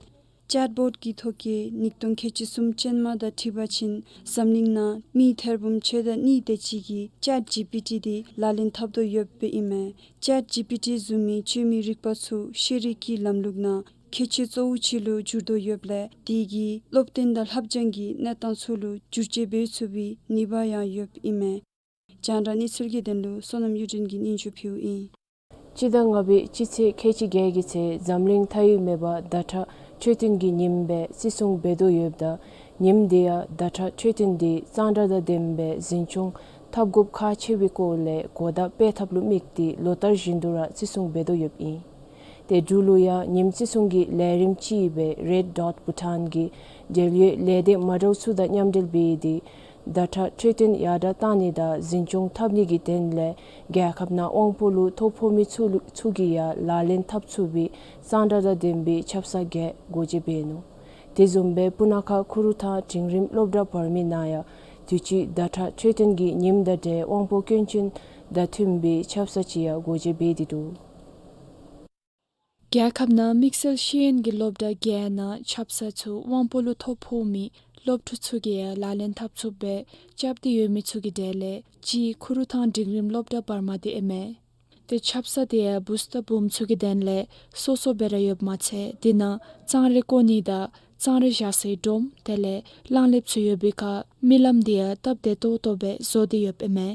ཅེཊ་བོཊ་གི་ཐོ་བཀོད་ཉིས་སྟོང་ཁལ་གཅིག་གསུམ་ཅན་མ་དང་འཁྲིལ་བ་ཅིན་འཛམ་གླིང་ནང་མི་ཐེར་འབུམ་ཕྱེད་དང་གཉིས་དེ་ཅིག་གིས་ཅེཊ་ཇི་པི་ཊི་འདི་ལག་ལེན་འཐབ་དོ་ཡོདཔ་ཨིན་མས། ཅེཊ་ཇི་པི་ཊི་བཟུམ་མའི་སྤྱོད་མི་རིག་པ་ཚུ་ཤེས་རིག་གི་ལམ་ལུགས་ནང་ཁྱད་ཆོས་གཙོ་བོ་ཅིག་ལུ་འགྱུར་དོ་ཡོདཔ་ལས་དེ་གིས་སློབ་སྟོན་དང་ལྷབ་སྦྱང་གི་གནས་སྟངས་ཚུ་ལུ་བསྒྱུར་བཅོས་འབད་ཚུགས་པའི་ནུས་པ་ཡང་ཡོདཔ་ཨིན་མས། རྒྱང་བསྒྲགས་གནས་ཚུལ་གྱི་དོན་ལུ་བསོད་ནམས་གཡུ་སྒྲོན་གྱིས་སྙན་ཞུ་ཕུལཝ་ཨིན། སྤྱི་ཟླ་ལྔ་པའི་སྤྱི་ཚེས་ཁལ་གཅིག་བརྒྱད་ཀྱི་ཚེ་འཛམ་གླིང་མཐའ་དབུས་མེད་པར་ཟླ་ཁྲག་འཕྲོད་བསྟེན་གྱི་ཉིནམ་སྦེ་བརྩི་སྲུང་འབད་དོ་ཡོདཔ་ད་ཉིནམ་འདི་ཡང་ཟླ་ཁྲག་འཕྲོད་བསྟེན་འདི་གཙང་སྦྲ་དང་ལྡནམ་སྦེ་འཛིན་སྐྱོང་འཐབ་དགོཔ་ཁག་ཆེ་བའི་སྐོར་ལས་གོ་བརྡ་སྤེལ་ཐབས་ལུ་དམིགས་ཏེ་ལོ་ལྟར་བཞིན་དུ་ར་བརྩི་སྲུང་འབད་དོ་ཡོདཔ་ཨིན། ཏེ་འབྲུག་ལུ་ཡང་ཉིནམ་བརྩི་སྲུང་གི་ལས་རིམ་ཅིག་སྦེ་རེཌ་ཌོཊ་བྷུ་ཊཱན་གྱི་འབྲེལ་ཡོད་ལས་སྡེ་མ་འདྲཝ་ཚུ་དང་མཉམ་འབྲེལ་འབད་དེ་ཟླ་ཁྲག་འཕྲོད་བསྟེན་ཡར་དྲགས་བཏང་ནི་དང་འཛིན་སྐྱོང་འཐབ་ནི་གི་དོན་ལས་རྒྱལ་ཁབ་ནང་དབང་པོ་ལུ་ཐོ་ཕོག་མི་ཚུ་ལུ་ཚུ་གིས་ཡང་ལག་ལེན་འཐབ་ཚུགས་པའི་གཙང་སྦྲ་དང་ལྡན་པའི་ཆབ་གསང་བརྒྱད་སྒོ་འབྱེད་འབད་ནུག། དེ་བཟུམ་སྦེ་སྤུ་ན་ཁ་ཁུ་རུ་ཐང་འབྲིང་རིམ་སློབ་གྲྭ་བར་མའི་ནང་ཡང་དུས་ཅི་ཟླ་ཁྲག་འཕྲོད་བསྟེན་གྱི་ཉིནམ་དང་འབྲེལ་དབང་པོ་སྐྱོན་ཅན་དང་མཐུན་པའི་ཆབ་གསང་ཅིག་ཡང་སྒོ་འབྱེད་འབད་དེ་འདུག། རྒྱལ་ཁབ་ནང་དམིགས་བསལ་ཤེས་ཡོན་གྱི་སློབ་གྲྭ་བརྒྱད་ནང་ཆབ་གསང་ཚུ་དབང་པོ་ལུ་ཐོ་ཕོག་མི་སློབ་ཕྲུག་ཚུ་གིས་ཡང་ལག་ལེན་འཐབ་ཚུགསཔ་སྦེ་རྐྱབ་སྟེ་ཡོད་མི་ཚུ་གི་གྲས་ལས་གཅིག་ཁུ་རུ་ཐང་འབྲིང་རིམ་སློབ་གྲྭ་བར་མ་འདི་ཨིན་མས། ཏེ་ཆབ་གསང་འདི་ཡང་བུཚ་དང་བུམོ་ཚུ་གི་དོན་ལས་སོ་སོ་སྦེ་ར་ཡོདཔ་མ་ཚད་དེ་ནང་གཙང་རས་བཀོ་ནི་དང་གཙང་རས་བཞག་སའི་སྒྲོམ་དེ་ལས་གླང་ལེབ་ཚུ་ཡོད་པའི་ཁར་རྨི་ལམ་འདི་ཡང་སྟབས་བདེ་ཏོག་ཏོ་སྦེ་བཟོ་སྟེ་ཡོདཔ་ཨིན་མས།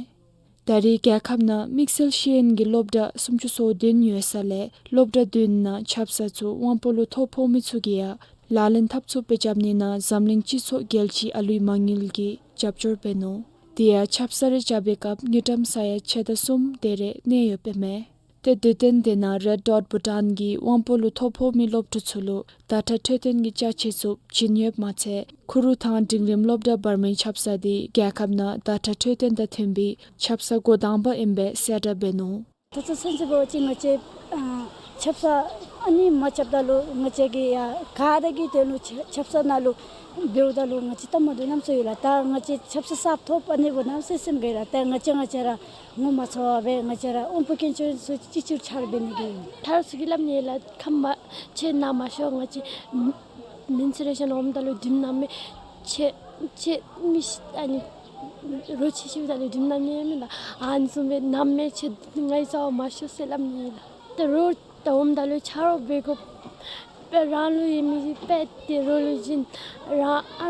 ད་རེས་རྒྱལ་ཁབ་ནང་དམིགས་བསལ་ཤེས་ཡོན་གྱི་སློབ་གྲྭ་སུམ་ཅུ་སོ་བདུན་ཡོད་ས་ལས་སློབ་གྲྭ་བདུན་ནང་ཆབ་གསང་ཚུ་དབང་པོ་ལུ་ཐོ་ཕོག་མི་ཚུ་གིས་ཡང་ལག་ལེན་འཐབ་ཚུགསཔ་སྦེ་རྐྱབ་ནི་ནང་འཛམ་གླིང་སྤྱི་ཚོགས་རྒྱལ་སྤྱིའི་ཨ་ལུའི་མ་དངུལ་གྱིས་རྒྱབ་སྐྱོར་འབད་ནུག། དེ་ཡང་ཆབ་གསང་རེ་རྐྱབ་པའི་སྐབས་དངུལ་ཀྲམ་ས་ཡ་ཕྱེད་དང་གསུམ་དེ་རེ་གནས་ཡོདཔ་ཨིན་མས། ཏེ་དུས་སྟོན་དེ་ནང་རེཌ་ཌོཊ་བྷུ་ཊཱན་གྱིས་དབང་པོ་ལུ་ཐོ་ཕོག་མི་སློབ་ཕྲུག་ཚུ་ལུ་ཟླ་ཁྲག་འཕྲོད་བསྟེན་གྱི་ཅ་ཆས་ཚུ་བྱིན་ཡོདཔ་མ་ཚད་ཁུ་རུ་ཐང་འབྲིང་རིམ་སློབ་གྲྭ་བར་མའི་ཆབ་གསང་འདི་རྒྱལ་ཁབ་ནང་ཟླ་ཁྲག་འཕྲོད་བསྟེན་དང་མཐུན་པའི་ཆབ་གསང་འགོ་དང་པ་ཨིན་པའི་གསལ་བསྒྲགས་འབད་ནུག། ད་ལྟོ་ཚུན་ཚོད་འབད་བ་ཅིན་ང་བཅས་ཨ་ཆབ་གསང་ཨ་ནི་མ་རྐྱབ་ད་ལུ་ང་བཅས་ཀྱིས་ཡང་ག་ར་གི་དོན་ལུ་ཆ་ཆབ་གསང་ནང་ལུ་འབདཝ་ད་ལུ་ང་བཅས་ད་མ་འདུག་ནམ་སོ་ཡོད་ལགས། ད་ང་བཅས་ཆབ་གསང་གསརཔ་ཐོབ་ཨ་ནི་འབདཝ་ད་ནམ་སོ་སེམས་དགའ་ཡི་ལགས། ད་ང་བཅས་ང་བཅས་ར་ངོ་མ་ཚ་བར་སྦེ་ང་བཅས་ར་དབང་པོ་སྐྱོན་ཅན་ཚུ་ཅིག་ཅིག་ཕྱག་རོགས་འབད་ནི་གི་ཡོད། ཕྱག་རོགས་ཚུ་གིས་སླབ་ནི་ལགས། ཁམས་པ་ཁྱོད་ན་མ་ཤོར། ང་བཅས་མེན་སི་ཊུ་རེ་ཤཱན་འོངམ་ད་ལུ་དྲིམ་མནམ་མས། ཁྱོད་ཁྱོད་མི་ཤི་ཨ་ནི་རོ་ཁྱི་ཤི་ད་ལུ་དྲིམ་མནམ་ནི་མེན་ན། ཨ་ནི་བཟུམ་སྦེ་མནམ་མས། ཁྱོད་ང་གིས་ཚ་བར་མ་ཤོར་ཟེར་སླབ་ནི་ལགས། ད་རོགས་ད་འོངམ་ད་ལུ་ཆ་རོགས་འབད་དགོ་པས། རང་ལུ་ཡོད་མི་དཔེ་དེ་རོགས་ལུ་བྱིན། རང་ཨ་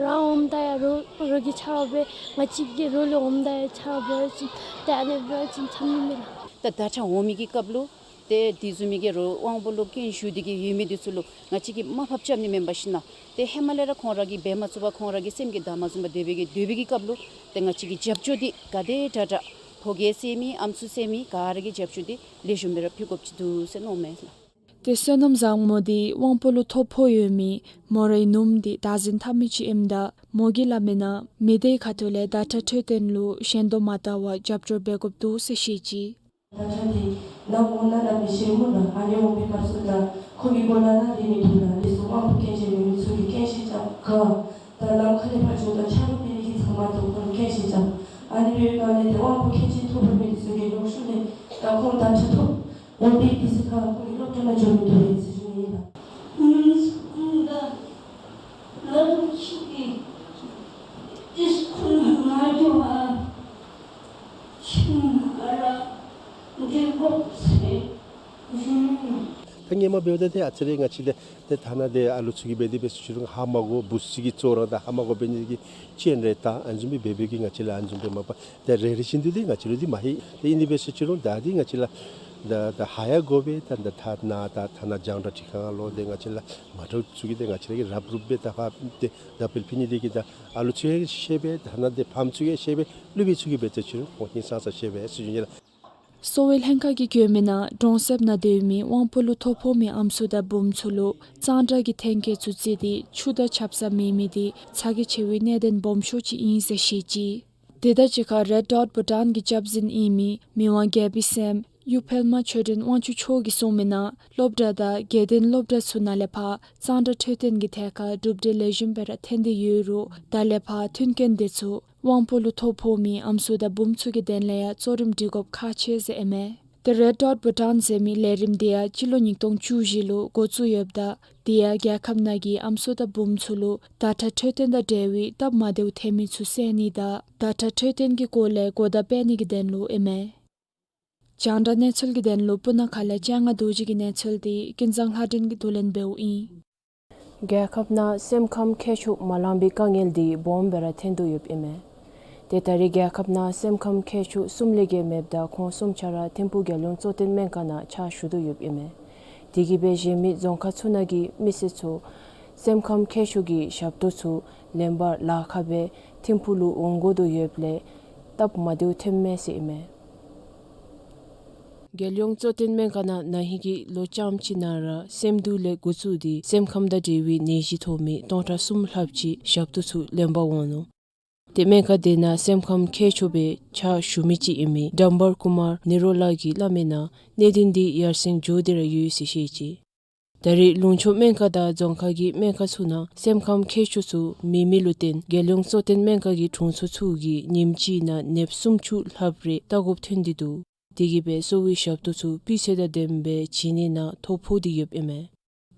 རང་འོངམ་ད་ཡང་རོགས་རོགས་ཀྱིས་ཆ་རོགས་འབད། ང་བཅས་ཀྱིས་རོགས་ལུ་འོངམ་ད་ཡང་ཆ་རོགས་འབད་བ་ཅིན་ཏེ་ཨ་ནི་འབད་བ་ཅིན་འཚམས་ནི་མས་ལགས། ད་ད་ཆ་འོང་མི་གི་སྐབས་ལུ་ཏེ་དེ་བཟུམ་མའི་གི་རོགས་དབང་པོ་ལུ་སྐྱོན་ཞུགས་ཏེ་གི་ཡོད་མི་འདི་ཚུ་ལུ་ང་བཅས་ཀྱིས་དམའ་ཕབ་རྐྱབ་ནི་མེན་པར་ཞིན་ན་ཏེ་ཧེ་མ་ལས་ར་ཁོང་ར་གིས་འབད་མ་ཚུགས་པར་ཁོང་ར་གི་སེམས་ཀྱི་བདག་མ་བཟུང་པར་སྡོད་པའི་གི་སྡོད་པའི་གི་སྐབས་ལུ་ཏེ་ང་བཅས་ཀྱི་རྒྱབ་སྐྱོར་འདི་ག་དེ་དྲག་དྲག་ཕོ་རྒས་ཟེར་མི་ཨམ་སྲུ་ཟེར་མི་ག་ར་གི་རྒྱབ་སྐྱོར་འདི་ལེགས་ཤོམ་སྦེ་ར་ཕུལ་དགོཔ་ཅིག་འདུག་ཟེར་མནོཝ་མས་ལགས། ཏེ་བསོད་ནམས་བཟང་མོ་འདི་དབང་པོ་ལུ་ཐོ་ཕོག་ཡོད་མི་མོ་རའི་ནུམོ་འདི་བདག་འཛིན་འཐབ་མི་ཅིག་ཨིནམ་ད་མོ་གིས་སླབ་མིའི་ནང་མི་སྡེའི་ཁ་ཐུག་ལས་ཟླ་ཁྲག་འཕྲོད་བསྟེན་ལུ་ཞེན་དོ་མ་བལྟ་བར་རྒྱབ་སྐྱོར་འབད་དགོཔ་འདུག་ཟེར་བཤད་ཅི། ཟླ་ཁྲག་འདི་ནམ་འོང་ན་ན་མི་ཤེས་སྨོ་ལགས། ཨ་ནི་འོང་པའི་སྐབས་སུ་ད་ཁོ་གི་མགུ་ལས་ར་སྡོད་མི་འདུག་ལགས། དེ་ཚུ་དབང་པོ་སྐྱོན་ཅན་ཡོད་མི་ཚུ་གིས་རྐྱེན་བཞེས་རྐྱབ་ག། ད་ནམ་མཁའ་ལས་ཕར་བྱོན་ད་ཆ་རོགས་འབད་ནི་གི་ཚབ་མ་གཏོགས་ཁོ་རྐྱེན་བཞེས་རྐྱབ། ཨ་ནི་འབད་བའི་སྒང་ལས་ཏེ་དབང་པོ་སྐྱོན་ཅན་ཐོབ་པའི་མི་འདི་ཚུ་གིས་ལོག་ཤུལ་ལས་ད་ཁོང་ད་ཆ་ཐོབ་འོང་པའི་དུས་སུ་ཁར་ཁོང་གི་སློབ་གྲྭ་ནང་འགྱོ་མི་འདུག་ཟེར་ཞུ་ནི་ཨིན་ལགས། ད་སྔོན་མ་འབདཝ་ད་ཏེ་ཨ་ཙི་རེ་ང་བཅས་ལས་ཏེ་ཐ་ན་ཏེ་ཨ་ལུ་ཚུ་གིས་འབད་དེ་འབད་ཟེར་ཞུ་རུང་ཧ་མ་གོ་བུཚ་ཅིག་གིས་བཙོ་ར་ད་ཧ་མ་གོ་འབད་ནི་གི་རྐྱེན་རེ་ད་ཨ་ནི་བཟུམ་སྦེ་འབད་འབད་གི་ང་བཅས་ལུ་ཨ་ནི་བཟུམ་སྦེ་མ་པ་ཏེ་རེ་རེ་བཞིན་དུ་ཏེ་ང་བཅས་ལུ་འདི་མ་ཧེ། ཏེ་ཨིན་ཏེ་འབད་ཟེར་ཞུ་རུང་ད་འདི་ང་བཅས་ལུ་ ད་ད་ཧ་ཡ་དགོ་པས། ད་ད་ཐ་ན་ད་ཐ་ན་རྒྱང་བསྒྲགས་ཁྲི་ཁང་ལུ་ཏེ་ང་བཅས་ལུ་མ་འདྲཝ་ཚུ་གིས་ཏེ་ང་བཅས་ར་གིས་རུབ་རུབ་སྦེ་ད་ཕར་ཏེ་ད་འཕེལ་ཕུལ་ནི་དེ་གིས་ད་ཨ་ལུ་ཚུ་ཡང་ཤེས་པས། ཐ་ན་ཏེ་ཕམ་ཚུ་གིས་ཤེས་པས། སློབ་དཔོན་ཚུ་གིས་འབད་ཚར་ཅི་རུང་ཁོང་ཧིང་སངས་ས་ཤེས་པས་ཟེར་ཞུ་ནི་ལགས། གསོ་བའི་ལྷན་ཁག་གིས་བཀོད་མི་ནང་གྲོང་གསེབ་ནང་སྡོད་མི་དབང་པོ་ལུ་ཐོ་ཕོག་མི་ཨམ་སྲུ་དང་བུམོ་ཚུ་ལུ་གཙང་སྦྲ་གི་ཐོན་སྐྱེད་ཚུ་བརྩིས་ཏེ་ཆུ་དང་ཆབ་གསང་མེད་མི་དེ་ཚ་གྱང་ཆེ་བའི་གནད་དོན་སྦོམ་ཤོས་ཅིག་ཨིན་ཟེར་བཤད་ཅི། དེ་དང་གཅིག་ཁར་རེཌ་ཌོཊ་བྷུ་ཊཱན་གྱི་སྐྱབས་འཛིན་ཨིན་མི་མི་དབང་རྒྱལ་པོའི་སྲསམོ་གཡུ་འཕེལ་མ་ཆོས་སྒྲོན་དབང་ཕྱུག་མཆོག་གིས་གསུངས་མི་ནང་སློབ་གྲྭ་དང་དགེ་ལྡན་སློབ་གྲྭ་ཚུ་ནང་ལས་ཕར་གཙང་སྦྲ་འཕྲོད་བསྟེན་གྱི་ཐད་ཁར་གྲུབ་འབྲས་ལེགས་ཤོམ་སྦེ་ར་ཐོན་ཏེ་ཡོད་རུང་ད་ལས་ཕར་མཐུན་རྐྱེན་དེ་ཚུ་དབང་པོ་ལུ་ཐོ་ཕོག་མི་ཨམ་སྲུ་དང་བུམོ་ཚུ་གི་དོན་ལས་ཡང་གཙོ་རིམ་སྒྲིག་དགོཔ་ཁག་ཆེ་ཟེར་ཨིན་མས། ཏེ་རེཌ་ཌོཊ་བྷུ་ཊཱན་ཟེར་མི་ལས་རིམ་དེ་ཡང་སྤྱི་ལོ་ཉིས་སྟོང་བཅུ་བཞི་ལུ་འགོ་བཙུགས་ཡོདཔ་ད་དེ་ཡང་རྒྱལ་ཁབ་ནང་གི་ཨམ་སྲུ་དང་བུམོ་ཚུ་ལུ་ཟླ་ཁྲག་འཕྲོད་བསྟེན་དང་འབྲེལ་བའི་སྟབས་མ་བདེཝ་ཐོན་མི་ཚུ་སེལ་ནི་དང་ཟླ་ཁྲག་འཕྲོད་བསྟེན་གྱི་སྐོར་ལས་གོ་བརྡ་སྤེལ་ནི་གི་དོན་ལུ་ཨིན་མས། རྒྱང་བསྒྲགས་གནས་ཚུལ་གྱི་དོན་ལུ་སྤུ་ན་ཁ་ལས་སྤྱན་སྔ་རྡོ་རྗེ་གི་གནས་ཚུལ་དེ་ཀུན་བཟང་ལྷ་སྒྲོན་གྱིས་བསྡུ་ལེན་འབདཝ་ཨིན། རྒྱལ་ཁབ་ནང་སེམས་ཁམས་ཁྱད་ཆོས་མ་ལང་པའི་དཀའ་ངལ་འདི་སྦོམ་སྦེ་ར་ཐོན་དོ་ཡོདཔ་ཨིན་མས། ཏེ་ད་རེས་རྒྱལ་ཁབ་ནང་སེམས་ཁམས་ཁྱད་ཆོས་གསུམ་ལས་བརྒལ་མེདཔ་ད་ཁོང་གསུམ་ཆ་ར་ཐིམ་ཕུག་རྒྱལ་ཡོངས་གཙོ་བསྟེན་སྨན་ཁང་ནང་ཕྱག་ཞུ་དོ་ཡོདཔ་ཨིན་མས། དེ་གིས་སྦེ་གཞན་མི་རྫོང་ཁག་ཚུ་ནང་གི་མི་སེར་ཚུ་སེམས་ཁམས་ཁྱད་ཆོས་ཀྱི་ཞབས་ཏོག་ཚུ་ལེན་པར་ལཱ་ཁག་སྦེ་ཐིམ་ཕུག་ལུ་འོང་དགོ་དོ་ཡོདཔ་ལས་སྟབས་མ་བདེཝ་ཐོནམ་མས་ཟེར་ཨིན་མས། རྒྱལ་ཡོངས་གཙོ་བསྟེན་སྨན་ཁང་ནང་ན་ཧིང་གི་ལོ་རྐྱངམ་ཅིག་ནང་ར་སེམས་སྡུག་ལས་འགོ་བཙུགས་ཏེ་སེམས་ཁམས་དང་འབྲེལ་བའི་ནད་གཞི་ཐོབ་མི་སྟོང་ཕྲག་གསུམ་ལྷགཔ་ཅིག་ཞབས་ཏོག་ཚུ་ལེན་པར་འོང་ནུག། ཏེ་སྨན་ཁང་དེ་ནང་སེམས་ཁམས་ཁྱད་ཆོས་སྦེ་ཕྱག་ཞུ་མི་ཅིག་ཨིན་མི་ཌམ་བར་ཀུ་མར་ནི་རོ་ལ་གིས་སླབ་མི་ནང་གནད་དོན་འདི་ཡར་སེང་འགྱོ་སྟེ་ར་ཡོད་ཟེར་བཤད་ཅི། ད་རེས་ལུང་ཕྱོགས་སྨན་ཁང་དང་རྫོང་ཁག་གི་སྨན་ཁང་ཚུ་ནང་སེམས་ཁམས་ཁྱད་ཆོས་ཚུ་མེད་མི་ལུ་བརྟེན་རྒྱལ་ཡོངས་གཙོ་བསྟེན་སྨན་ཁང་གི་དྲུང་འཚོ་ཚུ་གིས་ཉིནམ་གཅིག་ནང་ནདཔ་སུམ་ཅུ་ལྷགཔ་རེ་བལྟ་དགོཔ་ཐོན་ཏེ་འདུག། དེ་གིས་སྦེ་གསོ་བའི་ཞབས་ཏོག་ཚུ་སྤུས་ཚད་དང་ལྡནམ་སྦེ་བྱིན་ནི་ནང་ཐོ་ཕོག་སྟེ་ཡོདཔ་ཨིན་མས།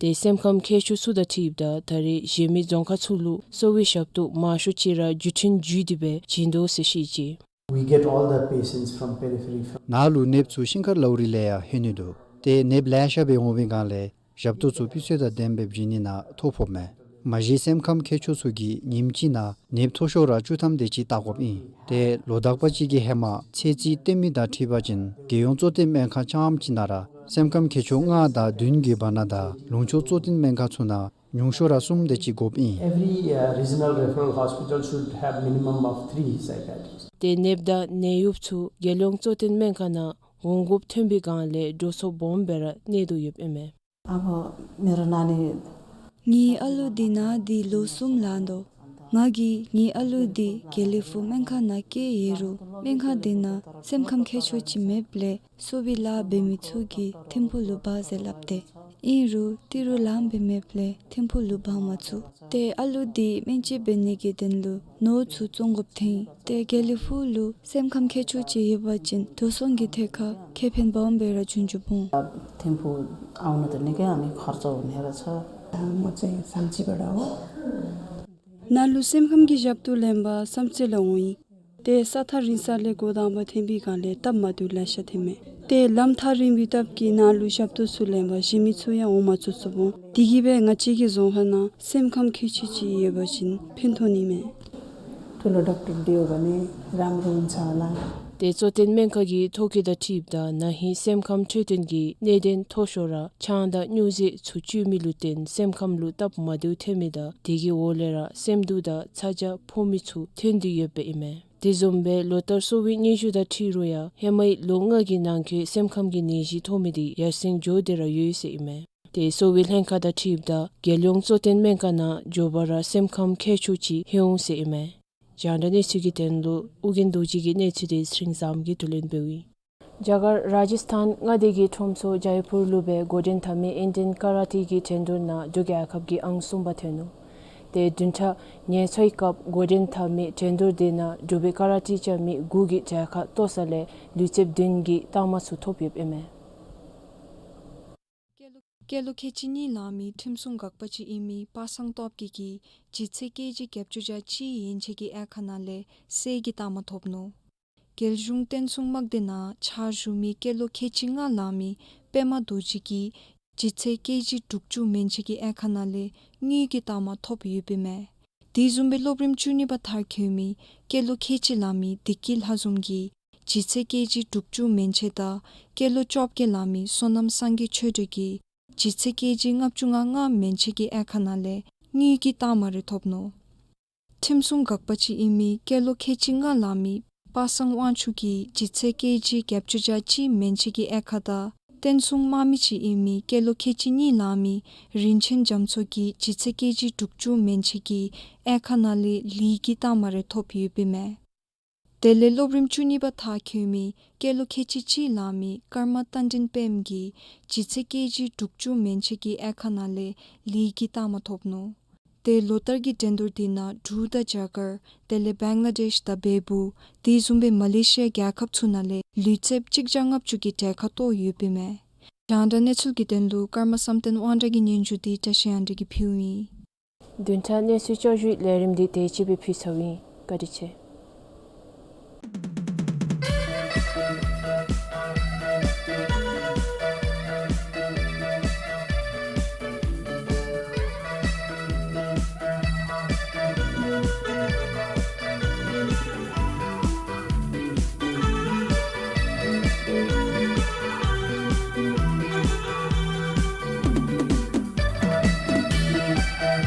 ཏེ་སེམས་ཁམས་ཁྱད་ཆོས་ཚུ་དང་འཁྲིལཝ་ད་ད་རེས་གཞན་མི་རྫོང་ཁག་ཚུ་ལུ་གསོ་བའི་ཞབས་ཏོག་མང་ཤོས་ཅིག་ར་བརྒྱུད་འཕྲིན་བརྒྱུད་དེ་སྦེ་བྱིན་དོ་ཟེར་བཤད་ཅི། We get all the patients from periphery, from ནཱ་ལུ་ནདཔ་ཚུ་ཤིང་མཁར་ལའུ་རི་ལས་ཡང་ལྷོད་ནི་འདུག། ཏེ་ནདཔ་ལེ་ཤ་སྦེ་འོང་བའི་སྒང་ལས་ཞབས་ཏོག་ཚུ་སྤུས་ཚད་དང་ལྡནམ་སྦེ་བྱིན་ནི་ནང་ཐོ་ཕོགཔ་མས། མ་གཞི་སེམས་ཁམས་ཁྱད་ཆོས་ཚུ་གིས་ཉིནམ་གཅིག་ནང་ནདཔ་མཐོ་ཤོས་ར་བཅུ་ཐམ་དེ་ཅིག་བལྟ་དགོཔ་ཨིན། ཏེ་ལོ་དག་པ་ཅིག་གི་ཧེ་མ་ཚད་རྩིས་བཏོན་མི་དང་འཁྲིལ་བ་ཅིན་རྒྱལ་ཡོངས་གཙོ་བསྟེན་སྨན་ཁང་རྐྱངམ་ཅིག་ནང་ར་སེམས་ཁམས་ཁྱད་ཆོས་ལྔ་དང་བདུན་གྱི་བར་ན་དང་ལུང་ཕྱོགས་གཙོ་བསྟེན་སྨན་ཁང་ཚུ་ནང་ཉུང་ཤོས་ར་གསུམ་དེ་ཅིག་དགོཔ་ཨིན། Every, uh, regional referral hospital should have minimum of three psychiatrists. ཏེ་ནདཔ་དང་ནད་གཡོགཔ་ཚུ་རྒྱལ་ཡོངས་གཙོ་བསྟེན་སྨན་ཁང་ནང་འོང་དགོཔ་ཐོན་པའི་སྒང་ལས་འགྲོ་སོང་སྦོམ་སྦེ་ར་གནས་དོ་ཡོདཔ་ཨིན་མས། अब मेरो नानी ངེའི་ཨ་ལུ་འདི་ན་སྟེ་ལོ་གསུམ་ལང་དོ། ང་གིས་ངེའི་ཨ་ལུ་འདི་དགེ་ལེགས་ཕུག་སྨན་ཁང་ནང་བསྐྱལ་ཡི་རུང་སྨན་ཁང་འདི་ནང་སེམས་ཁམས་ཁྱད་ཆོས་ཅིག་མེདཔ་ལས་གསོ་བའི་ལཱ་འབད་མི་ཚུ་གིས་ཐིམ་ཕུག་ལུ་འབག་ཟེར་སླབ་སྟེ། ཨིན་རུང་ཏི་རུ་ལངམ་སྦེ་མེདཔ་ལས་ཐིམ་ཕུག་ལུ་འབག་མ་ཚུགས། ཏེ་ཨ་ལུ་འདི་སྨན་བཅོས་འབད་ནི་གི་དོན་ལུ་ནོར་ཚུ་བཙོང་དགོཔ་ཐོན། ཏེ་དགེ་ལེགས་ཕུག་ལུ་སེམས་ཁམས་ཁྱད་ཆོས་ཅིག་ཡོད་པ་ཅིན་འགྲོ་སོང་གི་ཐད་ཁར་ཁེ་ཕན་སྦོམ་སྦེ་ར་འབྱུང་འབྱུངམ་འོང་། ཐིམ་ཕུག་आउन त निकै हामी खर्च हुने रहेछ। म चाहिँ साङ्चीबाट हो। ནཱ་ལུ་སེམས་ཁམས་ཀྱི་ཞབས་ཏོག་ལེན་པར་བསམ་རྩེ་ལུ་འོང་ཡི། ཏེ་ས་ཐག་རིང་ས་ལས་འགོ་དང་པ་ཐོན་པའི་སྒང་ལས་སྟབས་མ་བདེཝ་ལེ་ཤ་ཐོནམ་མས། ཏེ་ལམ་ཐག་རིང་བའི་སྟབས་ཀྱིས་ནཱ་ལུ་ཞབས་ཏོག་ཚུ་ལེན་པར་གཞན་མི་ཚུ་ཡང་འོང་མ་ཚུགས་ཚུགསཔ་འོང་། དེ་གིས་སྦེ་ང་བཅས་ཀྱི་རྫོང་ཁག་ནང་སེམས་ཁམས་ཁྱད་ཆོས་ཅིག་ཡོད་པ་ཅིན་ཕན་ཐོགས་ནི་མས། ठुलो डाक्टर दियो भने राम्रो हुन्छ होला। ཏེ་གཙོ་བསྟེན་སྨན་ཁང་གི་ཐོ་བཀོད་དང་འཁྲིལཝ་ད་ན་ཧིང་སེམས་ཁམས་འཕྲོད་བསྟེན་གྱི་གནད་དོན་མཐོ་ཤོས་ར་ཆང་དང་སྨྱོ་རྫས་ཚུ་སྤྱོད་མི་ལུ་བརྟེན་སེམས་ཁམས་ལུ་སྟབས་མ་བདེཝ་ཐོན་མི་དང་དེ་གི་འོག་ལས་ར་སེམས་སྡུག་དང་ཚ་གྱང་ཕོག་མི་ཚུ་ཐོན་ཏེ་ཡོདཔ་ཨིན་མས། དེ་བཟུམ་སྦེ་ལོ་ལྟར་གསོ་བའི་སྙན་ཞུ་དང་འཁྲིལ་རུང་ཡང་ཧེ་མའི་ལོ་ལྔ་གི་ནང་འཁོད་སེམས་ཁམས་ཀྱི་ནད་གཞི་ཐོབ་མི་དེ་ཡར་སེང་འགྱོ་སྟེ་ར་ཡོད་ཟེར་ཨིན་མས། ཏེ་གསོ་བའི་ལྷན་ཁག་དང་འཁྲིལཝ་ད་རྒྱལ་ཡོངས་གཙོ་བསྟེན་སྨན་ཁང་ནང་མགྱོགས་པ་ར་སེམས་ཁམས་མཁས་མཆོག་ཅིག་ལྷོད་འོང་ཟེར་ཨིན་མས། རྒྱང་བསྒྲགས་གནས་ཚུལ་གྱི་དོན་ལུ་ཨོ་རྒྱན་རྡོ་རྗེ་གི་གནས་ཚུལ་དེ་ཚེ་རིང་བཟངམོ་གིས་བསྡུ་ལེན་འབདཝ་ཨིན། རྒྱ་གར་ར་ཇི་སི་ཐཱན་མངའ་སྡེ་གི་ཁྲོམ་ཚོགས་ཇའི་པུར་ལུ་སྦེ་འགོ་འདྲེན་འཐབ་མི་ཨིན་ཌི་ཡན་ཀ་ར་ཊི་གི་འགྲན་བསྡུར་ནང་འབྲུག་རྒྱལ་ཁབ་ཀྱིས་ཨང་གསུམ་པ་ཐོན་ནུག། ཏེ་བདུན་ཕྲག་ངལ་གསོའི་སྐབས་འགོ་འདྲེན་འཐབ་མི་འགྲན་བསྡུར་དེ་ནང་འབྲུག་པའི་ཀ་ར་ཊི་རྐྱབ་མི་དགུ་གིས་གྲལ་ཁར་གཏོགས་ས་ལས་ལུས་རྩལཔ་བདུན་གྱིས་རྟགས་མ་ཚུ་ཐོབ་ཡོདཔ་ཨིན་མས། སྐྱེས་ལོ་ཁལ་གཅིག་གཉིས་ལང་མི་ཁྲིམས་སྲུང་འགག་པ་ཅིག་ཨིན་མི་པ་སངས་སྟོབས་རྒྱས་ཀྱིས་ལྗིད་ཚད་ཀེ་ཇི་བརྒྱད་ཅུ་གྱ་གཅིག་ཡན་ཆད་ཀྱི་དབྱེ་ཁག་ནང་ལས་གསེར་གྱི་རྟགས་མ་ཐོབ་ནུག། རྒྱལ་གཞུང་བསྟན་སྲུང་དམག་སྡེ་ནང་ཕྱག་ཞུ་མི་སྐྱེས་ལོ་ཁལ་གཅིག་ལྔ་ལང་མི་པདྨ་རྡོ་རྗེ་གིས་ལྗིད་ཚད་ཀེ་ཇི་དྲུག་ཅུ་མན་ཆད་ཀྱི་དབྱེ་ཁག་ནང་ལས་དངུལ་གྱི་རྟགས་མ་ཐོབ་ཡོདཔ་ཨིན་མས། དེ་བཟུམ་སྦེ་སློབ་རིམ་བཅུ་གཉིས་པ་མཐར་འཁྱོལ་མི་སྐྱེས་ལོ་ཁལ་གཅིག་ལང་མི་བདེ་སྐྱིད་ལྷ་འཛོམས་ཀྱིས་ ལྗིད་ཚད་ཀེ་ཇི་དྲུག་ཅུ་མན་ཆད་དང་སྐྱེས་ལོ་བཅོ་བརྒྱད་ལང་མི་བསོད་ནམས་སངས་རྒྱས་ཆོས་སྒྲོན་གྱིས་ལྗིད་ཚད་ཀེ་ཇི་ལྔ་བཅུ་ང་ལྔ་མན་ཆད་ཀྱི་དབྱེ་ཁག་ནང་ལས་དངུལ་གྱི་རྟགས་མ་རེ་ཐོབ་ནུག། ཁྲིམས་སྲུང་འགག་པ་ཅིག་ཨིན་མི་སྐྱེས་ལོ་ཁལ་གཅིག་ལྔ་ལང་མི་པ་སངས་དབང་ཕྱུག་གིས་ལྗིད་ཚད་ཀེ་ཇི་བརྒྱད་ཅུ་གྱ་གཅིག་མན་ཆད་ཀྱི་དབྱེ་ཁག་དང་བསྟན་སྲུང་དམག་མི་ཅིག་ཨིན་མི་སྐྱེས་ལོ་ཁལ་གཅིག་གཉིས་ལང་མི་རིན་ཆེན་རྒྱ་མཚོ་གིས་ལྗིད་ཚད་ཀེ་ཇི་དྲུག་ཅུ་མན་ཆད་ཀྱི་དབྱེ་ཁག་ནང་ལས་ལི་གི་རྟགས་མ་རེ་ཐོབ་ཡོདཔ་ཨིན་མས། དེ་ལས་སློབ་རིམ་བཅུ་གཉིས་པ་མཐར་འཁྱོལ་མི་སྐྱེས་ལོ་ཁལ་གཅིག་གཅིག་ལང་མི་ཀརྨ་རྟ་མགྲིན་དཔལམོ་གིས་ལྗིད་ཚད་ཀེ་ཇི་དྲུག་ཅུ་མན་ཆད་ཀྱི་དབྱེ་ཁག་ནང་ལས་ལི་གི་རྟགས་མ་ཐོབ་ནུག། དེ་ལོ་ལྟར་གྱི་འགྲན་བསྡུར་དེ་ནང་འབྲུག་དང་རྒྱ་གར་དེ་ལས་བེང་ལ་དེཤ་དང་བལ་པོ་དེ་བཟུམ་སྦེ་མ་ལེ་ཤི་ཡ་རྒྱལ་ཁབ་ཚུ་ནང་ལས་ལུས་རྩལཔ་གཅིག་བརྒྱ་ལྔ་བཅུ་གི་གྲལ་ཁར་གཏོགས་ཡོདཔ་ཨིན་མས། རྒྱང་བསྒྲགས་གནས་ཚུལ་གྱི་དོན་ལུ་ཀརྨ་བསམ་གཏན་དབང་གྲགས་ཀྱི་སྙན་ཞུ་དེ་བཀྲ་ཤིས་དབང་གྲགས་ཀྱིས་ཕུལཝ་ཨིན། བདུན་ཕྲག་གནས་ཚུལ་བསྐྱར་ཞུའི་ལས་རིམ་འདི་དེ་ཅིག་སྦེ་ཕུལ་ཚརཝ་ཨིན། བཀའ་དྲིན་ཆེ།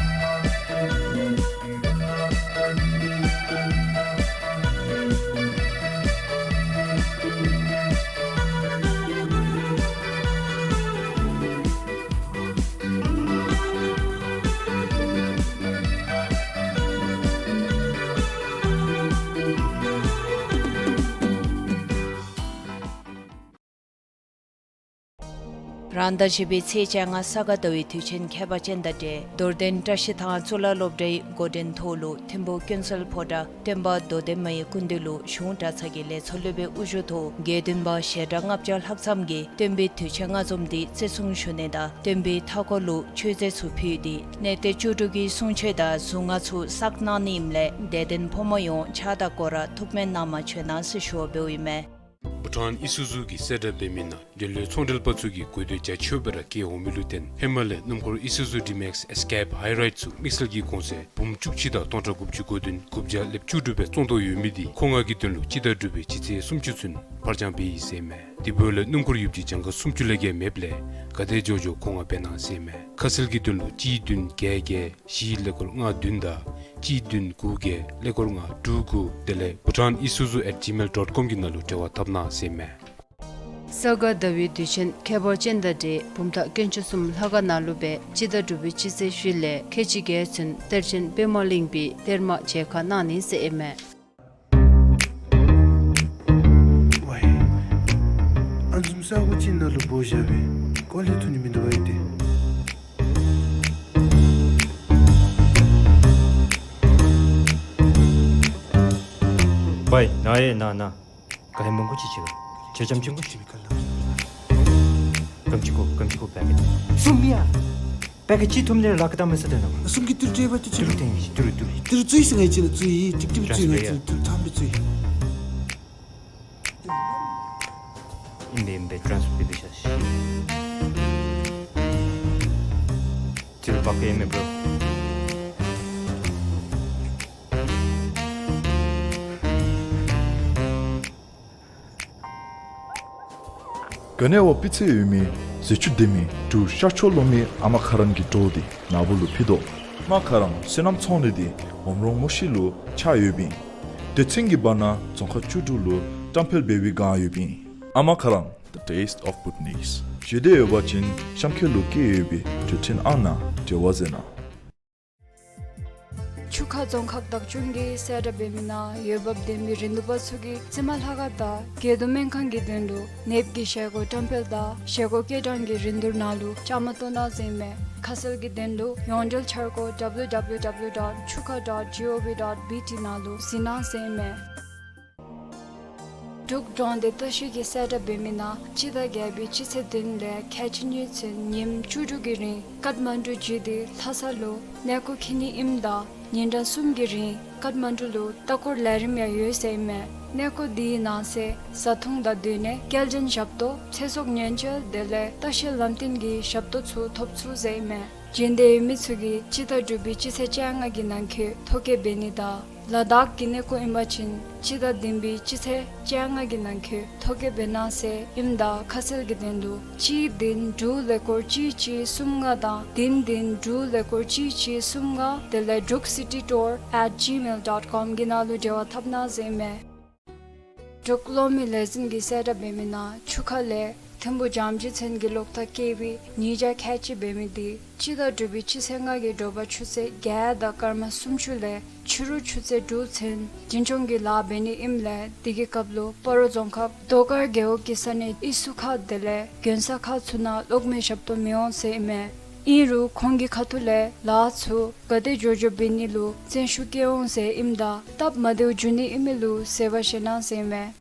རང་ཟླ་བཞི་པའི་ཚེས་བཅོ་ལྔ་ས་ག་ཟླ་བའི་དུས་ཆེན་ཁྱད་པར་ཅན་དང་འབྲེལ་རྡོར་གདན་བཀྲ་ཤིས་ཐང་གཙུག་ལག་སློབ་གྲྭའི་འགོ་འདྲེན་ཐོག་ལུ་ཐིམ་ཕུག་ཀུན་གསལ་ཕོ་བྲང་སྟོན་པ་མདོ་སྡེ་མའི་སྐུ་མདུན་ལུ་གཞུང་གྲྭ་ཚང་གི་ལས་ཚོགས་སློབ་དཔོན་དབུ་བཞུགས་ཐོག་དགེ་འདུན་པ་ཞལ་གྲངས་ལྔ་བརྒྱ་ལྷག་ཙམ་གྱིས་སྟོན་པའི་དུས་ཆེན་མངའ་འཛོམས་འདི་བརྩི་སྲུང་ཞུ་ནི་དང་སྟོན་པའི་མཐའ་འཁོར་ལུ་མཆོད་རྫས་ཚུ་ཕུལ་ཏེ་གནས་བརྟན་བཅུ་དྲུག་གི་གསུང་ཆོག་དང་གཟུངས་སྔགས་ཚུ་བསགས་གནང་ནི་ཨིནམ་ལས་དད་ལྡན་ཕོ་མོ་ཡོངས་ཕྱག་དང་སྐོར་ར་ཐུགས་སྨོན་གནང་མ་བཅོལ་གནང་ཟེར་ཞུ་བ་འབདཝ་ཨིན་མས། བྷུ་ཊཱན་ཨི་སུ་ཛུ་གིས་གསལ་བསྒྲགས་འབད་མི་ནང་འགྲེམས་ལྷོད་ཚོང་འབྲེལ་པ་ཚུ་གིས་དགོས་འདོད་རྒྱ་ཆེཝ་སྦེ་ར་བསྐྱེད་འོང་མི་ལུ་བརྟེན་ཧེ་མ་ལས་སྣུམ་འཁོར་ཨི་སུ་ཛུ་ཌི་མེགསི་ཨེསི་ཀེབ་ཧའི་རའིཌ་ཚུ་དམིགས་བསལ་གྱི་གོང་ཚད་འབུམ་བཅུ་གཅིག་དང་སྟོང་ཕྲག་དགུ་བཅུ་གོ་བདུན་དགུ་བརྒྱ་ལེབ་བཅུ་དྲུག་སྦེ་བཙོང་དོ་ཡོད་མི་འདི་མཁོ་མངགས་ཀྱི་དོན་ལུ་སྤྱི་ཟླ་དྲུག་པའི་སྤྱི་ཚེས་སུམ་ཅུ་ཚུན་ཕར་འགྱངས་འབད་ཡི་ཟེར་མས། དེ་འབདཝ་ལས་སྣུམ་འཁོར་ཡོདཔ་ཅིག་གྱངས་ཁ་སུམ་ཅུ་ལས་བརྒལ་མེདཔ་ལས་ག་དེ་མགྱོགས་མགྱོགས་མཁོ་མངགས་འབད་གནང་ཟེར་མས། ཁ་གསལ་གྱི་དོན་ལུ་གཅིག་བདུན་བརྒྱད་བརྒྱད་བཞི་ཀླད་ཀོར་ལྔ་བདུན་དང་གཅིག་བདུན་དགུ་བརྒྱད་ཀླད་ཀོར་ལྔ་དྲུག་དགུ་དེ་ལས་bhutanisuzu at gmail dot com གི་ནང་ལུ་འབྲེལ་བ་འཐབ་གནང་ཟེར་མས། ས་ག་ཟླ་བའི་དུས་ཆེན་ཁྱད་པར་ཅན་དང་འབྲེལ་བུམ་ཐང་དཀོན་མཆོག་གསུམ་ལྷ་ཁང་ནང་ལུ་སྦེ་སྤྱི་ཟླ་དྲུག་པའི་སྤྱི་ཚེས་བཞི་ལས་ཁལ་གཅིག་བརྒྱད་ཚུན་གཏེར་ཆེན་པདྨ་གླིང་པའི་གཏེར་མ་མཇལ་ཁ་གནང་ནི་ཟེར་ཨིན་མས། ཝའི། ཨ་ནི་བཟུམ་ས་གོ་ཅིག་ནང་ལུ་འབོ་བཞག་སྦེ་ཀོ་ལེ་ཐོན་ནི་མིན་འདུག་པ་ཨིན་ཏེ། ཝའི་ན་ཨེ་ན་ན། ག་ཧེ་མང་པོ་ཅིག་ཅིག་ཁྱེད་ཅམ་ཅིག་གོ། གམ་ཅིག་གོ་གམ་ཅིག་གོ་པེ་ཀེཊ་གསུམ་ཡ། པེ་ཀེཊ་གཅིག་ཐོབ་ནི་ལཱ་ཁག་ད་མི་ས་དེ་ན་མ། གསུམ་གྱི་ཏིལ་སྤྲད་པ་ཅིག་ཏིལ་ཏེ་ཏིལ་ཏིལ། ཏིལ་བཙུགས་ཟེར་ང་ཅིག་ལུ་བཙུགས་ཡི་ཅིག་ཏིལ་བཙུགས་ང་ཅིག་ལུ་ཏིལ་ཐམ་བཙུགས་ཡི། ཨིན་པས་ཨིན་པས་ཊཱནསི་ཕར་འབད་ཤ་ཤི། ཏིལ་བཀལ་མེད་པོ། ག་ནི་བ་སྤུས་ཚད་ཡོད་མི་ཟས་བཅུད་ལྡན་མི་འབྲུག་ཤར་ཕྱོགས་ལོག་མི་ཨ་མ་ཁ་རང་གི་བྲོ་འདི་ནཱ་བུ་ལུ་ཕུལ་དོ། ཨ་མ་ཁ་རང་སོ་ནམ་ཚོང་ལས་འདི་འོམ་རོང་མུ་ཤི་ལུ་ཆགས་ཡོདཔ་ཨིན། དེ་ཚུན་གྱི་བར་ན་རྫོང་ཁག་བཅུ་དྲུག་ལུ་བཀྲམ་སྤེལ་འབད་བའི་སྒང་ཡོདཔ་ཨིན། ཨ་མ་ཁ་རང་The Taste of Bhutanese། བཞེས་འདོད་ཡོད་པ་ཅིན་གཤམ་འཁོད་ལུ་བཀོད་ཡོད་པའི་འབྲེལ་ཐོན་ཨང་ནང་འབྲེལ་བ་མཛད་གནང་། ཆུ་ཁ་རྫོང་ཁག་བདག་སྐྱོང་གིས་གསལ་བསྒྲགས་འབད་མི་ནང་འོས་འབབ་ལྡན་མི་རིན་བསྡུར་པ་ཚུ་གིས་རྩི་མ་ལྷ་ཁང་དང་དགེ་འདུན་སྨན་ཁང་གི་དོན་ལུ་ནདཔ་གི་བཞེས་སྒོ་བཀྲམ་སྤེལ་དང་བཞེས་སྒོ་སྐྱེལ་གྲངས་ཀྱི་རིན་བསྡུར་ནང་ལུ་བཅའ་མར་གཏོགས་གནང་ཟེར་ཨིན་མས། ཁ་གསལ་གྱི་དོན་ལུ་ཡོངས་འབྲེལ་འཆར་སྒོ་W W W dot chuka dot gov dot B T ནང་ལུ་གཟིགས་གནང་ཟེར་ཨིན་མས། འབྲུག་འབྲོང་སྡེ་ལྟ་བཤལ་གྱིས་གསལ་བསྒྲགས་འབད་མི་ནང་སྤྱི་ཟླ་བརྒྱད་པའི་སྤྱི་ཚེས་བདུན་ལས་ཁལ་གཅིག་གཉིས་ཚུན་ཉིནམ་བཅུ་དྲུག་གི་རིང་ཀཊ་མན་ཌུ་བརྒྱུད་དེ་ལྷ་ས་ལུ་གནས་སྐོར་འཁྱིད་ནི་ཨིནམ་ད་ཉིན་གྲངས་གསུམ་གྱི་རིང་ཀཊ་མན་ཌུ་ལུ་ལྟ་སྐོར་ལས་རིམ་ཡང་ཡོད་ཟེར་ཨིན་མས། གནས་སྐོར་འདི་གི་ནང་གསེས་བཟའ་འཐུང་དང་སྡོད་གནས་སྐྱེལ་འདྲེན་ཞབས་ཏོག་ཚེ་སྲོག་ཉེན་བཅོལ་དེ་ལས་ལྟ་བཤལ་ལམ་སྟོན་གྱི་ཞབས་ཏོག་ཚུ་ཐོབ་ཚུགས་ཟེར་ཨིན་མས། འབྱོན་འདོད་ཡོད་མི་ཚུ་གིས་སྤྱི་ཟླ་དྲུག་པའི་སྤྱི་ཚེས་བཅོ་ལྔ་གི་ནང་འཁོད་ཐོ་བཀོད་འབད་ནི་དང་ ལ་དྭགས་ཀྱི་གནས་སྐོར་ཨིན་པ་ཅིན་སྤྱི་ཟླ་བདུན་པའི་སྤྱི་ཚེས་བཅོ་ལྔ་གི་ནང་འཁོད་ཐོ་བཀོད་འབད་གནང་ཟེར་ཨིནམ་ད་ཁ་གསལ་གྱི་དོན་ལུ་གཅིག་བདུན་དྲུག་ཀླད་ཀོར་གཅིག་གཅིག་གསུམ་ལྔ་དང་བདུན་བདུན་དྲུག་ཀླད་ཀོར་གཅིག་གཅིག་གསུམ་ལྔ་དེ་ལས་འབྲུག་སི་ཊི་ཊུར་ཨེཊ་ཇི་མེལ་ཌོཊ་ཀོམ་གྱི་ནང་ལུ་འབྲེལ་བ་འཐབ་གནང་ཟེར་ཨིན་མས། འབྲུག་གློག་མེ་ལས་འཛིན་གྱིས་གསལ་བསྒྲགས་འབད་མི་ནང་ཆུ་ཁ་ལས་ཐིམ་ཕུ་ལྕམ་ཆུ་ཚན་གྱི་གློག་ཐག་བཀལ་བའི་ཉིས་བརྒྱ་ཁལ་གཅིག་འབད་མི་དེ་སྤྱི་ཟླ་དྲུག་པའི་སྤྱི་ཚེས་ལྔ་གི་དྲོ་པ་ཆུ་ཚོད་བརྒྱད་དང་སྐར་མ་སུམ་ཅུ་ལས་ཕྱི་རུ་ཆུ་ཚོད་དྲུག་ཚུན་འཛིན་སྐྱོང་གི་ལཱ་འབད་ནི་ཨིནམ་ལས་དེ་གི་སྐབས་ལུ་སྤ་རོ་རྫོང་ཁག་རྡོ་དཀར་རྒེད་འོག་གི་ས་གནས་ཨི་སུ་ཁ་དེ་ལས་དགོན་ས་ཁག་ཚུ་ནང་གློག་མེ་ཞབས་ཏོག་མི་འོང་ཟེར་ཨིན་མས། ཨིན་རུང་ཁོང་གི་ཁ་ཐུག་ལས་ལཱ་ཚུ་ག་དེ་མགྱོགས་མགྱོགས་འབད་ནི་ལུ་བརྩོན་ཤུགས་བསྐྱེད་འོང་ཟེར་ཨིནམ་ད་སྟབས་མ་བདེཝ་འབྱུང་ནི་ཨིན་མི་ལུ་བཟོད་པ་བཞེས་གནང་ཟེར་ཨིན་མས།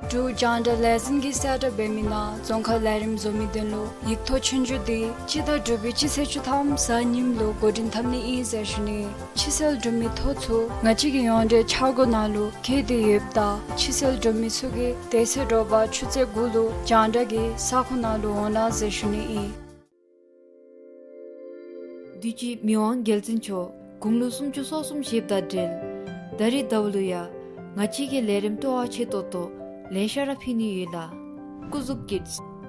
འབྲུག་རྒྱང་བསྒྲགས་ལས་འཛིན་གྱིས་གསལ་བསྒྲགས་འབད་མི་ནང་རྫོང་ཁག་ལས་རིམ་བཟོ་མི་དོན་ལུ་ཡིག་ཐོག་ཆོས་རྒྱུགས་དེ་སྤྱི་ཟླ་དྲུག་པའི་སྤྱི་ཚེས་བཅུ་ཐམ་གཟའ་ཉིམ་ལུ་འགོ་འདྲེན་འཐབ་ནི་ཨིན་ཟེར་ཞུ་ནི། ཕྱི་སེལ་གྲུབ་མི་ཐོ་ཚུ་ང་བཅས་ཀྱི་ཡོངས་འབྲེལ་འཆར་སྒོ་ནང་ལུ་བཀོད་དེ་ཡོདཔ་ད་ཕྱི་སེལ་གྲུབ་མི་ཚུ་གིས་དེ་ཚེ་དྲོ་པ་ཆུ་ཚོད་དགུ་ལུ་རྒྱང་བསྒྲགས་ཀྱི་ས་ཁོངས་ནང་ལུ་འོང་གནང་ཟེར་ཞུ་ནི་ཨིན། དུས་ཅི་མི་དབང་རྒྱལ་བཙུན་མཆོག་དགུང་ལོ་སུམ་ཅུ་སོ་གསུམ་བཞེསཔ་དང་འབྲེལ་ད་རིས་ཟླཝ་ལུ་ཡང་ང་བཅས་ཀྱི་ལས་རིམ་སྤྲོ་བ་ཆེ་ཏོག་ཏོ་ལེ་ཤ་ར་ཕུལ་ནི་ཡོད་ལགས། སྐུ་གཟུགས་ཀྱི་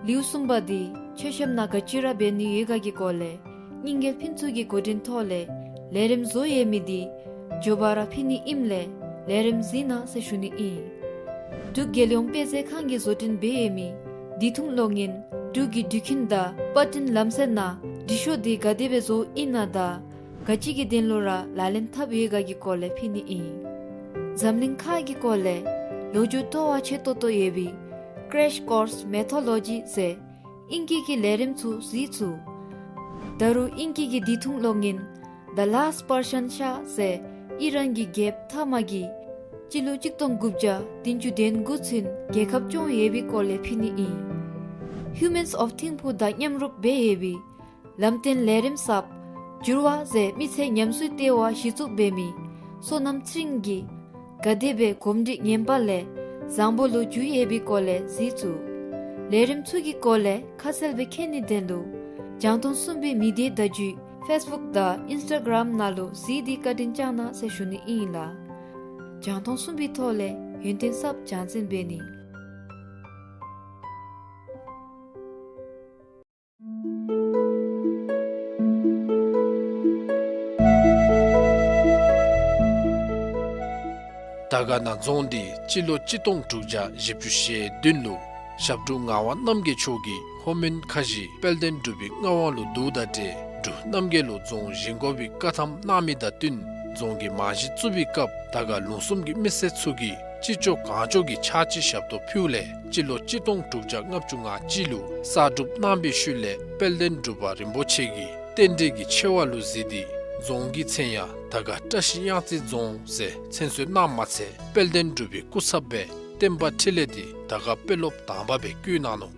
ལེའུ་གསུམ་པ་དེ་མཆོད་བཤམ་ནང་ག་ཅི་ར་འབད་ནི་ཡོད་ག་གི་སྐོར་ལས་རྙིང་རྒྱལ་ཕུན་ཚོགས་ཀྱིས་འགོ་འདྲེན་ཐོག་ལས་ལས་རིམ་བཟོ་ཡོད་མི་དེ་མགྱོགས་པ་ར་ཕུལ་ནི་ཨིནམ་ལས་ལས་རིམ་གཟིགས་གནང་ཟེར་ཞུ་ནི་ཨིན། འབྲུག་རྒྱལ་ཡོངས་དཔེ་མཛོད་ཁང་གིས་བཟོ་སྐྲུན་འབད་ཡོད་མི་དུས་ཐུང་གློག་བརྙན་འབྲུག་གི་འགྲུལ་འཕྲིན་དང་པར་སྐྲུན་ལམ་སྲོལ་ནང་འབྲི་ཤོག་དེ་ག་དེ་སྦེ་བཟོཝ་ཨིན་ན་དང་ག་ཅི་གི་དོན་ལུ་ར་ལག་ལེན་འཐབ་ཡོད་ག་གི་སྐོར་ལས་ཕུལ་ནི་ཨིན། འཛམ་གླིང་ཁག་གི་སྐོར་ལས་ལོ་རྒྱུས་སྤྲོ་བ་ཆེ་ཏོག་ཏོ་ཡོད་པའི་Crash Course Mythology ཟེར་ཨིང་སྐད་ཀྱི་ལས་རིམ་ཚུ་གཟིགས་ཚུགས། ད་རུང་ཨིང་སྐད་ཀྱི་དུས་ཐུང་གློག་བརྙན་The Last Persian Shah ཟེར་ཨི་རན་གྱི་རྒྱལཔོ་ཐ་མ་གིས་སྤྱི་ལོ་གཅིག་སྟོང་དགུ་བརྒྱ་བདུན་ཅུ་དོན་དགུ་ཚུན་རྒྱལ་ཁབ་སྐྱོང་ཡོད་པའི་སྐོར་ལས་ཕུལ་ནི་ཨིན། Humans of Thimphu དང་མཉམ་རུབ་འབད་ཡོད་པའི་ལམ་སྟོན་ལས་རིམ་གསརཔ་འགྱུར་བ་ཟེར་མི་ཚེ་ཉམས་གསོའི་ལྟེ་བ་གཞི་བཙུགས་འབད་མི་བསོད་ནམས་ཚེ་རིང་གིས་ག་དེ་སྦེ་གོམས་འདྲིས་ངན་པ་ལས་བཟང་པོ་ལུ་འགྱུར་ཡོད་པའི་སྐོར་ལས་གཟིགས་ཚུགས། ལས་རིམ་ཚུ་གི་སྐོར་ལས་ཁ་གསལ་སྦེ་མཁྱེན་ནིའི་དོན་ལུ་རྒྱང་མཐོང་གསུམ་པའི་མི་སྡེ་བརྡ་བརྒྱུད་ཕེསི་བུཀ་དང་ཨིནསི་ཊ་གརམ་ནང་ལུ་གཟིགས་ཏེ་བཀའ་དྲིན་བསྐྱང་གནང་ཟེར་ཞུ་ནི་ཨིན་ལགས། རྒྱང་མཐོང་གསུམ་པའི་ཐོག་ལས་ཡོན་ཏན་གསརཔ་སྦྱང་འཛིན་འབད་ནི། དར་དཀར་ན་རྫོང་འདི་སྤྱི་ལོ་གཅིག་སྟོང་དྲུག་བརྒྱ་བཞི་བཅུ་ཞེ་བདུན་ལུ་ཞབས་དྲུང་ངག་དབང་རྣམ་རྒྱལ་མཆོག་གིས་ལྷོ་མོན་ཁ་བཞི་དཔལ་ལྡན་འབྲུག་པའི་མངའ་དབང་ལུ་བསྡུཝ་དང་འབྲེལ་འབྲུག་རྣམ་རྒྱལ་ལུ་རྫོང་བཞེངས་དགོ་པའི་བཀའ་ཐམ་གནང་མི་དང་བསྟུན་རྫོང་གི་རྨང་གཞི་བཙུགས་པའི་སྐབས་དར་དཀར་ལུང་གསུམ་གྱི་མི་སེར་ཚུ་གིས་ཅི་ལྕོགས་གང་ལྕོགས་ཀྱི་ཕྱག་ཕྱི་ཞབས་ཏོག་ཕུལཝ་ལས་སྤྱི་ལོ་གཅིག་སྟོང་དྲུག་བརྒྱ་ལྔ་བཅུ་ང་གཅིག་ལུ་གསར་སྒྲུབ་གནང་བའི་ཤུལ་ལས་དཔལ་ལྡན་འབྲུག་པ་རིན་པོ་ཆེ་གིས་རྟེན་འབྲེལ་གྱི་ཆེ་བ་ལུ་གཟིགས་ཏེ་རྫོང་གི་མཚན་ཡང་དར་དཀར་བཀྲ་ཤིས་གཡང་རྩེ་རྫོང་ཟེར་མཚན་གསོལ་གནངམ་མ་ཚད་དཔལ་ལྡན་འབྲུག་པའི་སྐུ་ཚབ་སྦེ་བསྟན་པ་འཕྲིན་ལས་འདི་དར་དཀར་དཔོན་སློབ་དང་པ་སྦེ་བསྐོ་གནང་ནུག།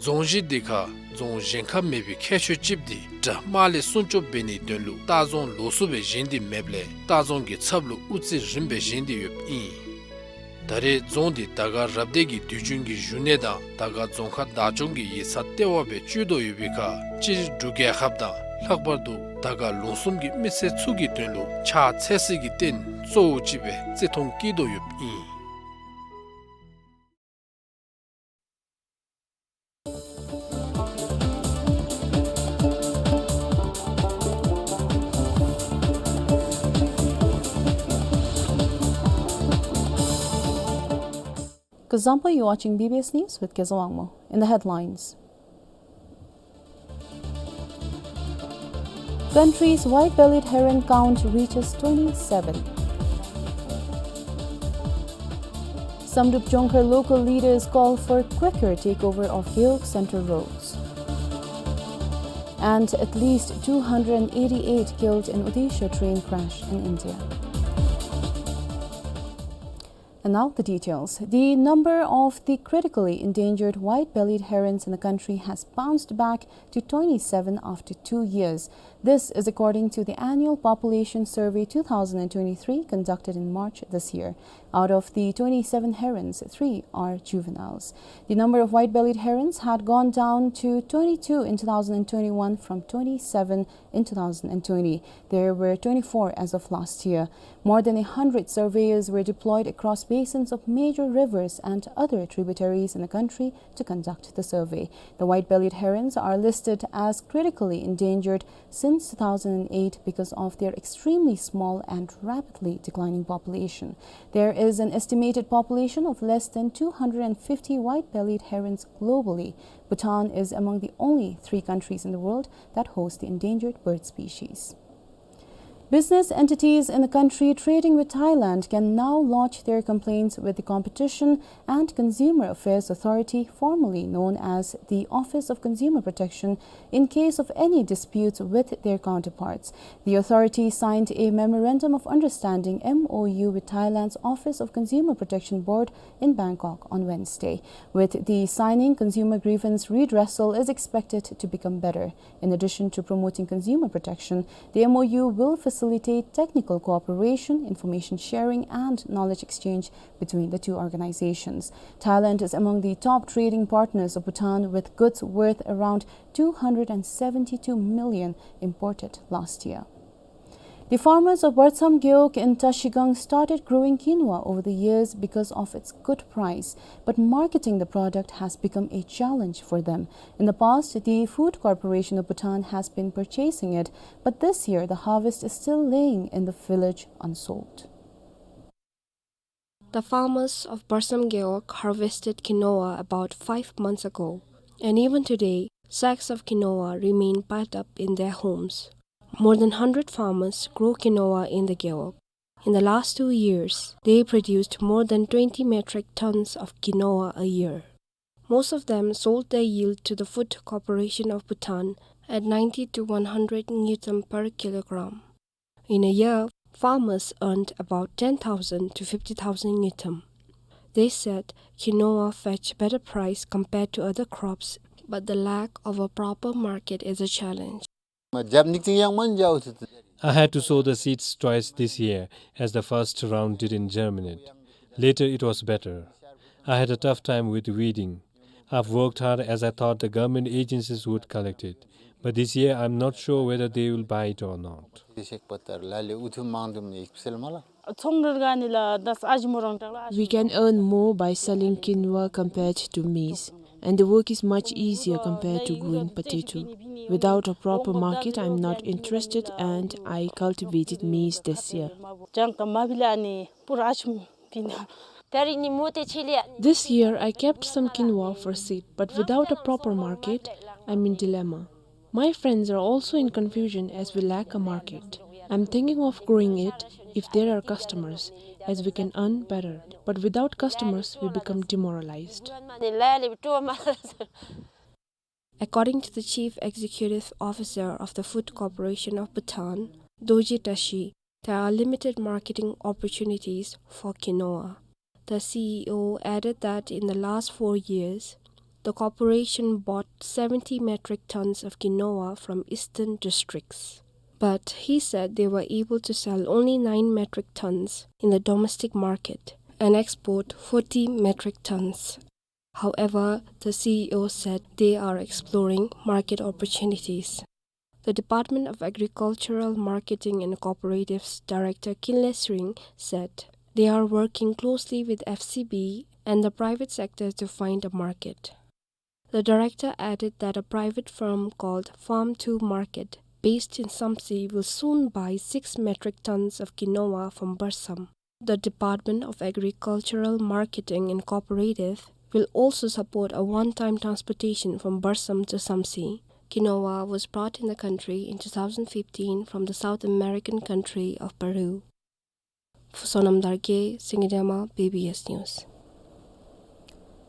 རྫོང་གཞི་འདི་ཁར་རྫོང་བཞེངས་ཁ་མེད་པའི་ཁྱད་ཆོས་ཅིག་འདི་དགྲ་དམག་ལས་སྲུང་སྐྱོབ་འབད་ནིའི་དོན་ལུ་ལྟ་རྫོང་ལོགས་སུ་སྦེ་བཞེངས་ཏེ་མེདཔ་ལས་ལྟ་རྫོང་གི་ཚབ་ལུ་དབུ་རྩེ་རིངམ་སྦེ་བཞེངས་ཏེ་ཡོདཔ་ཨིན། ད་རེས་རྫོང་འདི་དར་དཀར་རབ་སྡེ་གི་དུས་རྒྱུན་གྱི་བཞུགས་གནས་དང་དར་དཀར་རྫོང་ཁག་བདག་སྐྱོང་གི་ཡིག་ཚང་ལྟེ་བ་སྦེ་སྤྱོད་དོ་ཡོད་པའི་ཁར་སྤྱིར་འབྲུག་རྒྱལ་ཁབ་དང་ལྷག་པར་དུ་དར་དཀར་ལུང་གསུམ་གྱི་མི་སེར་ཚུ་གི་དོན་ལུ་ཕྱག་འཚལ་སའི་རྟེན་གཙོ་བོ་ཅིག་སྦེ་བརྩི་མཐོང་བསྐྱེད་དོ་ཡོདཔ་ཨིན། Kuzuzangpo, you're watching B B S News with Kezawangmo. In the headlines, country's white-bellied heron count reaches twenty-seven. Samdrup Jongkhar local leaders call for quicker takeover of Gewog Central roads. And at least two hundred eighty-eight killed in Odisha train crash in India. And now the details. The number of the critically endangered white-bellied herons in the country has bounced back to twenty-seven after two years. This is according to the Annual Population Survey two thousand twenty-three conducted in March this year. Out of the twenty-seven herons, three are juveniles. The number of white-bellied herons had gone down to twenty-two in two thousand twenty-one from twenty-seven in two thousand twenty. There were twenty-four as of last year. More than a hundred surveyors were deployed across basins of major rivers and other tributaries in the country to conduct the survey. The white-bellied herons are listed as critically endangered since two thousand eight because of their extremely small and rapidly declining population. There is an estimated population of less than two hundred fifty white-bellied herons globally. Bhutan is among the only three countries in the world that host the endangered bird species. Business entities in the country trading with Thailand can now lodge their complaints with the Competition and Consumer Affairs Authority, formerly known as the Office of Consumer Protection, in case of any disputes with their counterparts. The authority signed a Memorandum of Understanding, M O U, with Thailand's Office of Consumer Protection Board in Bangkok on Wednesday. With the signing, consumer grievance redressal is expected to become better. In addition to promoting consumer protection, the M O U will facilitate technical cooperation, information sharing, and knowledge exchange between the two organizations. Thailand is among the top trading partners of Bhutan, with goods worth around two hundred seventy-two million imported last year. The farmers of Barsam Gewog in Trashigang started growing quinoa over the years because of its good price, but marketing the product has become a challenge for them. In the past, the Food Corporation of Bhutan has been purchasing it, but this year the harvest is still laying in the village unsold. The farmers of Barsam Gewog harvested quinoa about five months ago, and even today, sacks of quinoa remain piled up in their homes. More than hundred farmers grow quinoa in the Gewog. In the last two years, they produced more than twenty metric tons of quinoa a year. Most of them sold their yield to the Food Corporation of Bhutan at ninety to one hundred ngultrum per kilogram. In a year, farmers earned about ten thousand to fifty thousand ngultrum. They said quinoa fetch better price compared to other crops, but the lack of a proper market is a challenge. I had to sow the seeds twice this year, as the first round didn't germinate. Later it was better. I had a tough time with weeding. I've worked hard as I thought the government agencies would collect it. But this year, I'm not sure whether they will buy it or not. We can earn more by selling quinoa compared to maize, and the work is much easier compared to growing potato. Without a proper market, I'm not interested, and I cultivated maize this year. This year, I kept some quinoa for seed, but without a proper market, I'm in dilemma. My friends are also in confusion as we lack a market. I'm thinking of growing it if there are customers, as we can earn better. But without customers, we become demoralized. According to the chief executive officer of the Food Corporation of Bhutan, Dorji Tashi, there are limited marketing opportunities for quinoa. The C E O added that in the last four years, the corporation bought seventy metric tons of quinoa from eastern districts. But he said they were able to sell only nine metric tons in the domestic market and export forty metric tons. However, the C E O said they are exploring market opportunities. The Department of Agricultural Marketing and Cooperatives Director Kinle Sring said they are working closely with F C B and the private sector to find a market. The director added that a private firm called Farm to Market, based in Samtse, will soon buy six metric tons of quinoa from Barsam. The Department of Agricultural Marketing and Cooperative will also support a one-time transportation from Barsam to Samtse. Quinoa was brought in the country in two thousand fifteen from the South American country of Peru. For Sonam Dargye, Singye Dema, B B S News.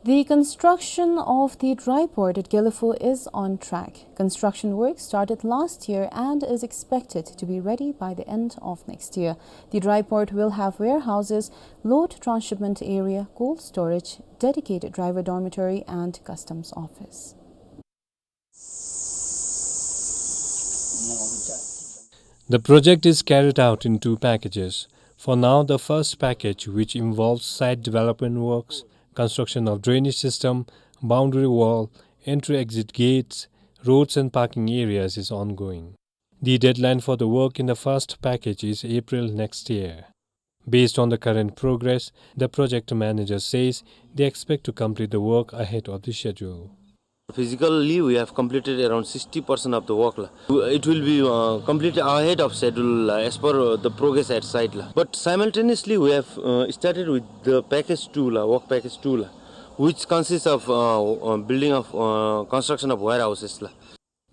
The construction of the dry port at Gelephu is on track. Construction work started last year and is expected to be ready by the end of next year. The dry port will have warehouses, load transshipment area, cold storage, dedicated driver dormitory, and customs office. The project is carried out in two packages. For now, the first package, which involves site development works, construction of drainage system, boundary wall, entry-exit gates, roads and parking areas, is ongoing. The deadline for the work in the first package is April next year. Based on the current progress, the project manager says they expect to complete the work ahead of the schedule. Physically, we have completed around sixty percent of the work la. It will be, uh, completed ahead of schedule la, as per, uh, the progress at site la. But simultaneously, we have, uh, started with the package two la, work package two la, which consists of, uh, uh, building of, uh, construction of warehouses la.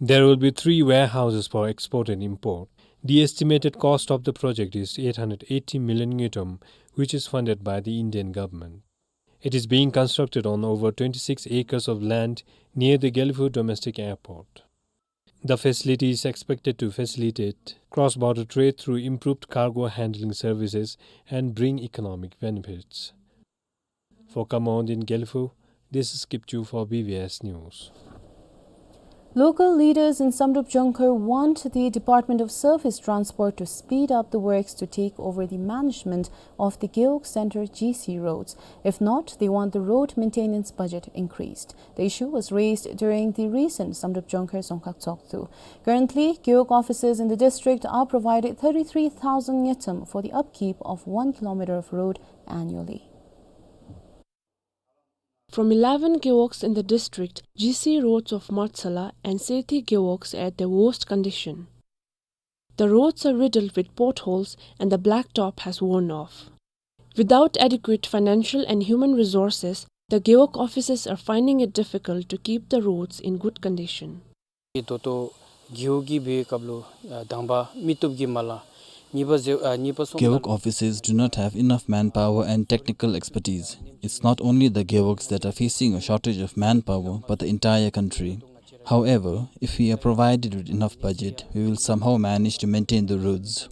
There will be three warehouses for export and import. The estimated cost of the project is eight hundred eighty million ngultrum, which is funded by the Indian government. It is being constructed on over twenty-six acres of land near the Gelephu domestic airport. The facility is expected to facilitate cross-border trade through improved cargo handling services and bring economic benefits. For Khamawon in Gelephu, this is Kipchu for B B S News. Local leaders in Samdrup Jongkhar want the Department of Surface Transport to speed up the works to take over the management of the Gewog Center G C roads. If not, they want the road maintenance budget increased. The issue was raised during the recent Samdrup Jongkhar Dzongkhag Tshogdu. Currently, Gewog offices in the district are provided thirty-three thousand ngultrum for the upkeep of one kilometer of road annually. From eleven gewogs in the district, G C roads of Martsala and Sethi gewogs are at their worst condition. The roads are riddled with potholes and the blacktop has worn off. Without adequate financial and human resources, the gewog offices are finding it difficult to keep the roads in good condition. ད་ལྟོ་རྒེད་འོག་གི་འབད་བའི་སྐབས་ལུ་ཨ་དང་པ་མི་སྟོབས་ཀྱིས་མ་ལང་། གཉིས་པ་ཟེར་ཨ་གཉིས་པ་སོང་། Gewog offices do not have enough manpower and technical expertise. It's not only the gewogs that are facing a shortage of manpower, but the entire country. However, if we are provided with enough budget, we will somehow manage to maintain the roads.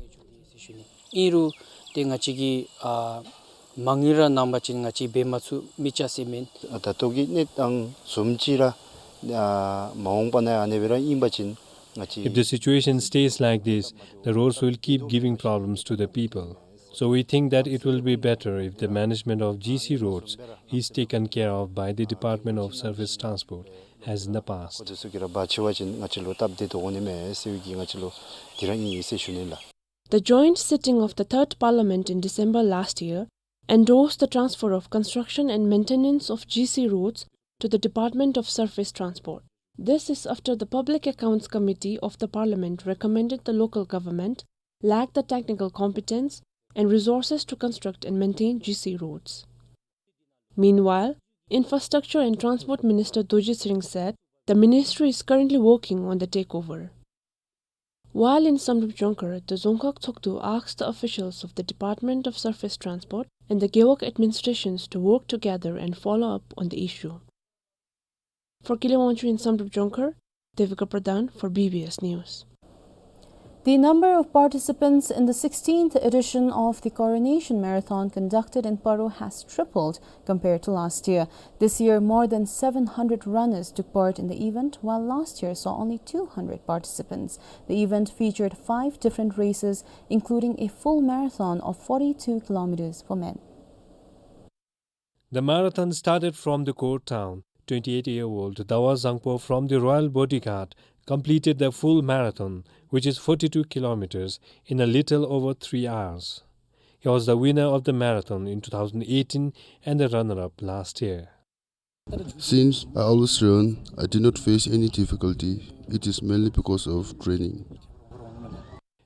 ཨིན་རུང་ཏེ་ང་བཅས་ཀྱིས་ཨ་མ་དངུལ་ར་གནང་པ་ཅིན་ང་བཅས་འབད་མ་ཚུགས་མི་ཆ་ཟེར་མེན། ད་ལྟོ་གི་གནས་སྟངས་བཟུམ་ཅིག་ར་ཨ་མ་འོངས་པ་ནང་ཨ་ནི་སྦེ་ར་ཨིན་པ་ཅིན་ང་བཅས། If the situation stays like this, the roads will keep giving problems to the people. So we think that it will be better if the management of G C roads is taken care of by the Department of Surface Transport, as in the past. ཁོ་ཚུ་གིས་ར་འབད་ཚུགས་པ་ཅིན་ང་བཅས་ལུ་སྟབས་བདེ་དོ་འོང་ནི་མས་ཟེར་བའི་གི་ང་བཅས་ལུ་དེ་ར་ཨིན་ཟེར་ཞུ་ནི་ལགས། The joint sitting of the Third Parliament in December last year endorsed the transfer of construction and maintenance of G C roads to the Department of Surface Transport. This is after the Public Accounts Committee of the Parliament recommended the local government lacked the technical competence and resources to construct and maintain G C roads. Meanwhile, Infrastructure and Transport Minister Dorji Tshering said the ministry is currently working on the takeover. While in Samdrup Jongkhar, the Dzongkhag Tshogdu asked the officials of the Department of Surface Transport and the Gewog administrations to work together and follow up on the issue. For Kile Wangchuk in Samdrup Jongkhar, Devika Pradhan for B B S News. The number of participants in the sixteenth edition of the Coronation Marathon conducted in Paro has tripled compared to last year. This year, more than seven hundred runners took part in the event, while last year saw only two hundred participants. The event featured five different races, including a full marathon of forty-two kilometers for men. The marathon started from the Khor town. Twenty-eight-year-old Dawa Zangpo from the Royal Bodyguard completed the full marathon, which is forty-two kilometers, in a little over three hours. He was the winner of the marathon in two thousand eighteen and the runner-up last year. Since I always run, I did not face any difficulty. It is mainly because of training.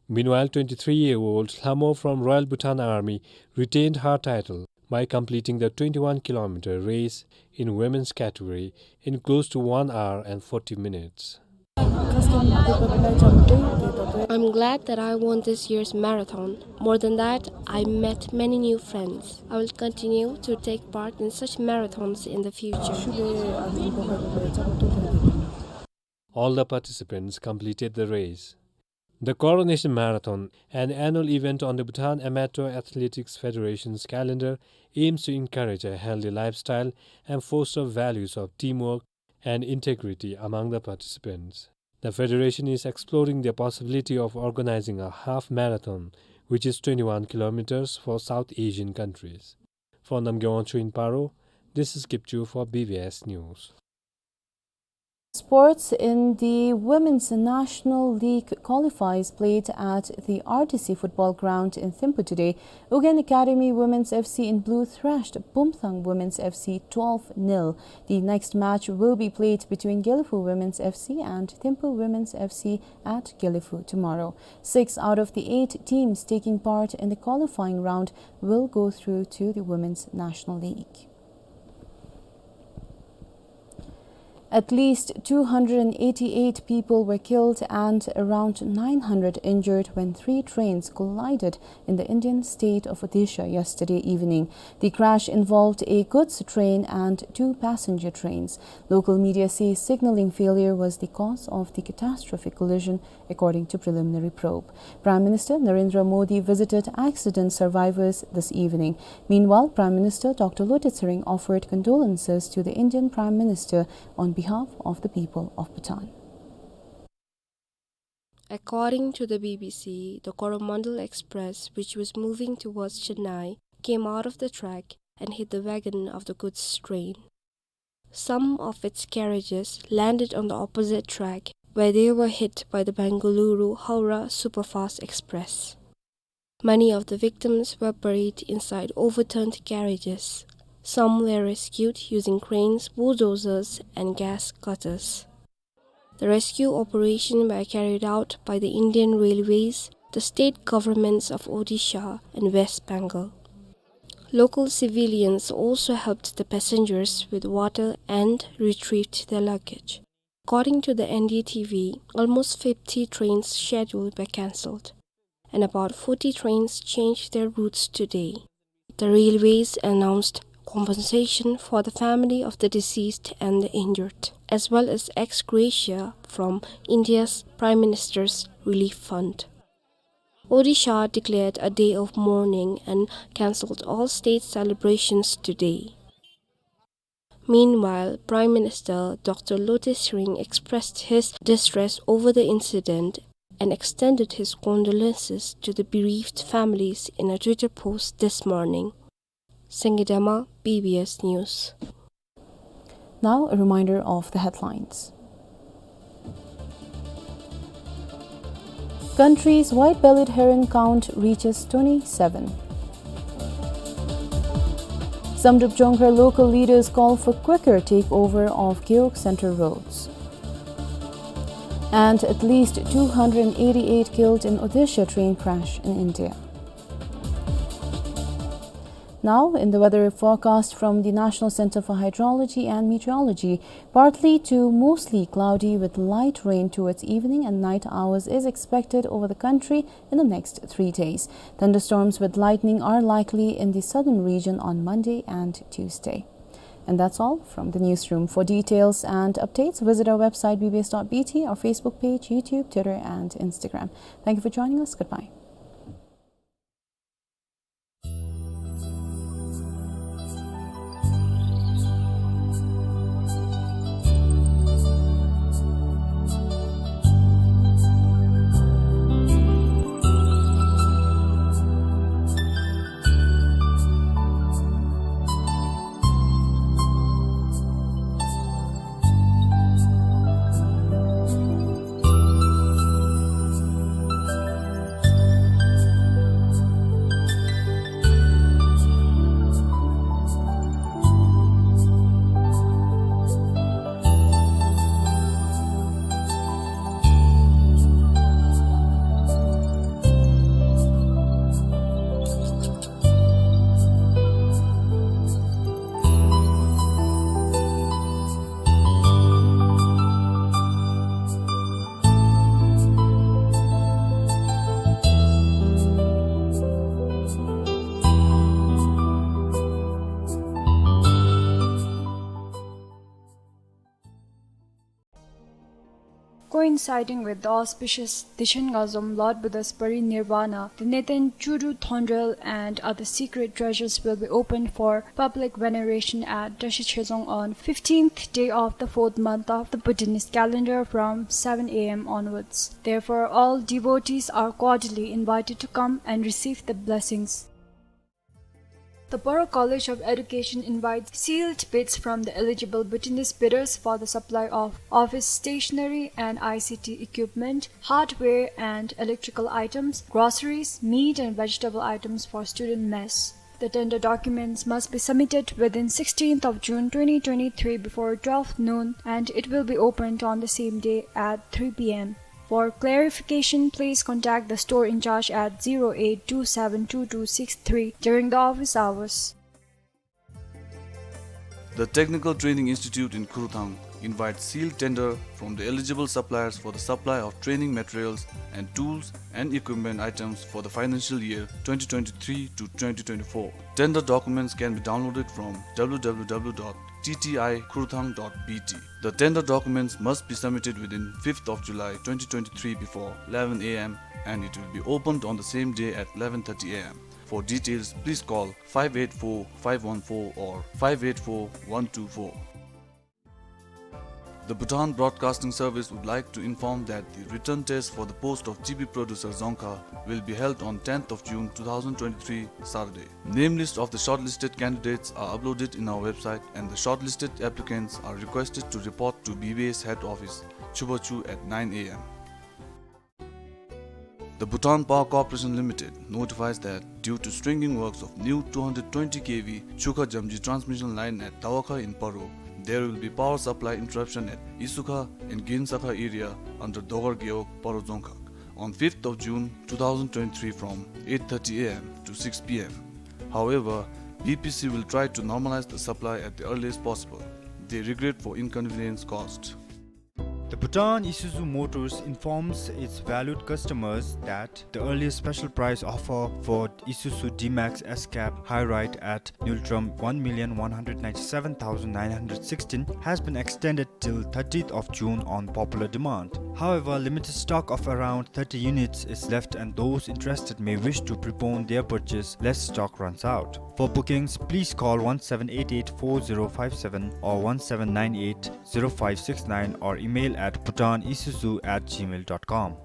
Meanwhile, twenty-three-year-old Lhamo from Royal Bhutan Army retained her title by completing the twenty-one kilometer race in women's category in close to one hour and forty minutes. I'm glad that I won this year's marathon. More than that, I met many new friends. I will continue to take part in such marathons in the future. All the participants completed the race. The Coronation Marathon, an annual event on the Bhutan Amateur Athletics Federation's calendar, aims to encourage a healthy lifestyle and foster values of teamwork and integrity among the participants. The federation is exploring the possibility of organizing a half marathon, which is twenty-one kilometers, for South Asian countries. For Namgyal Wangchuk in Paro, this is Kipchu for B B S News. Sports. In the Women's National League qualifiers played at the R D C football ground in Thimphu today, Ugyen Academy Women's F C in Blue thrashed Bumthang Women's F C twelve nil. The next match will be played between Gelephu Women's F C and Thimphu Women's F C at Gelephu tomorrow. Six out of the eight teams taking part in the qualifying round will go through to the Women's National League. At least two hundred eighty-eight people were killed and around nine hundred injured when three trains collided in the Indian state of Odisha yesterday evening. The crash involved a goods train and two passenger trains. Local media say signaling failure was the cause of the catastrophic collision, according to preliminary probe. Prime Minister Narendra Modi visited accident survivors this evening. Meanwhile, Prime Minister Doctor Lotay Tshering offered condolences to the Indian Prime Minister on behalf of the people of Bhutan. According to the B B C, the Coromandel Express, which was moving towards Chennai, came out of the track and hit the wagon of the goods train. Some of its carriages landed on the opposite track, where they were hit by the Bengaluru Howrah Superfast Express. Many of the victims were buried inside overturned carriages. Some were rescued using cranes, bulldozers, and gas cutters. The rescue operation were carried out by the Indian Railways, the state governments of Odisha and West Bengal. Local civilians also helped the passengers with water and retrieved their luggage. According to the N D T V, almost fifty trains scheduled were cancelled, and about forty trains changed their routes today. The railways announced compensation for the family of the deceased and the injured, as well as ex gratia from India's Prime Minister's Relief Fund. Odisha declared a day of mourning and cancelled all state celebrations today. Meanwhile, Prime Minister Doctor Lotay Tshering expressed his distress over the incident and extended his condolences to the bereaved families in a Twitter post this morning. Sengye Dema, B B S News. Now, a reminder of the headlines. Country's white-bellied heron count reaches twenty-seven. Zamdrup Jongkhar local leaders call for quicker takeover of Gewog Centre roads. And at least two hundred eighty-eight killed in Odisha train crash in India. Now, in the weather forecast from the National Centre for Hydrology and Meteorology, partly to mostly cloudy with light rain towards evening and night hours is expected over the country in the next three days. Thunderstorms with lightning are likely in the southern region on Monday and Tuesday. And that's all from the newsroom. For details and updates, visit our website B B S dot B T, our Facebook page, YouTube, Twitter, and Instagram. Thank you for joining us. Goodbye. Coinciding with the auspicious Dechennga Zom Lord Buddha's parinirvana, the Neten Chudu Thondrel and other secret treasures will be opened for public veneration at Tashi Chezong on fifteenth day of the fourth month of the Bhutanese calendar from seven a m onwards. Therefore, all devotees are cordially invited to come and receive the blessings. The Paro College of Education invites sealed bids from the eligible Bhutanese bidders for the supply of office stationery and I C T equipment, hardware and electrical items, groceries, meat and vegetable items for student mess. The tender documents must be submitted within sixteenth of June twenty twenty-three before twelve noon, and it will be opened on the same day at three p m. For clarification, please contact the store in charge at zero eight two seven two two six three during the office hours. The Technical Training Institute in Khurthang invites sealed tender from the eligible suppliers for the supply of training materials and tools and equipment items for the financial year twenty twenty-three to twenty twenty-four. Tender documents can be downloaded from w w w dot t t i khurthang dot b t. The tender documents must be submitted within fifth of July twenty twenty-three before eleven a m, and it will be opened on the same day at eleven thirty a m. For details, please call five eight four five one four or five eight four one two four. The Bhutan Broadcasting Service would like to inform that the written test for the post of T V producer Dzongkha will be held on tenth of June two thousand twenty-three, Saturday. Name list of the shortlisted candidates are uploaded in our website, and the shortlisted applicants are requested to report to B B S head office, Chubachu, at nine a m. The Bhutan Power Corporation Limited notifies that due to stringing works of new two hundred twenty K V Chukha Jamji transmission line at Dawakha in Paro, there will be power supply interruption at Isukha and Ginsakha area under Dogar Gewog, Paro Dzongkhag, on fifth of June two thousand twenty-three from eight thirty a m to six p m. However, B P C will try to normalize the supply at the earliest possible. They regret for inconvenience caused. The Bhutan Isuzu Motors informs its valued customers that the earliest special price offer for Isuzu D-Max S-Cab High Ride at Ngultrum one million one hundred ninety-seven thousand nine hundred sixteen has been extended till thirtieth of June on popular demand. However, limited stock of around thirty units is left, and those interested may wish to prepone their purchase lest stock runs out. For bookings, please call one seven eight eight four zero five seven or one seven nine eight zero five six nine or email at bhutanisuzu at gmail dot com.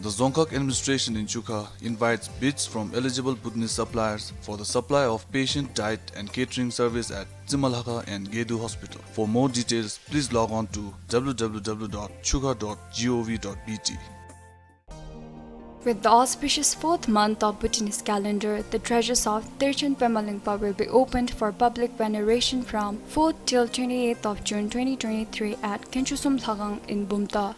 The Dzongkhag administration in Chukha invites bids from eligible Bhutanese suppliers for the supply of patient diet and catering service at Tsimalhakha and Gedu Hospital. For more details, please log on to w w w dot chukha dot gov dot b t. With the auspicious fourth month of Bhutanese calendar, the treasures of Derchen Pema Lingpa will be opened for public veneration from fourth till twenty-eighth of June twenty twenty-three at Khenchusum Lhagang in Bumta.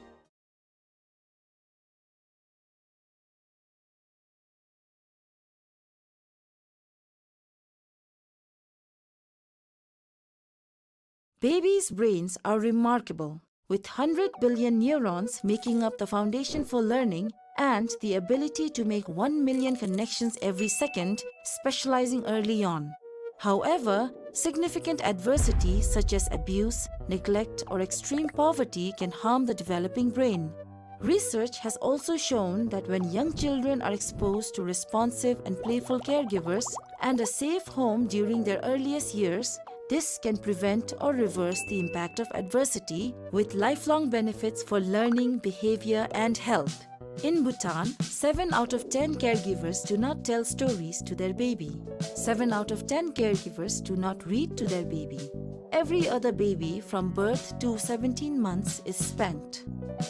Babies' brains are remarkable, with hundred billion neurons making up the foundation for learning and the ability to make one million connections every second, specializing early on. However, significant adversity such as abuse, neglect, or extreme poverty can harm the developing brain. Research has also shown that when young children are exposed to responsive and playful caregivers and a safe home during their earliest years, this can prevent or reverse the impact of adversity, with lifelong benefits for learning, behavior, and health. In Bhutan, seven out of ten caregivers do not tell stories to their baby. Seven out of ten caregivers do not read to their baby. Every other baby from birth to seventeen months is spanked.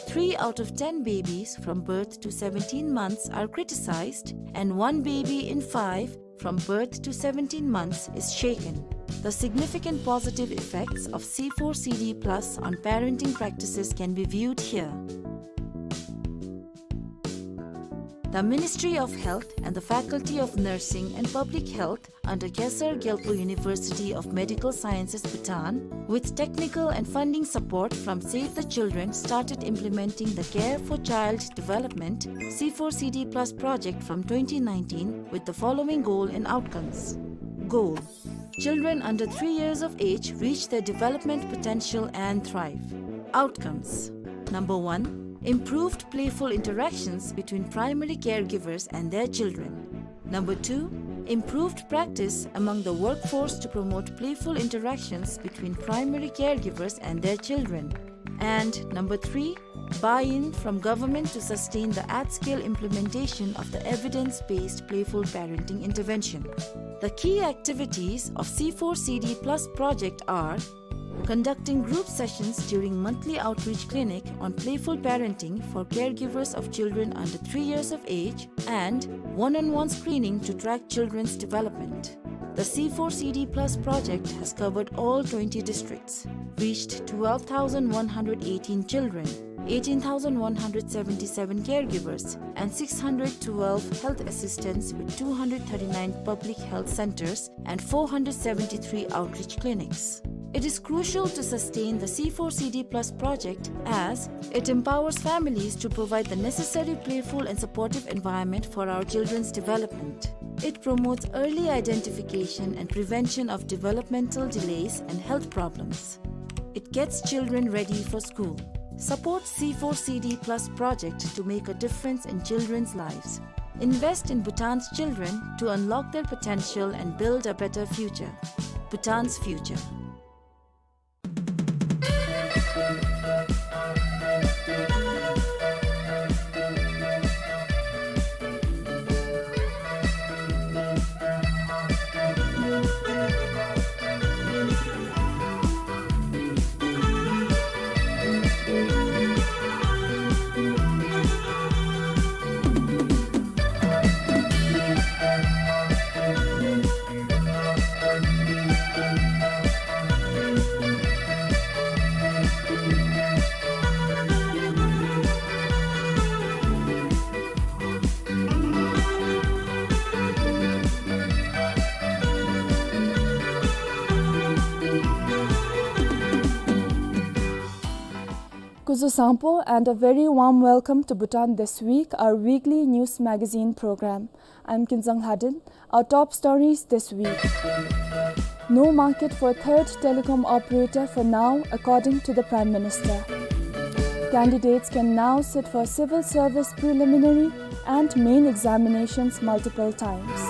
Three out of ten babies from birth to seventeen months are criticized, and one baby in five from birth to seventeen months is shaken. The significant positive effects of C four C D plus on parenting practices can be viewed here. The Ministry of Health and the Faculty of Nursing and Public Health under Khesar Gyalpo University of Medical Sciences, Bhutan, with technical and funding support from Save the Children, started implementing the Care for Child Development C four C D plus project from twenty nineteen with the following goal and outcomes. Goal: children under three years of age reach their development potential and thrive. Outcomes: Number one, improved playful interactions between primary caregivers and their children. Number two, improved practice among the workforce to promote playful interactions between primary caregivers and their children. And number three, buy-in from government to sustain the at-scale implementation of the evidence-based playful parenting intervention. The key activities of C four C D plus project are conducting group sessions during monthly outreach clinic on playful parenting for caregivers of children under three years of age and one-on-one screening to track children's development. The C four C D plus project has covered all twenty districts, reached twelve thousand one hundred eighteen children, eighteen thousand one hundred seventy-seven caregivers, and six hundred twelve health assistants with two hundred thirty-nine public health centers and four hundred seventy-three outreach clinics. It is crucial to sustain the C four C D plus project as it empowers families to provide the necessary playful and supportive environment for our children's development. It promotes early identification and prevention of developmental delays and health problems. It gets children ready for school. Support C four C D plus project to make a difference in children's lives. Invest in Bhutan's children to unlock their potential and build a better future. Bhutan's future. Kuzuzangpo and a very warm welcome to Bhutan This Week, our weekly news magazine program. I'm Kinzang Lhaden. Our top stories this week. No market for third telecom operator for now, according to the Prime Minister. Candidates can now sit for civil service preliminary and main examinations multiple times.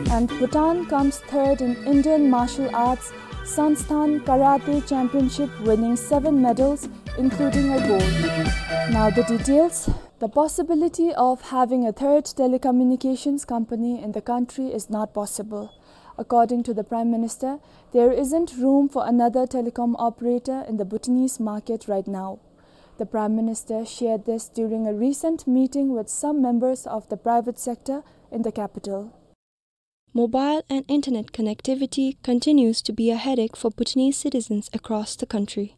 And Bhutan comes third in Indian martial arts Sansthan Karate Championship, winning seven medals, including a gold. Now the details. The possibility of having a third telecommunications company in the country is not possible. According to the Prime Minister, there isn't room for another telecom operator in the Bhutanese market right now. The Prime Minister shared this during a recent meeting with some members of the private sector in the capital. Mobile and internet connectivity continues to be a headache for Bhutanese citizens across the country.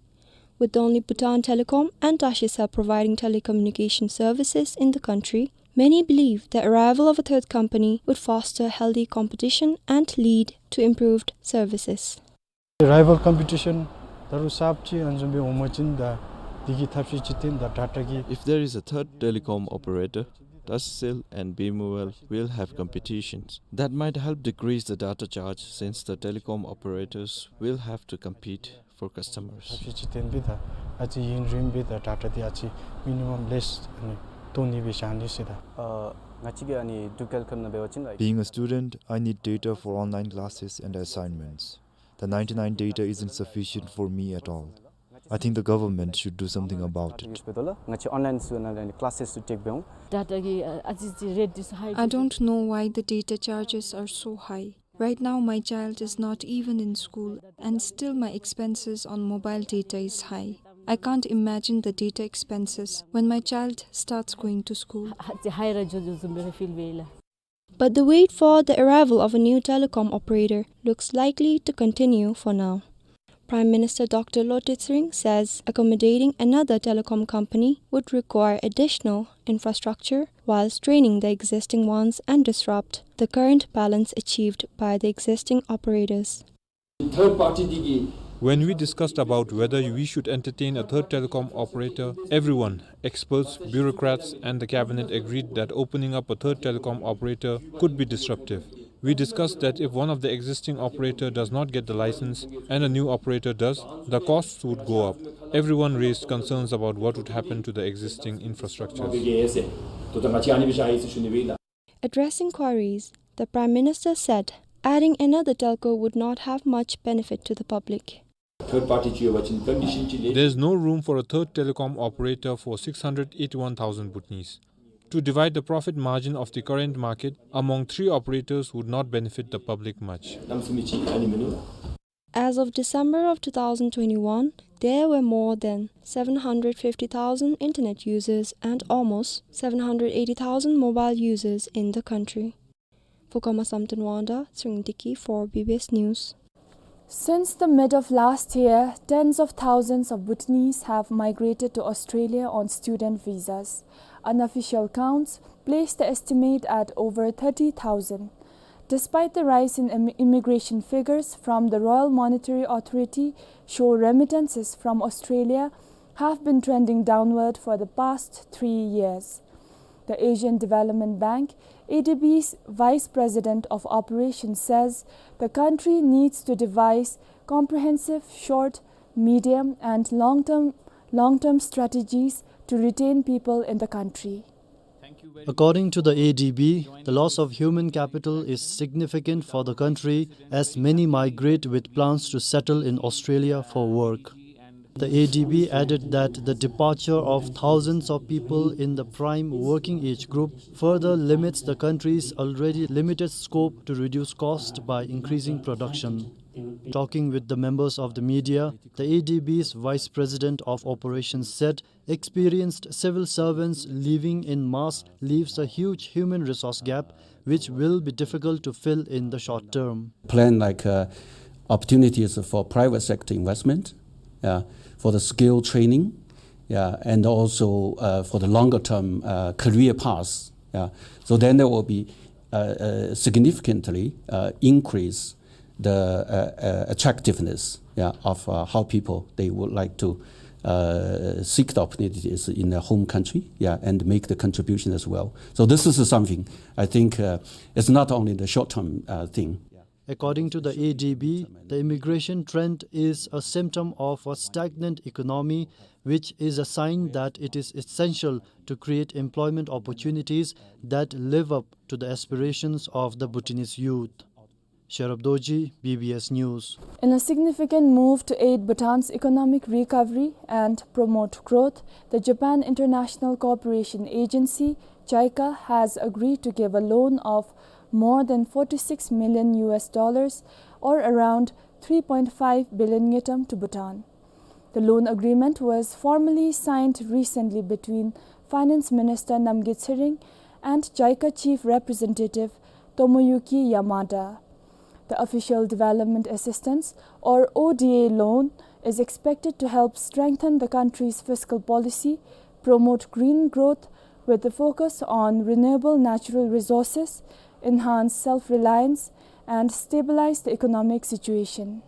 With only Bhutan Telecom and Tashicell providing telecommunication services in the country, many believe the arrival of a third company would foster healthy competition and lead to improved services. Rival competition ད་རུང་གསརཔ་ཅིག་ཨ་ནི་བཟུམ་སྦེ་འོང་པ་ཅིན་ད་འདི་གིས་ཐབས་ཤེས་ཅིག་བཏོན་ད་data གི། If there is a third telecom operator, Tashicell and Bhimowel will have competitions. That might help decrease the data charge since the telecom operators will have to compete for customers. ཐབས་ཤེས་ཅིག་བཏོན་སྦེ་ད་ཨ་ཙི་ཡུན་རིངམོ་སྦེ་ད་data འདི་ཨ་ཙི་minimum less ཨ་ནི་བཏོན་ནི་སྦེ་བཞག་ནི་ཟེར་ད། ཨ་ང་བཅས་ཀྱི་ཨ་ནི་འབྲུག་ཊེ་ལི་ཀོམ་ནང་འབད་བ་ཅིན་ལགས། Being a student, I need data for online classes and assignments. The ninety-nine data isn't sufficient for me at all. I think the government should do something about it. ང་བཅས་online ཚུ་ནང་ལས་classes ཚུ་take འབད་འོང་། Data གི་ཨ་ཨ་ཙི་ཅིག་rate འདི་ཚུ་high། I don't know why the data charges are so high. Right now, my child is not even in school, and still my expenses on mobile data is high. I can't imagine the data expenses when my child starts going to school. ཨ་ཨ་ཙི་high ར་འགྱོ་འགྱོཝ་བཟུམ་སྦེ་ར་feel འབད་ཡི་ལགས། But the wait for the arrival of a new telecom operator looks likely to continue for now. Prime Minister Doctor Lotay Tshering says accommodating another telecom company would require additional infrastructure while straining the existing ones and disrupt the current balance achieved by the existing operators. Third party འདི་གིས། When we discussed about whether we should entertain a third telecom operator, everyone, experts, bureaucrats, and the cabinet agreed that opening up a third telecom operator could be disruptive. We discussed that if one of the existing operator does not get the license and a new operator does, the costs would go up. Everyone raised concerns about what would happen to the existing infrastructure. Addressing queries, the Prime Minister said adding another telco would not have much benefit to the public. There is no room for a third telecom operator for six hundred eighty-one thousand Bhutanese. To divide the profit margin of the current market among three operators would not benefit the public much. As of December of two thousand twenty-one, there were more than seven hundred fifty thousand internet users and almost seven hundred eighty thousand mobile users in the country. For Khama Samten Wangda, Tshering Deki for B B S News. Since the mid of last year, tens of thousands of Bhutanese have migrated to Australia on student visas. Unofficial counts place the estimate at over thirty thousand. Despite the rise in im-, immigration figures from the Royal Monetary Authority, show remittances from Australia have been trending downward for the past three years. The Asian Development Bank, A D B's Vice President of Operations, says the country needs to devise comprehensive short, medium, and long-term, long-term strategies to retain people in the country. According to the A D B, the loss of human capital is significant for the country, as many migrate with plans to settle in Australia for work. The A D B added that the departure of thousands of people in the prime working age group further limits the country's already limited scope to reduce cost by increasing production. Talking with the members of the media, the A D B's Vice President of Operations said experienced civil servants leaving in mass leaves a huge human resource gap, which will be difficult to fill in the short term. Plan like, uh, opportunities for private sector investment, yeah, for the skill training, yeah, and also, uh, for the longer term, uh, career paths, yeah. So then there will be, uh, uh, significantly, uh, increase the, uh, uh, attractiveness, yeah, of, uh, how people, they would like to, uh, seek the opportunities in their home country, yeah, and make the contribution as well. So this is something I think, uh, it's not only the short-term, uh, thing. According to the A D B, the immigration trend is a symptom of a stagnant economy, which is a sign that it is essential to create employment opportunities that live up to the aspirations of the Bhutanese youth. Sherab Dorji, B B S News. In a significant move to aid Bhutan's economic recovery and promote growth, the Japan International Cooperation Agency, JICA, has agreed to give a loan of more than forty-six million U S dollars, or around three point five billion ngultrum, to Bhutan. The loan agreement was formally signed recently between Finance Minister Namgay Tshering and JICA Chief Representative Tomoyuki Yamada. The Official Development Assistance, or O D A loan, is expected to help strengthen the country's fiscal policy, promote green growth with a focus on renewable natural resources, enhance self-reliance, and stabilize the economic situation.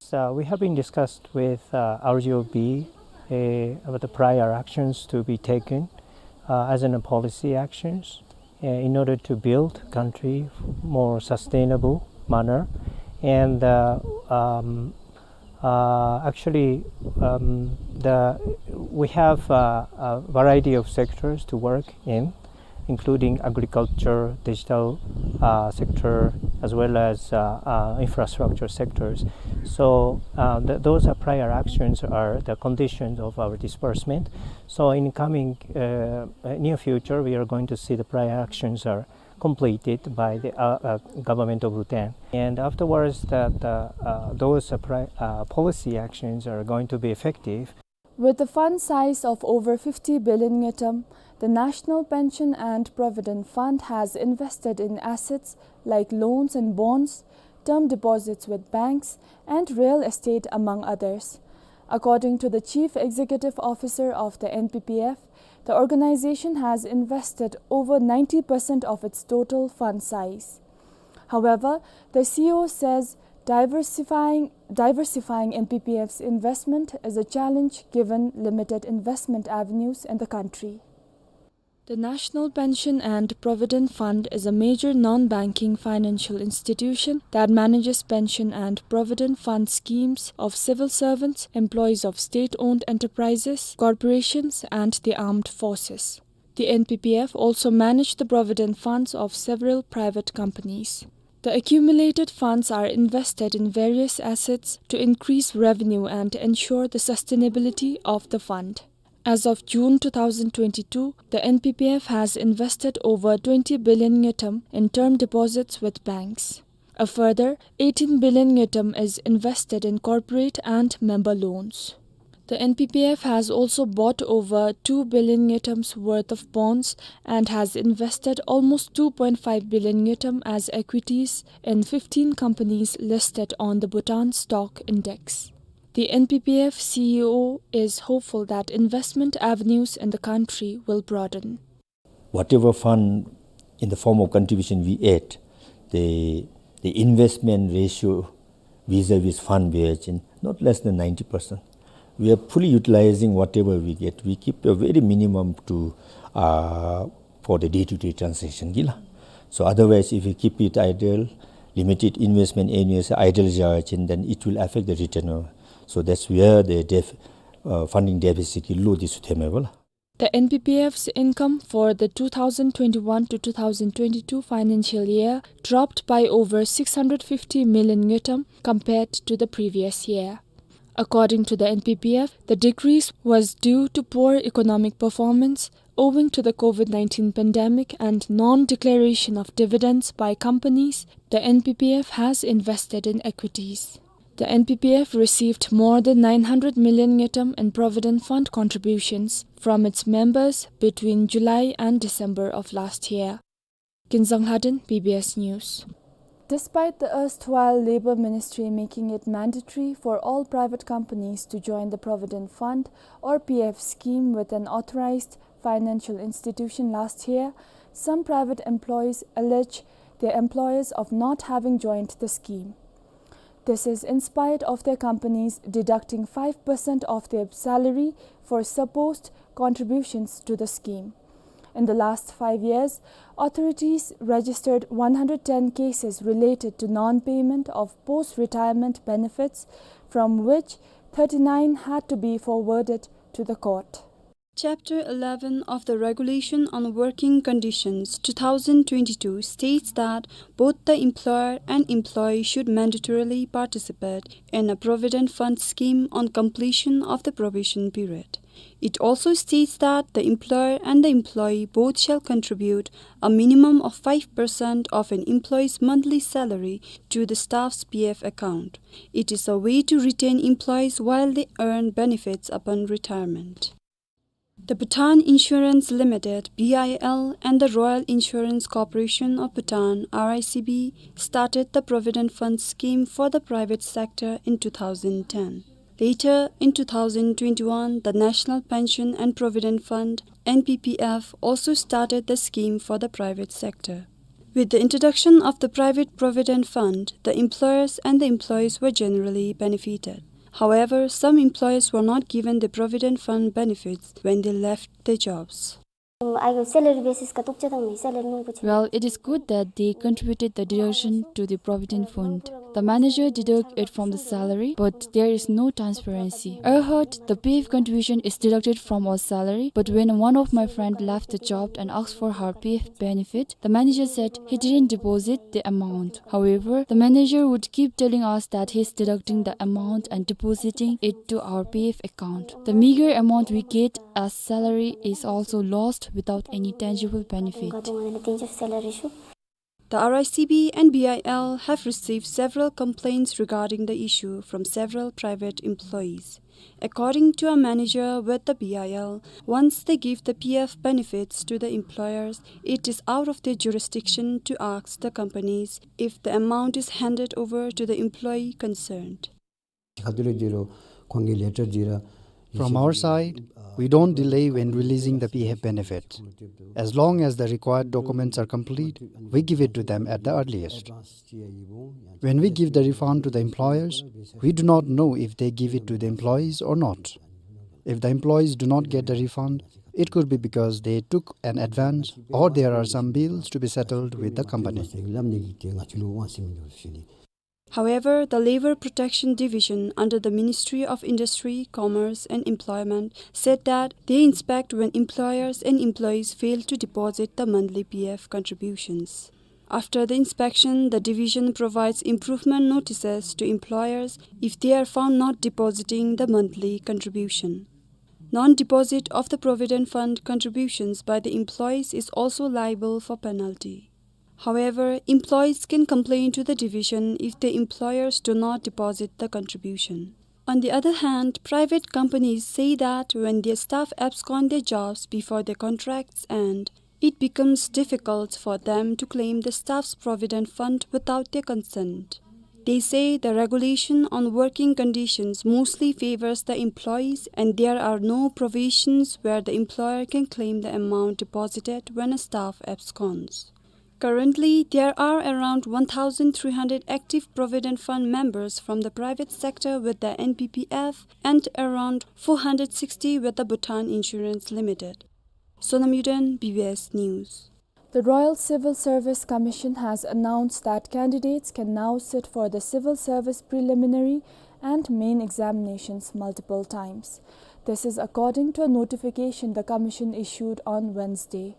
So we have been discussed with, uh, R G O B, uh, about the prior actions to be taken, uh, as in a policy actions, uh, in order to build country more sustainable manner. And, uh, um, uh, actually, um, the, we have, uh, a variety of sectors to work in, including agriculture, digital, uh, sector, as well as, uh, uh, infrastructure sectors. So, uh, th-, those are prior actions are the conditions of our disbursement. So in coming, uh, near future, we are going to see the prior actions are completed by the, uh, uh, government of Bhutan. And afterwards, that, uh, uh, those, uh, pri-, uh, policy actions are going to be effective. With a fund size of over fifty billion ngultrum, the National Pension and Provident Fund has invested in assets like loans and bonds, term deposits with banks, and real estate, among others. According to the Chief Executive Officer of the N P P F, the organization has invested over ninety percent of its total fund size. However, the C E O says diversifying, diversifying N P P F's investment is a challenge given limited investment avenues in the country. The National Pension and Provident Fund is a major non-banking financial institution that manages pension and provident fund schemes of civil servants, employees of state-owned enterprises, corporations, and the armed forces. The N P P F also manage the provident funds of several private companies. The accumulated funds are invested in various assets to increase revenue and ensure the sustainability of the fund. As of June two thousand twenty-two, the N P P F has invested over twenty billion ngultrum in term deposits with banks. A further eighteen billion ngultrum is invested in corporate and member loans. The N P P F has also bought over two billion ngultrum's worth of bonds and has invested almost two point five billion ngultrum as equities in fifteen companies listed on the Bhutan Stock Index. The N P P F C E O is hopeful that investment avenues in the country will broaden. Whatever fund in the form of contribution we add, the, the investment ratio vis-a-vis fund we add in not less than ninety percent. We are fully utilizing whatever we get. We keep a very minimum to, uh, for the day-to-day transaction, gila. So otherwise, if we keep it idle, limited investment areas idle ja chin, then it will affect the return. So that's where the def-, uh, funding deficit ki lo disu theme bala. The N P P F's income for the two thousand twenty-one to two thousand twenty-two financial year dropped by over six hundred fifty million ngultrum compared to the previous year. According to the N P P F, the decrease was due to poor economic performance owing to the COVID nineteen pandemic and non-declaration of dividends by companies. The N P P F has invested in equities. The N P P F received more than nine hundred million ngultrum in Provident Fund contributions from its members between July and December of last year. Kinzang Lhaden, B B S News. Despite the erstwhile Labour Ministry making it mandatory for all private companies to join the Provident Fund or P F scheme with an authorized financial institution last year, some private employees allege their employers of not having joined the scheme. This is in spite of their companies deducting five percent of their salary for supposed contributions to the scheme. In the last five years, authorities registered one hundred ten cases related to non-payment of post-retirement benefits, from which thirty-nine had to be forwarded to the court. Chapter eleven of the Regulation on Working Conditions two thousand twenty-two states that both the employer and employee should mandatorily participate in a provident fund scheme on completion of the probation period. It also states that the employer and the employee both shall contribute a minimum of five percent of an employee's monthly salary to the staff's P F account. It is a way to retain employees while they earn benefits upon retirement. The Bhutan Insurance Limited, B I L, and the Royal Insurance Corporation of Bhutan, R I C B, started the Provident Fund scheme for the private sector in two thousand ten. Later, in two thousand twenty-one, the National Pension and Provident Fund, N P P F, also started the scheme for the private sector. With the introduction of the Private Provident Fund, the employers and the employees were generally benefited. However, some employees were not given the Provident Fund benefits when they left their jobs. Well, it is good that they contributed the deduction to the Provident Fund. The manager deduct it from the salary, but there is no transparency. I heard the P F contribution is deducted from our salary, but when one of my friend left the job and asked for her P F benefit, the manager said he didn't deposit the amount. However, the manager would keep telling us that he's deducting the amount and depositing it to our P F account. The meager amount we get as salary is also lost without any tangible benefit. The R I C B and B I L have received several complaints regarding the issue from several private employees. According to a manager with the B I L, once they give the P F benefits to the employers, it is out of their jurisdiction to ask the companies if the amount is handed over to the employee concerned. From our side, we don't delay when releasing the P F benefit. As long as the required documents are complete, we give it to them at the earliest. When we give the refund to the employers, we do not know if they give it to the employees or not. If the employees do not get the refund, It could be because they took an advance or there are some bills to be settled with the company. However, the Labour Protection Division under the Ministry of Industry, Commerce and Employment said that they inspect when employers and employees fail to deposit the monthly P F contributions. After the inspection, the division provides improvement notices to employers if they are found not depositing the monthly contribution. Non-deposit of the provident fund contributions by the employees is also liable for penalty. However, employees can complain to the division if the employers do not deposit the contribution. On the other hand, private companies say that when their staff abscond their jobs before their contracts end, it becomes difficult for them to claim the staff's provident fund without their consent. They say the regulation on working conditions mostly favors the employees and there are no provisions where the employer can claim the amount deposited when a staff absconds. Currently, there are around one thousand three hundred active provident fund members from the private sector with the N P P F and around four hundred sixty with the Bhutan Insurance Limited. Sonam Yuden, B B S News. The Royal Civil Service Commission has announced that candidates can now sit for the civil service preliminary and main examinations multiple times. This is according to a notification the commission issued on Wednesday.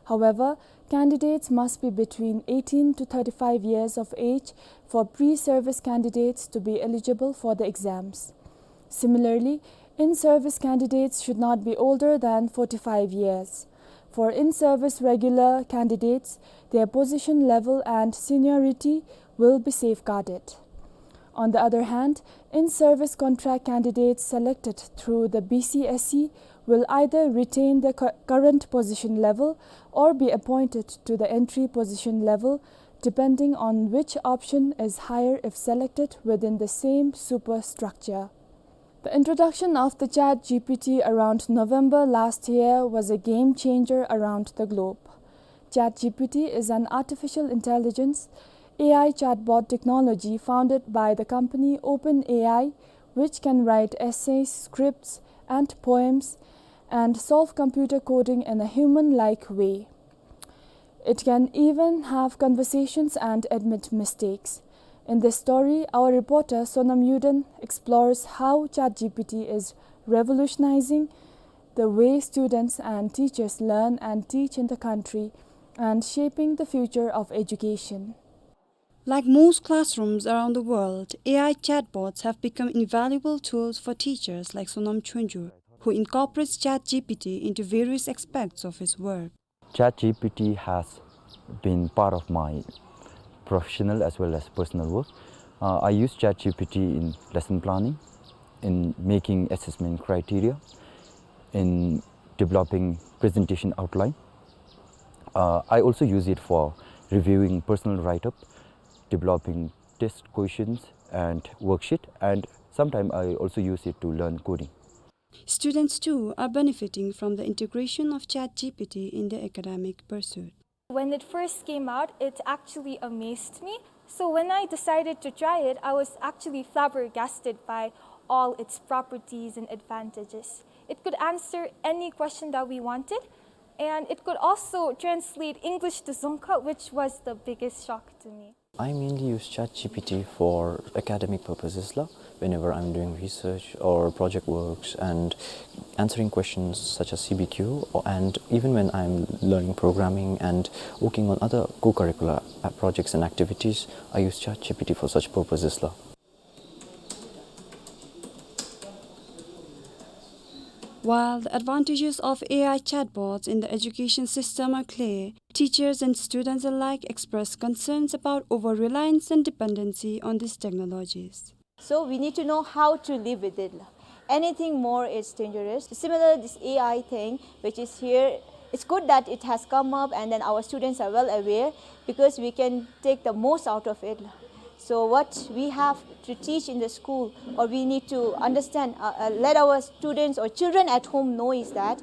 However, candidates must be between eighteen to thirty-five years of age for pre-service candidates to be eligible for the exams. Similarly, in-service candidates should not be older than forty-five years. For in-service regular candidates, their position level and seniority will be safeguarded. On the other hand, in-service contract candidates selected through the B C S E will either retain their cu-, current position level or be appointed to the entry position level, depending on which option is higher if selected within the same superstructure. The introduction of the Chat G P T around November last year was a game changer around the globe. Chat G P T is an artificial intelligence, A I chatbot technology founded by the company OpenAI, which can write essays, scripts, and poems, and solve computer coding in a human-like way. It can even have conversations and admit mistakes. In this story, our reporter Sonam Yuden explores how Chat G P T is revolutionizing the way students and teachers learn and teach in the country and shaping the future of education. Like most classrooms around the world, A I chatbots have become invaluable tools for teachers like Sonam Chonjur, who incorporates Chat G P T into various aspects of his work. Chat G P T has been part of my professional as well as personal work. Uh, I use Chat G P T in lesson planning, in making assessment criteria, in developing presentation outline. Uh, I also use it for reviewing personal write-up, developing test questions and worksheet, and sometimes I also use it to learn coding. Students too are benefiting from the integration of Chat G P T in their academic pursuit. When it first came out, it actually amazed me. So when I decided to try it, I was actually flabbergasted by all its properties and advantages. It could answer any question that we wanted, and it could also translate English to Dzongkha, which was the biggest shock to me. I mainly use Chat G P T for academic purposes la, whenever I'm doing research or project works and answering questions such as C B Q, or, and even when I'm learning programming and working on other co-curricular, uh, projects and activities, I use Chat G P T for such purposes la. While the advantages of A I chatbots in the education system are clear, teachers and students alike express concerns about over-reliance and dependency on these technologies. So we need to know how to live with it. Anything more is dangerous. Similar, this A I thing, which is here, it's good that it has come up and then our students are well aware because we can take the most out of it. So what we have to teach in the school, or we need to understand, uh, uh, let our students or children at home know is that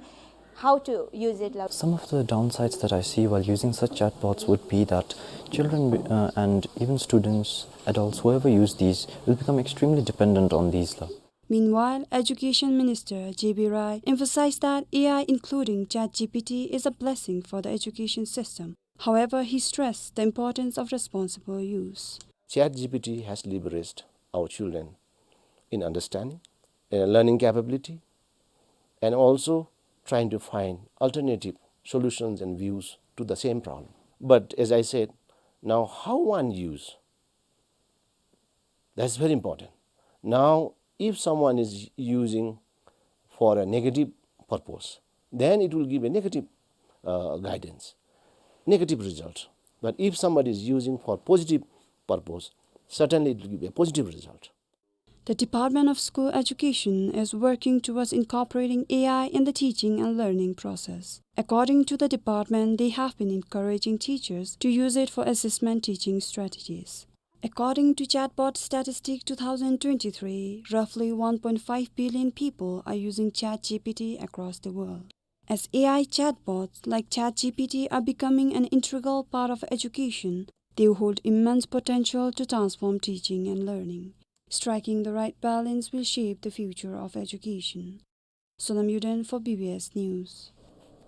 how to use it la. Some of the downsides that I see while using such chatbots would be that children, uh, and even students, adults, whoever use these, will become extremely dependent on these la. Meanwhile, Education Minister J B Roy emphasized that A I, including ChatGPT, is a blessing for the education system. However, he stressed the importance of responsible use. ChatGPT has leveraged our children in understanding, in learning capability, and also trying to find alternative solutions and views to the same problem. But as I said, now how one use, that's very important. Now, if someone is using for a negative purpose, then it will give a negative, uh, guidance, negative result. But if somebody is using for positive purpose, certainly it will give a positive result. The Department of School Education is working towards incorporating A I in the teaching and learning process. According to the department, they have been encouraging teachers to use it for assessment teaching strategies. According to Chatbot Statistic two thousand twenty-three, roughly one point five billion people are using ChatGPT across the world. As A I chatbots like ChatGPT are becoming an integral part of education, they hold immense potential to transform teaching and learning. Striking the right balance will shape the future of education. Sonam Yuden for B B S News.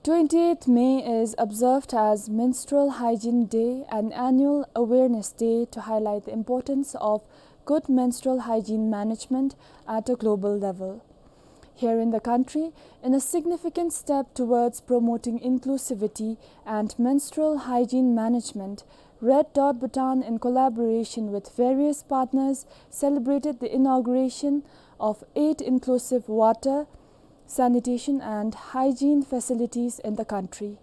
Twenty-eighth May is observed as Menstrual Hygiene Day, an annual awareness day to highlight the importance of good menstrual hygiene management at a global level. Here in the country, in a significant step towards promoting inclusivity and menstrual hygiene management, Red Dot Bhutan, in collaboration with various partners, celebrated the inauguration of eight inclusive water, sanitation and hygiene facilities in the country.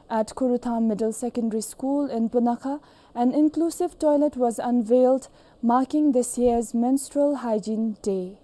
At Khuruthang Middle Secondary School in Punakha, an inclusive toilet was unveiled, marking this year's Menstrual Hygiene Day.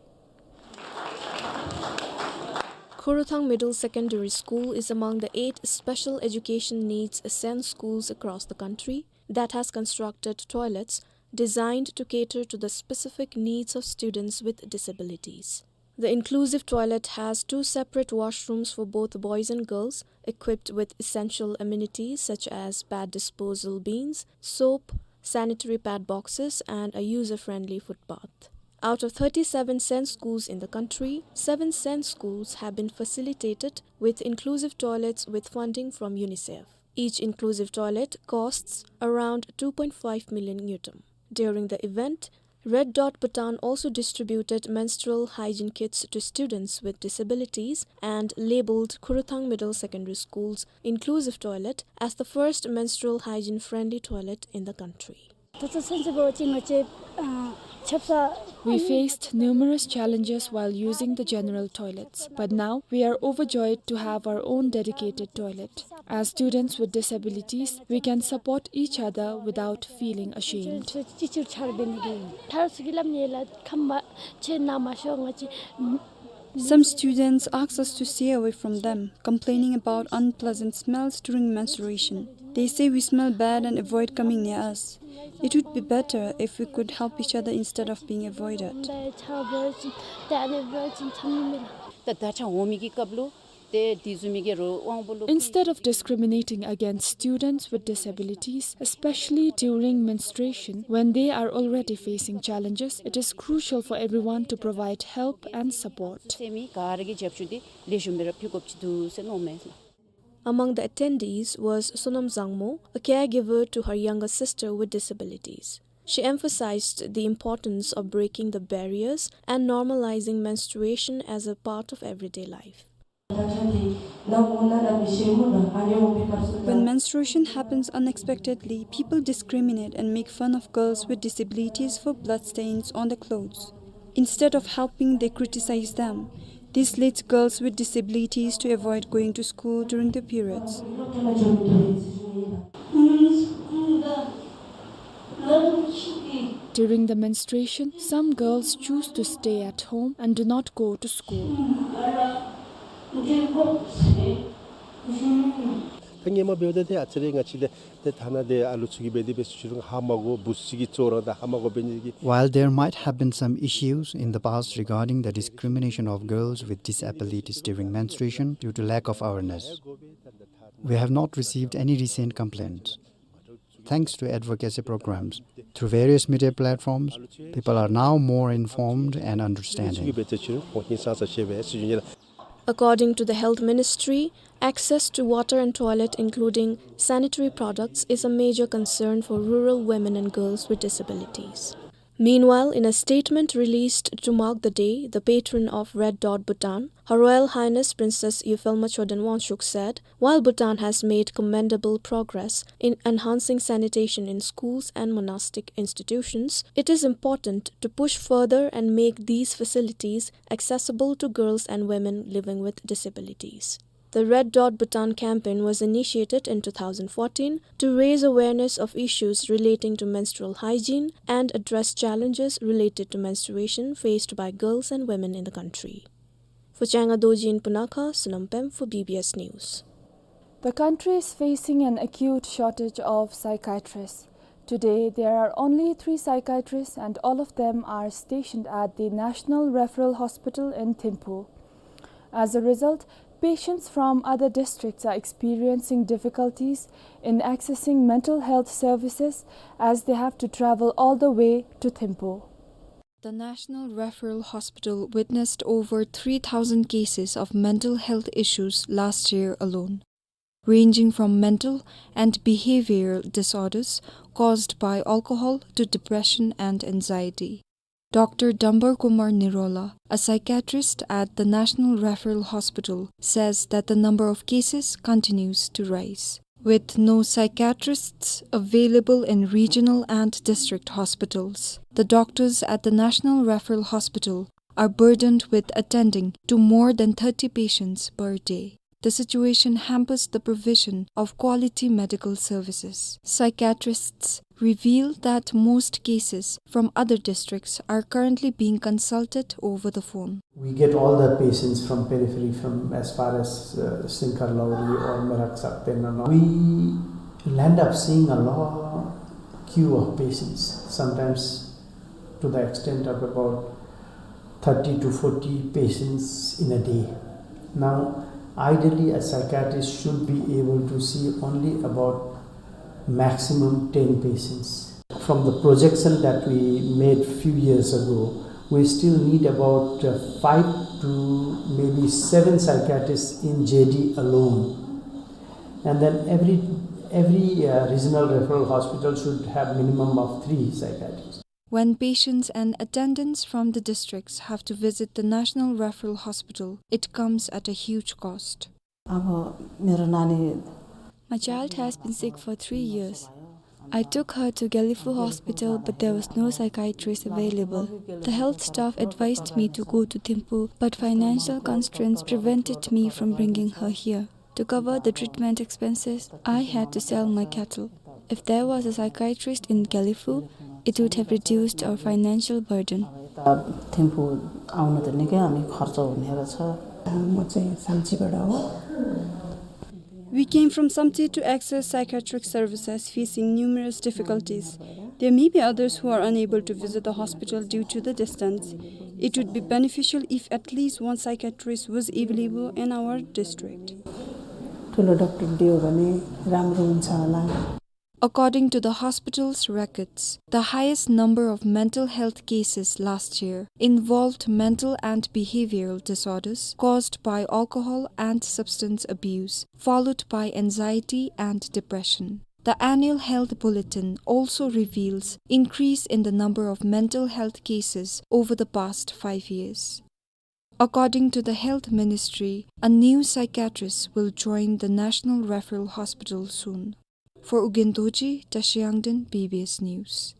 Khuruthang Middle Secondary School is among the eight special education needs SEN schools across the country that has constructed toilets designed to cater to the specific needs of students with disabilities. The inclusive toilet has two separate washrooms for both boys and girls, equipped with essential amenities such as pad disposal bins, soap, sanitary pad boxes, and a user-friendly footpath. Out of thirty-seven SEN schools in the country, seven SEN schools have been facilitated with inclusive toilets with funding from UNICEF. Each inclusive toilet costs around two point five million ngultrum. During the event, Red Dot Bhutan also distributed menstrual hygiene kits to students with disabilities and labeled Khuruthang Middle Secondary School's inclusive toilet as the first menstrual hygiene-friendly toilet in the country. ད་ལྟ་ཚུན་ཚོད་འབད་བ་ཅིན་ང་བཅས་ཨ་ཆབ་གསང་། We faced numerous challenges while using the general toilets, but now we are overjoyed to have our own dedicated toilet. As students with disabilities, we can support each other without feeling ashamed. ཅི་ཅི་ཆར་འབད་ནི་གི་ཐར་སུ་གི་ལམ་ནི་ལ་ཁམས་མ་ཆེ་ན་མ་ཤོ་ང་བཅས། Some students ask us to stay away from them, complaining about unpleasant smells during menstruation. They say we smell bad and avoid coming near us. It would be better if we could help each other instead of being avoided. Instead of discriminating against students with disabilities, especially during menstruation, when they are already facing challenges, it is crucial for everyone to provide help and support. Among the attendees was Sonam Zangmo, a caregiver to her younger sister with disabilities. She emphasized the importance of breaking the barriers and normalizing menstruation as a part of everyday life. When menstruation happens unexpectedly, people discriminate and make fun of girls with disabilities for bloodstains on their clothes. Instead of helping, they criticize them. This leads girls with disabilities to avoid going to school during their periods. During the menstruation, some girls choose to stay at home and do not go to school. ད་ཧེ་མ་འབདཝ་ད་ཏེ་ཨ་ཙི་རེ་ང་བཅས་ལས་ཏེ་ཐ་ན་ཏེ་ཨ་ལུ་ཚུ་གིས་འབད་དེ་འབད་ཚུགས་རུང་ཧ་མ་གོ་བུཚ་ཅིག་གིས་བཙོ་ར་ད་ཧ་མ་གོ་འབད་ནི་གི། While there might have been some issues in the past regarding the discrimination of girls with disabilities during menstruation due to lack of awareness, we have not received any recent complaints. thanks to advocacy programs. Through various media platforms, people are now more informed and understanding. According to the Health Ministry, access to water and toilet, including sanitary products, is a major concern for rural women and girls with disabilities. Meanwhile, in a statement released to mark the day, the patron of Red Dot Bhutan, Her Royal Highness Princess Yuphelma Choden Wangchuck said, while Bhutan has made commendable progress in enhancing sanitation in schools and monastic institutions, it is important to push further and make these facilities accessible to girls and women living with disabilities. The Red Dot Bhutan campaign was initiated in two thousand fourteen to raise awareness of issues relating to menstrual hygiene and address challenges related to menstruation faced by girls and women in the country. For Changa Dorji in Punakha, Sonam Pem for B B S News. The country is facing an acute shortage of psychiatrists. Today, there are only three psychiatrists, and all of them are stationed at the National Referral Hospital in Thimphu. As a result, patients from other districts are experiencing difficulties in accessing mental health services as they have to travel all the way to Thimphu. The National Referral Hospital witnessed over three thousand cases of mental health issues last year alone, ranging from mental and behavioral disorders caused by alcohol to depression and anxiety. Doctor Dambar Kumar Nirola, a psychiatrist at the National Referral Hospital, says that the number of cases continues to rise. With no psychiatrists available in regional and district hospitals, the doctors at the National Referral Hospital are burdened with attending to more than thirty patients per day. The situation hampers the provision of quality medical services. Psychiatrists reveal that most cases from other districts are currently being consulted over the phone. We get all the patients from periphery, from as far as, uh, Singkar Lawri or Merak Sakten and all. We land up seeing a long queue of patients, sometimes to the extent of about thirty to forty patients in a day. Now, ideally, a psychiatrist should be able to see only about maximum ten patients. From the projection that we made few years ago, we still need about, uh, five to maybe seven psychiatrists in J D alone. And then every, every, uh, regional referral hospital should have minimum of three psychiatrists. When patients and attendants from the districts have to visit the National Referral Hospital, it comes at a huge cost. अब मेरो नानी My child has been sick for three years. I took her to Gelephu Hospital, but there was no psychiatrist available. The health staff advised me to go to Thimphu, but financial constraints prevented me from bringing her here. To cover the treatment expenses, I had to sell my cattle. If there was a psychiatrist in Gelephu, it would have reduced our financial burden. त थिम्पू आउन त निकै हामी खर्च हुने रहेछ। म चाहिँ साम्चीबाट हो। We came from Samtse to access psychiatric services, facing numerous difficulties. There may be others who are unable to visit the hospital due to the distance. It would be beneficial if at least one psychiatrist was available in our district. ठुलो डाक्टर दियो भने राम्रो हुन्छ होला। According to the hospital's records, the highest number of mental health cases last year involved mental and behavioral disorders caused by alcohol and substance abuse, followed by anxiety and depression. The annual health bulletin also reveals increase in the number of mental health cases over the past five years. According to the Health Ministry, a new psychiatrist will join the National Referral Hospital soon. For Ugyen Dorji, Tashi Yangden, B B S News.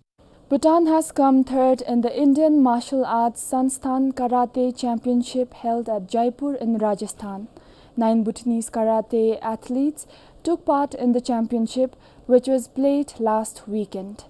Bhutan has come third in the Indian Martial Arts Sansthan Karate Championship held at Jaipur in Rajasthan. Nine Bhutanese karate athletes took part in the championship, which was played last weekend.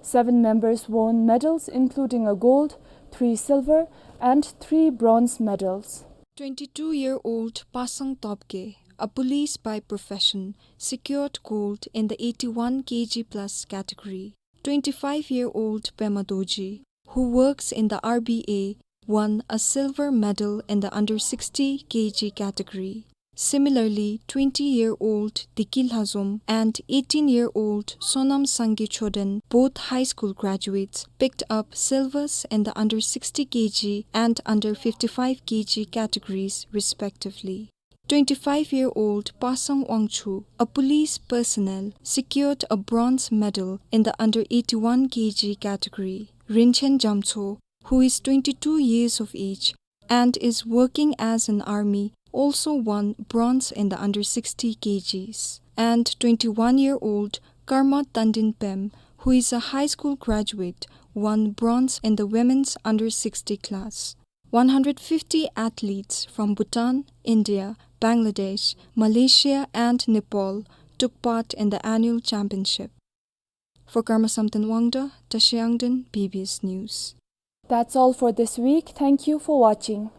Seven members won medals, including a gold, three silver, and three bronze medals. Twenty-two-year-old Pasang Topge, a police by profession, secured gold in the eighty-one K G plus category. Twenty-five-year-old Pema Dorji, who works in the R B A, won a silver medal in the under sixty K G category. Similarly, twenty-year-old Diki Lhazom and eighteen-year-old Sonam Sangay Choden, both high school graduates, picked up silvers in the under sixty kilogram and under fifty-five kilogram categories, respectively. Twenty-five-year-old Pasang Wangchuk, a police personnel, secured a bronze medal in the under eighty-one kilogram category. Rinchen Jamcho, who is twenty-two years of age and is working as an army, also won bronze in the under sixty kilograms. And twenty-one-year-old Karma Tandin Pem, who is a high school graduate, won bronze in the women's under sixty class. One hundred fifty athletes from Bhutan, India, Bangladesh, Malaysia, and Nepal took part in the annual championship. For Karma Samten Wangda, Tashi Angden, B B S News. That's all for this week. Thank you for watching.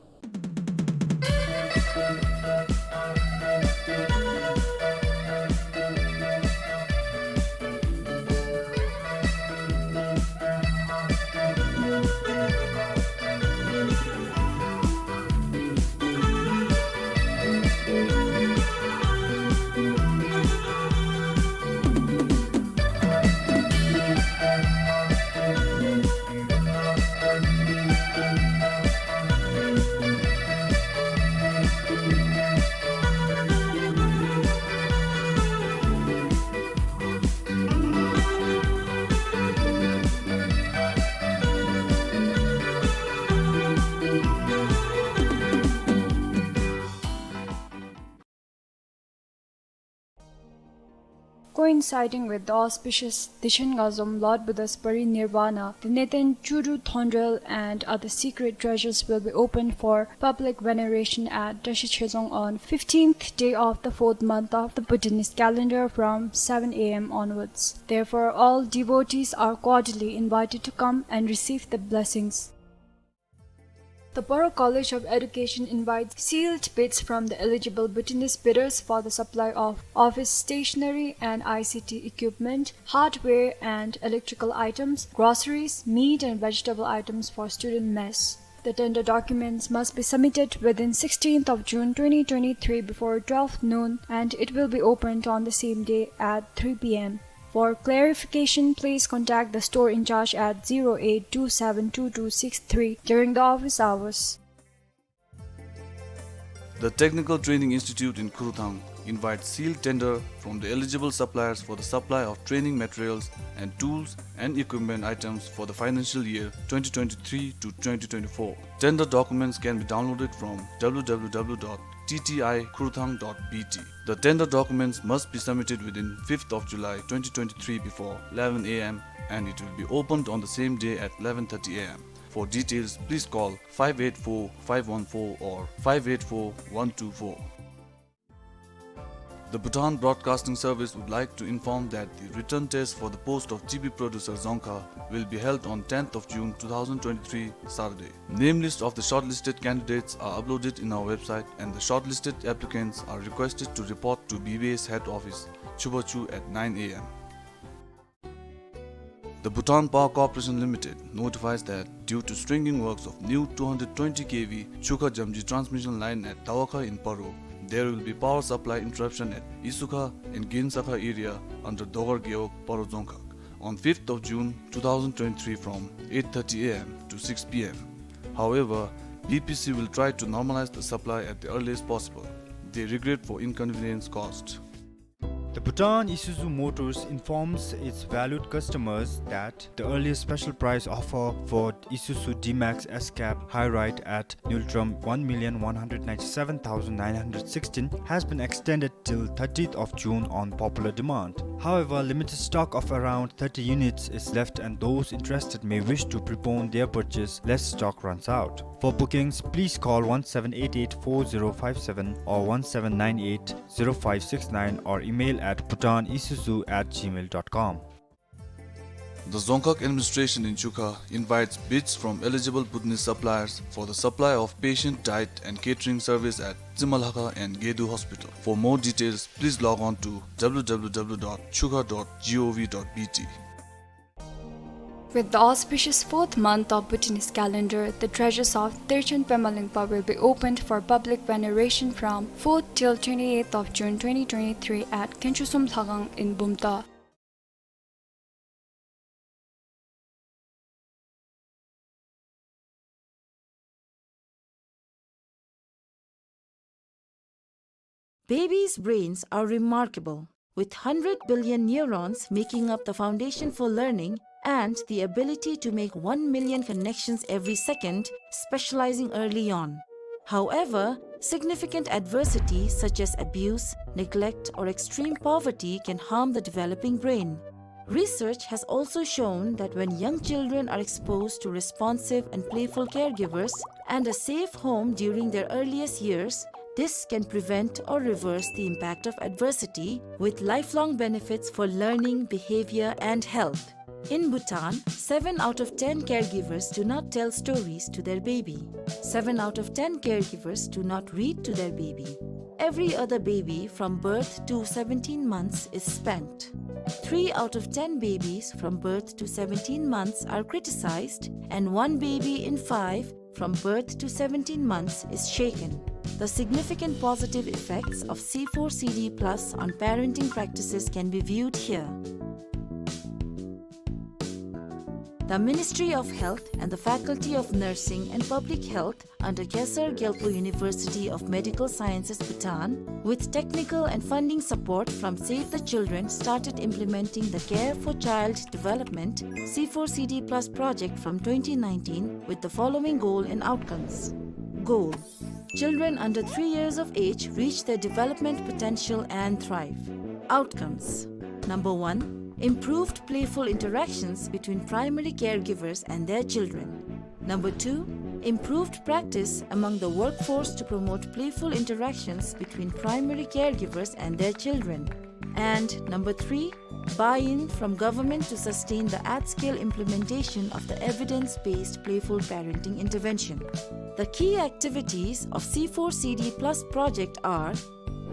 Coinciding with the auspicious Dichen Ngazom Lord Buddha's Parinirvana, the Neten Churu Thondrel and other secret treasures will be opened for public veneration at Tashi Chezong on fifteenth day of the fourth month of the Bhutanese calendar from seven A M onwards. Therefore, all devotees are cordially invited to come and receive the blessings. The Paro College of Education invites sealed bids from the eligible Bhutanese bidders for the supply of office stationery and I C T equipment, hardware and electrical items, groceries, meat and vegetable items for student mess. The tender documents must be submitted within sixteenth of June twenty twenty-three before twelve noon, and it will be opened on the same day at three P M. For clarification, please contact the store in charge at zero eight two seven two two six three during the office hours. The Technical Training Institute in Khurthang invites sealed tender from the eligible suppliers for the supply of training materials and tools and equipment items for the financial year twenty twenty-three to twenty twenty-four. Tender documents can be downloaded from W W W dot T T I khurthang dot B T. The tender documents must be submitted within fifth of July twenty twenty-three before eleven A M, and it will be opened on the same day at eleven thirty A M. For details, please call five eight four five one four or five eight four one two four. The Bhutan Broadcasting Service would like to inform that the written test for the post of T V producer Dzongkha will be held on tenth of June two thousand twenty-three, Saturday. Name list of the shortlisted candidates are uploaded in our website, and the shortlisted applicants are requested to report to B B S head office, Chubachu, at nine A M. The Bhutan Power Corporation Limited notifies that due to stringing works of new two hundred twenty K V Chukha Jamji transmission line at Tawakha in Paro, there will be power supply interruption at Isukha and Ginsakha area under Dogar Gewog, Paro Dzongkhag on fifth of June two thousand twenty-three from eight thirty A M to six P M. However, B P C will try to normalize the supply at the earliest possible. They regret for inconvenience caused. The Bhutan Isuzu Motors informs its valued customers that the earliest special price offer for Isuzu D-Max S-Cab High Ride at Ngultrum one million one hundred ninety-seven thousand nine hundred sixteen has been extended till thirtieth of June on popular demand. However, limited stock of around thirty units is left, and those interested may wish to prepone their purchase lest stock runs out. For bookings, please call one seven eight eight four zero five seven or one seven nine eight zero five six nine or email at bhutanisuzu at gmail dot com. The Dzongkhag administration in Chukha invites bids from eligible Bhutanese suppliers for the supply of patient diet and catering service at Tsimalhakha and Gedu Hospital. For more details, please log on to W W W dot chukha dot gov dot B T. With the auspicious fourth month of Bhutanese calendar, the treasures of Derchen Pema Lingpa will be opened for public veneration from fourth till twenty-eighth of June twenty twenty-three at Khenchusum Lhakhang in Bumthang. Babies' brains are remarkable, with hundred billion neurons making up the foundation for learning and the ability to make one million connections every second, specializing early on. However, significant adversity such as abuse, neglect, or extreme poverty can harm the developing brain. Research has also shown that when young children are exposed to responsive and playful caregivers and a safe home during their earliest years, this can prevent or reverse the impact of adversity, with lifelong benefits for learning, behavior, and health. In Bhutan, seven out of ten caregivers do not tell stories to their baby. Seven out of ten caregivers do not read to their baby. Every other baby from birth to seventeen months is spanked. Three out of ten babies from birth to seventeen months are criticized, and one baby in five from birth to seventeen months is shaken. The significant positive effects of C four C D plus on parenting practices can be viewed here. The Ministry of Health and the Faculty of Nursing and Public Health under Khesar Gyalpo University of Medical Sciences, Bhutan, with technical and funding support from Save the Children, started implementing the Care for Child Development C four C D plus project from twenty nineteen with the following goal and outcomes. Goal: children under three years of age reach their development potential and thrive. Outcomes: number one, improved playful interactions between primary caregivers and their children. Number two, improved practice among the workforce to promote playful interactions between primary caregivers and their children. And number three, buy-in from government to sustain the at-scale implementation of the evidence-based playful parenting intervention. The key activities of C four C D plus project are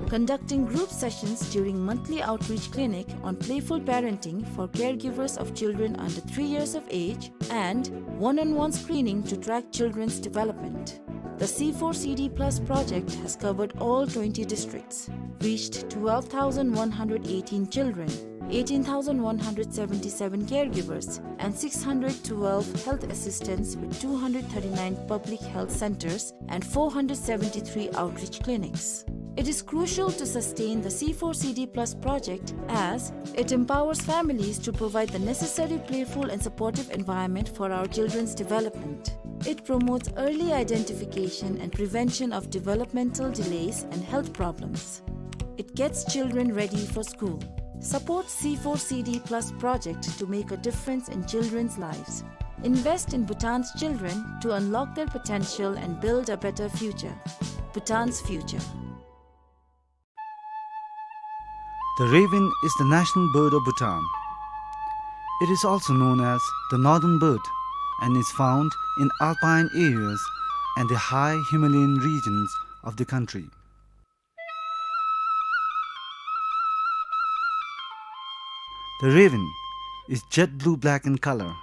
conducting group sessions during monthly outreach clinic on playful parenting for caregivers of children under three years of age, and one-on-one screening to track children's development. The C four C D plus project has covered all twenty districts, reached twelve thousand one hundred eighteen children, eighteen thousand one hundred seventy-seven caregivers, and six hundred twelve health assistants with two hundred thirty-nine public health centers and four hundred seventy-three outreach clinics. It is crucial to sustain the C four C D plus project as it empowers families to provide the necessary playful and supportive environment for our children's development. It promotes early identification and prevention of developmental delays and health problems. It gets children ready for school. Support C four C D plus project to make a difference in children's lives. Invest in Bhutan's children to unlock their potential and build a better future. Bhutan's future. The raven is the national bird of Bhutan. It is also known as the northern bird and is found in alpine areas and the high Himalayan regions of the country. The raven is jet blue-black in color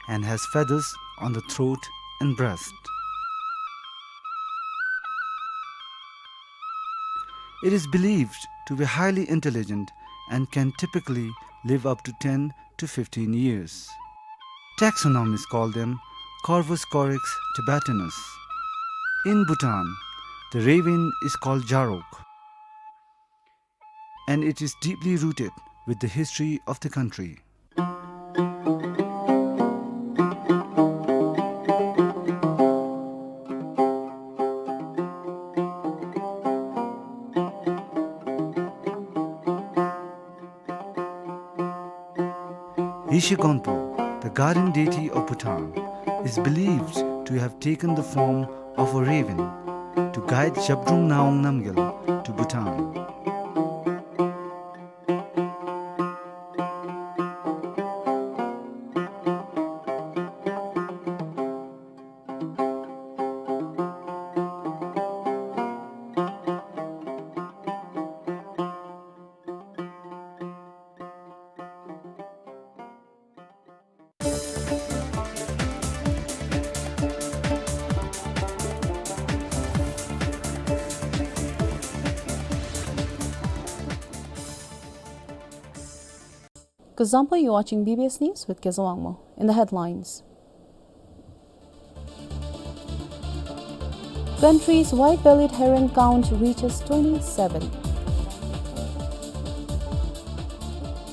and has feathers on the throat and breast. It is believed to be highly intelligent and can typically live up to ten to fifteen years. Taxonomists call them Corvus corax tibetanus. In Bhutan, the raven is called Jarok, and it is deeply rooted with the history of the country. Rishi Gonpo, the guardian deity of Bhutan, is believed to have taken the form of a raven to guide Zhabdrung Ngawang Namgyal to Bhutan. Zampa, you're watching B B S News with Keza Wangmo. In the headlines, country's white-bellied heron count reaches twenty-seven.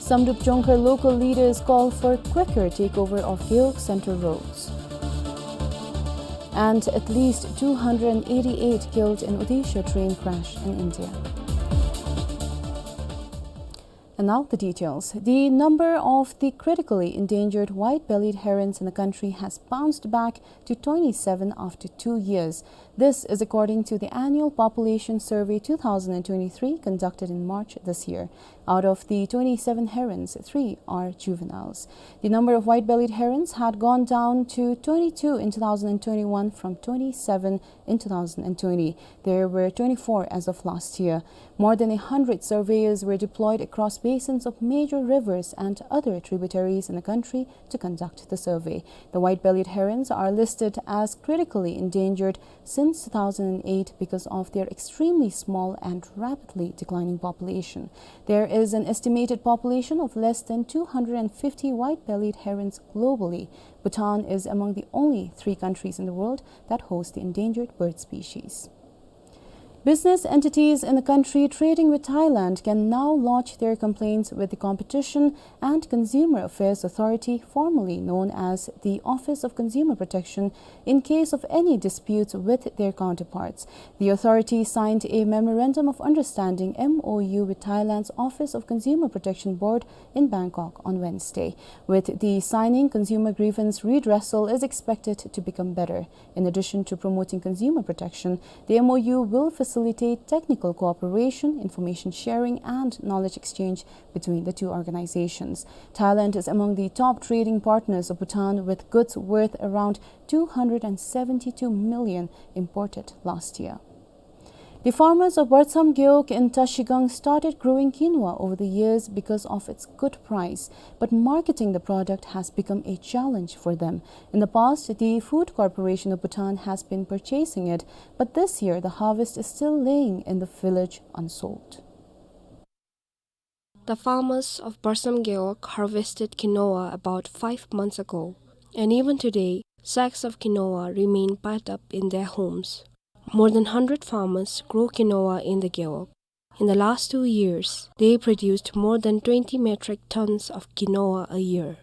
Samdrup Jongkhar local leaders call for quicker takeover of Gewog Central roads. And at least two hundred eighty-eight killed in Odisha train crash in India. And now the details. The number of the critically endangered white-bellied herons in the country has bounced back to twenty-seven after two years. This is according to the Annual Population Survey two thousand and twenty-three conducted in March this year. Out of the twenty-seven herons, three are juveniles. The number of white-bellied herons had gone down to twenty-two in two thousand and twenty-one from twenty-seven in two thousand and twenty. There were twenty-four as of last year. More than a hundred surveyors were deployed across basins of major rivers and other tributaries in the country to conduct the survey. The white-bellied herons are listed as critically endangered since two thousand and eight because of their extremely small and rapidly declining population. There is an estimated population of less than two hundred and fifty white-bellied herons globally. Bhutan is among the only three countries in the world that host the endangered bird species. Business entities in the country trading with Thailand can now lodge their complaints with the Competition and Consumer Affairs Authority, formerly known as the Office of Consumer Protection, in case of any disputes with their counterparts. The authority signed a Memorandum of Understanding, M O U, with Thailand's Office of Consumer Protection Board in Bangkok on Wednesday. With the signing, consumer grievance redressal is expected to become better. In addition to promoting consumer protection, the M O U will facilitate technical cooperation, information sharing, and knowledge exchange between the two organizations. Thailand is among the top trading partners of Bhutan, with goods worth around two hundred and seventy-two million imported last year. The farmers of Börsam Gewog in Trashigang started growing quinoa over the years because of its good price, but marketing the product has become a challenge for them. In the past, the Food Corporation of Bhutan has been purchasing it, but this year the harvest is still laying in the village unsold. The farmers of Börsam Gewog harvested quinoa about five months ago, and even today, sacks of quinoa remain piled up in their homes. More than hundred farmers grow quinoa in the Gewog. In the last two years, they produced more than twenty metric tons of quinoa a year.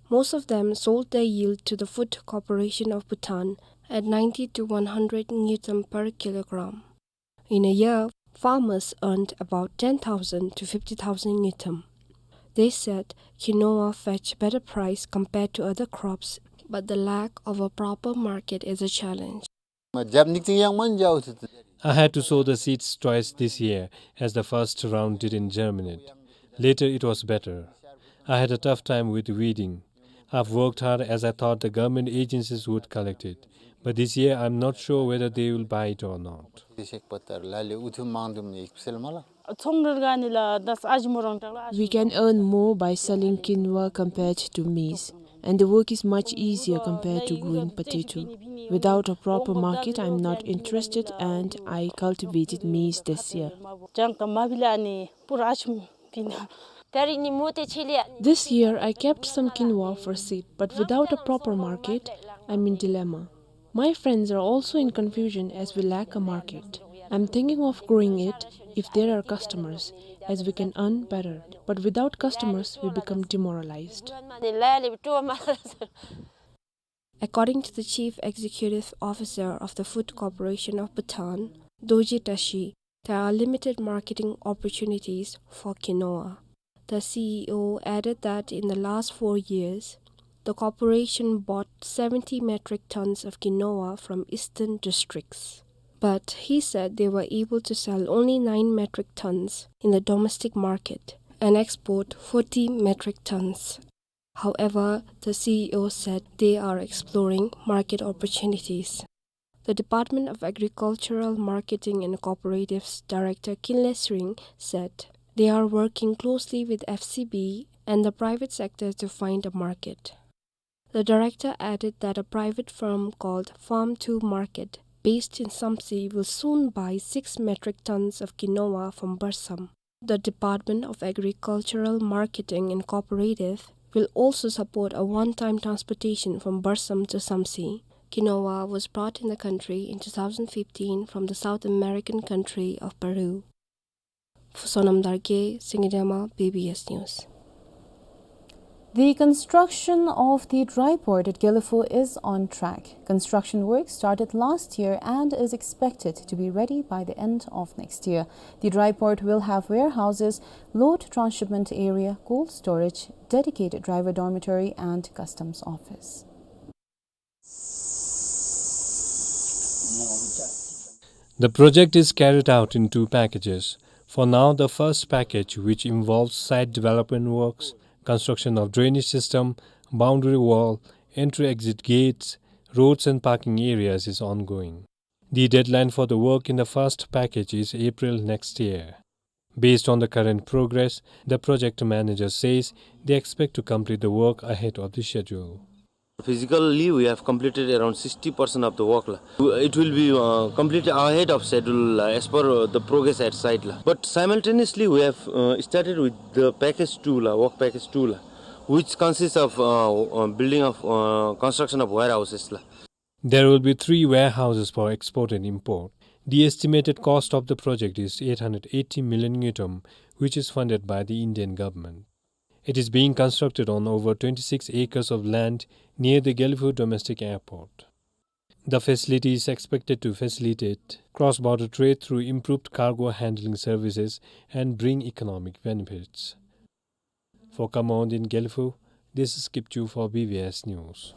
Most of them sold their yield to the Food Corporation of Bhutan at ninety to one hundred ngultrum per kilogram. In a year, farmers earned about ten thousand to fifty thousand ngultrum. They said quinoa fetch better price compared to other crops, but the lack of a proper market is a challenge. I had to sow the seeds twice this year, as the first round didn't germinate. Later it was better. I had a tough time with weeding. I've worked hard as I thought the government agencies would collect it. But this year, I'm not sure whether they will buy it or not. We can earn more by selling quinoa compared to maize, and the work is much easier compared to growing potato. Without a proper market, I'm not interested, and I cultivated maize this year. This year, I kept some quinoa for seed, but without a proper market, I'm in dilemma. My friends are also in confusion as we lack a market. I'm thinking of growing it if there are customers, as we can earn better. But without customers, we become demoralized. According to the Chief Executive Officer of the Food Corporation of Bhutan, Dorji Tashi, there are limited marketing opportunities for quinoa. The C E O added that in the last four years, the corporation bought seventy metric tons of quinoa from eastern districts. But he said they were able to sell only nine metric tons in the domestic market and export forty metric tons. However, the C E O said they are exploring market opportunities. The Department of Agricultural Marketing and Cooperatives Director Kinle Sring said they are working closely with F C B and the private sector to find a market. The director added that a private firm called Farm to Market, based in Samtse, will soon buy six metric tons of quinoa from Börsam. The Department of Agricultural Marketing and Cooperative will also support a one-time transportation from Barsam to Samtse. Quinoa was brought in the country in two thousand fifteen from the South American country of Peru. For Sonam Dargye, Singidema, B B S News. The construction of the dry port at Gelephu is on track. Construction work started last year and is expected to be ready by the end of next year. The dry port will have warehouses, load transshipment area, cold storage, dedicated driver dormitory, and customs office. The project is carried out in two packages. For now, the first package, which involves site development works, construction of drainage system, boundary wall, entry-exit gates, roads and parking areas, is ongoing. The deadline for the work in the first package is April next year. Based on the current progress, the project manager says they expect to complete the work ahead of the schedule. Physically, we have completed around sixty percent of the work la. It will be, uh, completed ahead of schedule, uh, as per, uh, the progress at site la. But simultaneously, we have, uh, started with the package two la, work package two la, which consists of, uh, uh, building of, uh, construction of warehouses la. There will be three warehouses for export and import. The estimated cost of the project is eight hundred eighty million ngultrum, which is funded by the Indian government. It is being constructed on over twenty-six acres of land near the Gelephu domestic airport. The facility is expected to facilitate cross-border trade through improved cargo handling services and bring economic benefits. For Khamawon in Gelephu, this is Kipchu for B B S News.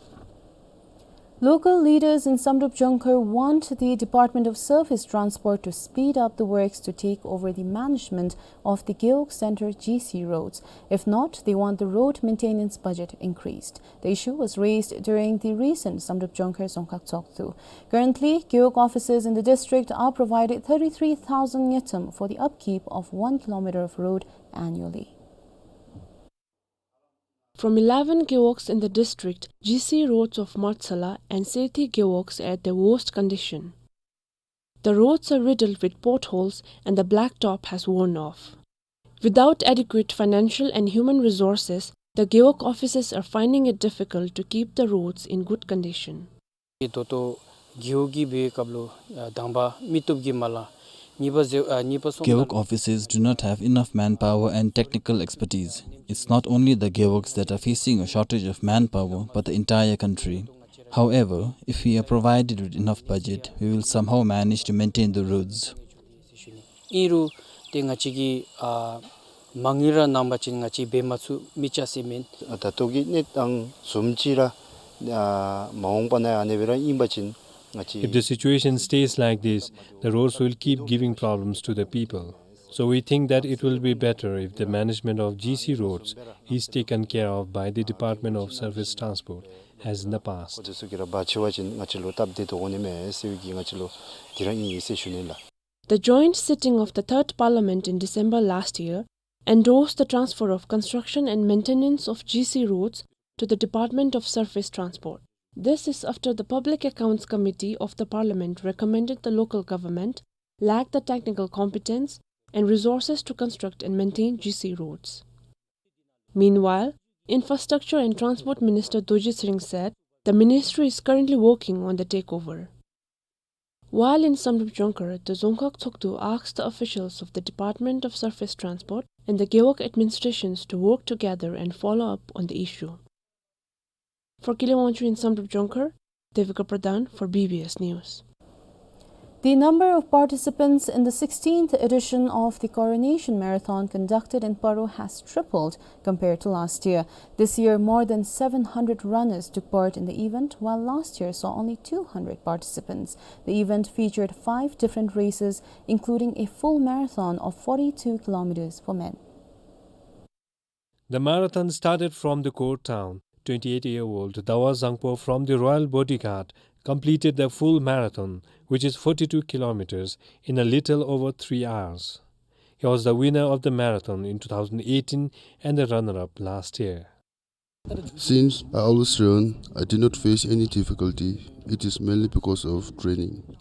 Local leaders in Samdrup Jongkhar want the Department of Surface Transport to speed up the works to take over the management of the Gewog Center G C roads. If not, they want the road maintenance budget increased. The issue was raised during the recent Samdrup Jongkhar Dzongkhag Tshogtü. Currently, Gewog offices in the district are provided thirty-three thousand ngultrum for the upkeep of one kilometer of road annually. From eleven gewogs in the district, G C roads of Martsala and Serthi gewogs are at their worst condition. The roads are riddled with potholes and the blacktop has worn off. Without adequate financial and human resources, the gewog offices are finding it difficult to keep the roads in good condition. ད་ལྟོ་རྒེད་འོག་གི་འབད་བའི་སྐབས་ལུ་ཨ་དང་པ་མི་སྟོབས་ཀྱིས་མ་ལང་། གཉིས་པ་ཟེར་ཨ་གཉིས་པ་སོང་། Gewog offices do not have enough manpower and technical expertise. It's not only the gewogs that are facing a shortage of manpower, but the entire country. However, if we are provided with enough budget, we will somehow manage to maintain the roads. ཨིན་རུང་ཏེ་ང་བཅས་ཀྱིས་ཨ་མ་དངུལ་ར་གནང་པ་ཅིན་ང་བཅས་འབད་མ་ཚུགས་མི་ཆ་ཟེར་མེན། ད་ལྟོ་གི་གནས་སྟངས་བཟུམ་ཅིག་ར་ཨ་མ་འོངས་པ་ནང་ཨ་ནེ་སྦེ་ར་ཨིན་པ་ཅིན་ང་བཅས། If the situation stays like this, the roads will keep giving problems to the people. So we think that it will be better if the management of G C roads is taken care of by the Department of Surface Transport, as in the past. འོ་དེ་ཚུ་གིས་ར་འབག་ཆི་བ་ཅིན་ང་བཅས་ལུ་སྟབས་བདེ་དོ་འོང་ནི་མས་ཟེར་བའི་གི་ང་བཅས་ལུ་དེ་ར་ཨིན་ཟེར་ཞུ་ནི་ལགས། The joint sitting of the Third Parliament in December last year endorsed the transfer of construction and maintenance of G C roads to the Department of Surface Transport. This is after the Public Accounts Committee of the Parliament recommended the local government lacked the technical competence and resources to construct and maintain G C roads. Meanwhile, Infrastructure and Transport Minister Dorji Tshering said the ministry is currently working on the takeover. While in Samdrup Jongkhar, the Dzongkhag Tshogtü asked the officials of the Department of Surface Transport and the Gewog administrations to work together and follow up on the issue. For Kile Wangchuk in Samdrup Jongkhar, Devika Pradhan for B B S News. The number of participants in the sixteenth edition of the Coronation Marathon conducted in Paro has tripled compared to last year. This year, more than seven hundred runners took part in the event, while last year saw only two hundred participants. The event featured five different races, including a full marathon of forty-two kilometers for men. The marathon started from the core town. Twenty-eight-year-old Dawa Zangpo from the Royal Bodyguard completed the full marathon, which is forty-two kilometers, in a little over three hours. He was the winner of the marathon in two thousand eighteen and the runner-up last year. Since I always run, I did not face any difficulty. It is mainly because of training.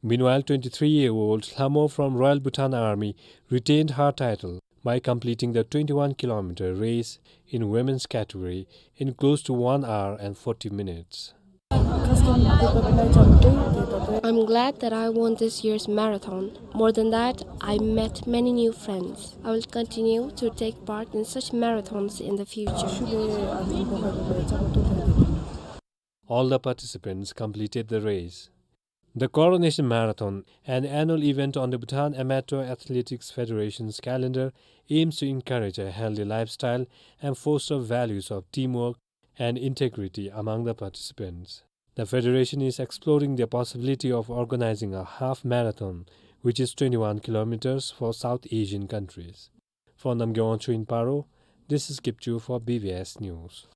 Meanwhile, twenty-three-year-old Lhamo from Royal Bhutan Army retained her title by completing the twenty-one kilometer race in women's category in close to one hour and forty minutes. I'm glad that I won this year's marathon. More than that, I met many new friends. I will continue to take part in such marathons in the future. All the participants completed the race. The Coronation Marathon, an annual event on the Bhutan Amateur Athletics Federation's calendar, aims to encourage a healthy lifestyle and foster values of teamwork and integrity among the participants. The federation is exploring the possibility of organizing a half marathon, which is twenty-one kilometers, for South Asian countries. For Namgay Wangchuk in Paro, this is Kipchu for B B S News.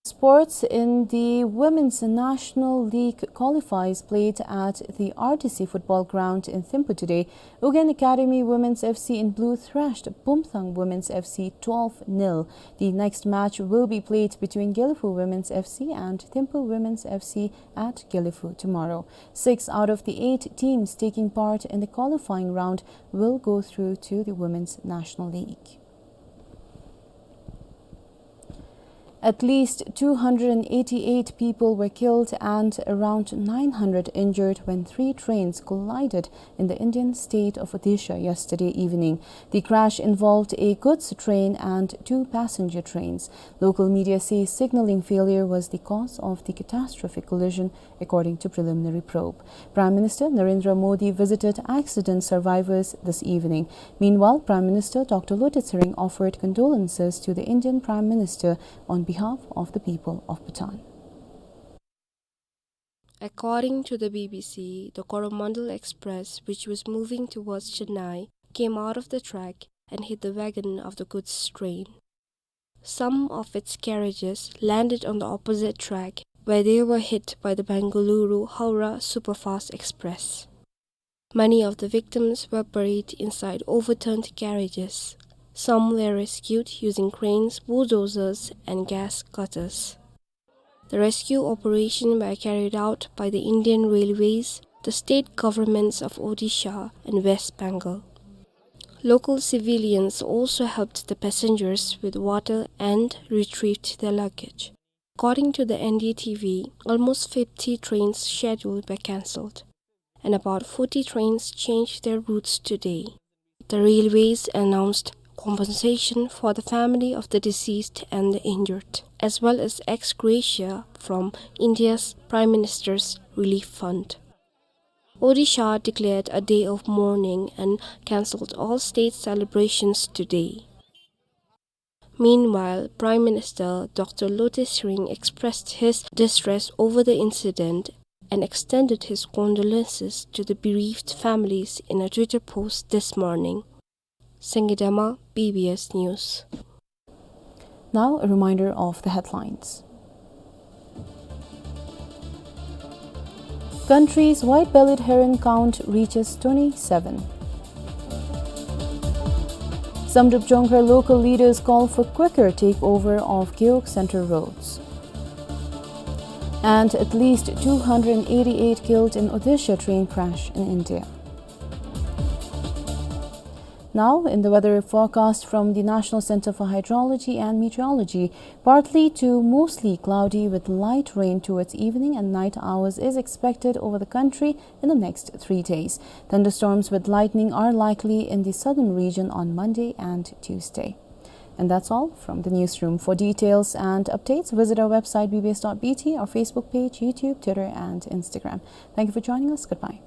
Sports. In the Women's National League qualifiers played at the R T C football ground in Thimphu today, Ugyen Academy Women's F C in Blue thrashed Bumthang Women's F C twelve nil. The next match will be played between Gelephu Women's F C and Thimphu Women's F C at Gelephu tomorrow. Six out of the eight teams taking part in the qualifying round will go through to the Women's National League. At least two hundred eighty-eight people were killed and around nine hundred injured when three trains collided in the Indian state of Odisha yesterday evening. The crash involved a goods train and two passenger trains. Local media say signaling failure was the cause of the catastrophic collision, according to preliminary probe. Prime Minister Narendra Modi visited accident survivors this evening. Meanwhile, Prime Minister Doctor Lotay Tshering offered condolences to the Indian Prime Minister on behalf of the people of Bhutan. According to the B B C, the Coromandel Express, which was moving towards Chennai, came out of the track and hit the wagon of the goods train. Some of its carriages landed on the opposite track, where they were hit by the Bengaluru Howrah Superfast Express. Many of the victims were buried inside overturned carriages. Some were rescued using cranes, bulldozers, and gas cutters. The rescue operation were carried out by the Indian Railways, the state governments of Odisha and West Bengal. Local civilians also helped the passengers with water and retrieved their luggage. According to the N D T V, almost fifty trains scheduled were cancelled, and about forty trains changed their routes today. The railways announced compensation for the family of the deceased and the injured, as well as ex gratia from India's Prime Minister's Relief Fund. Odisha declared a day of mourning and cancelled all state celebrations today. Meanwhile, Prime Minister Doctor Lotay Tshering expressed his distress over the incident and extended his condolences to the bereaved families in a Twitter post this morning. Sangay Dema, B B S News. Now, a reminder of the headlines. Country's white-bellied heron count reaches twenty-seven. Samdrup Jongkhar local leaders call for quicker takeover of Gewog Centre roads. And at least two hundred eighty-eight killed in Odisha train crash in India. Now, in the weather forecast from the National Centre for Hydrology and Meteorology, partly to mostly cloudy with light rain towards evening and night hours is expected over the country in the next three days. Thunderstorms with lightning are likely in the southern region on Monday and Tuesday. And that's all from the newsroom. For details and updates, visit our website B B S dot B T, our Facebook page, YouTube, Twitter, and Instagram. Thank you for joining us. Goodbye.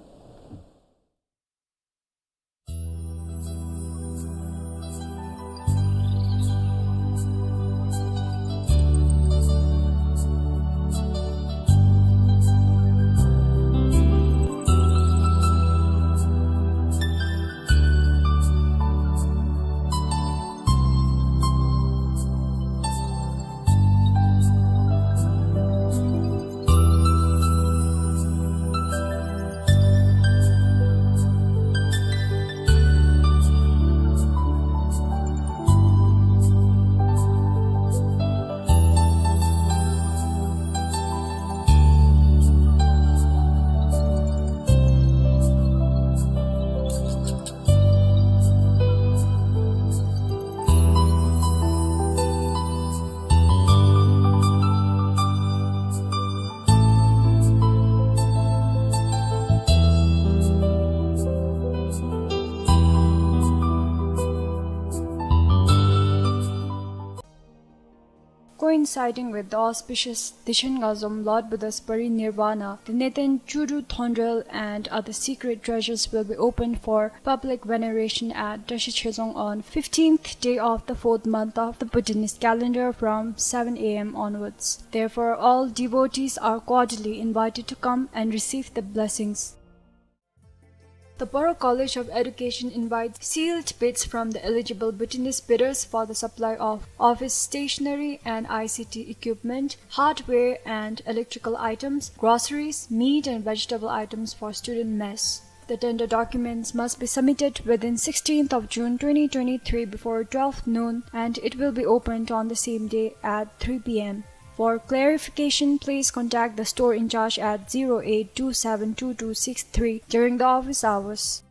Coinciding with the auspicious Decheng Ngazom Lord Buddha's Parinirvana, the Neten Chudu Thondrel and other secret treasures will be opened for public veneration at Tashi Chezong on fifteenth day of the fourth month of the Bhutanese calendar from seven a m onwards. Therefore, all devotees are cordially invited to come and receive the blessings. The Paro College of Education invites sealed bids from the eligible Bhutanese bidders for the supply of office stationery and I C T equipment, hardware and electrical items, groceries, meat and vegetable items for student mess. The tender documents must be submitted within sixteenth of June twenty twenty-three before twelve noon, and it will be opened on the same day at three p m. For clarification, please contact the store in charge at zero eight two seven two two six three during the office hours.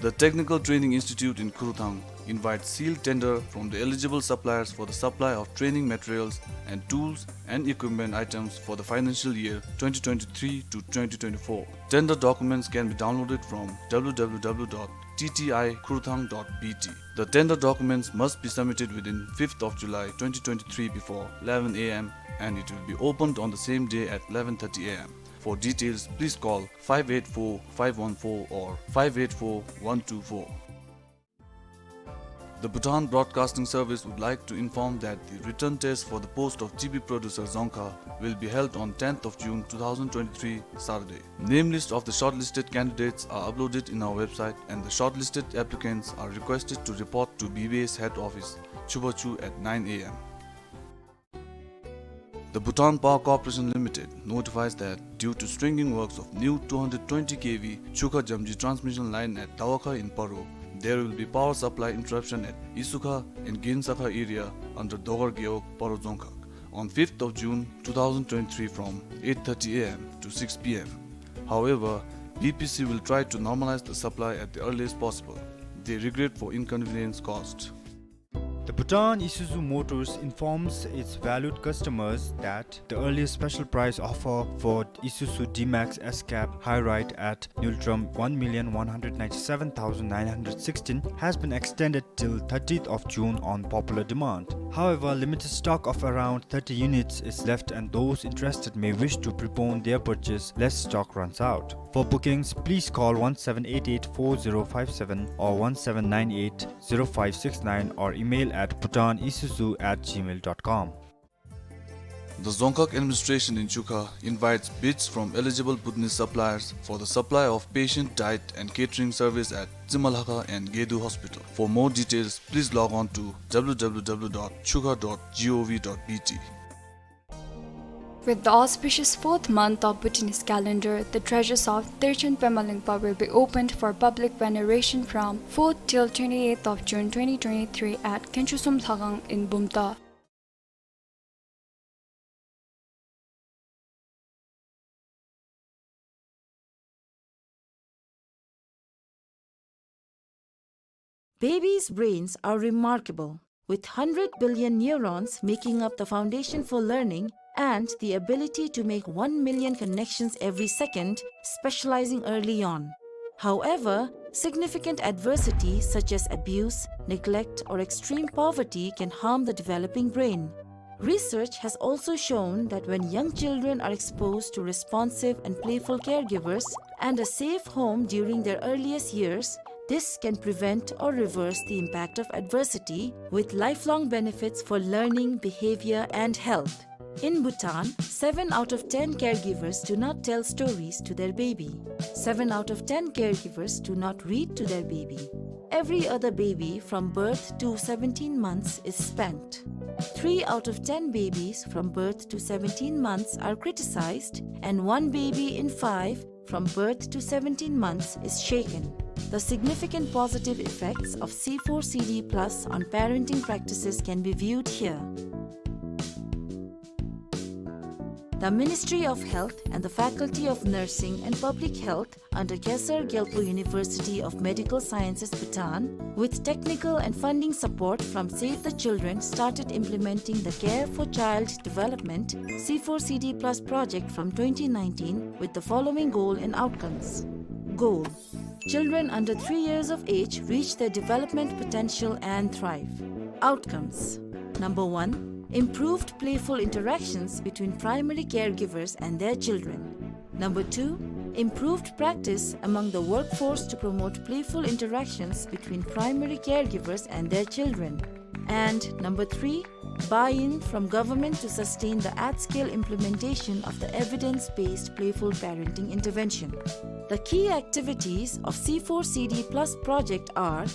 The Technical Training Institute in Khurthang invites sealed tender from the eligible suppliers for the supply of training materials and tools and equipment items for the financial year twenty twenty-three to twenty twenty-four. Tender documents can be downloaded from w w w dot t t i khurthang dot b t. The tender documents must be submitted within fifth of July twenty twenty-three before eleven a m, and it will be opened on the same day at eleven thirty a m. For details, please call five eight four five one four or five eight four one two four. The Bhutan Broadcasting Service would like to inform that the written test for the post of T V producer Dzongkha will be held on tenth of June two thousand twenty-three, Saturday. Name list of the shortlisted candidates are uploaded in our website, and the shortlisted applicants are requested to report to B B S head office, Chubachu, at nine a m. The Bhutan Power Corporation Limited notifies that due to stringing works of new two hundred twenty K V Chukha Jamji transmission line at Dawakha in Paro, there will be power supply interruption at Isukha and Ginsakha area under Dogar Gewog, Paro Dzongkhag, on fifth of June two thousand twenty-three from eight thirty a m to six p m. However, B P C will try to normalize the supply at the earliest possible. They regret for inconvenience caused. The Bhutan Isuzu Motors informs its valued customers that the earliest special price offer for Isuzu D-Max S-Cab High Ride at Ngultrum one million one hundred ninety-seven thousand nine hundred sixteen has been extended till thirtieth of June on popular demand. However, limited stock of around thirty units is left, and those interested may wish to prepone their purchase lest stock runs out. For bookings, please call one seven eight eight four zero five seven or one seven nine eight zero five six nine or email at bhutanisuzu at gmail dot com. The Dzongkhag administration in Chukha invites bids from eligible Bhutanese suppliers for the supply of patient diet and catering service at Tsimalhakha and Gedu Hospital. For more details, please log on to w w w dot chukha dot gov dot b t. With the auspicious fourth month of Bhutanese calendar, the treasures of Derchen Pema Lingpa will be opened for public veneration from fourth till twenty-eighth of June twenty twenty-three at Khenchusum Lhakhang in Bumta. Babies' brains are remarkable, with hundred billion neurons making up the foundation for learning and the ability to make one million connections every second, specializing early on. However, significant adversity such as abuse, neglect, or extreme poverty can harm the developing brain. Research has also shown that when young children are exposed to responsive and playful caregivers and a safe home during their earliest years, this can prevent or reverse the impact of adversity, with lifelong benefits for learning, behavior, and health. In Bhutan, seven out of ten caregivers do not tell stories to their baby. Seven out of ten caregivers do not read to their baby. Every other baby from birth to seventeen months is spanked. Three out of ten babies from birth to seventeen months are criticized, and one baby in five from birth to seventeen months is shaken. The significant positive effects of C four C D plus on parenting practices can be viewed here. The Ministry of Health and the Faculty of Nursing and Public Health under Khesar Gyalpo University of Medical Sciences, Bhutan, with technical and funding support from Save the Children, started implementing the Care for Child Development C four C D plus project from twenty nineteen with the following goal and outcomes. Goal: children under three years of age reach their development potential and thrive. Outcomes: Number one, improved playful interactions between primary caregivers and their children. Number two, improved practice among the workforce to promote playful interactions between primary caregivers and their children. And number three, buy-in from government to sustain the at-scale implementation of the evidence-based playful parenting intervention. The key activities of C four C D plus project are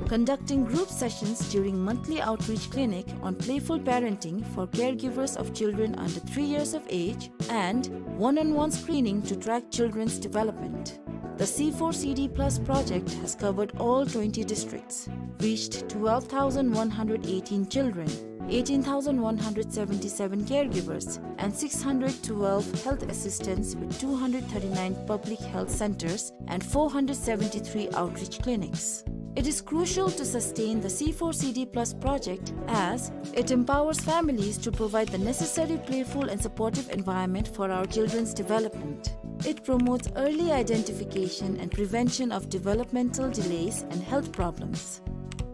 conducting group sessions during monthly outreach clinic on playful parenting for caregivers of children under three years of age, and one-on-one screening to track children's development. The C four C D plus project has covered all twenty districts, reached twelve thousand one hundred eighteen children, eighteen thousand one hundred seventy-seven caregivers, and six hundred twelve health assistants with two hundred thirty-nine public health centers and four hundred seventy-three outreach clinics. It is crucial to sustain the C four C D plus project as it empowers families to provide the necessary playful and supportive environment for our children's development. It promotes early identification and prevention of developmental delays and health problems.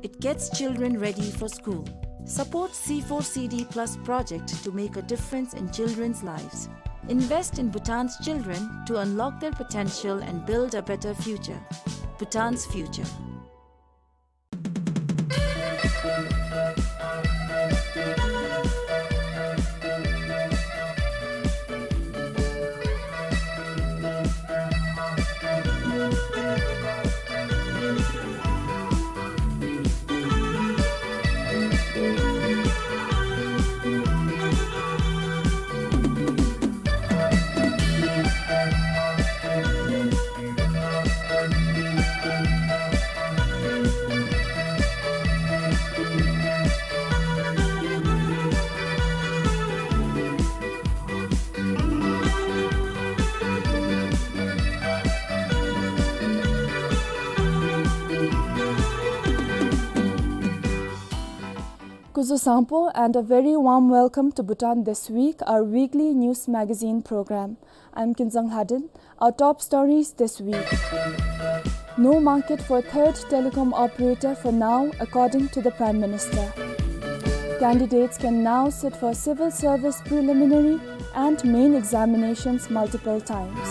It gets children ready for school. Support C four C D plus project to make a difference in children's lives. Invest in Bhutan's children to unlock their potential and build a better future. Bhutan's future. Kuzuzangpo and a very warm welcome to Bhutan This Week, our weekly news magazine program. I'm Kinzang Lhaden. Our top stories this week. No market for third telecom operator for now, according to the Prime Minister. Candidates can now sit for civil service preliminary and main examinations multiple times.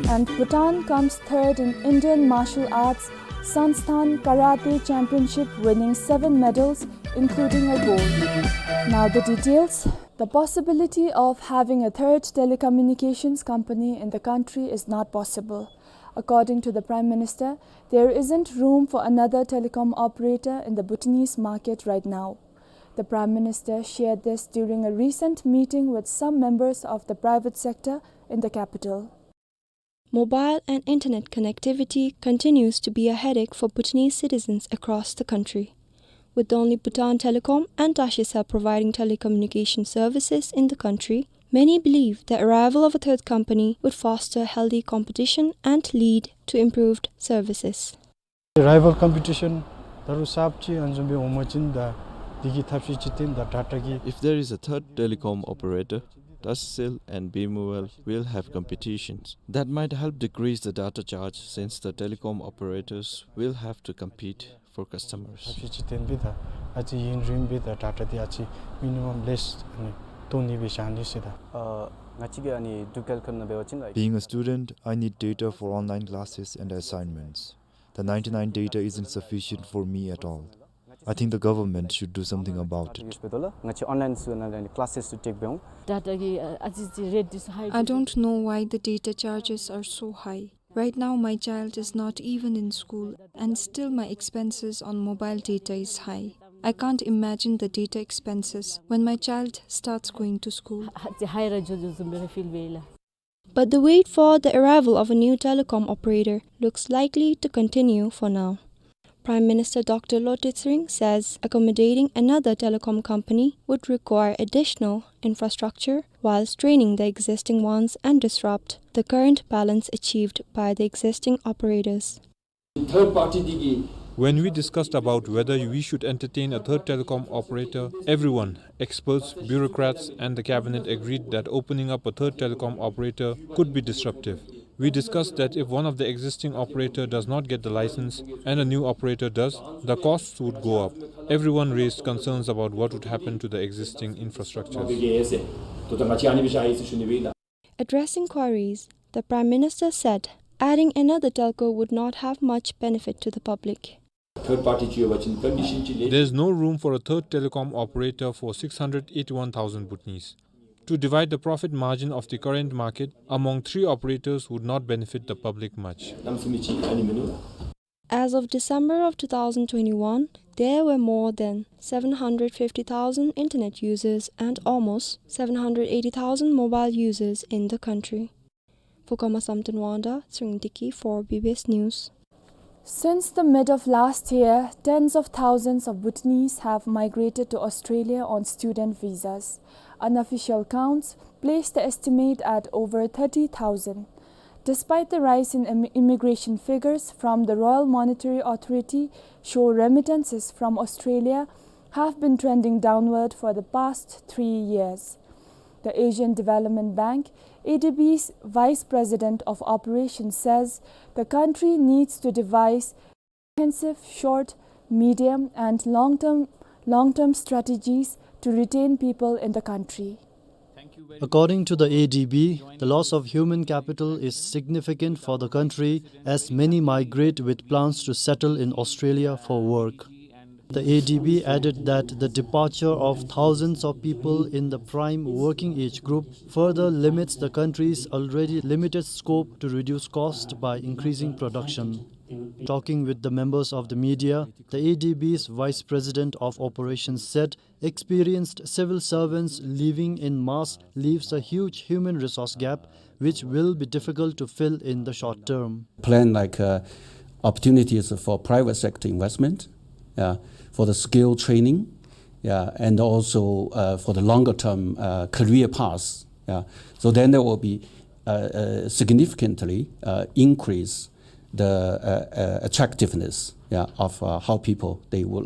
And Bhutan comes third in Indian martial arts Sansthan Karate Championship, winning seven medals, including a gold. Now the details. The possibility of having a third telecommunications company in the country is not possible. According to the Prime Minister, there isn't room for another telecom operator in the Bhutanese market right now. The Prime Minister shared this during a recent meeting with some members of the private sector in the capital. Mobile and internet connectivity continues to be a headache for Bhutanese citizens across the country. With only Bhutan Telecom and Tashicell providing telecommunication services in the country, many believe the arrival of a third company would foster healthy competition and lead to improved services. Rival competition ད་རུང་གསརཔ་ཅིག་ཨ་ནི་བཟུམ་སྦེ་འོང་པ་ཅིན་ད་དེ་གི་ཐབས་ཤེས་ཅིག་བཏོན་ད་data གི། If there is a third telecom operator, Tashicell and BMUL will have competitions. That might help decrease the data charge since the telecom operators will have to compete for customers. ཐབས་ཤེས་ཅིག་བཏོན་སྦེ་ད་ཨ་ཙི་ཡུན་རིངམོ་སྦེ་ད་data འདི་ཨ་ཙི་minimum less ཨ་ནི་བཏོན་ནི་སྦེ་བཞག་ནི་ཟེར་ད། ཨ་ང་བཅས་ཀྱིས་ཨ་ནི་འབྲུག་ཊེ་ལི་ཀོམ་ནང་འབད་བ་ཅིན་like Being a student, I need data for online classes and assignments. The ninety-nine data isn't sufficient for me at all. I think the government should do something about it. ང་བཅས་online ཚུ་ནང་ལས་classes ཚུ་take འབད་འོང་། Data གི་ཨ་ཙི་ཅིག་rate འདི་ཚུ་high། I don't know why the data charges are so high. Right now, my child is not even in school, and still my expenses on mobile data is high. I can't imagine the data expenses when my child starts going to school. ཨ་ཙི་high ར་འགྱོ་འགྱོཝ་བཟུམ་སྦེ་ར་feel འབད་ཡི་ལགས། But the wait for the arrival of a new telecom operator looks likely to continue for now. Prime Minister Doctor Lotay Tshering says accommodating another telecom company would require additional infrastructure while straining the existing ones and disrupt the current balance achieved by the existing operators. Third party འདི་གིས། When we discussed about whether we should entertain a third telecom operator, everyone, experts, bureaucrats, and the cabinet agreed that opening up a third telecom operator could be disruptive. We discussed that if one of the existing operator does not get the license and a new operator does, the costs would go up. Everyone raised concerns about what would happen to the existing infrastructures. Addressing queries, the Prime Minister said adding another telco would not have much benefit to the public. Third party chi yo ba chin condition chi le. There is no room for a third telecom operator for six hundred eighty-one thousand Bhutanese. To divide the profit margin of the current market among three operators would not benefit the public much. Nam simi chi ani menu. As of December of two thousand twenty-one, there were more than seven hundred fifty thousand internet users and almost seven hundred eighty thousand mobile users in the country. For Khama Samten Wangda, Tshering Deki for B B S News. Since the mid of last year, tens of thousands of Bhutanese have migrated to Australia on student visas. Unofficial counts place the estimate at over thirty thousand. Despite the rise in im-, immigration figures from the Royal Monetary Authority show remittances from Australia have been trending downward for the past three years. The Asian Development Bank, A D B's Vice President of Operations, says the country needs to devise comprehensive short, medium, and long-term, long-term strategies to retain people in the country. According to the A D B, the loss of human capital is significant for the country, as many migrate with plans to settle in Australia for work. The A D B added that the departure of thousands of people in the prime working age group further limits the country's already limited scope to reduce cost by increasing production. Talking with the members of the media, the A D B's Vice President of Operations said experienced civil servants leaving in mass leaves a huge human resource gap, which will be difficult to fill in the short term. Plan like, uh, opportunities for private sector investment, yeah, for the skill training, yeah, and also, uh, for the longer term, uh, career paths, yeah. So then there will be, uh, uh, significantly, uh, increase the, uh, uh, attractiveness, yeah, of, uh, how people they will